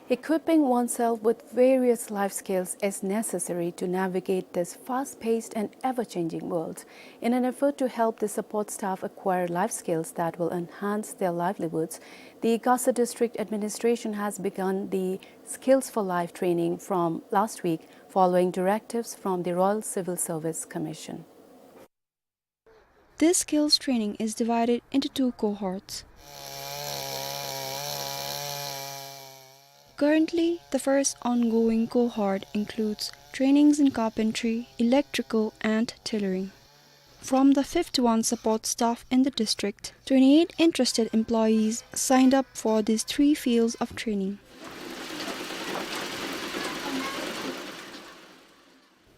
Equipping oneself with various life skills is necessary to navigate this fast-paced and ever-changing world. In an effort to help the support staff acquire life skills that will enhance their livelihoods, the Gasa District Administration has begun the Skills for Life training from last week, following directives from the Royal Civil Service Commission. This skills training is divided into two cohorts. Currently, the first ongoing cohort includes trainings in carpentry, electrical, and tailoring. From the fifty-one support staff in the district, twenty-eight interested employees signed up for these three fields of training.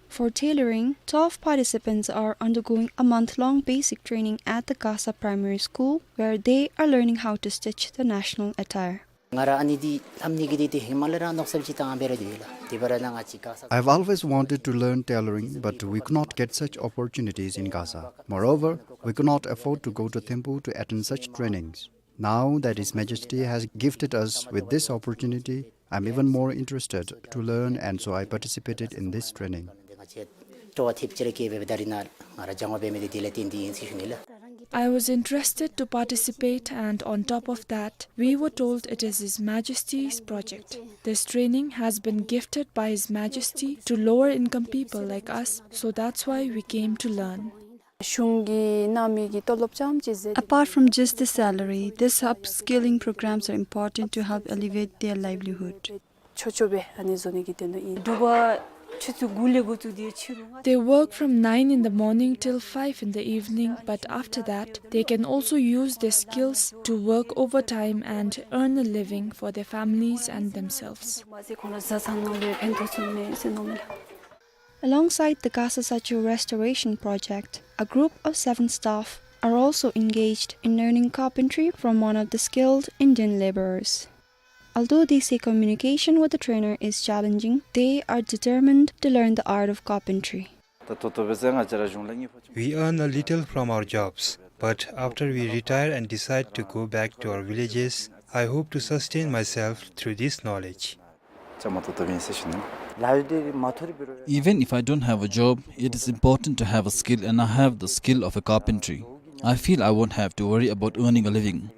For tailoring, twelve participants are undergoing a month-long basic training at the Gasa Primary School, where they are learning how to stitch the national attire. ང་ར་ཨ་ནི་འདི་ལྷབ་ནི་གི་འདི་ཏེ་ཧེ་མ་ལས་ར་མནོ་བསམ་ཅིག་བཏང་སྦེ་ར་སྡོད་ཡོད་ལགས། དེ་འབད་ར་ནཱ་ང་བཅས་ག་ས། I've always wanted to learn tailoring, but we could not get such opportunities in Gasa. Moreover, we could not afford to go to Thimphu to attend such trainings. Now that His Majesty has gifted us with this opportunity, I'm even more interested to learn, and so I participated in this training. སྤྲོ་བ་ཐེབས་ཅིག་ར་སྐྱེས་སྦེ་ད་རིས་ནཱ་ང་ར་སྦྱང་བ་འབད་མི་འདི་དེ་ལས་བརྟེན་ཏེ་ཨིན་ཟེར་ཞུ་ནི་ལགས། I was interested to participate, and on top of that, we were told it is His Majesty's project. This training has been gifted by His Majesty to lower income people like us, so that's why we came to learn. གཞུང་གིས་གནང་མི་གི་ཏོ་ལོབ་ཙམ་ཅིག་ཟད། Apart from just the salary, these upskilling programs are important to help elevate their livelihood. ཆོག་ཆོག་སྦེ་ཨ་ནི་བཟོ་ནི་གི་དོན་དག་ཨིན། དྲོ་པ་ཆུ་ཚོད་དགུ་ལས་འགོ་བཙུགས་ཏེ་ཕྱི་རུ་ང་། They work from nine in the morning till five in the evening, but after that, they can also use their skills to work overtime and earn a living for their families and themselves. མ་ཟད་ཁོང་ར་བཟའ་ཚང་ནང་ལུ་ཕན་ཐོགས་ཚུགས་མས་ཟེར་མནོཝ་མས་ལགས། Alongside the Gasa Sacho restoration project, a group of seven staff are also engaged in learning carpentry from one of the skilled Indian laborers. Although they say communication with the trainer is challenging, they are determined to learn the art of carpentry. ད་ཏོག་ཏོ་སྦེ་ཟེར་ང་བཅས་ར་གཞུང་ལས་ངེས་པ་ཅིག We earn a little from our jobs, but after we retire and decide to go back to our villages, I hope to sustain myself through this knowledge. བཅའ་མར་གཏོགས་གཏོགསཔ་ཨིན་ཟེར་ཞུ་ནི། ལཱ་འདི་མ་ཐོར་བའི་རོགས། Even if I don't have a job, it is important to have a skill, and I have the skill of a carpentry. I feel I won't have to worry about earning a living.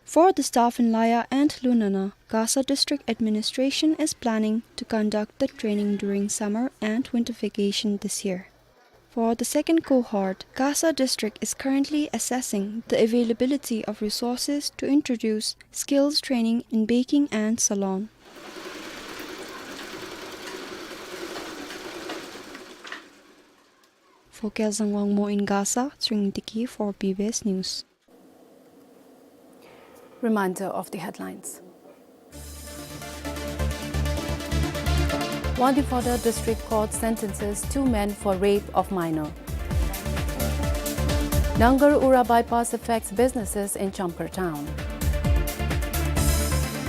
For the staff in Laya and Lunana, Gasa District Administration is planning to conduct the training during summer and winter vacation this year. For the second cohort, Gasa District is currently assessing the availability of resources to introduce skills training in baking and salon. For Kelsang Wangmo in Gasa, Tshering Deki for B B S News. Reminder of the headlines. Wangdue Phodrang District Court sentences two men for rape of minor. Nangar Ura bypass affects businesses in Chamkhar town.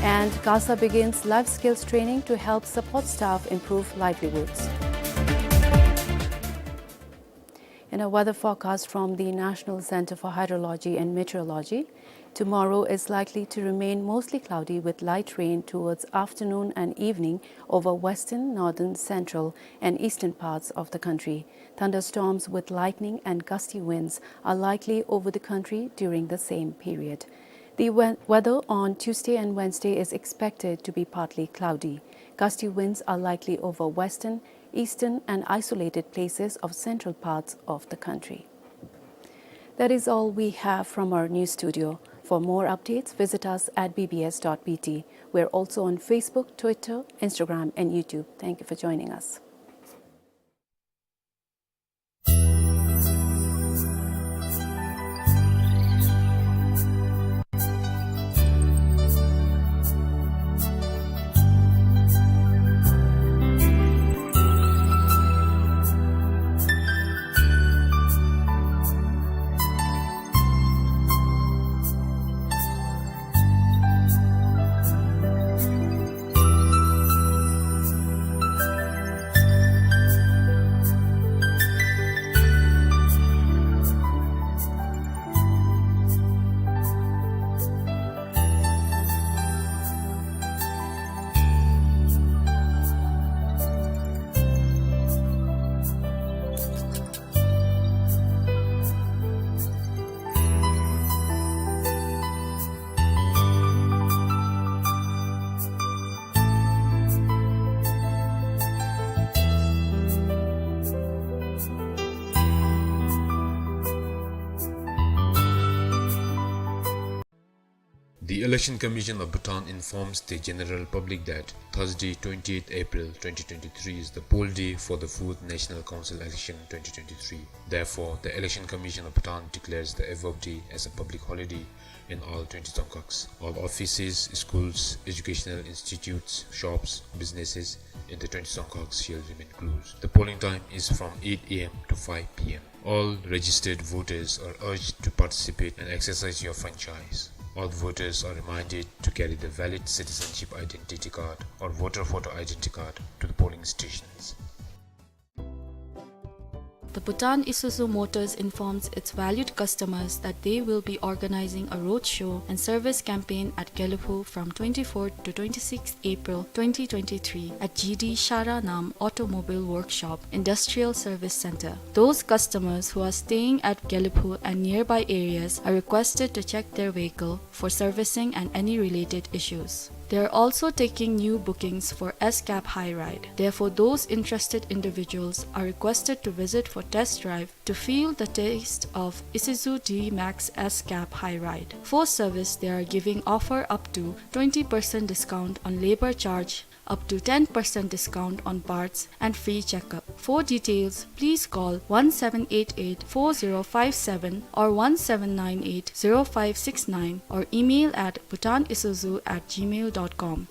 And Gasa begins life skills training to help support staff improve livelihoods. In a weather forecast from the National Centre for Hydrology and Meteorology, tomorrow is likely to remain mostly cloudy with light rain towards afternoon and evening over western, northern, central, and eastern parts of the country. Thunderstorms with lightning and gusty winds are likely over the country during the same period. The we-, weather on Tuesday and Wednesday is expected to be partly cloudy. Gusty winds are likely over western, eastern and isolated places of central parts of the country. That is all we have from our news studio. For more updates, visit us at B B S dot B T. We're also on Facebook, Twitter, Instagram, and YouTube. Thank you for joining us. The Election Commission of Bhutan informs the general public that Thursday, twentieth April twenty twenty-three, is the poll day for the fourth National Council election twenty twenty-three. Therefore, the Election Commission of Bhutan declares the above day as a public holiday in all twenty Dzongkhags. All offices, schools, educational institutes, shops, businesses in the twenty Dzongkhags shall remain closed. The polling time is from eight A M to five P M. All registered voters are urged to participate and exercise your franchise. All voters are reminded to carry the valid citizenship identity card or voter photo identity card to the polling stations. The Bhutan Isuzu Motors informs its valued customers that they will be organizing a roadshow and service campaign at Gelephu from twenty-fourth to twenty-sixth April twenty twenty-three at G D Shara Nam Automobile Workshop, Industrial Service Center. Those customers who are staying at Gelephu and nearby areas are requested to check their vehicle for servicing and any related issues. They are also taking new bookings for S-Cab High Ride. Therefore, those interested individuals are requested to visit for test drive to feel the taste of Isuzu D-Max S-Cab High Ride. For service, they are giving offer up to twenty percent discount on labor charge, up to ten percent discount on parts, and free checkup. For details, please call one seven eight eight four zero five seven or one seven nine eight zero five six nine or email at bhutanisuzu at gmail dot com.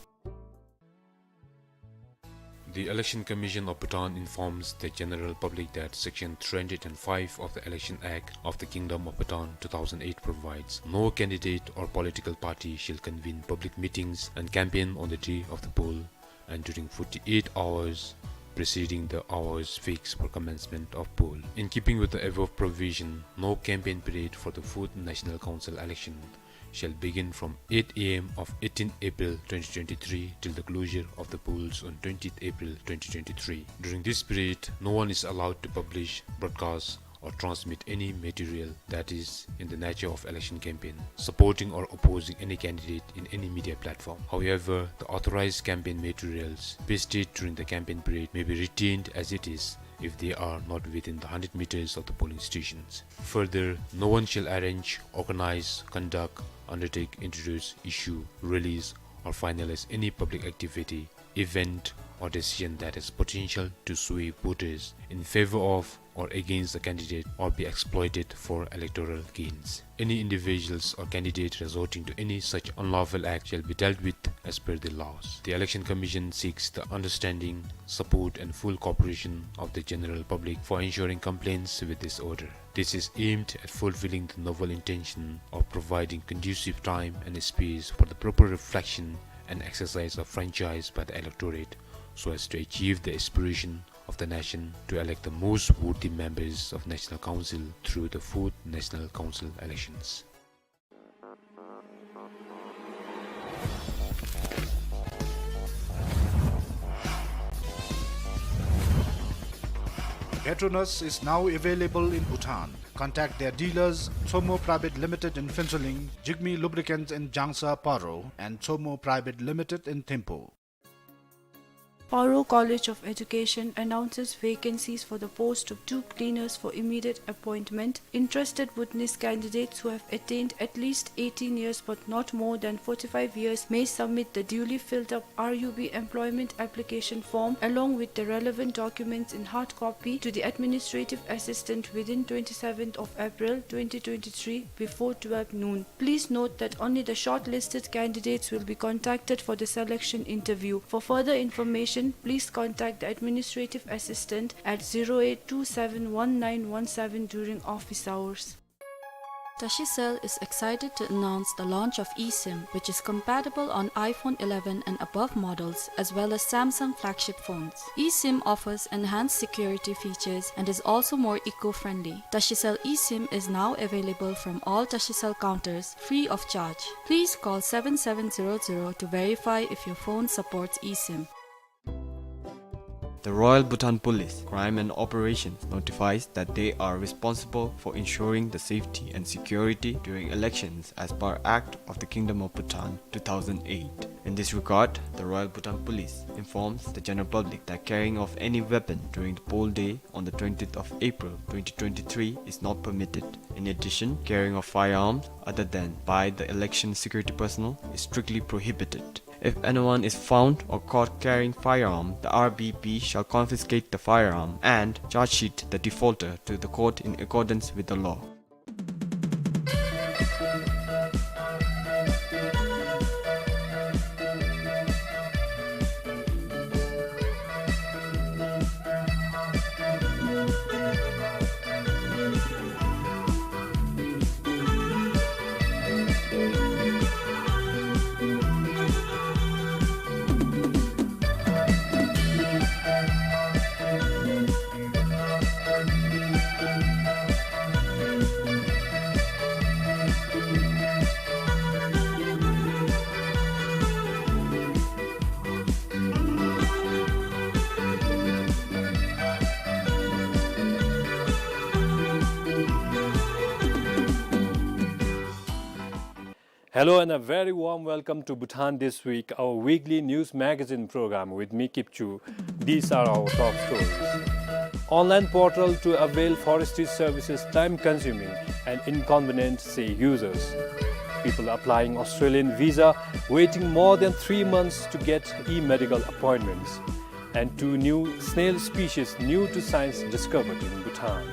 The Election Commission of Bhutan informs the general public that Section three hundred and five of the Election Act of the Kingdom of Bhutan two thousand eight provides, "No candidate or political party shall convene public meetings and campaign on the day of the poll and during forty-eight hours preceding the hours fixed for commencement of poll." In keeping with the above provision, no campaign period for the fourth National Council election shall begin from eight A M of eighteenth April twenty twenty-three till the closure of the polls on twentieth April twenty twenty-three. During this period, no one is allowed to publish, broadcast, or transmit any material that is in the nature of election campaign, supporting or opposing any candidate in any media platform. However, the authorized campaign materials posted during the campaign period may be retained as it is if they are not within the hundred meters of the polling stations. Further, no one shall arrange, organize, conduct, undertake, introduce, issue, release, or finalize any public activity, event, or decision that has potential to sway voters in favor of or against the candidate or be exploited for electoral gains. Any individuals or candidate resorting to any such unlawful act shall be dealt with as per the laws. The Election Commission seeks the understanding, support, and full cooperation of the general public for ensuring compliance with this order. This is aimed at fulfilling the noble intention of providing conducive time and space for the proper reflection and exercise of franchise by the electorate, so as to achieve the aspiration of the nation to elect the most worthy members of National Council through the fourth National Council elections. Petronas is now available in Bhutan. Contact their dealers, Tsomo Private Limited in Phuentsholing, Jigme Lubricants in Jangsa, Paro, and Tsomo Private Limited in Thimphu. Paro College of Education announces vacancies for the post of two cleaners for immediate appointment. Interested witness candidates who have attained at least eighteen years but not more than forty-five years may submit the duly filled up R U B employment application form along with the relevant documents in hard copy to the administrative assistant within twenty-seventh of April twenty twenty-three before twelve noon. Please note that only the shortlisted candidates will be contacted for the selection interview. For further information, please contact the administrative assistant at zero eight two seven one nine one seven during office hours. Tashicell is excited to announce the launch of eSIM, which is compatible on iPhone eleven and above models, as well as Samsung flagship phones. eSIM offers enhanced security features and is also more eco-friendly. Tashicell eSIM is now available from all Tashicell counters, free of charge. Please call seven seven zero zero to verify if your phone supports eSIM. The Royal Bhutan Police, Crime and Operations notifies that they are responsible for ensuring the safety and security during elections as per Act of the Kingdom of Bhutan two thousand eight. In this regard, the Royal Bhutan Police informs the general public that carrying of any weapon during the poll day on the twentieth of April twenty twenty-three is not permitted. In addition, carrying of firearms other than by the election security personnel is strictly prohibited. If anyone is found or caught carrying firearm, the R B P shall confiscate the firearm and charge sheet the defaulter to the court in accordance with the law. Hello and a very warm welcome to Bhutan This Week, our weekly news magazine program with me, Kipchu. These are our top stories. Online portal to avail forestry services time-consuming and inconvenient, say users. People applying Australian visa waiting more than three months to get e-medical appointments. And two new snail species new to science discovered in Bhutan.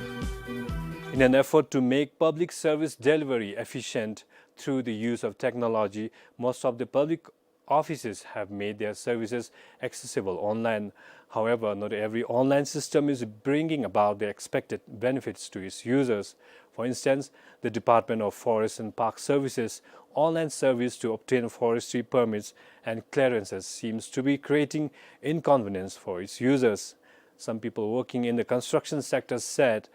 In an effort to make public service delivery efficient through the use of technology, most of the public offices have made their services accessible online. However, not every online system is bringing about the expected benefits to its users. For instance, the Department of Forest and Park Services online service to obtain forestry permits and clearances seems to be creating inconvenience for its users. Some people working in the construction sector said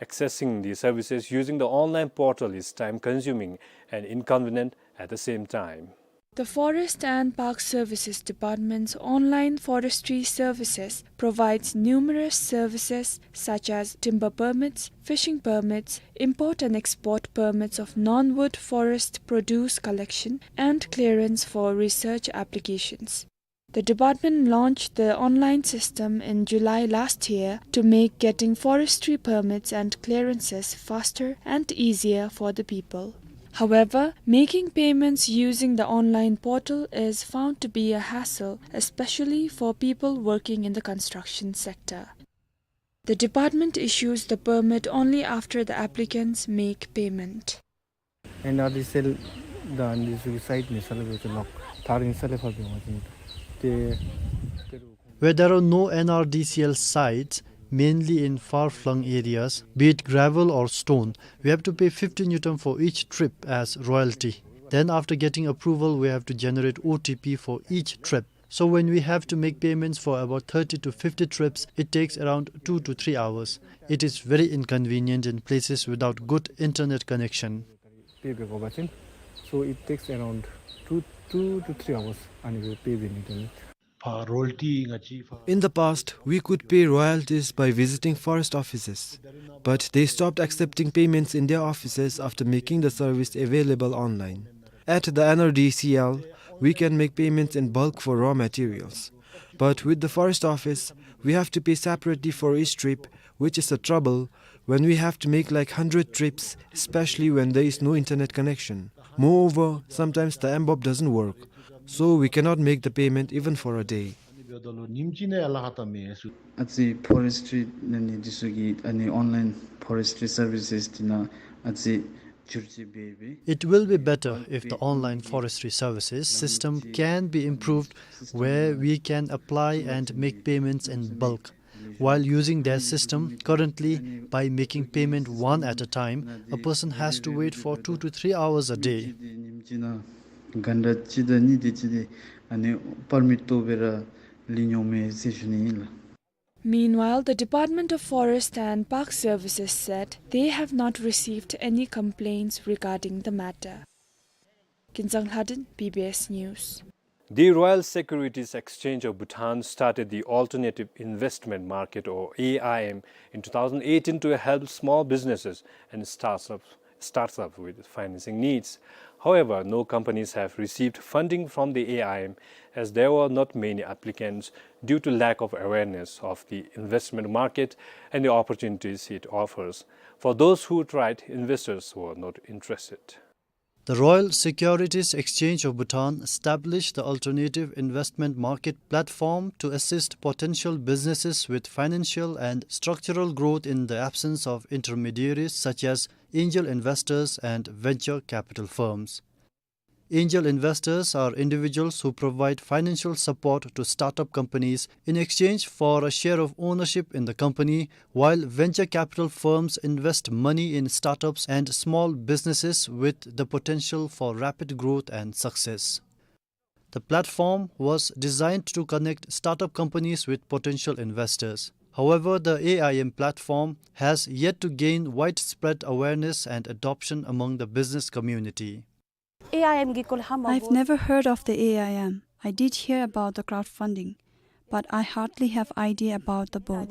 accessing the services using the online portal is time-consuming and inconvenient at the same time. The Forest and Park Services Department's online forestry services provides numerous services such as timber permits, fishing permits, import and export permits of non-wood forest produce collection, and clearance for research applications. The department launched the online system in July last year to make getting forestry permits and clearances faster and easier for the people. However, making payments using the online portal is found to be a hassle, especially for people working in the construction sector. The department issues the permit only after the applicants make payment. N R D C L the N R D C L site ni sale bete lok, thar ni sale fa be ma tin te, te ro. Where there are no N R D C L sites, mainly in far-flung areas, be it gravel or stone, we have to pay fifty ngultrum for each trip as royalty. Then, after getting approval, we have to generate O T P for each trip. So when we have to make payments for about thirty to fifty trips, it takes around two to three hours. It is very inconvenient in places without good internet connection. Pay be ko ba chin. So it takes around two, two to three hours ani pay be ni. In the past, we could pay royalties by visiting forest offices, but they stopped accepting payments in their offices after making the service available online. At the N R D C L, we can make payments in bulk for raw materials. But with the forest office, we have to pay separately for each trip, which is a trouble when we have to make, like, hundred trips, especially when there is no internet connection. Moreover, sometimes the M BOP doesn't work, so we cannot make the payment even for a day. Aji forestry nani disu ki ani online forestry services tina aji churchi bebe. It will be better if the online forestry services system can be improved, where we can apply and make payments in bulk. While using their system, currently, by making payment one at a time, a person has to wait for two to three hours a day. Ganda chida ni de chide ani permit to bera linyo me se shuni la. Meanwhile, the Department of Forest and Park Services said they have not received any complaints regarding the matter. Kinzang Lhaden, B B S News. The Royal Securities Exchange of Bhutan started the Alternative Investment Market, or A I M, in two thousand eighteen to help small businesses and startups starts up with financing needs. However, no companies have received funding from the A I M, as there were not many applicants due to lack of awareness of the investment market and the opportunities it offers. For those who tried, investors were not interested. The Royal Securities Exchange of Bhutan established the alternative investment market platform to assist potential businesses with financial and structural growth in the absence of intermediaries such as angel investors and venture capital firms. Angel investors are individuals who provide financial support to startup companies in exchange for a share of ownership in the company, while venture capital firms invest money in startups and small businesses with the potential for rapid growth and success. The platform was designed to connect startup companies with potential investors. However, the A I M platform has yet to gain widespread awareness and adoption among the business community. I've never heard of the A I M. I did hear about the crowdfunding, but I hardly have idea about the both.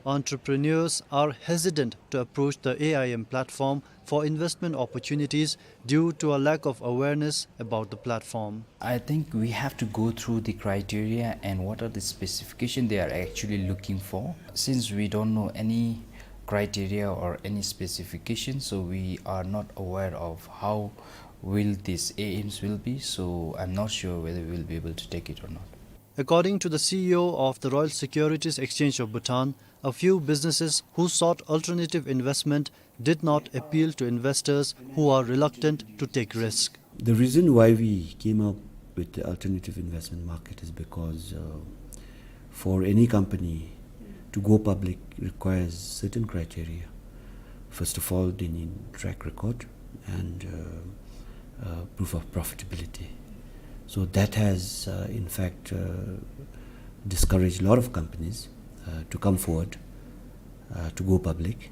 Entrepreneurs are hesitant to approach the A I M platform for investment opportunities due to a lack of awareness about the platform. I think we have to go through the criteria and what are the specification they are actually looking for. Since we don't know any criteria or any specification, so we are not aware of how will these A I Ms will be, so I'm not sure whether we'll be able to take it or not. According to the C E O of the Royal Securities Exchange of Bhutan, a few businesses who sought alternative investment did not appeal to investors who are reluctant to take risk. The reason why we came up with the alternative investment market is because, uh, for any company to go public requires certain criteria. First of all, they need track record and, uh, uh, proof of profitability. So that has, uh, in fact, uh, discouraged a lot of companies, uh, to come forward, uh, to go public.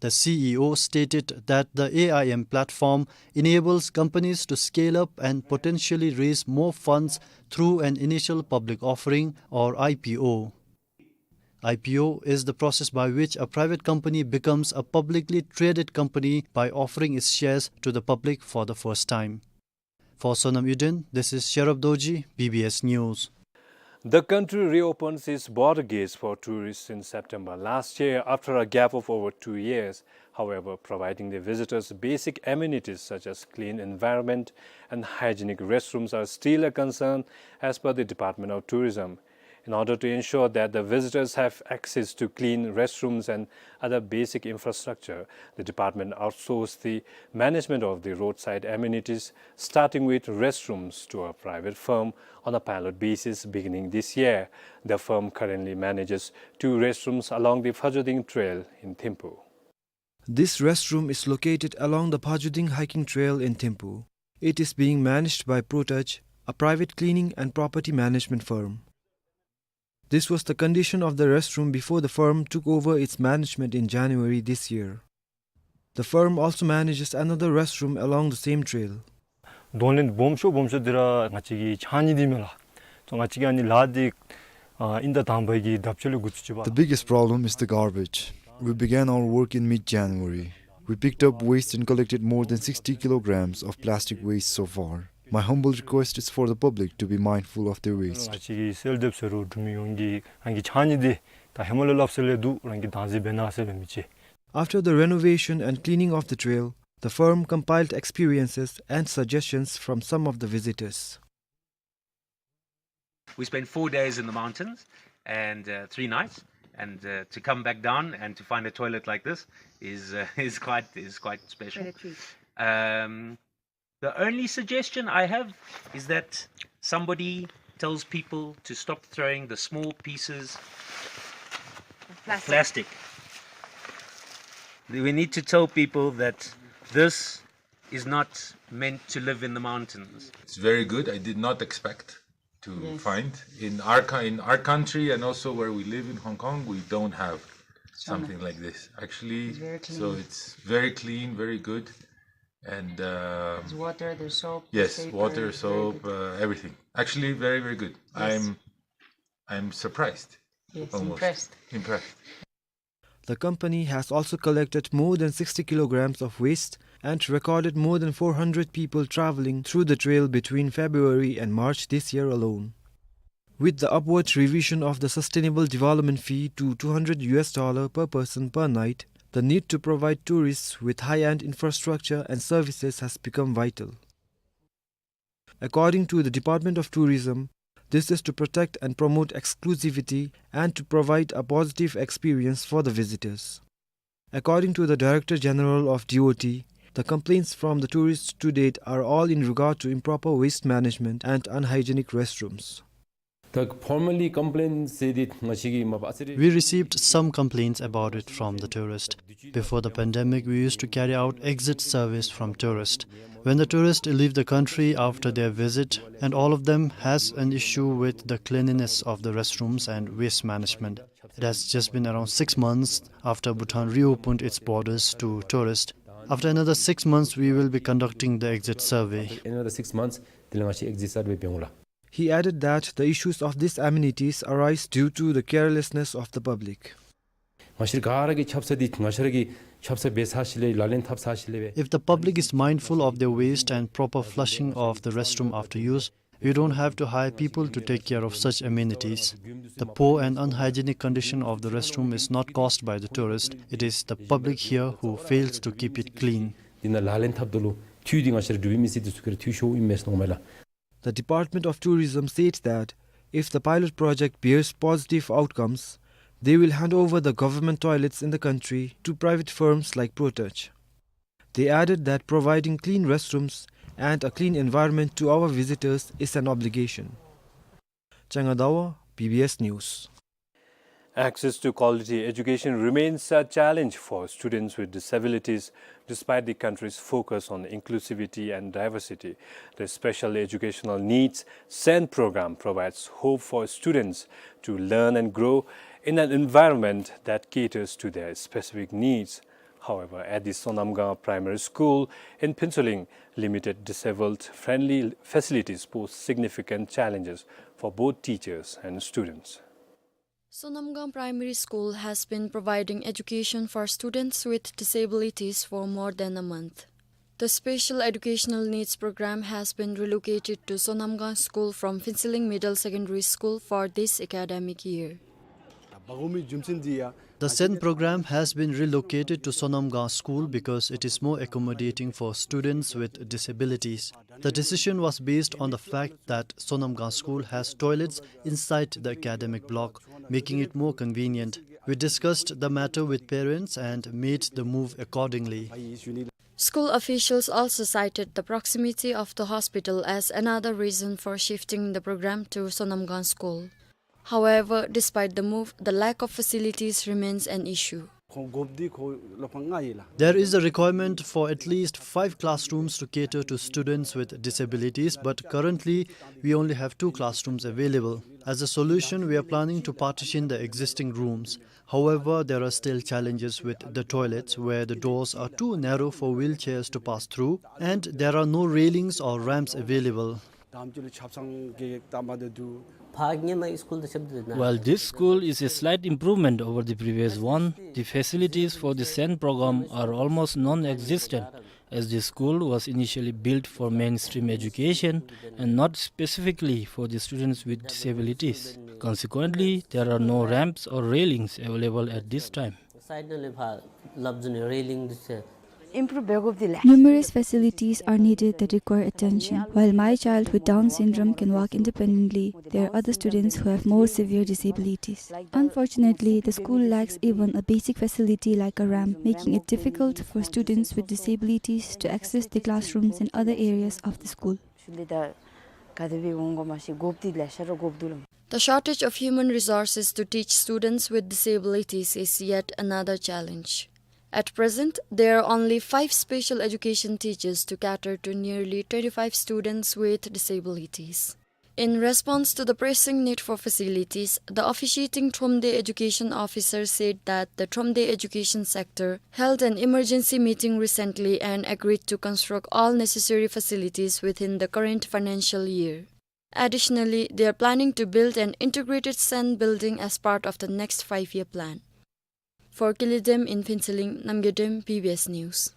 The C E O stated that the A I M platform enables companies to scale up and potentially raise more funds through an initial public offering or I P O. I P O is the process by which a private company becomes a publicly traded company by offering its shares to the public for the first time. For Sonam Uden, this is Sherab Dorji, B B S News. The country reopens its border gates for tourists in September last year after a gap of over two years. However, providing the visitors basic amenities such as clean environment and hygienic restrooms are still a concern, as per the Department of Tourism. In order to ensure that the visitors have access to clean restrooms and other basic infrastructure, the department outsourced the management of the roadside amenities, starting with restrooms, to a private firm on a pilot basis beginning this year. The firm currently manages two restrooms along the Phajoding Trail in Thimphu. This restroom is located along the Phajoding hiking trail in Thimphu. It is being managed by ProTouch, a private cleaning and property management firm. This was the condition of the restroom before the firm took over its management in January this year. The firm also manages another restroom along the same trail. གདོང་ལེན་སྦོམ་ཤོས་སྦོམ་ཤོས་འདི་ར་ང་བཅས་ཀྱི་ཕྱགས་སྙིགས་འདི་ཨིན་མས་ལགས། ང་བཅས་ཀྱིས་ཨ་ནི་ལཱ་འདི་ཨ་དབྱིན་ཟླ་དང་པའི་གི་དྲོ་པ་ལས་འགོ་བཙུགས་ཅི་པ། The biggest problem is the garbage. We began our work in mid-January. We picked up waste and collected more than sixty kilograms of plastic waste so far. My humble request is for the public to be mindful of their waste. ང་བཅས་ཀྱིས་སེལ་འདེབས་ཟེར་རུང་འབྲུག་མི་ཡོངས་ཀྱིས་རང་གི་ཕྱགས་སྙིགས་འདི་ད་ཧེ་མ་ལས་ལྷགཔ་སེལ་ལས་འདུག། རང་གིས་དྭངས་གསལ་འབད་གནང་ཟེར་སླབ་མི་ཅིག། After the renovation and cleaning of the trail, the firm compiled experiences and suggestions from some of the visitors. We spent four days in the mountains and, uh, three nights, and, uh, to come back down and to find a toilet like this is, uh, is quite, is quite special. Quite a treat. Um, the only suggestion I have is that somebody tells people to stop throwing the small pieces of plastic. Plastic. We need to tell people that this is not meant to live in the mountains. It's very good. I did not expect to, yes, find in our cou-, in our country and also where we live in Hong Kong, we don't have something like this. Actually, it's very clean. So it's very clean, very good. And, um, there's water, there's soap, yes, paper, water, very soap, good, uh, everything. Actually, very, very good. Yes. I'm, I'm surprised. Yes, almost impressed. Impressed. The company has also collected more than sixty kilograms of waste and recorded more than four hundred people traveling through the trail between February and March this year alone. With the upward revision of the sustainable development fee to two hundred U S dollar per person per night, the need to provide tourists with high-end infrastructure and services has become vital. According to the Department of Tourism, this is to protect and promote exclusivity and to provide a positive experience for the visitors. According to the Director General of D O T, the complaints from the tourists to date are all in regard to improper waste management and unhygienic restrooms. ད་formally complain ཟེར་འདི་ང་བཅས་ཀྱིས་མ་པ་ཨ་ཙི་རེ། We received some complaints about it from the tourist. Before the pandemic, we used to carry out exit surveys from tourists. When the tourists leave the country after their visit, and all of them has an issue with the cleanliness of the restrooms and waste management. It has just been around six months after Bhutan reopened its borders to tourists. After another six months, we will be conducting the exit survey. Another six months དེ་ལས་ང་བཅས་exit survey འབད་འོང་ལགས། He added that the issues of these amenities arise due to the carelessness of the public. ང་བཅས་ག་ར་གིས་ཁྱབ་ཚད་འདི་ང་བཅས་ར་གིས་ཁྱབ་ཚད་འབད་ཚར་ཞིནམ་ལས་ལག་ལེན་འཐབ་ཚར་ཞིནམ་ལས་སྦེ། If the public is mindful of their waste and proper flushing of the restroom after use, we don't have to hire people to take care of such amenities. The poor and unhygienic condition of the restroom is not caused by the tourist. It is the public here who fails to keep it clean. འདི་ནང་ལག་ལེན་འཐབ་ད་ལུ་འཐུས་འདི་ང་བཅས་ར་འབྲུག་པའི་མི་སེར་འདི་ཚུ་གི་ར་འཐུས་ཤོརཝ་ཨིན་མས་ཟེར་མནོཝ་མས་ལགས། The Department of Tourism said that if the pilot project bears positive outcomes, they will hand over the government toilets in the country to private firms like ProTouch. They added that providing clean restrooms and a clean environment to our visitors is an obligation. Changa Dawa, B B S News. Access to quality education remains a challenge for students with disabilities, despite the country's focus on inclusivity and diversity. The Special Educational Needs, SEN program, provides hope for students to learn and grow in an environment that caters to their specific needs. However, at the Sonamgang Primary School in Phuentsholing, limited disabled-friendly facilities pose significant challenges for both teachers and students. Sonamgang Primary School has been providing education for students with disabilities for more than a month. The Special Educational Needs Program has been relocated to Sonamgang School from Phuentsholing Middle Secondary School for this academic year. The SEN program has been relocated to Sonamgang School because it is more accommodating for students with disabilities. The decision was based on the fact that Sonamgang School has toilets inside the academic block, making it more convenient. We discussed the matter with parents and made the move accordingly. School officials also cited the proximity of the hospital as another reason for shifting the program to Sonamgang School. However, despite the move, the lack of facilities remains an issue. There is a requirement for at least five classrooms to cater to students with disabilities, but currently we only have two classrooms available. As a solution, we are planning to partition the existing rooms. However, there are still challenges with the toilets, where the doors are too narrow for wheelchairs to pass through, and there are no railings or ramps available. While this school is a slight improvement over the previous one, the facilities for the SEN program are almost non-existent, as the school was initially built for mainstream education and not specifically for the students with disabilities. Consequently, there are no ramps or railings available at this time. Numerous facilities are needed that require attention. While my child with Down syndrome can walk independently, there are other students who have more severe disabilities. Unfortunately, the school lacks even a basic facility like a ramp, making it difficult for students with disabilities to access the classrooms and other areas of the school. The shortage of human resources to teach students with disabilities is yet another challenge. At present, there are only five special education teachers to cater to nearly twenty-five students with disabilities. In response to the pressing need for facilities, the officiating Thromde education officer said that the Thromde education sector held an emergency meeting recently and agreed to construct all necessary facilities within the current financial year. Additionally, they are planning to build an integrated SEN building as part of the next five-year plan. For Kilidem in Phuentsholing, Namgay Dem, B B S News.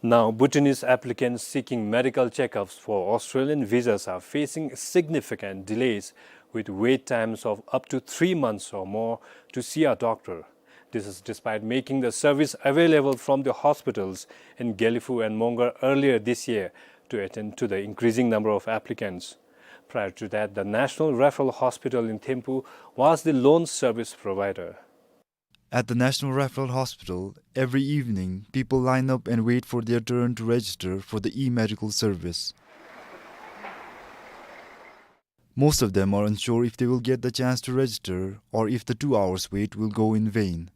Now, Bhutanese applicants seeking medical checkups for Australian visas are facing significant delays, with wait times of up to three months or more to see a doctor. This is despite making the service available from the hospitals in Gelephu and Mongar earlier this year to attend to the increasing number of applicants. Prior to that, the National Referral Hospital in Thimphu was the lone service provider. At the National Referral Hospital, every evening, people line up and wait for their turn to register for the e-medical service. Most of them are unsure if they will get the chance to register or if the two hours wait will go in vain.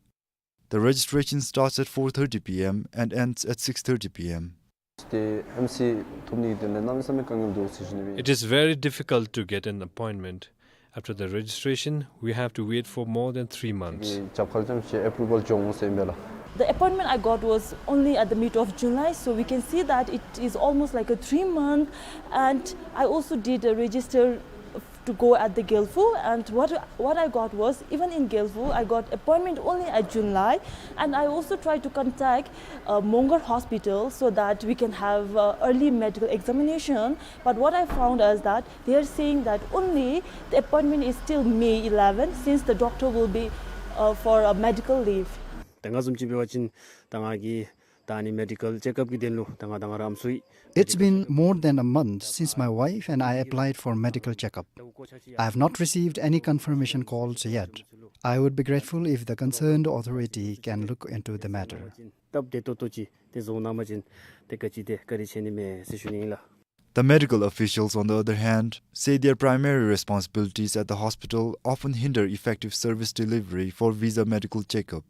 The registration starts at four thirty p m and ends at six thirty p m. It is very difficult to get an appointment. After the registration, we have to wait for more than three months. The appointment I got was only at the mid of July, so we can see that it is almost like a three month. And I also did a register to go at the Gelephu, and what, what I got was, even in Gelephu, I got appointment only at July, and I also tried to contact, uh, Mongar Hospital so that we can have, uh, early medical examination. But what I found is that they are saying that only the appointment is till May eleven, since the doctor will be, uh, for a medical leave. ད་ང་བཟུམ་ཅིག་འབད་བ་ཅིན་ད་ང་གིས་ད་ཨ་ནི་མེ་ཌི་ཀལ་ཅེཀ་ཨཔ་གི་དོན་ལུ་ད་ང་དང་ར་ཨམ་སྲུའི། It's been more than a month since my wife and I applied for medical checkup. I have not received any confirmation calls yet. I would be grateful if the concerned authority can look into the matter. སྟབས་བདེ་ཏོག་ཏོ་ཅིག་དེ་བཟོ་གནང་པ་ཅིན་དེ་ག་ཅི་དེ་བཀའ་དྲིན་ཆེ་ནི་མས་ཟེར་ཞུ་ནི་ཨིན་ལགས། The medical officials, on the other hand, say their primary responsibilities at the hospital often hinder effective service delivery for visa medical checkup.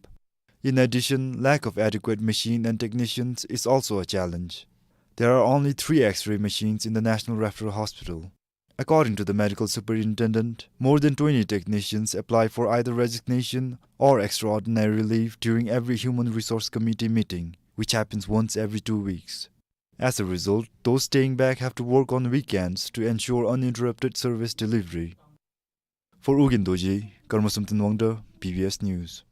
In addition, lack of adequate machine and technicians is also a challenge. There are only three X-ray machines in the National Referral Hospital. According to the medical superintendent, more than twenty technicians apply for either resignation or extraordinary leave during every Human Resource Committee meeting, which happens once every two weeks. As a result, those staying back have to work on weekends to ensure uninterrupted service delivery. For U Gin Dorji, Karma Samten Wangda, B B S News.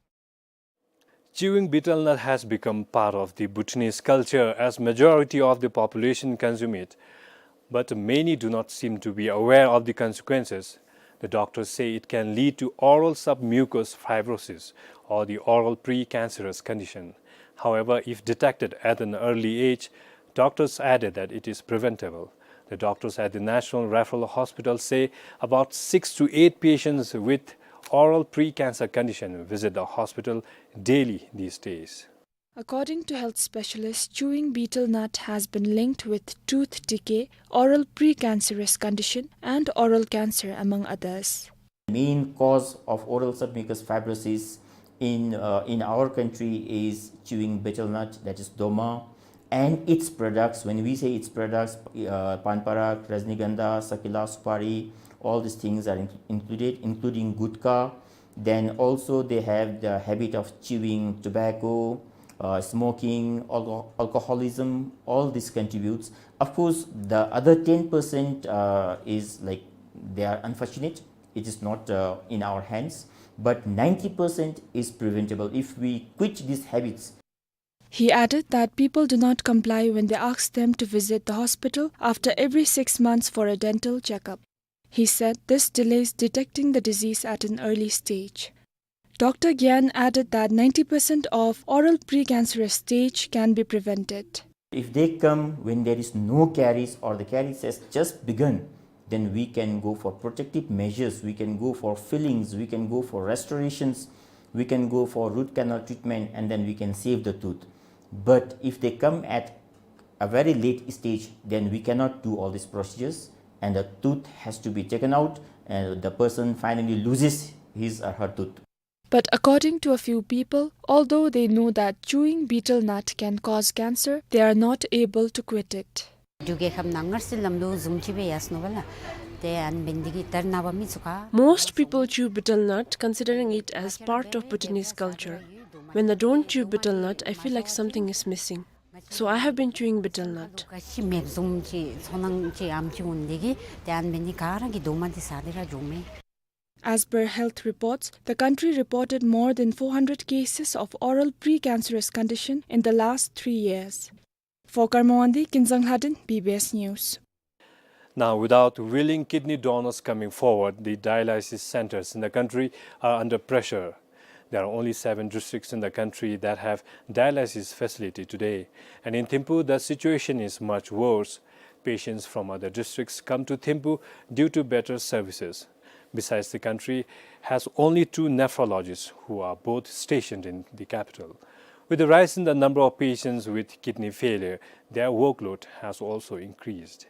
Chewing betel nut has become part of the Bhutanese culture, as majority of the population consume it. But many do not seem to be aware of the consequences. The doctors say it can lead to oral submucous fibrosis or the oral precancerous condition. However, if detected at an early age, doctors added that it is preventable. The doctors at the National Referral Hospital say about six to eight patients with oral precancer condition visit the hospital daily these days. According to health specialists, chewing betel nut has been linked with tooth decay, oral precancerous condition, and oral cancer, among others. Main cause of oral submucous fibrosis in, uh, in our country is chewing betel nut, that is doma, and its products. When we say its products, uh, pan parak, rajnigandha, sakila, supari, all these things are in-, included, including gutka. Then also they have the habit of chewing tobacco, uh, smoking, alco-, alcoholism, all this contributes. Of course, the other ten percent, uh, is like, they are unfortunate. It is not, uh, in our hands, but ninety percent is preventable if we quit these habits. He added that people do not comply when they ask them to visit the hospital after every six months for a dental checkup. He said this delays detecting the disease at an early stage. Doctor Gyan added that ninety percent of oral precancerous stage can be prevented. If they come when there is no caries or the caries has just begun, then we can go for protective measures, we can go for fillings, we can go for restorations, we can go for root canal treatment, and then we can save the tooth. But if they come at a very late stage, then we cannot do all these procedures, and the tooth has to be taken out, and the person finally loses his or her tooth. But according to a few people, although they know that chewing betel nut can cause cancer, they are not able to quit it. འབྲུག་རྒྱལ་ཁབ་ནང་སྔར་སྲོལ་ལམ་ལུགས་བཟུམ་ཅིག་སྦེ་ཡར་སོང་ནུག་པ་ལགས། ཏེ་ཨ་ནི་འབད་ནི་འདི་གིས་ད་རེས་ནངས་པ་མི་ཚུ་ག Most people chew betel nut, considering it as part of Bhutanese culture. When I don't chew betel nut, I feel like something is missing. So I have been chewing betel nut. ག་ཅི་མེདཔ་བཟུམ་ཅིག་ཚོར་སྣང་ཅིག་ཨ་ནེམ་ཅིག་འོང་ནི་འདི་གིས་ཏེ་ཨ་ནི་འབད་ནི་ག་ར་གི་རྡོག་མ་འདི་ཟ་སྟེ་ར་འགྱོཝ་མས། As per health reports, the country reported more than four hundred cases of oral precancerous condition in the last three years. For Karma Wangdi, Kinzang Lhadon, B B S News. Now, without willing kidney donors coming forward, the dialysis centers in the country are under pressure. There are only seven districts in the country that have dialysis facility today. And in Thimphu, the situation is much worse. Patients from other districts come to Thimphu due to better services. Besides, the country has only two nephrologists, who are both stationed in the capital. With the rise in the number of patients with kidney failure, their workload has also increased.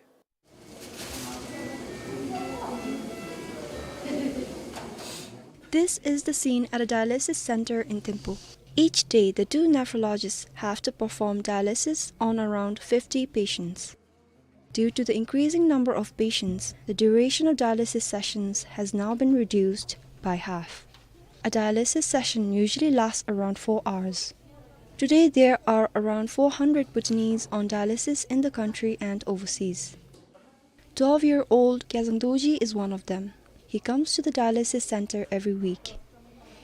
This is the scene at a dialysis center in Thimphu. Each day, the two nephrologists have to perform dialysis on around fifty patients. Due to the increasing number of patients, the duration of dialysis sessions has now been reduced by half. A dialysis session usually lasts around four hours. Today, there are around four hundred Bhutanese on dialysis in the country and overseas. Twelve-year-old Kyazang Dorji is one of them. He comes to the dialysis center every week.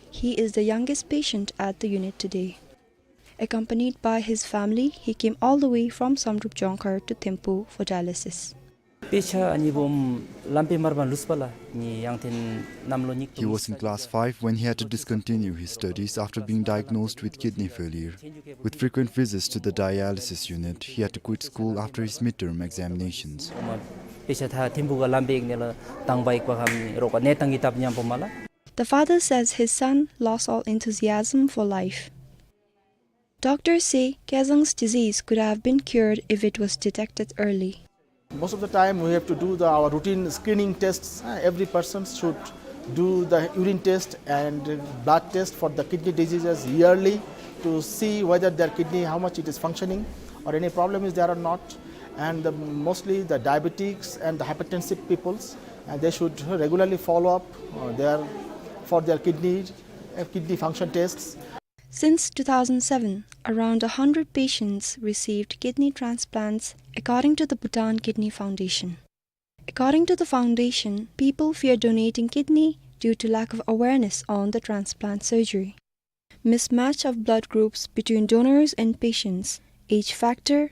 He is the youngest patient at the unit today. Accompanied by his family, he came all the way from Samdrup Jongkhar to Thimphu for dialysis. དཔེ་ཆ་ཨ་ནི་སྦོམ་ལམ་པའི་མར་པ་ལུས་པ་ལགས། ངེའི་ཡང་ཏེན་གནམ་ལོ་ཉིག He was in class five when he had to discontinue his studies after being diagnosed with kidney failure. With frequent visits to the dialysis unit, he had to quit school after his midterm examinations. དཔེ་ཆ་ད་ཐིམ་ཕུག་ག་ལམ་པའི་ཡིག་ནི་ལ་དང་པ་ཡིག་པ་ཁམ་ནི་རོགས་ག་ནད་དང་གི་སྟབས་ཉམ་པོ་མ་ལགས། The father says his son lost all enthusiasm for life. Doctors say Kyazang's disease could have been cured if it was detected early. Most of the time we have to do the, our routine screening tests. Uh, every person should do the urine test and blood test for the kidney diseases yearly to see whether their kidney, how much it is functioning, or any problem is there or not. And the, mostly the diabetics and the hypertensive peoples, uh, they should regularly follow up, uh, their, for their kidney, uh, kidney function tests. Since two thousand seven, around a hundred patients received kidney transplants, according to the Bhutan Kidney Foundation. According to the foundation, people fear donating kidney due to lack of awareness on the transplant surgery, mismatch of blood groups between donors and patients, age factor,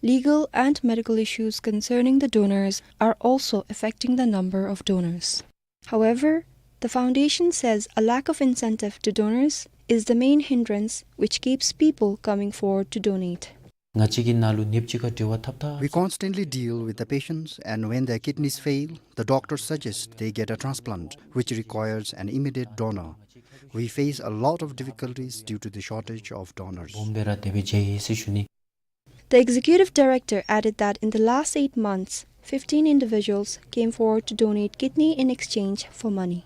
legal and medical issues concerning the donors are also affecting the number of donors. However, the foundation says a lack of incentive to donors is the main hindrance which keeps people coming forward to donate. ང་བཅས་ཀྱི་ནང་ལུ་ནདཔ་ཅིག་ཁར་འབྲེལ་བ་འཐབ་ད། We constantly deal with the patients, and when their kidneys fail, the doctor suggests they get a transplant, which requires an immediate donor. We face a lot of difficulties due to the shortage of donors. སྦོམ་སྦེ་ར་དེ་སྦེ་མཇལ་ཡི་ཟེར་ཞུ་ནི། The executive director added that in the last eight months, fifteen individuals came forward to donate kidney in exchange for money.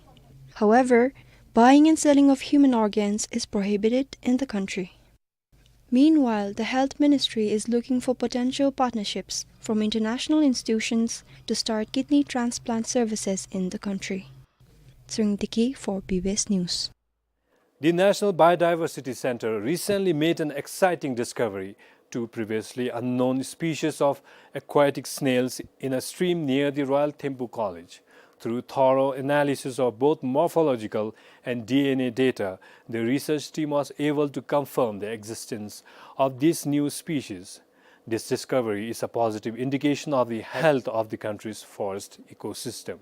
However, buying and selling of human organs is prohibited in the country. Meanwhile, the Health Ministry is looking for potential partnerships from international institutions to start kidney transplant services in the country. Tshering Deki for B B S News. The National Biodiversity Centre recently made an exciting discovery: two previously unknown species of aquatic snails in a stream near the Royal Thimphu College. Through thorough analysis of both morphological and D N A data, the research team was able to confirm the existence of these new species. This discovery is a positive indication of the health of the country's forest ecosystem.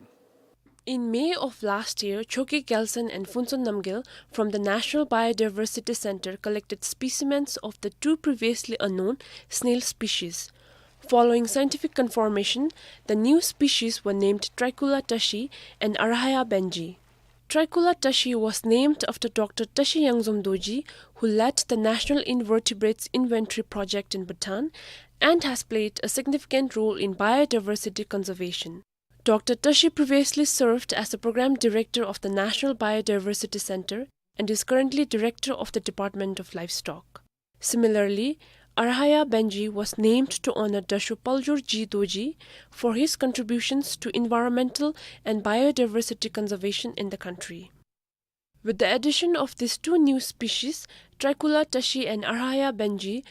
In May of last year, Choki Gyalsen and Phuntsol Namgyel from the National Biodiversity Centre collected specimens of the two previously unknown snail species. Following scientific confirmation, the new species were named Trichula tashi and Arhaea benjii. Trichula tashi was named after Doctor Tashi Yangzom Dorji, who led the National Invertebrates Inventory Project in Bhutan and has played a significant role in biodiversity conservation. Doctor Tashi previously served as the program director of the National Biodiversity Centre and is currently director of the Department of Livestock. Similarly, Arhaea benjii was named to honor Dasho Paljor G Dorji for his contributions to environmental and biodiversity conservation in the country. With the addition of these two new species, Trichula tashi and Arhaea benjii,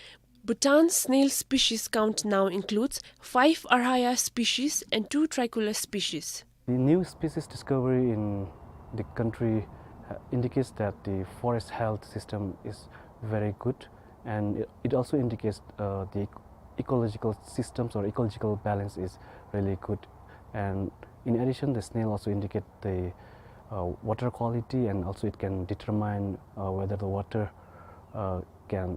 Bhutan's snail species count now includes five Arhaea species and two Trichula species. The new species discovery in the country, uh, indicates that the forest health system is very good, and it, it also indicates, uh, the ec-, ecological systems or ecological balance is really good. And in addition, the snail also indicate the, uh, water quality, and also it can determine, uh, whether the water, uh, can,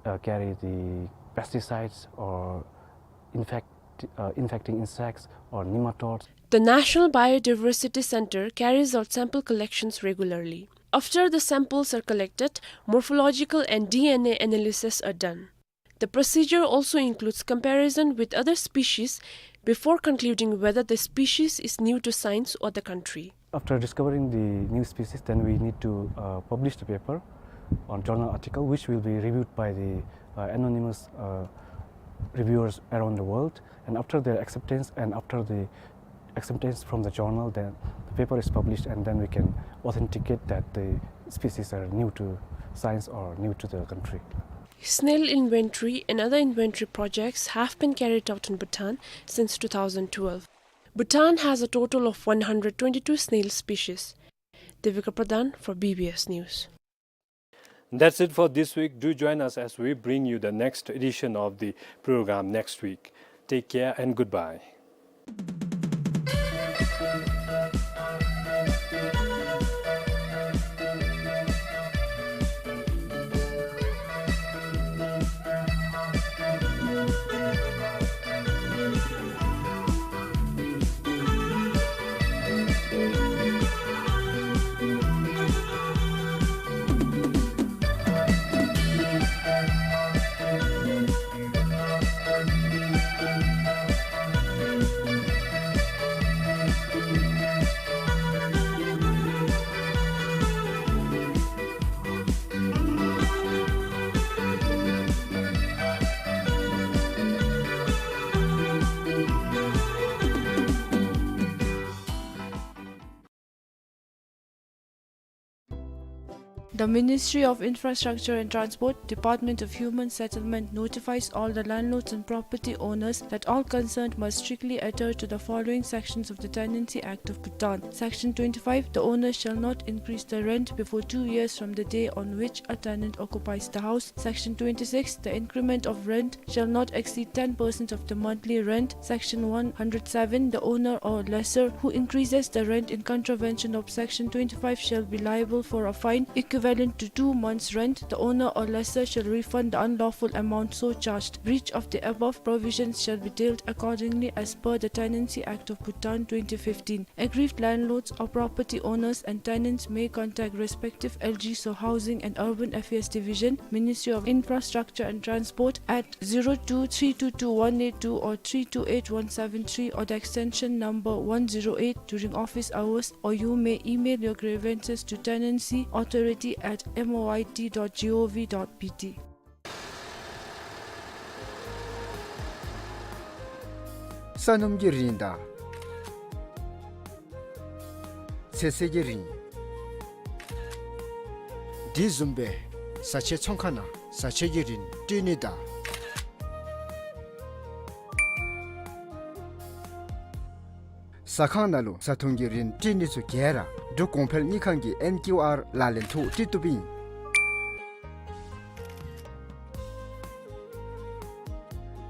uh, carry the pesticides or infect, uh, infecting insects or nematodes. The National Biodiversity Centre carries out sample collections regularly. After the samples are collected, morphological and D N A analysis are done. The procedure also includes comparison with other species before concluding whether the species is new to science or the country. After discovering the new species, then we need to, uh, publish the paper on journal article, which will be reviewed by the, uh, anonymous, uh, reviewers around the world. And after their acceptance and after the acceptance from the journal, then the paper is published, and then we can authenticate that the species are new to science or new to the country. Snail inventory and other inventory projects have been carried out in Bhutan since two thousand twelve. Bhutan has a total of one hundred twenty-two snail species. Devika Pradhan for B B S News. That's it for this week. Do join us as we bring you the next edition of the program next week. Take care and goodbye. The Ministry of Infrastructure and Transport, Department of Human Settlement notifies all the landlords and property owners that all concerned must strictly adhere to the following sections of the Tenancy Act of Bhutan. Section twenty-five, the owner shall not increase the rent before two years from the day on which a tenant occupies the house. Section twenty-six, the increment of rent shall not exceed ten percent of the monthly rent. Section one hundred seven, the owner or lessor who increases the rent in contravention of Section twenty-five shall be liable for a fine equivalent to two months' rent. The owner or lessor shall refund the unlawful amount so charged. Breach of the above provisions shall be dealt accordingly as per the Tenancy Act of Bhutan twenty fifteen. Aggrieved landlords or property owners and tenants may contact respective L G S or Housing and Urban Affairs Division, Ministry of Infrastructure and Transport at zero two three two two one eight two or three two eight one seven three or the extension number one zero eight during office hours, or you may email your grievances to tenancy authority at M O I T dot G O V dot B T. ས་སྣུམ་གྱི་རིན་དང་ཚོད་བསྲེ་གི་རིན། དེ་བཟུམ་སྦེ་བཟའ་ཆས་ཚོང་ཁང་ནང་བཟའ་ཆས་ཀྱི་རིན་སྤྲོད་ནི་དང་ཟ་ཁང་ནང་ལུ་བཟའ་འཐུང་གི་རིན་སྤྲོད་ནི་ཚུ་ག་ར་འབྲུག་གོང་འཕེལ་དངུལ་ཁང་གི་ཨེན་ཀིའུ་ཨར་ལག་ལེན་ཐོག་སྤྲོད་བཏུབ་ཨིན།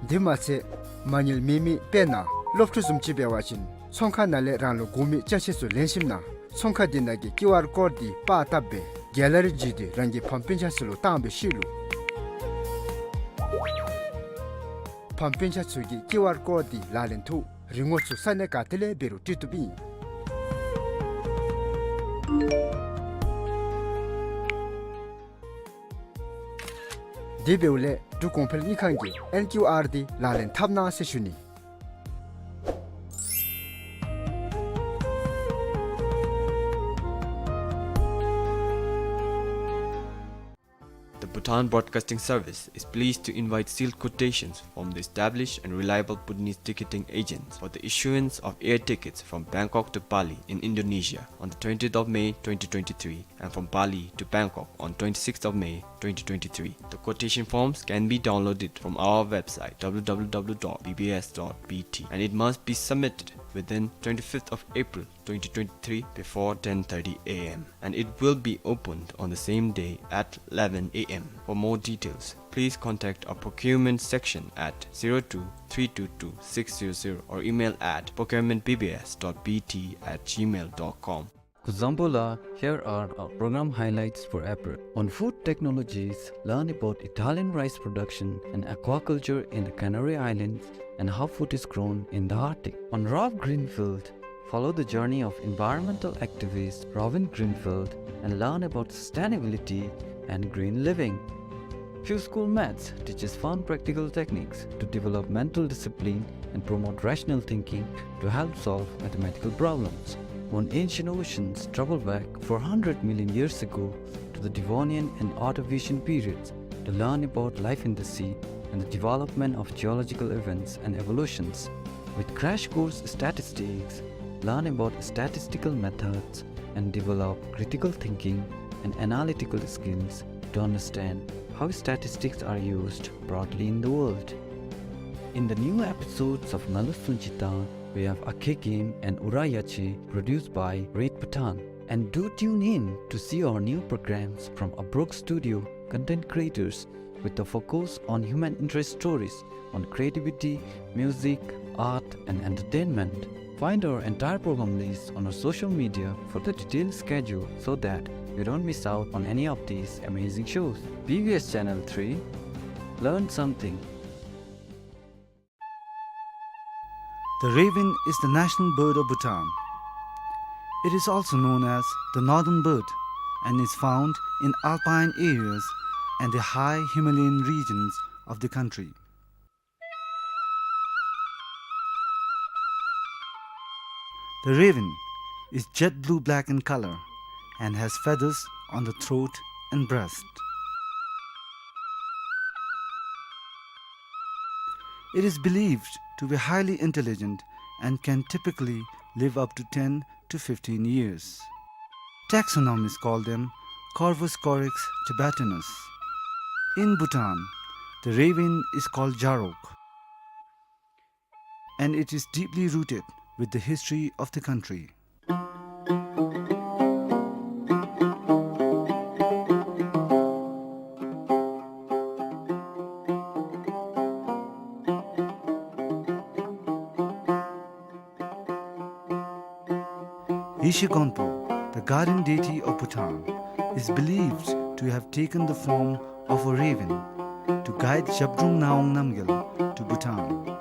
དེ་མ་ཚད་མ་དངུལ་མེད་མི་དཔེར་ན་སློབ་ཕྲུག་བཟུམ་ཅིག་འབད་བ་ཅིན་ཚོང་ཁང་ནང་ལས་རང་ལུ་དགོ་མི་ཅ་ཆས་ཚུ་ལེན་ཞིནམ་ན་ཚོང་ཁང་དེ་ནང་གི་ཀིའུ་ཨར་ཀོཌ་འདི་པར་བཏབ་སྦེ་གེ་ལ་རི་བརྒྱུད་དེ་རང་གི་ཕམ་སྤུན་ཆ་ཚུ་ལུ་བཏང་བའི་ཤུལ་ལུ་ཕམ་སྤུན་ཆ་ཚུ་གིས་ཀིའུ་ཨར་ཀོཌ་འདི་ལག་ལེན་ཐོག་རིན་གོང་ཚུ་ས་གནས་ག་ཏེ་ལས་འབད་རུང་སྤྲོད་བཏུབ་ཨིན། དེ་འབདཝ་ལས་འབྲུག་གོང་འཕེལ་དངུལ་ཁང་གི་ཨེན་ཀིའུ་ཨར་འདི་ལག་ལེན་འཐབ་གནང་ཟེར་ཞུ་ནི། The Bhutan Broadcasting Service is pleased to invite sealed quotations from the established and reliable Bhutanese ticketing agents for the issuance of air tickets from Bangkok to Bali in Indonesia on the twentieth of May twenty twenty-three and from Bali to Bangkok on twenty-sixth of May twenty twenty-three. The quotation forms can be downloaded from our website W W W dot B B S dot B T and it must be submitted within twenty-fifth of April twenty twenty-three before ten thirty A M and it will be opened on the same day at eleven A M. For more details, please contact our procurement section at zero two three two two six zero zero or email at procurement B B S dot B T at gmail dot com. Kuzuzangpo la, here are our program highlights for April. On food technologies, learn about Italian rice production and aquaculture in the Canary Islands and how food is grown in the Arctic. On Rob Greenfield, follow the journey of environmental activist Robin Greenfield and learn about sustainability and green living. Few School Maths teaches fun practical techniques to develop mental discipline and promote rational thinking to help solve mathematical problems. On Ancient Oceans, travel back four hundred million years ago to the Devonian and Ordovician periods to learn about life in the sea and the development of geological events and evolutions. With Crash Course Statistics, learn about statistical methods and develop critical thinking and analytical skills to understand how statistics are used broadly in the world. In the new episodes of Ngalu Sunjita, we have Akhe Game and Ura Yache, produced by Red Bhutan. And do tune in to see our new programs from Abrok Studio content creators with a focus on human interest stories on creativity, music, art, and entertainment. Find our entire program list on our social media for the detailed schedule so that you don't miss out on any of these amazing shows. B B S Channel three, learn something. The raven is the national bird of Bhutan. It is also known as the northern bird and is found in alpine areas and the high Himalayan regions of the country. The raven is jet blue-black in color and has feathers on the throat and breast. It is believed to be highly intelligent and can typically live up to ten to fifteen years. Taxonomists call them Corvus corax tibetanus. In Bhutan, the raven is called Jarok, and it is deeply rooted with the history of the country. Yeshe Gonpo, the guardian deity of Bhutan, is believed to have taken the form of a raven to guide Zhabdrung Ngawang Namgyal to Bhutan.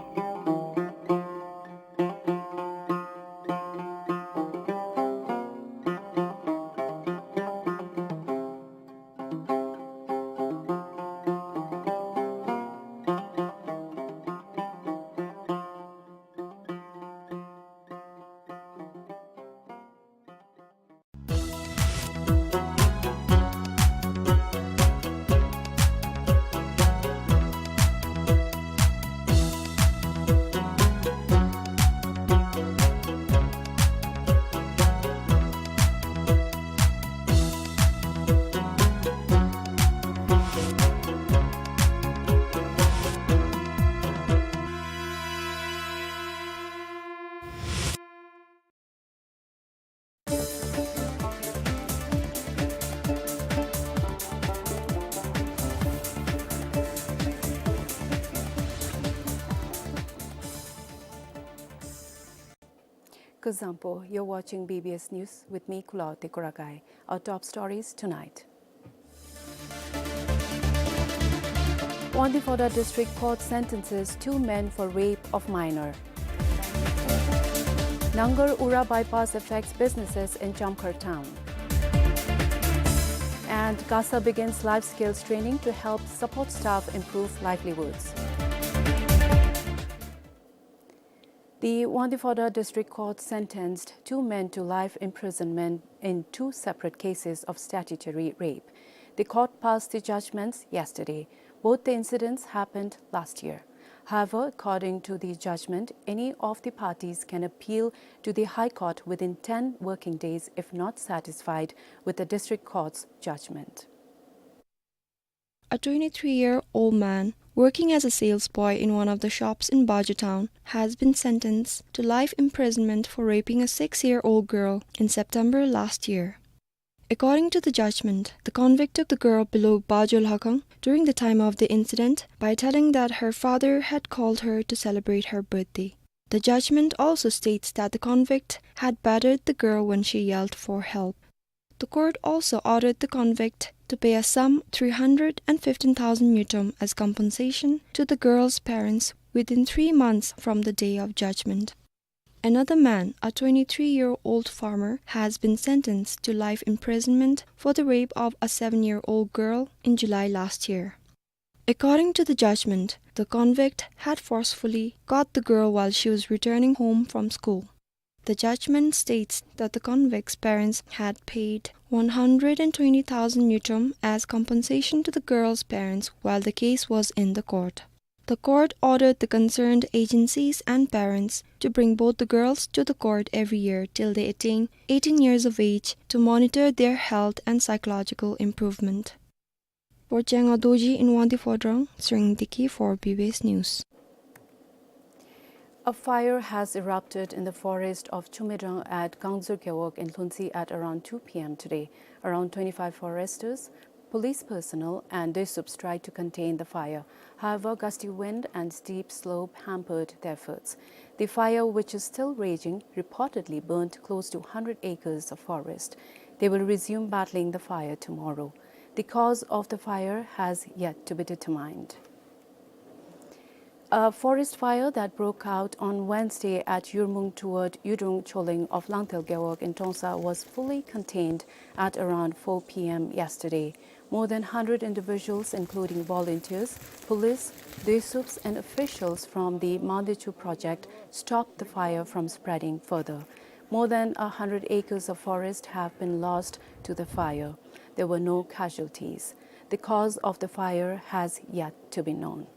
Kuzuzangpo, you're watching B B S News with me, Kulaote Kuragai. Our top stories tonight. Wangdue Phodrang District Court sentences two men for rape of minor. Nangar Ura bypass affects businesses in Chamkhar town. And CASA begins life skills training to help support staff improve livelihoods. The Wangdue Phodrang District Court sentenced two men to life imprisonment in two separate cases of statutory rape. The court passed the judgments yesterday. Both the incidents happened last year. However, according to the judgment, any of the parties can appeal to the High Court within ten working days if not satisfied with the district court's judgment. A twenty-three-year-old man working as a sales boy in one of the shops in Bajo town has been sentenced to life imprisonment for raping a six-year-old girl in September last year. According to the judgment, the convict took the girl below Bajo Lhakhang during the time of the incident by telling that her father had called her to celebrate her birthday. The judgment also states that the convict had battered the girl when she yelled for help. The court also ordered the convict to pay a sum three hundred and fifteen thousand ngultrum as compensation to the girl's parents within three months from the day of judgment. Another man, a twenty-three-year-old farmer, has been sentenced to life imprisonment for the rape of a seven-year-old girl in July last year. According to the judgment, the convict had forcefully caught the girl while she was returning home from school. The judgment states that the convict's parents had paid one hundred and twenty thousand ngultrum as compensation to the girl's parents while the case was in the court. The court ordered the concerned agencies and parents to bring both the girls to the court every year till they attain eighteen years of age to monitor their health and psychological improvement. For Changa Dorji in Wangdue Phodrang, Tshering Deki for B B S News. A fire has erupted in the forest of Chumedang at Kangzur Gewog in Lhuentse at around two P M today. Around twenty-five foresters, police personnel and Desups tried to contain the fire. However, gusty wind and steep slope hampered their efforts. The fire, which is still raging, reportedly burned close to hundred acres of forest. They will resume battling the fire tomorrow. The cause of the fire has yet to be determined. A forest fire that broke out on Wednesday at Yurmung toward Yudrung Choling of Langtel Gewog in Trongsa was fully contained at around four P M yesterday. More than hundred individuals, including volunteers, police, Desups, and officials from the Mandechu project, stopped the fire from spreading further. More than a hundred acres of forest have been lost to the fire. There were no casualties. The cause of the fire has yet to be known.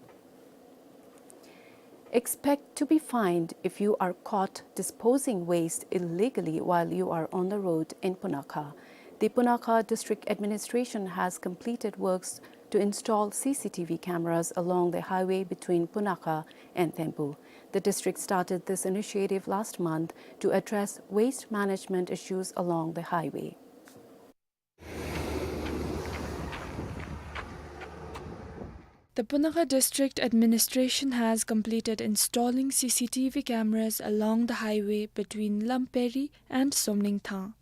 Expect to be fined if you are caught disposing waste illegally while you are on the road in Punakha. The Punakha District Administration has completed works to install C C T V cameras along the highway between Punakha and Thempu. The district started this initiative last month to address waste management issues along the highway. The Punakha District Administration has completed installing C C T V cameras along the highway between Lamperi and Somlingthang.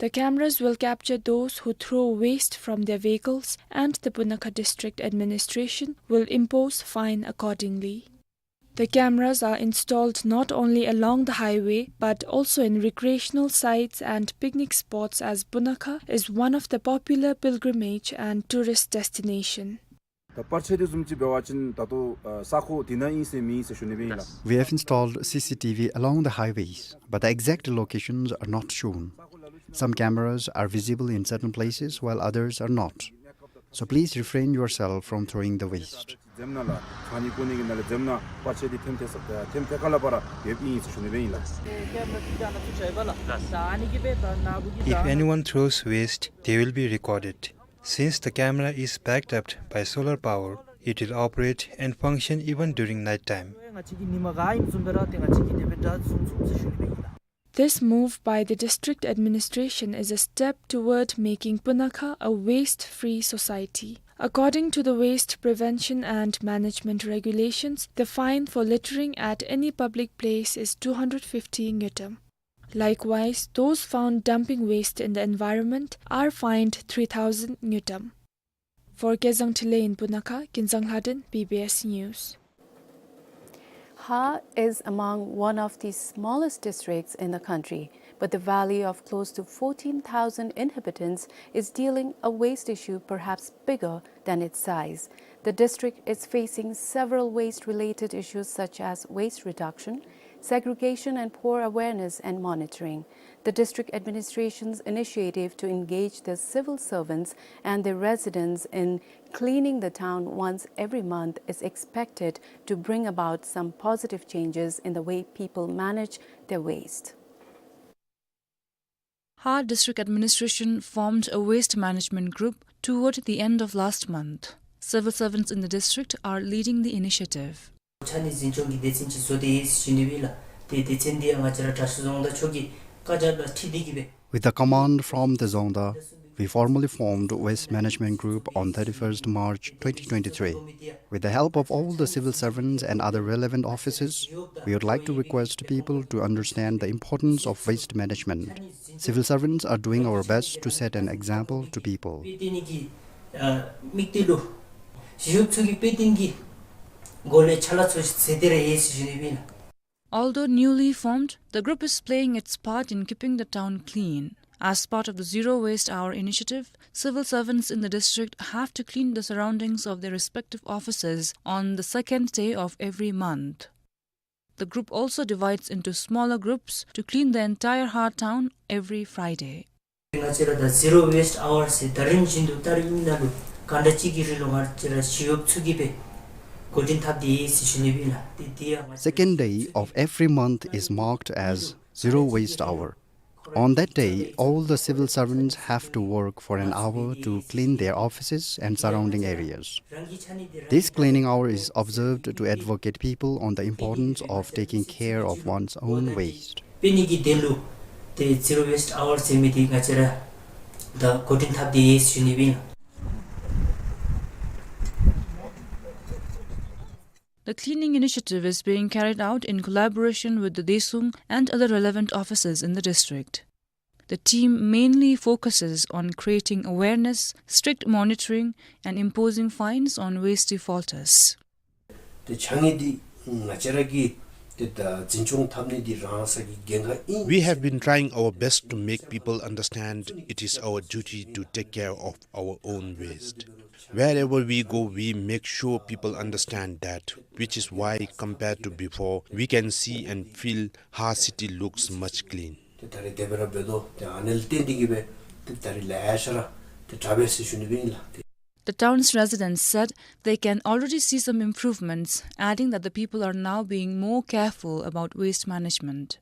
The cameras will capture those who throw waste from their vehicles, and the Punakha District Administration will impose fine accordingly. The cameras are installed not only along the highway, but also in recreational sites and picnic spots, as Punakha is one of the popular pilgrimage and tourist destination. ད་པར་ཆས་འདི་བཟུམ་ཅིག་འབད་བ་ཅིན་ད་ལྟོ་ཨ་ས་ཁོངས་འདི་ནང་ཨིན་ཟེར་མེད་ཟེར་ཞུ་ནི་སྦེ་ཨིན་ལགས། We have installed C C T V along the highways, but the exact locations are not shown. Some cameras are visible in certain places while others are not. So please refrain yourself from throwing the waste. འཛེམ་ན་ལགས་ཚང་ནི་ཀུ་ནི་གི་ནང་ལས་འཛེམ་ན་པར་ཆས་འདི་ཐེམ་ཐེ་ས་ཐེམ་ཐེ་ཁ་ལ་པར་ཡོདཔ་ཨིན་ཟེར་ཞུ་ནི་སྦེ་ཨིན་ལགས། If anyone throws waste, they will be recorded. Since the camera is backed up by solar power, it will operate and function even during night time. This move by the district administration is a step toward making Punakha a waste-free society. According to the Waste Prevention and Management Regulations, the fine for littering at any public place is two hundred fifty ngultrum. Likewise, those found dumping waste in the environment are fined three thousand ngultrum. For Kezang Thinley in Punakha, Kinzang Lhaden, B B S News. Har is among one of the smallest districts in the country, but the valley of close to fourteen thousand inhabitants is dealing a waste issue perhaps bigger than its size. The district is facing several waste-related issues such as waste reduction, segregation, and poor awareness and monitoring. The district administration's initiative to engage the civil servants and the residents in cleaning the town once every month is expected to bring about some positive changes in the way people manage their waste. Har District Administration formed a waste management group toward the end of last month. Civil servants in the district are leading the initiative. ཆ་གནས་འཛིན་སྐྱོང་གི་སྡེ་ཚན་ཅིག་བཟོ་སྟེ་ཡོད་ཟེར་ཞུ་ནི་སྦེ་ཨིན་ལགས། ཏེ་སྡེ་ཚན་འདི་ཡང་ང་བཅས་ར་དྲག་ཤོས་རྫོང་བདག་མཆོག་གི་བཀའ་རྒྱ་དང་འཁྲིལ་ཏེ་གིས་སྦེ། With the command from the Dzongda, we formally formed Waste Management Group on thirty-first March twenty twenty-three. With the help of all the civil servants and other relevant officers, we would like to request people to understand the importance of waste management. Civil servants are doing our best to set an example to people. དཔེ་སྟོན་གྱི་ཨ་དམིགས་གཏད་ལུ་ཞི་གཡོགཔ་ཚུ་གིས་དཔེ་སྟོན་གྱི་སྒོ་ལས་ཕྱག་ལཱ་ཚུ་མཛད་དེ་ར་ཡོད་ཟེར་ཞུ་ནི་སྦེ་ཨིན་ལགས། Although newly formed, the group is playing its part in keeping the town clean. As part of the Zero Waste Hour initiative, civil servants in the district have to clean the surroundings of their respective offices on the second day of every month. The group also divides into smaller groups to clean the entire Har town every Friday. ང་བཅས་ར་ད་Zero Waste Hour ཟེར་ད་རིམ་བཞིན་དུ་ད་རིམ་ནང་ལུ་ག་འདྲ་ཅིག་གི་རིང་ལུ་ང་བཅས་ར་ཞི་གཡོགཔ་ཚུ་གིས་སྦེ་འགོ་འདྲེན་འཐབ་སྟེ་ཡོད་ཟེར་ཞུ་ནི་སྦེ་ཨིན་ལགས། ཏེ་དེ་ཡང་ང་བཅས་ར། Second day of every month is marked as Zero Waste Hour. On that day, all the civil servants have to work for an hour to clean their offices and surrounding areas. This cleaning hour is observed to advocate people on the importance of taking care of one's own waste. དཔེ་ནི་གི་དོན་ལུ་ཏེ་Zero Waste Hour ཟེར་མི་འདི་ང་བཅས་ར་ད་འགོ་འདྲེན་འཐབ་སྟེ་ཡོད་ཟེར་ཞུ་ནི་སྦེ་ཨིན་ལགས། The cleaning initiative is being carried out in collaboration with the Desung and other relevant offices in the district. The team mainly focuses on creating awareness, strict monitoring, and imposing fines on waste defaulters. ཏེ་ཆ་ངེས་འདི་ང་བཅས་ར་གིས་ཏེ་ད་འཛིན་སྐྱོང་འཐབ་ནི་འདི་རང་སོ་གི་འགན་ཁག་ཨིན། We have been trying our best to make people understand it is our duty to take care of our own waste. Wherever we go, we make sure people understand that, which is why, compared to before, we can see and feel Har city looks much clean. ཏེ་ད་རེས་དེ་སྦེ་ར་འབད་དོ། ཏེ་ཨ་ནི་ལུ་བརྟེན་ཏེ་གིས་སྦེ་ཏེ་ད་རེས་ལེ་ཤ་ར་ཏེ་དྲག་པས་ཟེར་ཞུ་ནི་སྦེ་ཨིན་ལགས། The town's residents said they can already see some improvements, adding that the people are now being more careful about waste management.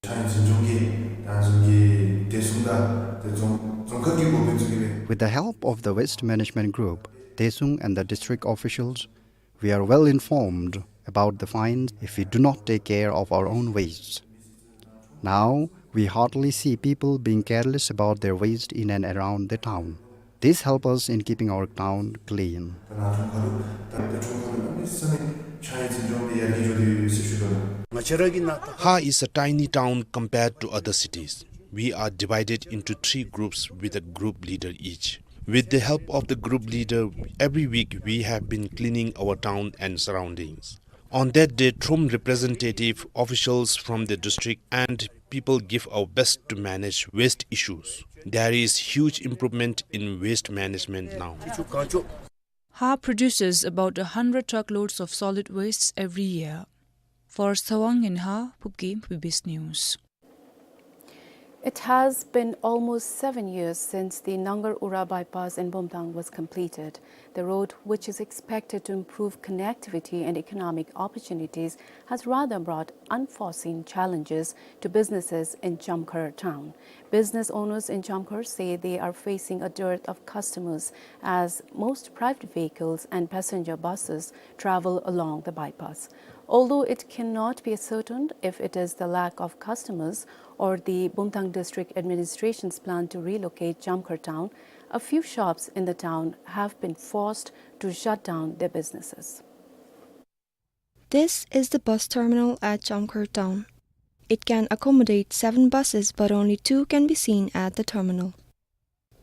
ཕྱགས་སྙིགས་འཛིན་སྐྱོང་གི་ད་ཚུན་གྱི་བདེ་སྲུང་དང་དེ་རྫོང་རྫོང་ཁག་གི་འགོ་དཔོན་ཚུ་གིས་སྦེ། With the help of the waste management group, Daesung and the district officials, we are well informed about the fines if we do not take care of our own waste. Now, we hardly see people being careless about their waste in and around the town. This helps us in keeping our town clean. Ha is a tiny town compared to other cities. We are divided into three groups with a group leader each. With the help of the group leader, every week we have been cleaning our town and surroundings. On that day, Trom representative, officials from the district and people give our best to manage waste issues. There is huge improvement in waste management now. Ha produces about a hundred truckloads of solid wastes every year. For Sawang in Ha, Phubgim, B B S News. It has been almost seven years since the Nangar-Ura bypass in Bumthang was completed. The road, which is expected to improve connectivity and economic opportunities, has rather brought unforeseen challenges to businesses in Chamkhar town. Business owners in Chamkhar say they are facing a dearth of customers as most private vehicles and passenger buses travel along the bypass. Although it cannot be ascertained if it is the lack of customers or the Bumthang District Administration's plan to relocate Chamkhar town, a few shops in the town have been forced to shut down their businesses. This is the bus terminal at Chamkhar town. It can accommodate seven buses, but only two can be seen at the terminal.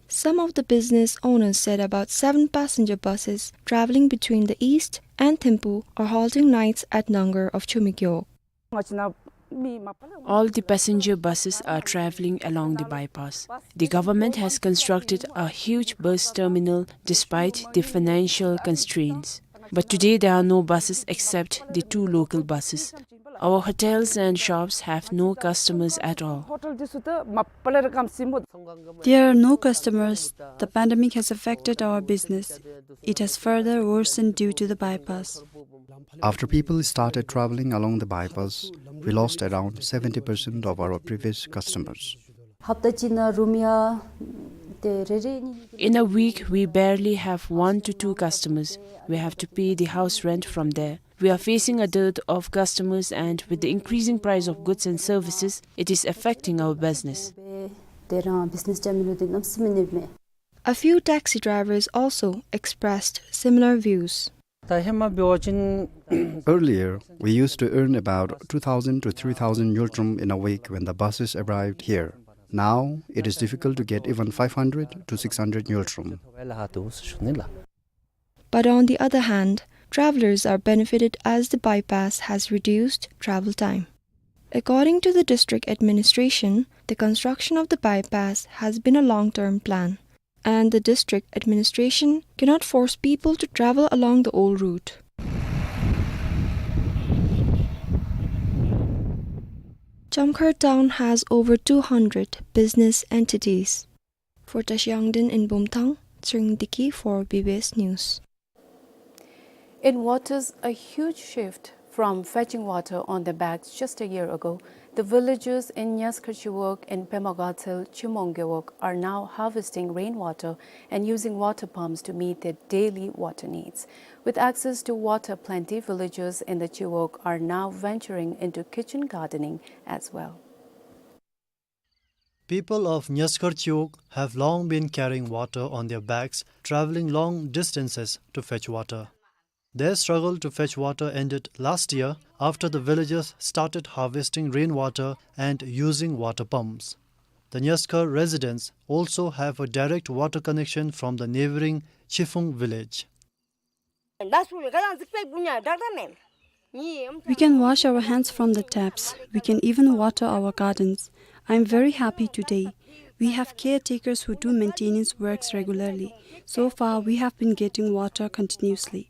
Some of the business owners said about seven passenger buses traveling between the east and Thimphu are halting nights at Nangar of Chumigyo. All the passenger buses are traveling along the bypass. The government has constructed a huge bus terminal despite the financial constraints. But today there are no buses except the two local buses. Our hotels and shops have no customers at all. There are no customers. The pandemic has affected our business. It has further worsened due to the bypass. After people started traveling along the bypass, we lost around seventy percent of our previous customers. In a week, we barely have one to two customers. We have to pay the house rent from there. We are facing a dearth of customers, and with the increasing price of goods and services, it is affecting our business. A few taxi drivers also expressed similar views. Earlier, we used to earn about two thousand to three thousand ngultrum in a week when the buses arrived here. Now, it is difficult to get even five hundred to six hundred ngultrum. But on the other hand, travelers are benefited as the bypass has reduced travel time. According to the district administration, the construction of the bypass has been a long-term plan, and the district administration cannot force people to travel along the old route. Chamkhar town has over two hundred business entities. For Tashi Yangden in Bumthang, Tshering Deki for B B S News. In what is a huge shift from fetching water on their backs just a year ago, the villagers in Nyaskhar Chiwog and Pema Gatshel Chimong Gewog are now harvesting rainwater and using water pumps to meet their daily water needs. With access to water plenty, villagers in the Chiwog are now venturing into kitchen gardening as well. People of Nyaskhar Chiwog have long been carrying water on their backs, traveling long distances to fetch water. Their struggle to fetch water ended last year after the villagers started harvesting rainwater and using water pumps. The Nyaskhar residents also have a direct water connection from the neighboring Chiphung village. We can wash our hands from the taps. We can even water our gardens. I am very happy today. We have caretakers who do maintenance works regularly. So far, we have been getting water continuously.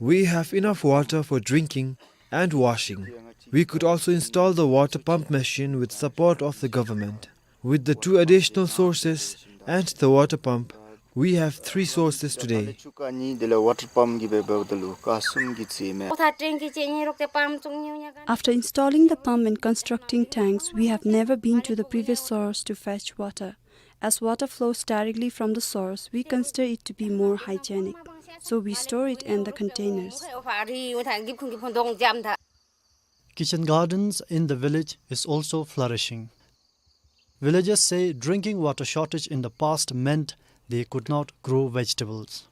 We have enough water for drinking and washing. We could also install the water pump machine with support of the government. With the two additional sources and the water pump, We have three sources today. After installing the pump and constructing tanks, we have never been to the previous source to fetch water. As water flows directly from the source, we consider it to be more hygienic, so we store it in the containers. Kitchen gardens in the village is also flourishing. Villagers say drinking water shortage in the past meant they could not grow vegetables.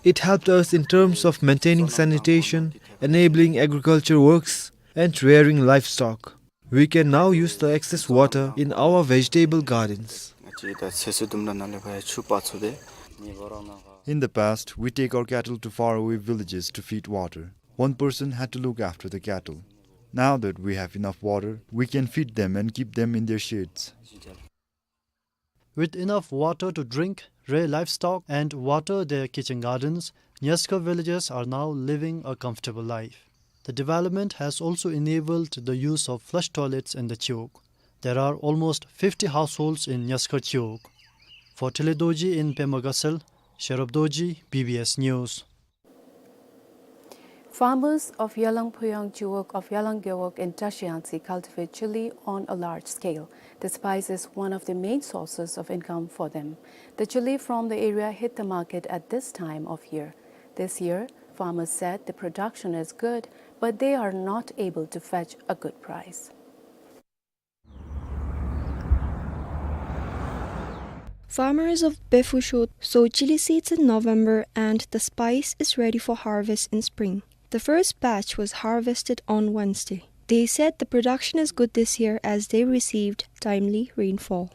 It helped us in terms of maintaining sanitation, enabling agriculture works, and rearing livestock. We can now use the excess water in our vegetable gardens. In the past, we take our cattle to faraway villages to feed water. One person had to look after the cattle. Now that we have enough water, we can feed them and keep them in their sheds. With enough water to drink, rear livestock, and water their kitchen gardens, Nyaskar villagers are now living a comfortable life. The development has also enabled the use of flush toilets in the chiwog. There are almost fifty households in Nyaskar chiwog. For Tile Dorji in Pema Gatshel, Sherub Dorji, B B S News. Farmers of Yalang Phuyang Chiwog of Yalang Gewog in Trashiyangtse cultivate chili on a large scale. The spice is one of the main sources of income for them. The chili from the area hit the market at this time of year. This year, farmers said the production is good, but they are not able to fetch a good price. Farmers of Befushot sow chili seeds in November and the spice is ready for harvest in spring. The first batch was harvested on Wednesday. They said the production is good this year as they received timely rainfall.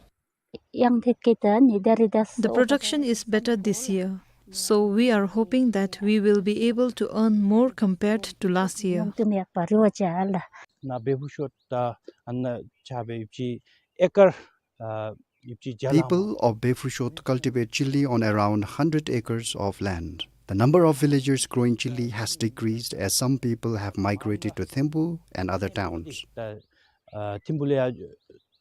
The production is better this year, so we are hoping that we will be able to earn more compared to last year. ནཱ་བེ་ཕུ་ཤོད་ད་ཨ་ནཱ་ཆ་བེ་ཡིབ་ཅི་ཨེ་ཀར་ཨ་ཡིབ་ཅི་བརྒྱ་ལྷག། People of Befushot cultivate chili on around hundred acres of land. The number of villagers growing chili has decreased as some people have migrated to Thimphu and other towns. ད་ཨ་ཐིམ་ཕུ་ལས་ཡར་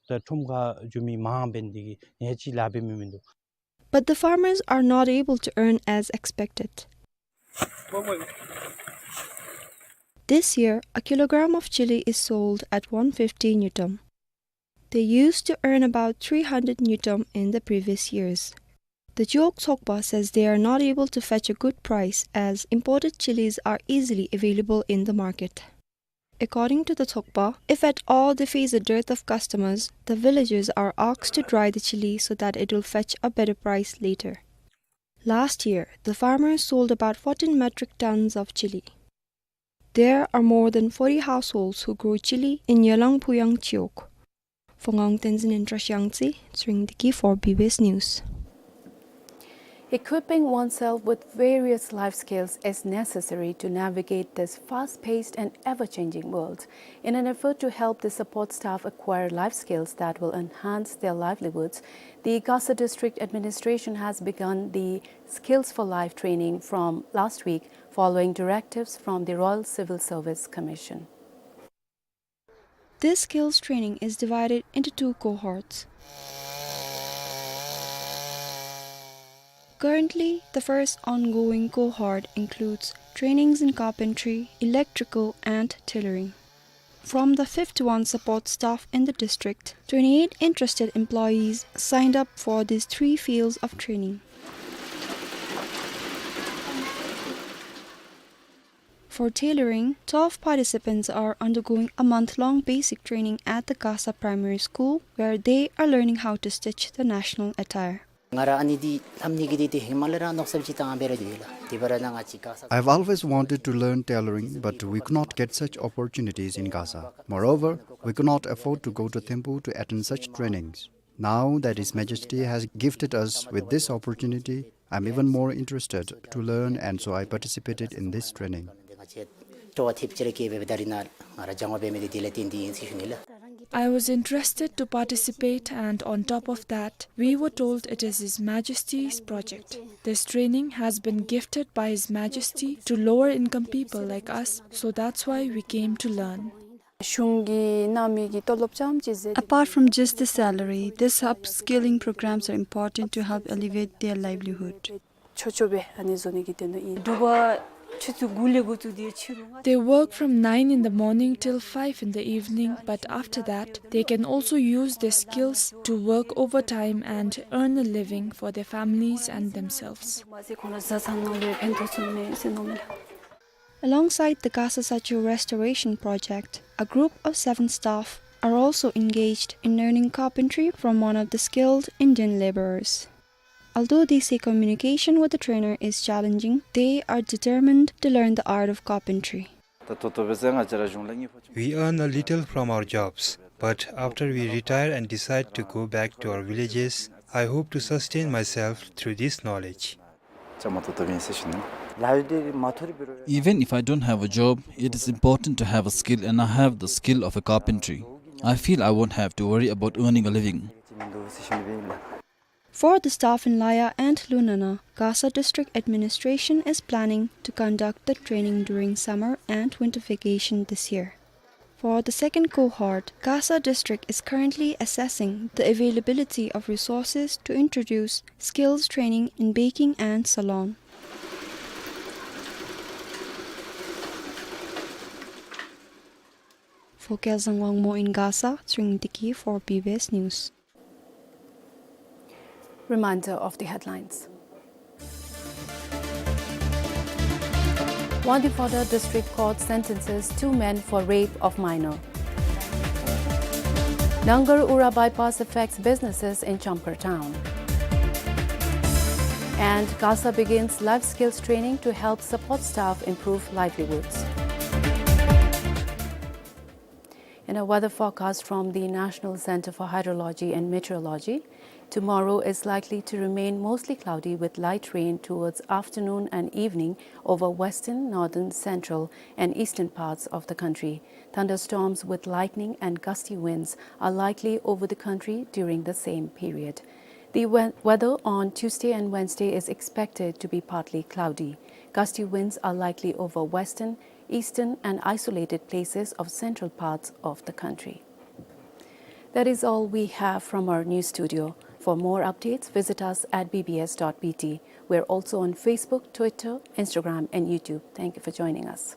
ད་ཁྲོམ་ཁར་འགྱོ་མི་མང་བན་དེ་གིས་ནེ་ཅིག་ལཱ་འབད་མི་མིན་འདུག། But the farmers are not able to earn as expected. This year, a kilogram of chili is sold at one fifty ngultrum. They used to earn about three hundred ngultrum in the previous years. The Chiwog Tsokpa says they are not able to fetch a good price as imported chilies are easily available in the market. According to the Tsokpa, if at all they face a dearth of customers, the villagers are asked to dry the chili so that it will fetch a better price later. Last year, the farmers sold about fourteen metric tons of chili. There are more than forty households who grow chili in Yalang Phuyang Chiwog. For Ngawang Tenzin in Trashiyangtse, Tshering Deki for B B S News. Equipping oneself with various life skills is necessary to navigate this fast-paced and ever-changing world. In an effort to help the support staff acquire life skills that will enhance their livelihoods, the Gasa District Administration has begun the Skills for Life training from last week, following directives from the Royal Civil Service Commission. This skills training is divided into two cohorts. Currently, the first ongoing cohort includes trainings in carpentry, electrical, and tailoring. From the fifty-one support staff in the district, twenty-eight interested employees signed up for these three fields of training. For tailoring, twelve participants are undergoing a month-long basic training at the Gasa Primary School, where they are learning how to stitch the national attire. ང་ར་ཨ་ནི་འདི་ལྷབ་ནི་གི་འདི་ཏེ་ཧེ་མ་ལས་ར་མནོ་བསམ་ཅིག་བཏང་སྦེ་ར་སྡོད་ཡི་ལགས། དེ་འབད་ར་ནཱ་ང་བཅས་Gasa I've always wanted to learn tailoring, but we could not get such opportunities in Gasa. Moreover, we could not afford to go to Thimphu to attend such trainings. Now that His Majesty has gifted us with this opportunity, I'm even more interested to learn, and so I participated in this training. I was interested to participate, and on top of that, we were told it is His Majesty's project. This training has been gifted by His Majesty to lower income people like us, so that's why we came to learn. གཞུང་གིས་གནང་མི་གི་ཏོ་ལོབ་རྐྱངམ་ཅིག་ཟེར། Apart from just the salary, these upskilling programs are important to help elevate their livelihood. ཆོག་ཆོག་སྦེ་ཨ་ནི་བཟོ་ནི་གི་དོན་དག་ཨིན། དྲོ་པ་ཆུ་ཚོད་དགུ་ལས་འགོ་བཙུགས་ཏེ་ཕྱི་རུ་ང- They work from nine in the morning till five in the evening, but after that, they can also use their skills to work overtime and earn a living for their families and themselves. མ་ཟད་ཁོང་ར་བཟའ་ཚང་ནང་ལུ་ཕན་ཐོགས་ཚུགས་ནི་མས་ཟེར་མནོཝ་མས་ལགས། Alongside the Gasa Satchel Restoration Project, a group of seven staff are also engaged in learning carpentry from one of the skilled Indian laborers. Although they say communication with the trainer is challenging, they are determined to learn the art of carpentry. ད་ཏོག་ཏོ་སྦེ་ཟེར་ང་བཅས་ར་གཞུང་ལས་ངེས་པ་ཅིག We earn a little from our jobs, but after we retire and decide to go back to our villages, I hope to sustain myself through this knowledge. བཅའ་མར་གཏོགས་གཏོགསཔ་ཨིན་ཟེར་ཞུ་ནི། ལཱ་གཡོག་འདི་མ་ཐོབ་རུང་འབད་རུང་། Even if I don't have a job, it is important to have a skill, and I have the skill of a carpentry. I feel I won't have to worry about earning a living. For the staff in Laya and Lunana, Gasa District Administration is planning to conduct the training during summer and winter vacation this year. For the second cohort, Gasa District is currently assessing the availability of resources to introduce skills training in baking and salon. For Kelsang Wangmo in Gasa, Tshering Deki for B B S News. Reminder of the headlines. Wangdue Phodrang District Court sentences two men for rape of minor. Nangar Ura bypass affects businesses in Champhai town. And Gasa begins life skills training to help support staff improve livelihoods. In a weather forecast from the National Center for Hydrology and Meteorology, tomorrow is likely to remain mostly cloudy with light rain towards afternoon and evening over western, northern, central, and eastern parts of the country. Thunderstorms with lightning and gusty winds are likely over the country during the same period. The we-, weather on Tuesday and Wednesday is expected to be partly cloudy. Gusty winds are likely over western, eastern, and isolated places of central parts of the country. That is all we have from our news studio. For more updates, visit us at B B S dot B T. We're also on Facebook, Twitter, Instagram, and YouTube. Thank you for joining us.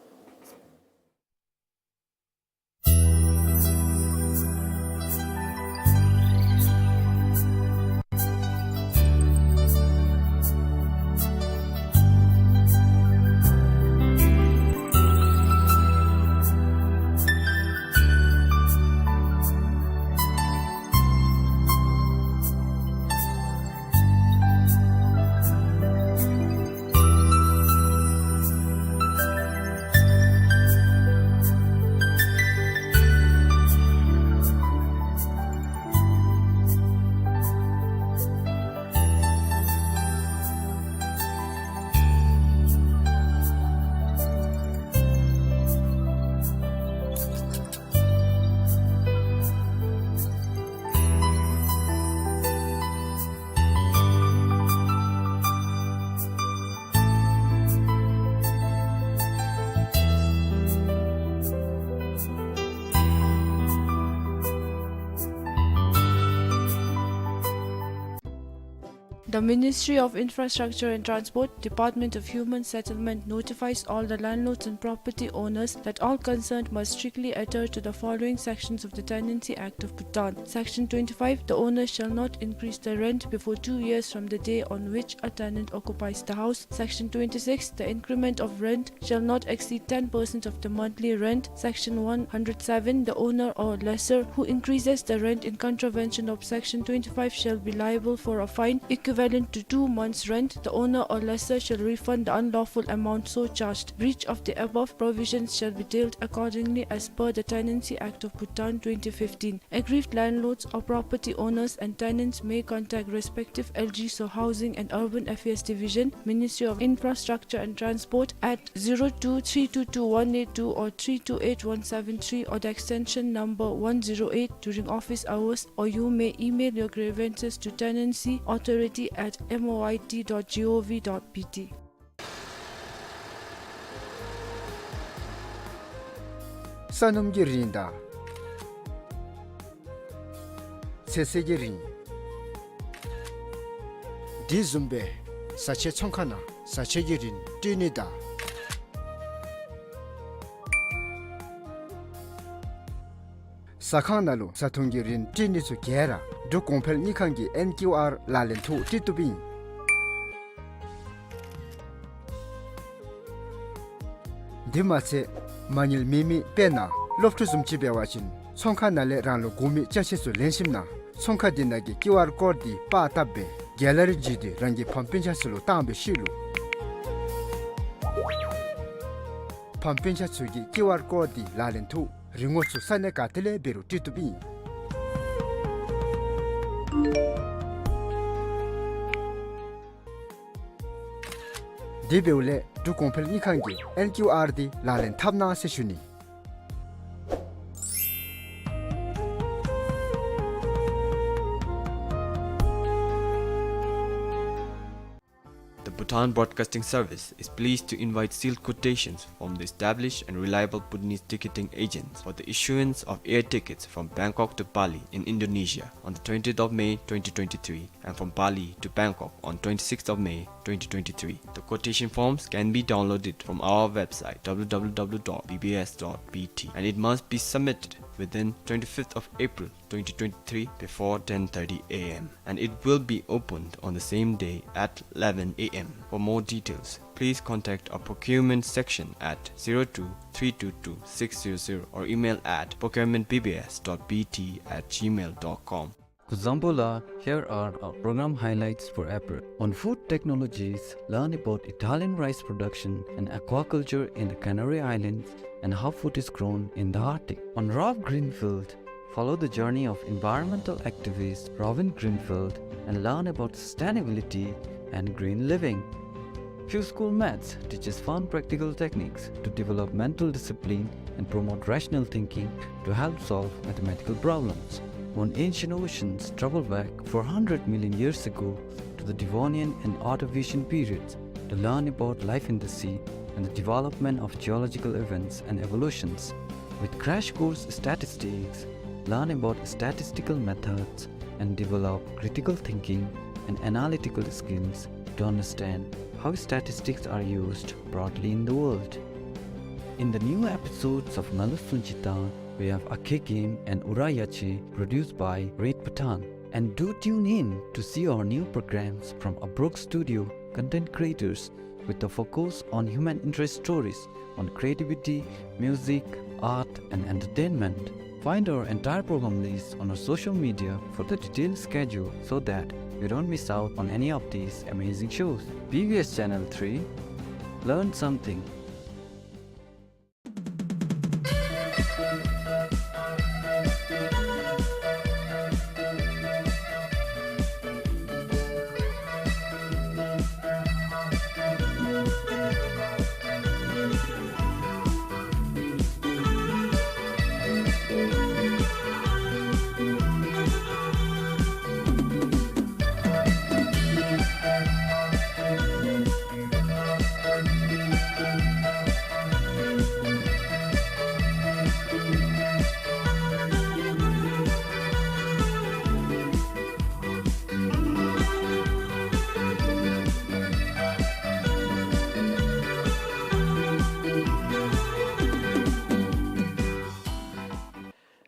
The Ministry of Infrastructure and Transport, Department of Human Settlement notifies all the landlords and property owners that all concerned must strictly adhere to the following sections of the Tenancy Act of Bhutan. Section twenty-five, the owner shall not increase the rent before two years from the day on which a tenant occupies the house. Section twenty-six, the increment of rent shall not exceed ten percent of the monthly rent. Section one hundred seven, the owner or lessor who increases the rent in contravention of Section twenty-five shall be liable for a fine equivalent to two months' rent. The owner or lessor shall refund the unlawful amount so charged. Breach of the above provisions shall be dealt accordingly as per the Tenancy Act of Bhutan twenty fifteen. Aggrieved landlords or property owners and tenants may contact respective L G S or Housing and Urban Affairs Division, Ministry of Infrastructure and Transport at zero two three two two one eight two or three two eight one seven three or the extension number one zero eight during office hours, or you may email your grievances to tenancy authority at M O I T dot G O V dot B T. ས་སྣུམ་གྱི་རིན་དང་ཚོད་བསྲེ་གི་རིན། དེ་བཟུམ་སྦེ་བཟའ་ཆས་ཚོང་ཁང་ནང་བཟའ་ཆས་ཀྱི་རིན་སྤྲོད་ནི་དང་ཟ་ཁང་ནང་ལུ་བཟའ་འཐུང་གི་རིན་སྤྲོད་ནི་ཚུ་ག་ར་འབྲུག་གོང་འཕེལ་དངུལ་ཁང་གི་ཨེན་ཀིའུ་ཨར་ལག་ལེན་ཐོག་སྤྲོད་བཏུབ་ཨིན། དེ་མ་ཚད་མ་དངུལ་མེད་མི་དཔེར་ན་སློབ་ཕྲུག་བཟུམ་ཅིག་འབད་བ་ཅིན་ཚོང་ཁང་ནང་ལས་རང་ལུ་དགོ་མི་ཅ་ཆས་ཚུ་ལེན་ཞིནམ་ན་ཚོང་ཁང་དེ་ནང་གི་ཀིའུ་ཨར་ཀོཌ་དེ་པར་བཏབ་སྦེ་གེ་ལ་རི་བརྒྱུད་དེ་རང་གི་ཕམ་སྤུན་ཆ་ཚུ་ལུ་བཏང་བའི་ཤུལ་ལུ་ཕམ་སྤུན་ཆ་ཚུ་གིས་ཀིའུ་ཨར་ཀོཌ་དེ་ལག་ལེན་ཐོག་རིན་གོང་ཚུ་ས་གནས་ག་ཏེ་ལས་འབད་རུང་སྤྲོད་བཏུབ་ཨིན། དེ་འབདཝ་ལས་འབྲུག་གོང་འཕེལ་དངུལ་ཁང་གི་ཨེན་ཀིའུ་ཨར་དེ་ལག་ལེན་འཐབ་གནང་ཟེར་ཞུ་ནི། The Bhutan Broadcasting Service is pleased to invite sealed quotations from the established and reliable Bhutanese ticketing agents for the issuance of air tickets from Bangkok to Bali in Indonesia on the twentieth of May twenty twenty-three and from Bali to Bangkok on twenty-sixth of May twenty twenty-three. The quotation forms can be downloaded from our website w w w dot b b s dot b t, and it must be submitted within twenty-fifth of April twenty twenty-three before ten thirty a m, and it will be opened on the same day at eleven a m. For more details, please contact our procurement section at zero two three two two six zero zero or email at procurement b b s dot b t at gmail dot com. Kuzuzangpo la, here are our program highlights for April. On food technologies, learn about Italian rice production and aquaculture in the Canary Islands and how food is grown in the Arctic. On Rob Greenfield, follow the journey of environmental activist Robin Greenfield and learn about sustainability and green living. Few School Maths teaches fun practical techniques to develop mental discipline and promote rational thinking to help solve mathematical problems. On Ancient Oceans, travel back four hundred million years ago to the Devonian and Ordovician periods to learn about life in the sea and the development of geological events and evolutions. With Crash Course Statistics, learn about statistical methods and develop critical thinking and analytical skills to understand how statistics are used broadly in the world. In the new episodes of Ngalu Sunjita, we have Akhe Game and Ura Yache, produced by Red Bhutan. And do tune in to see our new programs from Abrok Studio content creators with a focus on human interest stories on creativity, music, art, and entertainment. Find our entire program list on our social media for the detailed schedule so that you don't miss out on any of these amazing shows. B B S Channel three, learn something.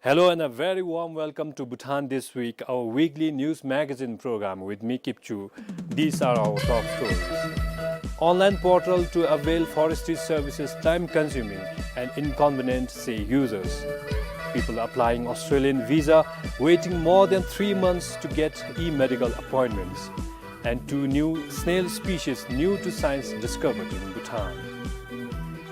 Hello and a very warm welcome to Bhutan This Week, our weekly news magazine program with me, Kipchu. These are our top stories. Online portal to avail forestry services time-consuming and inconvenient, say users. People applying Australian visa waiting more than three months to get e-medical appointments. And two new snail species new to science discovered in Bhutan.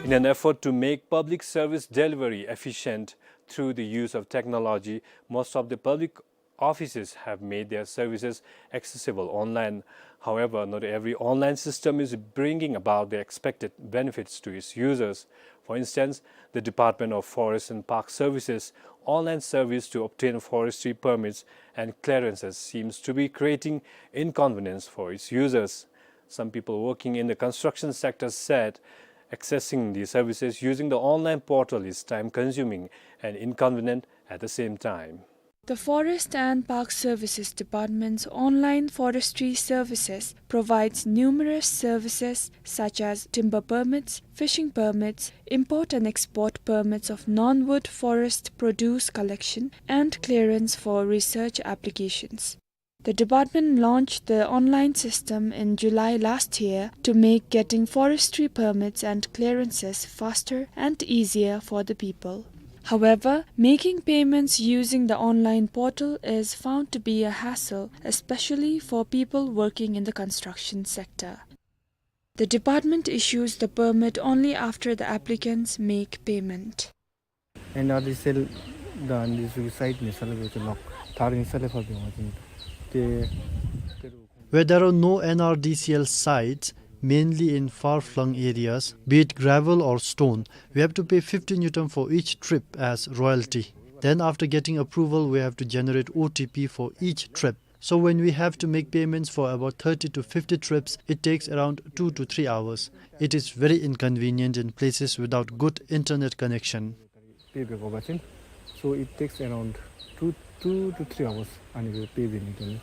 In an effort to make public service delivery efficient through the use of technology, most of the public offices have made their services accessible online. However, not every online system is bringing about the expected benefits to its users. For instance, the Department of Forest and Park Services online service to obtain forestry permits and clearances seems to be creating inconvenience for its users. Some people working in the construction sector said Accessing the services using the online portal is time-consuming and inconvenient at the same time. The Forest and Park Services Department's online forestry services provides numerous services such as timber permits, fishing permits, import and export permits of non-wood forest produce collection, and clearance for research applications. The department launched the online system in July last year to make getting forestry permits and clearances faster and easier for the people. However, making payments using the online portal is found to be a hassle, especially for people working in the construction sector. The department issues the permit only after the applicants make payment. N R D C L the, and this site ni sale be lock. Thar ni sale fa be ma tin. Te, te Where there are no N R D C L sites, mainly in far-flung areas, be it gravel or stone, we have to pay fifty ngultrum for each trip as royalty. Then, after getting approval, we have to generate O T P for each trip. So when we have to make payments for about thirty to fifty trips, it takes around two to three hours. It is very inconvenient in places without good internet connection. Pay be go ba tin. So it takes around two, two to three hours ani be pay be ni tin.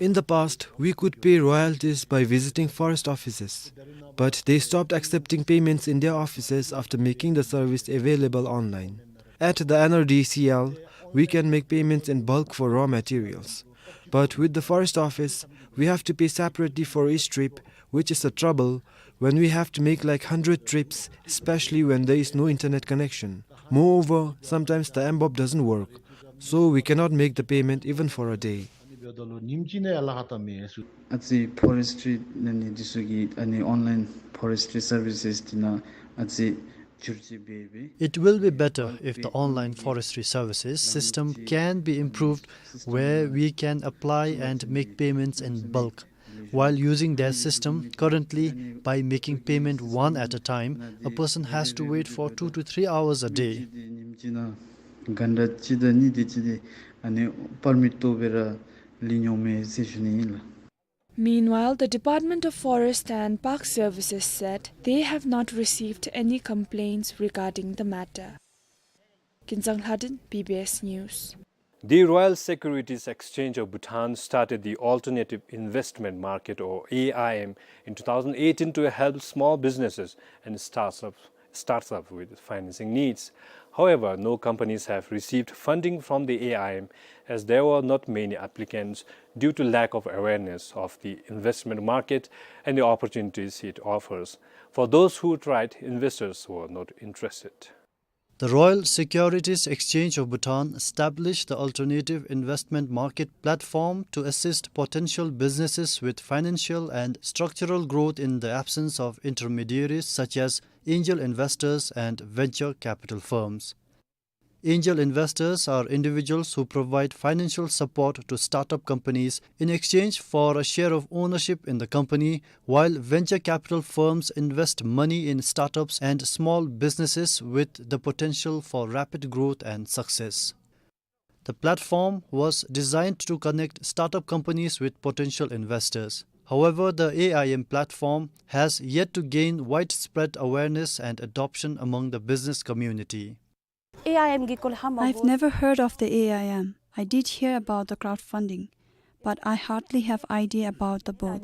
In the past, we could pay royalties by visiting forest offices, but they stopped accepting payments in their offices after making the service available online. At the N R D C L, we can make payments in bulk for raw materials. But with the forest office, we have to pay separately for each trip, which is a trouble when we have to make, like, hundred trips, especially when there is no internet connection. Moreover, sometimes the M BOP doesn't work, so we cannot make the payment even for a day. Aci forestry nani disu ki ani online forestry services tina aci churchi bebe. It will be better if the online forestry services system can be improved, where we can apply and make payments in bulk. While using their system, currently, by making payment one at a time, a person has to wait for two to three hours a day. Ganda chida ni de chide ani permit to bera linyo me se shuni la. Meanwhile, the Department of Forest and Park Services said they have not received any complaints regarding the matter. Kinzang Lhadon, B B S News. The Royal Securities Exchange of Bhutan started the Alternative Investment Market, or A I M, in two thousand eighteen to help small businesses and startups, startups with financing needs. However, no companies have received funding from the A I M, as there were not many applicants due to lack of awareness of the investment market and the opportunities it offers. For those who tried, investors were not interested. The Royal Securities Exchange of Bhutan established the Alternative Investment Market platform to assist potential businesses with financial and structural growth in the absence of intermediaries such as angel investors and venture capital firms. Angel investors are individuals who provide financial support to startup companies in exchange for a share of ownership in the company, while venture capital firms invest money in startups and small businesses with the potential for rapid growth and success. The platform was designed to connect startup companies with potential investors. However, the A I M platform has yet to gain widespread awareness and adoption among the business community. I've never heard of the A I M. I did hear about the crowdfunding, but I hardly have idea about the both.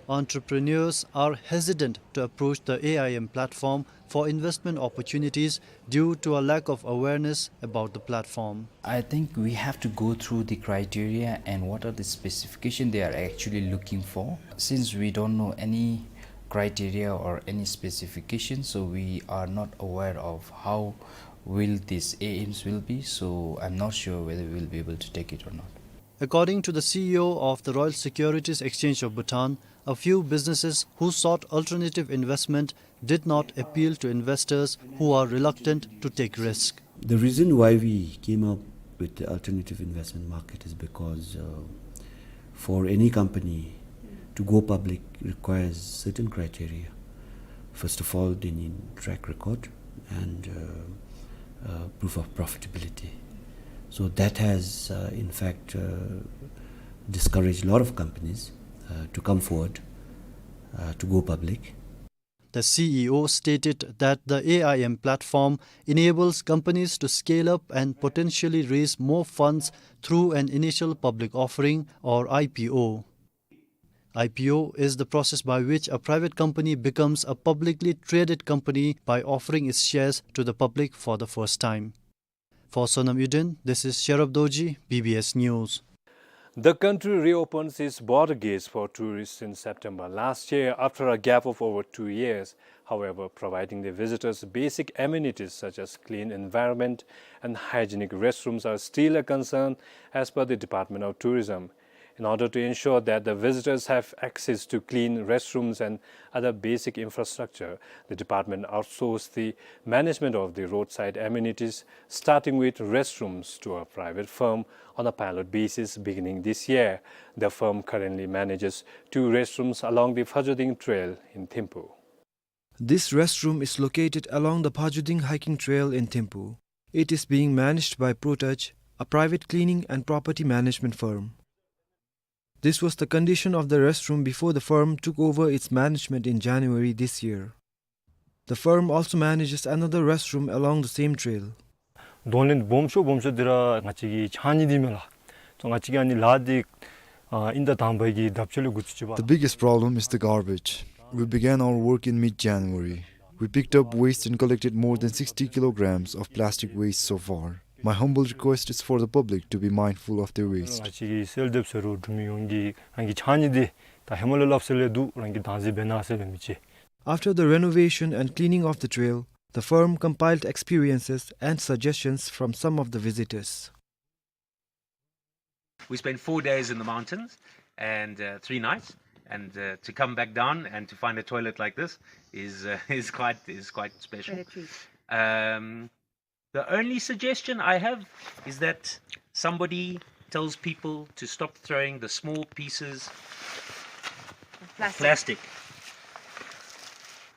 Entrepreneurs are hesitant to approach the A I M platform for investment opportunities due to a lack of awareness about the platform. I think we have to go through the criteria and what are the specification they are actually looking for. Since we don't know any criteria or any specification, so we are not aware of how will these A I Ms will be, so I'm not sure whether we'll be able to take it or not. According to the C E O of the Royal Securities Exchange of Bhutan, a few businesses who sought alternative investment did not appeal to investors who are reluctant to take risk. The reason why we came up with the alternative investment market is because, uh, for any company to go public requires certain criteria. First of all, they need track record and, uh, uh, proof of profitability. So that has, uh, in fact, uh, discouraged a lot of companies, uh, to come forward. uh, to go public. The C E O stated that the A I M platform enables companies to scale up and potentially raise more funds through an initial public offering or I P O. I P O is the process by which a private company becomes a publicly traded company by offering its shares to the public for the first time. For Sonam Uden, this is Sherab Dorji, B B S News. The country reopens its border gates for tourists in September last year after a gap of over two years. However, providing the visitors basic amenities such as clean environment and hygienic restrooms are still a concern as per the Department of Tourism. In order to ensure that the visitors have access to clean restrooms and other basic infrastructure, the department outsourced the management of the roadside amenities, starting with restrooms, to a private firm on a pilot basis beginning this year. The firm currently manages two restrooms along the Phajuding Trail in Thimphu. This restroom is located along the Phajuding hiking trail in Thimphu. It is being managed by ProTouch, a private cleaning and property management firm. This was the condition of the restroom before the firm took over its management in January this year. The firm also manages another restroom along the same trail. གདོང་ལེན་སྦོམ་ཤོས་སྦོམ་ཤོས་འདི་ར་ང་བཅས་ཀྱི་ཆང་ནི་འདི་མས་ལགས། ང་བཅས་ཀྱིས་ཨ་ནི་ལཱ་འདི་ཨ་ཨིན་ཟླ་དང་པའི་གི་ཟླཝ་གཅིག་ལས་འགོ་བཙུགས་ཅི་པ། The biggest problem is the garbage. We began our work in mid-January. We picked up waste and collected more than sixty kilograms of plastic waste so far. My humble request is for the public to be mindful of their waste. ང་བཅས་ཀྱིས་སེལ་འདེབས་ཟེར་རུང་འབྲུག་མི་ཡོངས་ཀྱིས་རང་གི་ཆང་ནི་འདི་ད་ཧེ་མ་ལས་སླབ་སྲོལ་ལས་འདུག། རང་གིས་བདག་འཛིན་འབད་གནང་ཟེར་སླབ་མི་ཅིག། After the renovation and cleaning of the trail, the firm compiled experiences and suggestions from some of the visitors. We spent four days in the mountains and, uh, three nights, and, uh, to come back down and to find a toilet like this is, uh, is quite, is quite special. Quite a treat. Um, the only suggestion I have is that somebody tells people to stop throwing the small pieces of plastic. Plastic.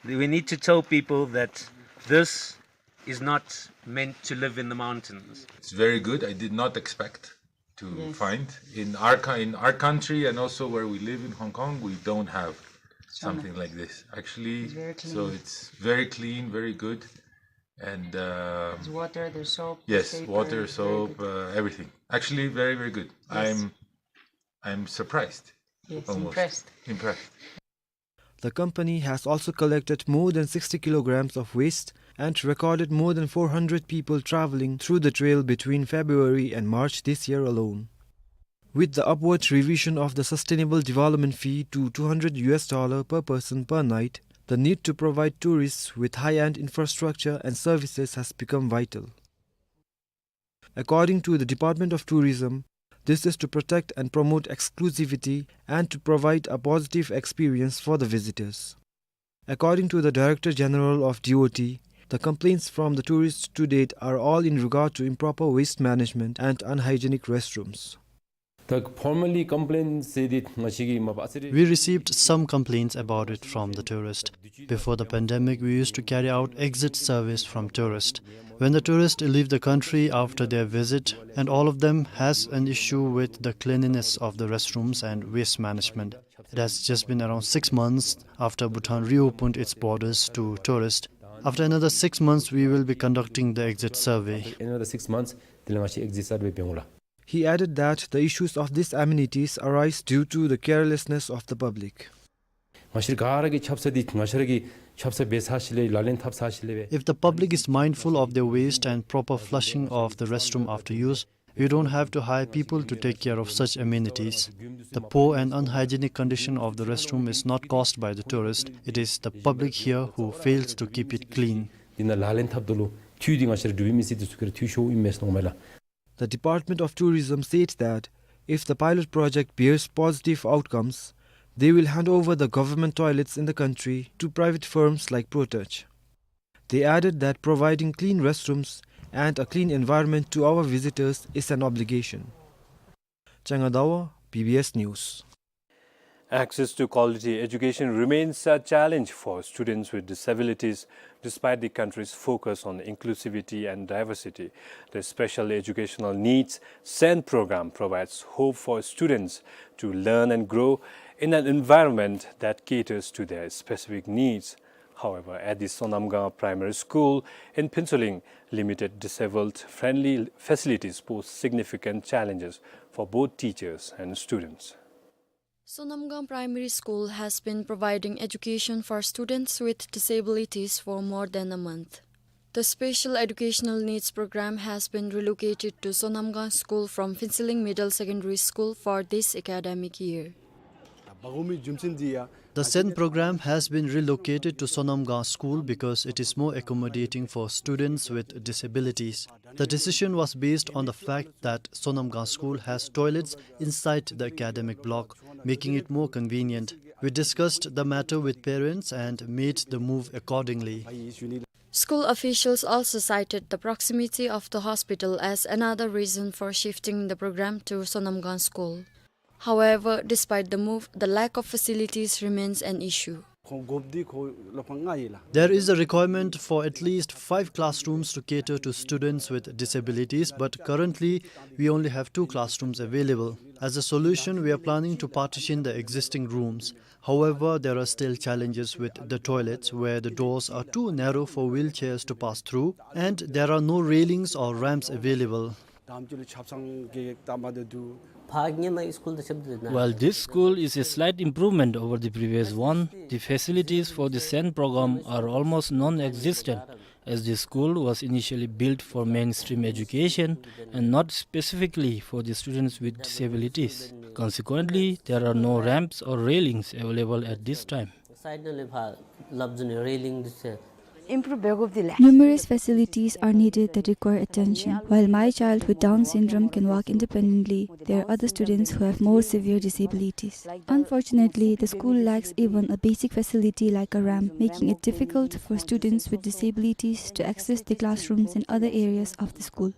We need to tell people that this is not meant to live in the mountains. It's very good. I did not expect to, yes, find in our cou-, in our country and also where we live in Hong Kong, we don't have something like this. Something like this. Actually, it's very clean. So it's very clean, very good. And, um, there's water, there's soap, yes, there's paper, water, very soap, good, uh, everything. Actually, very, very good. Yes. I'm, I'm surprised. Yes, almost. Impressed. Impressed. The company has also collected more than sixty kilograms of waste and recorded more than four hundred people traveling through the trail between February and March this year alone. With the upward revision of the sustainable development fee to two hundred U S dollar per person per night, the need to provide tourists with high-end infrastructure and services has become vital. According to the Department of Tourism, this is to protect and promote exclusivity and to provide a positive experience for the visitors. According to the Director General of D O T, the complaints from the tourists to date are all in regard to improper waste management and unhygienic restrooms. The formally complaints said it, ང་བཅས་ཀྱིས་མ་པ་ཨ་ཙི་རེ། We received some complaints about it from the tourist. Before the pandemic, we used to carry out exit surveys from tourists. When the tourists leave the country after their visit, and all of them has an issue with the cleanliness of the restrooms and waste management. It has just been around six months after Bhutan reopened its borders to tourists. After another six months, we will be conducting the exit survey. Another six months དེ་ལས་ང་བཅས་exit survey འབད་འོང་ལགས། He added that the issues of these amenities arise due to the carelessness of the public. ང་བཅས་ག་ར་གིས་ཆབ་གསང་འདི་ང་བཅས་ར་གིས་ཆབ་གསང་འབད་ཚར་ཞིནམ་ལས་ལག་ལེན་འཐབ་ཚར་ཞིནམ་ལས་སྦེ། If the public is mindful of their waste and proper flushing of the restroom after use, we don't have to hire people to take care of such amenities. The poor and unhygienic condition of the restroom is not caused by the tourist. It is the public here who fails to keep it clean. འདི་ནང་ལག་ལེན་འཐབ་ད་ལུ་འཐུས་འདི་ང་བཅས་ར་འབྲུག་པའི་མི་སེར་འདི་ཚུ་གིས་ར་འཐུས་ཤོརཝ་ཨིན་མས་ཟེར་མནོཝ་མས་ལགས། The Department of Tourism said that if the pilot project bears positive outcomes, they will hand over the government toilets in the country to private firms like ProTouch. They added that providing clean restrooms and a clean environment to our visitors is an obligation. Changa Dawa, B B S News. Access to quality education remains a challenge for students with disabilities, despite the country's focus on inclusivity and diversity. The Special Educational Needs, SEN, program provides hope for students to learn and grow in an environment that caters to their specific needs. However, at the Sonamgang Primary School in Phuentsholing, limited disabled-friendly facilities pose significant challenges for both teachers and students. Sonamgang Primary School has been providing education for students with disabilities for more than a month. The Special Educational Needs Program has been relocated to Sonamgang School from Phuentsholing Middle Secondary School for this academic year. The said program has been relocated to Sonamgang School because it is more accommodating for students with disabilities. The decision was based on the fact that Sonamgang School has toilets inside the academic block, making it more convenient. We discussed the matter with parents and made the move accordingly. School officials also cited the proximity of the hospital as another reason for shifting the program to Sonamgang School. However, despite the move, the lack of facilities remains an issue. There is a requirement for at least five classrooms to cater to students with disabilities, but currently we only have two classrooms available. As a solution, we are planning to partition the existing rooms. However, there are still challenges with the toilets, where the doors are too narrow for wheelchairs to pass through, and there are no railings or ramps available. While this school is a slight improvement over the previous one, the facilities for the said program are almost non-existent, as the school was initially built for mainstream education and not specifically for the students with disabilities. Consequently, there are no ramps or railings available at this time. Numerous facilities are needed that require attention. While my child with Down syndrome can walk independently, there are other students who have more severe disabilities. Unfortunately, the school lacks even a basic facility like a ramp, making it difficult for students with disabilities to access the classrooms and other areas of the school.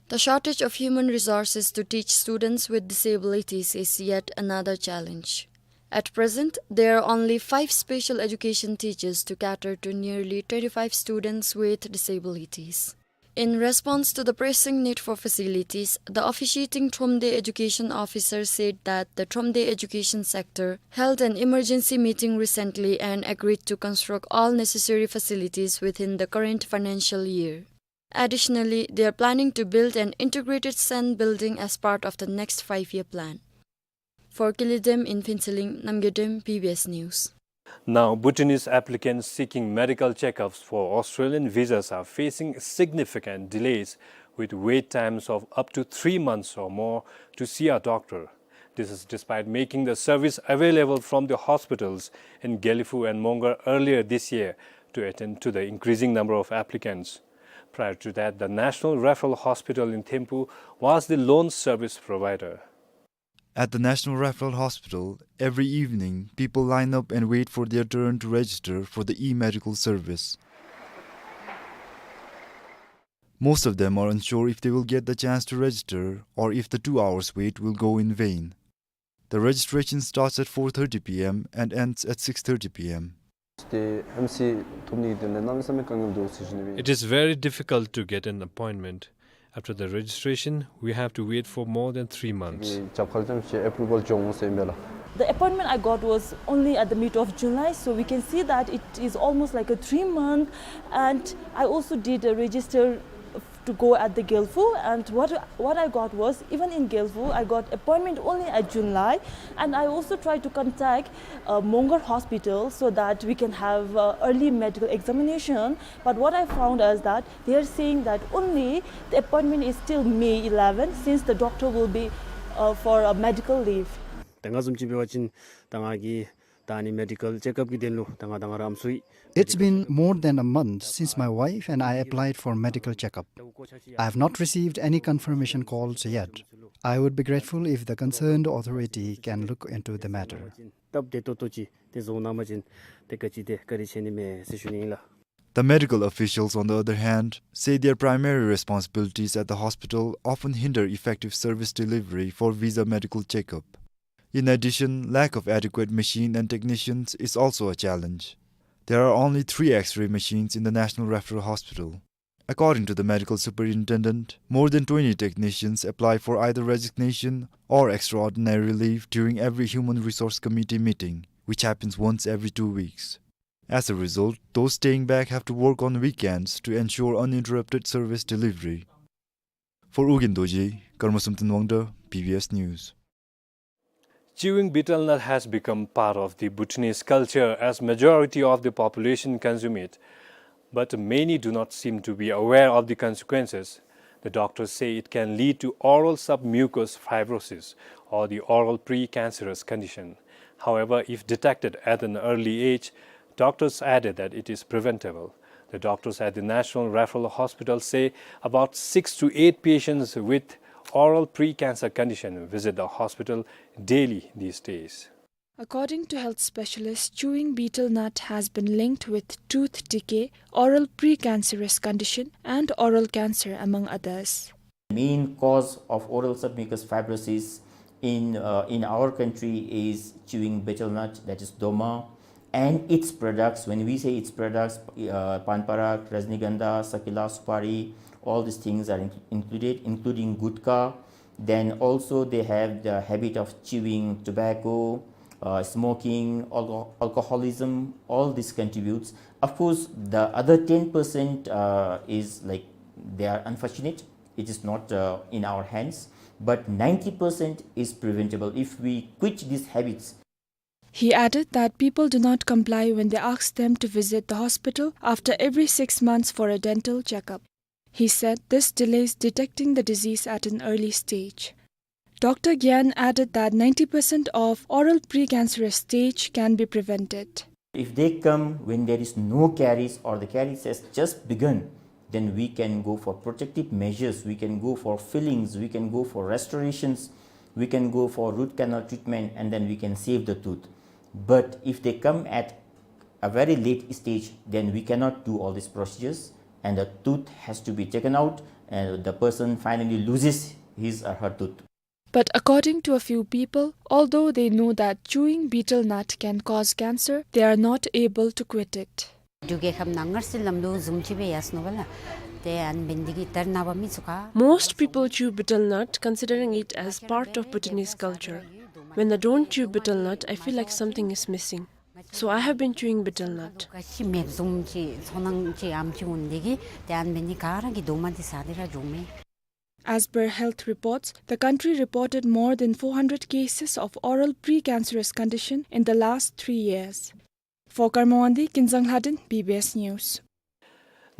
The shortage of human resources to teach students with disabilities is yet another challenge. At present, there are only five special education teachers to cater to nearly twenty-five students with disabilities. In response to the pressing need for facilities, the officiating Thromde education officer said that the Thromde education sector held an emergency meeting recently and agreed to construct all necessary facilities within the current financial year. Additionally, they are planning to build an integrated said building as part of the next five-year plan. For Kili Dem in Phuentsholing, Namgay Dem, B B S News. Now, Bhutanese applicants seeking medical checkups for Australian visas are facing significant delays, with wait times of up to three months or more to see a doctor. This is despite making the service available from the hospitals in Gelephu and Mongar earlier this year to attend to the increasing number of applicants. Prior to that, the National Referral Hospital in Thimphu was the lone service provider. At the National Referral Hospital, every evening, people line up and wait for their turn to register for the e-medical service. Most of them are unsure if they will get the chance to register or if the two hours wait will go in vain. The registration starts at four thirty P M and ends at six thirty P M. It is very difficult to get an appointment. After the registration, we have to wait for more than three months. The appointment I got was only at the mid of July, so we can see that it is almost like a three month. And I also did a register to go at the Gelephu, and what, what I got was, even in Gelephu, I got appointment only at July, and I also tried to contact, uh, Mongar Hospital so that we can have, uh, early medical examination. But what I found is that they are saying that only the appointment is till May eleven, since the doctor will be, uh, for a medical leave. ད་ང་བཟུམ་ཅིག་འབད་བ་ཅིན་ད་ང་གིས་ད་ཨ་ནི་མེ་ཌི་ཀལ་ཅེཀ་ཨཔ་གི་དོན་ལུ་ད་ང་དང་ར་ཨམ་སྲུ་ཡི། It's been more than a month since my wife and I applied for medical checkup. I have not received any confirmation calls yet. I would be grateful if the concerned authority can look into the matter. སྟབས་བདེ་ཏོག་ཏོ་ཅིག་དེ་བཟོ་གནང་པ་ཅིན་དེ་ག་ཅི་དེ་བཀའ་དྲིན་ཆེ་ནི་མས་ཟེར་ཞུ་ནི་ཨིན་ལགས། The medical officials, on the other hand, say their primary responsibilities at the hospital often hinder effective service delivery for visa medical checkup. In addition, lack of adequate machine and technicians is also a challenge. There are only three X-ray machines in the National Referral Hospital. According to the medical superintendent, more than twenty technicians apply for either resignation or extraordinary leave during every Human Resource Committee meeting, which happens once every two weeks. As a result, those staying back have to work on weekends to ensure uninterrupted service delivery. For Ugyen Dorji, Karma Samten Wangda, B B S News. Chewing betel nut has become part of the Bhutanese culture, as majority of the population consume it. But many do not seem to be aware of the consequences. The doctors say it can lead to oral submucous fibrosis or the oral precancerous condition. However, if detected at an early age, doctors added that it is preventable. The doctors at the National Referral Hospital say about six to eight patients with oral precancer condition visit the hospital daily these days. According to health specialists, chewing betel nut has been linked with tooth decay, oral precancerous condition, and oral cancer, among others. Main cause of oral submucous fibrosis in, uh, in our country is chewing betel nut, that is doma, and its products. When we say its products, uh, pan parak, rajnigandha, sakila, supari, all these things are in-, included, including gutka. Then also they have the habit of chewing tobacco, uh, smoking, alco-, alcoholism, all this contributes. Of course, the other ten percent, uh, is like they are unfortunate. It is not, uh, in our hands. But ninety percent is preventable if we quit these habits. He added that people do not comply when they ask them to visit the hospital after every six months for a dental checkup. He said this delays detecting the disease at an early stage. Doctor Gyan added that ninety percent of oral precancerous stage can be prevented. If they come when there is no caries or the caries has just begun, then we can go for protective measures, we can go for fillings, we can go for restorations, we can go for root canal treatment, and then we can save the tooth. But if they come at a very late stage, then we cannot do all these procedures, and the tooth has to be taken out, and the person finally loses his or her tooth. But according to a few people, although they know that chewing betel nut can cause cancer, they are not able to quit it. འབྲུག་རྒྱལ་ཁབ་ནང་སྔར་སྲོལ་ལམ་ལུགས་བཟུམ་ཅིག་སྦེ་ཡར་སོང་ནུག་པ་ལགས། ཏེ་ཨ་ནི་འབད་ནི་འདི་གིས་ད་རེས་ནངས་པ་མི་ཚུ་ག Most people chew betel nut, considering it as part of Bhutanese culture. When I don't chew betel nut, I feel like something is missing. So I have been chewing betel nut. ག་ཅི་མེདཔ་བཟུམ་ཅིག་ཚོར་སྣང་ཅིག་ཨ་ནེམ་ཅིག་འོང་ནི་འདི་གིས་ཏེ་ཨ་ནི་འབད་ནི་ག་ར་གིས་རྡོག་མ་འདི་ཟ་སྟེ་ར་འགྱོཝ་མས། As per health reports, the country reported more than four hundred cases of oral precancerous condition in the last three years. For Karma Wangdi, Kinzang Lhadon, B B S News.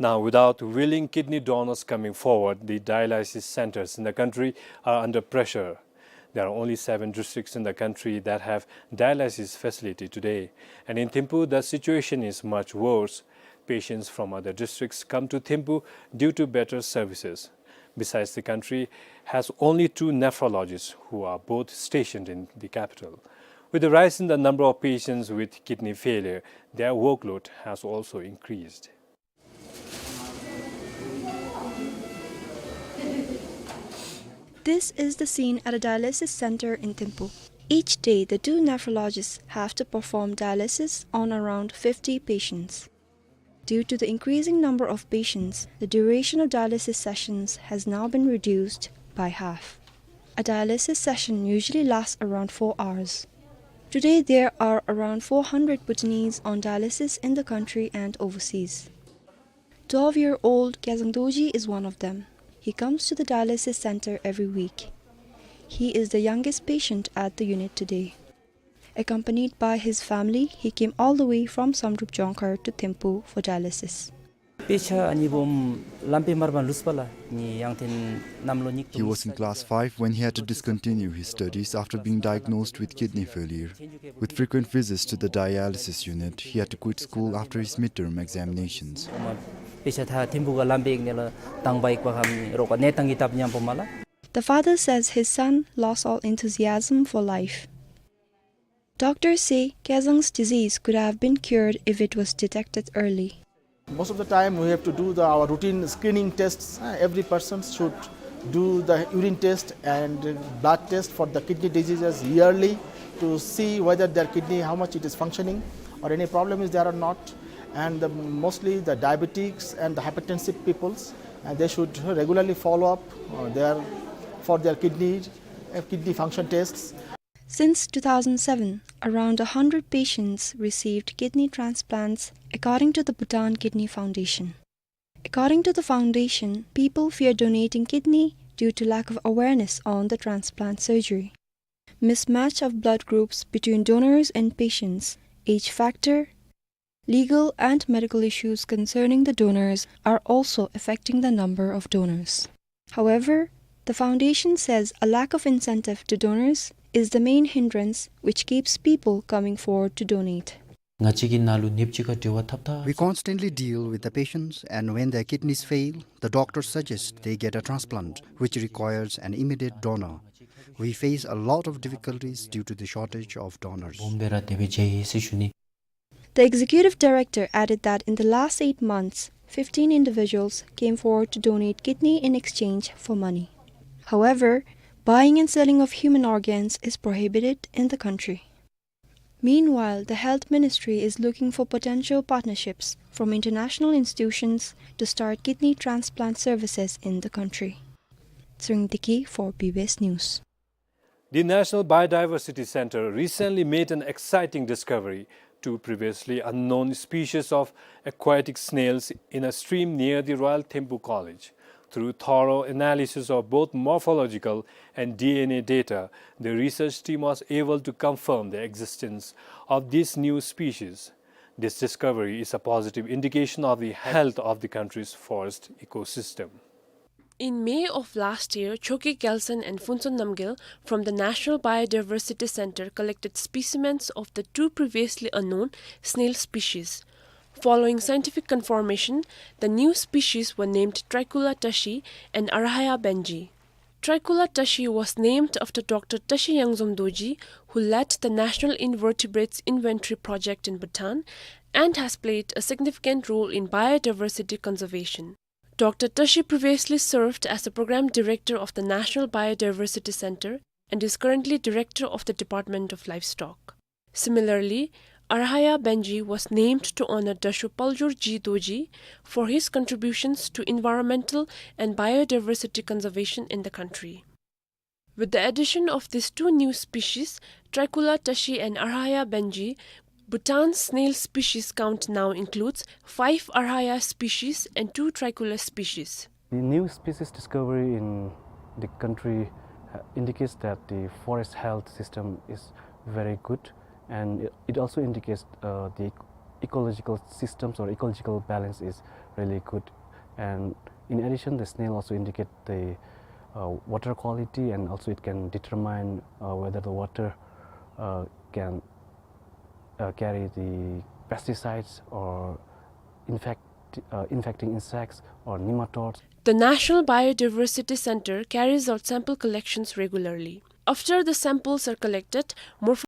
Now, without willing kidney donors coming forward, the dialysis centers in the country are under pressure. There are only seven districts in the country that have dialysis facility today. And in Thimphu, the situation is much worse. Patients from other districts come to Thimphu due to better services. Besides, the country has only two nephrologists who are both stationed in the capital. With the rise in the number of patients with kidney failure, their workload has also increased. This is the scene at a dialysis center in Thimphu. Each day, the two nephrologists have to perform dialysis on around fifty patients. Due to the increasing number of patients, the duration of dialysis sessions has now been reduced by half. A dialysis session usually lasts around four hours. Today, there are around four hundred Bhutanese on dialysis in the country and overseas. Twelve-year-old Kyazang Dorji is one of them. He comes to the dialysis center every week. He is the youngest patient at the unit today. Accompanied by his family, he came all the way from Samdrup Jongkhar to Thimphu for dialysis. དཔེ་ཆ་ཨ་ནི་སྦོམ་ལམ་པའི་མར་བ་ལུས་པ་ལགས། ནི་ཡང་ཏེ་གནམ་ལོ་ཉིག་He was in class five when he had to discontinue his studies after being diagnosed with kidney failure. With frequent visits to the dialysis unit, he had to quit school after his midterm examinations. དཔེ་ཆ་ད་ཐིམ་ཕུག་ག་ལམ་པའི་ནང་ལས་དང་པ་ཡིག་པ་ཁམ་རོགས་པ་གནས་སྟངས་ཀྱི་སྟབས་ཉམས་པོ་མས་ལགས། The father says his son lost all enthusiasm for life. Doctors say Kyazang's disease could have been cured if it was detected early. Most of the time we have to do the, our routine screening tests. Uh, every person should do the urine test and blood test for the kidney diseases yearly to see whether their kidney, how much it is functioning or any problem is there or not. And the, mostly the diabetics and the hypertensive peoples, and they should regularly follow up, uh, their, for their kidney, uh, kidney function tests. Since two thousand seven, around a hundred patients received kidney transplants, according to the Bhutan Kidney Foundation. According to the foundation, people fear donating kidney due to lack of awareness on the transplant surgery. Mismatch of blood groups between donors and patients, age factor, legal and medical issues concerning the donors are also affecting the number of donors. However, the foundation says a lack of incentive to donors is the main hindrance which keeps people coming forward to donate. ང་བཅས་ཀྱིས་ནཱ་ལུ་ནདཔ་ཅིག་ཁར་འབྲེལ་བ་འཐབ་ད། We constantly deal with the patients, and when their kidneys fail, the doctors suggest they get a transplant, which requires an immediate donor. We face a lot of difficulties due to the shortage of donors. སྦོམ་སྦེ་ར་དེ་སྦེ་མཇལ་ཡི་ཟེར་ཞུ་ནི། The executive director added that in the last eight months, fifteen individuals came forward to donate kidney in exchange for money. However, buying and selling of human organs is prohibited in the country. Meanwhile, the health ministry is looking for potential partnerships from international institutions to start kidney transplant services in the country. Tshering Deki for B B S News. The National Biodiversity Center recently made an exciting discovery: two previously unknown species of aquatic snails in a stream near the Royal Thimphu College. Through thorough analysis of both morphological and D N A data, the research team was able to confirm the existence of these new species. This discovery is a positive indication of the health of the country's forest ecosystem. In May of last year, Choki Gyalsen and Phuntsog Namgyel from the National Biodiversity Center collected specimens of the two previously unknown snail species. Following scientific confirmation, the new species were named Trichula tashi and Arhaya benjii. Trichula tashi was named after Doctor Tashi Yangzom Dorji, who led the National Invertebrates Inventory Project in Bhutan and has played a significant role in biodiversity conservation. Doctor Tashi previously served as the program director of the National Biodiversity Center and is currently director of the Department of Livestock. Similarly, Arhaya benjii was named to honor Dasho Paljor G Dorji for his contributions to environmental and biodiversity conservation in the country. With the addition of these two new species, Trichula tashi and Arhaya benjii, Bhutan's snail species count now includes five Arhaya species and two Trichula species. The new species discovery in the country, uh, indicates that the forest health system is very good, and it, it also indicates, uh, the ec-, ecological systems or ecological balance is really good. And in addition, the snail also indicate the, uh, water quality, and also it can determine, uh, whether the water, uh, can, uh, carry the pesticides or infect, uh, infecting insects or nematodes. The National Biodiversity Center carries out sample collections regularly. After the samples are collected, morpho-